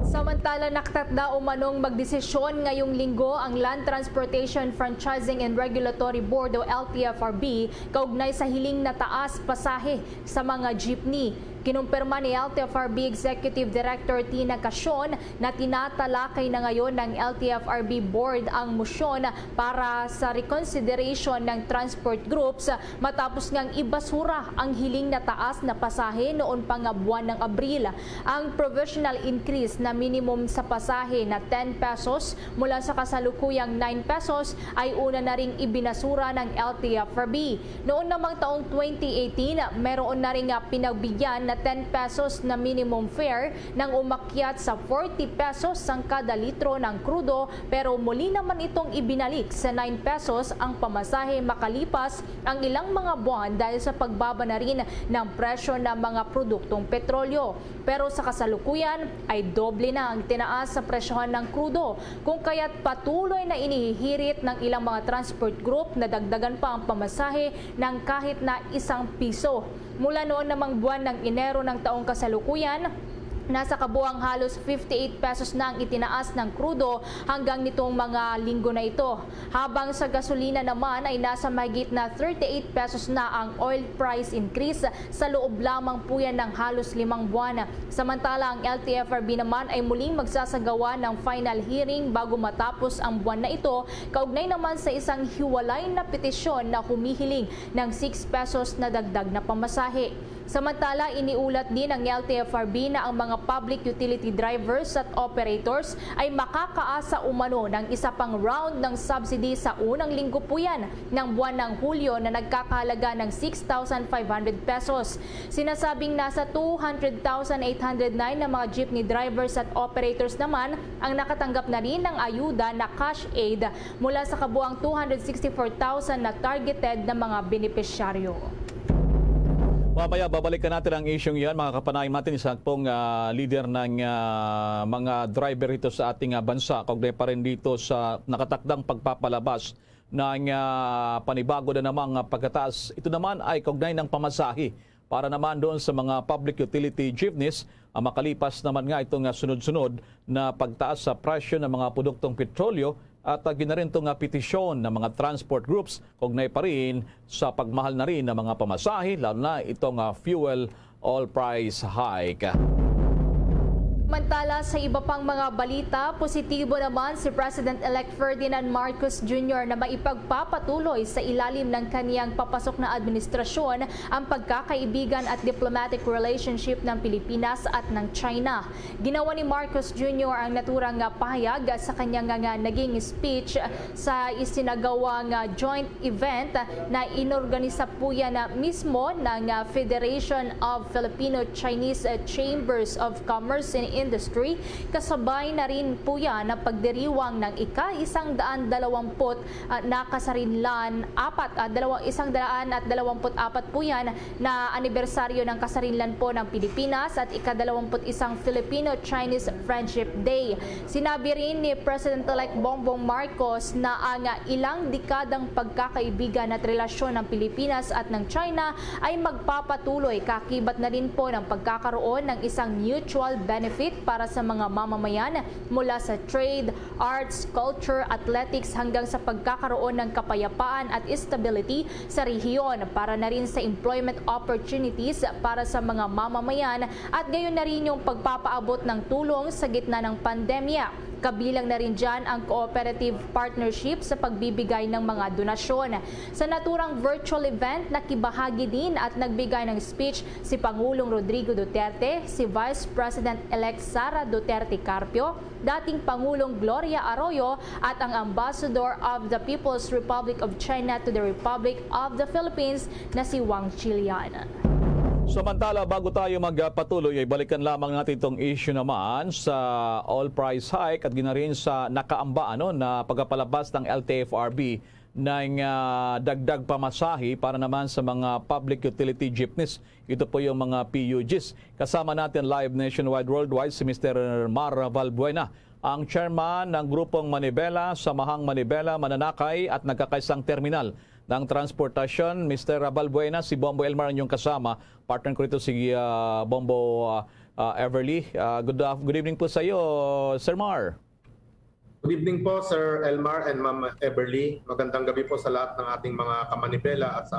Samantala, nakatakda umanong magdesisyon ngayong linggo ang Land Transportation Franchising and Regulatory Board o L T F R B kaugnay sa hiling na taas pasahe sa mga jeepney. Kinumpirma ni L T F R B Executive Director Tina Casion na tinatalakay na ngayon ng L T F R B Board ang motion para sa reconsideration ng transport groups matapos ngang ibasura ang hiling na taas na pasahe noon pa nga buwan ng Abril. Ang provisional increase na minimum sa pasahe na ten pesos mula sa kasalukuyang nine pesos ay una na ring ibinasura ng L T F R B. Noon namang taong twenty eighteen, meron na rin nga pinagbigyan na ten pesos na minimum fare nang umakyat sa forty pesos sang kada litro ng krudo, pero muli naman itong ibinalik sa nine pesos ang pamasahe makalipas ang ilang mga buwan dahil sa pagbaba na rin ng presyo ng mga produktong petrolyo. Pero sa kasalukuyan ay doble na ang tinaas sa presyohan ng krudo, kung kaya't patuloy na inihihirit ng ilang mga transport group na dagdagan pa ang pamasahe ng kahit na isang piso. Mula noon namang buwan ng Enero ng taong kasalukuyan, Nasa kabuang halos fifty-eight pesos na ang itinaas ng krudo hanggang nitong mga linggo na ito. Habang sa gasolina naman ay nasa mahigit na thirty-eight pesos na ang oil price increase sa loob lamang po yan ng halos limang buwan. Samantala, ang L T F R B naman ay muling magsasagawa ng final hearing bago matapos ang buwan na ito, kaugnay naman sa isang hiwalay na petisyon na humihiling ng six pesos na dagdag na pamasahe. Samantala, iniulat din ng L T F R B na ang mga public utility drivers at operators ay makakaasa umano ng isa pang round ng subsidy sa unang linggo po yan ng buwan ng Hulyo na nagkakahalaga ng six thousand five hundred pesos. Sinasabing nasa two hundred thousand eight hundred nine na mga jeepney drivers at operators naman ang nakatanggap na rin ng ayuda na cash aid mula sa kabuang two hundred sixty-four thousand na targeted na mga benepisyaryo. Mamaya, babalikan natin ang isyung iyan, mga kapanayon natin, isa pong ah, leader ng ah, mga driver dito sa ating ah, bansa, kaugnay pa rin dito sa nakatakdang pagpapalabas ng ah, panibago na namang ah, pagkataas. Ito naman ay kaugnay ng pamasahe para naman doon sa mga public utility jeepneys, ah, makalipas naman nga itong ah, sunod-sunod na pagtaas sa presyo ng mga produktong petrolyo at ah, ginarin itong ah, petisyon ng mga transport groups kaugnay pa rin sa pagmahal na rin ng mga pamasahe, lalo na itong ah, fuel oil price hike. Samantala, sa iba pang mga balita, positibo naman si President-elect Ferdinand Marcos Junior na maipagpapatuloy sa ilalim ng kaniyang papasok na administrasyon ang pagkakaibigan at diplomatic relationship ng Pilipinas at ng China. Ginawa ni Marcos Junior ang naturang nga pahayag sa kanyang nga naging speech sa isinagawa nga joint event na inorganisa po yan na mismo ng ah, Federation of Filipino-Chinese ah, Chambers of Commerce and Industry, kasabay na rin po yan ang pagdiriwang ng ika-isang daan dalawamput ah, na kasarinlan apat, ah, dalawa, isang daan at dalawamput apat po yan na anibersaryo ng kasarinlan po ng Pilipinas at ika-dalawamput isang Filipino-Chinese Friendship Day. Sinabi rin ni President-elect Bongbong Marcos na ang ilang dekadang pagkakaibigan at relasyon ng Pilipinas at ng China ay magpapatuloy, kakibat na rin po ng pagkakaroon ng isang mutual benefit para sa mga mamamayan, mula sa trade, arts, culture, athletics, hanggang sa pagkakaroon ng kapayapaan at stability sa rehiyon, para na rin sa employment opportunities para sa mga mamamayan, at gayon na rin yung pagpapaabot ng tulong sa gitna ng pandemya. Kabilang na rin dyan ang cooperative partnership sa pagbibigay ng mga donasyon. Sa naturang virtual event, nakibahagi din at nagbigay ng speech si Pangulong Rodrigo Duterte, si Vice President-elect Sara Duterte Carpio, dating Pangulong Gloria Arroyo, at ang Ambassador of the People's Republic of China to the Republic of the Philippines na si Wang Chilian. Samantala, bago tayo magpatuloy, ay balikan lamang natin itong issue naman sa oil price hike at ginarin sa nakaamba, ano, na pagkapalabas ng L T F R B ng ah, dagdag pamasahe para naman sa mga public utility jeepneys. Ito po yung mga P U Gs. Kasama natin live nationwide, worldwide, si Mister Mar Valbuena, ang chairman ng Grupong Manibela, Samahang Manibela, Mananakay at nagkakaisang terminal ng transportasyon. Mister Valbuena, si Bombo Elmar ang inyong kasama. Partner ko rito si ah, Bombo ah, ah, Everly. Ah, good, af- good evening po sa iyo, Sir Mar. Good evening po, Sir Elmar and Ma'am Everly. Magandang gabi po sa lahat ng ating mga kamanibela at sa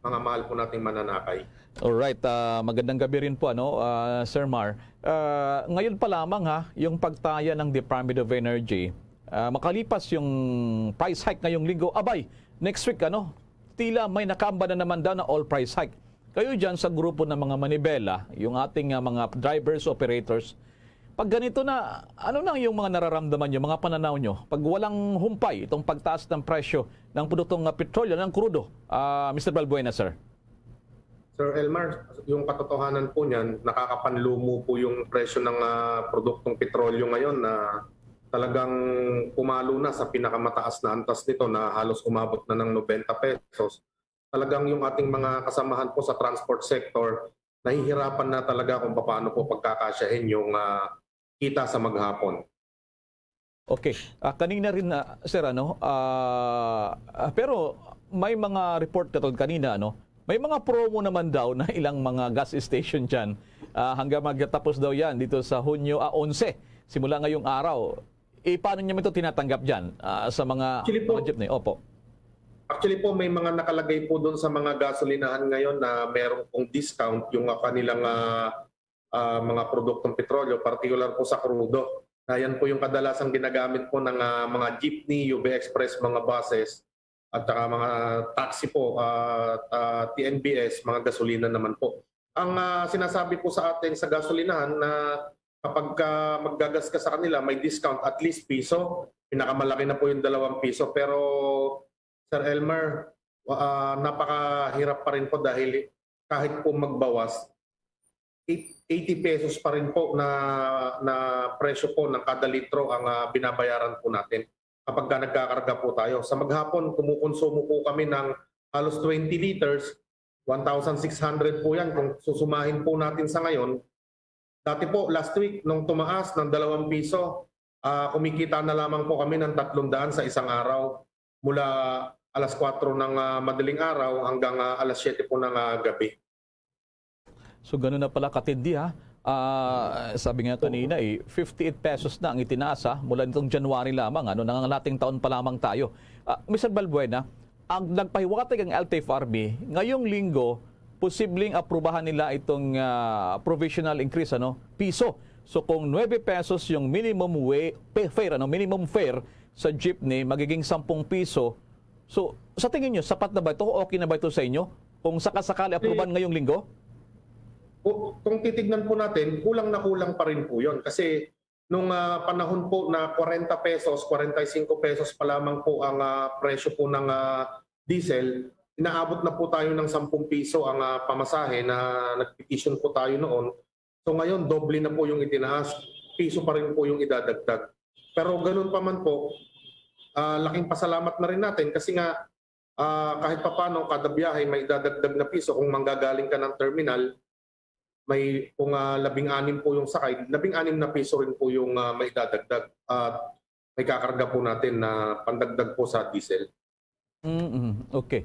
mga mahal po nating mananakay. Alright, ah, magandang gabi rin po, ano, ah, Sir Mar. Ah, ngayon pa lamang, ha, yung pagtaya ng Department of Energy, ah, makalipas yung price hike ngayong linggo, abay, next week, ano, tila may nakaamba na naman daw na oil price hike. Kayo dyan sa grupo ng mga manibela, yung ating ah, mga drivers, operators, pag ganito na, ano na yung mga nararamdaman nyo, mga pananaw nyo? Pag walang humpay itong pagtaas ng presyo ng produktong ah, petrolyo, ng krudo, ah, Mister Balbuena, sir? Sir Elmar, yung katotohanan po niyan, nakakapanlumo po yung presyo ng ah, produktong petrolyo ngayon na talagang pumalo na sa pinakamataas na antas nito na halos umabot na ng nobenta pesos. Talagang yung ating mga kasamahan po sa transport sector, nahihirapan na talaga kung paano po pagkakasyahin yung ah, kita sa maghapon. Okay. Ah, kanina rin, ah, sir, ano, ah, ah, pero may mga report katulad kanina, ano, may mga promo naman daw na ilang mga gas station dyan. Ah, hanggang magtapos daw yan dito sa Hunyo, ah, onse, simula ngayong araw. Eh, paano niyo ito tinatanggap dyan, ah, sa mga, Actually po, mga jeepney? Opo. Actually po, may mga nakalagay po doon sa mga gasolinahan ngayon na meron pong discount yung, ah, kanilang, ah, ah, mga produktong petrolyo, partikular po sa krudo. Na yan po yung kadalasang ginagamit po ng, ah, mga jeepney, U B Express, mga buses, at saka mga taxi po, ah, ah, T N B S, mga gasolina naman po. Ang, ah, sinasabi po sa atin sa gasolinahan na kapag ka maggagas ka sa kanila, may discount, at least piso. Pinakamalaki na po yung dalawang piso. Pero, Sir Elmer, wa-, ah, napakahirap pa rin po dahil kahit po magbawas, eight-, eighty pesos pa rin po na, na presyo po ng kada litro ang, ah, binabayaran po natin kapag ka nagkakarga po tayo. Sa maghapon, kumukonsumo po kami ng halos twenty liters, one thousand six hundred po yan kung susumahin po natin sa ngayon. Dati po, last week, nung tumaas ng dalawang piso, ah, kumikita na lamang po kami ng tatlong daan sa isang araw, mula alas kwatro ng, ah, madaling araw hanggang, ah, alas siyete po ng, ah, gabi. So, ganun na pala katindi, ha? Ah, sabi nga kanina, eh, fifty-eight pesos na ang itinaas, ha, mula nitong January lamang, ano, nangangalating taon pa lamang tayo. Ah, Mister Balbuena, ang nagpahiwatig ang L T F R B, ngayong linggo, posibleng aprubahan nila itong, ah, provisional increase, ano, piso. So, kung nuebe pesos yung minimum wa-, pay, fare, ano, minimum fare sa jeepney, magiging sampung piso. So, sa tingin nyo, sapat na ba ito? Okay na ba ito sa inyo? Kung sakasakali aprubahan ngayong linggo? Ku-, kung titignan po natin, kulang na kulang pa rin po yun. Kasi nung, ah, panahon po na kwarenta pesos, kwarenta y singko pesos pa lamang po ang, ah, presyo po ng, ah, diesel, inaabot na po tayo ng sampung piso ang, ah, pamasahe na nag-petition po tayo noon. So ngayon, doble na po yung itinaas, piso pa rin po yung idadagdag. Pero ganun pa man po, ah, laking pasalamat na rin natin kasi nga, ah, kahit papaano, kada biyahe may idadagdag na piso. Kung manggagaling ka ng terminal, may, kung, ah, labing-anim po yung sakay, labing-anim na piso rin po yung, ah, maidadagdag. At may kakarga po natin na pandagdag po sa diesel. Mm, okay.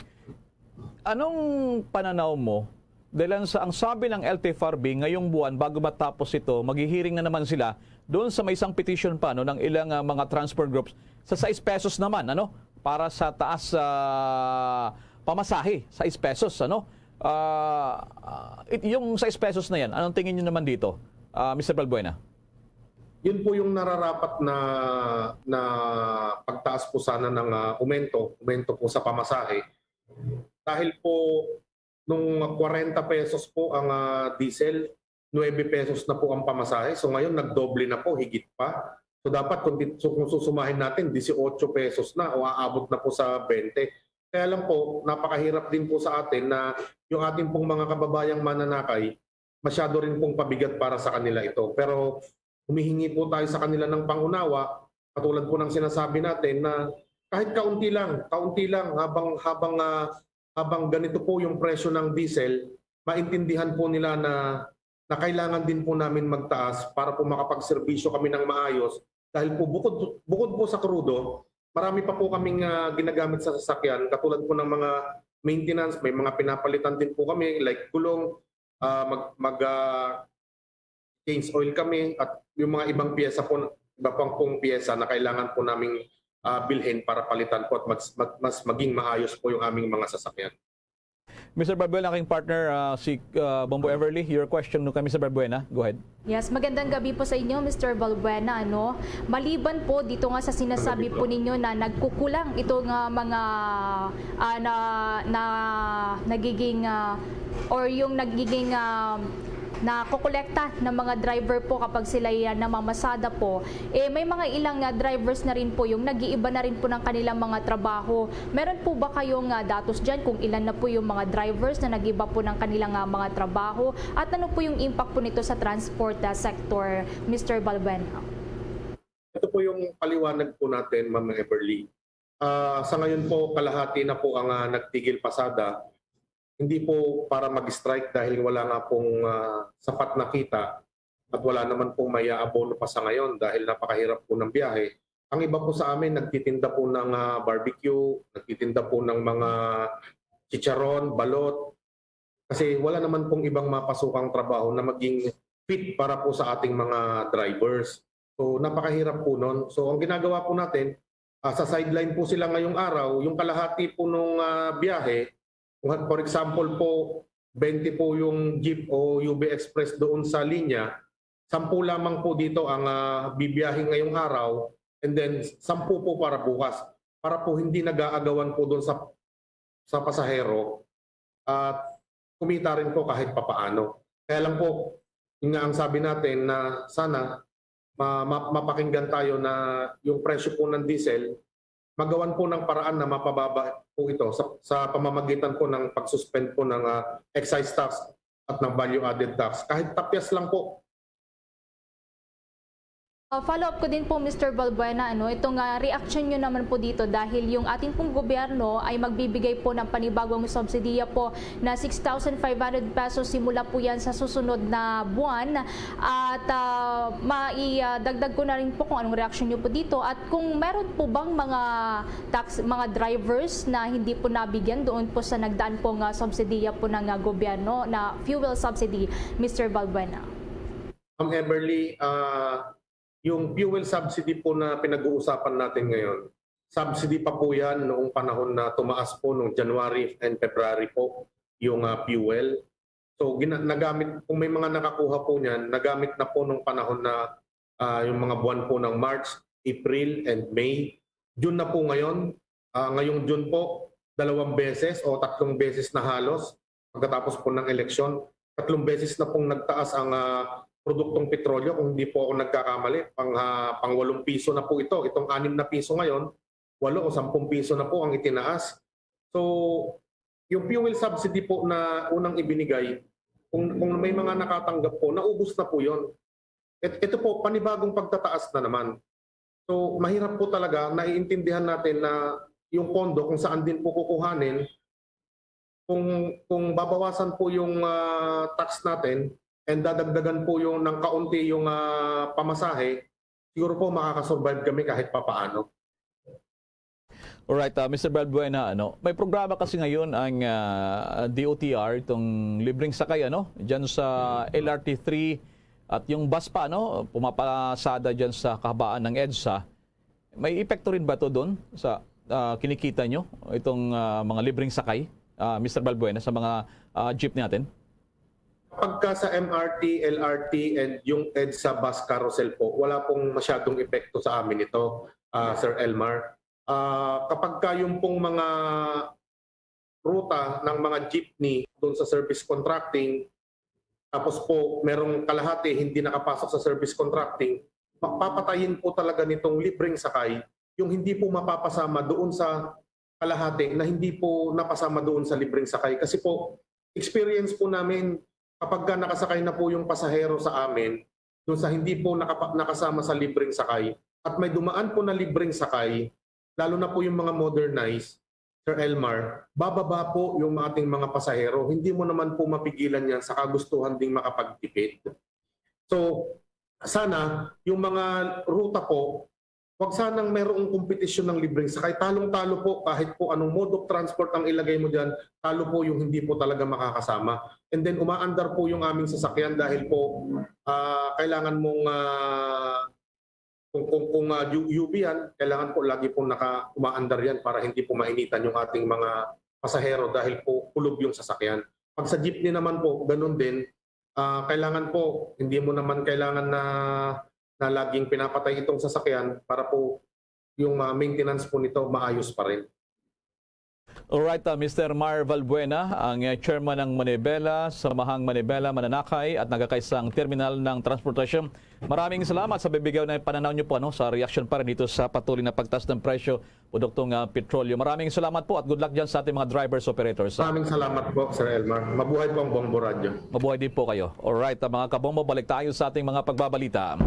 Anong pananaw mo? Dahil ang, sa, ang sabi ng L T F R B, ngayong buwan, bago matapos ito, maghihiring na naman sila doon sa may isang petition pa, no, ng ilang, ah, mga transport groups sa sais pesos naman, ano, para sa taas, ah, pamasahe, sais pesos, ano? Ah, ah, it-, yung sais pesos na yan, anong tingin niyo naman dito, ah, Mister Balbuena? Yun po yung nararapat na, na pagtaas po sana ng, ah, aumento, aumento po sa pamasahe. Dahil po, nung kwarenta pesos po ang, ah, diesel, nuebe pesos na po ang pamasahe. So ngayon, nagdoble na po, higit pa. So dapat kung, di-, so kung susumahin natin, dieciocho pesos na o aabot na po sa bente. Kaya lang po, napakahirap din po sa atin na yung ating pong mga kababayang mananakay, masyado rin pong pabigat para sa kanila ito. Pero humihingi po tayo sa kanila ng pangunawa, katulad po ng sinasabi natin na kahit kaunti lang, kaunti lang habang, habang, ah, habang ganito po yung presyo ng diesel, maintindihan po nila na, na kailangan din po namin magtaas para po makapagserbisyo kami ng maayos. Dahil po bukod, bukod po sa krudo, marami pa po kaming, ah, ginagamit sa sasakyan, katulad po ng mga maintenance, may mga pinapalitan din po kami, like gulong, ah, mag, mag, ah, change oil kami, at yung mga ibang piyesa po, iba pang pong piyesa na kailangan po naming, ah, bilhin para palitan po at mas, mag-, mas maging maayos po yung aming mga sasakyan. Mister Balbuena, aking partner, ah, si, ah, Bombo Everly, your question no kay Mister Balbuena. Go ahead. Yes, magandang gabi po sa inyo, Mister Balbuena, ano? Maliban po dito nga sa sinasabi po ninyo na nagkukulang ito nga mga, ah, na, na nagiging, ah, or yung nagiging, ah, nakokolekta ng mga driver po kapag sila, ah, namamasada po, eh, may mga ilang, ah, drivers na rin po yung nag-iiba na rin po ng kanilang mga trabaho. Meron po ba kayong, ah, datos dyan kung ilan na po yung mga drivers na nag-iba po ng kanilang, ah, mga trabaho? At ano po yung impact po nito sa transport, ah, sector, Mister Balbuena? Ito po yung paliwanag po natin, Ma'am Everly. Ah, sa ngayon po, kalahati na po ang, ah, nagtigil pasada. Hindi po para mag-strike dahil wala nga pong, ah, sapat na kita at wala naman pong maiaabono pa sa ngayon dahil napakahirap po ng biyahe. Ang iba po sa amin nagtitinda po ng, ah, barbecue, nagtitinda po ng mga chicharon, balot. Kasi wala naman pong ibang mapasukang trabaho na maging fit para po sa ating mga drivers. So, napakahirap po nun. So, ang ginagawa po natin, ah, sa sideline po sila ngayong araw, yung kalahati po nung, ah, biyahe, kung, for example po, twenty po yung jeep o U B Express doon sa linya, sampu lamang po dito ang, ah, bibiyahe ngayong araw, and then sampu po para bukas, para po hindi nag-aagawan po doon sa, sa pasahero at kumita rin po kahit papaano. Kaya lang po, yun nga ang sabi natin na sana ma-, ma-, mapakinggan tayo na yung presyo po ng diesel, magawan po ng paraan na mapababa po ito sa, sa pamamagitan po ng pag-suspend po ng, ah, excise tax at ng value-added tax. Kahit tapyas lang po. Uh, follow-up ko din po, Mister Balbuena, ano, itong, ah, reaction nyo naman po dito dahil yung ating pong gobyerno ay magbibigay po ng panibagong subsidiya po na six thousand five hundred pesos simula po yan sa susunod na buwan. At, ah, maidagdag ko na rin po kung anong reaction nyo po dito at kung meron po bang mga tax, mga drivers na hindi po nabigyan doon po sa nagdaan pong, ah, subsidiya po ng, ah, gobyerno na fuel subsidy, Mister Balbuena. Ma'am Everly, ah, yung fuel subsidy po na pinag-uusapan natin ngayon, subsidy pa po yan noong panahon na tumaas po noong January and February po yung, ah, fuel. So, gina-, nagamit, kung may mga nakakuha po niyan, nagamit na po nung panahon na, ah, yung mga buwan po ng March, April, and May. June na po ngayon. Ah, ngayong June po, dalawang beses o tatlong beses na halos pagkatapos po ng eleksyon, tatlong beses na pong nagtaas ang, ah, produktong petrolyo, kung hindi po ako nagkakamali, pang, ah, pang walong piso na po ito. Itong anim na piso ngayon, walo o sampung piso na po ang itinaas. So, yung fuel subsidy po na unang ibinigay, kung, kung may mga nakatanggap po, naubos na po yon. It, ito po, panibagong pagtataas na naman. So, mahirap po talaga, naiintindihan natin na yung pondo kung saan din po kukuhanin, kung, kung babawasan po yung, ah, tax natin and dadagdagan po yung ng kaunti yung, ah, pamasahe, siguro po makakasurvive kami kahit papaano. Alright, ah, Mister Balbuena, ano, may programa kasi ngayon ang, ah, D O T R, itong libreng sakay, ano, dyan sa L R T three at yung bus pa, ano, pumapasada dyan sa kahabaan ng EDSA. May epekto rin ba to doon sa, ah, kinikita nyo, itong, ah, mga libreng sakay, ah, Mister Balbuena, sa mga, ah, jeep natin? Pagka sa M R T, L R T, and yung EDSA bus carousel po, wala pong masyadong epekto sa amin ito, ah, Sir Elmar. Ah, kapag ka yung pong mga ruta ng mga jeepney doon sa service contracting, tapos po merong kalahati hindi nakapasok sa service contracting, mapapatayin po talaga nitong libreng sakay yung hindi po mapapasama doon sa kalahati na hindi po napasama doon sa libreng sakay. Kasi po, experience po namin, kapag ka nakasakay na po yung pasahero sa amin, doon sa hindi po nakapa-, nakasama sa libreng sakay, at may dumaan po na libreng sakay, lalo na po yung mga modernized, Sir Elmar, bababa po yung ating mga pasahero. Hindi mo naman po mapigilan yan sa kagustuhan ding makapagtipid. So, sana yung mga ruta po, wag sanang mayroong kompetisyon ng libreng sakay. Talong-talo po, kahit po anong mode of transport ang ilagay mo dyan, talo po yung hindi po talaga makakasama. And then, umaandar po yung aming sasakyan dahil po, ah, kailangan mong, ah, kung, kung, kung, ah, U-, U V yan, kailangan po lagi po naka-, umaandar yan para hindi po mainitan yung ating mga pasahero dahil po kulob yung sasakyan. Pag sa jeepney naman po, ganun din, ah, kailangan po, hindi mo naman kailangan na, na laging pinapatay itong sasakyan para po yung, ah, maintenance po nito maayos pa rin. Alright, ah, Mister Mar Valbuena, ang, eh, chairman ng Manibela, Samahang Manibela, Mananakay at nagkakaisang terminal ng transportasyon. Maraming salamat sa bibigay na pananaw niyo po, ano, sa reaksyon pa rin dito sa patuloy na pagtaas ng presyo produktong, ah, petrolyo. Maraming salamat po at good luck dyan sa ating mga drivers, operators, ah. Maraming salamat po, Sir Elmar. Mabuhay po ang Bombo Radyo. Mabuhay din po kayo. Alright, ah, mga kabombo, balik tayo sa ating mga pagbabalita.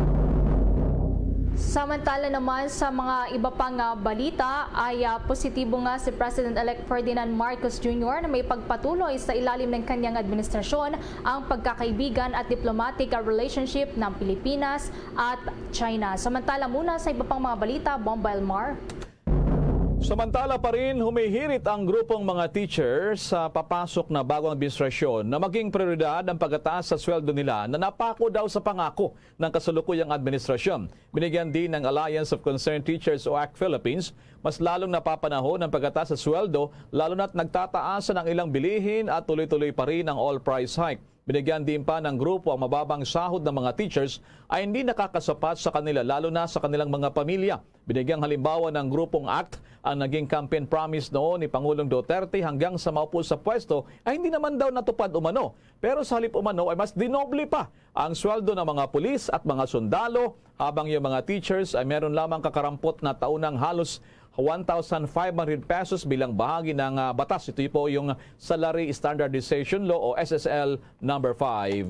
Samantala naman sa mga iba pang, ah, balita ay, ah, positibo nga si President-elect Ferdinand Marcos Junior na may pagpatuloy sa ilalim ng kanyang administrasyon ang pagkakaibigan at diplomatic, ah, relationship ng Pilipinas at China. Samantala muna sa iba pang mga balita, Bombo Elmar. Samantala pa rin, humihirit ang grupong mga teacher sa papasok na bagong administrasyon na maging prioridad ang pagtaas sa sweldo nila na napako daw sa pangako ng kasalukuyang administrasyon. Binigyan din ng Alliance of Concerned Teachers o act Philippines, mas lalong napapanahon ang pagtaas sa sweldo, lalo na't nagtataas ang ilang bilihin at tuloy-tuloy pa rin ang all-price hike. Binigyan din pa ng grupo ang mababang sahod ng mga teachers ay hindi nakakasapat sa kanila, lalo na sa kanilang mga pamilya. Binigyang halimbawa ng grupong act ang naging campaign promise noon ni Pangulong Duterte hanggang sa maupo sa pwesto ay hindi naman daw natupad umano. Pero sa halip umano ay mas dinoble pa ang sweldo ng mga pulis at mga sundalo, habang yung mga teachers ay meron lamang kakarampot na taunang halos one thousand five hundred pesos bilang bahagi ng, ah, batas. Ito po yung Salary Standardization Law o S S L number five.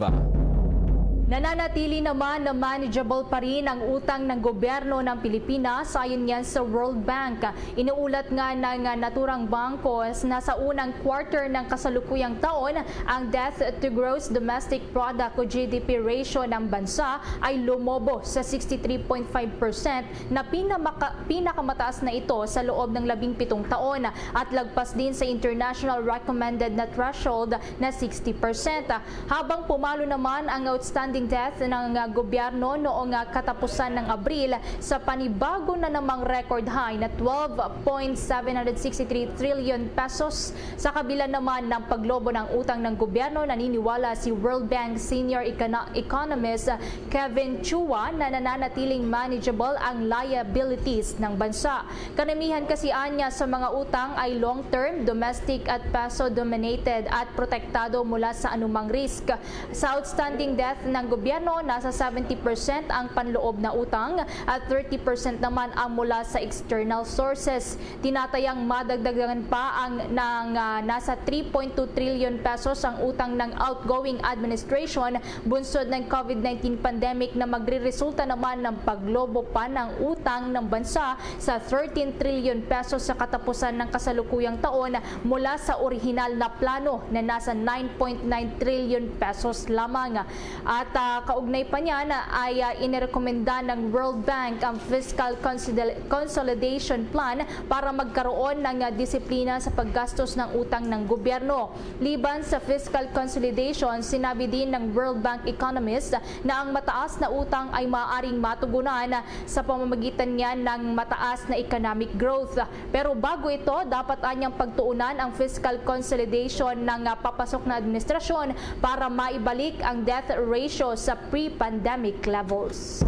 Nananatili naman na manageable pa rin ang utang ng gobyerno ng Pilipinas ayon niyan sa World Bank. Inuulat nga ng naturang bangko na sa unang quarter ng kasalukuyang taon, ang debt to gross domestic product o G D P ratio ng bansa ay lumobo sa sixty-three point five percent na pinamaka- pinakamataas na ito sa loob ng labing pitong taon at lagpas din sa international recommended na threshold na sixty percent. Habang pumalo naman ang outstanding debt ng, ah, gobyerno noong, ah, katapusan ng Abril sa panibago na namang record high na twelve point seven hundred sixty-three trillion pesos. Sa kabila naman ng paglobo ng utang ng gobyerno, naniniwala si World Bank Senior Econo- Economist Kevin Chua na nananatiling manageable ang liabilities ng bansa. Karamihan kasi anya sa mga utang ay long-term, domestic at peso-dominated at protektado mula sa anumang risk. Sa outstanding debt ng gobyerno, nasa seventy percent ang panloob na utang at thirty percent naman ang mula sa external sources. Tinatayang madagdagan pa ang ng, ah, nasa three point two trillion pesos ang utang ng outgoing administration bunsod ng COVID nineteen pandemic na magreresulta naman ng paglobo pa ng utang ng bansa sa thirteen trillion pesos sa katapusan ng kasalukuyang taon mula sa orihinal na plano na nasa nine point nine trillion pesos lamang. At, ah, kaugnay pa niyan ay, ah, inirekomenda ng World Bank ang fiscal considel- consolidation plan para magkaroon ng, ah, disiplina sa paggastos ng utang ng gobyerno. Liban sa fiscal consolidation, sinabi din ng World Bank economist na ang mataas na utang ay maaaring matugunan sa pamamagitan niyan ng mataas na economic growth. Pero bago ito, dapat anyang pagtuunan ang fiscal consolidation ng, ah, papasok na administrasyon para maibalik ang debt ratio sa pre-pandemic levels.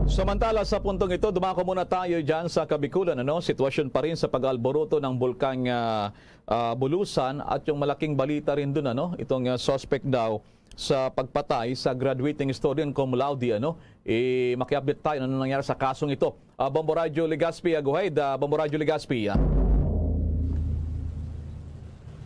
Samantala, sa puntong ito, dumako muna tayo dyan sa Kabikulan. Ano? Sitwasyon pa rin sa pag-alboroto ng Bulkang, ah, ah, Bulusan at yung malaking balita rin dun, ano? Itong, ah, suspect daw sa pagpatay sa graduating student cum laude, ano? Eh, maki-update tayo ano nangyari sa kasong ito. Ah, Bombo Radyo Legazpi, ah, go ahead, ah, Bombo Radyo Legazpi, ah.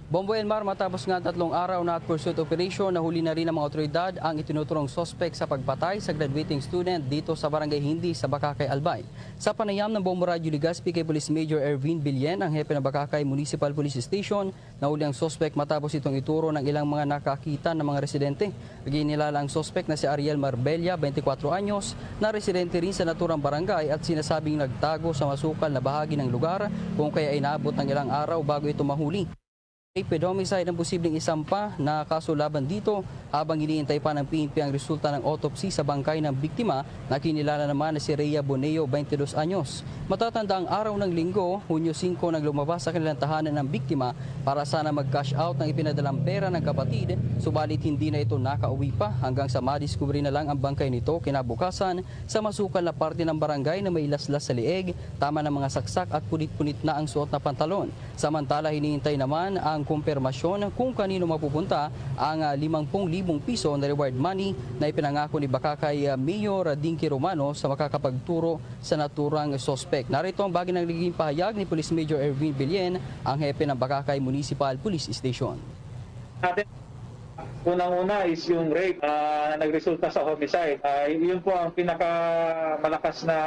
Bombo Elmar, matapos nga tatlong araw na pursuit operation, nahuli na rin ng mga otoridad ang itinuturong suspek sa pagpatay sa graduating student dito sa Barangay Hindi sa Bacacay, Albay. Sa panayam ng Bombo Radyo Legazpi kay Police Major Ervin Billen, ang hepe ng Bacacay Municipal Police Station, nahuli ang suspek matapos itong ituro ng ilang mga nakakita ng mga residente. Ginilala ang suspek na si Ariel Marbella, twenty-four anyos, na residente rin sa naturang barangay at sinasabing nagtago sa masukal na bahagi ng lugar kung kaya inabot ng ilang araw bago ito mahuli. Rape with homicide ang posibleng isampa na kaso laban dito habang iniintay pa ng P N P ang resulta ng autopsy sa bangkay ng biktima na kinilala naman na si Rhea Boneo, twenty-two anyos. Matatanda ang araw ng Linggo, Hunyo singko, nang lumabas sa kanilang tahanan ang biktima para sana mag-cash out ng ipinadalang pera ng kapatid, subalit hindi na ito nakauwi pa hanggang sa madiskubre na lang ang bangkay nito kinabukasan sa masukal na parte ng barangay na may laslas sa lieg, tama ng mga saksak at punit-punit na ang suot na pantalon. Samantala, hinihintay naman ang kumpirmasyon kung kanino mapupunta ang, ah, limangpung libong piso na reward money na ipinangako ni Bacacay, ah, Mayor Dinky Romano sa makakapagturo sa naturang suspek. Narito ang bagi ng naging pahayag ni Police Major Erwin Billen, ang hepe ng Bacacay Municipal Police Station. Natin, unang-una is yung rape, ah, nagresulta sa homicide. Ah, yun po ang pinakamalakas na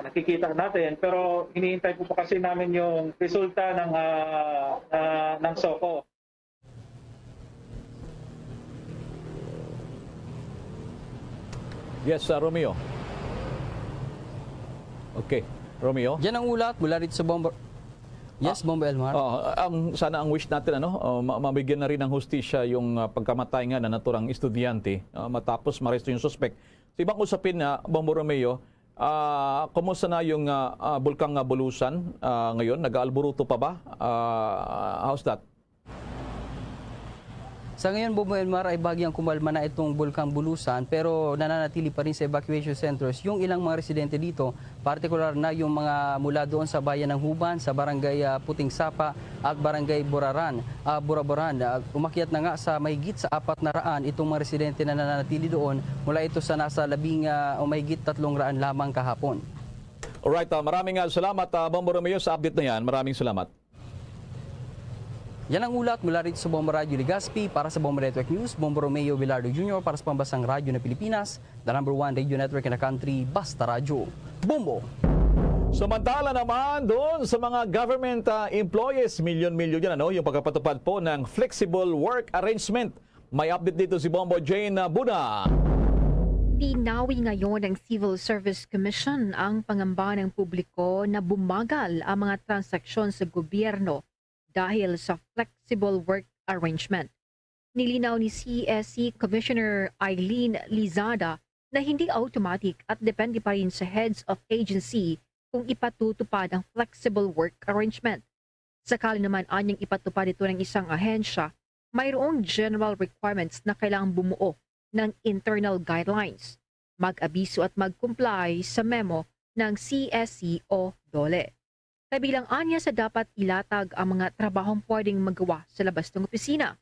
nakikita natin. Pero hinihintay po pa kasi namin yung resulta ng, ah, ah, ng SOCO. Yes, uh, Romeo. Okay, Romeo. Yan ang ulat mula rito sa Bombo. Yes, Bombo Elmar. Oh, ang sana ang wish natin, ano, oh, ma- mabigyan na rin ng hustisya yung ah, pagkamatay nga na naturang estudyante ah, matapos maresto yung suspect. Sa ibang usapin na, Bombo Romeo, ah, kumusta na yung ah, ah, bulkang ah, Bulusan ah, ngayon? Nag-aalburuto pa ba? Ah, how's that? Sa ngayon, Bombo Elmar, ay bagyang kumalma na itong Bulkang Bulusan, pero nananatili pa rin sa evacuation centers yung ilang mga residente dito, partikular na yung mga mula doon sa bayan ng Huban, sa barangay ah, Puting Sapa at barangay Buraran, ah, Buraboran. Ah, umakyat na nga sa mahigit sa apat na raan itong mga residente na nananatili doon, mula ito sa nasa labing ah, o mahigit tatlong raan lamang kahapon. Alright, ah, maraming ah, salamat, ah, Bombo Romeo, sa update na yan. Maraming salamat. Yan ang ulat mula rito sa Bombo Radyo Legazpi. Para sa Bombo Network News, Bombo Romeo Velardo Junior para sa Pambansang Radyo ng Pilipinas, the number one radio network in the country, Basta Radyo. Bombo! Samantala naman, doon sa mga government ah, employees, milyon-milyon yan, ano, yung pagkapatupad po ng flexible work arrangement. May update dito si Bombo Jane ah, Buna. Pinawi ngayon ng Civil Service Commission ang pangamba ng publiko na bumagal ang mga transaksyon sa gobyerno dahil sa flexible work arrangement. Nilinaw ni C E S C Commissioner Eileen Lizada na hindi automatic at depende pa rin sa heads of agency kung ipatutupad ang flexible work arrangement. Sakali naman anyang ipatupad ito ng isang ahensya, mayroong general requirements na kailangang bumuo ng internal guidelines, mag-abiso at mag-comply sa memo ng C S C o DOLE. Kabilang anya sa dapat ilatag ang mga trabahong pwedeng magawa sa labas ng opisina.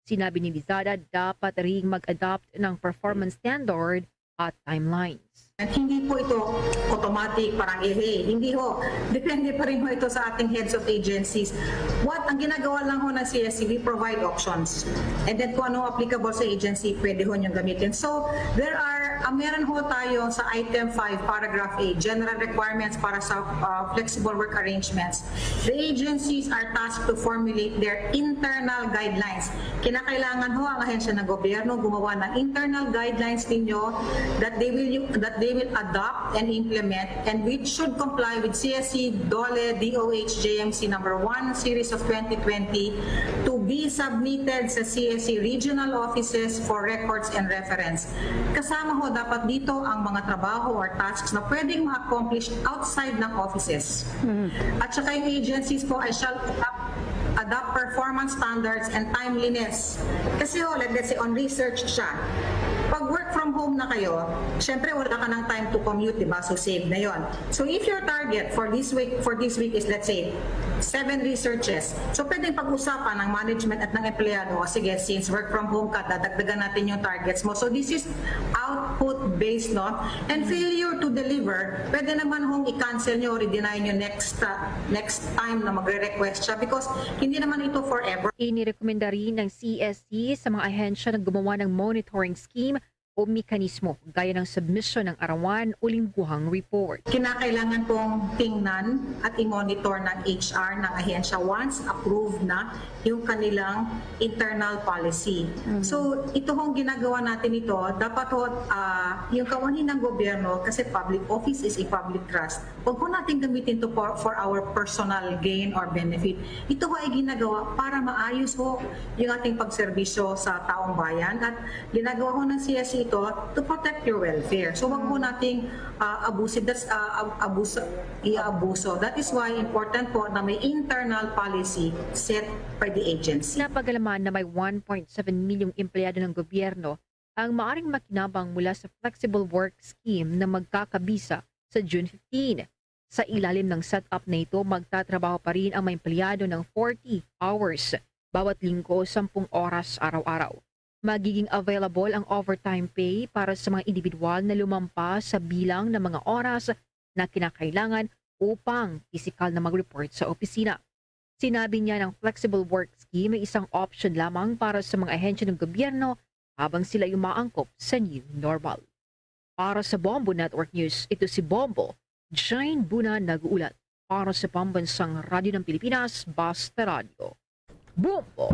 Sinabi ni Lizada, dapat ring mag-adopt ng performance standard at timelines. At hindi po ito automatic, parang eh, hey, hindi ho. Depende pa rin ho ito sa ating heads of agencies. What, ang ginagawa lang ho ng C S C, we provide options. And then kung ano applicable sa agency, pwede ho niyong gamitin. So, there are, ah, meron ho tayo sa item five, paragraph A, general requirements para sa ah, flexible work arrangements. The agencies are tasked to formulate their internal guidelines. Kinakailangan ho ang ahensya ng gobyerno gumawa ng internal guidelines ninyo that they will that they will adopt and implement, and which should comply with C S C, DOLE, D O H, J M C number one series of twenty twenty, to be submitted sa C S C regional offices for records and reference. Kasama ho dapat dito ang mga trabaho or tasks na pwedeng ma-accomplish outside ng offices. At saka yung agencies po ay shall adopt, adopt performance standards and timeliness. Kasi ho, like, let's say, on research siya. Pag work from home na kayo, syempre wala ka ng time to commute, di ba? So save na yon. So if your target for this week, for this week is, let's say, seven researches, so pwedeng pag-usapan ng management at ng empleyado, "O, sige, since work from home ka, dadagdagan natin yung targets mo." So this is output based, no? And failure to deliver, pwede naman hong i-cancel nyo or i-deny nyo next uh, next time na magre-request siya, because hindi naman ito forever. Inirekomenda rin ng C S C sa mga ahensya na gumawa ng monitoring scheme o mekanismo gaya ng submission ng arawan o lingguhang report. Kinakailangan pong tingnan at i-monitor ng H R ng ahensya once approved na yung kanilang internal policy. So, ito hong ginagawa natin ito, dapat ho, ah, yung kawanin ng gobyerno, kasi public office is a public trust, huwag po natin gamitin to for, for our personal gain or benefit. Ito ho ay ginagawa para maayos ho yung ating pagserbisyo sa taong bayan, at ginagawa ho ng C S C ito to protect your welfare. So, wag po nating ah, abusive, that's ah, ab- abus- i-abuso. That is why important po na may internal policy set by the agency. Napagalaman na may one point seven milyong empleyado ng gobyerno ang maaring makinabang mula sa flexible work scheme na magkakabisa sa June fifteen. Sa ilalim ng setup na ito, magtatrabaho pa rin ang mga empleyado ng forty hours bawat linggo, sampung oras araw-araw. Magiging available ang overtime pay para sa mga individual na lumampas sa bilang ng mga oras na kinakailangan upang pisikal na mag-report sa opisina. Sinabi niya na ang flexible work scheme ay isang option lamang para sa mga ahensya ng gobyerno habang sila ay umaangkop sa new normal. Para sa Bombo Network News, ito si Bombo Jane Buna nag-uulat. Para sa Pambansang Radyo ng Pilipinas, Basta Radyo. Bombo!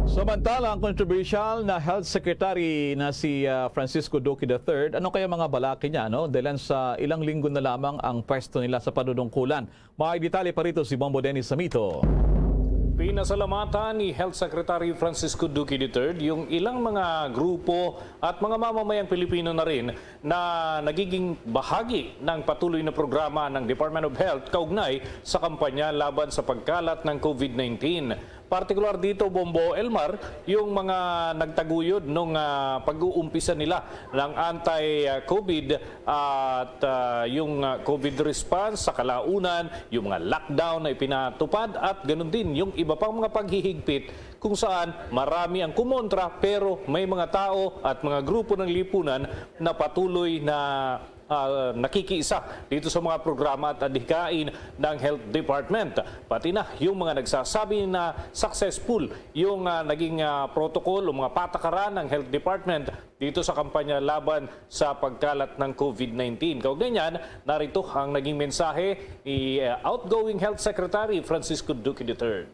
Samantala, ang kontrobersyal na Health Secretary na si, ah, Francisco Duque the third, ano kaya mga balaki niya, no? Dahilan sa ilang linggo na lamang ang pwesto nila sa panunungkulan. May detalye pa rito si Bombo Dennis Samito. Pinasalamatan ni Health Secretary Francisco Duque the third yung ilang mga grupo at mga mamamayang Pilipino na rin na nagiging bahagi ng patuloy na programa ng Department of Health kaugnay sa kampanya laban sa pagkalat ng COVID nineteen. Partikular dito, Bombo Elmar, yung mga nagtaguyod nung, ah, pag-uumpisa nila ng anti-COVID at, ah, yung, ah, COVID response sa kalaunan, yung mga lockdown na ipinatupad at ganun din yung iba pang mga paghihigpit kung saan marami ang kumontra pero may mga tao at mga grupo ng lipunan na patuloy na ah, nakikiisa dito sa mga programa at adhikain ng Health Department. Pati na yung mga nagsasabi na successful yung, ah, naging, ah, protocol o mga patakaran ng Health Department dito sa kampanya laban sa pagkalat ng COVID nineteen. Kaugnay niyan, narito ang naging mensahe ni, ah, outgoing Health Secretary Francisco Duque the third.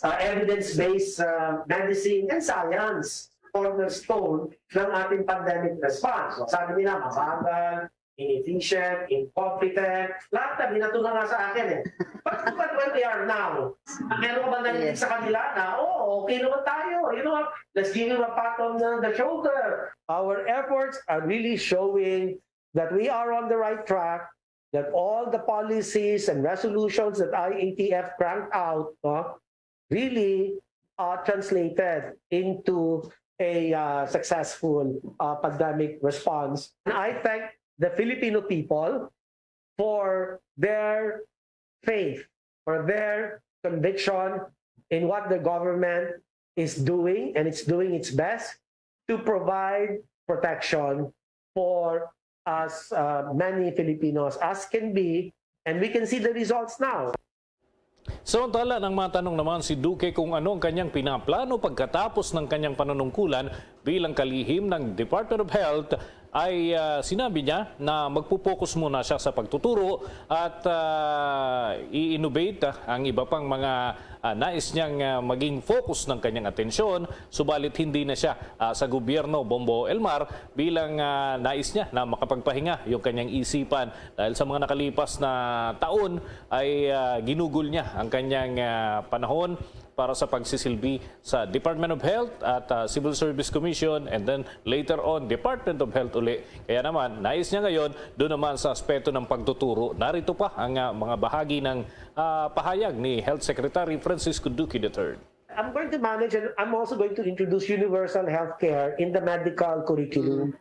Uh, evidence-based uh, medicine and science cornerstone ng ating pandemic response. So, sabi nila, mabagal, inefficient, incompetent. Lahat na, binato na nga sa akin eh. But look at where we are now. Meron ka ba narinig Yes. sa kanila na, oo, okay naman tayo. You know what? Let's give him a pat on the, the shoulder. Our efforts are really showing that we are on the right track, that all the policies and resolutions that I A T F cranked out, no, really uh, translated into a uh, successful uh, pandemic response. And I thank the Filipino people for their faith, for their conviction in what the government is doing, and it's doing its best to provide protection for as uh, many Filipinos as can be, and we can see the results now. Samantala, nang matanong naman si Duque kung ano ang kanyang pinaplano pagkatapos ng kanyang panunungkulan bilang kalihim ng Department of Health, ay, ah, sinabi niya na magpo-focus muna siya sa pagtuturo at, ah, i-innovate, ah, ang iba pang mga, ah, nais niyang, ah, maging focus ng kanyang atensyon, subalit hindi na siya, ah, sa gobyerno, Bombo Elmar, bilang, ah, nais niya na makapagpahinga yung kanyang isipan dahil sa mga nakalipas na taon ay, ah, ginugol niya ang kanyang, ah, panahon para sa pagsisilbi sa Department of Health at, ah, Civil Service Commission, and then later on Department of Health uli. Kaya naman, nais niya ngayon doon naman sa aspeto ng pagtuturo. Narito pa ang, ah, mga bahagi ng, ah, pahayag ni Health Secretary Francisco Duque the third. I'm going to manage, and I'm also going to introduce universal healthcare in the medical curriculum.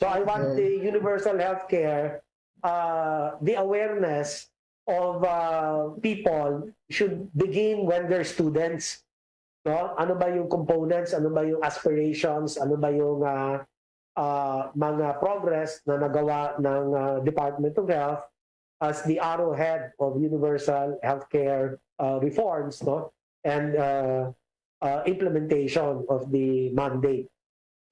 So I want the universal healthcare, uh, the awareness of uh, people should begin when they're students. No? Ano ba yung components? Ano ba yung aspirations? Ano ba yung uh, uh, mga progress na nagawa ng uh, Department of Health as the arrowhead of universal healthcare uh, reforms, no? And uh, uh, implementation of the mandate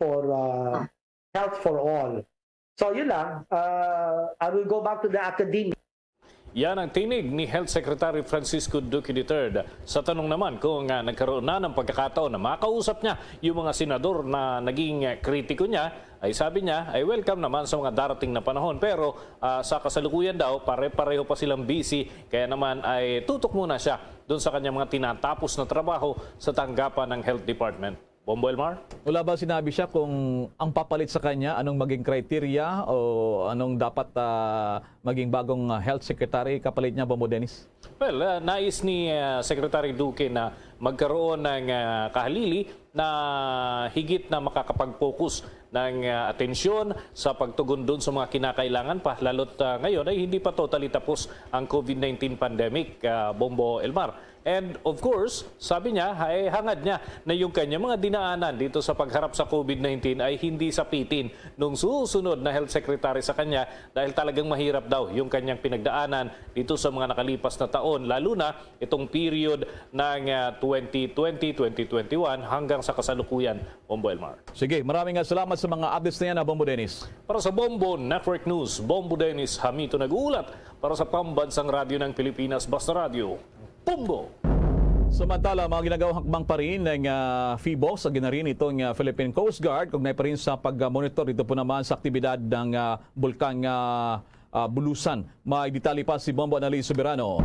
for uh, health for all. So yun lang. Uh, I will go back to the academia. Yan ang tinig ni Health Secretary Francisco Duque the third. Sa tanong naman kung, ah, nagkaroon na ng pagkakataon na makausap niya yung mga senador na naging, ah, kritiko niya, ay sabi niya ay welcome naman sa mga darating na panahon. Pero, ah, sa kasalukuyan daw, pare-pareho pa silang busy. Kaya naman ay tutok muna siya doon sa kanyang mga tinatapos na trabaho sa tanggapan ng Health Department. Bombo Elmar? Wala ba sinabi siya kung ang papalit sa kanya, anong maging criteria o anong dapat, ah, maging bagong, ah, health secretary kapalit niya, Bombo Dennis? Well, ah, nais ni, ah, Secretary Duque na magkaroon ng, ah, kahalili na higit na makakapag-focus ng, ah, atensyon sa pagtugon doon sa mga kinakailangan pa, lalo't, ah, ngayon ay hindi pa totally tapos ang COVID nineteen pandemic, ah, Bombo Elmar. And of course, sabi niya, ay hangad niya na yung kanyang mga dinaanan dito sa pagharap sa COVID nineteen ay hindi sapitin nung susunod na health secretary sa kanya dahil talagang mahirap daw yung kanyang pinagdaanan dito sa mga nakalipas na taon, lalo na itong period ng, ah, twenty twenty, twenty twenty-one hanggang sa kasalukuyan, Bombo Elmar. Sige, maraming, ah, salamat sa mga updates na yan, ah, Bombo Dennis. Para sa Bombo Network News, Bombo Dennis Hamito nag-uulat para sa Pambansang Radyo ng Pilipinas, Basta Radyo. Bombo! Samantala, mga ginagawang hakbang pa rin ng, ah, PHIVOLCS, sa ginarin itong, ah, Philippine Coast Guard, kaugnay pa rin sa pag-monitor dito po naman sa aktibidad ng, ah, bulkang, ah, ah, Bulusan. May detalye pa si Bombo Annalise Soberano.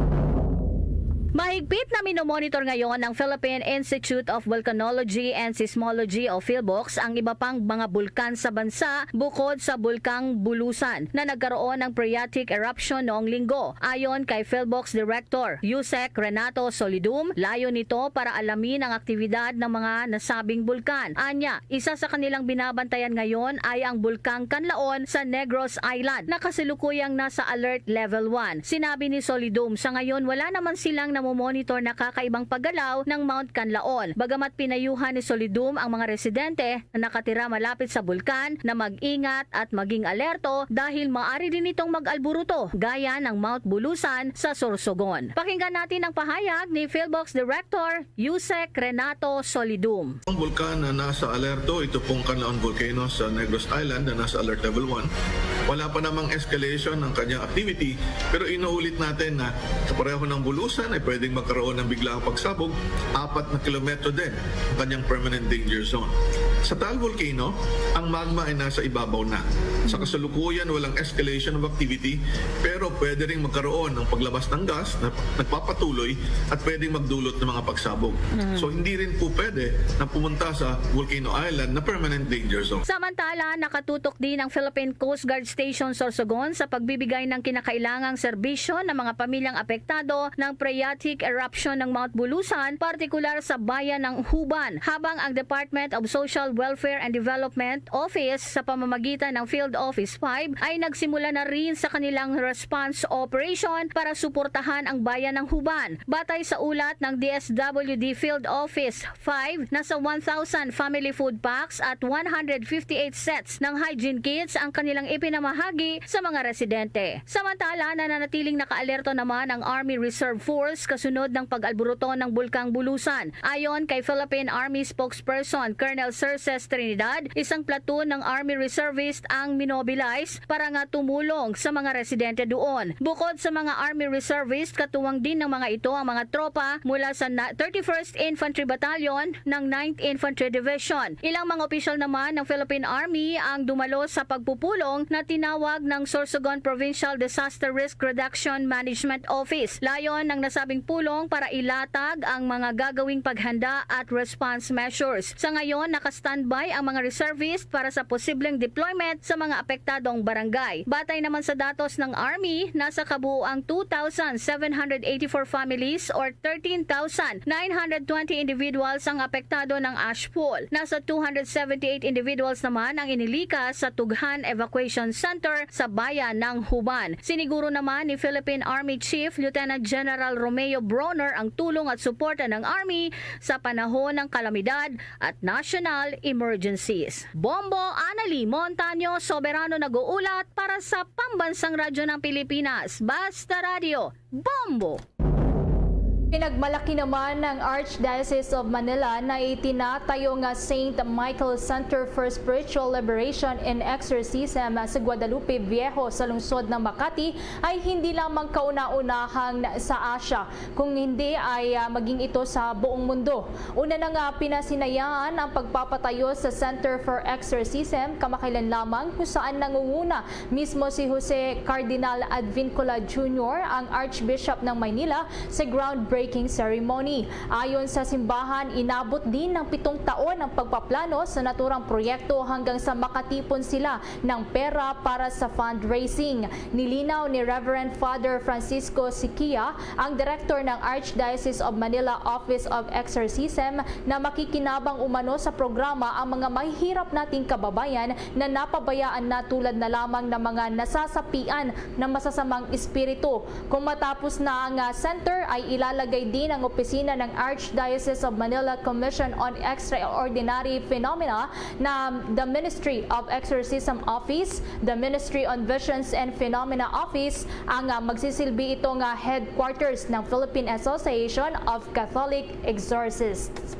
Mahigpit na minomonitor ngayon ng Philippine Institute of Volcanology and Seismology o PHIVOLCS ang iba pang mga bulkan sa bansa bukod sa Bulkang Bulusan na nagkaroon ng phreatic eruption noong Linggo. Ayon kay PHIVOLCS Director Usec Renato Solidum, layo nito para alamin ang aktibidad ng mga nasabing bulkan. Anya, isa sa kanilang binabantayan ngayon ay ang Bulkang Kanlaon sa Negros Island, na kasalukuyang nasa Alert Level one. Sinabi ni Solidum, sa ngayon wala naman silang namomonitor na kakaibang paggalaw ng Mount Kanlaon. Bagamat pinayuhan ni Solidum ang mga residente na nakatira malapit sa bulkan na mag-ingat at maging alerto dahil maari din itong mag-alburuto gaya ng Mount Bulusan sa Sorsogon. Pakinggan natin ang pahayag ni PHIVOLCS Director Usec Renato Solidum. Ang bulkan na nasa alerto, ito pong Kanlaon Volcano sa Negros Island na nasa alert level one. Wala pa namang escalation ng kanyang activity, pero inuulit natin na sa pareho ng Bulusan ay pwedeng magkaroon ng biglaang pagsabog, apat na kilometro din ang kanyang permanent danger zone. Sa Taal Volcano, ang magma ay nasa ibabaw na. Sa kasalukuyan, walang escalation of activity, pero pwede ring magkaroon ng paglabas ng gas na nagpapatuloy at pwedeng magdulot ng mga pagsabog. So, hindi rin po pwede na pumunta sa Volcano Island na permanent danger zone. Samantala, nakatutok din ang Philippine Coast Guard Station Sorsogon sa pagbibigay ng kinakailangang serbisyo ng mga pamilyang apektado ng phreatic eruption ng Mount Bulusan, partikular sa bayan ng Huban, habang ang Department of Social Welfare and Development Office sa pamamagitan ng Field Office five ay nagsimula na rin sa kanilang response operation para suportahan ang bayan ng Huban. Batay sa ulat ng D S W D Field Office five, nasa one thousand family food packs at one hundred fifty-eight sets ng hygiene kits ang kanilang ipinamahagi sa mga residente. Samantala, nananatiling nakaalerto naman ang Army Reserve Force kasunod ng pag-alburuto ng Bulkang Bulusan. Ayon kay Philippine Army spokesperson Colonel Cerces Trinidad, isang platoon ng Army Reservist ang minobilize para nga tumulong sa mga residente doon. Bukod sa mga Army Reservist, katuwang din ng mga ito ang mga tropa mula sa na-, thirty-first Infantry Battalion ng ninth Infantry Division. Ilang mga opisyal naman ng Philippine Army ang dumalo sa pagpupulong na tinawag ng Sorsogon Provincial Disaster Risk Reduction Management Office. Layon ng nasabing pulong para ilatag ang mga gagawing paghanda at response measures. Sa ngayon, naka-standby ang mga reservist para sa posibleng deployment sa mga apektadong barangay. Batay naman sa datos ng Army, nasa kabuoang two thousand seven hundred eighty-four families or thirteen thousand nine hundred twenty individuals ang apektado ng ashfall. Nasa two hundred seventy-eight individuals naman ang inilikas sa Tughan Evacuation Center sa bayan ng Huban. Siniguro naman ni Philippine Army Chief Lieutenant General Romeo Bronner ang tulong at suporta ng Army sa panahon ng kalamidad at national emergencies. Bombo Anali Montaño Soberano nag-uulat para sa Pambansang Radyo ng Pilipinas, Basta Radio, Bombo! Pinagmalaki naman ng Archdiocese of Manila na itinatayo nga Saint Michael Center for Spiritual Liberation and Exorcism sa Guadalupe Viejo sa lungsod ng Makati ay hindi lamang kauna-unahang sa Asia, kung hindi ay, ah, maging ito sa buong mundo. Una na nga pinasinayaan ang pagpapatayo sa Center for Exorcism kamakailan lamang, kung saan nangunguna mismo si Jose Cardinal Advincula Junior, ang Archbishop ng Maynila, sa groundbreaking ceremony. Ayon sa simbahan, inabot din ng pitong taon ang pagpaplano sa naturang proyekto hanggang sa makatipon sila ng pera para sa fundraising. Nilinaw ni Reverend Father Francisco Siquia, ang direktor ng Archdiocese of Manila Office of Exorcism, na makikinabang umano sa programa ang mga mahihirap nating kababayan na napabayaan na, tulad na lamang ng mga nasasapian ng masasamang espiritu. Kung matapos na ang, ah, center, ay ilalagay din ang opisina ng Archdiocese of Manila Commission on Extraordinary Phenomena na the Ministry of Exorcism Office, the Ministry on Visions and Phenomena Office, ang, ah, magsisilbi ito nga headquarters ng Philippine Association of Catholic Exorcists.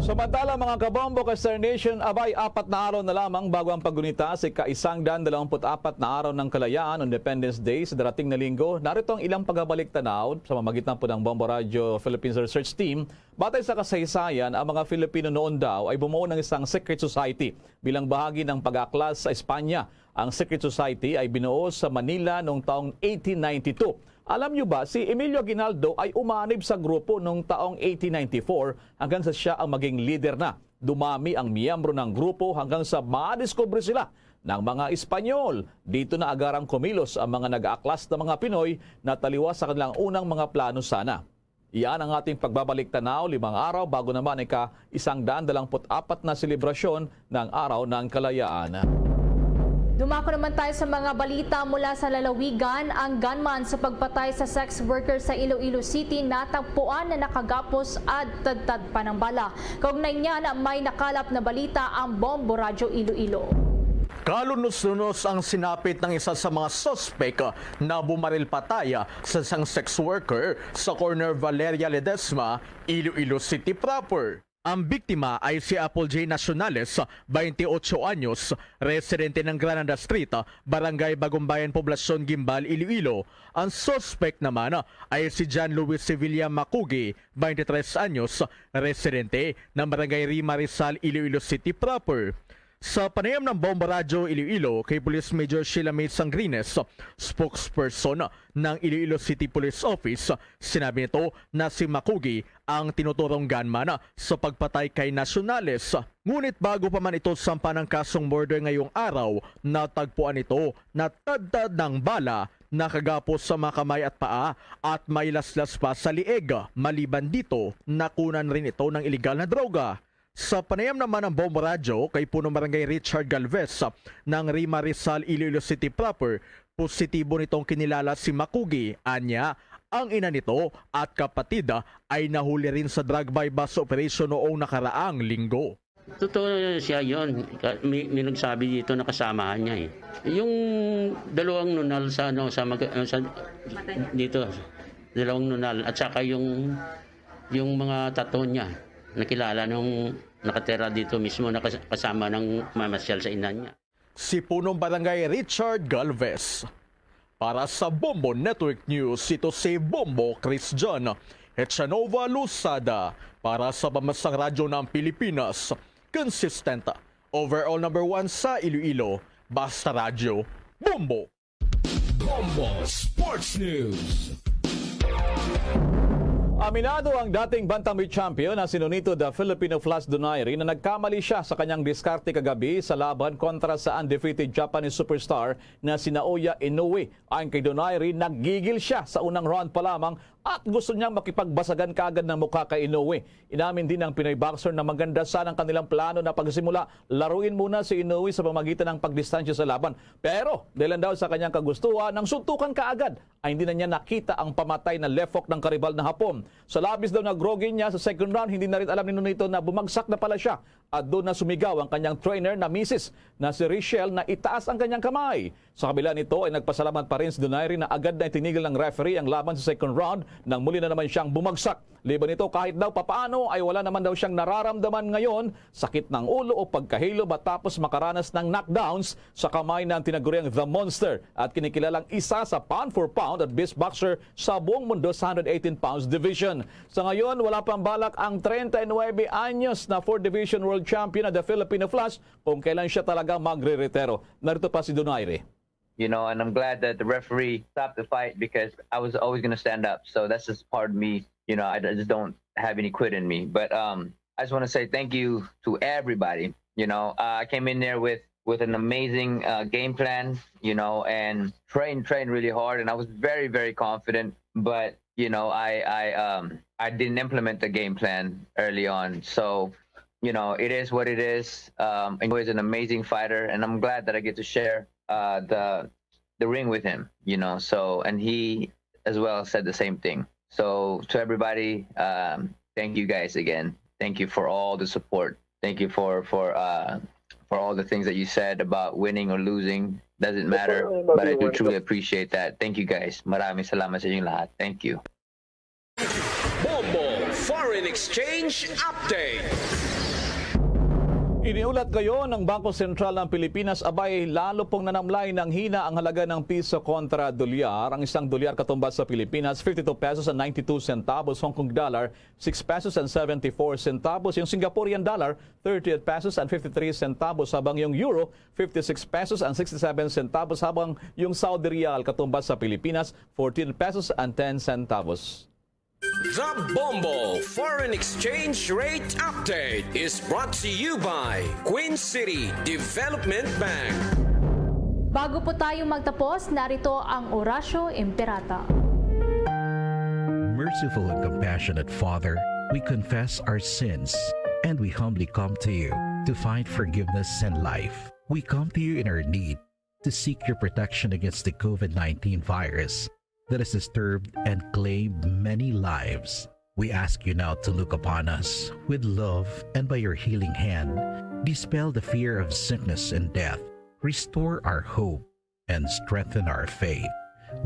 Samantala, mga kabombo, ka Star Nation, abay, apat na araw na lamang bago ang paggunita sa ika-isang daan dalawampu't apat na araw ng kalayaan, Independence Day, sa darating na linggo. Narito ang ilang pagabalik tanaw sa pamamagitan po ng Bombo Radio Philippines Research Team. Batay sa kasaysayan, ang mga Filipino noon daw ay bumuo ng isang secret society bilang bahagi ng pag-aklas sa Espanya. Ang secret society ay binuo sa Manila noong taong eighteen ninety-two. Alam niyo ba, si Emilio Aguinaldo ay umanib sa grupo noong taong eighteen ninety-four hanggang sa siya ang maging lider na. Dumami ang miyembro ng grupo hanggang sa madiskubre sila ng mga Espanyol. Dito na agarang kumilos ang mga nag-aaklas na mga Pinoy na taliwas sa kanilang unang mga plano sana. Iyan ang ating pagbabalik tanaw limang araw bago naman ika isang daan dalangput apat na selebrasyon ng Araw ng Kalayaan. Dumako naman tayo sa mga balita mula sa lalawigan. Ang gunman sa pagpatay sa sex worker sa Iloilo City natagpuan na nakagapos at tadtad pa ng bala. Kaugnay niyan, may nakalap na balita ang Bombo Radyo Iloilo. Kalunos-lunos ang sinapit ng isa sa mga suspek na bumaril patay sa isang sex worker sa corner Valeria Ledesma, Iloilo City proper. Ang biktima ay si Apple J Nacionales, twenty-eight anyos, residente ng Granada Street, Barangay Bagumbayan, Poblacion Guimbal, Iloilo. Ang suspect naman ay si John Luis Sevilla Makugi, twenty-three anyos, residente ng Barangay Rima Rizal, Iloilo City proper. Sa panayam ng Bombo Radyo Iloilo kay Police Major Sheila May Sangrines, spokesperson ng Iloilo City Police Office, sinabi nito na si Makugi ang tinuturong gunman sa pagpatay kay Nacionales. Ngunit bago pa man ito sampan ang kasong murder ngayong araw, natagpuan nito na tadtad ng bala nakagapos sa mga kamay at paa at may laslas pa sa lieg. Maliban dito, nakunan rin ito ng iligal na droga. Sa panayam naman ng Bombo Radyo kay Punong Barangay Richard Galvez ng Rima Rizal, Iloilo City proper, positibo nitong kinilala si Makugi. Anya, ang ina nito at kapatid ay nahuli rin sa drug buy-bust operation noong nakaraang linggo. Totoo siya yon. Ka-, may, may nagsabi dito na kasamahan niya eh. Yung dalawang nunal sa, ano, sa mag-, ano, sa, dito, dalawang nunal at saka yung, yung mga tattoo niya, nakilala nung nakatira dito mismo, nakas-, kasama ng mamasyal sa ina niya. Si Punong Barangay Richard Galvez. Para sa Bombo Network News, ito si Bombo Christian Hechanova Losada para sa Pambansang Radyo ng Pilipinas. Consistent, overall number one sa Iloilo, Basta Radyo, Bombo. Bombo Sports News. Aminado ang dating bantamweight champion na si Nonito the Filipino Flash Donaire na nagkamali siya sa kanyang diskarte kagabi sa laban kontra sa undefeated Japanese superstar na si Naoya Inoue. Ayon kay Donaire, naggigil siya sa unang round pa lamang at gusto niyang makipagbasagan kaagad ng mukha kay Inoue. Inamin din ng Pinoy boxer na maganda sana ang kanilang plano na pagsimula, laruin muna si Inoue sa pamagitan ng pagdistansya sa laban. Pero dahil lang daw sa kanyang kagustuhan, nang suntukan kaagad ay hindi na niya nakita ang pamatay na left hook ng karibal na Hapon. Sa labis daw na groggy niya sa second round, hindi na rin alam ni Nonito na bumagsak na pala siya at doon na sumigaw ang kanyang trainer na misis na si Richelle na itaas ang kanyang kamay. Sa kabila nito ay nagpasalamat pa rin si Donaire na agad na itinigil ng referee ang laban sa second round nang muli na naman siyang bumagsak. Liban nito, kahit daw papaano ay wala naman daw siyang nararamdaman ngayon, sakit ng ulo o pagkahilo matapos makaranas ng knockdowns sa kamay ng tinaguriang The Monster at kinikilalang isa sa pound for pound at best boxer sa buong mundo sa hundred eighteen pounds division. Sa ngayon, wala pang balak ang treinta y nuebe anyos na four division world champion na The Filipino Flash kung kailan siya talaga magre-retiro. Narito pa si Donaire. You know, and I'm glad that the referee stopped the fight because I was always gonna stand up. So that's just part of me. You know, I just don't have any quit in me. But, um, I just wanna say thank you to everybody. You know, uh, I came in there with, with an amazing, uh, game plan, you know, and trained, trained really hard. And I was very, very confident. But, you know, I, I, um, I didn't implement the game plan early on. So, you know, it is what it is. Um, Inoue is an amazing fighter, and I'm glad that I get to share, uh, the, the ring with him, you know. So, and he as well said the same thing. So, to everybody, um, thank you guys again. Thank you for all the support. Thank you for, for, uh, for all the things that you said about winning or losing. Doesn't matter, but I do truly appreciate that. Thank you guys. Maraming salamat sa inyong lahat. Thank you. Bombo Foreign Exchange Update. Iniulat kayo ng Bangko Sentral ng Pilipinas, abay, lalo pong nanamlay ng hina ang halaga ng piso kontra dolyar. Ang isang dolyar katumbas sa Pilipinas, fifty-two pesos and ninety-two centavos, Hong Kong dollar, six pesos and seventy-four centavos, yung Singaporean dollar, thirty-eight pesos and fifty-three centavos, habang yung euro, fifty-six pesos and sixty-seven centavos, habang yung Saudi riyal katumbas sa Pilipinas, fourteen pesos and ten centavos. The Bombo Foreign Exchange Rate Update is brought to you by Queen City Development Bank. Bago po tayo magtapos, narito ang Oratio Imperata. Merciful and compassionate Father, we confess our sins and we humbly come to you to find forgiveness and life. We come to you in our need to seek your protection against the COVID nineteen virus that has disturbed and claimed many lives. We ask you now to look upon us with love and by your healing hand, dispel the fear of sickness and death, restore our hope, and strengthen our faith.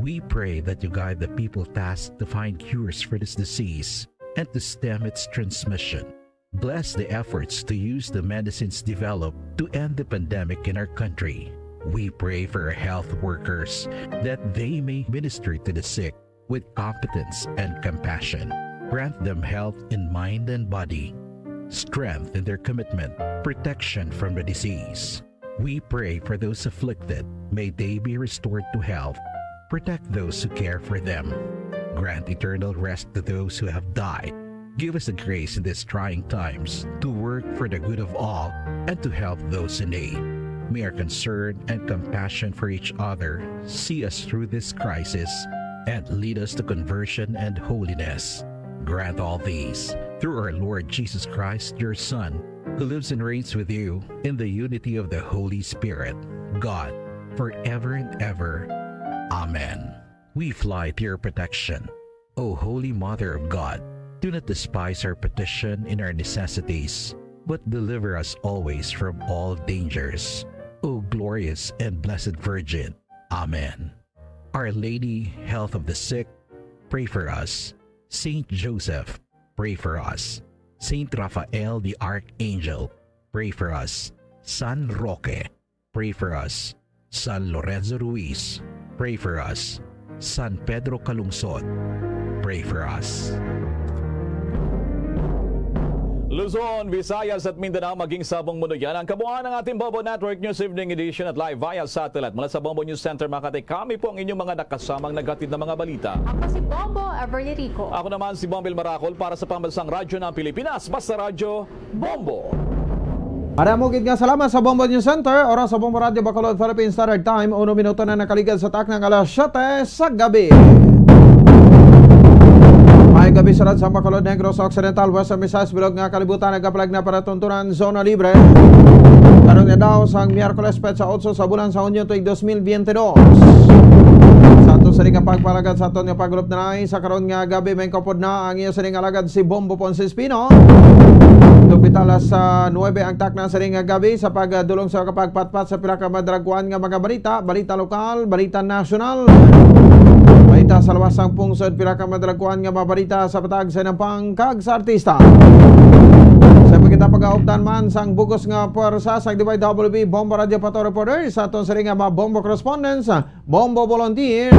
We pray that you guide the people tasked to find cures for this disease and to stem its transmission. Bless the efforts to use the medicines developed to end the pandemic in our country. We pray for our health workers that they may minister to the sick with competence and compassion. Grant them health in mind and body, strength in their commitment, protection from the disease. We pray for those afflicted. May they be restored to health. Protect those who care for them. Grant eternal rest to those who have died. Give us the grace in these trying times to work for the good of all and to help those in need. May our concern and compassion for each other see us through this crisis and lead us to conversion and holiness. Grant all these through our Lord Jesus Christ, your Son, who lives and reigns with you in the unity of the Holy Spirit, God, forever and ever. Amen. We fly to your protection, O Holy Mother of God. Do not despise our petition in our necessities, but deliver us always from all dangers, O glorious and blessed Virgin. Amen. Our Lady, Health of the Sick, pray for us. Saint Joseph, pray for us. Saint Raphael the Archangel, pray for us. San Roque, pray for us. San Lorenzo Ruiz, pray for us. San Pedro Calungsod, pray for us. Luzon, Visayas at Mindanao, maging sa buong mundo yan ang kabuuan ng ating Bombo Network News Evening Edition at live via satellite mula sa Bombo News Center Makati. Kami po ang inyong mga nakasamang naghatid ng mga balita. Ako si Bombo Everly Rico. Ako naman si Bombil Maracol para sa Pambansang Radyo ng Pilipinas, Basta Radyo, Bombo. Madamo gid nga salamat sa Bombo News Center. Oras sa Bombo Radyo Bacolod, Philippine Standard Time, uno minuto na nakaligad sa takna nga alas siyete sa gabi. May gabi sa Radyo Bacolod, Negros Occidental, Western Visayas, bilog nga kalibutan, nagapalag na para tuntunan, zona libre. Karon nga daw sang Miyerkules, petsa otso sa bulan sa Hunyo, tuig dos mil biyente dos. Sa ato sini nga pagpalagad sa aton nga pagulop na sa karon nga gabi, may kapod na ang iyo sini nga alagad si Bombo Ponce Espino. Tupitala sa nuwebe ang takna sini nga gabi sa pagdulong sa kapagpatpat sa pila ka madalagkuan nga mga balita, balita lokal, balita nasyonal, balita sa luwas sang pungsod, pila ka madalagkuan nga mga balita sa patag sa nampang kag sa artista. Sa pagkita pagauptan man sang bugos nga pwersa sang D Y W B Bombo Radio Pato Reporter sa aton sini nga mga Bombo Correspondents, Bombo Volunteers,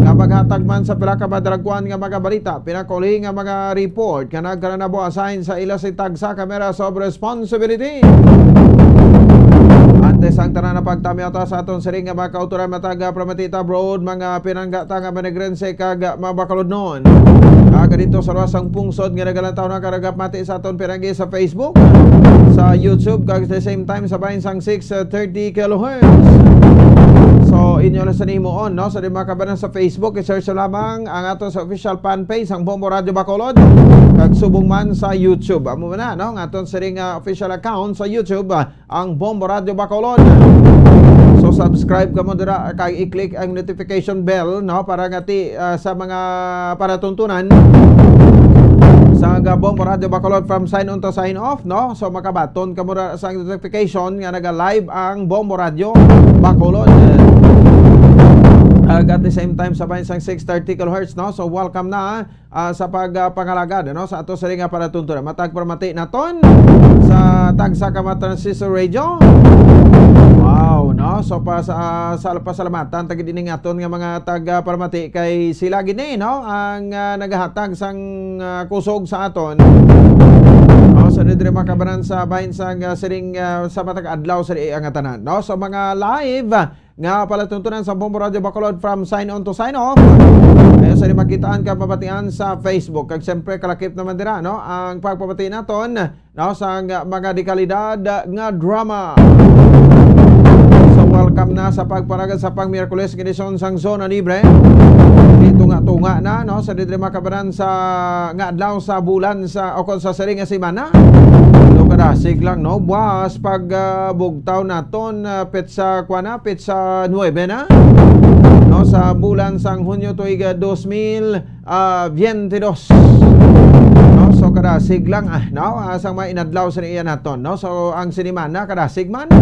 nga maghatag man sa pila ka madalagkuan nga mga balita, pinakauli nga mga report nga nagkanabo asahin sa ila si tagsa ka Meras of Responsibility. Antes ang tanan na pagtamyaw ta sa aton siring nga mga kautoran matag, ah, Prometita Abroad, mga pinanggata nga manigrense kag, ah, mga Bacolodnon. Aga dito sa luwas sang pungsod nga nagalantaw na karagap mati sa aton pinagi sa Facebook, sa YouTube, kag sa same time sa bahin sang six thirty kilohertz. So, inyo lang sa himuon, no? Sa di makabanan sa Facebook, i-search lamang ang aton sa official fan page, ang Bombo Radio Bacolod, kag subong man sa YouTube. Amo na, no? Ang aton siring nga official account sa YouTube, ah, ang Bombo Radio Bacolod. So, subscribe kamo dira kag i-click ang notification bell, no? Para nga ti, ah, sa mga palatuntunan sa nga Bombo Radio Bacolod from sign on to sign off, no? So, makabaton kamo ra sa notification nga naga-live ang Bombo Radio Bacolod. Ag at the same time, sa bahin sang six thirty kilohertz, no? So, welcome na, ah, sa pag, ah, pangalagad, ano? Sa ato sa ring, ah, palatuntunan. Matag palamati naton sa tagsa ka mga transistor radio. Wow, no? So, pa, sa, sa, pasalamatan, tagid ining aton nga mga tag, ah, palamati kay sila gid ni, no? Ang, ah, nagahatag sang, ah, kusog sa aton. No? So, diri makabanan sa bahin sang, ah, siring, ah, sa matag adlaw sa ring, ah, nga tanan, no? So, mga live, nga palatuntunan sa Bombo Radio Bacolod from sign on to sign off. Ayo sa makitaan ka mabatian sa Facebook. Kag siyempre, kalakip naman dira, no? Ang pagpabati naton, no, sa nga mga dekalidad nga drama. So, welcome na sa pagpalagad sa pang Miyerkules nga edisyon sang Zona Libre. Di tunga-tunga na, no? Sa diri makabanan sa nga adlaw sa bulan sa, o kung sa siring nga semana. No, kadasig lang, no? Buwas pag, ah, bugtaw naton, ah, petsa, kuwan na, petsa nuebe na. No, sa bulan sang Hunyo tuig, ah, dos mil, ah, veinte dos. No, so kadasig lang, ah, no? Ah, sang mga inadlaw sa iya naton, no? So ang sinimana kadasig man,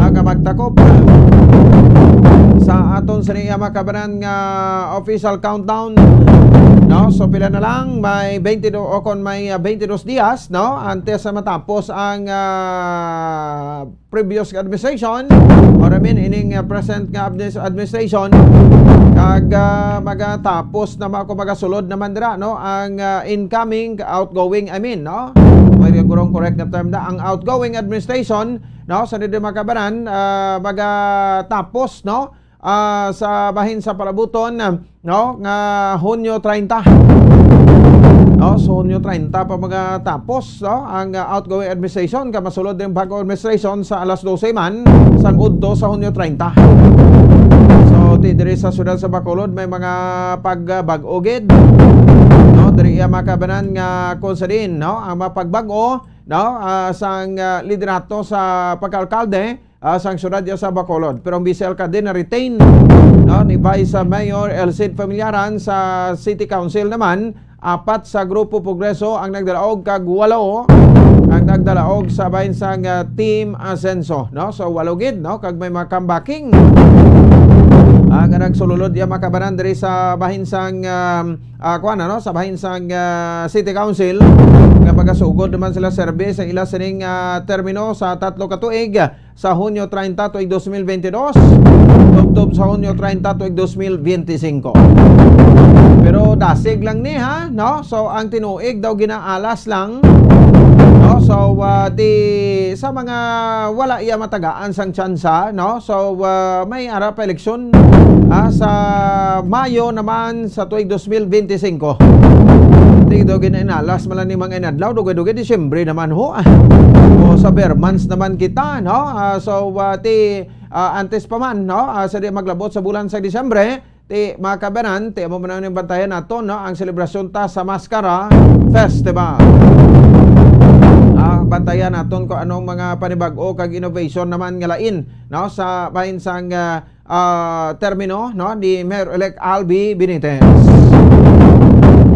ah, nga magtakop, ah, sa aton sa iya makabanan nga official countdown, no? So pila na lang, may twenty-two o kon may, ah, twenty-two dias, no? Antes sa matapos ang, ah, previous nga administration, or I mean, ining, uh, present nga adminis-, administration, kag, uh, magatapos na ma-, kung magasulod naman dira, no, ang, uh, incoming, outgoing, I mean, no, may gurong correct na term na, ang outgoing administration, no, sa dito makabanan, uh, magatapos, no, ah, sa bahin sa palabuton, no, nga Hunyo treinta. No, so Hunyo treinta pa magatapos, no, ang, ah, outgoing administration, ka masulod din bago administration sa alas dose man sang udto sa Hunyo treinta. So, ti diri sa siyudad sa Bacolod may mga pagbag-o gid, no, diri iya makabanan nga kung sa din, no, ang mapagbag-o, no, ah, sang, ah, liderato sa pagkaalkalde, ah, sang siyudad ya sa Bacolod. Pero ang B C L ka din na-retain, no, ni Vice Mayor El Cid Familiaran. Sa City Council naman, apat sa Grupo Progreso ang nagdalaog kag walo ang nagdalaog sa bahin sang, ah, Team Asenso, no? So, walo gid, no? Kag may mga comebacking, ah, nga nagsululod ya makabanan diri sa bahin sang, um, ah, kuwan, ano? Sa bahin sang, ah, City Council, nga magasugod naman sila serbi sa ila sining, ah, termino sa tatlo ka tuig, sa Hunyo treinta tuig dos mil veintidós, tubtob sa Hunyo treinta tuig dos mil veinticinco. Pero dasig lang ni, ha, no? So, ang tinuig daw ginaalas lang, no? So, ah, ti, sa mga wala iya matagaan sang tsansa, no? So, ah, may ara pa eleksyon, ah, sa Mayo naman sa tuig dos mil veinticinco. Ti daw ginainalas man lang ni mga inadlaw, dugay-dugay Disyembre naman ho. O sa Ber months naman kita, no? Ah, so, ah, ti, ah, antes pa man, no? Ah, sa di maglabot sa bulan sa Disyembre, ti mga kabanan, ti amo man ang bantayan nato, no? Ang selebrasyon ta sa Maskara Festival. Ah, bantayan naton kung anong mga panibag-o kag innovation naman nga lain, no? Sa bahin sang, ah, ah, termino, no, ni Mayor-elect Albi Benitez.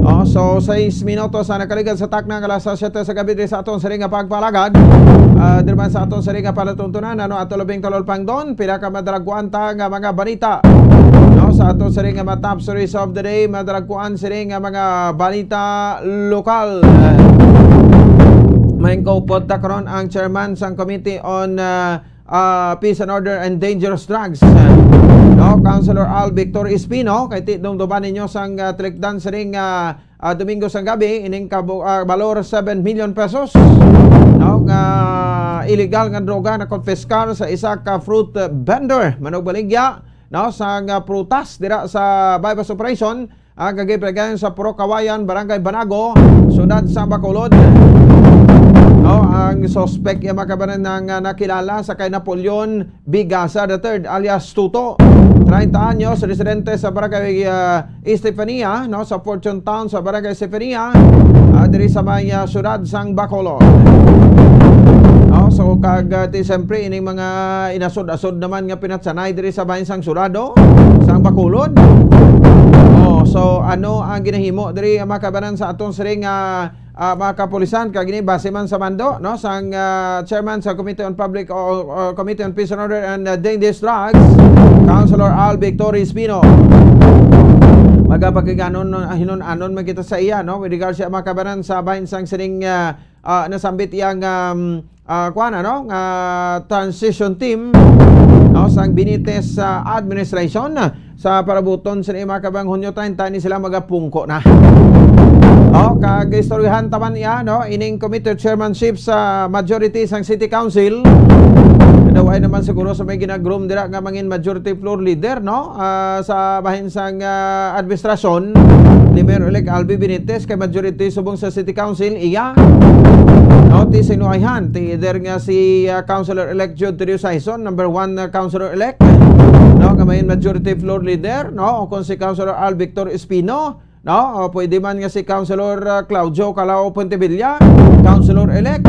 Oh, so, sais minutos ang nakaligad sa takna nga alas siyete sa gabi diri sa aton siring nga pagpalagad. Ah, diri man sa aton siring nga palatuntunan, ano, ato labing talol pangdon, pila ka madalagkuan ta nga mga balita. No, sa aton siring nga mga top stories of the day, madalagkuan siring nga mga balita lokal. May kaupod ta karon ang chairman sang Committee on, ah, ah, Peace and Order and Dangerous Drugs, no? Councilor Al Victor Espino, kay ti-, dumduman ninyo sang, ah, tilikdan siring, ah, ah, Domingo sang gabi, ining kabu-, ah, balor seven million pesos, no? Nga illegal nga droga na konfiskar sa isa ka fruit vendor, manugbaligya, no? Sa nga prutas dira sa buy-bust operation, ang kagipagayon sa Purok Kawayan, Barangay Banago, Siyudad sa Bacolod. No, ang suspek iya makabanan nga nakilala sa kay Napoleon Bigasa the third, alias Tuto, treinta anyos, residente sa Barangay, ah, Estefania, no, sa Fortune Town sa Barangay Estefania, ah, diri sa may, ah, siyudad sang Bacolod. No, so kag, ah, ti siyempre ining mga inasod-asod naman nga pinatsanay diri sa bahin sang siyudad, oh, sang Bacolod. Oh, so ano ang ginahimo diri, ah, makabanan sa aton siring nga ah, mga kapulisan, kag ini base man sa mando, no, sang, ah, chairman sa Committee on Public o, o Committee on Peace and Order and, ah, Dangerous Drugs, Councilor Al Victor Espino. Magapakiganon, ah, hinun-anon man kita sa iya, no, with regards sa mga kabanan sa bahin sang sining, ah, ah, nasambit iyang, um, ah, kuwan, ano, nga transition team, no, sang Benitez, ah, administration. Sa parabuton sa mga kabang Hunyo treinta, ni sila magapungko na. Oh, kag istoryahan taman iya, no, ining committee chairmanship sa majority sang City Council. Kadaway naman siguro sa may ginagroom dira nga mangin majority floor leader, no, ah, sa bahin sang, ah, administrasyon ni Mayor-elect Albi Benitez kay majority subong sa City Council, iya. No, ti sinuayhan, ti either nga si, ah, Councilor-elect Jude Terio Sison, number one, ah, Councilor-elect, no, nga may majority floor leader, no, o kung si Councilor Al Victor Espino, no, o pwede man nga si Councilor, ah, Claudio Calao Pontevilla, Councilor-elect,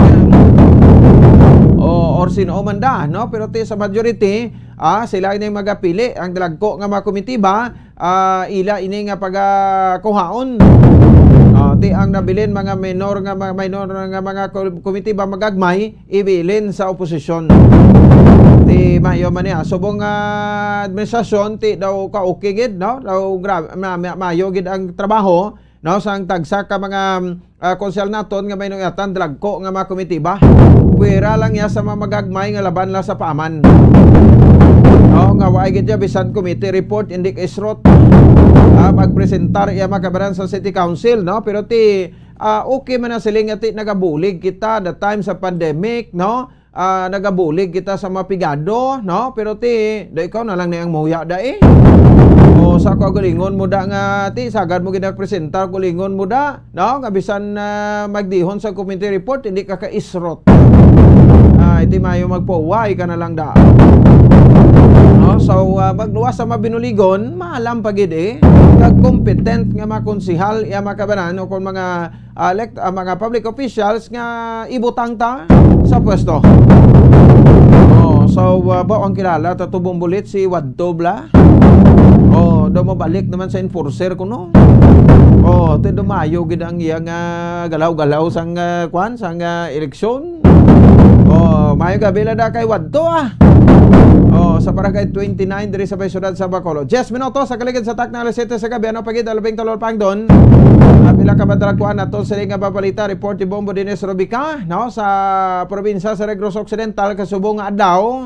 o, or sino man da, no, pero ti sa majority, ah, sila ini magapili. Ang dalagko nga mga komitiba, ah, ila ini nga pagakuhaon. Ah, ti ang nabilin mga minor nga mga, minor nga mga ko-, komitiba magagmay, ibilin sa oposisyon. Ti mayo man niya. Subong nga administrasyon, ti daw ka-okay gid, no? Daw gra-, ma-, ma-, mayo gid ang trabaho, no? Sang tagsa ka mga, ah, konsehal naton nga may nuyatan, dalagko nga mga komitiba. Pwera lang ya sa mga magagmay nga laban lang sa paman. No? Nga waay gid ya bisan committee report, hindi ka isrot. Ah, magpresentar iya mga kabaran sa City Council, no? Pero ti, ah, okay man ang siling nga ti nagabulig kita the time sa pandemic, no? Ah, nagabulig kita sa mga pigado, no? Pero ti, da ikaw na lang ni ang muya da eh. O sa ko galingon mo da nga ti sagad mo ginagpresentar, galingon mo da, no? Nga bisan, ah, magdihon sa committee report, hindi ka kaisrot. Ah, iti mayo magpauway ka na lang da. No? So, ah, magluwas sa mabinuligon, maalam pa gid eh. Kag competent nga mga konsihal, iya mga kabanan, o kung mga ah, elect-, ah, mga public officials nga ibutang ta sa pwesto. Oh, so, ah, ba ang kilala ta tubong bulit si Wadto bla? Oh, daw mabalik naman sa enforcer kuno. Oh, ti dumayo gid ang iya nga galaw-galaw sang, ah, kwan, sang, ah, eleksyon. Oh, mayo gabi la da kay Wadto, ah. Oh, sa barangay twenty-nine diri sa may siyudad sa Bacolod. Yes, minuto sa kaligid sa takna alas siyete sa gabi, ano pa gid ang labing tulo pangdon? Ah, pila ka madalagkuan nato sa nga babalita, report ni Bombo Dennis Robica, no, sa probinsya sa Negros Occidental, kasubong nga adlaw,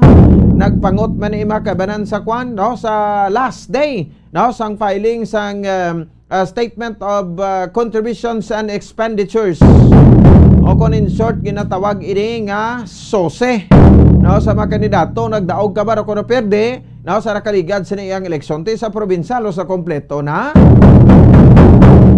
nagpangot man ni mga kabanan sa kwan, no, sa last day, no, sang filing sang, um, uh, Statement of, uh, Contributions and Expenditures, o kung in short, ginatawag ini nga sose, no, sa mga kandidato nagdaog ka ba o kung naperde, no, sa nakaligad sa iyang eleksyon ti sa probinsya, o sa kompleto na.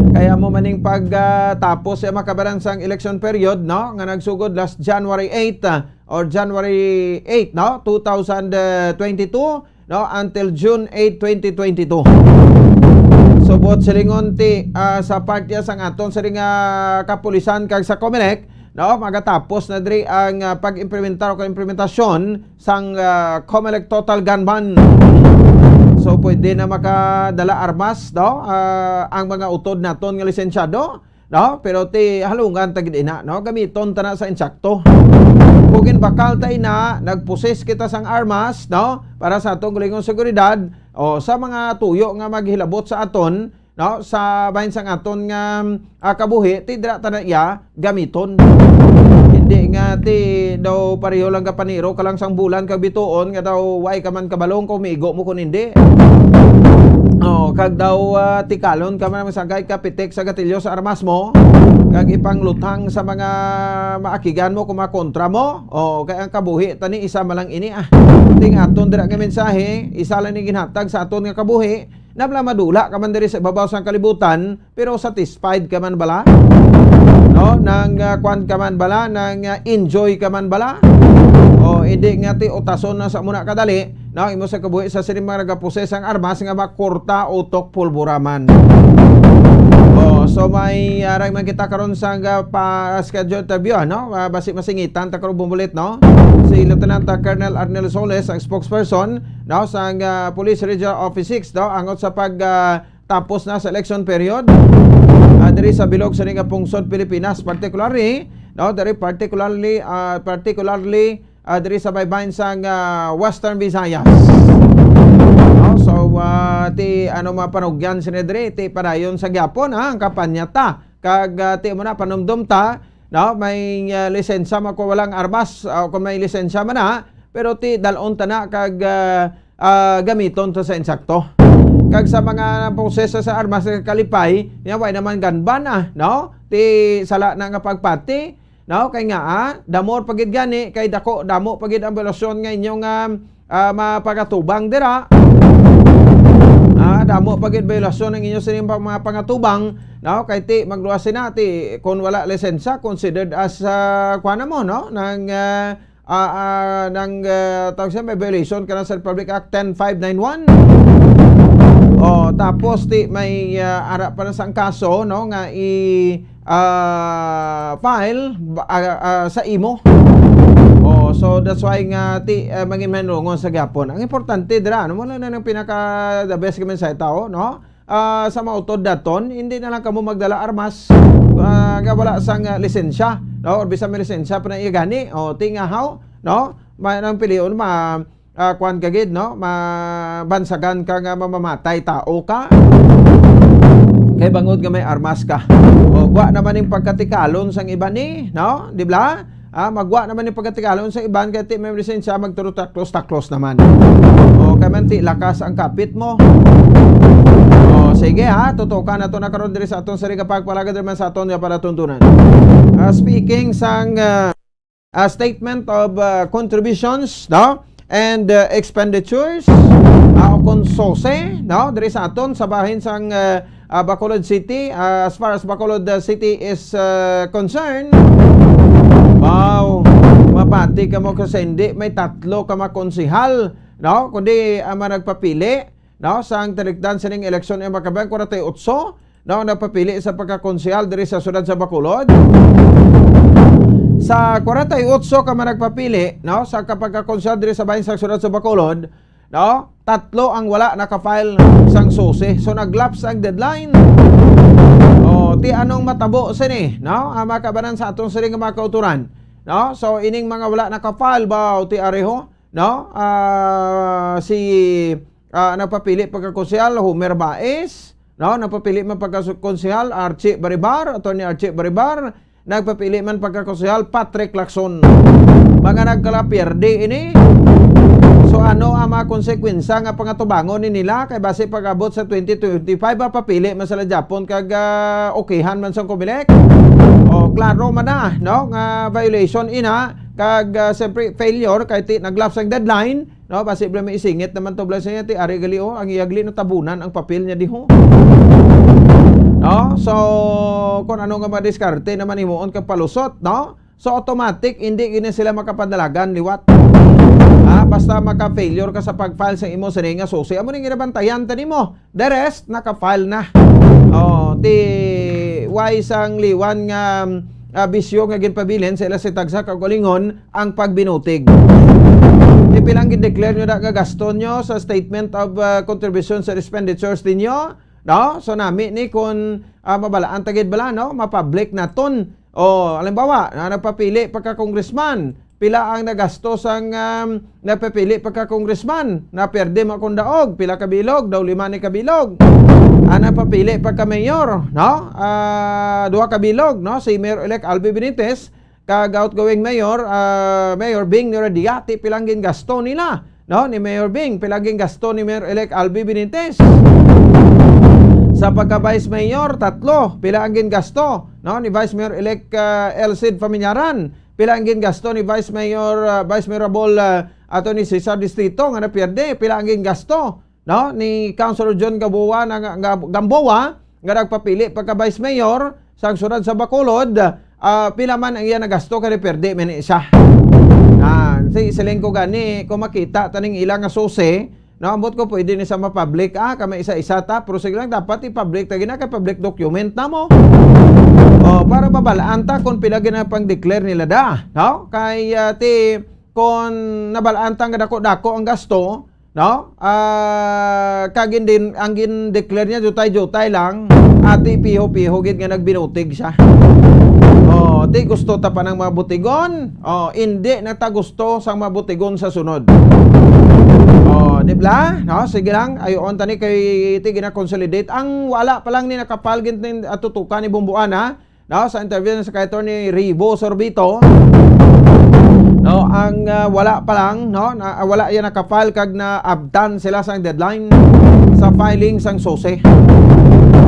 Kaya mo maning pag, ah, tapos sa makabarang sang election period, no, nga nagsugod last January eight, ah, or January eight, no, two thousand twenty-two, no, until June eight, twenty twenty-two. Subot silingon ti, ah, sa part niya sang aton sa nga kapulisan kag sa Comelec, no, magatapos na diri ang, ah, pag-implementar o implementasyon sang, ah, Comelec Total Gun Ban. So, pwede na makadala armas, no, ah, ang mga utod naton nga lisensyado, no? Pero ti halungan ta gid ina, no? Gamiton ta na sa insakto. Kung ginbakal ta ina, nagposes kita sang armas, no? Para sa atong galingon seguridad, o sa mga tuyo nga maghilabot sa aton, no? Sa bahin sang aton nga, ah, kabuhi, ti dira ta na iya gamiton. Hindi nga ti daw pareho lang ka paniro ka lang sang bulan kag bituon nga daw way ka man kabalong kung miigo mo kung hindi. Oh, kag daw, ah, tikalon ka man ang sagay ka pitik sa gatilyo sa armas mo, kag ipanglutang sa mga maakigan mo kung makontra mo. Oh, kay ang kabuhi tani isa man lang ini, ah. Ting aton dira nga mensahe, isa lang ni ginhatag sa aton nga kabuhi. Nabla madula ka man diri sa ibabaw sang kalibutan, pero satisfied ka man bala? No, nang, ah, kwan ka man bala, nang, ah, enjoy ka man bala? O hindi nga ti utason na sa muna kadali, no, imo sa kabuhi sa sining mga nagaposes ang armas nga makurta utok pulbura man. Oh, so may aray man kita karon sa nga pa schedule interview, no? Ah, basi masingitan ta karon bumulit, no? Si Lieutenant, ah, Colonel Arnel Soles, ang spokesperson, no, sa nga Police Regional Office six, no, angot sa pag, ah, tapos na sa election period. Ah, diri sa bilog sa nga pungsod Pilipinas, particularly, no, diri particularly, ah, particularly, ah, diri sa baybayon sang, ah, Western Visayas. No? So, ah, ti ano mapanugyan sini diri, ti padayon sa gyapon, ha, ang kampanya ta. Kag, ah, ti mo na panumdom ta, no, may, ah, lisensya man ko walang armas, ah, kung may lisensya man na, pero ti dalon ta na kag, ah, ah, gamiton ta sa insakto. Kag sa mga proseso sa armas nga kalipay, nga way naman gun ban, ah, no? Ti sala na nga pagpati, no? Kay nga, ah, the more pa gid gani, kay dako, damo pa gid ang violasyon nga inyong, ah, ah, mapagatubang dira. Ah, damo pa gid violasyon ang inyo sining pa-, mga pangatubang, no? Kay ti magluwas sina ti kung wala lisensya, considered as, ah, kuwan na mo, no? Nang, ah, ah, ah, nang, ah, tawag siya, may violation ka na sa Republic Act ten five nine one. Oh, tapos ti may, ah, ara pa na sang kaso, no, nga i, ah, file ba, ah, ah, sa imo. Oh, so that's why nga ti, ah, mangin manungon sa gyapon. Ang importante dira, ano mo lang na ng pinaka the best kami sa tao, no? Ah, sa mautod daton, hindi na lang kamo magdala armas, ah, nga wala sang, ah, lisensya, no? Or bisan may lisensya pa na iya gani, o, ti nga haw, no? May nang pilion, ma-, ah, kuwan ka gid, no? Mabansagan ka nga mamamatay tao ka. Kay bangod nga may armas ka. O, gwa naman yung pagkatikalon sang iba ni, no? Di ba? Ah, magwa naman yung pagkatikalon sa iban, kay ti may lisensya, magturo taklos-taklos naman. O, kay man ti lakas ang kapit mo. O, sige ha, tutukan nato na karon diri sa aton sa Riga Pagpalaga diri man sa aton nga palatuntunan. Ah, speaking sang, ah, ah, statement of, ah, contributions, no? And, ah, expenditures, ah, o kon sose, no? Diri sa aton sa bahin sang, ah, ah, Bacolod City, ah, as far as Bacolod, ah, City is, ah, concerned, wow, mapati ka mo kasi hindi may tatlo ka makonsihal, no? Kundi ang mga nagpapili, no, sang talikdan sining eleksyon ay makabayang kwarenta y otso, no, nagpapili sa pagkakonsihal diri sa siyudad sa Bacolod. Sa kwarenta y otso ka man nagpapili, no, sa kapagkakonsihal diri sa bahin sa siyudad sa Bacolod, no? Tatlo ang wala naka-file sang sose. So, nag-lapse ang deadline. O, ti anong matabo sini, no? Ang makabanan sa atong sini nga mga kauturan, no? So, ining mga wala naka-file ba, o ti areho, no? Ah, si, ah, nagpapili pagkakonsehal, Homer Baez, no? Nagpapili man pagkakonsehal, Archie Baribar, Attorney Archie Baribar, nagpapili man pagkakonsehal Patrick Lacson. Mga nagkalapierde ini. So, ano ang mga konsekwensya nga pangatubangon ni nila? Kay basi pag-abot sa twenty twenty-five, mapapili man sila Japon kag, ah, okehan man sang Comelec. O, klaro man na, no, nga violation ina kag, ah, siyempre failure kay ti nag-lapse ang deadline. No, basi bala may isingit naman to, bala sa iya, ti ari gali, oh, ang iya gali natabunan ang papel niya diho. No? So, kung ano nga madiskarte naman himuon ka palusot, no? So, automatic, hindi gini sila makapadalagan liwat. Ha? Basta maka-failure ka sa pag-file sa imo sini nga susi. Amo ning ginabantayan ta nimo. The rest, naka-file na. Oh, ti, way sang liwan nga, ah, bisyo nga ginpabilin sa ila si tagsa ka kaugalingon, ang pagbinutig. Ti pila ang gin-declare nyo na nga gasto nyo sa statement of, ah, contributions and expenditures ninyo? No? So, nami ni kung, ah, mabalaan ta gid bala, no? Mapublic naton. O, halimbawa, na nagpapili pagka-congressman, pila ang nagasto sang, um, nagpapili pagka-congressman? Naperde man akong daog, pila ka bilog? Daw lima ni ka bilog. Ang nagpapili pagka-mayor, no? Ah, duha ka bilog, no? Si Mayor-elect Albi Benitez, kag outgoing mayor, ah, Mayor Bing Niradia, ti pila ang gingasto nila, no? Ni Mayor Bing, pila ang gingasto ni Mayor-elect Albi Benitez? Sa pagka-vice mayor, tatlo, pila ang gingasto, no? Ni Vice Mayor-elect, ah, Elcid Faminaran, pila ang gingasto ni Vice Mayor, ah, Vice Mayorable, ah, Attorney Cesar Distrito nga napierde, pila ang gingasto, no, ni Councilor John Gamboa na nga, nga, Gamboa, nga nagpapili pagka Vice Mayor sang siyudad sa Bacolod, ah, pila man ang iya nagasto kay perde man ni siya. Ah, si siling ko gani, kung makita taning ila nga susi, no, ambot ko pwede ni sa mapublic, ah, kami isa-isa ta, pero sige lang, dapat i-public ta gina kay public document na mo. O, para mabalaan ta kung pila gina pang-declare nila da, no? Kay, ah, ti, kung nabalaan ta nga dako-dako ang gasto, no? Ah, kag hindi, ang gin-declare niya, jutay-jutay lang. Ati piho-piho gid nga nagbinutig siya. Oh, ti gusto ta pa ng mga butigon. Oh, hindi na ta gusto sang mga butigon sa sunod. Oh, di ba? No, sige lang. Ayoon tani kay ti gina-consolidate. Ang wala pa lang ni nakapal gid nin atutukan ni Bumbuan, ha? No, sa interview sa kay Attorney Ribo Sorbito, no, ang, ah, wala pa lang, no, na, ah, wala yan nakapal kag naabtan sila sang deadline sa filing sang sose.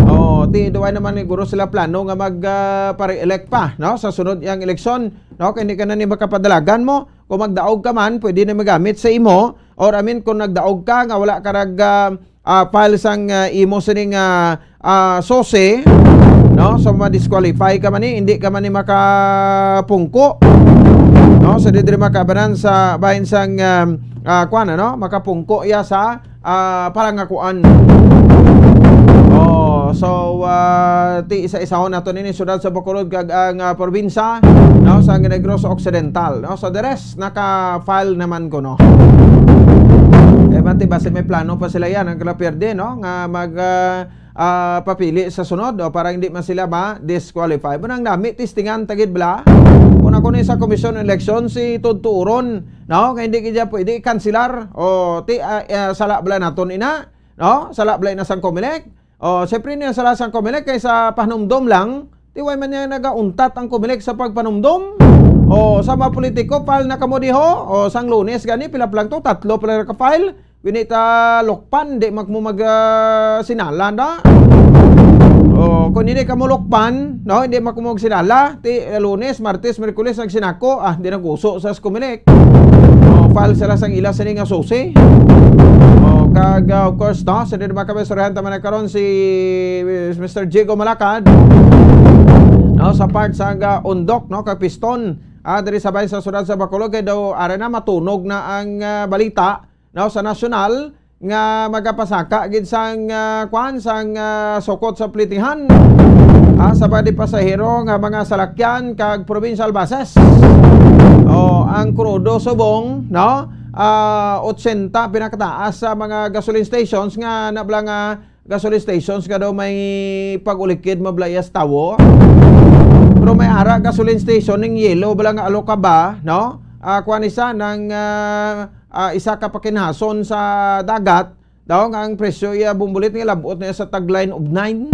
Oh, ti duway naman ni guro sila plano nga mag, ah, pare-elect pa, no, sa sunod yang eleksyon, no, kay hindi ka na ni makapadalagan mo. Kung magdaog ka man, pwede na magamit sa imo, or I mean, kung nagdaog ka nga wala ka rag, ah, ah, file sang, ah, imo sining, ah, ah, sose, no? So, ma-disqualify ka man ni, hindi ka man ni makapungko, no? So, di diri makabanan sa bahin sang, um, ah, kuwan, ano? Makapungko iya sa, ah, palangakuan. Oh, so, ah, ti isa-isahon nato nini siyudad sa Bacolod kag ang, ah, probinsya, no? Sa Negros Occidental, no? So, the rest, naka-file naman ko, no? Eh, bati, basi may plano pa sila yan, ang kalapierde, no? Nga mag, ah, ah, papili sa sunod, o para hindi man sila ma-disqualify. Mo nang nami, testingan, tagid bala. Kung ako ni sa Commission on Election, si Tudtuuron, no? Nga hindi kaya pwede i-cancelar. O, ti, ah, ah, sala bala naton ina, no? Sala bala ina sang Comelec. O, siyempre niya sala sang Comelec kay sa panumdom lang, ti way man niya nagauntat ang Comelec sa pagpanumdom. O, sa mga politiko, file na kamo diho. O, sang Lunes gani, pila pa lang to, tatlo pa lang naka-file. Wini ta lukpan, di mak mo mag, ah, sinala na. O, kung hindi ka mo lukpan, no, hindi mak mo magsinala, ti, eh, Lunes, Martes, Miyerkules, nagsinako, ah, di naguso sa Comelec. O, file sila sang ila sini nga susi. O, kag, ah, of course, no, sa di ba kami surahan taman na karon si Mister Diego Malakad, no, sa part sa, ah, Undok, no, kag Piston, ah, diri sa bayan sa siyudad sa Bacolod, kay daw, ara na, matunog na ang, ah, balita, no, sa nasyonal nga magapasaka gid sang, ah, kwan, sang, ah, sukot sa plitihan, ah, sa mga pasahero nga mga salakyan kag provincial buses. O, ang krudo subong, no, ah, otsenta pinakataas sa mga gasoline stations nga nabla nga gasoline stations nga daw may pag-ulikid mablaya sa tawo. Pero may ara gasoline station ning yellow bala nga alokaba, no? Ah, kuan isa nang, ah, ah, isa ka pakinhason sa dagat, daw nga ang presyo iya bumbulit nga labot na sa tag line of nine.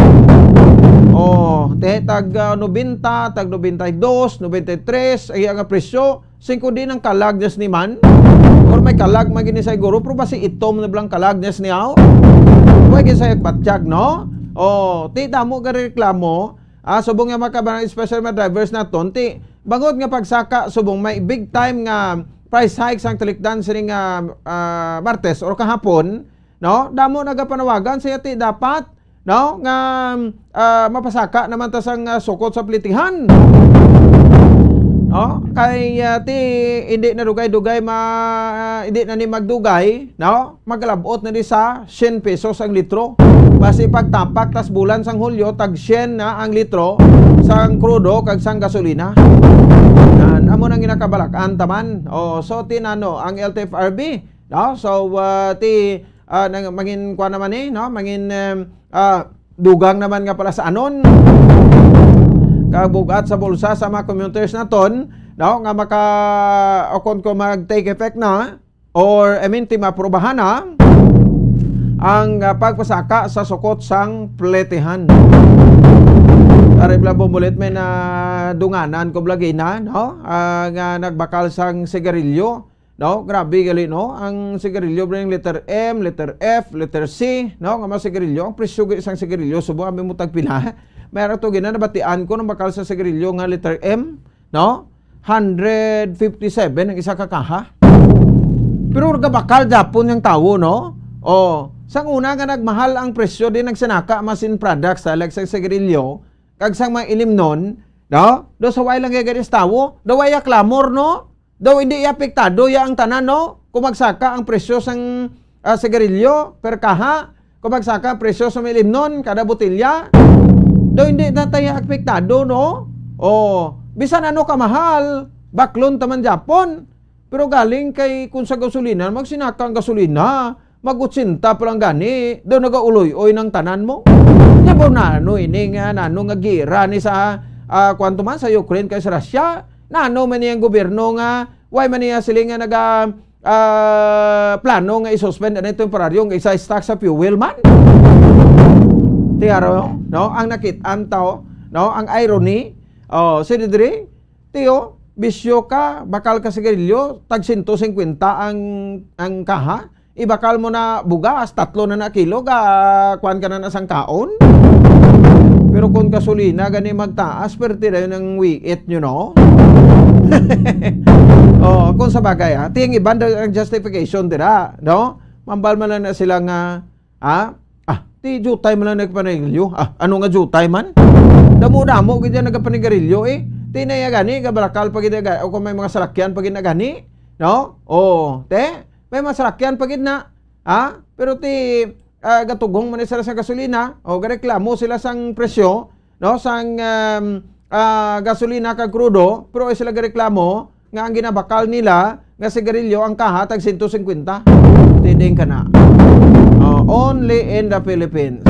Oh, te tag, ah, nobenta, tag nobenta y dos, nobenta y tres, ay ang presyo. Singko din ang kalag niya sini man. Or may kalag man gini sa iguro, pero basi itom na blang kalag niya sini, aw. Way gid sa batyag, no? Oh, ti damo ka reklamo. Ah, subong nga makabarang, especially mga drivers naton, ti bangod nga pagsaka subong may big time nga price hike sang talikdan sini nga, ah, Martes or kahapon, no? Damo nagapanawagan sa ti dapat, no, nga, ah, mapasaka naman ta sang, ah, sukot sa plitihan. No? Kay, ah, ti, hindi na dugay-dugay ma-, hindi na ni magdugay, no? Maglabot na ni sa syen pesos ang litro. Basi pagtapak tas bulan sang Hulyo, tag syen na ang litro sang krudo kag sang gasolina. Yan, amo nang ginakabalakan taman. O, so, tinano ang L T F R B, no? So, ah, ti, ah, nang, mangin, kuwan naman eh, no? Mangin, em, ah, dugang naman nga pala sa anon. Kag bugat sa bulsa sa mga commuters naton, no? Nga maka, o kon ko mag-take effect na, or, I mean, ti maaprubahan na ang, ah, pagpasaka sa sukot sang pletihan. Ari bala bumulit may na dunganan ko bala gina, no? Ah, nga nagbakal sang sigarilyo. No, grabe gali, no? Ang sigarilyo, bro, yung letter M, letter F, letter C, no? Nga mga sigarilyo, ang presyo gid sang sigarilyo, subong abi mo tagpila. Meron to gina, nabatian ko nung bakal sa sigarilyo nga letter M, no? Hundred fifty-seven ang isa ka kaha. Pero gabakal Japon yung tawo, no? Oh, sang una nga nagmahal ang presyo, di nagsinaka masin products, ah, like sa sigarilyo, kag sang mga ilimnon, no? Do sa way lang gagawin sa tawo, do way clamor, no? Daw hindi apektado ya ang tanan, no? Kung magsaka ang presyo sang, ah, sigarilyo per kaha, kung magsaka ang presyo sa milimnon kada botelya, daw hindi na tayo apektado, no? Oh, bisan ano kamahal, baklon taman Japon. Pero galing kay kung sa gasolina, magsinaka ang gasolina. Mag-ochenta pa lang gani, daw nagauloy-oy nang tanan mo. Di ba nano ini nga, nano nga gira ni sa, ah, kwanto man sa Ukraine kay sa Russia? Nano man niyang gobyerno nga, why man niya sila nga naga, ah, plano nga i-suspend ang temporaryo nga excise tax sa fuel man? Tiyaro, no? Ang nakit-an tao, no? Ang irony, oh, si Didri, Tiyo, bisyo ka, bakal ka sigarilyo, tag sento singkwenta ang, ang kaha. Ibakal mo na bugas, tatlo na na kilo, ga, kuwan ka na na sang kaon. Pero kung gasolina gani magtaas, perte dayon ang wiit nyo, no? Oh, kung sa bagay, ah, tiyang iban daw ang justification dira, no? Mambal man lang na sila nga, ah, ah, ti jutay man lang nagpanigarilyo. Ah, ano nga jutay man? Damo-damo gid yan nagpanigarilyo, eh. Ti na iya gani, gabalakal pa gid na ga-, o kung may mga salakyan pa gid na gani, no? Oh, te, may mga salakyan pa gid na, ha? Pero ti, ah, gatugong man sila sa gasolina, o gareklamo sila sang presyo, no? Sang, um, ah, gasolina kag krudo, pero ay sila gareklamo nga ang ginabakal nila nga sigarilyo ang kaha tag sento singkwenta. Tiding ka na. Oh, only in the Philippines.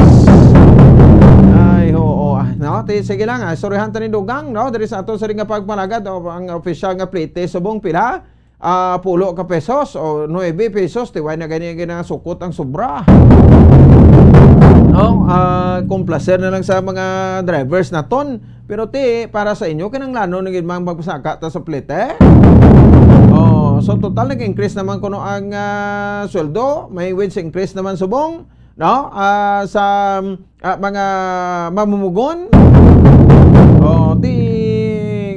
Ay, oo. Ah, no? Ti, sige lang, ah, istoryahan ta ni Dugang, no? Diri sa ato sa ring nga pagpalagad, o ang official nga plete subong pila? Ah, pulo ka pesos o nuebe pesos, ti wala na gani ginasukot ang sobra. No? Ah, complacer na lang sa mga drivers naton. Pero ti, para sa inyo, kinahanglanon na gid mang magsaka ta sa plete. Oh, so total nag-increase naman kuno ang, ah, sweldo, may wage increase naman subong, no? Ah, sa, ah, mga mamumugon. Oh, ti,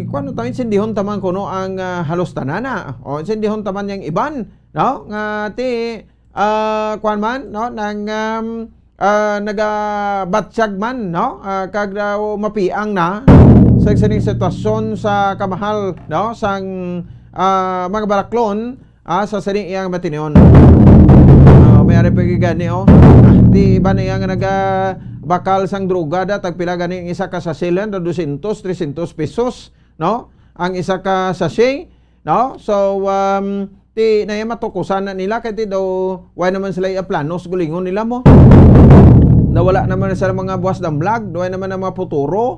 kuwan ta, insindihon ta man kuno ang, ah, halos tanan na. Oh, insindihon ta man yang iban, no? Nga ti, ah, kuwan man, no? Nang, um, ah, nagabatyag man, no? Ah, kag daw mapiang na sa sining sitwasyon sa kamahal, no? Sang, ah, mga baraklon, ah, sa sining iyang matinion. Ah, may ari pa gani, oh. Ah, ti iba na iya nga nagabakal sang droga da, tagpila gani ang isa ka sachet lang, da dosyentos, tresyentos pesos, no? Ang isa ka sachet, no? So, um, ti na iya matukusan na nila kay ti daw wala naman sila iya planos gulingon nila mo. Nawala naman sa mga buwas damlag, duwa naman ang mga puturo.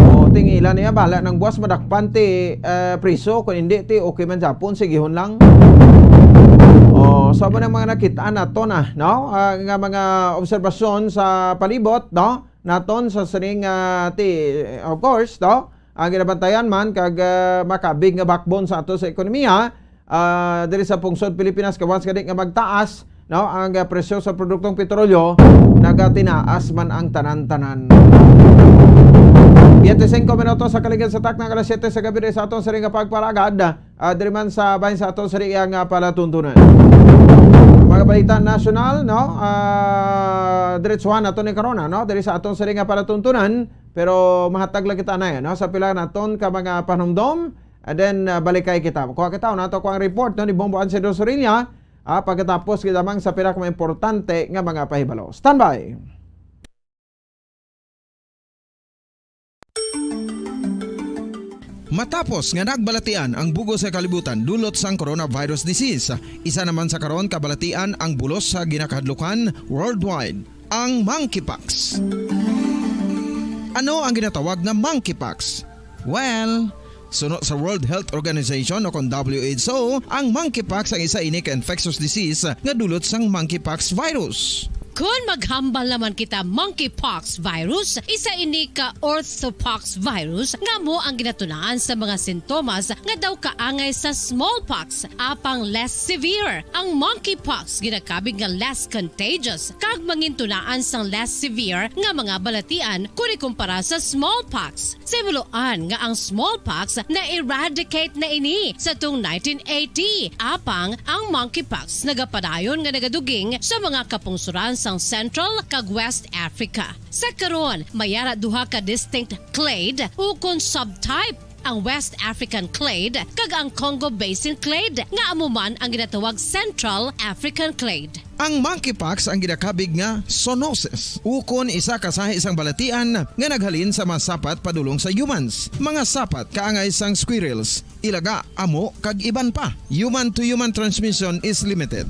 O, tingila niya, bala ng buwas madakpan ti, eh, priso, kung hindi ti okay man Japon, sigihon lang. O, so mo nang mga nakitaan nato na, no? Ah, nga mga obserbasyon sa palibot, no? Naton sa sining, ah, ti, of course, no? Ang ginabantayan man kag, ah, makabig nga backbone sa ato sa ekonomiya, ah, diri sa pungsod Pilipinas, kawas gani nga magtaas, no, ang, ah, presyo sa produktong petrolyo, nagatinaas man ang tanan-tanan. Twenty-cinco minutos sa kaligid sa takna, alas siyete sa gabi diri sa aton sining nga pagparagad, ah, diri man sa bahin sa aton sining nga palatuntunan. Mga balita nasyonal, no, ah, diretsuhan nato ni karona, no, diri sa aton sining nga palatuntunan, pero mahatag lang kita na, no, sa pila naton ka mga panumdom. And then, ah, balikay kita. Kuha kita, nato ko ang report, no, ni Bombo Ansedo Sorilla. Ah, pagkatapos kita mang sa pila ka mga importante nga mga pahibalo. Standby! Matapos nga nagbalatian ang bug-os nga kalibutan dulot sang coronavirus disease, isa naman sa karon kabalatian ang bulos sa ginakahadlukan worldwide, ang monkeypox. Ano ang ginatawag nga monkeypox? Well, suno sa World Health Organization o kon W H O, ang monkeypox ang isa ini ka infectious disease nga dulot sang monkeypox virus. Kon maghambal naman kita monkeypox virus, isa ini ka orthopox virus nga amo ang ginatunaan sa mga sintomas nga daw kaangay sa smallpox, apang less severe. Ang monkeypox ginakabig nga less contagious kag mangintunaan sang less severe nga mga balatian kon ikumpara sa smallpox. Sa himuloan nga ang smallpox na-eradicate na ini sa tung nineteen eighty, apang ang monkeypox nagapadayon nga nagaduging sa mga kapungsoran sang Central kag West Africa. Sa karon, may ara duha ka distinct clade ukon subtype, ang West African clade kag ang Congo Basin clade, nga amo man ang ginatawag Central African clade. Ang monkeypox ang ginakabig nga zoonosis, ukon isa ka sahi sang balatian nga naghalin sa mga sapat padulong sa humans, mga sapat kaangay sang squirrels, ilaga, amo, kag iban pa. Human to human transmission is limited.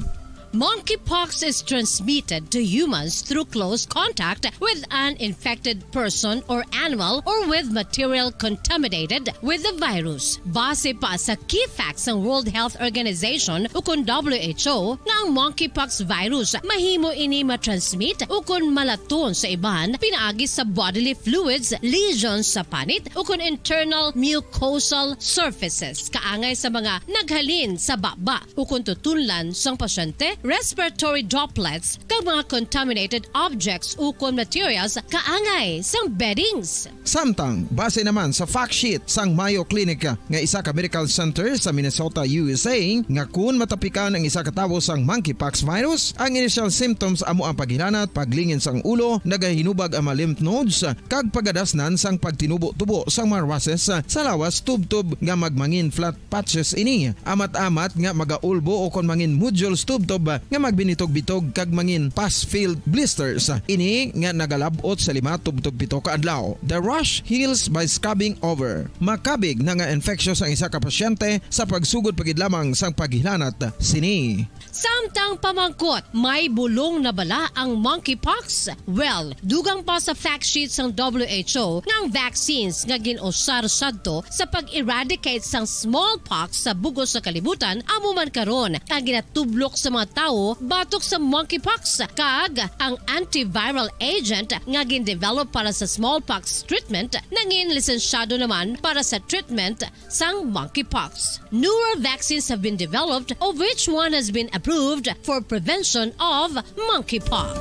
Monkeypox is transmitted to humans through close contact with an infected person or animal or with material contaminated with the virus. Base pa sa key facts sang World Health Organization ukon W H O nga ang monkeypox virus mahimo ini matransmit ukon malaton sa iban pinaagi sa bodily fluids, lesions sa panit ukon internal mucosal surfaces kaangay sa mga naghalin sa baba ukon tutunlan sang pasyente, respiratory droplets, kag mga contaminated objects ukon materials kaangay sang beddings. Samtang, base naman sa fact sheet sang Mayo Clinic nga isa ka medical center sa Minnesota, U S A, nga kun matapikan ang isa ka tawo sang monkeypox virus, ang initial symptoms amo ang paghilanat, paglingin sang ulo, nagahinubag ang mga lymph nodes, kag pagadasnan sang pagtinubo-tubo sang mga rushes sa lawas tubtob nga magmangin flat patches ini. Amat-amat nga magaulbo o kon mangin nodules tubtob nga magbinitog-bitog kag mangin pus-filled blisters. Ini nga nagalab-ot sa lima tubtob pito ka adlaw. The rash heals by scabbing over. Makabig na nga infectious ang isa ka pasyente sa pagsugod pa gid lamang sang paghilanat sini. Samtang pamangkot, may bulong na bala ang monkeypox? Well, dugang pa sa fact sheet sang W H O nga ang vaccines nga gin-usar sadto sa pag-eradicate sang smallpox sa bug-os nga kalibutan amo man karon ang ginatublok sa mga tawo batok sa monkeypox, kag ang antiviral agent nga gin-develop para sa smallpox treatment nangin lisensyado naman para sa treatment sang monkeypox. Newer vaccines have been developed, of which one has been approved for prevention of monkeypox.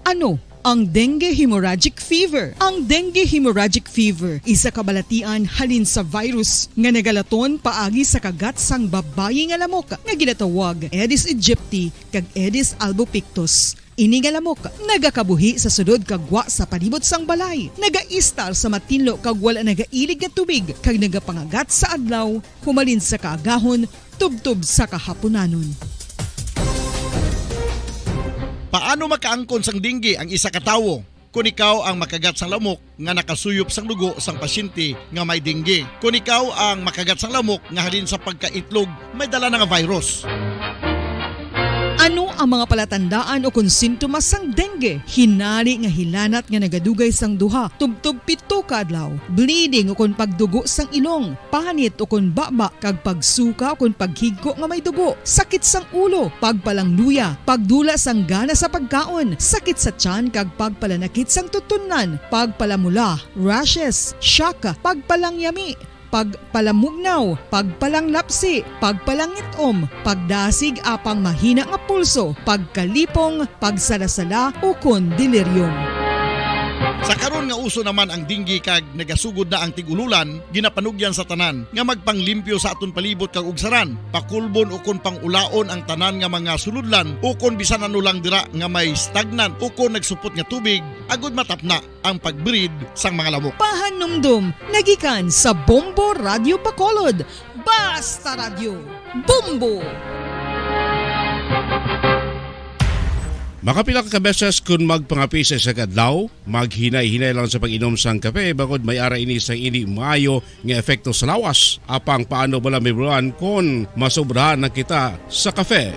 Ano ang dengue hemorrhagic fever? Ang dengue hemorrhagic fever isa ka balatian halin sa virus nga nagalaton paagi sa kagat sang babayi nga lamok nga ginatawag Aedes aegypti kag Aedes albopictus. Ini nga lamok nagakabuhi sa sulod kag gwa sa palibot sang balay, nagaistar sa matinlo kag wala nagailig nga tubig, kag nagapangagat sa adlaw humalin sa kaagahon tubtob sa kahapunanon. Paano makaangkon sang dengue ang isa ka tawo? Kon ikaw ang makagat sang lamok, nga nakasuyop sang dugo sang pasyente nga may dengue. Kon ikaw ang makagat sang lamok nga halin sa pagkaitlog may dala na nga virus. Ano ang mga palatandaan ukon sintomas sang dengue? Hinari nga hilanat nga nagadugay sang duha tubtob pito ka adlaw, bleeding ukon pagdugo sang ilong, panit ukon baba kag pagsuka ukon paghigko nga may dugo, sakit sang ulo, pagpalangluya, pagdula sang gana sa pagkaon, sakit sa tiyan kag pagpalanakit sang tutunlan, pagpalamula, rashes, shock, pagpalangyami, pagpalamugnaw, pagpalanglapsi, pagpalangit-om, pagdasig apang mahina nga pulso, pagkalipong, pagsalasala, ukon delirium. Sa karon nga uso naman ang dengue kag nagasugod na ang tig-ululan, ginapanugyan sa tanan nga magpanglimpyo sa aton palibot kag ugsaran, pakulbon ukon pang-ulaon ang tanan nga mga sulodlan ukon bisan ano lang dira nga may stagnant ukon nagsupot nga tubig, agud matapna ang pag-breed sang mga lamok. Pahanumdom nga gikan sa Bombo Radyo Bacolod. Basta Radyo, Bombo! Makapila ka beses kon magpangape sa isa ka adlaw, maghinay-hinay lang sa pag-inom sang kape, bangod may ara ini sang indi maayo nga epekto sa lawas. Apang paano bala mahibaluan kon masobrahan na kita sa kape?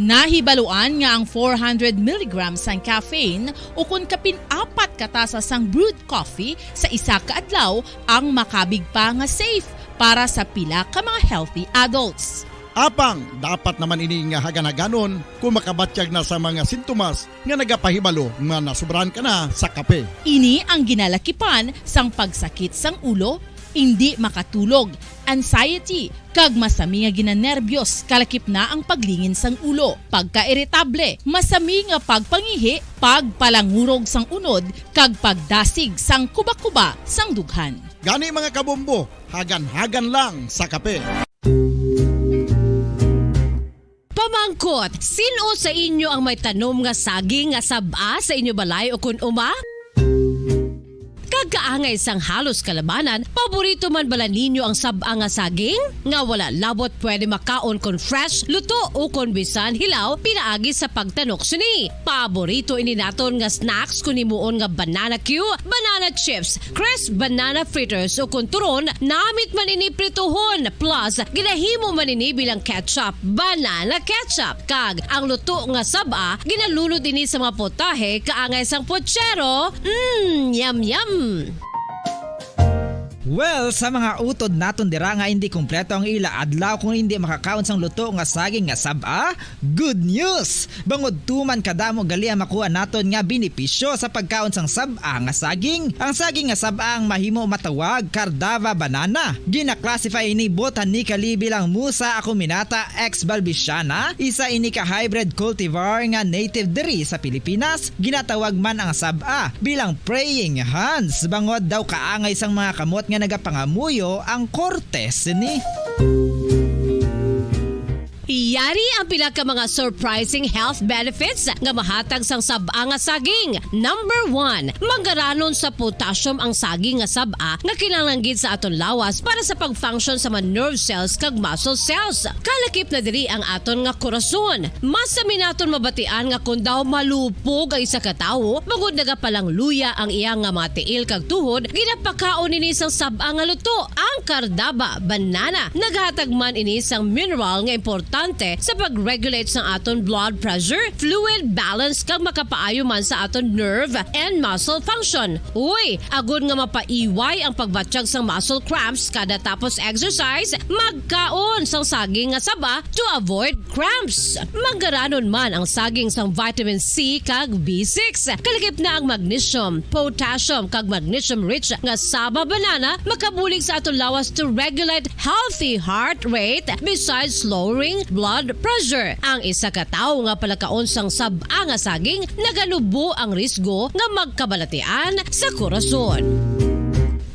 Nahibaluan nga ang four hundred milligrams sang caffeine ukon kapin apat ka tasa sang brewed coffee sa isa ka adlaw ang makabig pa nga safe para sa pila ka mga healthy adults. Apang dapat naman ini nga hagan-haganon kon makabatyag na sa mga sintomas nga nagapahibalo nga nasobrahan ka na sa kape. Ini ang ginalakipan sang pagsakit sang ulo, indi makatulog, anxiety, kag masami nga ginanerbiyos, kalakip na ang paglingin sang ulo, pagkairitable, masami nga pagpangihi, pagpalangurog sang unod, kag pagdasig sang kubakuba sang dughan. Gani, mga kabombo, hagan-hagan lang sa kape. Pamangkot, sin-o sa inyo ang may tanom nga saging nga sab-a sa inyo balay o kun uma? Kaangay sang halos kalabanan, paborito man bala ninyo ang sab-a nga saging? Nga wala labot pwede makaon kon fresh, luto, o kon bisan hilaw pinaagi sa pagtanok sini. Paborito ini naton nga snacks kon himuon nga banana cue, banana chips, crisp banana fritters, o kon turon, namit man ini prituhon, plus ginahimo man ini bilang ketchup, banana ketchup. Kag ang luto nga sab-a, ginalunod ini sa mga potahe kaangay sang pochero. Mm, yum, yum. Well, sa mga utod naton dira nga hindi kompleto ang ila adlaw kung hindi makakaon sang luto nga saging nga sab-a, good news! Bangod tuman kadamo gali ang makuha naton nga benepisyo sa pagkaon sang sab-a nga saging. Ang saging nga sab-a ang mahimo matawag Cardava banana. Gina-classify ini botanically bilang Musa acuminata ex balbisiana, isa ini ka hybrid cultivar nga native diri sa Pilipinas. Ginatawag man ang sab-a bilang praying hands, bangod daw kaangay sang mga kamot nga nagapangamuyo ang korte sini. Yari ang pila ka mga surprising health benefits nga mahatag sang sab-a nga saging. Number one, manggaranon sa potassium ang saging nga sab-a nga kinahanglan gid sa aton lawas para sa pag-function sa mga nerve cells kag muscle cells. Kalakip na diri ang aton nga korason. Mas sami naton mabatian nga kon daw malupog ang isa ka tawo, bangod nagapalangluya ang iya nga mga tiil kag tuhod, ginapakaon ini sang sab-a nga luto, ang Cardaba banana. Naghatag man ini sang mineral nga importante sa pag-regulate sang aton blood pressure, fluid balance, kag makapaayo man sa aton nerve and muscle function. Uy, agod nga mapaiway ang pagbatyag sang muscle cramps kada tapos exercise, magkaon sang saging nga saba to avoid cramps. Manggaranon man ang saging sang vitamin C kag B six. Kalakip na ang magnesium, potassium, kag magnesium-rich nga saba banana makabulig sa aton lawas to regulate healthy heart rate besides lowering blood pressure. Ang isa ka tawo nga palakaon sang sab-a nga saging naganubo ang risgo nga magkabalatian sa korason.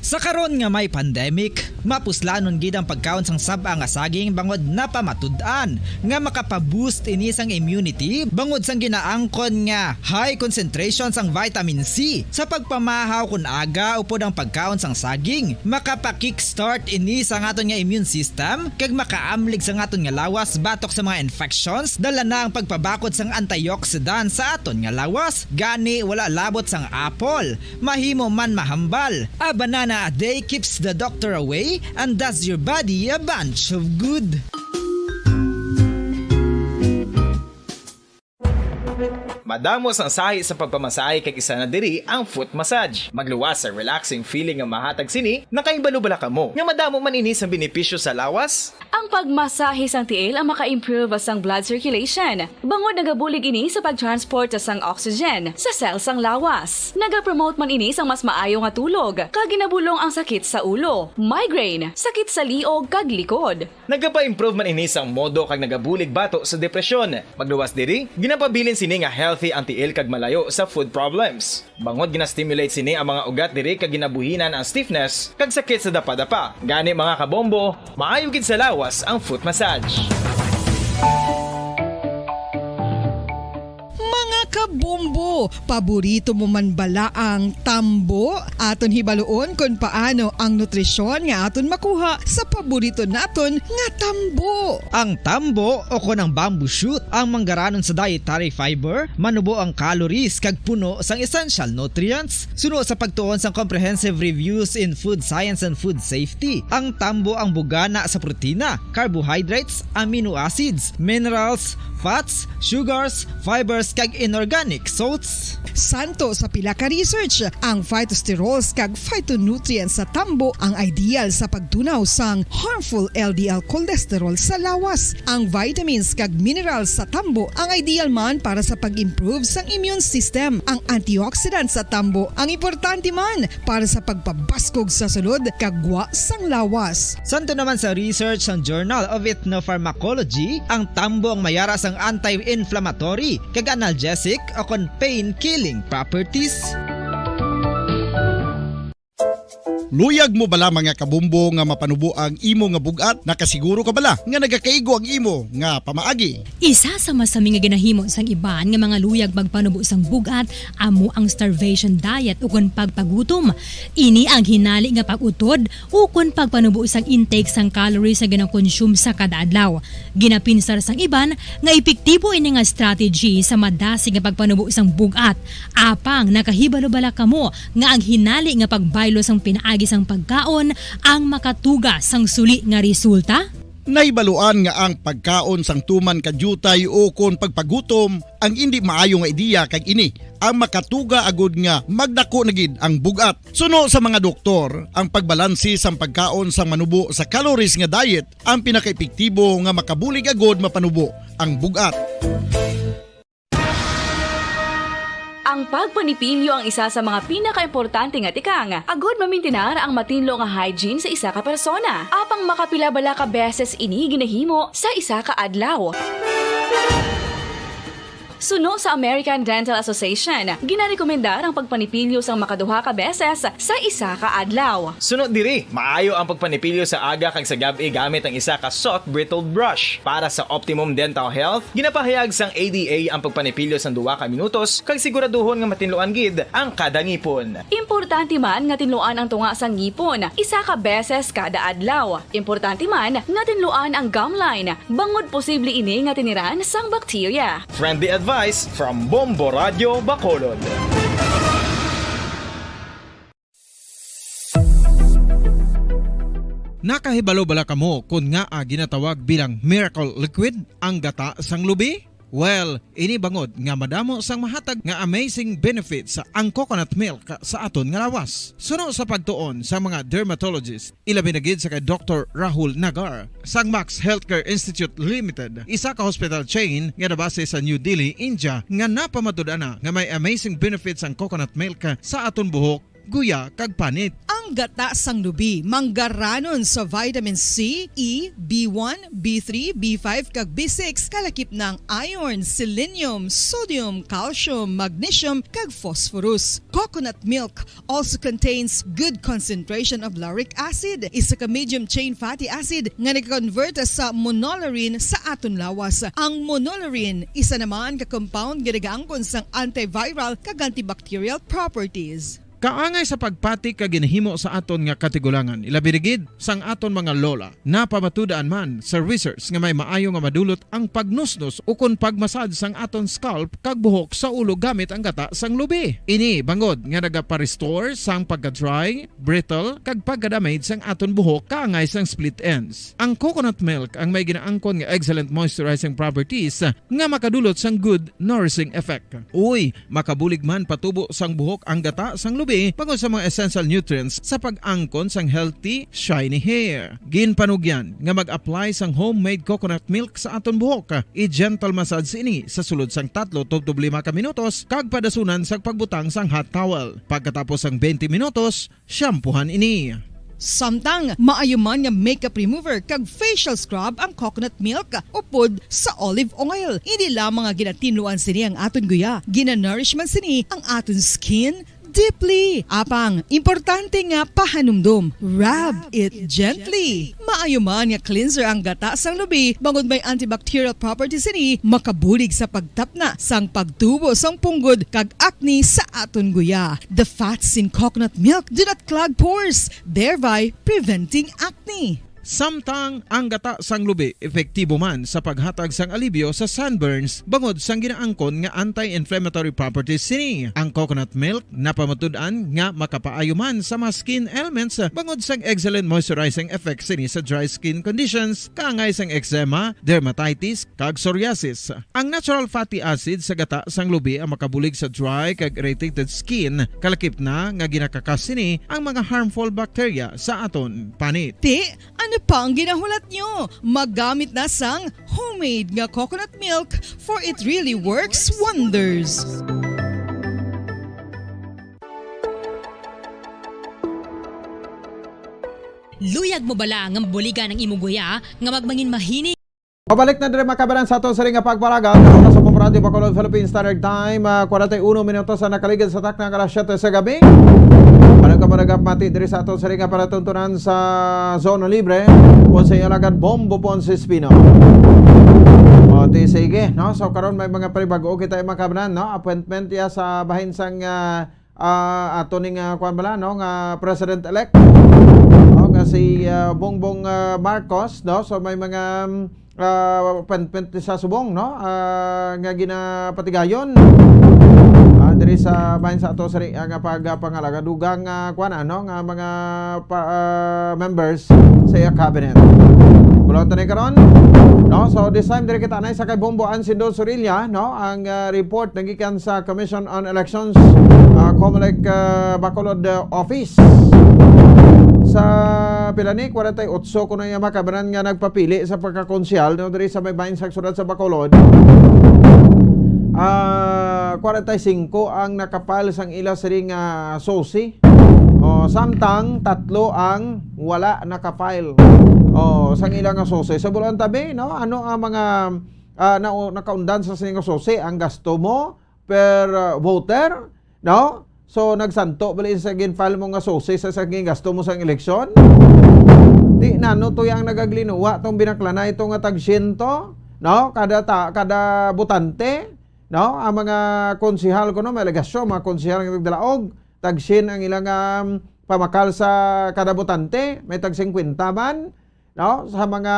Sa karon nga may pandemic, mapuslanon gid ang pagkaon sang sab-a nga saging bangod napamatud-an nga makapa-boost ini sang immunity bangod sang ginaangkon nga high concentration sang vitamin C sa pagpamahaw kon aga upod ang pagkaon sang saging. Makapa-kickstart ini sa aton nga immune system kag makaamlig sa aton nga lawas batok sa mga infections. Dala na ang pagpabakod sang antioxidant sa aton nga lawas. Gani, wala labot sang apple, mahimo man mahambal. A banana a day keeps the doctor away and does your body a bunch of good. Madamo sang sahi sa pagpamasahe kag isa na diri ang foot massage. Magluwas sa relaxing feeling nga mahatag sini. Nakahibalo bala kamo nga madamo man ini sang benepisyo sa lawas? Ang pagmasahe sang tiil ang maka-improve sang blood circulation, bangod nagabulig ini sa pag-transport sang oxygen sa cell sang lawas. Nagapromote man ini sang mas maayo nga tulog, kag ginabulong ang sakit sa ulo, migraine, sakit sa liog, kag likod. Nagapa-improve man ini sang modo kag nagabulig bato sa depresyon. Magluwas diri, ginapabilin sini nga healthy ang tiil kag malayo sa food problems. Bangod gina-stimulate sini ang mga ugat diri kag ginabuhinan ang stiffness kag sakit sa dapadapa. Gani, mga kabombo, maayo gid sa lawas ang foot massage. Mga kabombo, paborito mo man bala ang tambo? Aton hibaluon kon paano ang nutrisyon nga aton makuha sa paborito naton nga tambo. Ang tambo, o kon ang bamboo shoot, ang manggaranon sa dietary fiber, manubo ang calories kag puno sang essential nutrients. Suno sa pagtuon sang Comprehensive Reviews in Food Science and Food Safety, ang tambo ang bugana sa protina, carbohydrates, amino acids, minerals, fats, sugars, fibers, kag inorganic salts. Santo sa pila ka research, ang phytosterols kag phytonutrients sa tambo ang ideal sa pagtunaw sang harmful L D L cholesterol sa lawas. Ang vitamins kag minerals sa tambo ang ideal man para sa pag-improve sang immune system. Ang antioxidants sa tambo ang importante man para sa pagpabaskog sa sulod kag gwa sang lawas. Santo naman sa research sang Journal of Ethnopharmacology, ang tambo ang mayara sang anti-inflammatory kag analgesic o kon pain-killing properties. Luyag mo bala, mga kabombo, nga mapanubo ang imo nga bug-at? Nakasiguro ka bala nga nagakaigo ang imo nga pamaagi? Isa sa masami nga ginahimo sang iban nga mga luyag magpanubo sang bug-at amo ang starvation diet ukon pagpagutom. Ini ang hinali nga pag-utod ukon pagpanubo sang intake sang calories nga gina-consume sa kada adlaw. Ginapinsar sang iban nga epektibo ini nga strategy sa madasig nga pagpanubo sang bug-at. Apang nakahibalo bala kamo nga ang hinali nga pagbaylo sang pinaagi sang pagkaon ang makatuga sang suli nga resulta? Nahibaluan nga ang pagkaon sang tuman ka diutay ukon pagpagutom ang indi maayo nga ideya, kag ini ang makatuga agud nga magdako na gid ang bug-at. Suno sa mga doktor, ang pagbalanse sang pagkaon sang manubo sa calories nga diet ang pinakaepektibo nga makabulig agud mapanubo ang bug-at. Ang pagpanipilyo ang isa sa mga pinakaimportante nga tikang agud mamintinar ang matinlo nga hygiene sa isa ka persona. Apang makapila bala ka beses ini ginahimo sa isa ka adlaw? Suno sa American Dental Association, ginarekomendar ang pagpanipilyo sang makaduha ka beses sa isa ka adlaw. Suno diri, maayo ang pagpanipilyo sa aga kag sa gab-i gamit ang isa ka soft bristled brush. Para sa optimum dental health, ginapahayag sang A D A ang pagpanipilyo sang duha ka minutos kag siguraduhon nga matinluan gid ang kada ngipon. Importante man nga tinluan ang tunga sang ngipon isa ka beses kada adlaw. Importante man nga tinluan ang gum line, bangod posible ini nga tiniran sang bakterya. Friendly advice from Bombo Radyo Bacolod. Nakahibalo bala kamo kon ngaa ginatawag bilang miracle liquid ang gata sang lubi? Well, ini bangod nga madamo sang mahatag nga amazing benefits ang coconut milk sa aton nga lawas. Suno sa pagtuon sa mga dermatologist, ilabi na gid sa kay Doktor Rahul Nagar sang Max Healthcare Institute Limited, isa ka hospital chain nga nabase sa New Delhi, India, nga napamatud-an na nga may amazing benefits ang coconut milk sa aton buhok, guya, kag panit. Ang gata sang lubi manggaranon sa vitamin C, E, B one, B three, B five, kag B six, kalakip na ang iron, selenium, sodium, calcium, magnesium, kag phosphorus. Coconut milk also contains good concentration of lauric acid, isa ka medium chain fatty acid nga nag-convert sa monolaurin sa aton lawas. Ang monolaurin, isa naman ka compound nga nagaangkon sang antiviral kag antibacterial properties. Kaangay sa pagpati kag ginahimo sa aton nga katigulangan, ilabi na gid sang aton mga lola. Napamatud-an man sa research nga may maayo nga madulot ang pagnusnos ukon pagmasad sang aton scalp kag buhok sa ulo gamit ang gata sang lubi. Ini bangod nga nagapa-restore sang pagka-dry, brittle, kag pagka-damage sang aton buhok kaangay sang split ends. Ang coconut milk ang may ginaangkon nga excellent moisturizing properties nga makadulot sang good nourishing effect. Uy, makabulig man patubo sang buhok ang gata sang lubi bangod sa mga essential nutrients sa pag-angkon sang healthy, shiny hair. Ginpanugyan nga mag-apply sang homemade coconut milk sa aton buhok. I-gentle massage ini sa sulod sang tatlo tubtob lima ka minutos kag padasunan sang pagbutang sang hot towel. Pagkatapos sang twenty minutos, shampoohan ini. Samtang maayo man nga makeup remover kag facial scrub ang coconut milk upod sa olive oil. Hindi lamang nga ginatinluan sini ang aton guya, ginanourish man sini ang aton skin deeply. Apang importante nga pahanumdom, rub it gently. Maayo man nga cleanser ang gata sang lubi, bangod may antibacterial properties sini, makabulig sa pagtapna sang pagtubo sang punggod kag acne sa aton guya. The fats in coconut milk do not clog pores, thereby preventing acne. Samtang ang gata sang lubi epektibo man sa paghatag sang alibyo sa sunburns bangod sang ginaangkon nga anti-inflammatory properties sini. Ang coconut milk napamatud-an nga makapaayo man sa mga skin ailments bangod sang excellent moisturizing effect sini sa dry skin conditions, kaangay sang eczema, dermatitis, kag psoriasis. Ang natural fatty acid sa gata sang lubi ang makabulig sa dry kag irritated skin, kalakip na nga ginakakas sini ang mga harmful bacteria sa aton panit. Ti, ano pa ang ginahulat nyo? Magamit na sang homemade nga coconut milk, for it really works wonders. Luyag mo bala nga mabuligan ang imo guya nga magmangin mahini? Pabalik na diri, mga kabaran, sa ato sa ring nga pagpalagaw. Sa Bombo Radyo Bacolod, Philippine Standard Time, ah, kwarenta y uno minutos ang nakaligid sa takna nga alas siyete sa gabi. Para Kamaragap mati diri sa aton sari nga palatuntunan sa Zona Libre, o sa iyo lagad Bombo Ponce Espino. O, ti sige, no? So, karon may mga panibag-o kita, mga kaabyanan, no? Appointment ya sa bahin sang, ah, ah, ato ning, ah, kuwan bala, no? Nga President-elect, no? Nga si, ah, Bongbong, ah, Marcos, no? So, may mga, um, ah, panpent sa subong, no? Ah, nga ginapatigayon, ah, diri sa bahin sa ato sari, ah, nga pagpangalaga dugang, ah, kuwan, ano, nga mga pa, ah, members sa iya cabinet. Bulong ta ni karon, no? So, this time, diri kita na sa kay Bombo Ansindo Sorilla, no? Ang, ah, report nagikan sa Commission on Elections, ah, Comelec, ah, Bacolod, ah, Office. Sa pila ni, kwarenta y otso kuno iya mga kaabyanan nga nagpapili sa pagkakonsehal, no, diri sa may bahin sa syudad sa Bacolod. Ah, kwarenta y singko ang nakapal sang ila siring nga susi. O, samtang tatlo ang wala nakafile. O, sang ila nga susi. So, bulan tabi, no? Ano ang mga, ah, na, nakaundan sa sining nga susi? Ang gasto mo per, ah, voter, no? So, nagsanto bali sa gin-file mo nga susi sa, sa gingasto mo sa eleksyon? Di nano to yang nagaglinuwa tong binaklanay to nga tag siyento, no? Kada ta, kada botante, no? Ang mga konsehal kuno, may alegasyon, mga konsehal nga nagdalaog, tag syen ang ilang, um, pamakal sa kada botante, may tag singkwenta man, no? Sa mga,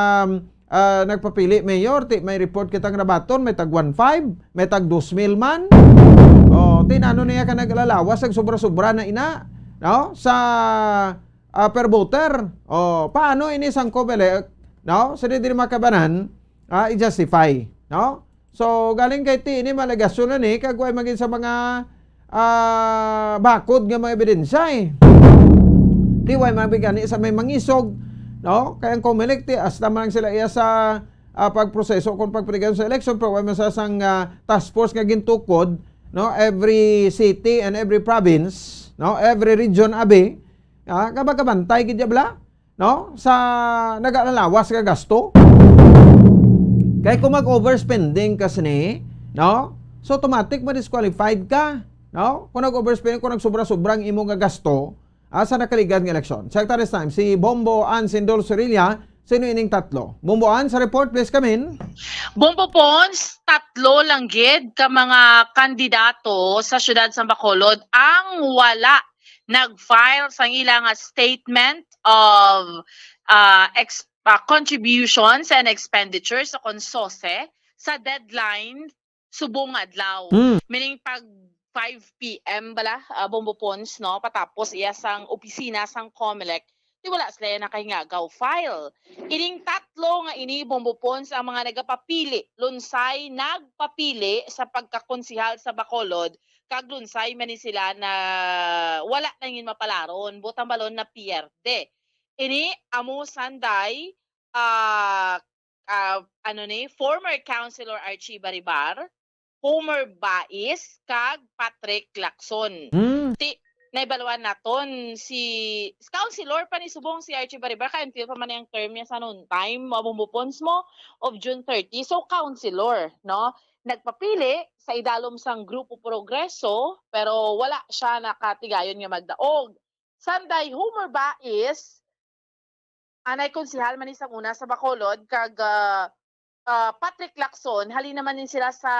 ah, nagpapili mayor, ti may report kita nga nabaton, may tag one five, may tag dos mil man. O, ti nano niya ka nag-alalawas, nagsobra-sobra na ina, no? Sa, ah, per voter. O, paano ini sang Comelec, no? Sa di diri makabanan, ah, i-justify, no? So, galing kay ti ini malegasyon na ni, kag way magin sa mga, ah, bakod nga mga ebidensya, eh. Ti way magin gani sa may mangisog, no? Kay ang Comelec, ti, hasta man lang sila iya sa, ah, pagproseso kung pagpiligan sa eleksyon, pero way man sa sang, ah, task force nga gintukod, no? Every city and every province, no? Every region, abi, ah, kabagabantay gid ya bala, no? Sa nagalalawas nga gasto. Kay kung mag-overspending ka sini, no? So, automatic ma-disqualified ka, no? Kung nag-overspending, kung nagsobra-sobra ang imo nga gasto, ah, sa nakaligad nga eleksyon. Secretary Time, si Bombo Ann Sindol Sorilla, sino ining tatlo? Bombo Ann, sa report, please come in. Bombo Pons, tatlo lang gid ka mga kandidato sa siyudad sa Bacolod ang wala nag-file sang ila nga statement of, ah, ex-, ah, contributions and expenditures o kon sose sa deadline subong nga adlaw. Mm. Meaning pag five P M bala, ah, Bombo Pons, no, patapos iya sang opisina sang Comelec, ti wala sila nakahingagaw file. Ining tatlo nga ini, Bombo Pons, ang mga nagapapili, lunsay nagpapili sa pagkakonsehal sa Bacolod, kag lunsay man ni sila na wala na gid mapalaron, butang balon na pierde. Ini amo sanday, ah, ah, ano ni, former Councilor Archie Baribar, Homer Bais, kag Patrick Lacson. Hmm. Ti, naibaluan naton si, councilor pa ni subong si Archie Baribar, kay until pa man ang term niya sa noon time, mabumupons mo, of June thirty. So, councilor, no? Nagpapili sa idalom sang Grupo Progreso, pero wala siya nakatigayon nga magdaog. Sanday Homer Bais, anay konsehal man ni sang una sa Bacolod, kag, ah, ah, Patrick Lacson, halin naman din sila sa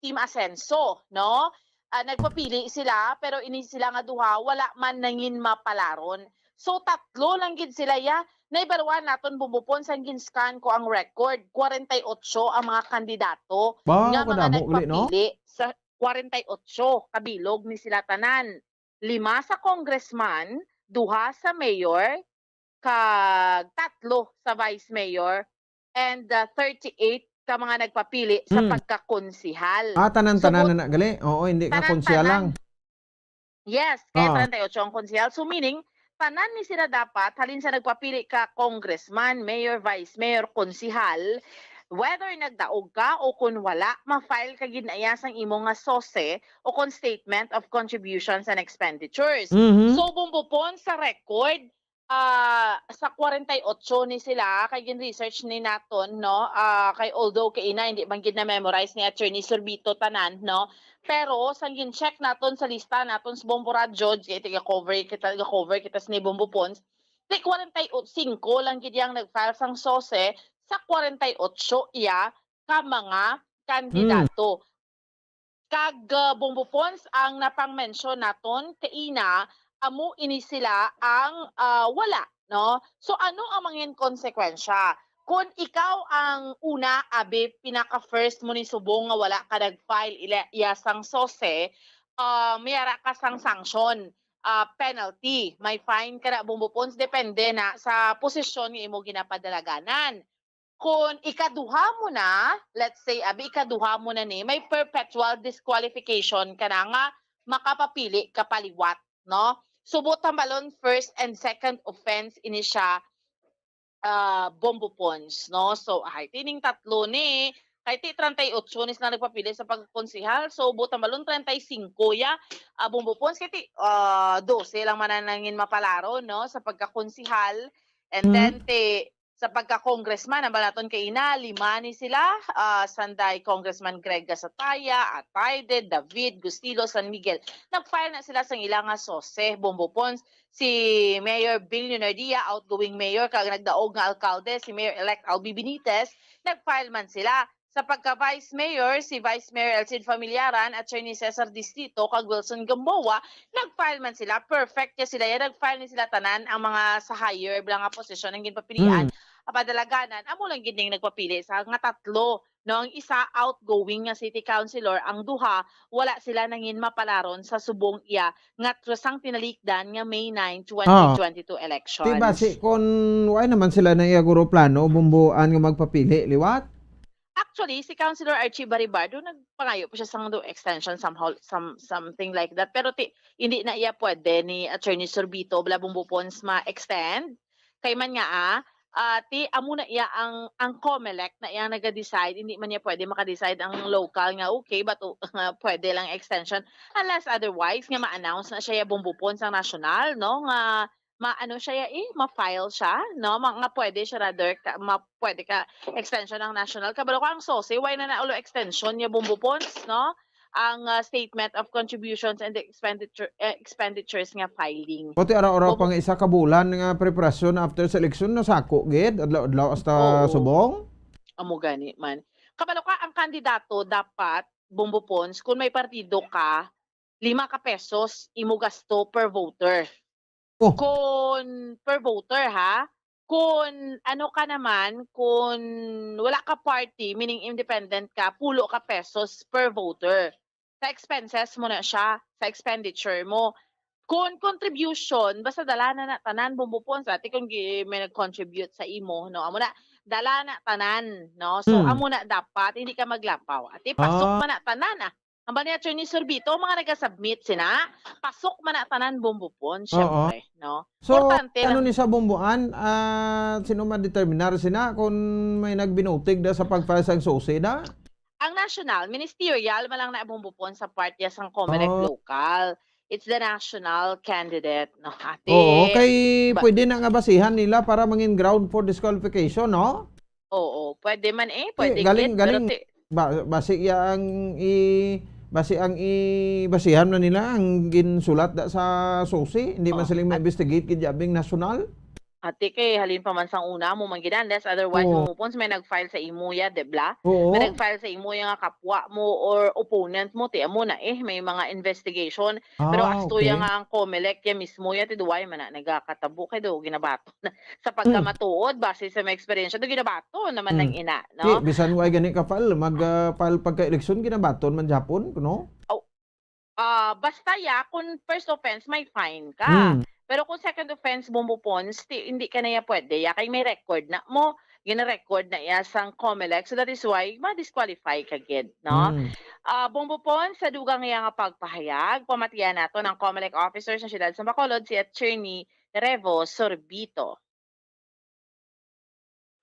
Team Asenso, no? Ah, nagpapili sila, pero ini sila nga duha, wala man nangin mapalaron. So, tatlo lang gid sila, ya. Naibaluan naton, Bombo Pons, sang gin-scan ko ang record, kwarenta y otso ang mga kandidato Wow, nga mga kadamo uli, no? Nagpapili sa kwarenta y otso kabilog ni sila tanan. Lima sa congressman, duha sa mayor, kag tatlo sa vice mayor, and, ah, thirty-eight ka mga nagpapili sa Mm. pagkakonsehal. Ah, tanan-tanan So, na na gali? Oo, hindi ka tanan-tanan. Konsehal lang. Yes, kaya Ah. treinta y ocho ang konsehal. So, meaning, tanan ni sila dapat, halin sa nagpapili ka congressman, mayor, vice mayor, konsehal, whether nagdaog ka o kun wala, ma-file ka gid na iya sang imo nga sose o kon statement of contributions and expenditures. Mhm. So, Bombo Pons, sa record, Ah, sa kwarenta y ocho ni sila, kay gin-research ni naton, no? Ah, kay although kay ina, hindi man gid na-memorize ni Attorney Sorbito tanan, no? Pero sang gin-check naton sa lista naton sa Bombo Radyo, kay taga-cover kita, taga-cover kita sa ni Bombo Pons, di kwarenta y singko lang gid yang nag-file sang sose sa kwarenta y ocho iya ka mga kandidato. Kag, ah, Bombo Pons, ang napang-mention naton kaina, amo ini sila ang, ah, wala, no? So, ano ang mangin konsekwensya? Kon ikaw ang una, abi, pinaka-first mo ni subong nga wala ka nag-file ila, iya sang sose, ah, may ara ka sang sanction, ah, penalty. May fine ka na, Bombo Pons, depende na sa posisyon nga imo ginapadalaganan. Kon ikaduha mo na, let's say, abi, ikaduha mo na ni, may perpetual disqualification ka na nga makapapili ka pa liwat, no? Subot hambalon, first and second offense ini siya, ah, Bombo Pons, no? So, ay, tining tatlo ni, kay ti treinta y ocho ni sila nagpapili sa pagkakonsehal. So, buot hambalon, treinta y cinco ya, ah, Bombo Pons, kay ti, ah, doce lang man ang nangin mapalaron, no, sa pagkakonsehal. And Hmm. then, ti, sa pagka-congressman, ang balaton kay ina, lima ni sila, ah, sanday Congressman Greg Gasataya, Ataide, David, Gustilo, San Miguel. Nag-file na sila sang ila nga sose, Bombo Pons. Si Mayor Bill Leonardia, outgoing mayor, kag nagdaog nga alkalde, si Mayor-elect Albi Benitez, nag-file man sila. Sa pagka-vice mayor, si Vice Mayor El Cid Familiaran, Attorney Cesar Distrito, kag Wilson Gamboa, nag-file man sila. Perfect ya sila ya. Nag-file ni sila tanan, ang mga sa higher bala nga posisyon ang ginpapilian. Hmm. Ang padalaganan, amo lang gid ning nagpapili sa nga tatlo, no? Ang isa, outgoing nga city councilor, ang duha, wala sila nangin mapalaron sa subong iya nga tro-, sang tinalikdan nga May nine, Ah. twenty twenty-two election. Ti basi kun wala naman sila na iya guro plano, bumbuan nga magpapili, liwat? Actually, si Councilor Archie Baribardo, nagpangayo pa siya sang do extension somehow, some, something like that. Pero ti, hindi na iya pwede ni Attorney Sorbito, bala, Bombo Pons, ma-extend. Kay man nga, ah, ah, ti, amo na iya ang, ang Comelec na iya naga-decide, hindi man niya pwede maka-decide ang local nga, okay, but, uh, nga pwede lang extension. Unless otherwise, nga ma-announce na siya ya, Bombo Pons, ang national, no? Nga ma-, ano siya ya, eh, ma-file siya, no? Ma-, nga pwede siya rather ka, ma-, pwede ka extension ang national. Kabalo ko ang sose, wala na na ulo extension ya, Bombo Pons, no? Ang, ah, statement of contributions and expenditure, eh, expenditures nga filing. Pati ara-ara Bombo- pa nga isa ka bulan nga preparasyon after sa eleksyon, nasako gid, adlaw-adlaw hasta Oo. subong? Amo gani man. Kabalo ka, ang kandidato dapat, Bombo Pons, kung may partido ka, lima ka pesos imo gasto per voter. Oh. Kun per voter, ha? Kun ano ka naman, kun wala ka party, meaning independent ka, pulo ka pesos per voter. Sa expenses mo na siya, sa expenditure mo. Kun contribution, basta dala na na tanan, Bombo Pons, ati, kung gi-, may nag-contribute sa imo, no? Amo na, dala na tanan, no? So, Hmm. amo na dapat, hindi ka maglapaw. Ati, pasok Ah. man na tanan, ah. Ang ba ni Attorney Sorbito, mga naga-submit sina, pasok man na tanan, Bombo Pons, Oo. syempre, no? So, Importante ano lang. Ni sa Bomboan, ah, sino man determinar sina kung may nagbinutig da sa pag-file sang sose da? Ang national, ministerial, malang na, Bombo Pons, sa part ya sang Comelec Oh. local. It's the national candidate, no? Ate, Oo, kay ba- pwede na nga basihan nila para mangin ground for disqualification, no? Oo, pwede man eh, Eh, pwede galing, gid, pero galing. ti- Ba-, basi ya ang i-, basi ang i-, basihan na nila ang ginsulat da sa sose, hindi man Oh, sila at ma-investigate gid ya bing nasyonal. Ati kay halin pa man sang una mo man gid, unless otherwise Oo. mo pons may nag-file sa imo ya, di bla? Oo. May nag-file sa imo ya nga kapwa mo or opponent mo, ti amo na eh, may mga investigation. Pero Ah, asto ya okay. nga ang Comelec ya mismo ya, ti duway man na nagakatabo kay do ginabaton. Sa Mm. pagkamatuod, base sa mga eksperyensya, do ginabaton naman Mm. ng ina, no? Ti, bisan way gani ka file, mag, ah, file pagka-eleksyon, ginabaton man gyapon, no? Oh, ah, basta ya, kung first offense, may fine ka. Mm. Pero kung second offense, Bombo Pons, ti, hindi ka na ya pwede. Ya, kay may record na mo, gina-record na ya sang Comelec. So that is why ma-disqualify ka gid, no? Mm. Ah, Bombo Pons, sa dugang iya nga pagpahayag, pamatian nato ng Comelec officer sa siyudad sa Bacolod, si Attorney Revo Sorbito.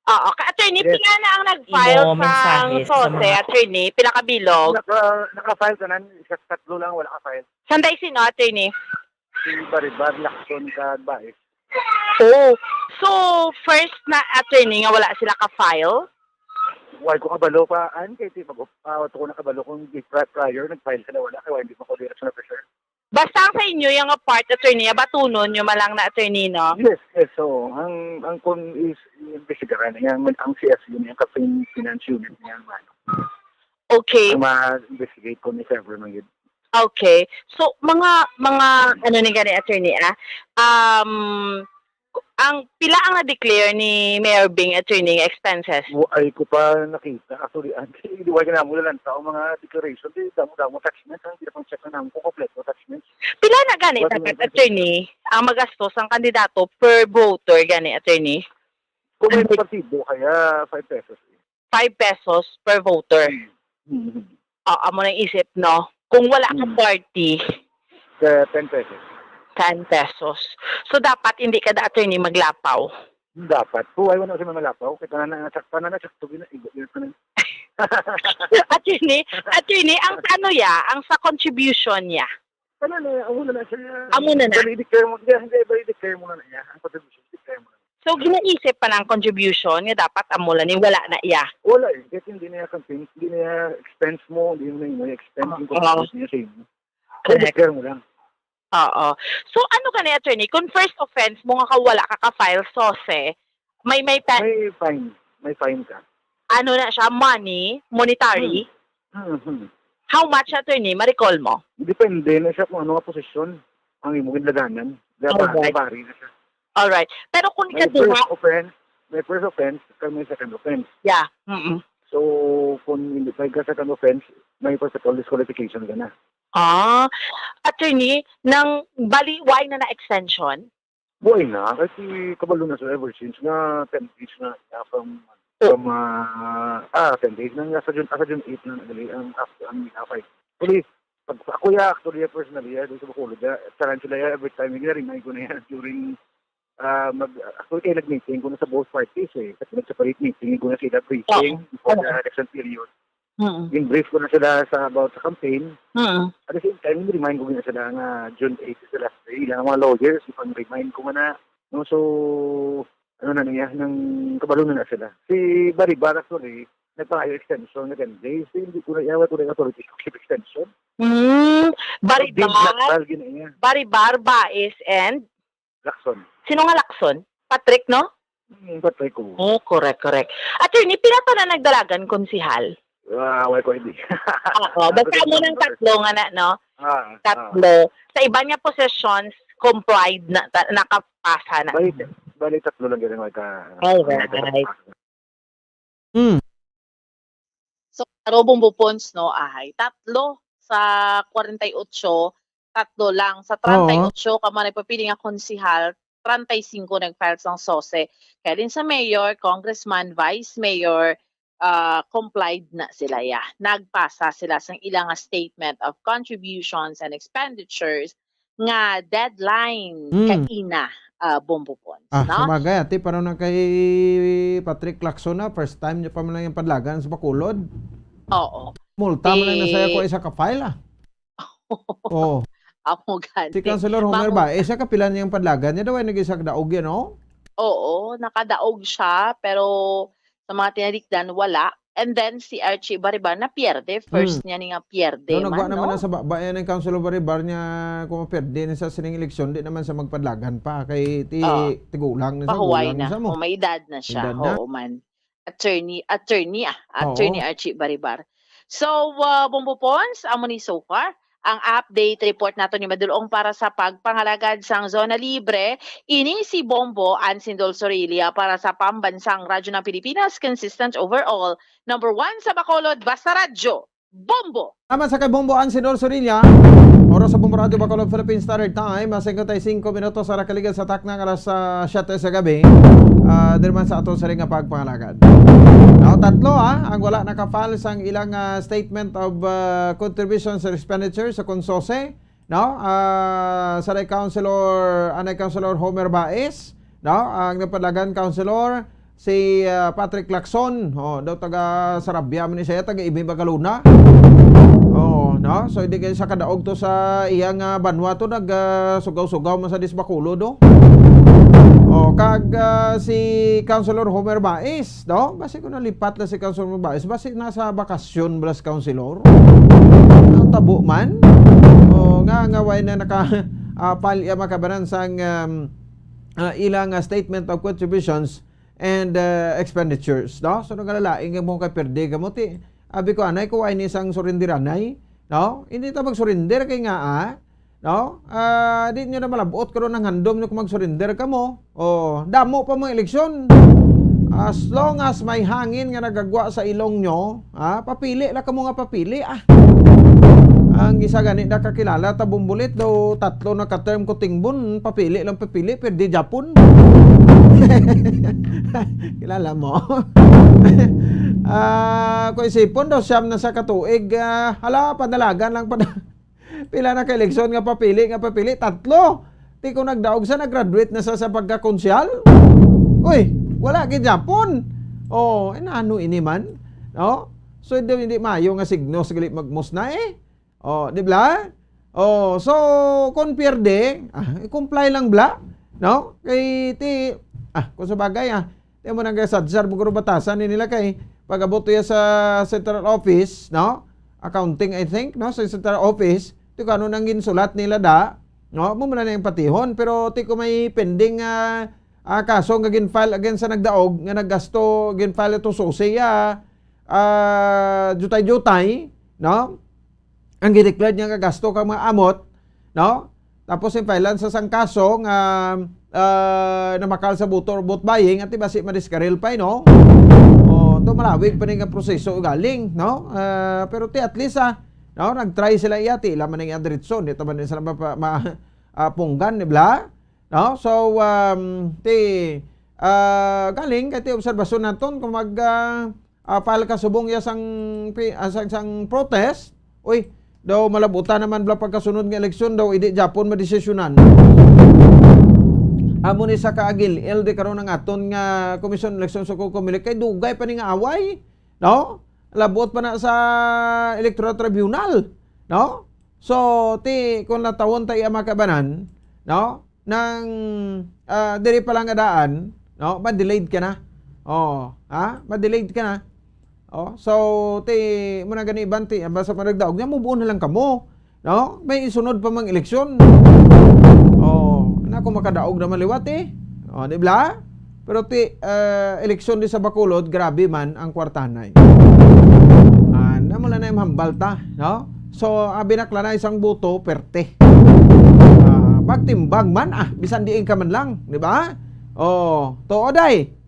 Oo, ka-, attorney, Yes. pila na ang nag-file Imo sang mensahe sa sose, mga attorney? Pila ka bilog? Naka-, naka-file tanan, isa sa tatlo lang wala ka-file. Sanday sino, attorney? Si Baribar, Lacson, kag Baez. Oh, so first na, attorney, nga wala sila ka-file? Wala ko kabalo pa, an, kay di mag-, ah, wala ko nakabalo kung di pri-, prior nag-file sila, wala, kay wala, hindi pa ko di sila for sure. Basta ang sa inyo, yung part, attorney, abatunon nyo man lang na, attorney, no? Yes, yes, so, ang, ang kun is, imbestigaran, yung, ang C S U, yung Campaign Finance Unit, yung, ano, Okay. Ang ma-investigate ko ni Severin man gid. Okay. So, mga, mga, ano ni gani, attorney, ah? Um, ang pila ang na-declare ni Mayor Bing, attorney, nga expenses? Wa-, ay ko pa nakita. Actually, ang, di ba, kinamo lang tao, mga declaration, di, damo-damo attachments, ang di pa check na naman kung kompleto attachments. Pila na gani, What dapat, attorney, ang magastos ang kandidato per voter gani, attorney? Kung may Ang partido, kaya five pesos. Five pesos per voter. Mm. Ah, amo nang isip, no? Kung wala ka Mm. party, Sa ten pesos. ten pesos. So, dapat hindi ka da, attorney, maglapaw. Dapat. Kung ayaw na siya malapaw, kaya tanan na, tanan na, sakto, gina-, igo, gina-, tanan. Attorney, attorney, ang sa ano ya, ang sa contribution niya? Ano na, amo na na siya. Amo na na. Bali, declare mo, hindi, hindi, bali, declare mo na na niya. Ang contribution, declare mo na. So, ginaisip pa ng contribution nga dapat amo lang ni wala na iya? Wala eh. Kasi hindi niya campaign, hindi niya expense mo, hindi mo na yung expense yung Oo. Contribution niya sa inyo. Correct. Kaya declare mo lang. Oo. So, ano ka na, attorney? Kung first offense mo nga ka wala ka ka-file, sose, may, may pa- May fine. May fine ka. Ano na siya? Money? Monetary? Hmm. Hmm, hmm. How much, attorney? Ma-recall mo? Depende na siya kung ano nga posisyon ang imong ginlaganan. Dapat Alright. Bari na siya. Alright. Pero kung May ikaduha first offense, may first offense, kag may second offense. Yeah. Mm-mm. So, kung hindi pa ka second offense, may possible disqualification ka na. Ah, attorney, nang bali, why na na-extension? Buhay na, kasi kabalo na siya ever since nga ten days na, ah, from, Oh. from, ah, ah, ten days na nga sa June, ah, sa June eight na nagali ang, ang, ang fight. Actually, pag, ako ya, actually, ya, personally, ya, doon sa Bacolod, ya, tarantula ya, every time, gina-remind ko na yan during, ah, mag, actually, kaya nag-meeting ko na sa both parties, eh. Kasi nag-separate meeting ko na sila, briefing Oo. before the Oo. election period. Mm. Gin-brief ko na sila sa, about sa campaign. Mm. At the same time, remind ko na sila nga June eight is the last day. Ilang mga lawyers, ipang-remind ko na, no? So, ano na niya, nang kabalo na, na sila. Si Baribar, actually, nagpangayo extension na ten days. So, hindi ko na, wala ko na authority to give extension. Mm. Baribar, Big Black Ball, gina niya. Baribar, Baez, and Lacson. Sino nga Lacson? Patrick, no? Hmm, Patrick, oo. Oh, correct, correct. Attorney, pila pa na nagdalagan, konsehal? Ah, wala ko idea. Oo, basta mo nang tatlo nga na, no? Ah, ah. Tatlo. Sa iba niya possessions, complied na, ta-, nakapasa na. Bali, bali tatlo lang gani ang ka-, Alright. ang ka-, Mm. So, klaro, Bombo Pons, no, ahay. Tatlo sa kwarenta y ocho, tatlo lang. Sa Oo. treinta y ocho ka mga nagpapili nga konsehal, treinta y cinco nag-file sang sose. Kaya din sa mayor, congressman, vice mayor, ah, complied na sila, ya. Nagpasa sila sang ilang nga statement of contributions and expenditures nga deadline Mm. kaina, ah, Bombo Pons, Ah, no? Sabagay, ati, pero na kay Patrick Lacson na, first time niya pa man lang yung padlagan sa Bacolod. Oo. Multa man lang na saya Eh, ko isa ka file, ah. Oo. Amo gani. Si Councilor Homer Mamo- ba? Eh, siya kapila niyang padlagan niya daw ay nag-isa ka daog yan, no? Oo, nakadaog siya, pero sa mga tinalikdan, wala. And then si Archie Baribar na pierde. First Hmm. niya ni nga pierde No, nagwa man, naman no? na sa ba, ba yan ang Councilor Baribar niya kung mapierde na sa sining eleksyon, di naman sa magpadlagan pa kay ti-, Oo. tigulang na sa, Pahuway gulang na na. sa mo. O, may edad na siya. Edad na. Oo man. Attorney, attorney, ah. Oo. Attorney Archie Baribar. So, uh, Bombo Pons, amo ni so far ang update report nato ni Madulong para sa pagpangalagad sang Zona Libre. Ini si Bombo Ansindol Sorilla para sa Pambansang Radyo ng Pilipinas, consistent overall, number one sa Bacolod, basta radyo, Bombo! Salamat sa kay Bombo Ansidor Sorilla. Oras sa Bombo Radio Bacolod, Philippine Standard Time, ah, singkwenta y singko minutos sa nakaligid sa takna nga alas, ah, siyete sa gabi. Ah, diri man sa aton sa ring nga pagpangalagad. Now, tatlo, ah, ang wala nakafile sang ilang, ah, statement of, ah, contributions and expenditure sa Consose. No? Ah, sa Councilor, anay Councilor Homer Baez, no? Ang napadlagan, Councilor, si, ah, Patrick Lacson, oh, daw taga Sarabia man ni siya, taga Ibig, Bacolod. Oh, no? So, hindi kayo sa kadaog to sa iyang, ah, banwa to, nag, ah, sugaw-sugaw man sa Disbaculo, do? O, kag, ah, si Councilor Homer Baez, no? Basi ko nalipat na si Councilor Homer Baez. Basi nasa bakasyon bala si Councilor. Ang tabo man. O, nga, nga way na naka, ah, palya makabanan sang, um, ah, ilang, ah, statement of contributions and, ah, expenditures, no? So, nagalalaing mo kay perde ka mo, ti, abi ko, anay, ko ay ni sang surindiranay, no? Hindi ta mag-surrender kay nga, ah, no? Ah, di nyo na malabot karon ang handom nyo kung mag-surrender ka mo. O, damo pa mga eleksyon. As long as may hangin nga nagagwa sa ilong nyo, ah, papili la kamo nga papili, ah. Ang isa gani nakakilala ta bumbulit daw, tatlo na ka term ko tingbon, papili lang papili, pwede Japon. Kilala mo? Ah, kung isipon daw, siyam na sa katuig, ah, hala, padalagan lang pa. Pila na ka eleksyon nga papili, nga papili? Tatlo. Ti kung nagdaog sa, nag-graduate na sa, sa pagkakonsyal. Uy, wala gid Japon. Oh, eh, nano ini man? No? So, hindi, hindi maayo nga signos gali magmusna eh. Oh, di ba? Oh, so, kung pierde, ah, i-comply lang bla, no? Kay ti, ah, kung sa bagay, ah, ti mo nang sadsar mo guro batasan ni nila kay pag-abot ya sa central office, no? Accounting, I think, no? Sa central office, ti kung ano nang ginsulat nila da, no? Mo man na yung patihon, pero ti ko may pending, ah, ah, kaso nga gin-file against sa nagdaog, nga naggasto, gin-file ito susi, ah, ah, jutay-jutay, no? Ang gideclare niya nga gasto kang mga amot, no? Tapos yung filean sa sang kaso nga, ah, namakal sa voter vote buying, ati basi madiskaril pa, eh, no? O, to malawig pa rin ang proseso galing, no? Ah, pero ti at least, ah, no, nag-try sila iya, ti ila man ang iya diretso, di taman din sila mapa-, ma-, ah, punggan, di ba? No? So, um, ti, ah, galing kay ti obserbasyon naton kung mag, ah, ah, file ka subong ya sang pi-, ah, sang, sang protest, uy, daw malabutan naman bala pagkasunod nga eleksyon daw, hindi Japon madesisyonan. Amo ni sa kaagil, L D karon ang aton nga Commission on Election sa Comelec, kay dugay pa ni nga away, no? Labot pa na sa Electoral Tribunal, no? So, ti, kung natawon ta iya makabanan, no? Nang, ah, diri pa lang nga daan, no? Ma-delayed ka na. Oh, ha? Ma-delayed ka na. Oh, so, ti, mo na gani, Banti, ang basta managdaog niya, mubuon na lang kamo. No? May isunod pa mang eleksyon. Oh, na kung makadaog naman liwat, eh. Oh, di ba? Pero ti, ah, eleksyon di sa Bacolod, grabe man ang kwartahanay. Ah, na mo lang na yung hambal ta, no? So, abi na klanay sang boto, perte. Ah, pagtimbang man, ah, bisan diin ka man lang, di ba? Oh, tuod ay.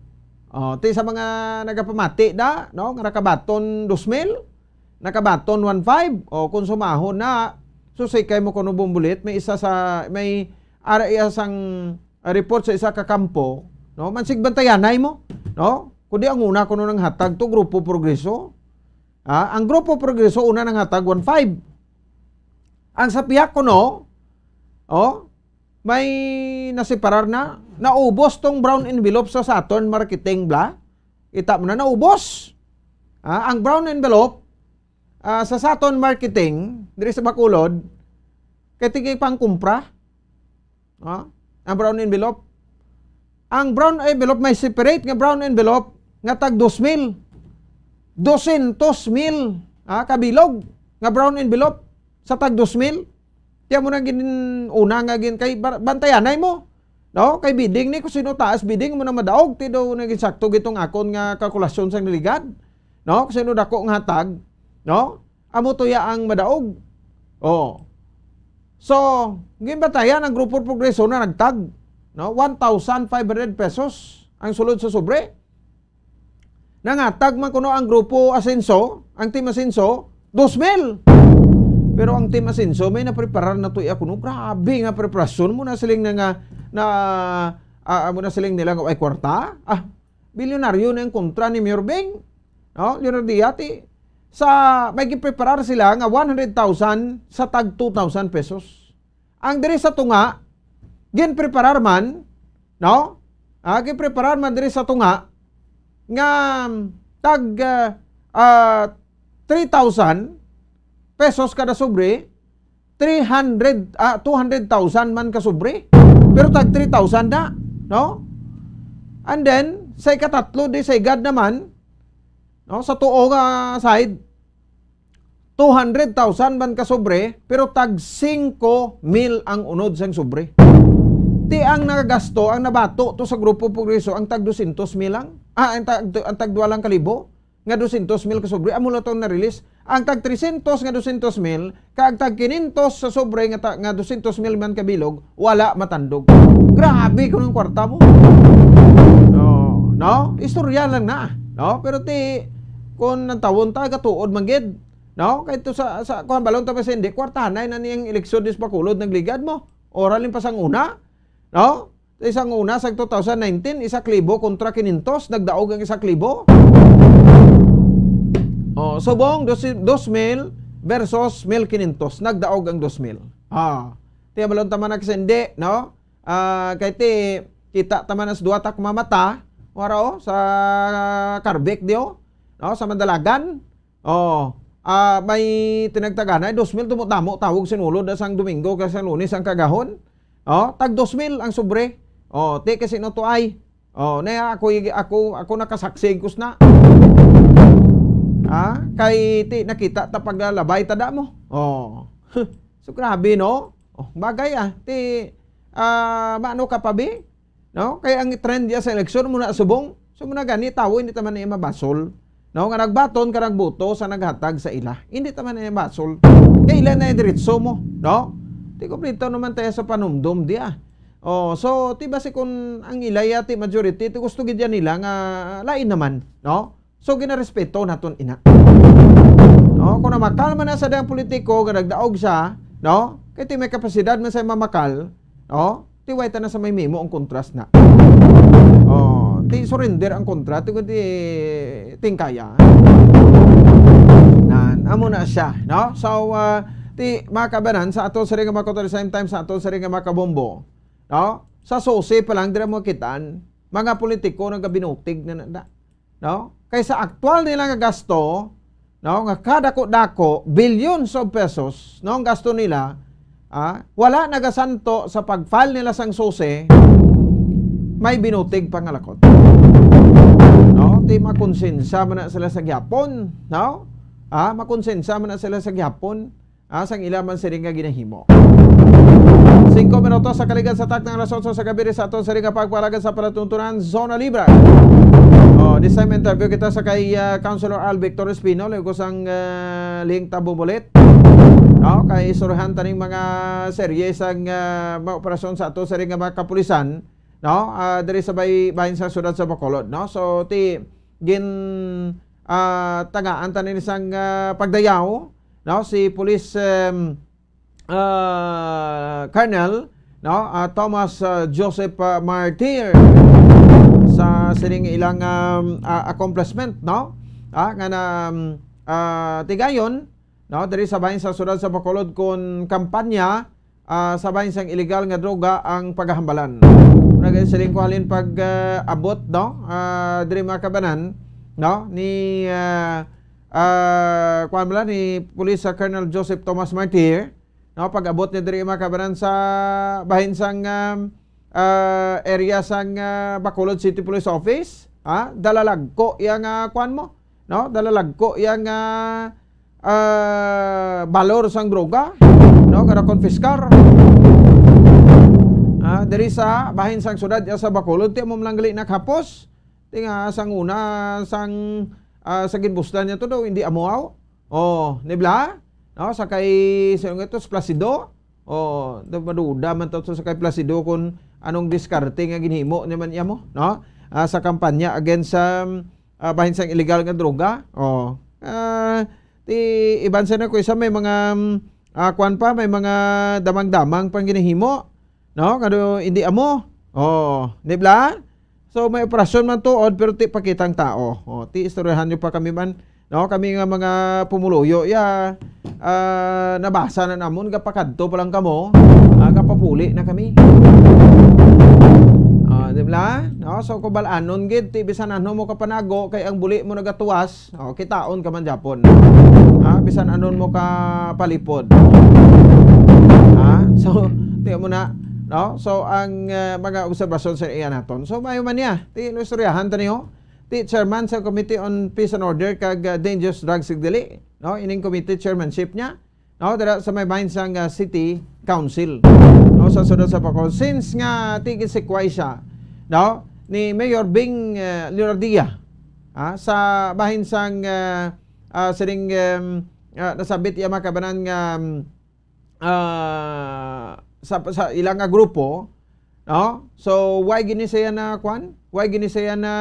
Oh, ti sa mga nagapamati da, no? Nga nakabaton dos mil, nakabaton one five, o kung sumahon na, susikay mo kuno bumbulit, may isa sa, may ara iya sang, ah, report sa isa ka kampo, no? Mansig bantayanay mo, no? Kundi ang una kuno nang hatag to Grupo Progreso. Ah, ang Grupo Progreso una nang hatag one five. Ang sa pihak kuno, oh, may nasiparar na, naubos tong brown envelope sa Saturn Marketing, bla? Kita mo na, naubos. Ah, ang brown envelope, ah, sa Saturn Marketing, diri sa Bacolod, kay tigay pang kumpra. Ah, ang brown envelope. Ang brown envelope, may separate nga brown envelope nga tag dos mil. Dosyentos mil, ah, kabilog nga brown envelope sa tag dos mil. Tiyan mo na gin-, una nga gin-, kay bar-, bantayanay mo. No? Kay bidding ni, kung sino taas bidding mo na madaog, ti daw naging sakto gitong akon nga kalkulasyon sang niligad. No? Kung sino dako nga hatag, no? Amo to ya ang madaog. Oh. So, ginbatayan ang Grupo Progreso na nagtag, no? One thousand five hundred pesos ang sulod sa sobre. Nangatag man kuno ang Grupo Asenso, ang Team Asenso, dos mil. Pero ang Team Asenso, may napreparar na to iya kuno. Grabe nga preparasyon mo na siling na nga, na, ah, mo na siling nila nga ay kwarta. Ah, bilyonaryo na yung kontra ni Mayor Beng. No? Leonardo Yati. Sa, may gipreparar sila nga one hundred thousand sa tag two thousand pesos. Ang diri sa tunga, ginpreparar man, no? Ah, ginpreparar man diri sa tunga nga tag, ah, ah, three thousand pesos kada sobre, three hundred, ah, two hundred thousand man ka sobre. Pero tag three thousand na, no? And then, sa ikatatlo, di sa igad naman, no, sa tuo nga side, two hundred thousand man ka sobre, pero tag singko mil ang unod sang sobre. Ti ang nagagasto, ang nabato to sa Grupo Progreso, ang tag dosyentos mil lang. Ah, ang tag, ang tag dua lang ka libo, nga dosyentos mil ka sobre, amo lang tong na-release. Ang tag tresyentos nga dosyentos mil, kag ang tag kinyentos sa sobre nga ta-, nga dosyentos mil man ka bilog, wala matandog. Grabe kuno ang kwarta mo. No, no? Istorya lang na, no? Pero ti, kung nantawon ta, gatuod man gid, no? Kay to sa, sa, kung hambalon ta, mas hindi, kwartahanay na niyang eleksyon dis Bacolod, nagligad mo. Oral yung pasang una, no? Sa isang una, sa two thousand nineteen, isa ka libo kontra kinyentos, nagdaog ang isa ka libo. Oh, subong, dos, dos mil versus mil kinyentos, nagdaog ang dos mil. Ah, ti hambalon ta man na kasi hindi, no? Ah, kay ti, kita ta man as duha ta ka mga mata, wara, oh, sa Carbek, di, oh, no? Sa Mandalagan. Oh, ah, may tinagtaganay, dos mil tumutamo, tawag sinulod na sang Domingo kag sang Lunes ang kagahon. Oh, tag dos mil ang sobre. Oh, ti kasi no to ay. Oh, na ako, ako, ako nakasaksi kus na. Ah, kay ti nakita ta paglalabay ta da mo. Oh. So grabe, no? Oh, bagay, ah. Ti, ah, maano ka pa, bi? No? Kay ang trend diya sa eleksyon, muna subong. So, muna gani, tawo, hindi ta man niya mabasol. No? Nga nagbaton ka nagboto sa naghatag sa ila. Hindi ta man niya mabasol. Kay ila na yung diretso mo. No? Ti kompleto naman tayo sa panumdom diya. Oh, so, ti basi kung ang ila ya, ti majority, ti gusto gid yan nila nga lain naman. No? So, ginarespeto naton ina. No? Kung namakal man na sa dang politiko, nga nagdaog siya, no? Kay ti may kapasidad man sa mamakal, no? Ti way ta na sa may mimo ang kontras na. Oh, ti surrender ang kontra, ti kundi tingkaya. Nan, amo na siya, no? So, ah, ti makabanan sa ato sa ring mga kuto, the same time sa ato sa ring mga kabombo, no? Sa susi pa lang, dira mo kitaan, mga politiko nagabinutig na nanda. No? Kay sa aktual nila nga gasto, no, nga kadako-dako, billions of pesos, no, ang gasto nila, ah, wala nagasanto sa pag-file nila sang susi, may binutig pa nga lakot. No? Ti makonsensya man na sila sa gihapon, no? Ah, makonsensya man na sila sa gihapon. Ah, sang ila man siring nga ginahimo. Singko minutos sa kaligad sa taknang alas otso sa gabi sa aton siring nga pagpalagad sa palatuntunan, Zona Libre. Oh, this time interview kita sa kay, ah, Councilor Al Victor Espino, lugo sang, ah, Ling Tabubulit. No, kay istoryahan taning mga serye sang, ah, mga operasyon sa ato siring nga mga kapulisan, no? Ah, diri sa bay-, bahin sa siyudad sa Bacolod, no? So, ti gin, ah, tagaan ta ni sang, ah, pagdayaw, no? Si Police, em, ah, Colonel, no? Ah, Thomas, ah, Joseph, ah, Martir sa sining ilang, um, ah, accomplishment, no? Ah, nga na, um, ah, tigayon, no? Diri sa bahin sa siyudad sa Bacolod, kun kampanya, ah, sa bahin sang iligal nga droga ang pagahambalan. Nagasiling ko halin pag, ah, abot, no? Ah, diri mga kabanan, no? Ni, ah, ah, kuwan bala, ni Police, ah, Colonel Joseph Thomas Martir, no? Pag-abot niya diri mga kabanan sa bahin sang, um, ah, area sang, ah, Bacolod City Police Office, ha? Dalalagko iya nga kuwan mo, no? Dalalagko iya nga, ah, balor sang droga, no? Kada konfiskar. Ah, diri sa bahin sang siyudad, iya sa Bacolod, ti mo lang gali nakahapos. Ti nga sang una, sang, ah, sa ginbustan niya to daw, hindi amo aw. Oh, di ba? No, sa kay, sa nga to, sa Placido. Oh, da-, maduda man to sa kay Placido kung anong diskarte nga ginhimo niya man iya mo, no? Ah, sa kampanya against sa, ah, bahin sang illegal nga droga. Oh. Ah, ti iban sa na ko isa may mga, mm, ah, kwan pa, may mga damang-damang pang ginahimo. No? Kano hindi amo? Oh, di ba? So, may operasyon man tuod, pero ti pakitang tao. Oh, ti istoryahan niyo pa kami man. No? Kami nga mga pumuluyo, ya, ah, nabasa na namon, gapakadto pa lang kamo, ah, gapapuli na kami. Ah, di ba? No? So, kubal-anon gid, ti bisan ano mo kapanago, kay ang buli mo nagatuwas, oh, kitaon ka man japon. Ha? Bisan anon mo ka palipod. Ha? So, tiyan mo na, no? So, ang, ah, mga obserbasyon sa iya naton. So, maayo man niya. Ti, istoryahan ta niyo. Ti chairman sa Committee on Peace and Order kag, ah, Dangerous Drugs, dili, no? Ining committee chairmanship niya, no? Dira sa may bahin sang, ah, City Council, no? Sa siyudad sa Bacolod. Since nga ti gisikway siya, no? Ni Mayor Bing, ah, Leonardia, ah, sa bahin sang, ah, ah, sining, em, ah, nasabit iya mga kabanan nga, em, ah, sa, sa ila nga grupo, no? So, why gini siya na, kwan? Why gini siya na,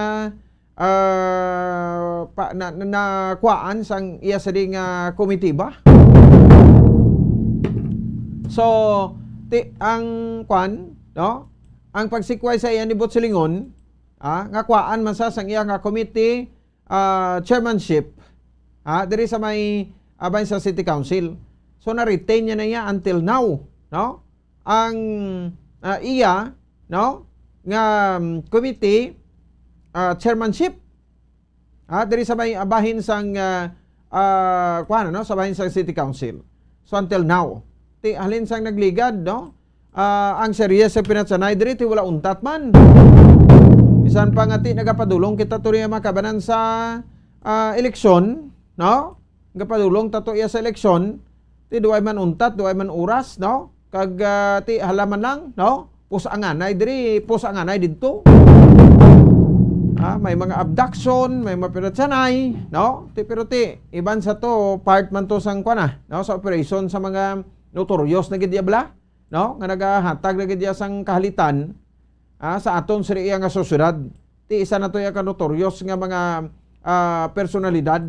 ah, pa, na, na, nakuhaan sang iya sa di nga komitiba? So, ti, ang, kwan, no? Ang pagsikway sa iya ni Bots Lingon, ah, nga kuhaan man sa sang iya nga committee, ah, chairmanship, ah, diri sa may, ah, bahin sa City Council. So, na-retain niya na iya until now, no? Ang, ah, iya, no, nga, um, committee, ah, chairmanship, ah, diri sa may, ah, bahin sang, ah, ah, kuwan, no, sa bahin sang City Council. So, until now, ti halin sang nagligad, no, ah, ang seryes sa pinatsanay diri, ti wala untat man. Bisan pa nga ti nagapadulong kita to niya mga kabanan sa, ah, eleksyon, no? Nagapadulong ta to iya sa eleksyon, ti duay man untat, duay man oras, no? Kag, ah, ti hala man lang, no? Pus-anganay diri, pus-anganay didto. Ah, may mga abduction, may mga pinatsanay, no? Ti, pero ti, iban sa to, part man to sang, kuwan na, no? Sa operation sa mga notorious na gid diabla, no? Nga nagahatag na gid iya sang kahalitan, ah, sa aton sa iya nga sosyedad. Ti isa na to iya ka notorious nga mga, ah, personalidad,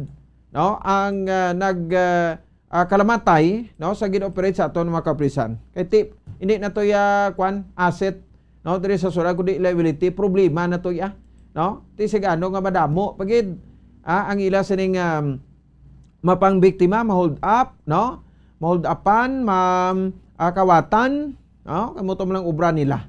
no? Ang, ah, nag, ah, ah, kalamatay, no? Sa gin-operate sa aton mga kapulisan. Kay ti, hindi na to iya, kwan, asset, no? Diri sa syudad, kundi liability, problema na to iya, no? Ti sigano nga madamo pa gid, ah, ang ila sining, um, mapangbiktima, ma-hold up, no? Ma-hold upan, ma, ah, kawatan, no? Kay mo to man ang obra nila.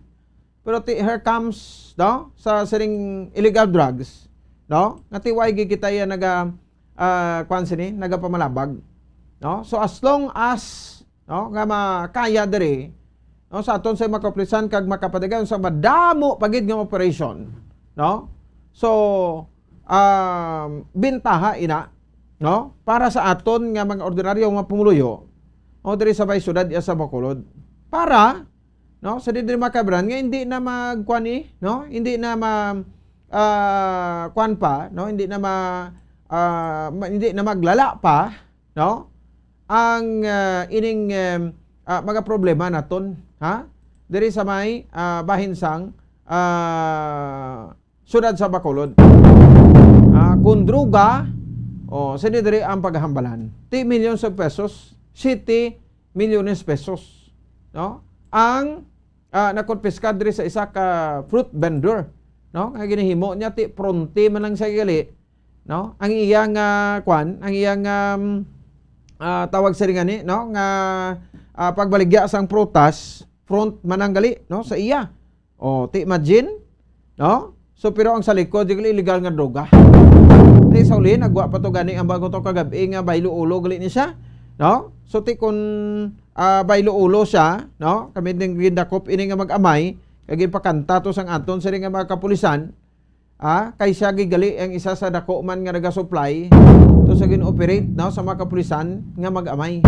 Pero ti, here comes, no? Sa sining illegal drugs, no? Nga ti way gid kita iya naga, ah, kwan sini, nagapamalabag, no? So as long as, no, nga makaya diri, no, sa aton sa mga kapulisan kag makapadayon sa madamo pa gid nga operation, no? So, um, bintaha ina, no, para sa aton nga mga ordinaryo nga pumuluyo, no, diri sa may syudad iya sa Bacolod. Para, no, sa di diri makabran nga hindi na magkuan, eh, no, hindi na ma, ah, kuan pa, no, hindi na ma, ah, ma-, hindi na maglala pa, no, ang, ah, ining, em, ah, mga problema naton, ha, diri sa may, ah, bahin sang, ah, syudad sa Bacolod. Ah, kung droga, oh, sini diri ang paghambalan. Ti millions of pesos, siyete milyones pesos, no? Ang, ah, nakonpiskar diri sa isa ka fruit vendor, no? Nga ginahimo niya ti fronte man lang sa gali, no? Ang iyang, ah, kwan, ang iyang, um, ah, tawag sa ringani, no? Nga, ah, pagbaligya sang prutas, front man ang gali, no? Sa iya. O, ti imagine, no? So, pero ang sa likod, di gali illegal nga droga. Ti sa uli, nagwa pa to gani ang bago to kagabi nga baylo ulo gali ni siya, no? So, ti kun, ah, baylo ulo siya, no? Kami din gindakop ini nga mag-amay, kag ginpakanta to sang aton sini nga mga kapulisan, ah, kay siya gigali ang isa sa dako man nga nagasupply to sa gin-operate, no, sa mga kapulisan nga mag-amay.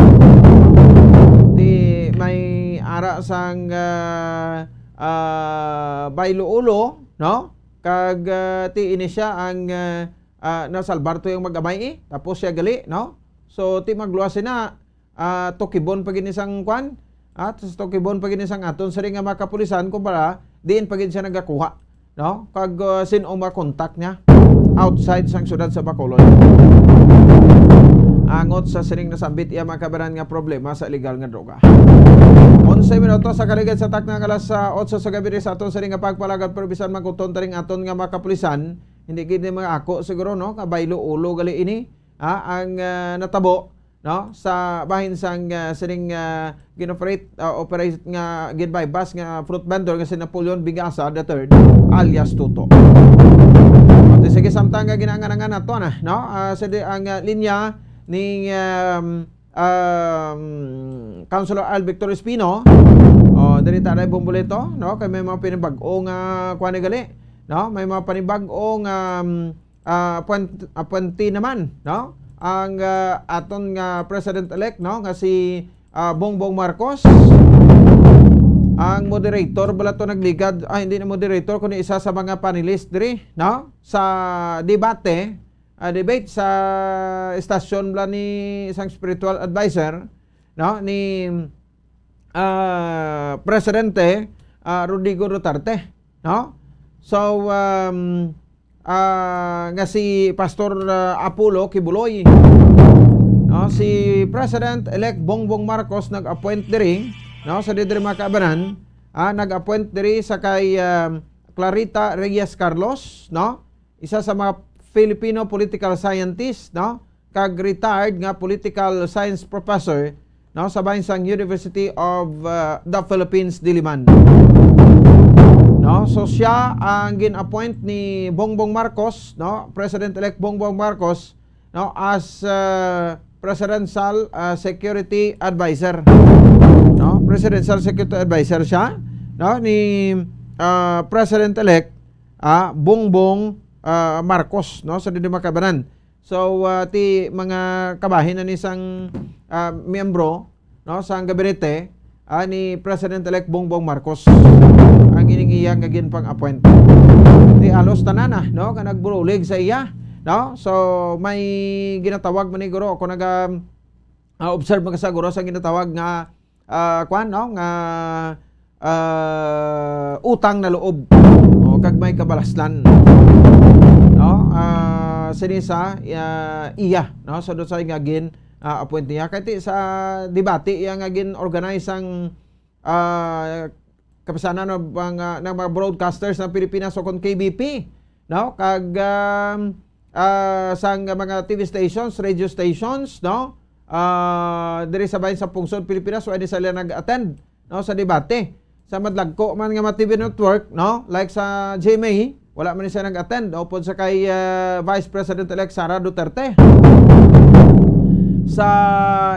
Ti may ara sang, ah, ah, baylo ulo, no? Kag, ah, ti ini siya ang, ah, ah, nasalbar to yung mag-amay, eh. Tapos siya gali, no? So, ti magluwas sina, ah, tukibon pa gid ni sang kwan, ah, tus-, tukibon pa gid ni sang aton sini nga mga kapulisan, kumpara diin pa gid siya nagakuha, no? Kag, ah, sin-o makontak niya outside sang syudad sa Bacolod. Angot sa sining nasambit iya mga kabanan nga problema sa illegal nga droga. Onse minutos sa kaligid sa takna nga alas, ah, otso sa gabi sa aton sini nga pagpalagad, pero bisan maguton taring aton nga mga kapulisan, hindi gid ni mga ako siguro, no? Nga baylo ulo gali ini, ah, ang, ah, natabo, no, sa bahin sang, ah, sining, ah, gin-operate, ah, operate nga gin-buy-bust nga fruit vendor nga si Napoleon Bigasa the third, alias Tuto. At sige, samtang nga ginaangan-angan nato na, no? Ah, sa di ang, ah, linya ni, um, um, Councilor Al Victor Espino, o, O, diri ta na Bombolito, no? Kay may mga panibag-o nga kuan ni gali, no? May mga panibag-o nga, um, ah, appoint-, appointee naman, no? Ang, ah, aton nga President-elect, no? Nga si, ah, Bongbong Marcos. Ang moderator bala to nagligad, ah, hindi na moderator, kundi isa sa mga panelist diri, no? Sa debate, ah, debate sa estasyon bala ni isang spiritual advisor, no? Ni, ah, Presidente, ah, Rodrigo Duterte, no? So, um, ah, nga si Pastor, ah, Apollo Quiboloy, no? Si President-elect Bongbong Marcos nag-appoint diri, no? Sa diri mga kaabanan, ah, nag-appoint diri sa kay, ah, Clarita Reyes Carlos, no? Isa sa mga Filipino political scientist, no? Kag retired nga political science professor, no? Sa bahin sang University of, uh, the Philippines, Diliman. No? So siya ang gin-appoint ni Bongbong Marcos, no? President-elect Bongbong Marcos, no? As, uh, Presidential, uh, Security Advisor. No? Presidential Security Advisor siya, no? Ni, uh, President-elect, ah, Bongbong, ah, Marcos, no, sa diri mga kaabanan. So, ah, ti mga kabahin na ni sang, ah, miyembro, no, sang gabinete, ah, ni President-elect Bongbong Marcos ang ining iya nga ginpang-appoint. Ti halos tanan na, no, nga nagburulig sa iya, no? So, may ginatawag man ni guro, kung naga, ah, observe man ka sa guro sa ginatawag nga ah, kwan, no, nga, ah, utang na loob, o, kag may kabalaslan, no? Ah, sini sa, ah, iya, no? So, doon sa nga gin, ah, appoint niya. Kay ti sa debate iya nga gin-organize ang, ah, kapisanan ng mga, ng mga broadcasters ng Pilipinas o kon K B P, no? Kag, um, ah, sang mga T V stations, radio stations, no? Ah, diri sa bahin sa pungsod Pilipinas, wa ni sila nag-attend, no, sa debate. Sa madlagko man nga mga T V network, no, like sa G M A, wala man ni siya nag-attend. Upod sa kay, ah, Vice President-elect Sara Duterte. Sa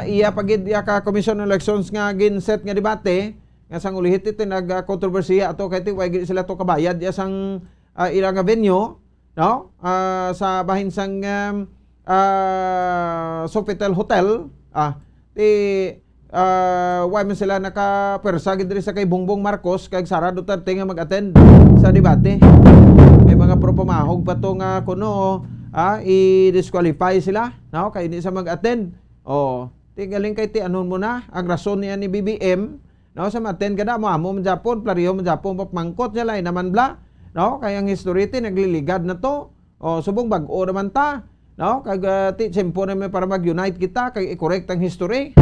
iya pa gid iya ka Commission on Elections nga gin-set nga debate, nga sang ulihit iti nag-, ah, kontrobersiya ato kay ti, wa gid sila to kabayad iya sang, ah, ila nga venue, no? Ah, sa bahin sang, um, ah, Sofitel Hotel, ah, ti, ah, wa man sila nakapwersa gid diri sa kay Bongbong Marcos kag Sara Duterte nga mag-attend sa debate. May mga propamahog pa to nga kuno, ah, i-disqualify sila, no? Kay hindi sa mag-attend. Oh, ti galing kay ti anon mo na ang rason niya ni B B M, no? Sa ma-attend ka na, mo amo man japon, plariho man japon, papamangkot niya, lain naman bla, no? Kay ang history ti nagliligad na to. O, subong bag-o naman ta, no? Kag, ah, ti, tiyempo na may para mag-unite kita, kag i-correct ang history.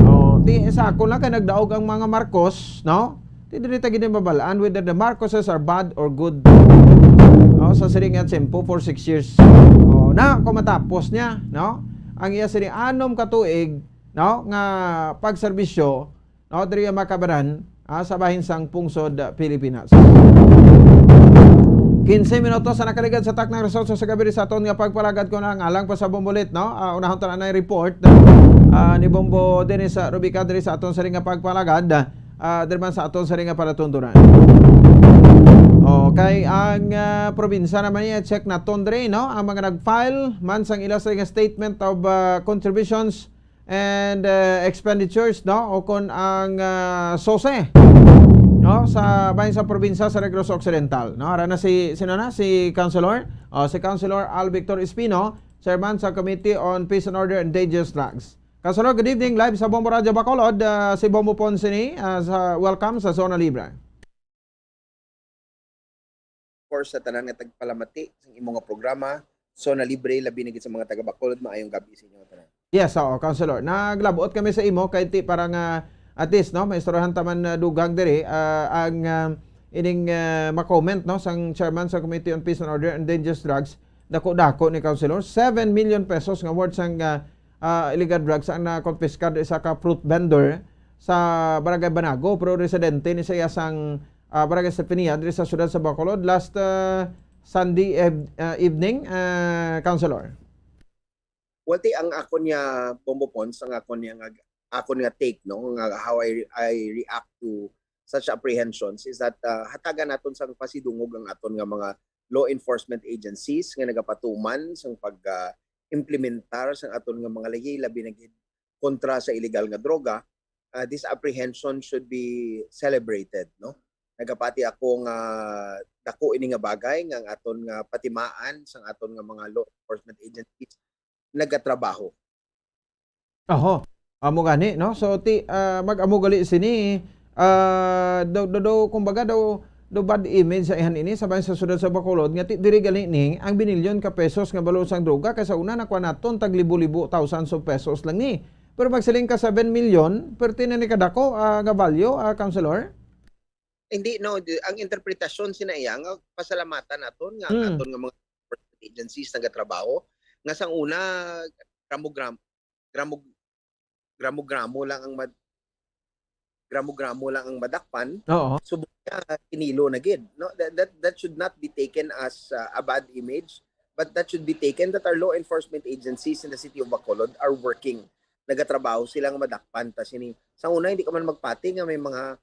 O, ti, sa ako lang kay nagdaog ang mga Marcos, no? Ti, dili ta gid mabalaan whether the Marcoses are bad or good. No? Sa sini nga tiyempo for six years. O, na, kung matapos niya, no? Ang iya sini anom ka tuig, no? Nga pagserbisyo, no, diri ang mga kabanan, ah, sa bahin sang pungsod, ah, Pilipinas. Quince minutos sa nakaligad sa taknang resulta sa gabi sa aton nga pagpalagad ko na ang alang pa sa Bombolit, no? Ah, unahon ta na ang report, ah, ni Bombo Dennis, ah, Rubica diri sa aton sini nga pagpalagad, ah, diri man sa aton sini nga palatuntunan. Okay, ang, ah, probinsya naman niya, check naton diri, no? Ang mga nag-file man sang ila sa nga statement of, ah, contributions and, uh, expenditures, no? O kon ang, uh, sose, no? Sa bahin sa probinsya sa Negros Occidental, no? Ara na si, sino na? Si Councilor? O, si Councilor Al Victor Espino, Chairman sa Committee on Peace and Order and Dangerous Drugs. Councilor, good evening. Live sa Bombo Radyo Bacolod, uh, si Bombo Ponce ni, uh, sa, welcome sa Zona Libre. Course, sa tanan nga tagpalamati sa imo nga programa, Zona Libre, labi na gid sa mga taga Bacolod, maayong gabi sa inyo tanan. Yes, oo, Councilor. Naglabot kami sa imo kay ti para nga at least, no, maistoryahan ta man, uh, dugang diri, uh, ang, uh, ining, uh, ma-comment, no, sang chairman sa Committee on Peace and Order and Dangerous Drugs, dako-dako ni Councilor, seven million pesos nga worth sang, uh, uh, illegal drugs ang na-confiscate sa ka fruit vendor sa Barangay Banago, pero residente ni siya sang ah, Barangay Estefania, diri sa siyudad sa Bacolod, last, ah, Sunday ev-, ah, evening, ah, Councilor? Well, ti, ang akon niya, Bombo Pons, ang akon niya nga, akon nga take, no, nga how I, I react to such apprehensions is that, ah, hatagan naton sang pasidungog ang aton nga mga law enforcement agencies nga nagapatuman sang pag, ah, implementar sang aton nga mga layi, labi na gid kontra sa illegal nga droga. Ah, this apprehension should be celebrated, no? Nagapati ako nga dako ini nga bagay nga ang aton nga patimaan sang aton nga mga law enforcement agencies nagatrabaho. Oho. Amo gani, no? So, ti, ah, mag-amo gali sini, ah, daw, daw, daw, kumbaga, daw, daw bad image sa ihan ini, sa bayan sa siyudad sa Bacolod, nga ti, diri gali ni, ang binilyon ka pesos nga balor sang droga, kay sa una, nakuha naton, tag libo-libo, thousands of pesos lang ni. Pero magsiling ka seven million, pero ti na ni kadako, ah, nga value, ah, Councilor? Hindi, no, di- ang interpretasyon sina iya nga pasalamatan naton nga ang Mm. aton nga mga government agencies nagatrabaho nga sang una gramo-gram gramo gramo-gramo lang ang mad gramo-gramo lang ang madakpan, Oo. subong niya kinilo na gid, no? That, that that should not be taken as uh, a bad image, but that should be taken that our law enforcement agencies in the city of Bacolod are working. Nagatrabaho sila nga madakpan ta sini. Sa una, hindi ka man magpati nga may mga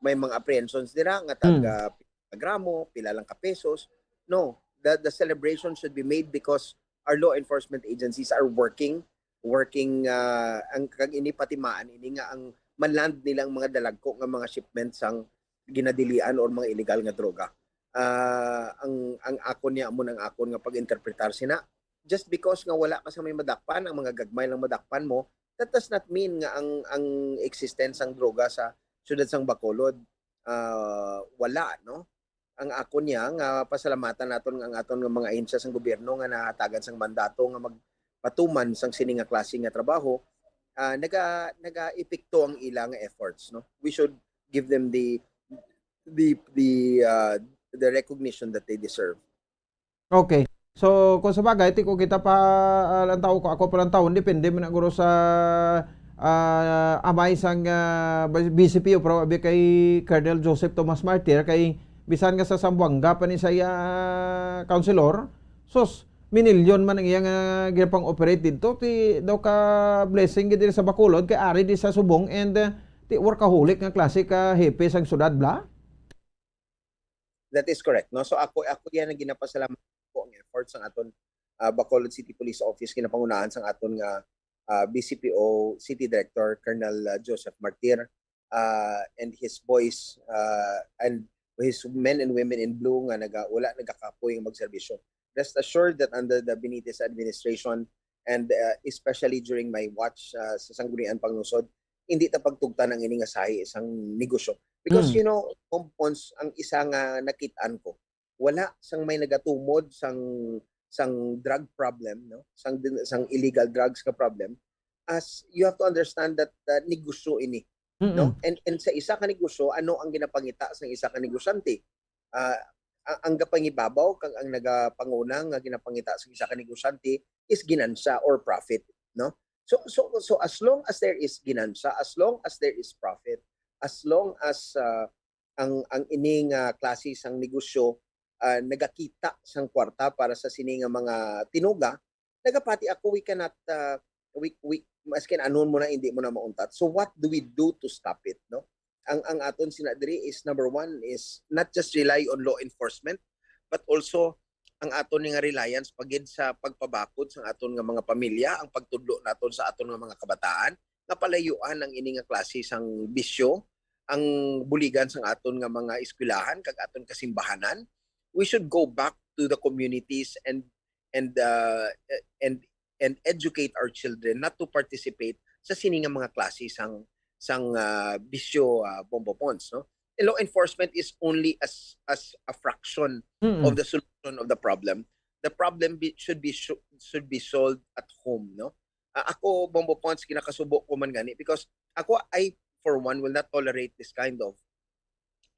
may mga apprehensions dira nga tag Mm. ah, pila gramo, pila lang ka pesos. No, the the celebration should be made because our law enforcement agencies are working, working ah, ang kag ini patimaan ini nga ang manland nila ang mga dalagko nga mga shipment sang ginadilian or mga illegal nga droga. Ah, ang ang akon niya amo ang akon nga pag-interpretar sina, just because nga wala ka sa may madakpan, ang mga gagmay lang madakpan mo, that does not mean nga ang ang existence sang droga sa siyudad sang Bacolod ah, wala, no? Ang akon niya nga pasalamatan naton nga ang aton nga mga ahensya sang gobyerno nga nahatagan sang mandato nga magpatuman sang sini nga klase nga trabaho, ah, naga naga-epekto ang ila nga efforts, no? We should give them the the the uh, the recognition that they deserve. Okay. So, kung sa bagay, ti ko kita pa ah, lantaw ko, ako pa lantaw, depende man guro sa ah, amay sang ah, B C P o pero abi kay Colonel Joseph Tomas Martir kay bisan nga sa Zamboanga pa ni sa iya councilor, sus, minilyon man ang iya nga ginapang-operate didto, ti daw ka blessing gid diri sa Bacolod kay ari di sa subong and ah, ti workaholic nga klase ka hepe sang syudad bla. That is correct, no? So ako ako yan ang ginapasalamat ko ang efforts sang aton ah, Bacolod City Police Office, ginapangunahan sang aton nga ah, B C P O City Director Colonel ah, Joseph Martir ah, and his boys ah, and his men and women in blue nga naga wala nagakapoy nga magserbisyo. Rest assured that under the Benitez administration and ah, especially during my watch ah, sa Sangguniang Panglungsod, hindi ta pagtugtan ang ini nga sahi sang negosyo. Because Mm. you know, Pons, ang isa nga nakit-an ko, wala sang may nagatumod sang sang drug problem, no? Sang din- sang illegal drugs nga problem. As you have to understand that uh, negosyo ini, no? Mm-mm. And and sa isa ka negosyo, ano ang ginapangita sang isa ka negosyante? Ah, a- ang gapangibabaw kag ang nagapanguna nga ginapangita sa isa ka negosyante is ginansya or profit, no? So so so as long as there is ginansya, as long as there is profit, as long as ah, ang ang ini nga klase sang negosyo ah, nagakita sang kwarta para sa sini nga mga tinuga, nagapati ako, we cannot uh, we, we maskin anon mo na hindi mo na mauntat. So what do we do to stop it, no? Ang ang aton sina diri is number one is not just rely on law enforcement but also ang aton nga reliance pagid sa pagpabakod sa aton nga mga pamilya, ang pagtudlo naton sa aton nga mga kabataan nga palayuan ang ini nga klase sang bisyo, ang buligan sang aton nga mga eskwelahan kag aton kasimbahanan. We should go back to the communities and and uh, and and educate our children not to participate sa sini nga mga klase sang sang uh, bisyo uh, Bombo Pons, no? And law enforcement is only as as a fraction Mm-mm. of the solution of the problem. The problem be, should be should be solved at home, no? Uh, ako, Bombo Pons, kinakasubo ko man gani because ako, I for one will not tolerate this kind of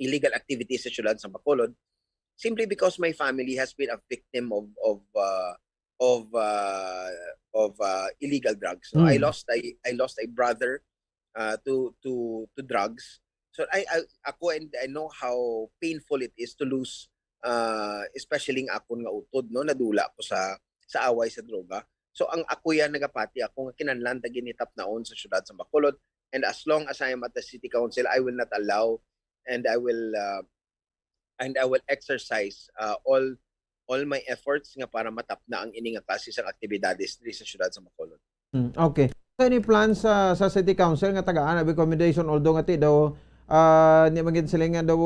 illegal activities sa siyudad sa Bacolod simply because my family has been a victim of of uh, of uh, of uh, illegal drugs. No? I Mm. lost I I lost a brother uh, to to to drugs. So I, I ako and I know how painful it is to lose uh, especially ang akon nga utod, no, nadula ko sa sa away sa droga. So ang ako yan nagapati ako nga kinahanglan ta ginitapnaon sa siyudad sa Bacolod And as long as I am at the city council, I will not allow and I will uh, and I will exercise uh, all all my efforts nga para matapna ang ini nga klase sang aktibidades diri sa siyudad sa Bacolod. Mm, okay. So, any plans sa, sa City Council nga tagaan ang recommendation, although nga ti daw ah, ni magin sila nga daw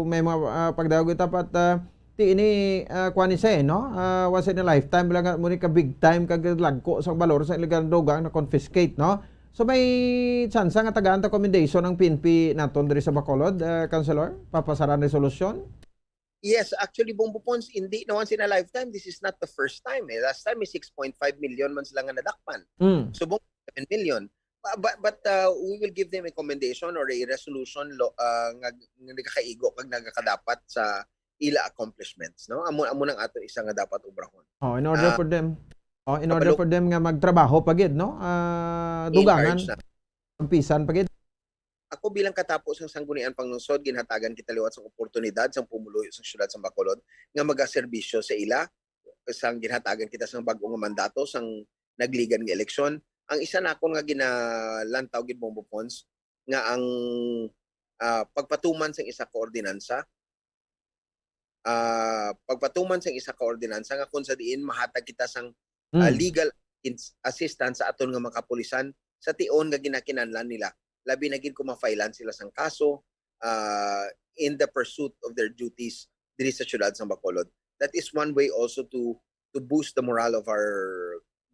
may mga ah, pagdawag ito pat ah, ti ini ah, kuan ni siya eh, no? Ah, once in a lifetime lang mo ni ka big time kag lagko sa balor sa illegal dugang na confiscate, no? So may chance nga tagaan ta commendation ang P N P naton diri sa Bacolod, ah, Councilor? Papasaran resolusyon? Yes, actually, Bombo Pons, hindi na once in a lifetime. This is not the first time. Eh. Last time, may six point five million man sila nga nadakpan. Mm. Subong, seven million. But, but, but uh, we will give them a commendation or a resolution lo, uh, nga, nga nagakaigo kag nagakadapat sa ila accomplishments, no? Amo amo nang ato isa nga dapat obrahon. Oh, in order Ah, for them, oh, in order kabalo- for them nga magtrabaho pa gid, no? Ah, In dugangan, charge na. Kampisan pa gid. Ako bilang katapo sang Sangguniang Panglungsod, ginhatagan kita liwat sang oportunidad sang pumuluyo sang siyudad sang Bacolod nga magaserbisyo sa ila sang ginhatagan kita sang bag-o nga mandato sang nagligan nga eleksyon. Ang isa nakon nga ginalantaw gid, Bombo Pons, nga ang ah, pagpatuman sang isa ka ordinansa, ah, pagpatuman sang isa ka ordinansa nga kung sa diin mahatag kita sang ah, Mm. legal ins- assistance sa aton nga mga kapulisan sa tion nga ginakinahanglan nila, labi na gid kung mafailan sila sang kaso ah, in the pursuit of their duties diri sa siyudad sang Bacolod. That is one way also to to boost the morale of our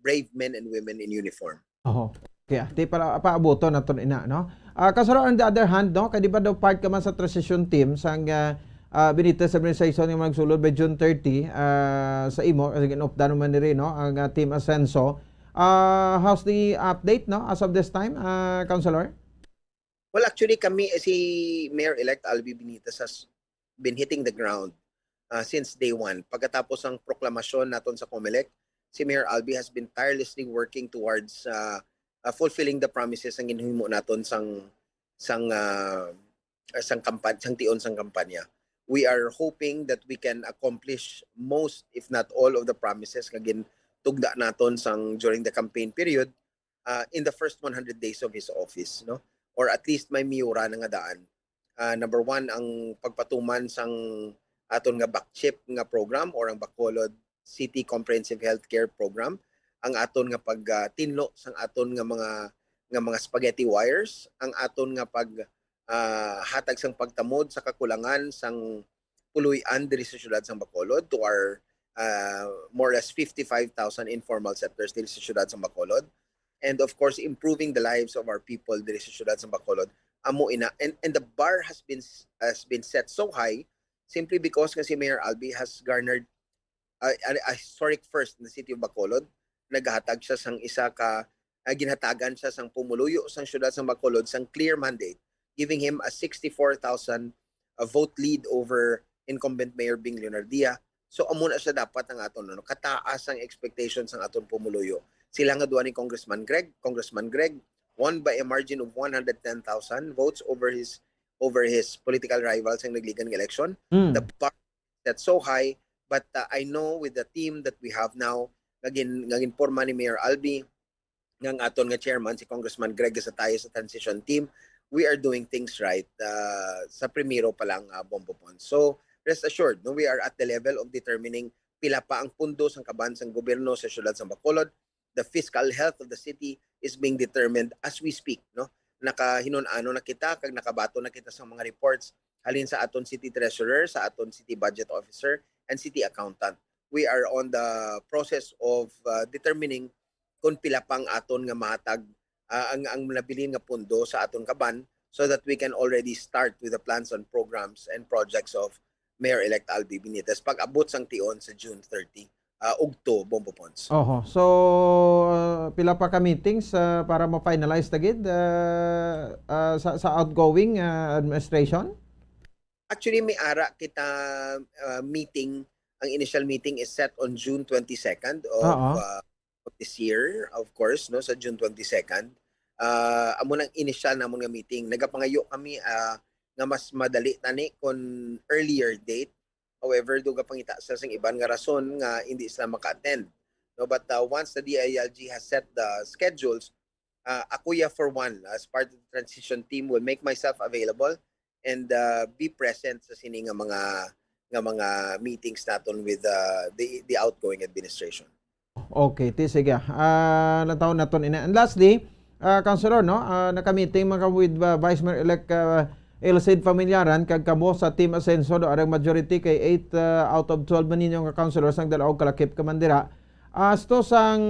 brave men and women in uniform. Oho. Kaya, ti para paabuton naton ina, no? Ah, Kasaro, on the other hand, no, kay di ba daw part ka man sa transition team sang ah, ah, Benitez administration nga magsulod by June thirty ah, sa imo, kasi ginupdan naman diri, no, ang ah, Team Asenso. Ah, how's the update, no, as of this time, ah, Councilor? Well, actually, kami, eh, si Mayor-elect Albi Benitez has been hitting the ground uh, since day one. Pagkatapos ang proklamasyon naton sa Comelec, si Mayor Albi has been tirelessly working towards uh, uh, fulfilling the promises ang ginhimo naton sang sang uh, sang kampanya, sang tion sang kampanya. We are hoping that we can accomplish most, if not all, of the promises nga gintugda naton sang during the campaign period uh, in the first one hundred days of his office, no? Or at least may miyura na nga daan. Uh, number one, ang pagpatuman sang aton nga BACCHIP nga program or ang Bacolod City Comprehensive Healthcare Program, ang aton nga pagtinlo sang aton nga mga nga mga spaghetti wires, ang aton nga pag ah, hatag sang pagtamod sa kakulangan sang puloy-an diri sa siyudad sang Bacolod to our uh, more or less fifty-five thousand informal settlers diri sa siyudad sang Bacolod, and of course improving the lives of our people diri sa siyudad sang Bacolod. Amo ina, and and the bar has been has been set so high simply because nga si Mayor Albi has garnered a, a, a historic first in the city of Bacolod. Naghatag siya sang isa ka uh, ginhatagan siya sang pumuluyo sang siyudad sang Bacolod sang clear mandate, giving him a sixty-four thousand uh, vote lead over incumbent Mayor Bing Leonardia. So amo na siya dapat ang aton, ano, kataas ang expectations sang aton pumuluyo. Sila nga duha ni Congressman Greg, Congressman Greg won by a margin of one hundred ten thousand votes over his over his political rivals ang nagligan nga election. Mm. The bar set so high, but uh, I know with the team that we have now, nga gin nga ginporma ni Mayor Albi, nga ang aton nga chairman si Congressman Greg sa tayo sa transition team, we are doing things right uh, sa primero pa lang uh, Bombo Pons. So rest assured, no, we are at the level of determining pila pa ang pundo sang kaban sang gobyerno sa siyudad sang Bacolod. The fiscal health of the city is being determined as we speak, no? Nakahinun-ano na kita kag nakabato na kita sa mga reports halin sa aton city treasurer, sa aton city budget officer, and city accountant. We are on the process of uh, determining kung pila pang aton nga mahatag uh, ang ang nabilin nga pundo sa aton kaban so that we can already start with the plans and programs and projects of Mayor-elect Albi Benitez pag abot sang tion sa June thirty uh, ugto, Bombo Pons. Oho. So, uh, pila pa ka meetings uh, para ma-finalize ta gid uh, uh, sa, sa outgoing uh, administration? Actually, may ara kita uh, meeting. Ang initial meeting is set on June twenty-second of, Oo. uh, of this year, of course, no, sa June twenty-second. Uh, amo nang initial namon nga meeting. Nagapangayo kami uh, nga mas madali tani kon earlier date. However, duga pangita sa sang iban nga rason nga hindi sila maka-attend. No, but uh, once the D I L G has set the schedules, uh, ako ya for one, as part of the transition team, will make myself available and uh, be present sa sini nga mga nga mga meetings naton with uh, the the outgoing administration. Okay, ti sige. Ah, nataw naton ina. And lastly, ah, Councilor, no, ah, naka-meeting man ka with uh, Vice Mayor-elect uh, Elcid Familiaran kag kamo sa Team Asenso, do arang majority kay eight uh, out of twelve man ninyo nga councilors ang dalaog kalakip ka man dira. Asto sang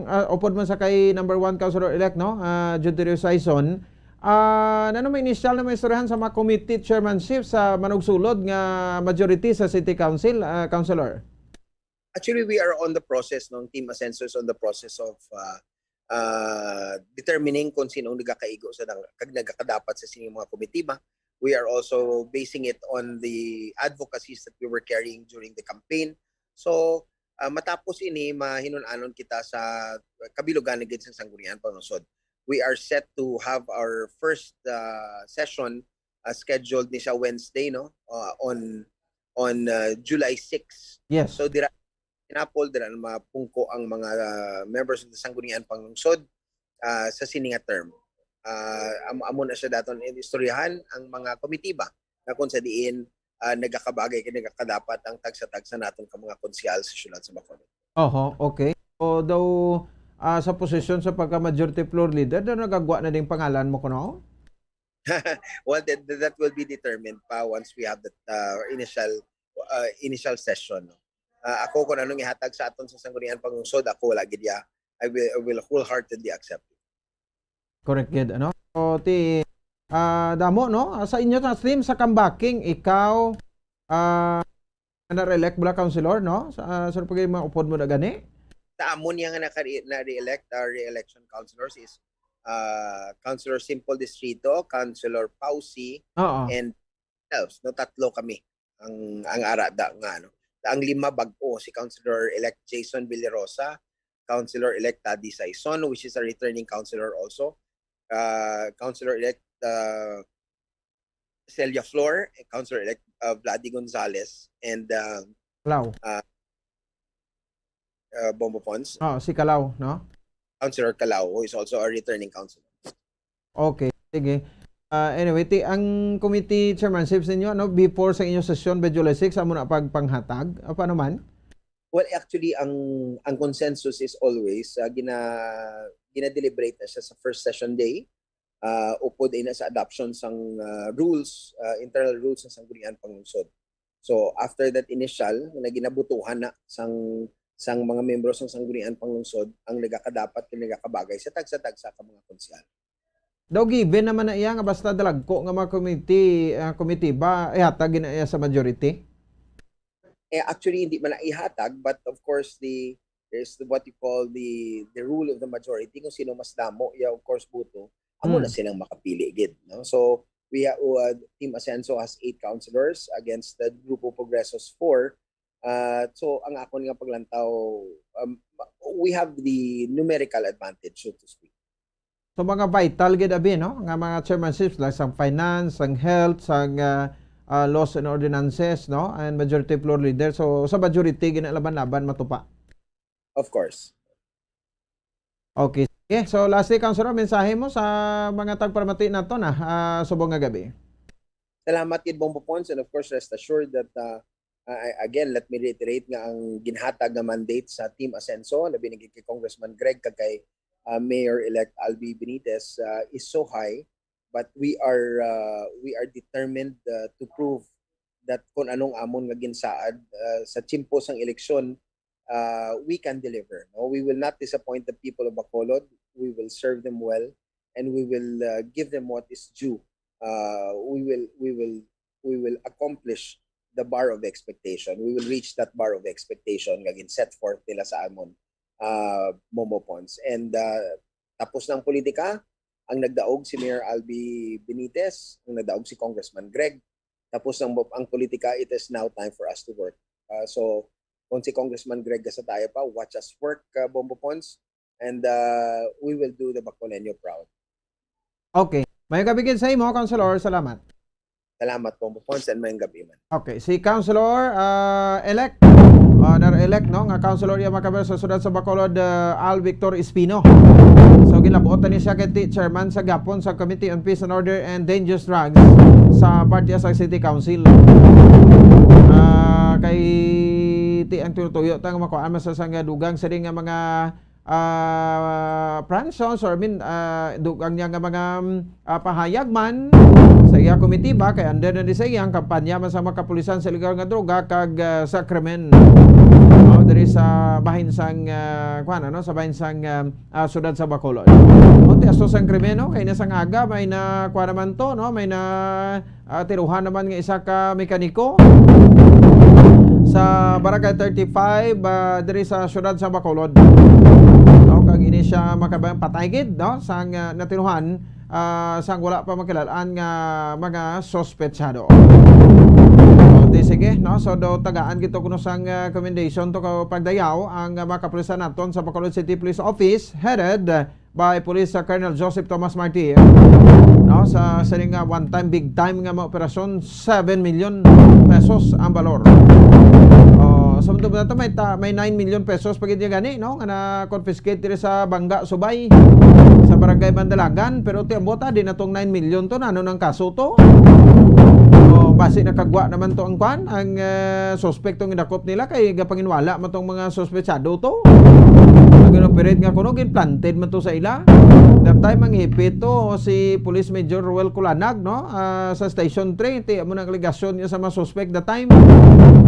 uh, upod man sa kay number one councilor-elect, no, uh, Juderio Sison. Ah, ano may initial na may istoryahan sa mga committee chairmanship sa manugsulod nga majority sa City Council, uh, Councilor? Actually, we are on the process, no? Ang Team Asenso is on the process of uh, uh, determining kung sino ang nagakaigo sa nang, kag nagakadapat sa sining mga komitiba. We are also basing it on the advocacies that we were carrying during the campaign. So, uh, matapos ini, mahinun-anon kita sa kabilugan gid sa Sangguniang Panglungsod. We are set to have our first uh, session uh, scheduled ni siya Wednesday, no? Uh, on on uh, July six. Yes. So dira Pinapol, dira na mapungko ang mga uh, members of the Sangguniang Panglungsod uh, sa sini nga term. Uh, am- amo na siya daton istoryahan ang mga komitiba na kung sa diin uh, nagakabagay kay nagakadapat ang tagsa-tagsa naton ka mga konsehal sa syudad sa Bacolod. Oho, okay. So daw ah, sa posisyon sa pagka majority floor leader, daw nagagwa na ding pangalan mo kuno? Well, that, that will be determined pa once we have the uh, initial uh, initial session. No? Uh, ako kung anong ihatag sa aton sa Sangguniang Panglungsod, ako wala gid ya. I will, I will wholeheartedly accept it. Correct gid, ano? So, ti ah, damo, no? Ah, sa inyo sa team sa Kambaking, ikaw ah, na-re-elect bala councilor, no? Sa uh, sir pagay maupod mo na gani? Sa amon niya nga naka na-re-elect, our re-election councilors is uh, Councilor Simple Distrito, Councilor Pausi, Oo. and else, no, tatlo kami ang ang ara da nga ano. Ang lima bag-o, si Councilor-elect Jason Villarosa, Councilor-elect Taddy Saison, which is a returning councilor also, uh, Councilor-elect uh, Celia Flor, Councilor-elect uh, Vladi Gonzalez, and uh, Lao. uh, Bombo Pons, Oh, si Calao, no? Councilor Calao, who is also a returning councilor. Okay, sige. Ah, anyway, ti ang committee chairmanships ninyo, no, before sa inyong sesyon by July six, amo na pagpanghatag. Ah, paano man? Well, actually, ang ang consensus is always uh, gina gina-deliberate na siya sa first session day. Uh, upod ina sa adoption sang uh, rules, uh, internal rules sa Sangguniang Panglungsod. So, after that initial, na ginabutuhan na sang sang mga membro sang Sangguniang Panglungsod ang nagakadapat kag nagakabagay sa tagsa-tagsa ka mga konsehal. Daw given naman na iya nga basta dalagko nga mga committee, ah, committee ba ihatag gina iya sa majority? Eh, actually, hindi man na ihatag, but of course, the there's the, what you call the the rule of the majority, kung sino mas damo, yeah, of course, buto, amo Hmm. na silang makapili gid, no? So, we ha- uh, Team Asenso has eight councilors against the Grupo Progreso's four. Uh, so, ang akon nga paglantaw, um, we have the numerical advantage, so to speak. So mga vital gid abi, no, nga mga chairmanships, like sang finance, sang health, sang ah, ah, laws and ordinances, no, and majority floor leader. So sa majority ginalaban-laban matupa. Of course. Okay. Okay. So lastly, Councilor, mensahe mo sa mga tagparamati nato na ah, subong nga gabi. Salamat gid, Bombo Pons, and of course, rest assured that uh, uh, again, let me reiterate nga ang ginhatag nga mandate sa Team Asenso, labi na gid kay Congressman Greg kag kay uh, Mayor-elect Albi Benitez uh, is so high, but we are uh, we are determined uh, to prove that kung anong amon nga ginsaad uh, sa tiyempo sang eleksyon, uh, we can deliver. No? We will not disappoint the people of Bacolod. We will serve them well, and we will uh, give them what is due. Uh, we will we will we will accomplish the bar of expectation. We will reach that bar of expectation nga gin-set forth nila sa amon, uh, Bombo Pons. And uh, tapos na ang politika, ang nagdaog si Mayor Albi Benitez, ang nagdaog si Congressman Greg. Tapos ang, ang politika, it is now time for us to work. Uh, so, kung si Congressman Greg Gasataya pa, watch us work, uh, Bombo Pons, and uh, we will do the Bacoleño proud. Okay. May kabigin sa imo, Councilor. Salamat. Salamat, Bombo Pons, and mayong gabi man. Okay, si Councilor ah, elect, ah, na-elect, no, nga Councilor iya makaber sa siyudad sa Bacolod, ah, Al Victor Espino. So, gilabot ni siya kay ti chairman sa gapon sa Committee on Peace and Order and Dangerous Drugs sa Partias City Council. Ah, kay ti ang tinutuyo ta nga makuhaan man sa, sa nga dugang sa nga mga, ah, Franson, or I mean, ah, dugang niya nga mga, mm, ah, pahayag man sa iya komitiba, kay under na ni sa iyang kampanya man sa mga kapulisan sa illegal nga droga kag, ah, sa krimen. Oh, diri sa bahin sang, ah, kuwan, ano, sa bahin sang, ah, ah, siyudad sa Bacolod. O, ti asto sang krimen, no? Kay na sang aga, may na, kuwan naman to, no? May na, ah, tiruhan naman nga isa ka mekaniko sa Barangay thirty-five, ah, diri sa siyudad sa Bacolod. No? Kag ini siya makabang patay gid, no? Sang, ah, natiruhan, ah, sang wala pa makilalaan nga mga suspetsado. So, di sige, no? So, do tagaan gito kuno sang, ah, commendation to ka pagdayaw ang, ah, mga kapulisan naton sa Bacolod City Police Office, headed by Police, ah, Colonel Joseph Thomas Marti, no? Sa sining nga one time, big time nga mga operasyon, seven million pesos ang balor. Oh, sa mundo na to, may ta-, may nine million pesos pa gid gani, no? Nga na-confiscate diri sa Bangga, Subay, sa Barangay Bandalagan, pero ti ang bota, di na tong nine million to, nano nang kaso to? Oh, basi nakagwa naman to ang kwan, ang, eh, suspect tong gidakop nila kay gapanginwala man tong mga suspetsado to. Ang gin-operate nga kuno, gin-planted man to sa ila. That time, ang hipit to, si Police Major Roel Culanag, no? Ah, sa Station three, ti amo nang alegasyon niya sa mga suspect that time.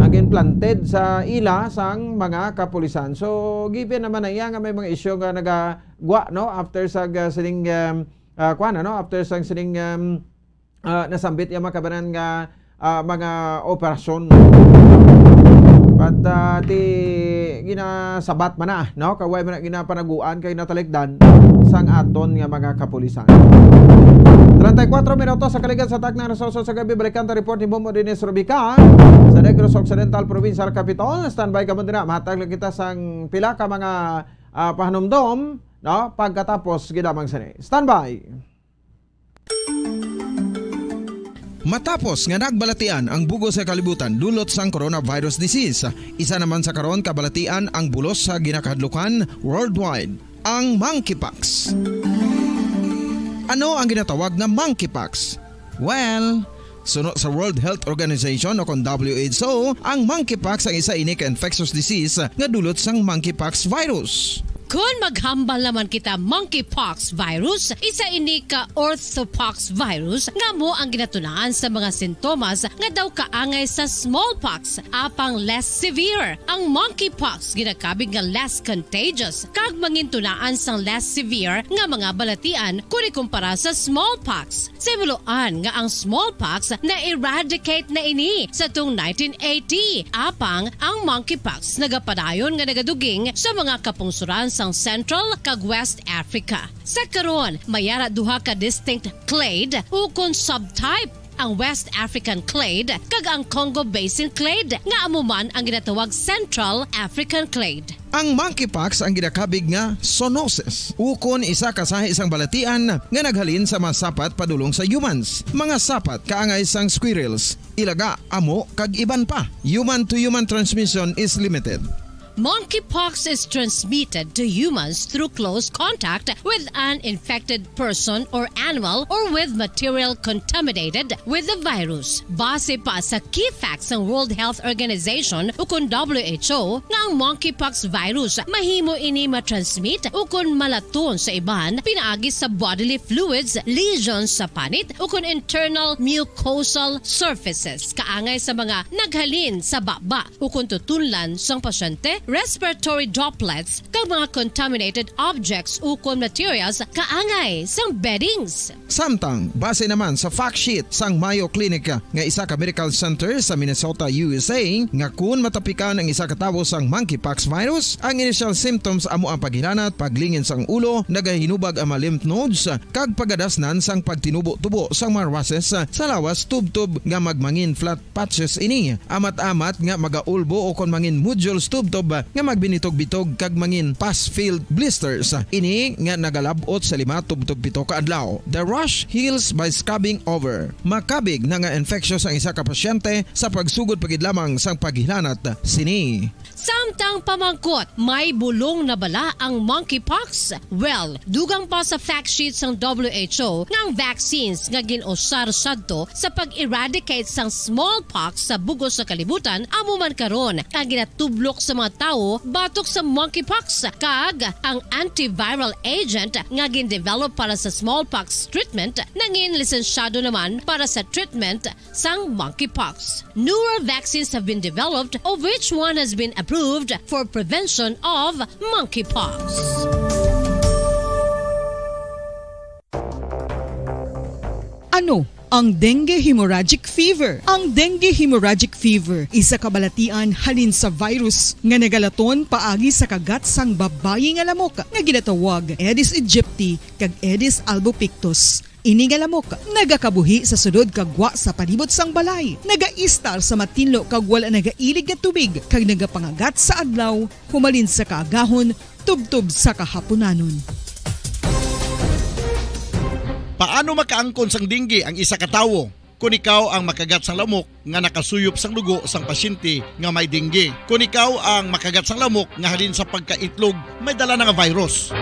Ang gin-planted sa ila sang mga kapulisan. So, given naman na iya nga may mga isyu nga nagagwa, no? After sa, ah, sining, um, ah, kuwan, ano? After sa sining, um, ah, nasambit iya makabanan nga, ah, mga operasyon. But, ah, ti ginasabat man na, no? Kaway man na ginapanaguan kay natalikdan sang aton nga mga kapulisan. Treinta y cuatro minutos sa kaligan sa takna nga oras sa gabi. Balikan ta report ni Momo Dennis Rubica sa Negros Occidental Provincial Capitol. Standby ka mo din na. Mahatag lang kita sang pila ka mga, ah, pahanumdom, no? Pagkatapos, gid lamang sini. Standby! Matapos nga nagbalatian ang bug-os nga kalibutan dulot sang coronavirus disease, isa naman sa karon kabalatian ang bulos sa ginakahadlukan worldwide, ang monkeypox. Ano ang ginatawag nga monkeypox? Well, suno sa World Health Organization o kon W H O, ang monkeypox ang isa ini ka infectious disease nga dulot sang monkeypox virus. Kon maghambal naman kita, monkeypox virus, isa ini ka orthopox virus nga amo ang ginatunaan sa mga sintomas nga daw kaangay sa smallpox, apang less severe. Ang monkeypox ginakabig nga less contagious kag mangintunaan sang less severe nga mga balatian kon ikumpara sa smallpox. Sa himuloan nga ang smallpox na-eradicate na ini sa tung nineteen eighty, apang ang monkeypox nagapadayon nga nagaduging sa mga kapungsoran sang Central kag West Africa. Sa karon, may ara duha ka distinct clade ukon subtype, ang West African clade kag ang Congo Basin clade, nga amo man ang ginatawag Central African clade. Ang monkeypox ang ginakabig nga zoonosis, ukon isa ka sahi sang balatian nga naghalin sa mga sapat padulong sa humans, mga sapat kaangay sang squirrels, ilaga, amo, kag iban pa. Human to human transmission is limited. Monkeypox is transmitted to humans through close contact with an infected person or animal or with material contaminated with the virus. Base pa sa key facts sang World Health Organization ukon W H O nga ang monkeypox virus mahimo ini matransmit ukon malaton sa iban pinaagi sa bodily fluids, lesions sa panit ukon internal mucosal surfaces kaangay sa mga naghalin sa baba ukon tutunlan sang pasyente, respiratory droplets, kag mga contaminated objects ukon materials kaangay sang beddings. Samtang, base naman sa fact sheet sang Mayo Clinic nga isa ka medical center sa Minnesota, U S A, nga kun matapikan ang isa ka tawo sang monkeypox virus, ang initial symptoms amo ang paghilanat, paglingin sang ulo, nagahinubag ang mga lymph nodes, kag pagadasnan sang pagtinubo-tubo sang mga rushes sa lawas tubtob nga magmangin flat patches ini. Amat-amat nga magaulbo o kon mangin nodules tubtob nga magbinitog-bitog kag mangin pus-filled blisters. Ini nga nagalab-ot sa lima tubtob pito ka adlaw. The rash heals by scabbing over. Makabig na nga infectious ang isa ka pasyente sa pagsugod pa gid lamang sang paghilanat sini. Samtang pamangkot, may bulong na bala ang monkeypox? Well, dugang pa sa fact sheet sang W H O nga ang vaccines nga gin-usar sadto sa pag-eradicate sang smallpox sa bug-os nga kalibutan amo man karon ang ginatublok sa mga tawo batok sa monkeypox, kag ang antiviral agent nga gin-develop para sa smallpox treatment nangin lisensyado naman para sa treatment sang monkeypox. Newer vaccines have been developed, of which one has been approved for prevention of monkeypox. Ano ang dengue hemorrhagic fever? Ang dengue hemorrhagic fever isa ka balatian halin sa virus nga nagalaton paagi sa kagat sang babayi nga lamok nga ginatawag Aedes aegypti kag Aedes albopictus. Ini nga lamok nagakabuhi sa sulod kag gwa sa palibot sang balay, nagaistar sa matinlo kag wala nagailig nga tubig, kag nagapangagat sa adlaw humalin sa kaagahon tubtob sa kahapunanon. Paano makaangkon sang dengue ang isa ka tawo? Kon ikaw ang makagat sang lamok nga nakasuyop sang dugo sang pasyente nga may dengue. Kon ikaw ang makagat sang lamok nga halin sa pagkaitlog may dala na nga virus.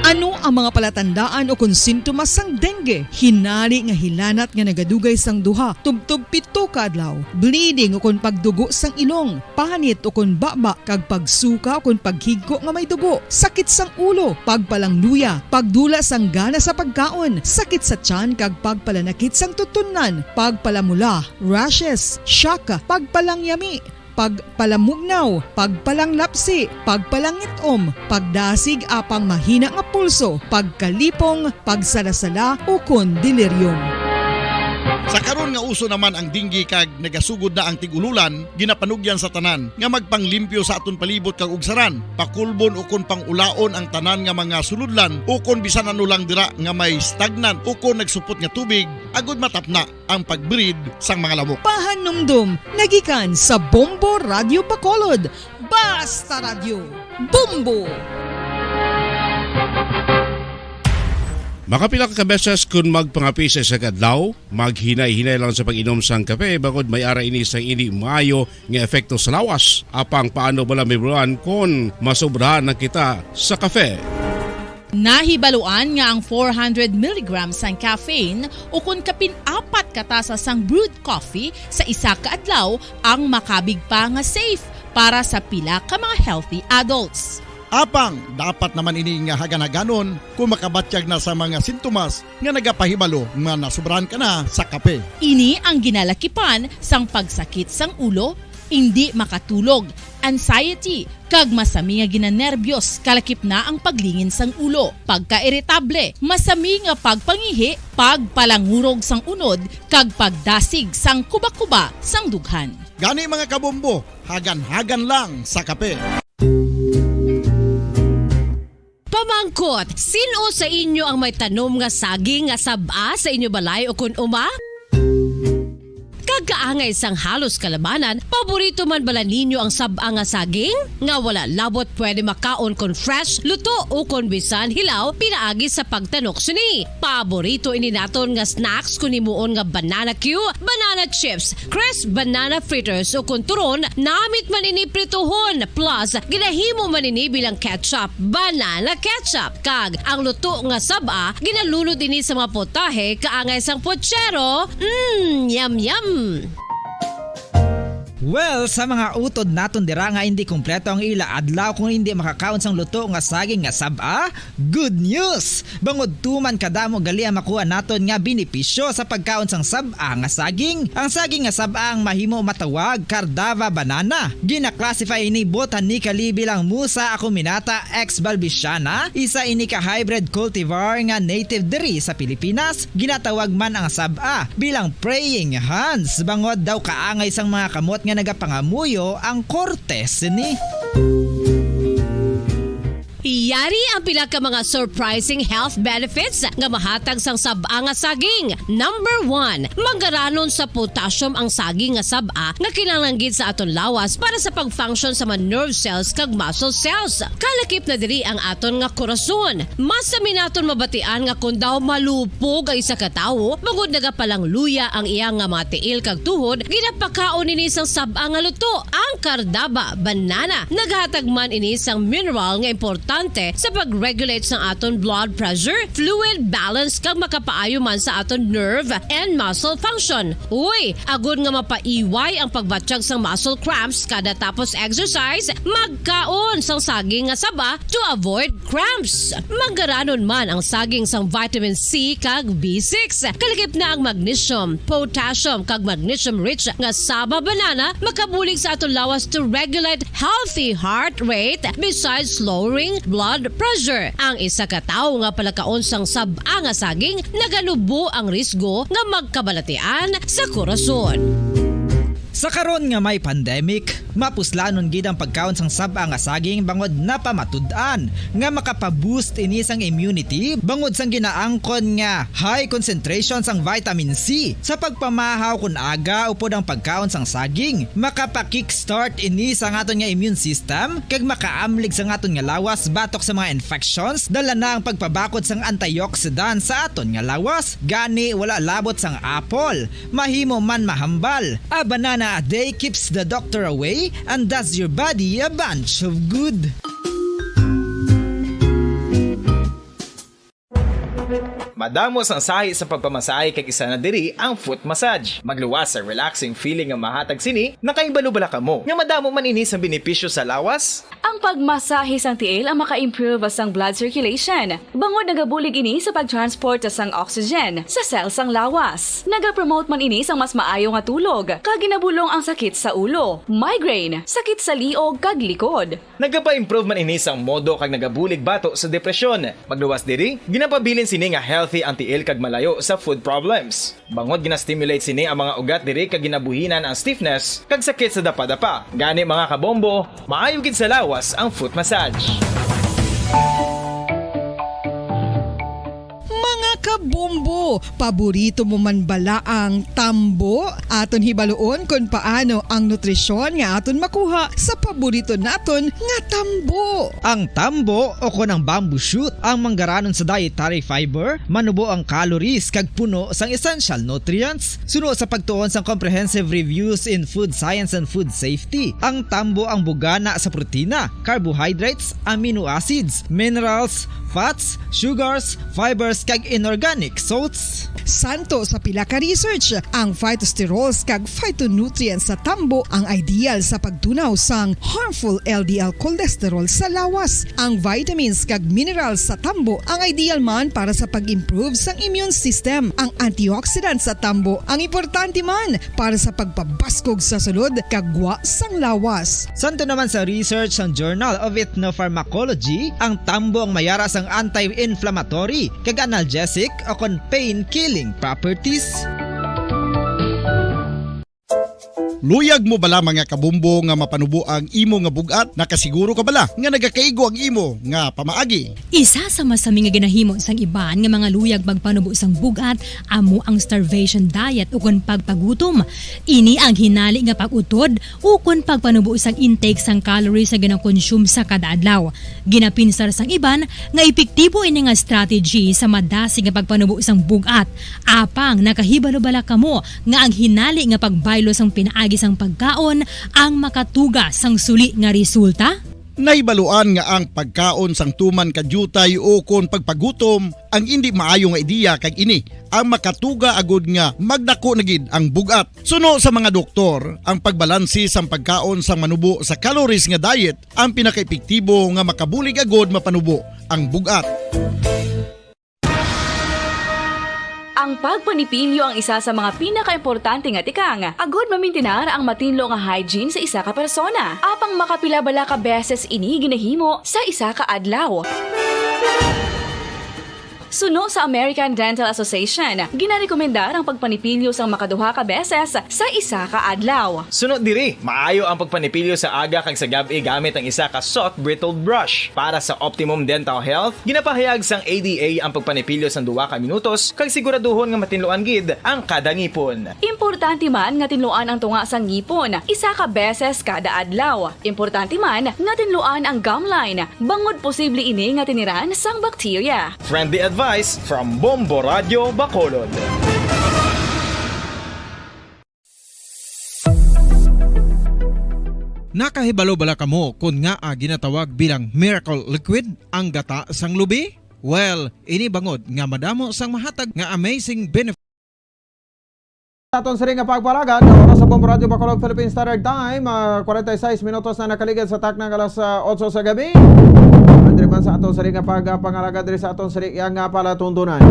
Ano ang mga palatandaan ukon sintomas sang dengue? Hinari nga hilanat nga nagadugay sang duha tubtob pito ka adlaw, bleeding ukon pagdugo sang ilong, panit ukon baba kag pagsuka ukon paghigko nga may dugo, sakit sang ulo, pagpalangluya, pagdula sang gana sa pagkaon, sakit sa tiyan kag pagpalanakit sang tutunlan, pagpalamula, rashes, shock, pagpalangyami, pagpalamugnaw, pagpalanglapsi, pagpalangit-om, pagdasig apang mahina nga pulso, pagkalipong, pagsalasala, ukon delirium. Sa karon nga uso naman ang dengue kag nagasugod na ang tig-ululan, ginapanugyan sa tanan nga magpanglimpyo sa aton palibot kag ugsaran, pakulbon ukon pang-ulaon ang tanan nga mga sulodlan ukon bisan ano lang dira nga may stagnant ukon nagsupot nga tubig, agud matapna ang pag-breed sang mga lamok. Pahanumdom nga gikan sa Bombo Radyo Bacolod, Basta Radyo, Bombo! Makapila ka beses kon magpangape sa isa ka adlaw, maghinay-hinay lang sa pag-inom sang kape, bangod may ara ini sang indi maayo nga epekto sa lawas. Apang paano bala mahibaluan kon masobrahan na kita sa kape? Nahibaluan nga ang four hundred milligrams sang caffeine ukon kapin apat ka tasa sang brewed coffee sa isa ka adlaw ang makabig pa nga safe para sa pila ka mga healthy adults. Apang dapat naman ini nga hagan-haganon kon makabatyag na sa mga sintomas nga nagapahibalo nga nasobrahan ka na sa kape. Ini ang ginalakipan sang pagsakit sang ulo, indi makatulog, anxiety, kag masami nga ginanerbiyos, kalakip na ang paglingin sang ulo, pagkairitable, masami nga pagpangihi, pagpalangurog sang unod, kag pagdasig sang kubakuba sang dughan. Gani, mga kabombo, hagan-hagan lang sa kape. Pamangkot, sin-o sa inyo ang may tanom nga saging nga sab-a sa inyo balay ukon uma? Kag kaangay sang halos kalabanan, paborito man bala ninyo ang sab-a nga saging? Nga wala labot pwede makaon kon fresh, luto, ukon bisan hilaw pinaagi sa pagtanok sini. Paborito ini naton nga snacks kon himuon nga banana cue, banana chips, crisp banana fritters, ukon turon, namit man ini prituhon, plus ginahimo man ini bilang ketchup, banana ketchup, kag ang luto nga sab-a ginalunod ini sa mga potahe kaangay sang pochero. Mm, yum, yum! Well, sa mga utod naton dira nga indi kompleto ang ila adlaw kung indi makakaon sang luto nga saging nga sab-a, good news! Bangod tuman kadamo gali ang makuha naton nga benepisyo sa pagkaon sang sab-a nga saging. Ang saging nga sab-a ang mahimo matawag Cardava banana. Gina-classify ini botanically bilang Musa acuminata ex balbisiana, isa ini ka hybrid cultivar nga native diri sa Pilipinas. Ginatawag man ang sab-a bilang praying hands, bangod daw kaangay sang mga kamot nga nagapangamuyo ang korte sini. Yari ang pila ka mga surprising health benefits nga mahatag sang sab-a nga saging. Number one, manggaranon sa potassium ang saging nga sab-a nga kinahanglan gid sa aton lawas para sa pag-function sa mga nerve cells kag muscle cells. Kalakip na diri ang aton nga korason. Mas sami naton mabatian nga kon daw malupog ang isa ka tawo, bangod nagapalangluya ang iya nga mga tiil kag tuhod, ginapakaon ini sang sab-a nga luto. Ang kardaba, banana, naghatag man ini sang mineral nga importante sa pag-regulate sang aton blood pressure, fluid balance, kag makapaayo man sa aton nerve and muscle function. Uy, agod nga mapaiway ang pagbatyag sang muscle cramps kada tapos exercise, magkaon sang saging nga saba to avoid cramps. Manggaranon man ang saging sang vitamin C kag B six. Kalakip na ang magnesium, potassium, kag magnesium-rich nga saba banana makabulig sa aton lawas to regulate healthy heart rate besides lowering blood pressure. Ang isa ka tawo nga palakaon sang sab-a nga saging naganubo ang risgo nga magkabalatian sa korason. Sa karon nga may pandemic, mapuslanon gid ang pagkaon sang sab-a nga saging bangod napamatud-an nga makapa-boost ini sang immunity bangod sang ginaangkon nga high concentration sang vitamin C. Sa pagpamahaw kon aga upod ang pagkaon sang saging, makapa-kickstart ini sa aton nga immune system kag makaamlig sa aton nga lawas batok sa mga infections. Dala na ang pagpabakod sang antioxidant sa aton nga lawas, gani wala labot sang apple. Mahimo man mahambal. A banana a day keeps the doctor away and does your body a bunch of good. Madamo sang sahi sa pagpamasahe kag isa na diri ang foot massage. Magluwas sa relaxing feeling nga mahatag sini, nakahibalo bala kamo nga madamo man ini sang benepisyo sa lawas? Ang pagmasahe sang tiil ang maka-improve sang blood circulation, bangod nagabulig ini sa pag-transport sang oxygen sa cell sang lawas. Nagapromote man ini sang mas maayo nga tulog, kag ginabulong ang sakit sa ulo, migraine, sakit sa liog, kag likod. Nagapa-improve man ini sang modo kag nagabulig bato sa depresyon. Magluwas diri, ginapabilin sini nga healthy ang tiil kag malayo sa foot problems. Bangod gina-stimulate sini ang mga ugat diri kag ginabuhinan ang stiffness kag sakit sa dapadapa. Gani, mga kabombo, maayo gid sa lawas ang foot massage. Mga kabombo, paborito mo man bala ang tambo? Aton hibaluon kon paano ang nutrisyon nga aton makuha sa paborito naton nga tambo. Ang tambo, o kon ang bamboo shoot, ang manggaranon sa dietary fiber, manubo ang calories kag puno sang essential nutrients. Suno sa pagtuon sang Comprehensive Reviews in Food Science and Food Safety, ang tambo ang bugana sa protina, carbohydrates, amino acids, minerals, fats, sugars, fibers, kag inorganic salts. Santo sa pila ka research, ang phytosterols kag phytonutrients sa tambo ang ideal sa pagtunaw sang harmful L D L cholesterol sa lawas. Ang vitamins kag minerals sa tambo ang ideal man para sa pag-improve sang immune system. Ang antioxidants sa tambo ang importante man para sa pagpabaskog sa sulod kag gwa sang lawas. Santo naman sa research sang Journal of Ethnopharmacology, ang tambo ang mayara sang anti-inflammatory kag analgesic o kon pain-killing properties. Luyag mo bala, mga kabumbo, nga mapanubo ang imo nga bug-at? Nakasiguro ka bala nga nagakaigo ang imo nga pamaagi? Isa sa masami nga ginahimo sang iban nga mga luyag magpanubo sang bug-at amo ang starvation diet ukon pagpagutom. Ini ang hinali nga pag-utod ukon pagpanubo sang intake sang calories nga gina-consume sa kada adlaw. Ginapinsar sang iban nga epektibo ini nga strategy sa madasig nga pagpanubo sang bug-at. Apang nakahibalo bala kamo nga ang hinali nga pagbaylo sang pinaagi sang pagkaon ang makatuga sang suli nga resulta? Nahibaluan nga ang pagkaon sang tuman ka diutay ukon pagpagutom ang indi maayo nga ideya, kag ini ang makatuga agud nga magdako na gid ang bug-at. Suno sa mga doktor, ang pagbalanse sang pagkaon sang manubo sa calories nga diet ang pinakaepektibo nga makabulig agud mapanubo ang bug-at. Ang pagpanipilyo ang isa sa mga pinakaimportante nga tikang agud mamintinar ang matinlo nga hygiene sa isa ka persona. Apang makapila bala ka beses ini ginahimo sa isa ka adlaw? Suno sa American Dental Association, ginarekomendar ang pagpanipilyo sang makaduha ka beses sa isa ka adlaw. Suno diri, maayo ang pagpanipilyo sa aga kag sa gab-i gamit ang isa ka soft bristled brush. Para sa optimum dental health, ginapahayag sang A D A ang pagpanipilyo sang duha ka minutos kag siguraduhon nga matinluan gid ang kada ngipon. Importante man nga tinluan ang tunga sang ngipon isa ka beses kada adlaw. Importante man nga tinluan ang gum line, bangod posible ini nga tiniran sang bakterya. Friendly advice from Bombo Radyo Bacolod. Nakahibalo bala kamo kon ngaa ginatawag bilang miracle liquid ang gata sang lubi? Well, ini bangod nga madamo sang mahatag nga amazing benefit. Sa aton sini nga pagpalagad, ang oras sa Bombo Radyo Bacolod Philippine Standard Time, ah, forty-six minutos na nakaligid sa takna nga alas, ah, otso sa gabi. Andri man sa aton sini nga pagpangalaga diri sa aton sini nga palatuntunan.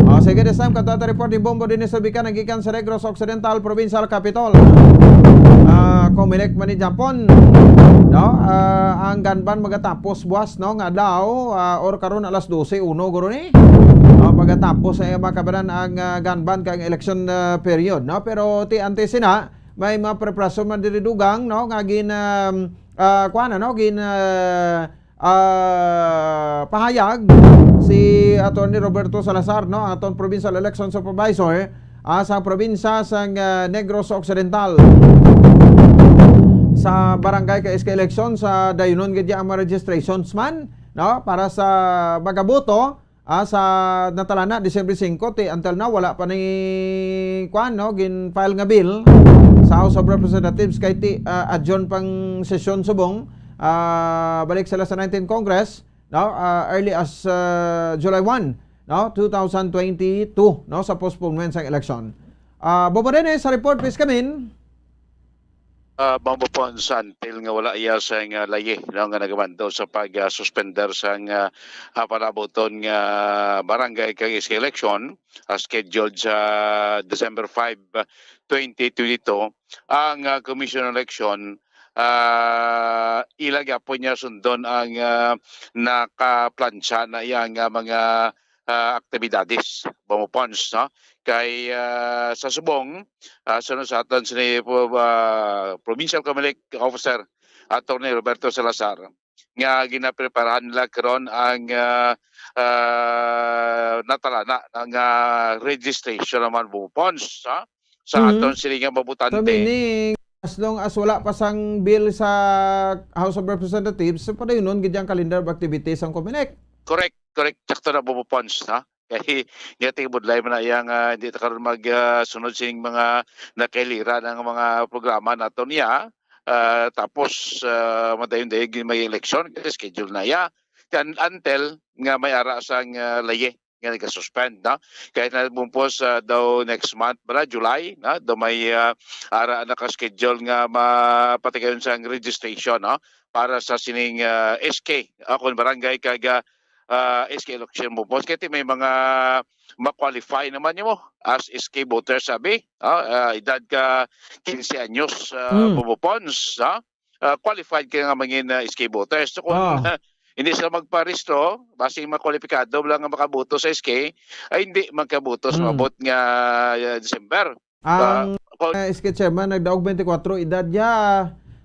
Ah, sige, this time, kadto report ni Bombo dinhi sa Bican, nagikan sa Negros Occidental Provincial Capitol. Ah, Comelec man ni Japon. No? Ah, ang gun ban magatapos buwas, no, nga adlaw, ah, or karon alas dose uno guro ni. Ah, magatapos sa mga kabaran ang, ah, gun ban kag election, ah, period, no? Pero ti antes sina, may mga preparasyon man diri dugang, no, nga gin, um, ah, kuwan, ano, gin, ah, ah, pahayag si Attorney Roberto Salazar, no, ang aton provincial election supervisor, ah, sa probinsya sang, ah, Negros Occidental. Sa barangay kag S K election, sa dayunon gid ang mga registrations man, no, para sa magaboto, ah, sa natalana, December singko, ti until now, wala pa ni, kuwan, no, gin-file nga bill sa House of Representatives kay ti, ah, adjourn pang sesyon subong, ah, balik sila sa nineteenth Congress, no, ah, early as, ah, July one, no, two thousand twenty-two, no, sa postponement sang eleksyon. Ah, Bobo Dennis, sa report, please come in. Ah, Bombo Pons, until nga wala iya sang, ah, layi, no, nga nagamando sa pag, ah, suspender sang, ah, ah, palabuton nga barangay kag S K election, ah, scheduled sa December five, twenty twenty-two, ang, ah, Commission on Election, ah, ila gyapon niya sundon ang, ah, nakaplansya na iya nga mga, ah, aktibidades, Bombo Pons, no? Kay, ah, sa subong, ah, suno sa aton sini, ah, Provincial Comelec Officer, Attorney Roberto Salazar, nga ginapreparahan nila karon ang, ah, ah, natalana nga registration naman, Bombo Pons, ha? Sa Mhm. aton sini nga So, mabutante. Meaning, as long as wala pa sang bill sa House of Representatives, so padayonon gid ang calendar of activities sang Comelec. Correct, correct. Sakto na, Bombo Pons, ha? Kay nga tingin budlay man na iya nga hindi ta karon mag, ah, sunod sining mga nakailira ng mga programa nato niya. Ah, tapos, ah, madayon-dayon may eleksyon, schedule na iya. Kan-, until nga may ara sang, ah, layi nga nagasuspend, no? Kaya na bumpos, ah, daw next month, bala, July, no? Daw may, ah, ara naka-schedule nga mapatigayon sang registration, no? Para sa sining, ah, S K, ah, kung barangay kag, ah, ah, S K election, bumpos. Kaya may mga ma-qualify naman nimo as S K voter, sabi, ah, ah, edad ka quince anyos, ah, Mm. Bombo Pons, ah, ah, qualified ka nga mangin, ah, S K voters. So, kung Ah. hindi sila magparehistro, basing makwalipikado lang nga makaboto sa S K, ay hindi magkaboto sa Mm. maabot nga, ah, December. Ang, Ah, oh. ah, S K chairman nagdaog twenty-four edad ya.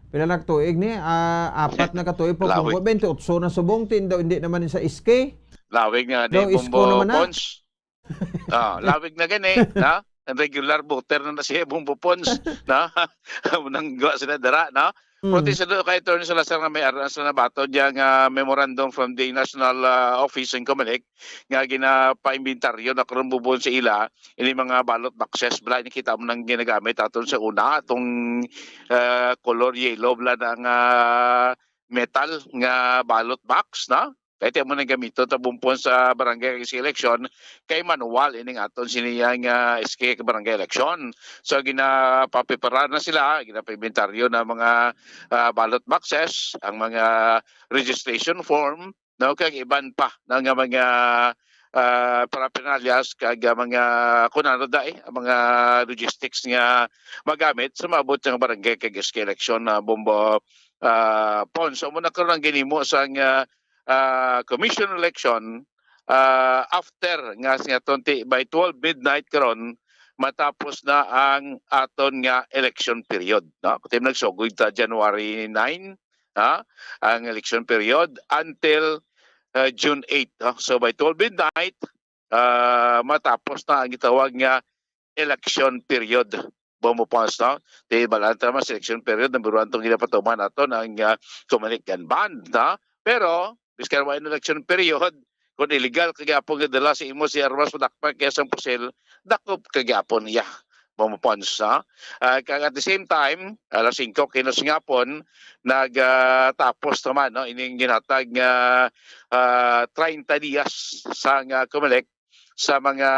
Pila na tuig ni? Ah, apat na ka tuig pa Lawig. Pungko. Twenty-eight na subong, tin daw hindi naman sa S K. Lawig nga, Daw di isko Bombo naman na. Pons. Ah, lawig na gani, na? Ang regular voter na na siya, Bombo Pons, na? Nang gawa sila dara, na? Mm. Pero ti sa do kay Attorney Salazar nga may aras na nabaton diya nga memorandum from the National, ah, Office in Comelec nga ginapaimbintaryo na karon bubon sa ila ini mga ballot boxes, bala, ini kita mo nang ginagamit aton sa una, atong, ah, color yellow, bala, na nga metal nga ballot box, na? Kay ti amo nang gamiton ta bumpon sa barangay kag sa eleksyon, kay manual ining aton siniya nga S K barangay election. So, ginapapreparar na sila, ginapaimbintaryo na mga, ah, ballot boxes, ang mga registration form, no, kag iban pa na nga mga, ah, paraphernalias kag, ah, mga, kung ano dai, ang mga logistics nga magamit sa maabot nga barangay kag S K election na Bombo, ah, Pons. So, muna karon ang ginimo sa nga, ah, commission election, ah, after nga sa aton ti by twelve midnight karon, matapos na ang aton nga election period, no? Kung tayo nagsugod ta January nine, ha, ang election period until, ah, June eight, no? So by twelve midnight, ah, matapos na ang gitawag nga election period. Bombo Pons, no? Di balaan ta naman sa election period, number one tong ginapatuman naton ang, ah, Comelec gun ban, no? Pero, bisan wala election period, kung illegal ka gyapon nga dala sa imo si armas, madakpan kaya sang pusil, dakop ka gyapon iya. Bombo Pons, no? Ah, kag at the same time, alas singko kinos nga hapon, nag, ah, tapos naman, no? Ining ginhatag nga, ah, treinta dias sang, ah, Comelec sa mga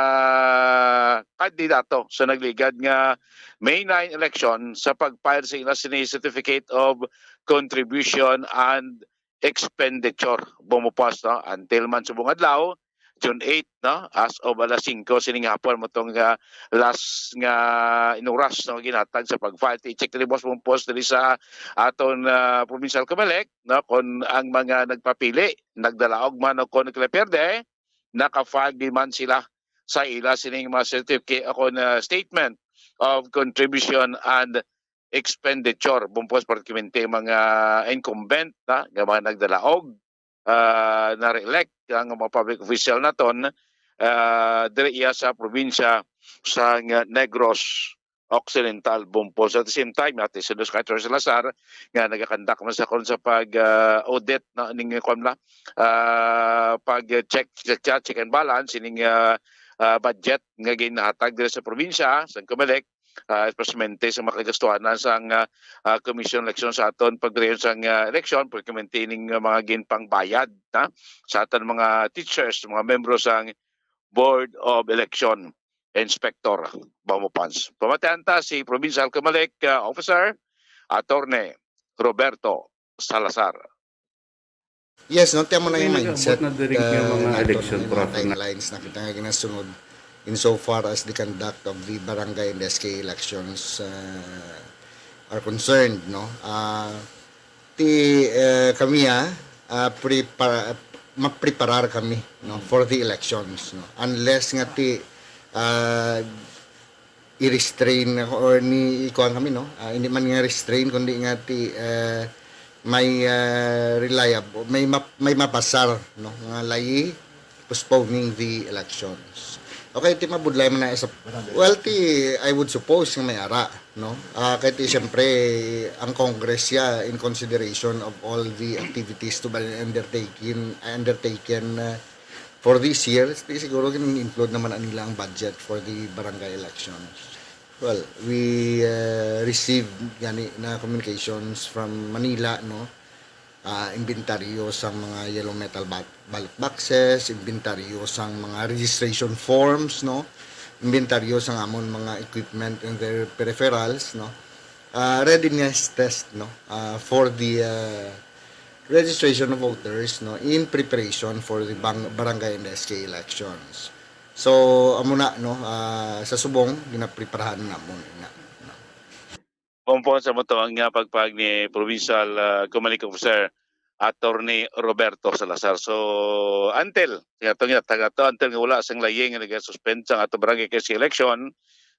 kandidato sa nagligad nga May nine election sa pag-file sa ila sini Certificate of Contribution and Expenditure. Bombo Pons, no? Until man subong adlaw, June eight, no? As of alas singko sining hapon mo tong, ah, last nga inuras, no, ginhatag sa pag-file. I-check diri, boss, Bombo Pons, diri sa aton, ah, provincial Comelec, no, kung ang mga nagpapili, nagdalaog man o kung nagperde, naka-file di man sila sa ila sining mga certificate o kung, ah, statement of contribution and expenditure. Bombo Pons, partikularmente mga incumbent na nga mga nagdalaog, ah, na-re-elect nga mga public official naton, ah, diri iya sa probinsya sa nga Negros Occidental, Bombo Pons. At the same time, natin si Dos Kaitor Salazar nga nagakandak man sa karon sa pag, ah, audit na ning, kuwan na, ah, pag check, check, check and balance ining, ah, ah, budget nga ginahatag diri sa probinsya sa Comelec, ah, especialmente sa mga kagastuhanan sang, ah, ah, commission election sa aton pagdayon sang, ah, election, pagkamentening mga ginpangbayad, ha, sa aton mga teachers, mga membro sang Board of Election Inspector, Bombo Pons. Pamatian ta si Provincial Comelec, ah, Officer Attorney Roberto Salazar. Yes, no, tiyan mo na yung mindset, na diri nga mga election process, timelines na kita nga ginasunod in so far as the conduct of the barangay and S K elections, uh, are concerned, no? Uh, ti, uh, kami, ah, uh, prepara- mapreparar kami, no, for the elections, no? Unless nga ti, uh, i-restrain or ni ikuan kami, no? Ah, hindi man nga restrain, kundi nga ti, eh, may, eh, reliable, may map- may mapasar, no, nga layi postponing the elections. Okay, ti mabudlay man na sa, well, ti, I would suppose nga may ara, no? Ah, kay ti siyempre ang Congress siya in consideration of all the activities to be undertaken undertaken, eh, for this year, ti siguro gin-include naman anila ang budget for the barangay elections. Well, we, uh, received gani na communications from Manila, no? Ah, inventaryo sang mga yellow metal ba- ballot boxes, inventaryo sang mga registration forms, no? Inventaryo sang amon mga equipment and their peripherals, no? Ah, readiness test, no? Ah, for the, ah, registration of voters, no, in preparation for the bang- barangay and S K elections. So, amo na, no, ah, sa subong ginapreparahan namon na. Bombo Pons, sa mo to ang, ah, pagpahayag ni Provincial, ah, Comelec Officer Attorney Roberto Salazar. So, until, nga to, nga to, until nga wala sang layi nga nag-suspend sang ato barangay S K election,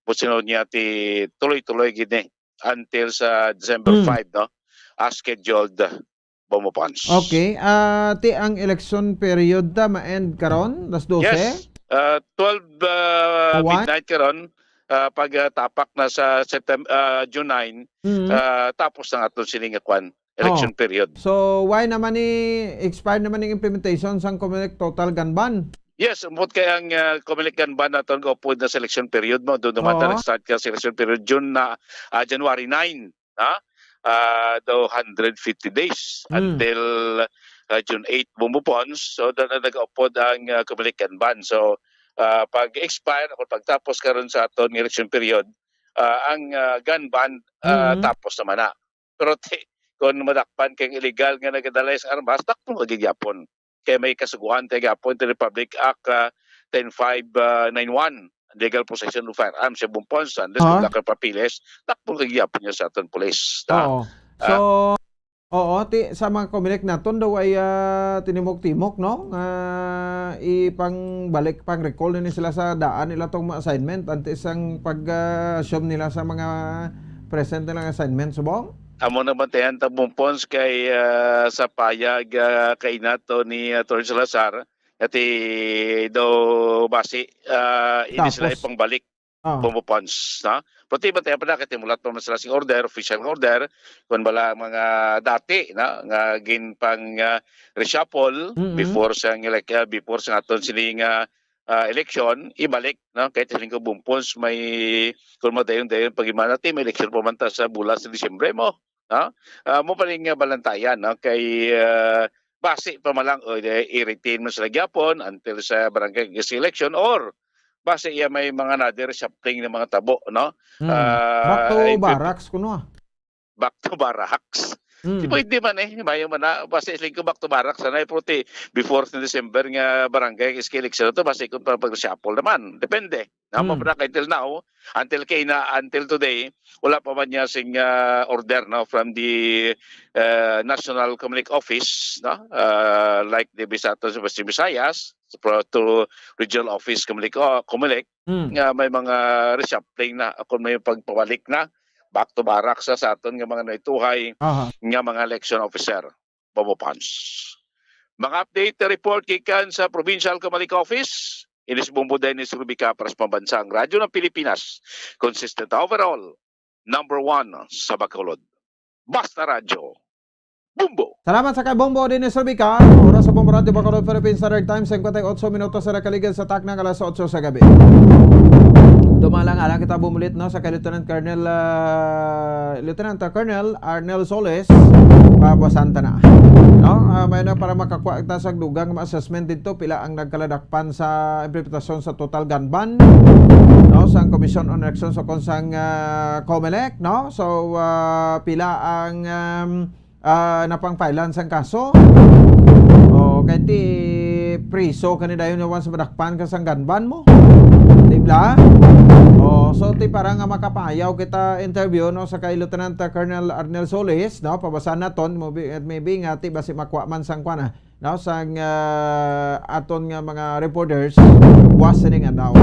mo sinod niya ti tuloy-tuloy gid ni until sa December Hmm. five, no? As scheduled, Bombo Pons. Okay. Ah, ti ang election period ta ma-end karon, alas dose? Yes. Ah, twelve, ah, One? midnight karon, ah, pag, ah, tapak na sa September, ah, June nine, Mm. ah, tapos ang aton sining kwan, election Oh. period. So, why naman ni expire naman ang implementation sang Comelec total gun ban? Yes, umot kay ang, ah, Comelec gun ban naton gaupod na sa election period mo, doon naman Oo. na nag-start ka sa election period, June na, ah, January nine, ha? Ah, daw hundred fifty days Hmm. until, ah, June eight, Bombo Pons. So, doon na nag-upod ang, ah, Comelec gun ban. So, ah, pag-expire o pagtapos karon sa aton nga election period, ah, ang, ah, gun ban, ah, Mhm. tapos naman na. Pero ti-, kung madakpan kay illegal nga nagadala sa armas, dakpon ka gid gyapon. Kay may kasugoan tayo gyapon, the Republic Act, ah, ten five nine one, legal possession of firearms, sa Bombo Pons, unless Ah. kung wala ka papeles, dakpon ka gid gyapon niya sa aton pulis. Ta? Oo. Ah. So, Oo, ti, sa mga Comelec naton daw ay, ah, tinimok-timok, no? Nga ipangbalik, pang-recall na ni sila sa daan nila tong mga assignment antes ang pag, ah, assume nila sa mga present nilang assignment, subong? Amo nang bantayan ta, Bong Pons, kay, ah, sa payag, ah, kay nato ni Attorney Salazar, ati daw basi, ah, hindi sila Tapos? ipangbalik. Ah. Bong Pons, no? Pero ti, bantayan pa na, kay timulat pa man sila sing order, official nga order, kung bala ang mga dati, no, nga ginpang, ah, reshuffle Mm-mm. before sa elec-, ah, before sa aton sini nga, ah, eleksyon, ibalik, no? Kay siling ko, Bong Pons, may, kung madayon-dayon pag-imana, ti, may eleksyon pa man ta sa bulan sa Disyembre mo, no? Ah, mo pa rin nga balantayan, no? Kay, ah, basi pa man lang, o, i-retain mo sila gyapon until sa barangay election, or basi iya may mga another reshuffling ng mga tabo, no? Hmm. Ah, Back to ay, barracks kuno, ah. Back to barracks. Hmm. Di pwede man eh. Mayo man na, basi siling ko back to barracks, anay, puti, before sa December nga barangay election to, basi kung pa pag-reshuffle naman. Depende. Na, Hmm. mapra-, until now, until kay na, until today, wala pa man niya sing, ah, order, no, from the, ah, National Comelec Office, no? Ah, like the Bisato sa Western Visayas, pro-, to Regional Office Comelec, oh, Comelec, Hmm. nga may mga reshuffling na, kung may pagpabalik na, back to barracks sa, sa aton nga mga naituhay Aha. nga mga election officer. Bong Pons. Mga update report gikan sa Provincial Comelec Office, ini si Bombo Dennis Rubica para sa Pambansang Radyo ng Pilipinas, consistent overall, number one sa Bacolod. Basta Radyo, Bombo! Salamat sa kay Bombo Dennis Rubica. Oras sa Bombo Radyo Bacolod, Philippine Standard Time, singkwenta y otso minutos sa nakaligid sa takna nga alas otso sa gabi. Dumalang, alang kita bumulit, no, sa kay Lieutenant Colonel, ah, Lieutenant Colonel Arnel Solis, pabasan ta na. No? Ah, may na para makakuha kita sa dugang nga assessment dito, pila ang nagkaladakpan sa implementasyon sa total gun ban, no, sa Commission on Elections o kung sang, ah, Comelec, no? So, ah, pila ang, um, ah, napangfilean sang kaso? O, kay ti priso ka ni dayon nga once madakpan ka sang gun ban mo. Di ba? O, so, ti para nga makapayaw kita interview, no, sa kay Lieutenant Colonel Arnel Solis, no, pabasa naton, maybe, maybe nga ti basi makuha man sang kuan, ah, no, sang, ah, aton nga mga reporters, buwas sining adlaw.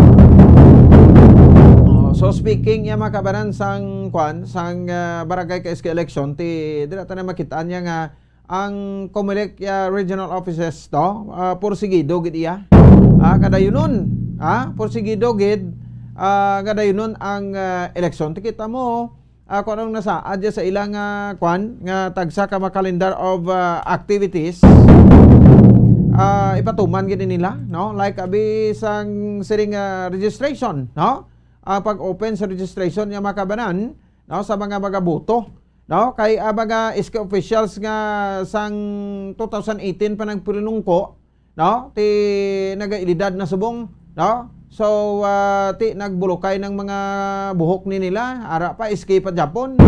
O, so, speaking, ya, mga kabanan, sang kuan, sang, ah, barangay ka S K election, ti, dira ta na makita niya nga ang Comelec, ah, regional offices to, ah, porsigido gid iya. Ah, kadayunon, ah, porsigido gid, ah, kadayunon ang, ah, eleksyon. Ti kita mo, ah, kung anong nasaad diya sa ilang, ah, kwan, nga tagsa ka mga calendar of, ah, activities, ah, ipatuman gid nila, no? Like, abi sang siring, ah, registration, no? Ang pag-open sa registration nga makabanan, no, sa mga magaboto, no? Kay ang mga S K officials nga sang two thousand eighteen pa nagpulunungko, no? Ti nagaedad na subong, no? So, ah, ti nagbulokay ng mga buhok ni nila, ara pa, S K pa Japon.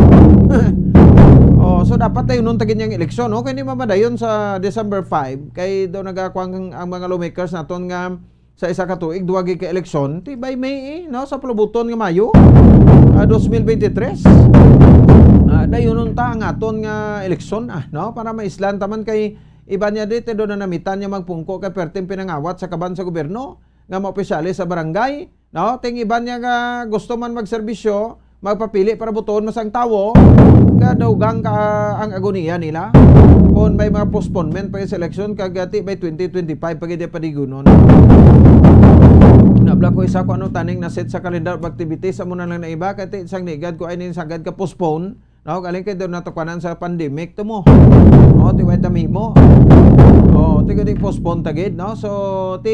Oh, so dapat tayo nun tagin niyang eleksyon, no? Kay di mamadayon sa December five, kay daw nagakuha ang, ang mga lawmakers naton nga sa isa ka tuig, duha gid ka eleksyon, ti by May, eh, no? Sa palabuton nga Mayo, ah, dos mil beintitres. Ah, dayunon ta ang aton nga eleksyon, ah, no? Para maislan ta man kay iban niya di, ti do na namitan niya magpungko kay perting pinangawat sa kaban sa gobyerno nga mga opisyales sa barangay, no? Ting iban niya nga gusto man magserbisyo, magpapili para botohon mo sang tawo, kadaugang ka ang agoniya nila. Kung may mga postponement pa sa eleksyon, kag ti by twenty twenty-five pa gid padigunon. Nabla ko isa ko ano taning naset sa calendar of activities, amo na lang na iba, kay ti sang nigad ko ay nin sagad ka postpone, no? Galing kay doon natukwanan sa pandemic to mo. No, ti way ta mahimo. Oh, ti gani postpone ta gid, no? So, ti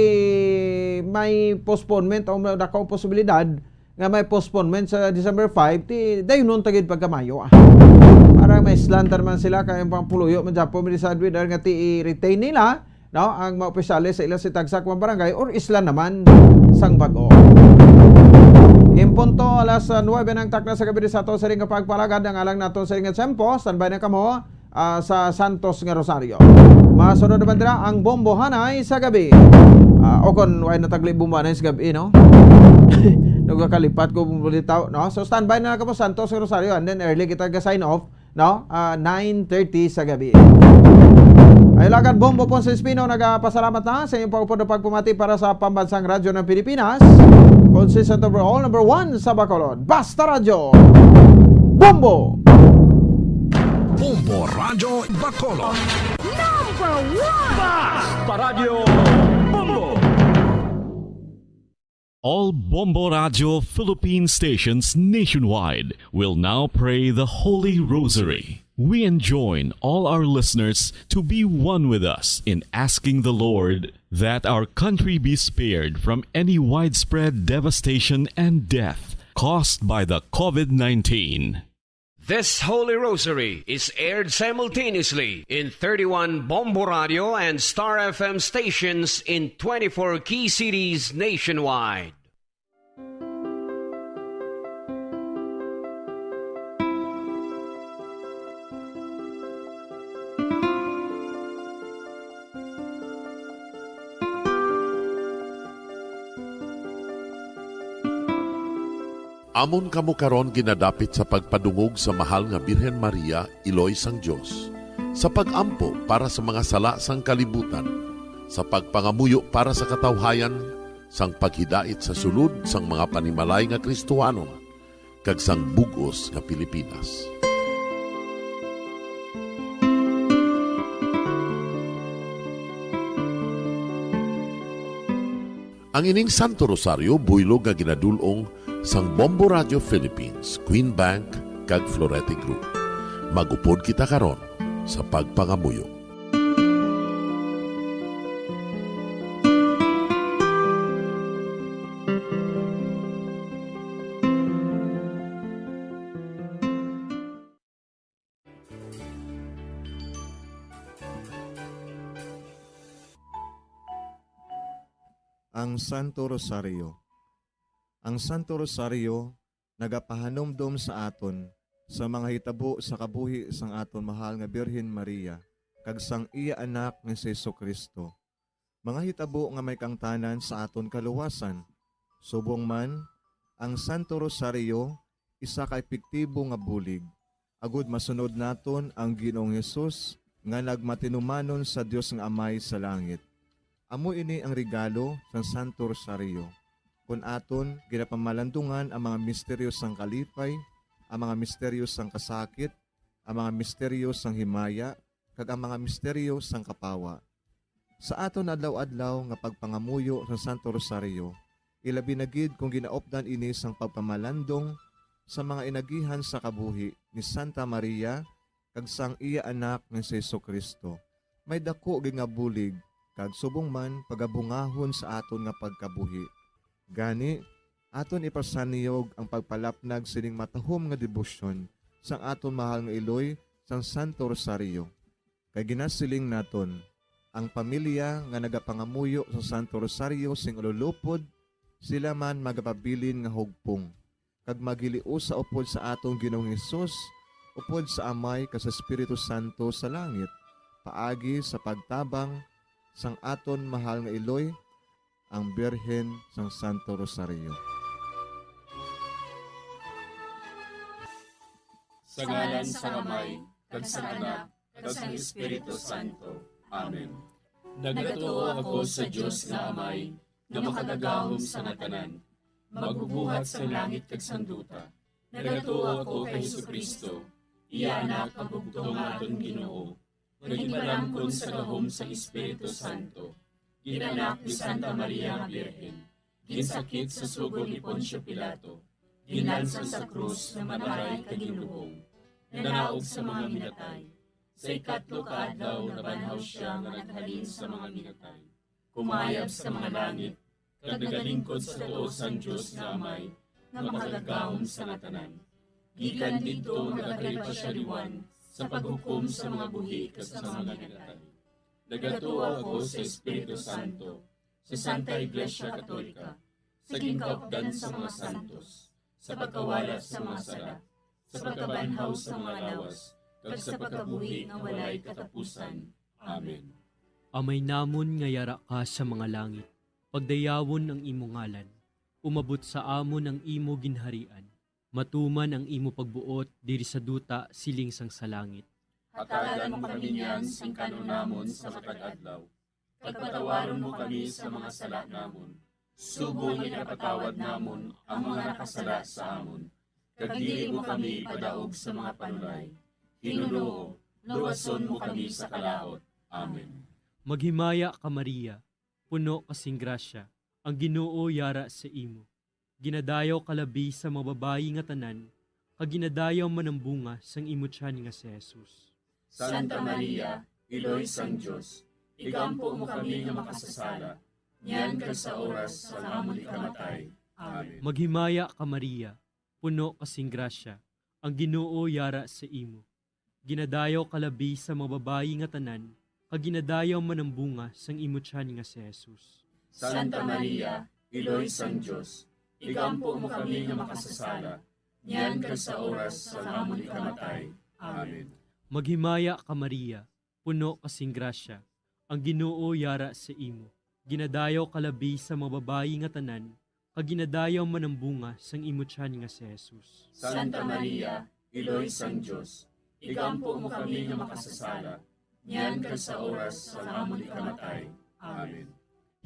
may postponement o may dako posibilidad nga may postponement sa December five, ti dayunon ta gid pagkamayo, ah. Para may slanter man sila, kay ang pangpuluyo man Japon, may decide whether nga ti i-retain nila, no, ang mga opisyales sa ila si tagsa ka mga barangay or isla naman sang bag-o. In punto alas, ah, nuebe ng takna sa gabi sa ato sa ring kapagpalagad, ang alang nato sa ring tiyempo, standby na kamo, ah, sa Santos nga Rosario. Masunod naman dira ang Bombohanay sa gabi. Ah, o kon way natagli Bombohanay sa gabi, no? Nagakalipat ko Bombolitaw, no? So, standby na lang kamo, Santos nga Rosario, and then early kita ga-sign off. no? Ah, nine thirty sa gabi. Ay, Lakad Bombo Ponce Espino, nagapasalamat na sa inyong pagpundo pagpamati para sa Pambansang Radyo ng Pilipinas. Consistent overall, number one sa Bacolod. Basta Radyo Bombo! Bombo Radyo Bacolod. Number one! Basta Radyo Bombo! All Bombo Radio Philippine stations nationwide will now pray the Holy Rosary. We enjoin all our listeners to be one with us in asking the Lord that our country be spared from any widespread devastation and death caused by the COVID nineteen. This Holy Rosary is aired simultaneously in thirty-one Bombo Radio and Star F M stations in twenty-four key cities nationwide. Amon kamo karon ginadapit sa pagpadungog sa Mahal nga Birhen Maria, Iloy sang Dios, sa pag-ampo para sa mga sala sang kalibutan, sa pagpangamuyo para sa katawhayan, sang paghidait sa sulod sang mga panimalay nga Kristohanon, kag sang bug-os nga Pilipinas. Ang ining Santo Rosario buylog nga ginadul-ong sang Bombo Radio Philippines, Queen Bank, kag Florete Group. Mag-upod kita karon sa pagpangamuyo. Ang Santo Rosario. Ang Santo Rosario nagapahanumdom sa aton sa mga hitabo sa kabuhi sang aton mahal nga Birhen Maria kag sang iya Anak nga si Jesu-Cristo, mga hitabo nga may kaangtanan sa aton kaluwasan. Subong man, ang Santo Rosario isa ka epektibo nga bulig agud masunod naton ang Ginoong Hesus nga nagmatinumanon sa Dios nga Amay sa langit. Amo ini ang regalo sang Santo Rosario. Kon aton ginapamalandungan ang mga misteryo sang kalipay, ang mga misteryo sang kasakit, ang mga misteryo sang himaya, kag ang mga misteryo sang kapawa. Sa aton adlaw-adlaw nga pagpangamuyo sa Santo Rosario, ilabi na gid kon ginaupdan ini sang pagpamalandong sa mga inagihan sa kabuhi ni Santa Maria kag sang iya Anak nga si Jesu-Cristo, may daku gid nga bulig kag subong man pagabungahon sa aton nga pagkabuhi. Gani, aton ipasaniyog ang pagpalapnag sining matahom nga debosyon sang aton mahal nga iloy sang Santo Rosario. Kay ginasiling naton, ang pamilya nga nagapangamuyo sa Santo Rosario sing ululupod, sila man magapabilin nga hugpong, kag magiliusa upod sa aton Ginoong Hesus, upod sa Amay kag sa Espiritu Santo sa langit, paagi sa pagtabang sang aton mahal nga iloy, ang Birhen sang Santo Rosario. Sa ngalan sang Amay, kag sang Anak, kag sang Espiritu Santo. Amen. Nagatuo ako sa Dios nga Amay, nga makagagahom sa nga tanan, magbubuhat sang langit kag sang duta. Nagatuo ako kay Jesu-Cristo, iya Anak nga bugtong nga aton Ginoo, nga ginpalamkon sa gahom sang Espiritu Santo, ginanak ni Santa Maria nga Birhen, ginsakit sa sugo ni Poncio Pilato, ginlansang sa krus, namatay kag ginlubong, nanaog sa mga minatay. Sa ikatlo ka adlaw nabanhaw sia nga naghalin sa mga minatay, kumayab sa mga langit, kag nagalingkod sa tuo sang Dios nga Amay, nga makagagahom sa nga tanan. Gikan didto nagakari pa sia liwan sa paghukom sa mga buhi kag sa mga minatay. Nagatuo ako sa Espiritu Santo, sa Santa Iglesia Katolika, sa ginkaupdan sa mga santos, sa pagkawala sa mga sala, sa pagkabanhaw sa mga lawas, kag sa pagkabuhi nga walay katapusan. Amen. Amay namon nga yara ka sa mga langit, pagdayawon ang imo ngalan. Umabot sa amon ang imo ginharian. Matuman ang imo pagbuot diri sa duta siling sang sa langit. Hatagan mo kami niyan sing kan-on namon sa matag adlaw. Kag patawaron mo kami sa mga sala namon, subong nga ginapatawad namon ang mga nakasala sa amon. Kag dili mo kami ipadaog sa mga panulay. Ginoo, luwason mo kami sa kalaut. Amen. Maghimaya ka, Maria, puno ka sing grasya, ang Ginoo yara sa imo. Ginadayaw ka labi sa mga babayi nga tanan, kag ginadayaw man ang bunga sang imo tiyan nga si Jesus. Santa Maria, Iloy sang Dios, igampo mo kami nga makasasala, niyan kag sa oras sang amon ikamatay. Amen. Maghimaya ka, Maria, puno ka sing grasya, ang Ginoo yara sa imo. Ginadayaw ka labi sa mga babayi nga tanan, kag ginadayaw man ang bunga sang imo tiyan nga si Jesus. Santa Maria, Iloy sang Dios, igampo mo kami nga makasasala, niyan kag sa oras sang amon ikamatay. Amen. Maghimaya ka, Maria, puno ka sing grasya, ang Ginoo yara sa imo. Ginadayaw ka labi sa mga babayi nga tanan, kag ginadayaw man ang bunga sang imo tiyan nga si Jesus. Santa Maria, Iloy sang Dios, igampo mo kami nga makasasala, niyan kag sa oras sang amon ikamatay. Amen.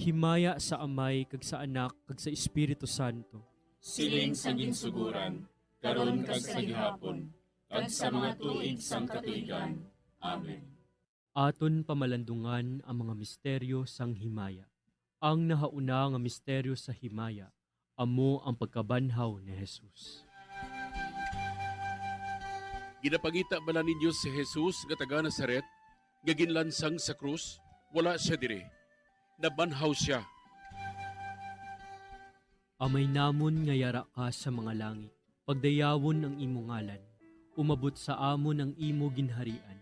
Himaya sa Amay, kag sa Anak, kag sa Espiritu Santo. Siling sa ginsuguran, karon kag sa gihapon, kag sa mga tuig sang katuigan. Amen. Aton pamalandungan ang mga misteryo sang himaya. Ang nahauna nga misteryo sa himaya, amo ang pagkabanhaw ni Jesus. Ginapangita bala ninyo si Jesus nga taga Nazaret, nga ginlansang sa krus? Wala sia diri. Nabanhaw sia. Amay namon nga yara ka sa mga langit, pagdayawon ang imo ngalan. Umabot sa amon ang imo ginharian.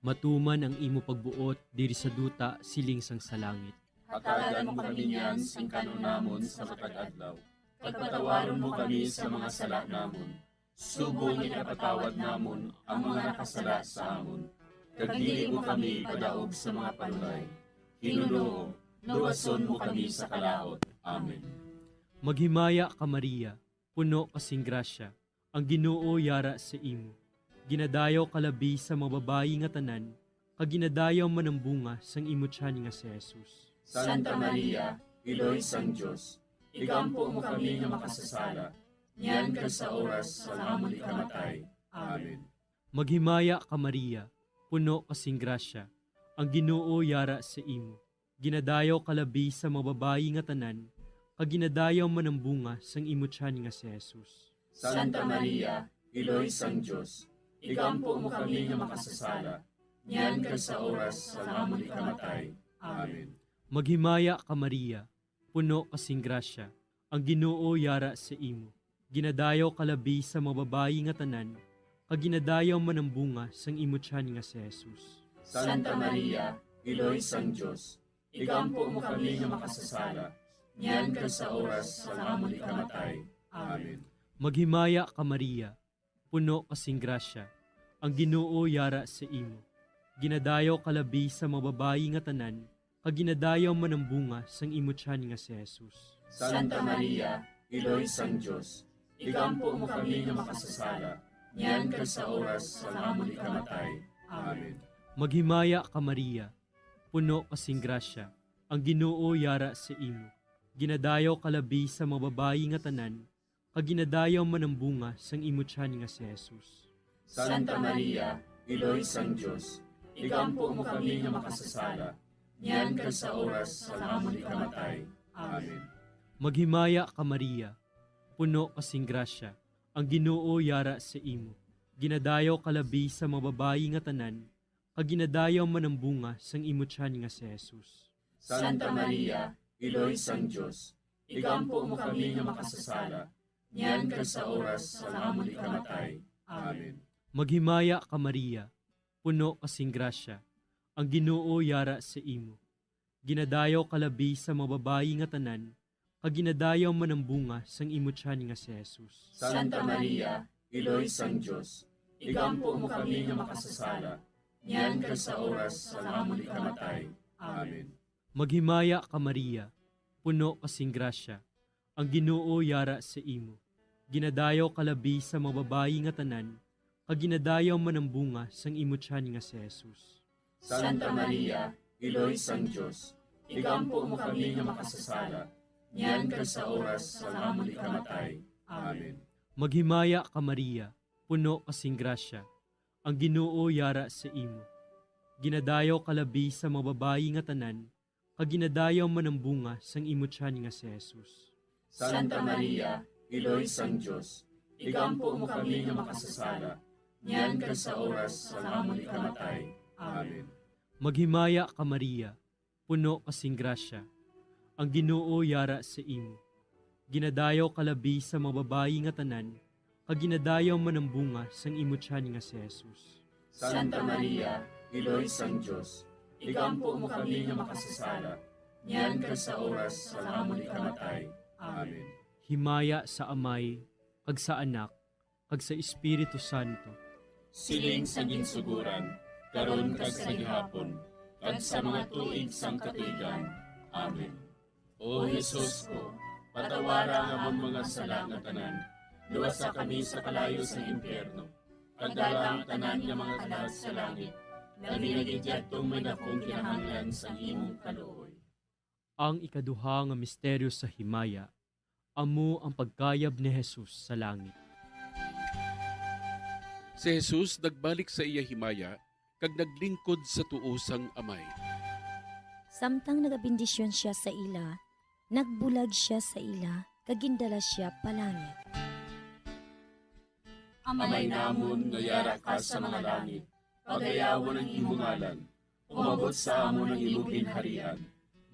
Matuman ang imo pagbuot diri sa duta siling sang sa langit. Hatagan mo kami niyan sing kan-on namon sa matag adlaw. Kag patawaron mo kami sa mga sala namon, subong nga ginapatawad namon ang mga nakasala sa amon. Kag dili mo kami ipadaog sa mga panulay. Ginoo, luwason mo kami sa kalaut. Amen. Maghimaya ka, Maria, puno ka sing grasya, ang Ginoo yara sa imo. Ginadayaw ka labi sa mga babayi nga tanan, kag ginadayaw man ang bunga sang imo tiyan nga si Jesus. Santa Maria, Iloy sang Dios, igampo mo kami nga makasasala, niyan kag sa oras sang amon ikamatay. Amen. Maghimaya ka, Maria, puno ka sing grasya, ang Ginoo yara sa imo. Ginadayaw ka labi sa mga babayi nga tanan, kag ginadayaw man ang bunga sang imo tiyan nga si Jesus. Santa Maria, Iloy sang Dios, igampo mo kami nga makasasala, niyan kag sa oras sang amon ikamatay. Amen. Maghimaya ka, Maria, puno ka sing grasya, ang Ginoo yara sa imo. Ginadayaw ka labi sa mga babayi nga tanan, kag ginadayaw man ang bunga sang imo tiyan nga si Jesus. Santa Maria, Iloy sang Dios, igampo mo kami nga makasasala, niyan kag sa oras sang amon ikamatay. Amen. Maghimaya ka, Maria, puno ka sing grasya, ang Ginoo yara sa imo. Ginadayaw ka labi sa mga babayi nga tanan, kag ginadayaw man ang bunga sang imo tiyan nga si Jesus. Santa Maria, Iloy sang Dios, igampo mo kami nga makasasala, niyan kag sa oras sang amon ikamatay. Amen. Maghimaya ka, Maria, puno ka sing grasya, ang Ginoo yara sa imo. Ginadayaw ka labi sa mga babayi nga tanan, kag ginadayaw man ang bunga sang imo tiyan nga si Jesus. Santa Maria, Iloy sang Dios, igampo mo kami nga makasasala, niyan kag sa oras sang amon ikamatay. Amen. Maghimaya ka, Maria, puno ka sing grasya, ang Ginoo yara sa imo. Ginadayaw ka labi sa mga babayi nga tanan, kag ginadayaw man ang bunga sang imo tiyan nga si Jesus. Santa Maria, Iloy sang Dios, igampo mo kami nga makasasala, niyan kag sa oras sang amon ikamatay. Amen. Maghimaya ka, Maria, puno ka sing grasya, ang Ginoo yara sa imo. Ginadayaw ka labi sa mga babayi nga tanan, kag ginadayaw man ang bunga sang imo tiyan nga si Jesus. Santa Maria, Iloy sang Dios, igampo mo kami nga makasasala, niyan kag sa oras sang amon ikamatay. Amen. Maghimaya ka, Maria, puno ka sing grasya, ang Ginoo yara sa imo. Ginadayaw ka labi sa mga babayi nga tanan, kag ginadayaw man ang bunga sang imo tiyan nga si Jesus. Santa Maria, Iloy sang Dios, igampo mo kami nga makasasala, niyan kag sa oras sang amon ikamatay. Amen. Maghimaya ka, Maria, puno ka sing grasya, ang Ginoo yara sa imo. Ginadayaw ka labi sa mga babayi nga tanan, kag ginadayaw man ang bunga sang imo tiyan nga si Jesus. Santa Maria, Iloy sang Dios, igampo mo kami nga makasasala, niyan kag sa oras sang amon ikamatay. Amen. Maghimaya ka, Maria, puno ka sing grasya, ang Ginoo yara sa imo. Ginadayaw ka labi sa mga babayi nga tanan, kag ginadayaw man ang bunga sang imo tiyan nga si Jesus. Santa Maria, Iloy sang Dios, igampo mo kami nga makasasala, niyan kag sa oras sang amon ikamatay. Amen. Himaya sa Amay, kag sa Anak, kag sa Espiritu Santo. Siling sa ginsuguran, karon kag sa gihapon, kag sa mga tuig sang katuigan. Amen. O Jesus ko, patawara ang amon mga sala nga tanan, luwasa kami sa kalayo sang impyerno, kag dala ang tanan nga mga kalag sa langit, labi na gid yadtong may dakong kinahanglan sang imong kaluoy. Ang ikaduha nga misteryo sa himaya, amo ang pagkayab ni Jesus sa langit. Si Jesus nagbalik sa iya himaya kag naglingkod sa tuo sang Amay. Samtang nagabendisyon sia sa ila, nagbulag sia sa ila kag gindala sia pa langit. Amay namon nga yara ka sa mga langit, pagayawon ang imo ngalan. Umabot sa amon ang imo ginharian.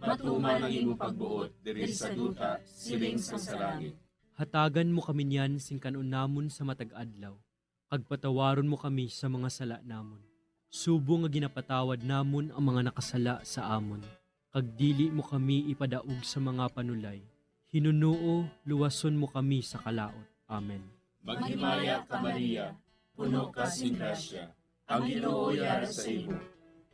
Matuman ang imo pagbuot diri sa duta, siling sang sa langit. Hatagan mo kami niyan sing kan-on namon sa matag adlaw, kag patawaron mo kami sa mga sala namon, subong nga ginapatawad namon ang mga nakasala sa amon, kag dili mo kami ipadaog sa mga panulay. Hinunoo, luwason mo kami sa kalaut. Amen. Maghimaya ka, Maria, puno ka sing grasya, ang Ginoo yara sa imo.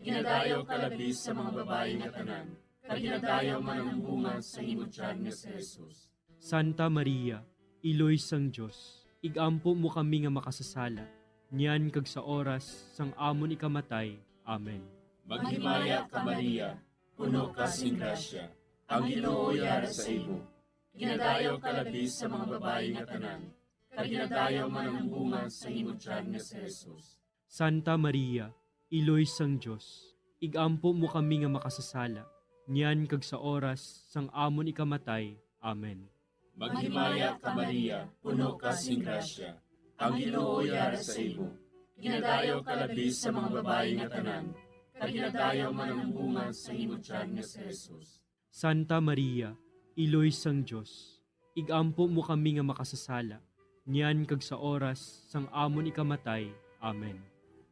Ginadayaw ka labi sa mga babayi nga tanan, kag ginadayaw man ang bunga sa imo tiyan nga si Jesus. Santa Maria, Iloy sang Dios, igampo mo kami nga makasasala, niyan kag sa oras sang amon ikamatay. Amen. Maghimaya ka, Maria, puno ka sing grasya, ang Ginoo yara sa imo. Ginadayaw ka labi sa mga babayi nga tanan, kag ginadayaw man ang bunga sa imo tiyan nga si Jesus. Santa Maria, Iloy sang Dios, igampo mo kami nga makasasala, niyan kag sa oras sang amon ikamatay. Amen. Maghimaya ka, Maria, puno ka sing grasya, ang Ginoo yara sa imo. Ginadayaw ka labi sa mga babayi nga tanan, kag ginadayaw man ang bunga sa imo tiyan nga si Jesus. Santa Maria, Iloy sang Dios, igampo mo kami nga makasasala, niyan kag sa oras sang amon ikamatay. Amen.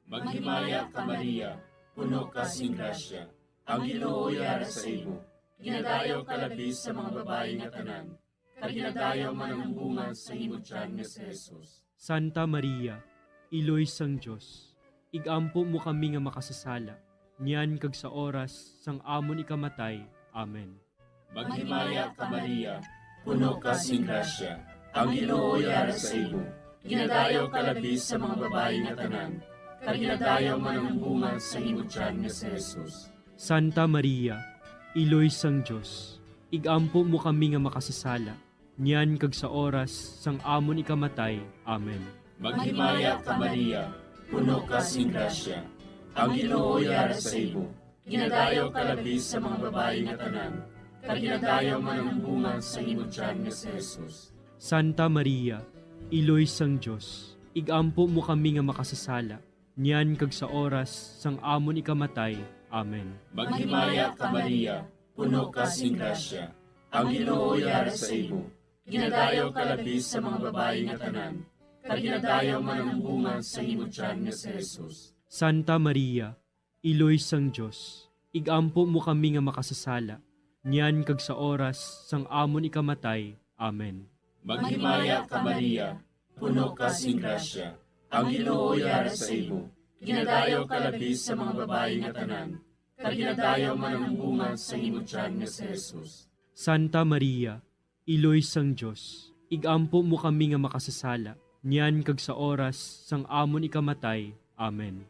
Maghimaya ka, Maria, puno ka sing grasya, ang Ginoo yara sa imo. Ginadayaw ka labi sa mga babayi nga tanan, kag ginadayaw man ang bunga sa imo tiyan nga si Jesus. Santa Maria, Iloy sang Dios, igampo mo kami nga makasasala, niyan kag sa oras sang amon ikamatay. Amen. Maghimaya ka, Maria, puno ka sing grasya, ang Ginoo yara sa imo. Ginadayaw ka labi sa mga babayi nga tanan, kag ginadayaw man ang bunga sa imo tiyan nga si Jesus. Santa Maria, Iloy sang Dios, igampo mo kami nga makasasala, niyan kag sa oras sang amon ikamatay. Amen. Maghimaya ka, Maria, puno ka sing grasya, ang Ginoo yara sa imo. Ginadayaw ka labi sa mga babayi nga tanan, kag ginadayaw man ang bunga sa imo tiyan nga si Jesus. Santa Maria, Iloy sang Dios, igampo mo kami nga makasasala, niyan kag sa oras sang amon ikamatay. Amen. Maghimaya ka, Maria, puno ka sing grasya, ang Ginoo yara sa imo. Ginadayaw ka labi sa mga babayi nga tanan, kag ginadayaw man ang bunga sa imo tiyan nga si Jesus. Santa Maria, Iloy sang Dios, igampo mo kami nga makasasala, niyan kag sa oras sang amon ikamatay. Amen. Maghimaya ka, Maria, puno ka sing grasya, ang Ginoo yara sa imo. Ginadayaw ka labi sa mga babayi nga tanan, kag ginadayaw man ang bunga sa imo tiyan nga si Jesus. Santa Maria, Iloy sang Dios, igampo mo kami nga makasasala, niyan kag sa oras sang amon ikamatay. Amen.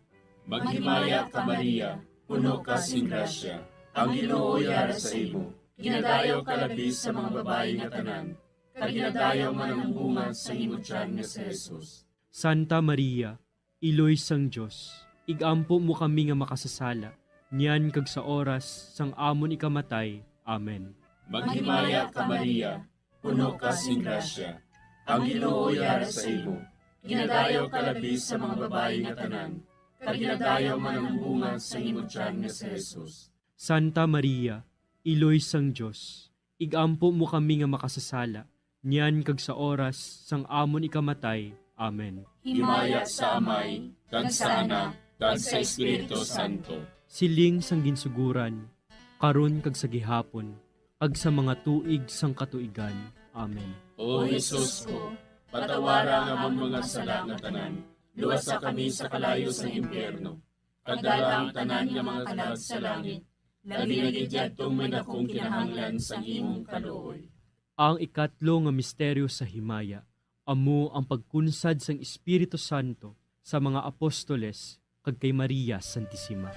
Maghimaya ka, Maria, puno ka sing grasya, ang Ginoo yara sa imo. Ginadayaw ka labi sa mga babayi nga tanan, kag ginadayaw man ang bunga sang imo tiyan nga si Jesus. Santa Maria, Iloy sang Dios, igampo mo kami nga makasasala, niyan kag sa oras sang amon ikamatay. Amen. Maghimaya ka, Maria, puno ka sing grasya, ang Ginoo yara sa imo. Ginadayaw ka labi sa mga babayi nga tanan, kag ginadayaw man ang bunga sang imo tiyan nga si Jesus. Santa Maria, Iloy sang Dios, igampo mo kami nga makasasala, niyan kag sa oras sang amon ikamatay. Amen. Himaya sa Amay, kag sa Anak, kag sa Espiritu Santo. Siling sang ginsuguran, karon kag sa gihapon, kag sa mga tuig sang katuigan. Amen. O Jesus ko, patawara ang amon mga sala nga tanan, luwasa kami sa kalayo sang impyerno, kag dala ang tanan nga mga kalag sa langit, labi na gid yadtong may dakong kinahanglan sang imong kaluoy. Ang ikatlo nga misteryo sa himaya amo ang pagkunsad sang Espiritu Santo sa mga apostoles kag kay Maria Santisima.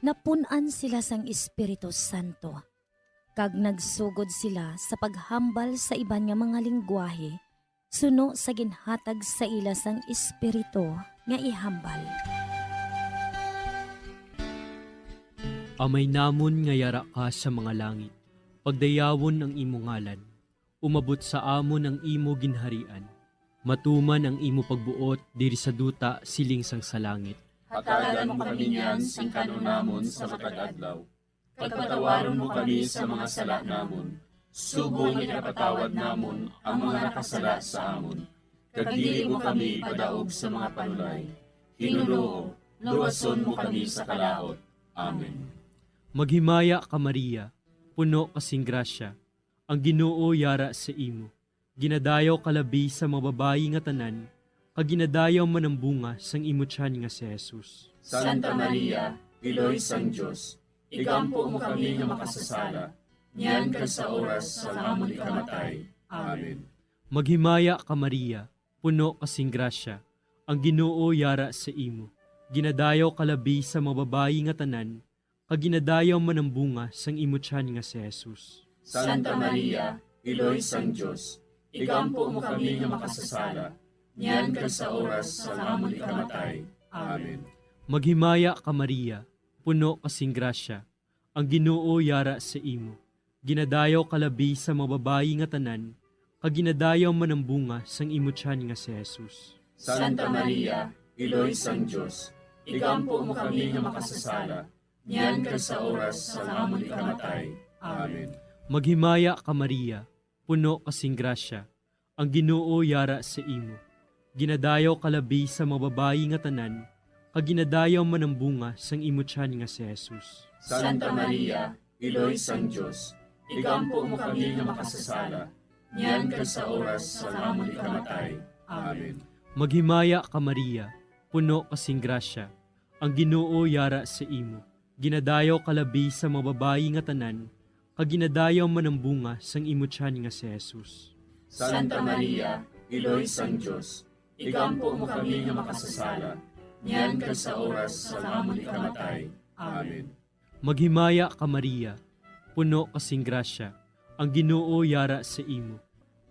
Napun-an sila sang Espiritu Santo, kag nagsugod sila sa paghambal sa iban nga mga linggwahe suno sa ginhatag sa ila sang Espiritu nga ihambal. Amay namon nga yara ka sa mga langit, pagdayawon ang imo ngalan. Umabot sa amon ang imo ginharian. Matuman ang imo pagbuot diri sa duta siling sang sa langit. Hatagan mo kami niyan sing kan-on namon sa matag adlaw. Kag patawaron mo kami sa mga sala namon, subong nga ginapatawad namon ang mga nakasala sa amon. Kag dili mo kami ipadaog sa mga panulay. Ginoo, luwason mo kami sa kalaut. Amen. Maghimaya ka, Maria, puno ka sing grasya, ang Ginoo yara sa imo. Ginadayaw ka labi sa mga babayi nga tanan, kag ginadayaw man ang bunga sang imo tiyan nga si Jesus. Santa Maria, Iloy sang Dios, igampo mo kami nga makasasala, niyan kag sa oras sang amon ikamatay. Amen. Maghimaya ka, Maria, puno ka sing grasya, ang Ginoo yara sa imo. Ginadayaw ka labi sa mga babayi nga tanan, kag ginadayaw man ang bunga sang imo tiyan nga si Jesus. Santa Maria, Iloy sang Dios, igampo mo kami nga makasasala, niyan kag sa oras sang amon ikamatay. Amen. Maghimaya ka, Maria, puno ka sing grasya, ang Ginoo yara sa imo. Ginadayaw ka labi sa mga babayi nga tanan, kag ginadayaw man ang bunga sang imo tiyan nga si Jesus. Santa Maria, Iloy sang Dios, igampo mo kami nga makasasala, niyan kag sa oras sang amon ikamatay. Amen. Maghimaya ka, Maria, puno ka sing grasya, ang Ginoo yara sa imo. Ginadayaw ka labi sa mga babayi nga tanan, kag ginadayaw man ang bunga sang imo tiyan nga si Jesus. Santa Maria, Iloy sang Dios, igampo mo kami nga makasasala, niyan kag sa oras sang amon ikamatay. Amen. Maghimaya ka, Maria, puno ka sing grasya, ang Ginoo yara sa imo. Ginadayaw ka labi sa mga babayi nga tanan, kag ginadayaw man ang bunga sang imo tiyan nga si Jesus. Santa Maria, Iloy sang Dios, igampo mo kami nga makasasala, niyan kag sa oras sang amon ikamatay. Amen. Maghimaya ka, Maria, puno ka sing grasya, ang Ginoo yara sa imo.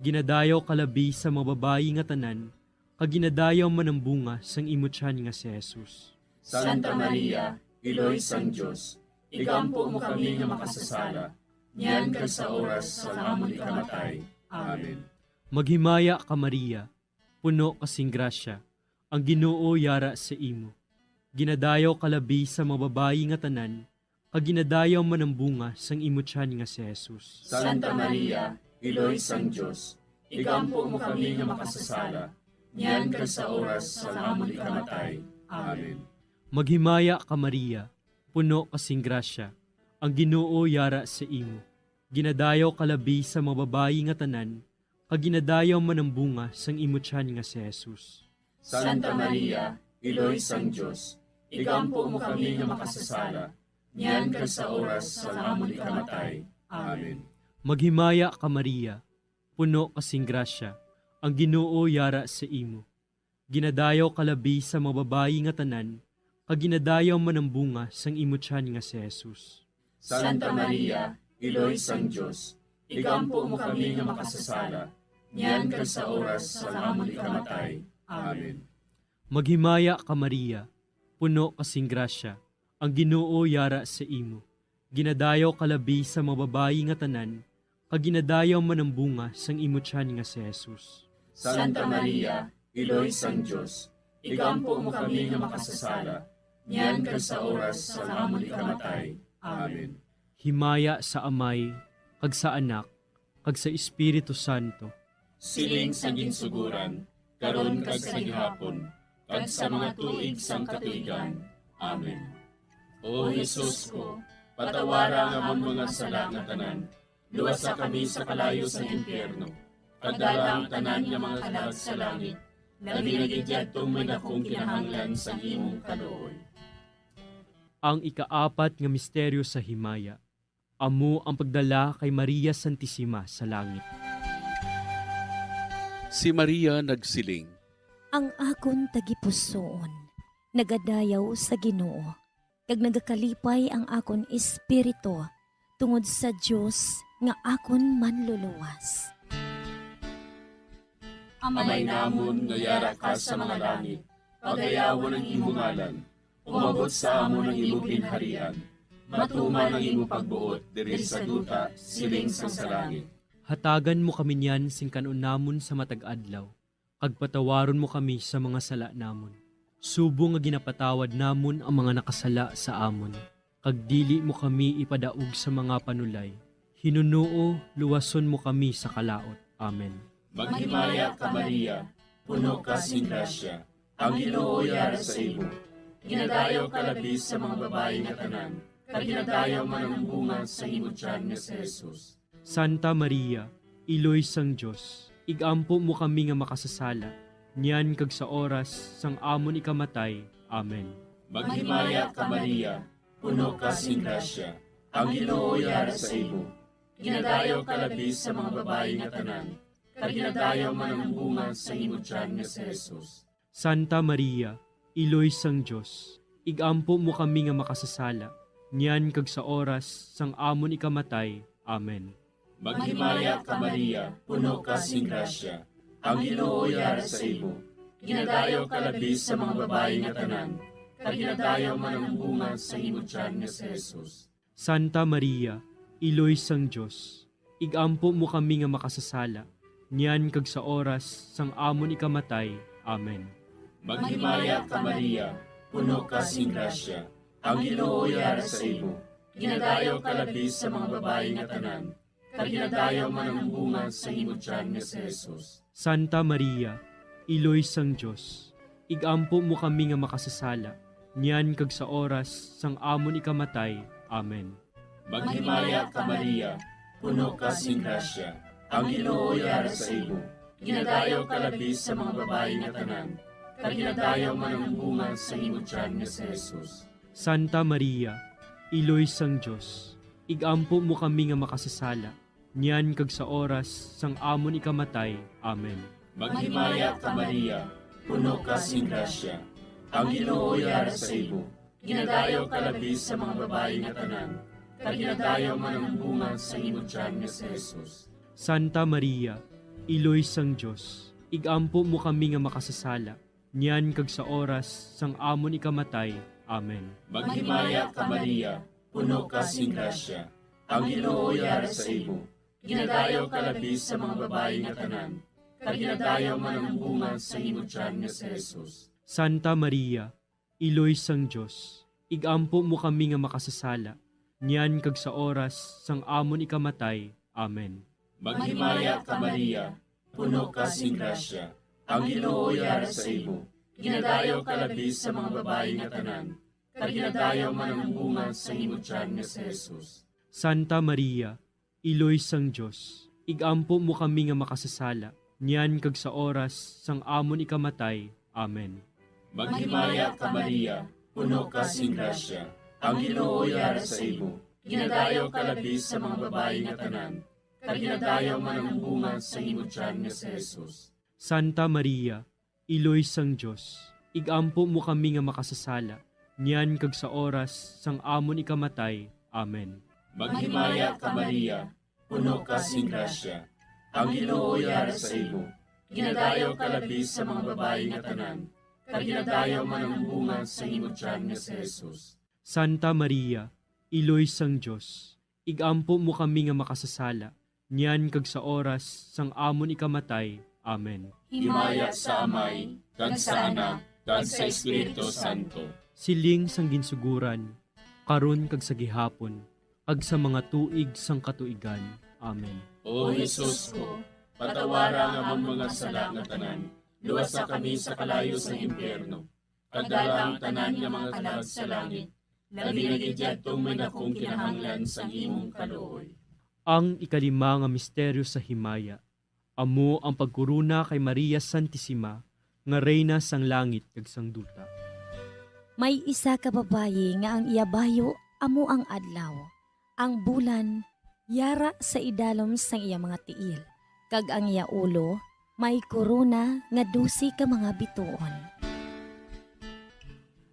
Ginadayaw ka labi sa mga babayi nga tanan, kag ginadayaw man ang bunga sang imo tiyan nga si Jesus. Santa Maria, Iloy sang Dios, igampo mo kami nga makasasala, niyan kag sa oras sang amon ikamatay. Amen. Maghimaya ka, Maria, puno ka sing grasya, ang Ginoo yara sa imo. Ginadayaw ka labi sa mga babayi nga tanan, kag ginadayaw man ang bunga sang imo tiyan nga si Jesus. Santa Maria, Iloy sang Dios, igampo mo kami nga makasasala, niyan kag sa oras sang amon ikamatay. Amen. Maghimaya ka, Maria, puno ka sing grasya, ang Ginoo yara sa imo. Ginadayaw ka labi sa mga babayi nga tanan, kag ginadayaw man ang bunga sang imo tiyan nga si Jesus. Santa Maria, Iloy sang Dios, igampo mo kami nga makasasala, niyan kag sa oras sang amon ikamatay. Amen. Maghimaya ka, Maria, puno ka sing grasya, ang Ginoo yara sa imo. Ginadayaw ka labi sa mga babayi nga tanan, kag ginadayaw man ang bunga sang imo tiyan nga si Jesus. Santa Maria, Iloy sang Dios, igampo mo kami nga makasasala, niyan kag sa oras sang amon ikamatay. Amen. Maghimaya ka, Maria, puno ka sing grasya, ang Ginoo yara sa imo. Ginadayaw ka labi sa mga babayi nga tanan, kag ginadayaw man ang bunga sang imo tiyan nga si Jesus. Santa Maria, Iloy sang Dios, igampo mo kami nga makasasala, niyan kag sa oras sang amon ikamatay. Amen. Himaya sa Amay, kag sa Anak, kag sa Espiritu Santo. Siling sa ginsuguran, karon kag sa gihapon, kag sa mga tuig sang katuigan. Amen. O Jesus ko, patawara ang amon mga sala nga tanan, luwasa kami sa kalayo sang impyerno, kag dala ang tanan nga mga kalag sa langit, labi na gid yadtong may dakong kinahanglan sang imong kaluoy. Ang ikaapat nga misteryo sa himaya, amo ang pagdala kay Maria Santisima sa langit. Si Maria nagsiling, "Ang akon tagipusoon nagadayaw sa Ginoo, kag nagakalipay ang akon espiritu tungod sa Dios nga akon Manluluwas." Amay namon nga yara ka sa mga langit, pagayawon ang imo ngalan. Umabot sa amon ang imo ginharian. Matuman ang imo pagbuot diri sa duta, siling sang sa langit. Hatagan mo kami niyan sing kan-on namon sa matag adlaw, kag patawaron mo kami sa mga sala namon, subong nga ginapatawad namon ang mga nakasala sa amon, kag dili mo kami ipadaog sa mga panulay. Hinunoo, luwason mo kami sa kalaut. Amen. Maghimaya ka, Maria, puno ka sing grasya, ang Ginoo yara sa imo. Ginadayaw ka labi sa mga babayi nga tanan, kag ginadayaw man ang bunga sa imo tiyan nga si Jesus. Santa Maria, Iloy sang Dios, igampo mo kami nga makasasala, niyan kag sa oras sang amon ikamatay. Amen. Maghimaya ka, Maria, puno ka sing grasya, ang Ginoo yara sa imo. Ginadayaw ka labi sa mga babayi nga tanan, kag ginadayaw man ang bunga sa imo tiyan nga si Jesus. Santa Maria, Iloy sang Dios, igampo mo kami nga makasasala, niyan kag sa oras sang amon ikamatay. Amen. Maghimaya ka, Maria, puno ka sing grasya, ang Ginoo yara sa imo. Ginadayaw ka labi sa mga babayi nga tanan, kag ginadayaw man ang bunga sa imo tiyan nga si Jesus. Santa Maria, Iloy sang Dios, igampo mo kami nga makasasala, niyan kag sa oras sang amon ikamatay. Amen. Maghimaya ka, Maria, puno ka sing grasya, ang Ginoo yara sa imo. Ginadayaw ka labi sa mga babayi nga tanan, kag ginadayaw man ang bunga sa imo tiyan nga si Jesus. Santa Maria, Iloy sang Dios, igampo mo kami nga makasasala, niyan kag sa oras sang amon ikamatay. Amen. Maghimaya ka, Maria, puno ka sing grasya, ang Ginoo yara sa imo. Ginadayaw ka labi sa mga babayi nga tanan, kag ginadayaw man ang bunga sa imo tiyan nga si Jesus. Santa Maria, Iloy sang Dios, igampo mo kami nga makasasala, niyan kag sa oras sang amon ikamatay. Amen. Maghimaya ka, Maria, puno ka sing grasya, ang Ginoo yara sa imo. Ginadayaw ka labi sa mga babayi nga tanan, kag ginadayaw man ang bunga sa imo tiyan nga si Jesus. Santa Maria, Iloy sang Dios, igampo mo kami nga makasasala, niyan kag sa oras sang amon ikamatay. Amen. Maghimaya ka, Maria, puno ka sing grasya, ang Ginoo yara sa imo. Ginadayaw ka labi sa mga babayi nga tanan, kag ginadayaw man ang bunga sa imo tiyan nga si Jesus. Santa Maria, Iloy sang Dios, igampo mo kami nga makasasala, niyan kag sa oras sang amon ikamatay. Amen. Maghimaya ka, Maria, puno ka sing grasya, ang Ginoo yara sa imo. Ginadayaw ka labi sa mga babayi nga tanan, kag ginadayaw man ang bunga sa imo tiyan nga si Jesus. Santa Maria, Iloy sang Dios, igampo mo kami nga makasasala, niyan kag sa oras sang amon ikamatay. Amen. Maghimaya ka, Maria, puno ka sing grasya, ang Ginoo yara sa imo. Ginadayaw ka labi sa mga babayi nga tanan, kag ginadayaw man ang bunga sang imo tiyan nga si Jesus. Santa Maria, Iloy sang Dios, ig-ampo mo kami nga makasasala, niyan kag sa oras sang amon ikamatay. Amen. Maghimaya ka, Maria, puno ka sing grasya. Ang Ginoo yara sa imo. Ginadayaw ka labi sa mga babayi nga tanan, kag ginadayaw man ang bunga sang imo tiyan nga si Jesus. Santa Maria, Iloy sang Dios, ig-ampo mo kami nga makasasala, niyan kag sa oras sang amon ikamatay. Amen. Himaya sa Amay, kag sa Anak, kag sa Espiritu Santo. Siling sang ginsuguran, karon kag sa gihapon, kag sa mga tuig sang katuigan. Amen. O Jesus ko, patawara ang amon mga sala nga tanan, luwasa kami sa kalayo sang impyerno, kag dala ang tanan nga mga kalag sa langit, labi na gid yadtong may dakong kinahanglan sang imong kaluoy. Ang ikalima nga misteryo sa himaya, amo ang pagkorona kay Maria Santisima nga Reyna sang langit kag sang duta. May isa ka babayi nga ang iya bayo amo ang adlaw, ang bulan yara sa idalom sang iya mga tiil, kag ang iya ulo may korona nga dose ka mga bituon.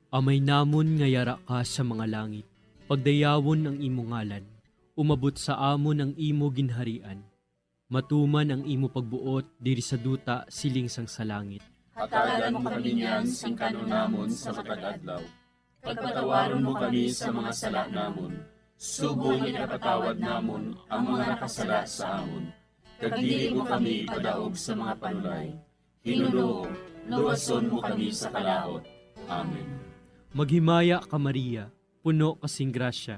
Amay namon nga yara ka sa mga langit, pagdayawon ang imo ngalan, umabot sa amon ang imo ginharian, matuman ang imo pagbuot diri sa duta siling sang sa langit. Hatagan mo kami niyan sing kan-on namon sa matag adlaw, kag patawaron mo kami sa mga sala namon, subong nga ginapatawad namon ang mga nakasala sa amon, kag dili mo kami ipadaog sa mga panulay. Hinunoo, luwason mo kami sa kalaut. Amen. Maghimaya ka, Maria, puno ka sing grasya,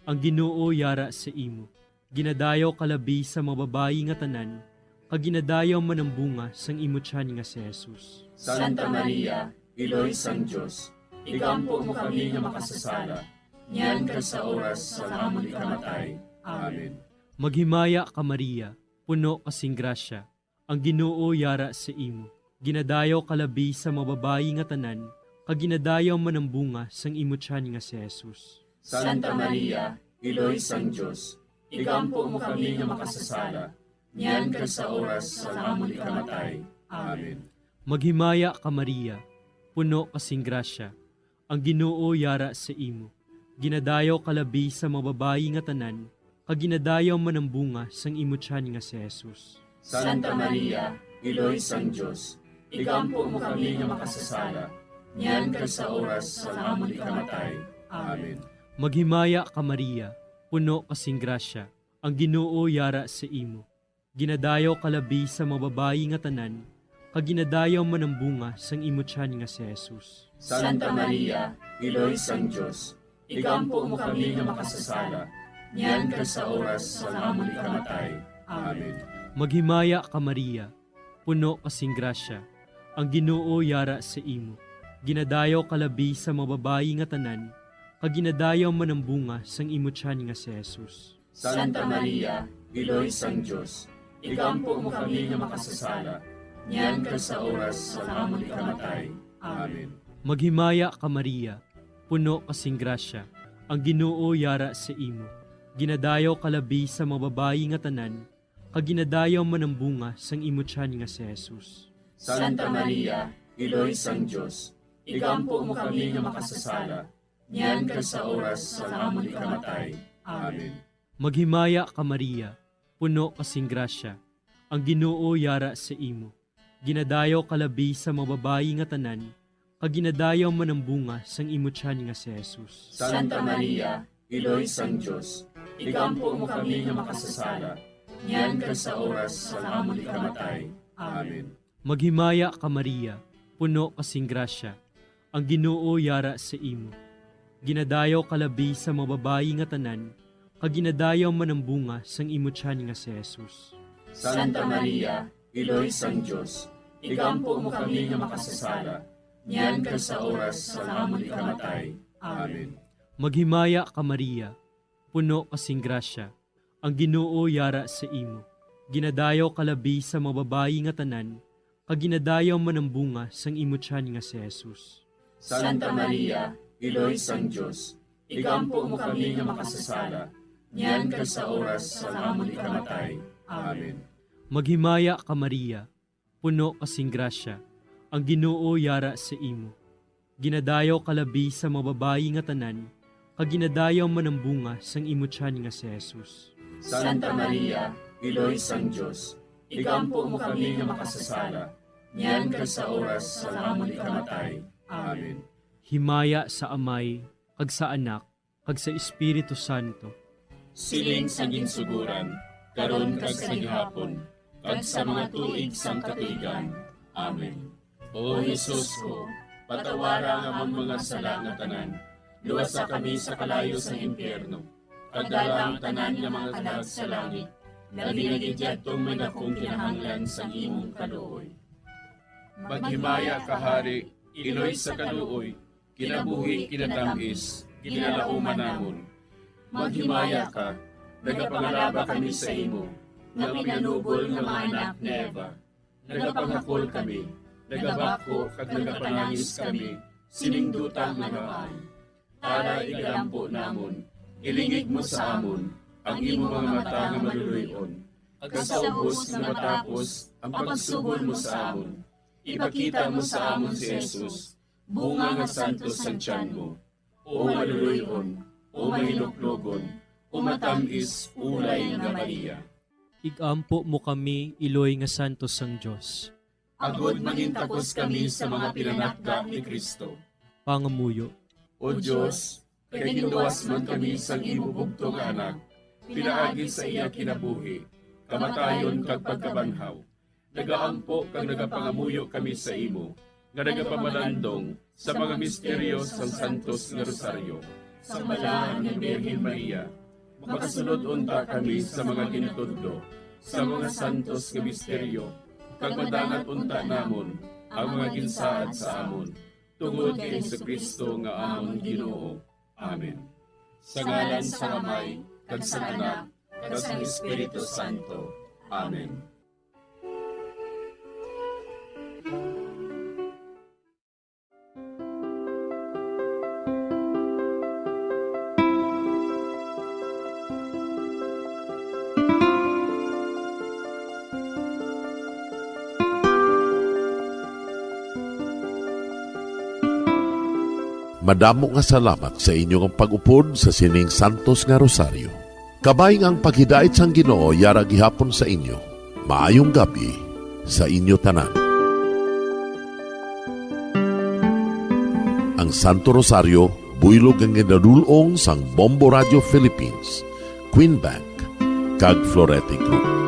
ang Ginoo yara sa imo. Ginadayaw ka labi sa mga babayi nga tanan, kag ginadayaw man ang bunga sang imo tiyan nga si Jesus. Santa Maria, Iloy sang Dios, igampo mo kami nga makasasala, niyan kag sa oras sang amon ikamatay. Amen. Maghimaya ka, Maria, puno ka sing grasya, ang Ginoo yara sa imo. Ginadayaw ka labi sa mga babayi nga tanan, kag ginadayaw man ang bunga sang imo tiyan nga si Jesus. Santa Maria, Iloy sang Dios, igampo mo kami nga makasasala, niyan kag sa oras sang amon ikamatay. Amen. Maghimaya ka, Maria, puno ka sing grasya, ang Ginoo yara sa imo. Ginadayaw ka labi sa mga babayi nga tanan, kag ginadayaw man ang bunga sang imo tiyan nga si Jesus. Santa Maria, Iloy sang Dios, igampo mo kami nga makasasala, niyan kag sa oras sang amon ikamatay. Amen. Maghimaya ka, Maria, puno ka sing grasya, ang Ginoo yara sa imo. Ginadayaw ka labi sa mga babayi nga tanan, kag ginadayaw man ang bunga sang imo tiyan nga si Jesus. Santa Maria, Iloy sang Dios, igampo mo kami nga makasasala, niyan kag sa oras sang amon ikamatay. Amen. Maghimaya ka, Maria, puno ka sing grasya, ang Ginoo yara sa imo. Ginadayaw ka labi sa mga babayi nga tanan, kag ginadayaw man ang bunga sang imo tiyan nga si Jesus. Santa Maria, Iloy sang Dios, igampo mo kami nga makasasala, niyan kag sa oras sang amon ikamatay. Amen. Maghimaya ka, Maria, puno ka sing grasya, ang Ginoo yara sa imo. Ginadayaw ka labi sa mga babayi nga tanan, kag ginadayaw man ang bunga sang imo tiyan nga si Jesus. Santa Maria, Iloy sang Dios, igampo mo kami nga makasasala, niyan kag sa oras sang amon ikamatay. Amen. Maghimaya ka, Maria, puno ka sing grasya, ang Ginoo yara sa imo. Ginadayaw ka labi sa mga babayi nga tanan, kag ginadayaw man ang bunga sang imo tiyan nga si Jesus. Santa Maria, Iloy sang Dios, igampo mo kami nga makasasala, niyan kag sa oras sang amon ikamatay. Amen. Maghimaya ka, Maria, puno ka sing grasya, ang Ginoo yara sa imo. Ginadayaw ka labi sa mga babayi nga tanan, kag ginadayaw man ang bunga sang imo tiyan nga si Jesus. Santa Maria, Iloy sang Dios, igampo mo kami nga makasasala, niyan kag sa oras sang amon ikamatay. Amen. Maghimaya ka, Maria, puno ka sing grasya, ang Ginoo yara sa imo. Ginadayaw ka labi sa mga babayi nga tanan, kag ginadayaw man ang bunga sang imo tiyan nga si Jesus. Santa Maria, Iloy sang Dios, igampo mo kami nga makasasala, niyan kag sa oras sang amon ikamatay. Amen. Maghimaya ka, Maria, puno ka sing grasya, ang Ginoo yara sa imo. Ginadayaw ka labi sa mga babayi nga tanan, kag ginadayaw man ang bunga sang imo tiyan nga si Jesus. Santa Maria, Iloy sang Dios, igampo mo kami nga makasasala, niyan kag sa oras sang amon ikamatay. Amen. Himaya sa Amay, kag sa Anak, kag sa Espiritu Santo. Siling sa ginsuguran, karon kag sa gihapon, kag sa mga tuig sang katuigan. Amen. O Jesus ko, patawara ang amon mga sala nga tanan, luwasa kami sa kalayo sang impyerno, kag dala ang tanan nga mga kalag sa langit, labi na gid yadtong may dakong kinahanglan sang imong kaluoy. Maghimaya ka, Hari, Iloy sa kaluoy, kinabuhi, kinatamis, ginalauman namon. Maghimaya ka, nagapangalaba kami sa imo, nga pinanubol nga mga anak ni Eva. Nagapanghakol kami, nagabako kag nagapanangis kami sining duta nga naman. Tara, igalampo namon, ilingig mo sa amon ang imo mga mata nga maluloy-on, kag sa ubos nga matapos ang pagsubol mo sa amon, ipakita mo sa amon si Jesus, bunga nga santos sang tiyan mo, o maluloy-on, o mahinuklogon, o matamis ulay nga Maria. Igampo mo kami, Iloy nga santos sang Dios. Agod mangintakos kami sa mga pinanakda ni Cristo. Pangamuyo. O Dios, kay ginluwas man kami sang imo bugtong nga Anak, pinaagi sa iya kinabuhi, kamatayon kag pagkabanhaw, nagaampo kag nagapangamuyo kami sa imo, nga nagapamalandong sa mga misteryo sang Santos nga Rosaryo. Sa Balaan nga Birhen Maria, makasulod unta kami sa mga ginatudlo sa mga santos nga misteryo, kag madangat unta namon ang mga ginsaad sa amon, tungod kay Jesu-Cristo nga amon Ginoo. Amen. Sa ngalan sang Amay, kag sang Anak, kag sang Espiritu Santo. Amen. Madamo nga salamat sa inyo nga pag-upod sa sining santos nga rosaryo. Kabay nga ang paghidait sang Ginoo yara gihapon sa inyo. Maayong gab-i sa inyo tanan. Ang Santo Rosario buylog nga ginadul-ong sang Bombo Radio Philippines, Queen Bank, kag Florete Group.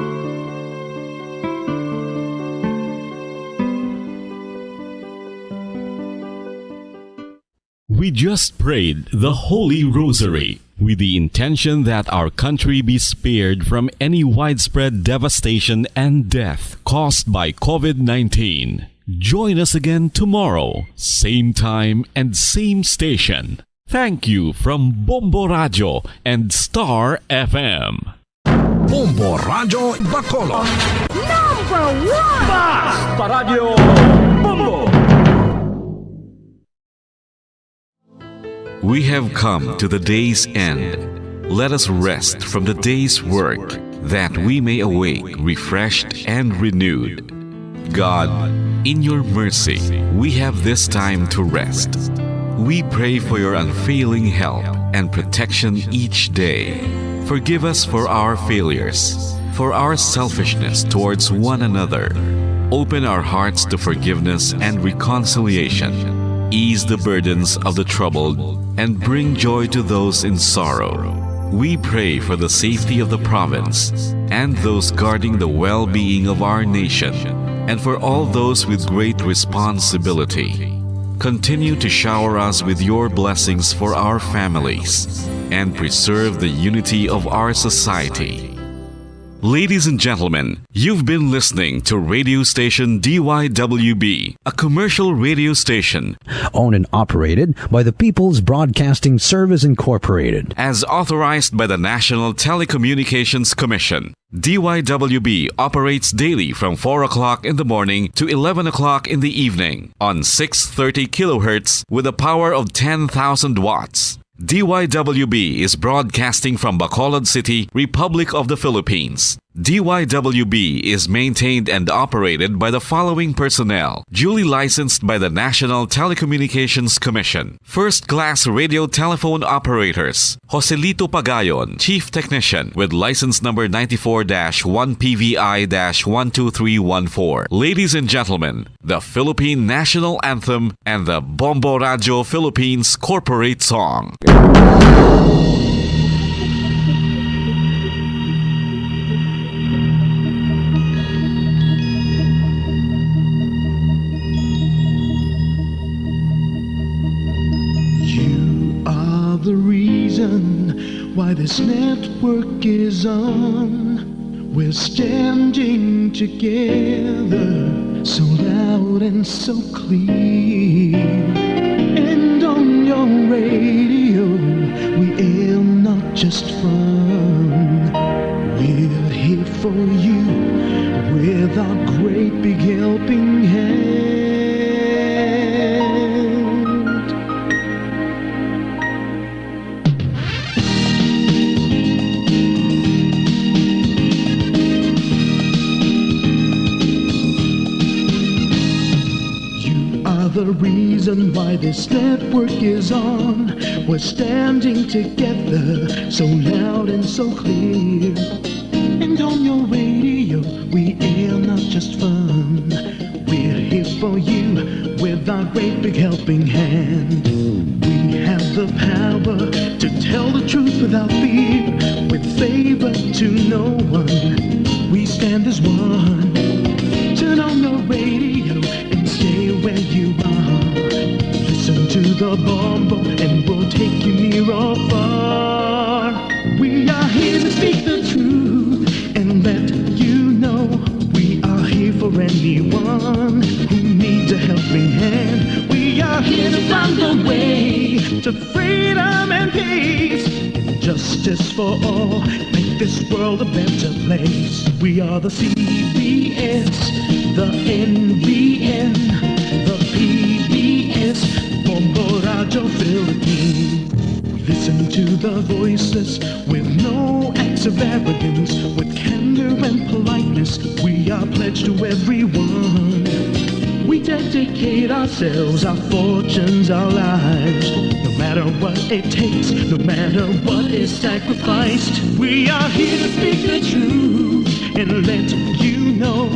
We just prayed the Holy Rosary with the intention that our country be spared from any widespread devastation and death caused by COVID nineteen. Join us again tomorrow, same time and same station. Thank you from Bombo Radio and Star F M. Bombo Radio Bacolod. Number one! Basta Radio Bombo! We have come to the day's end. Let us rest from the day's work, that we may awake refreshed and renewed. God, in your mercy, we have this time to rest. We pray for your unfailing help and protection each day. Forgive us for our failures, for our selfishness towards one another. Open our hearts to forgiveness and reconciliation. Ease the burdens of the troubled and bring joy to those in sorrow. We pray for the safety of the province and those guarding the well-being of our nation, and for all those with great responsibility. Continue to shower us with your blessings for our families and preserve the unity of our society. Ladies and gentlemen, you've been listening to radio station D Y W B, a commercial radio station owned and operated by the People's Broadcasting Service Incorporated, as authorized by the National Telecommunications Commission. D Y W B operates daily from four o'clock in the morning to eleven o'clock in the evening on six thirty kilohertz with a power of ten thousand watts. D Y W B is broadcasting from Bacolod City, Republic of the Philippines. D Y W B is maintained and operated by the following personnel, duly licensed by the National Telecommunications Commission. First class radio telephone operators, Joselito Pagayon, Chief Technician, with license number ninety-four dash one P V I dash one two three one four. Ladies and gentlemen, the Philippine National Anthem and the Bombo Radyo Philippines Corporate Song. You are the reason why this network is on. We're standing together, so loud and so clear. And on your radio, we air not just fun. We're here for you with our great big helping hand. You are the reason why this network is on. We're standing together, so loud and so clear. And on your radio, we air not just fun. We're here for you with our great big helping hand. We have the power to tell the truth without fear, with favor to no one. We stand as one. Turn on your radio and stay where you are. Listen to the Bombo and we'll take you near or far. We are here to speak the truth and let you know we are here for anyone who needs a helping hand. We are here to find the way to freedom and peace and justice for all. Make this world a better place. We are the C B S, the N B N, the P B S, Bombo Radyo Philippines. Listen to the voiceless with no acts of arrogance, with candor and politeness. We are pledged to everyone. We dedicate ourselves, our fortunes, our lives. No matter what it takes, no matter what is sacrificed, we are here to speak the truth and let you know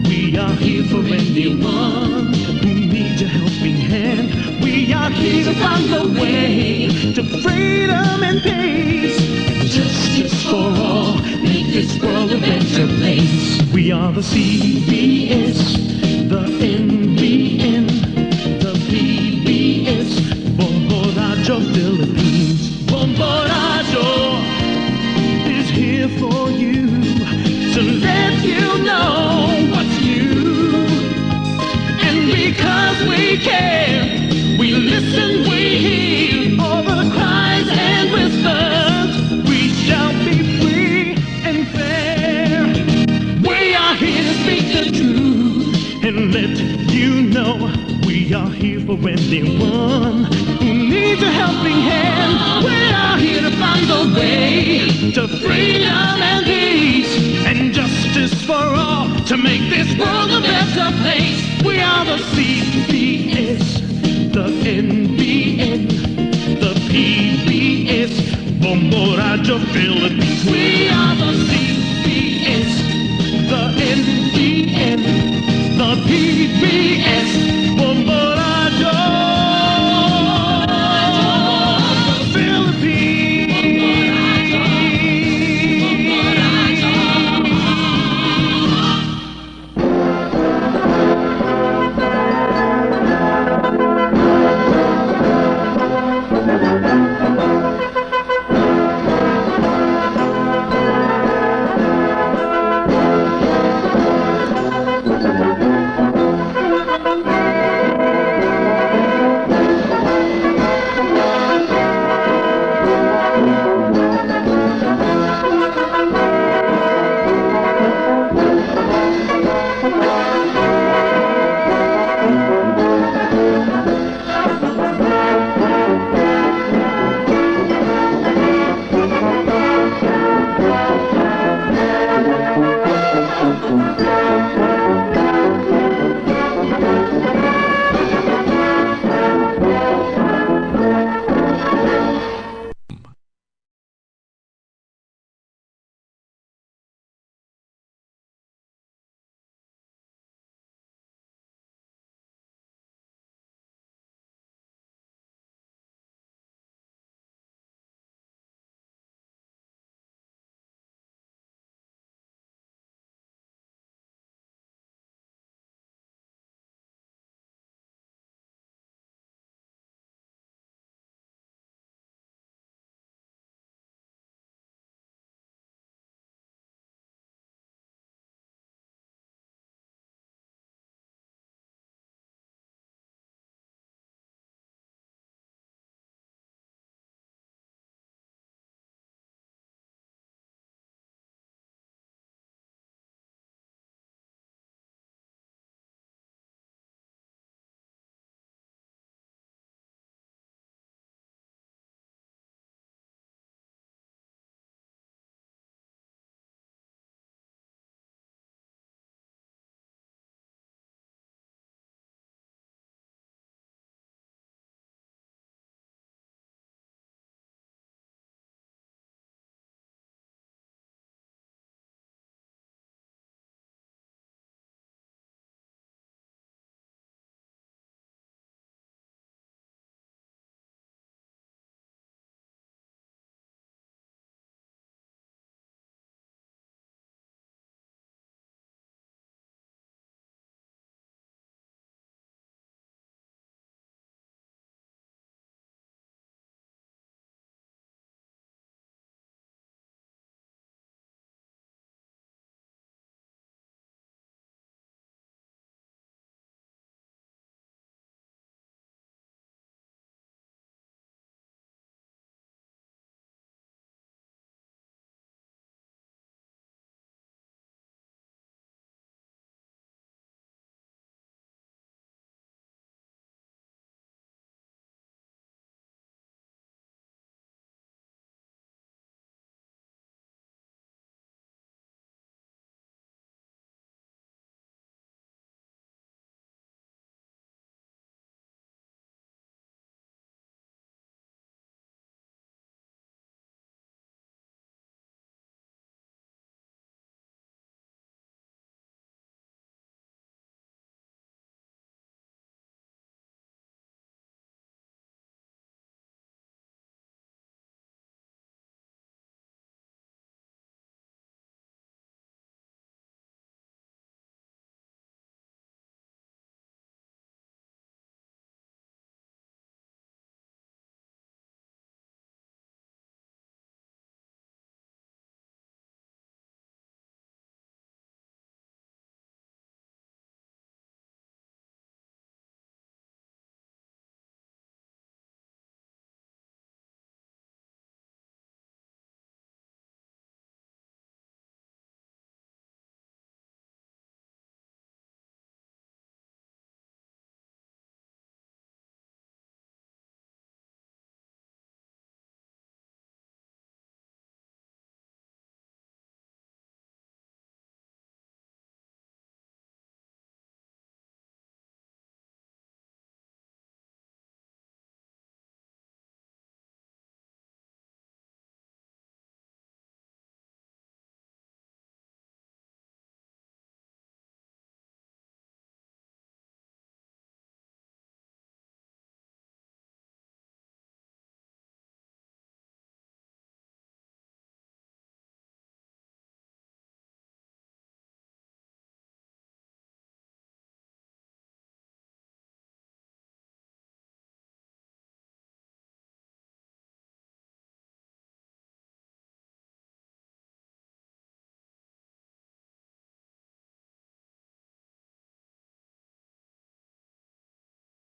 we are here for anyone who needs a helping hand. We are here to find the way to freedom and peace and justice for all. Make this world a better place. We are the C B S, the N B N, the P B S, Bombo Radyo Philippines. Bombo Radyo is here for you to let you know what's new. And because we care, we listen, we hear all the cries and whispers. We shall be free and fair. We are here to speak the truth and let you know we are here for anyone who needs a helping hand. We are here to find the way to freedom and peace and justice for all, to make this world a better place. We are the C B S, the N B N, the P B S, Bombo Radyo Philippines. We are the C B S, the N B N, the P B S, Bombo Radyo Philippines.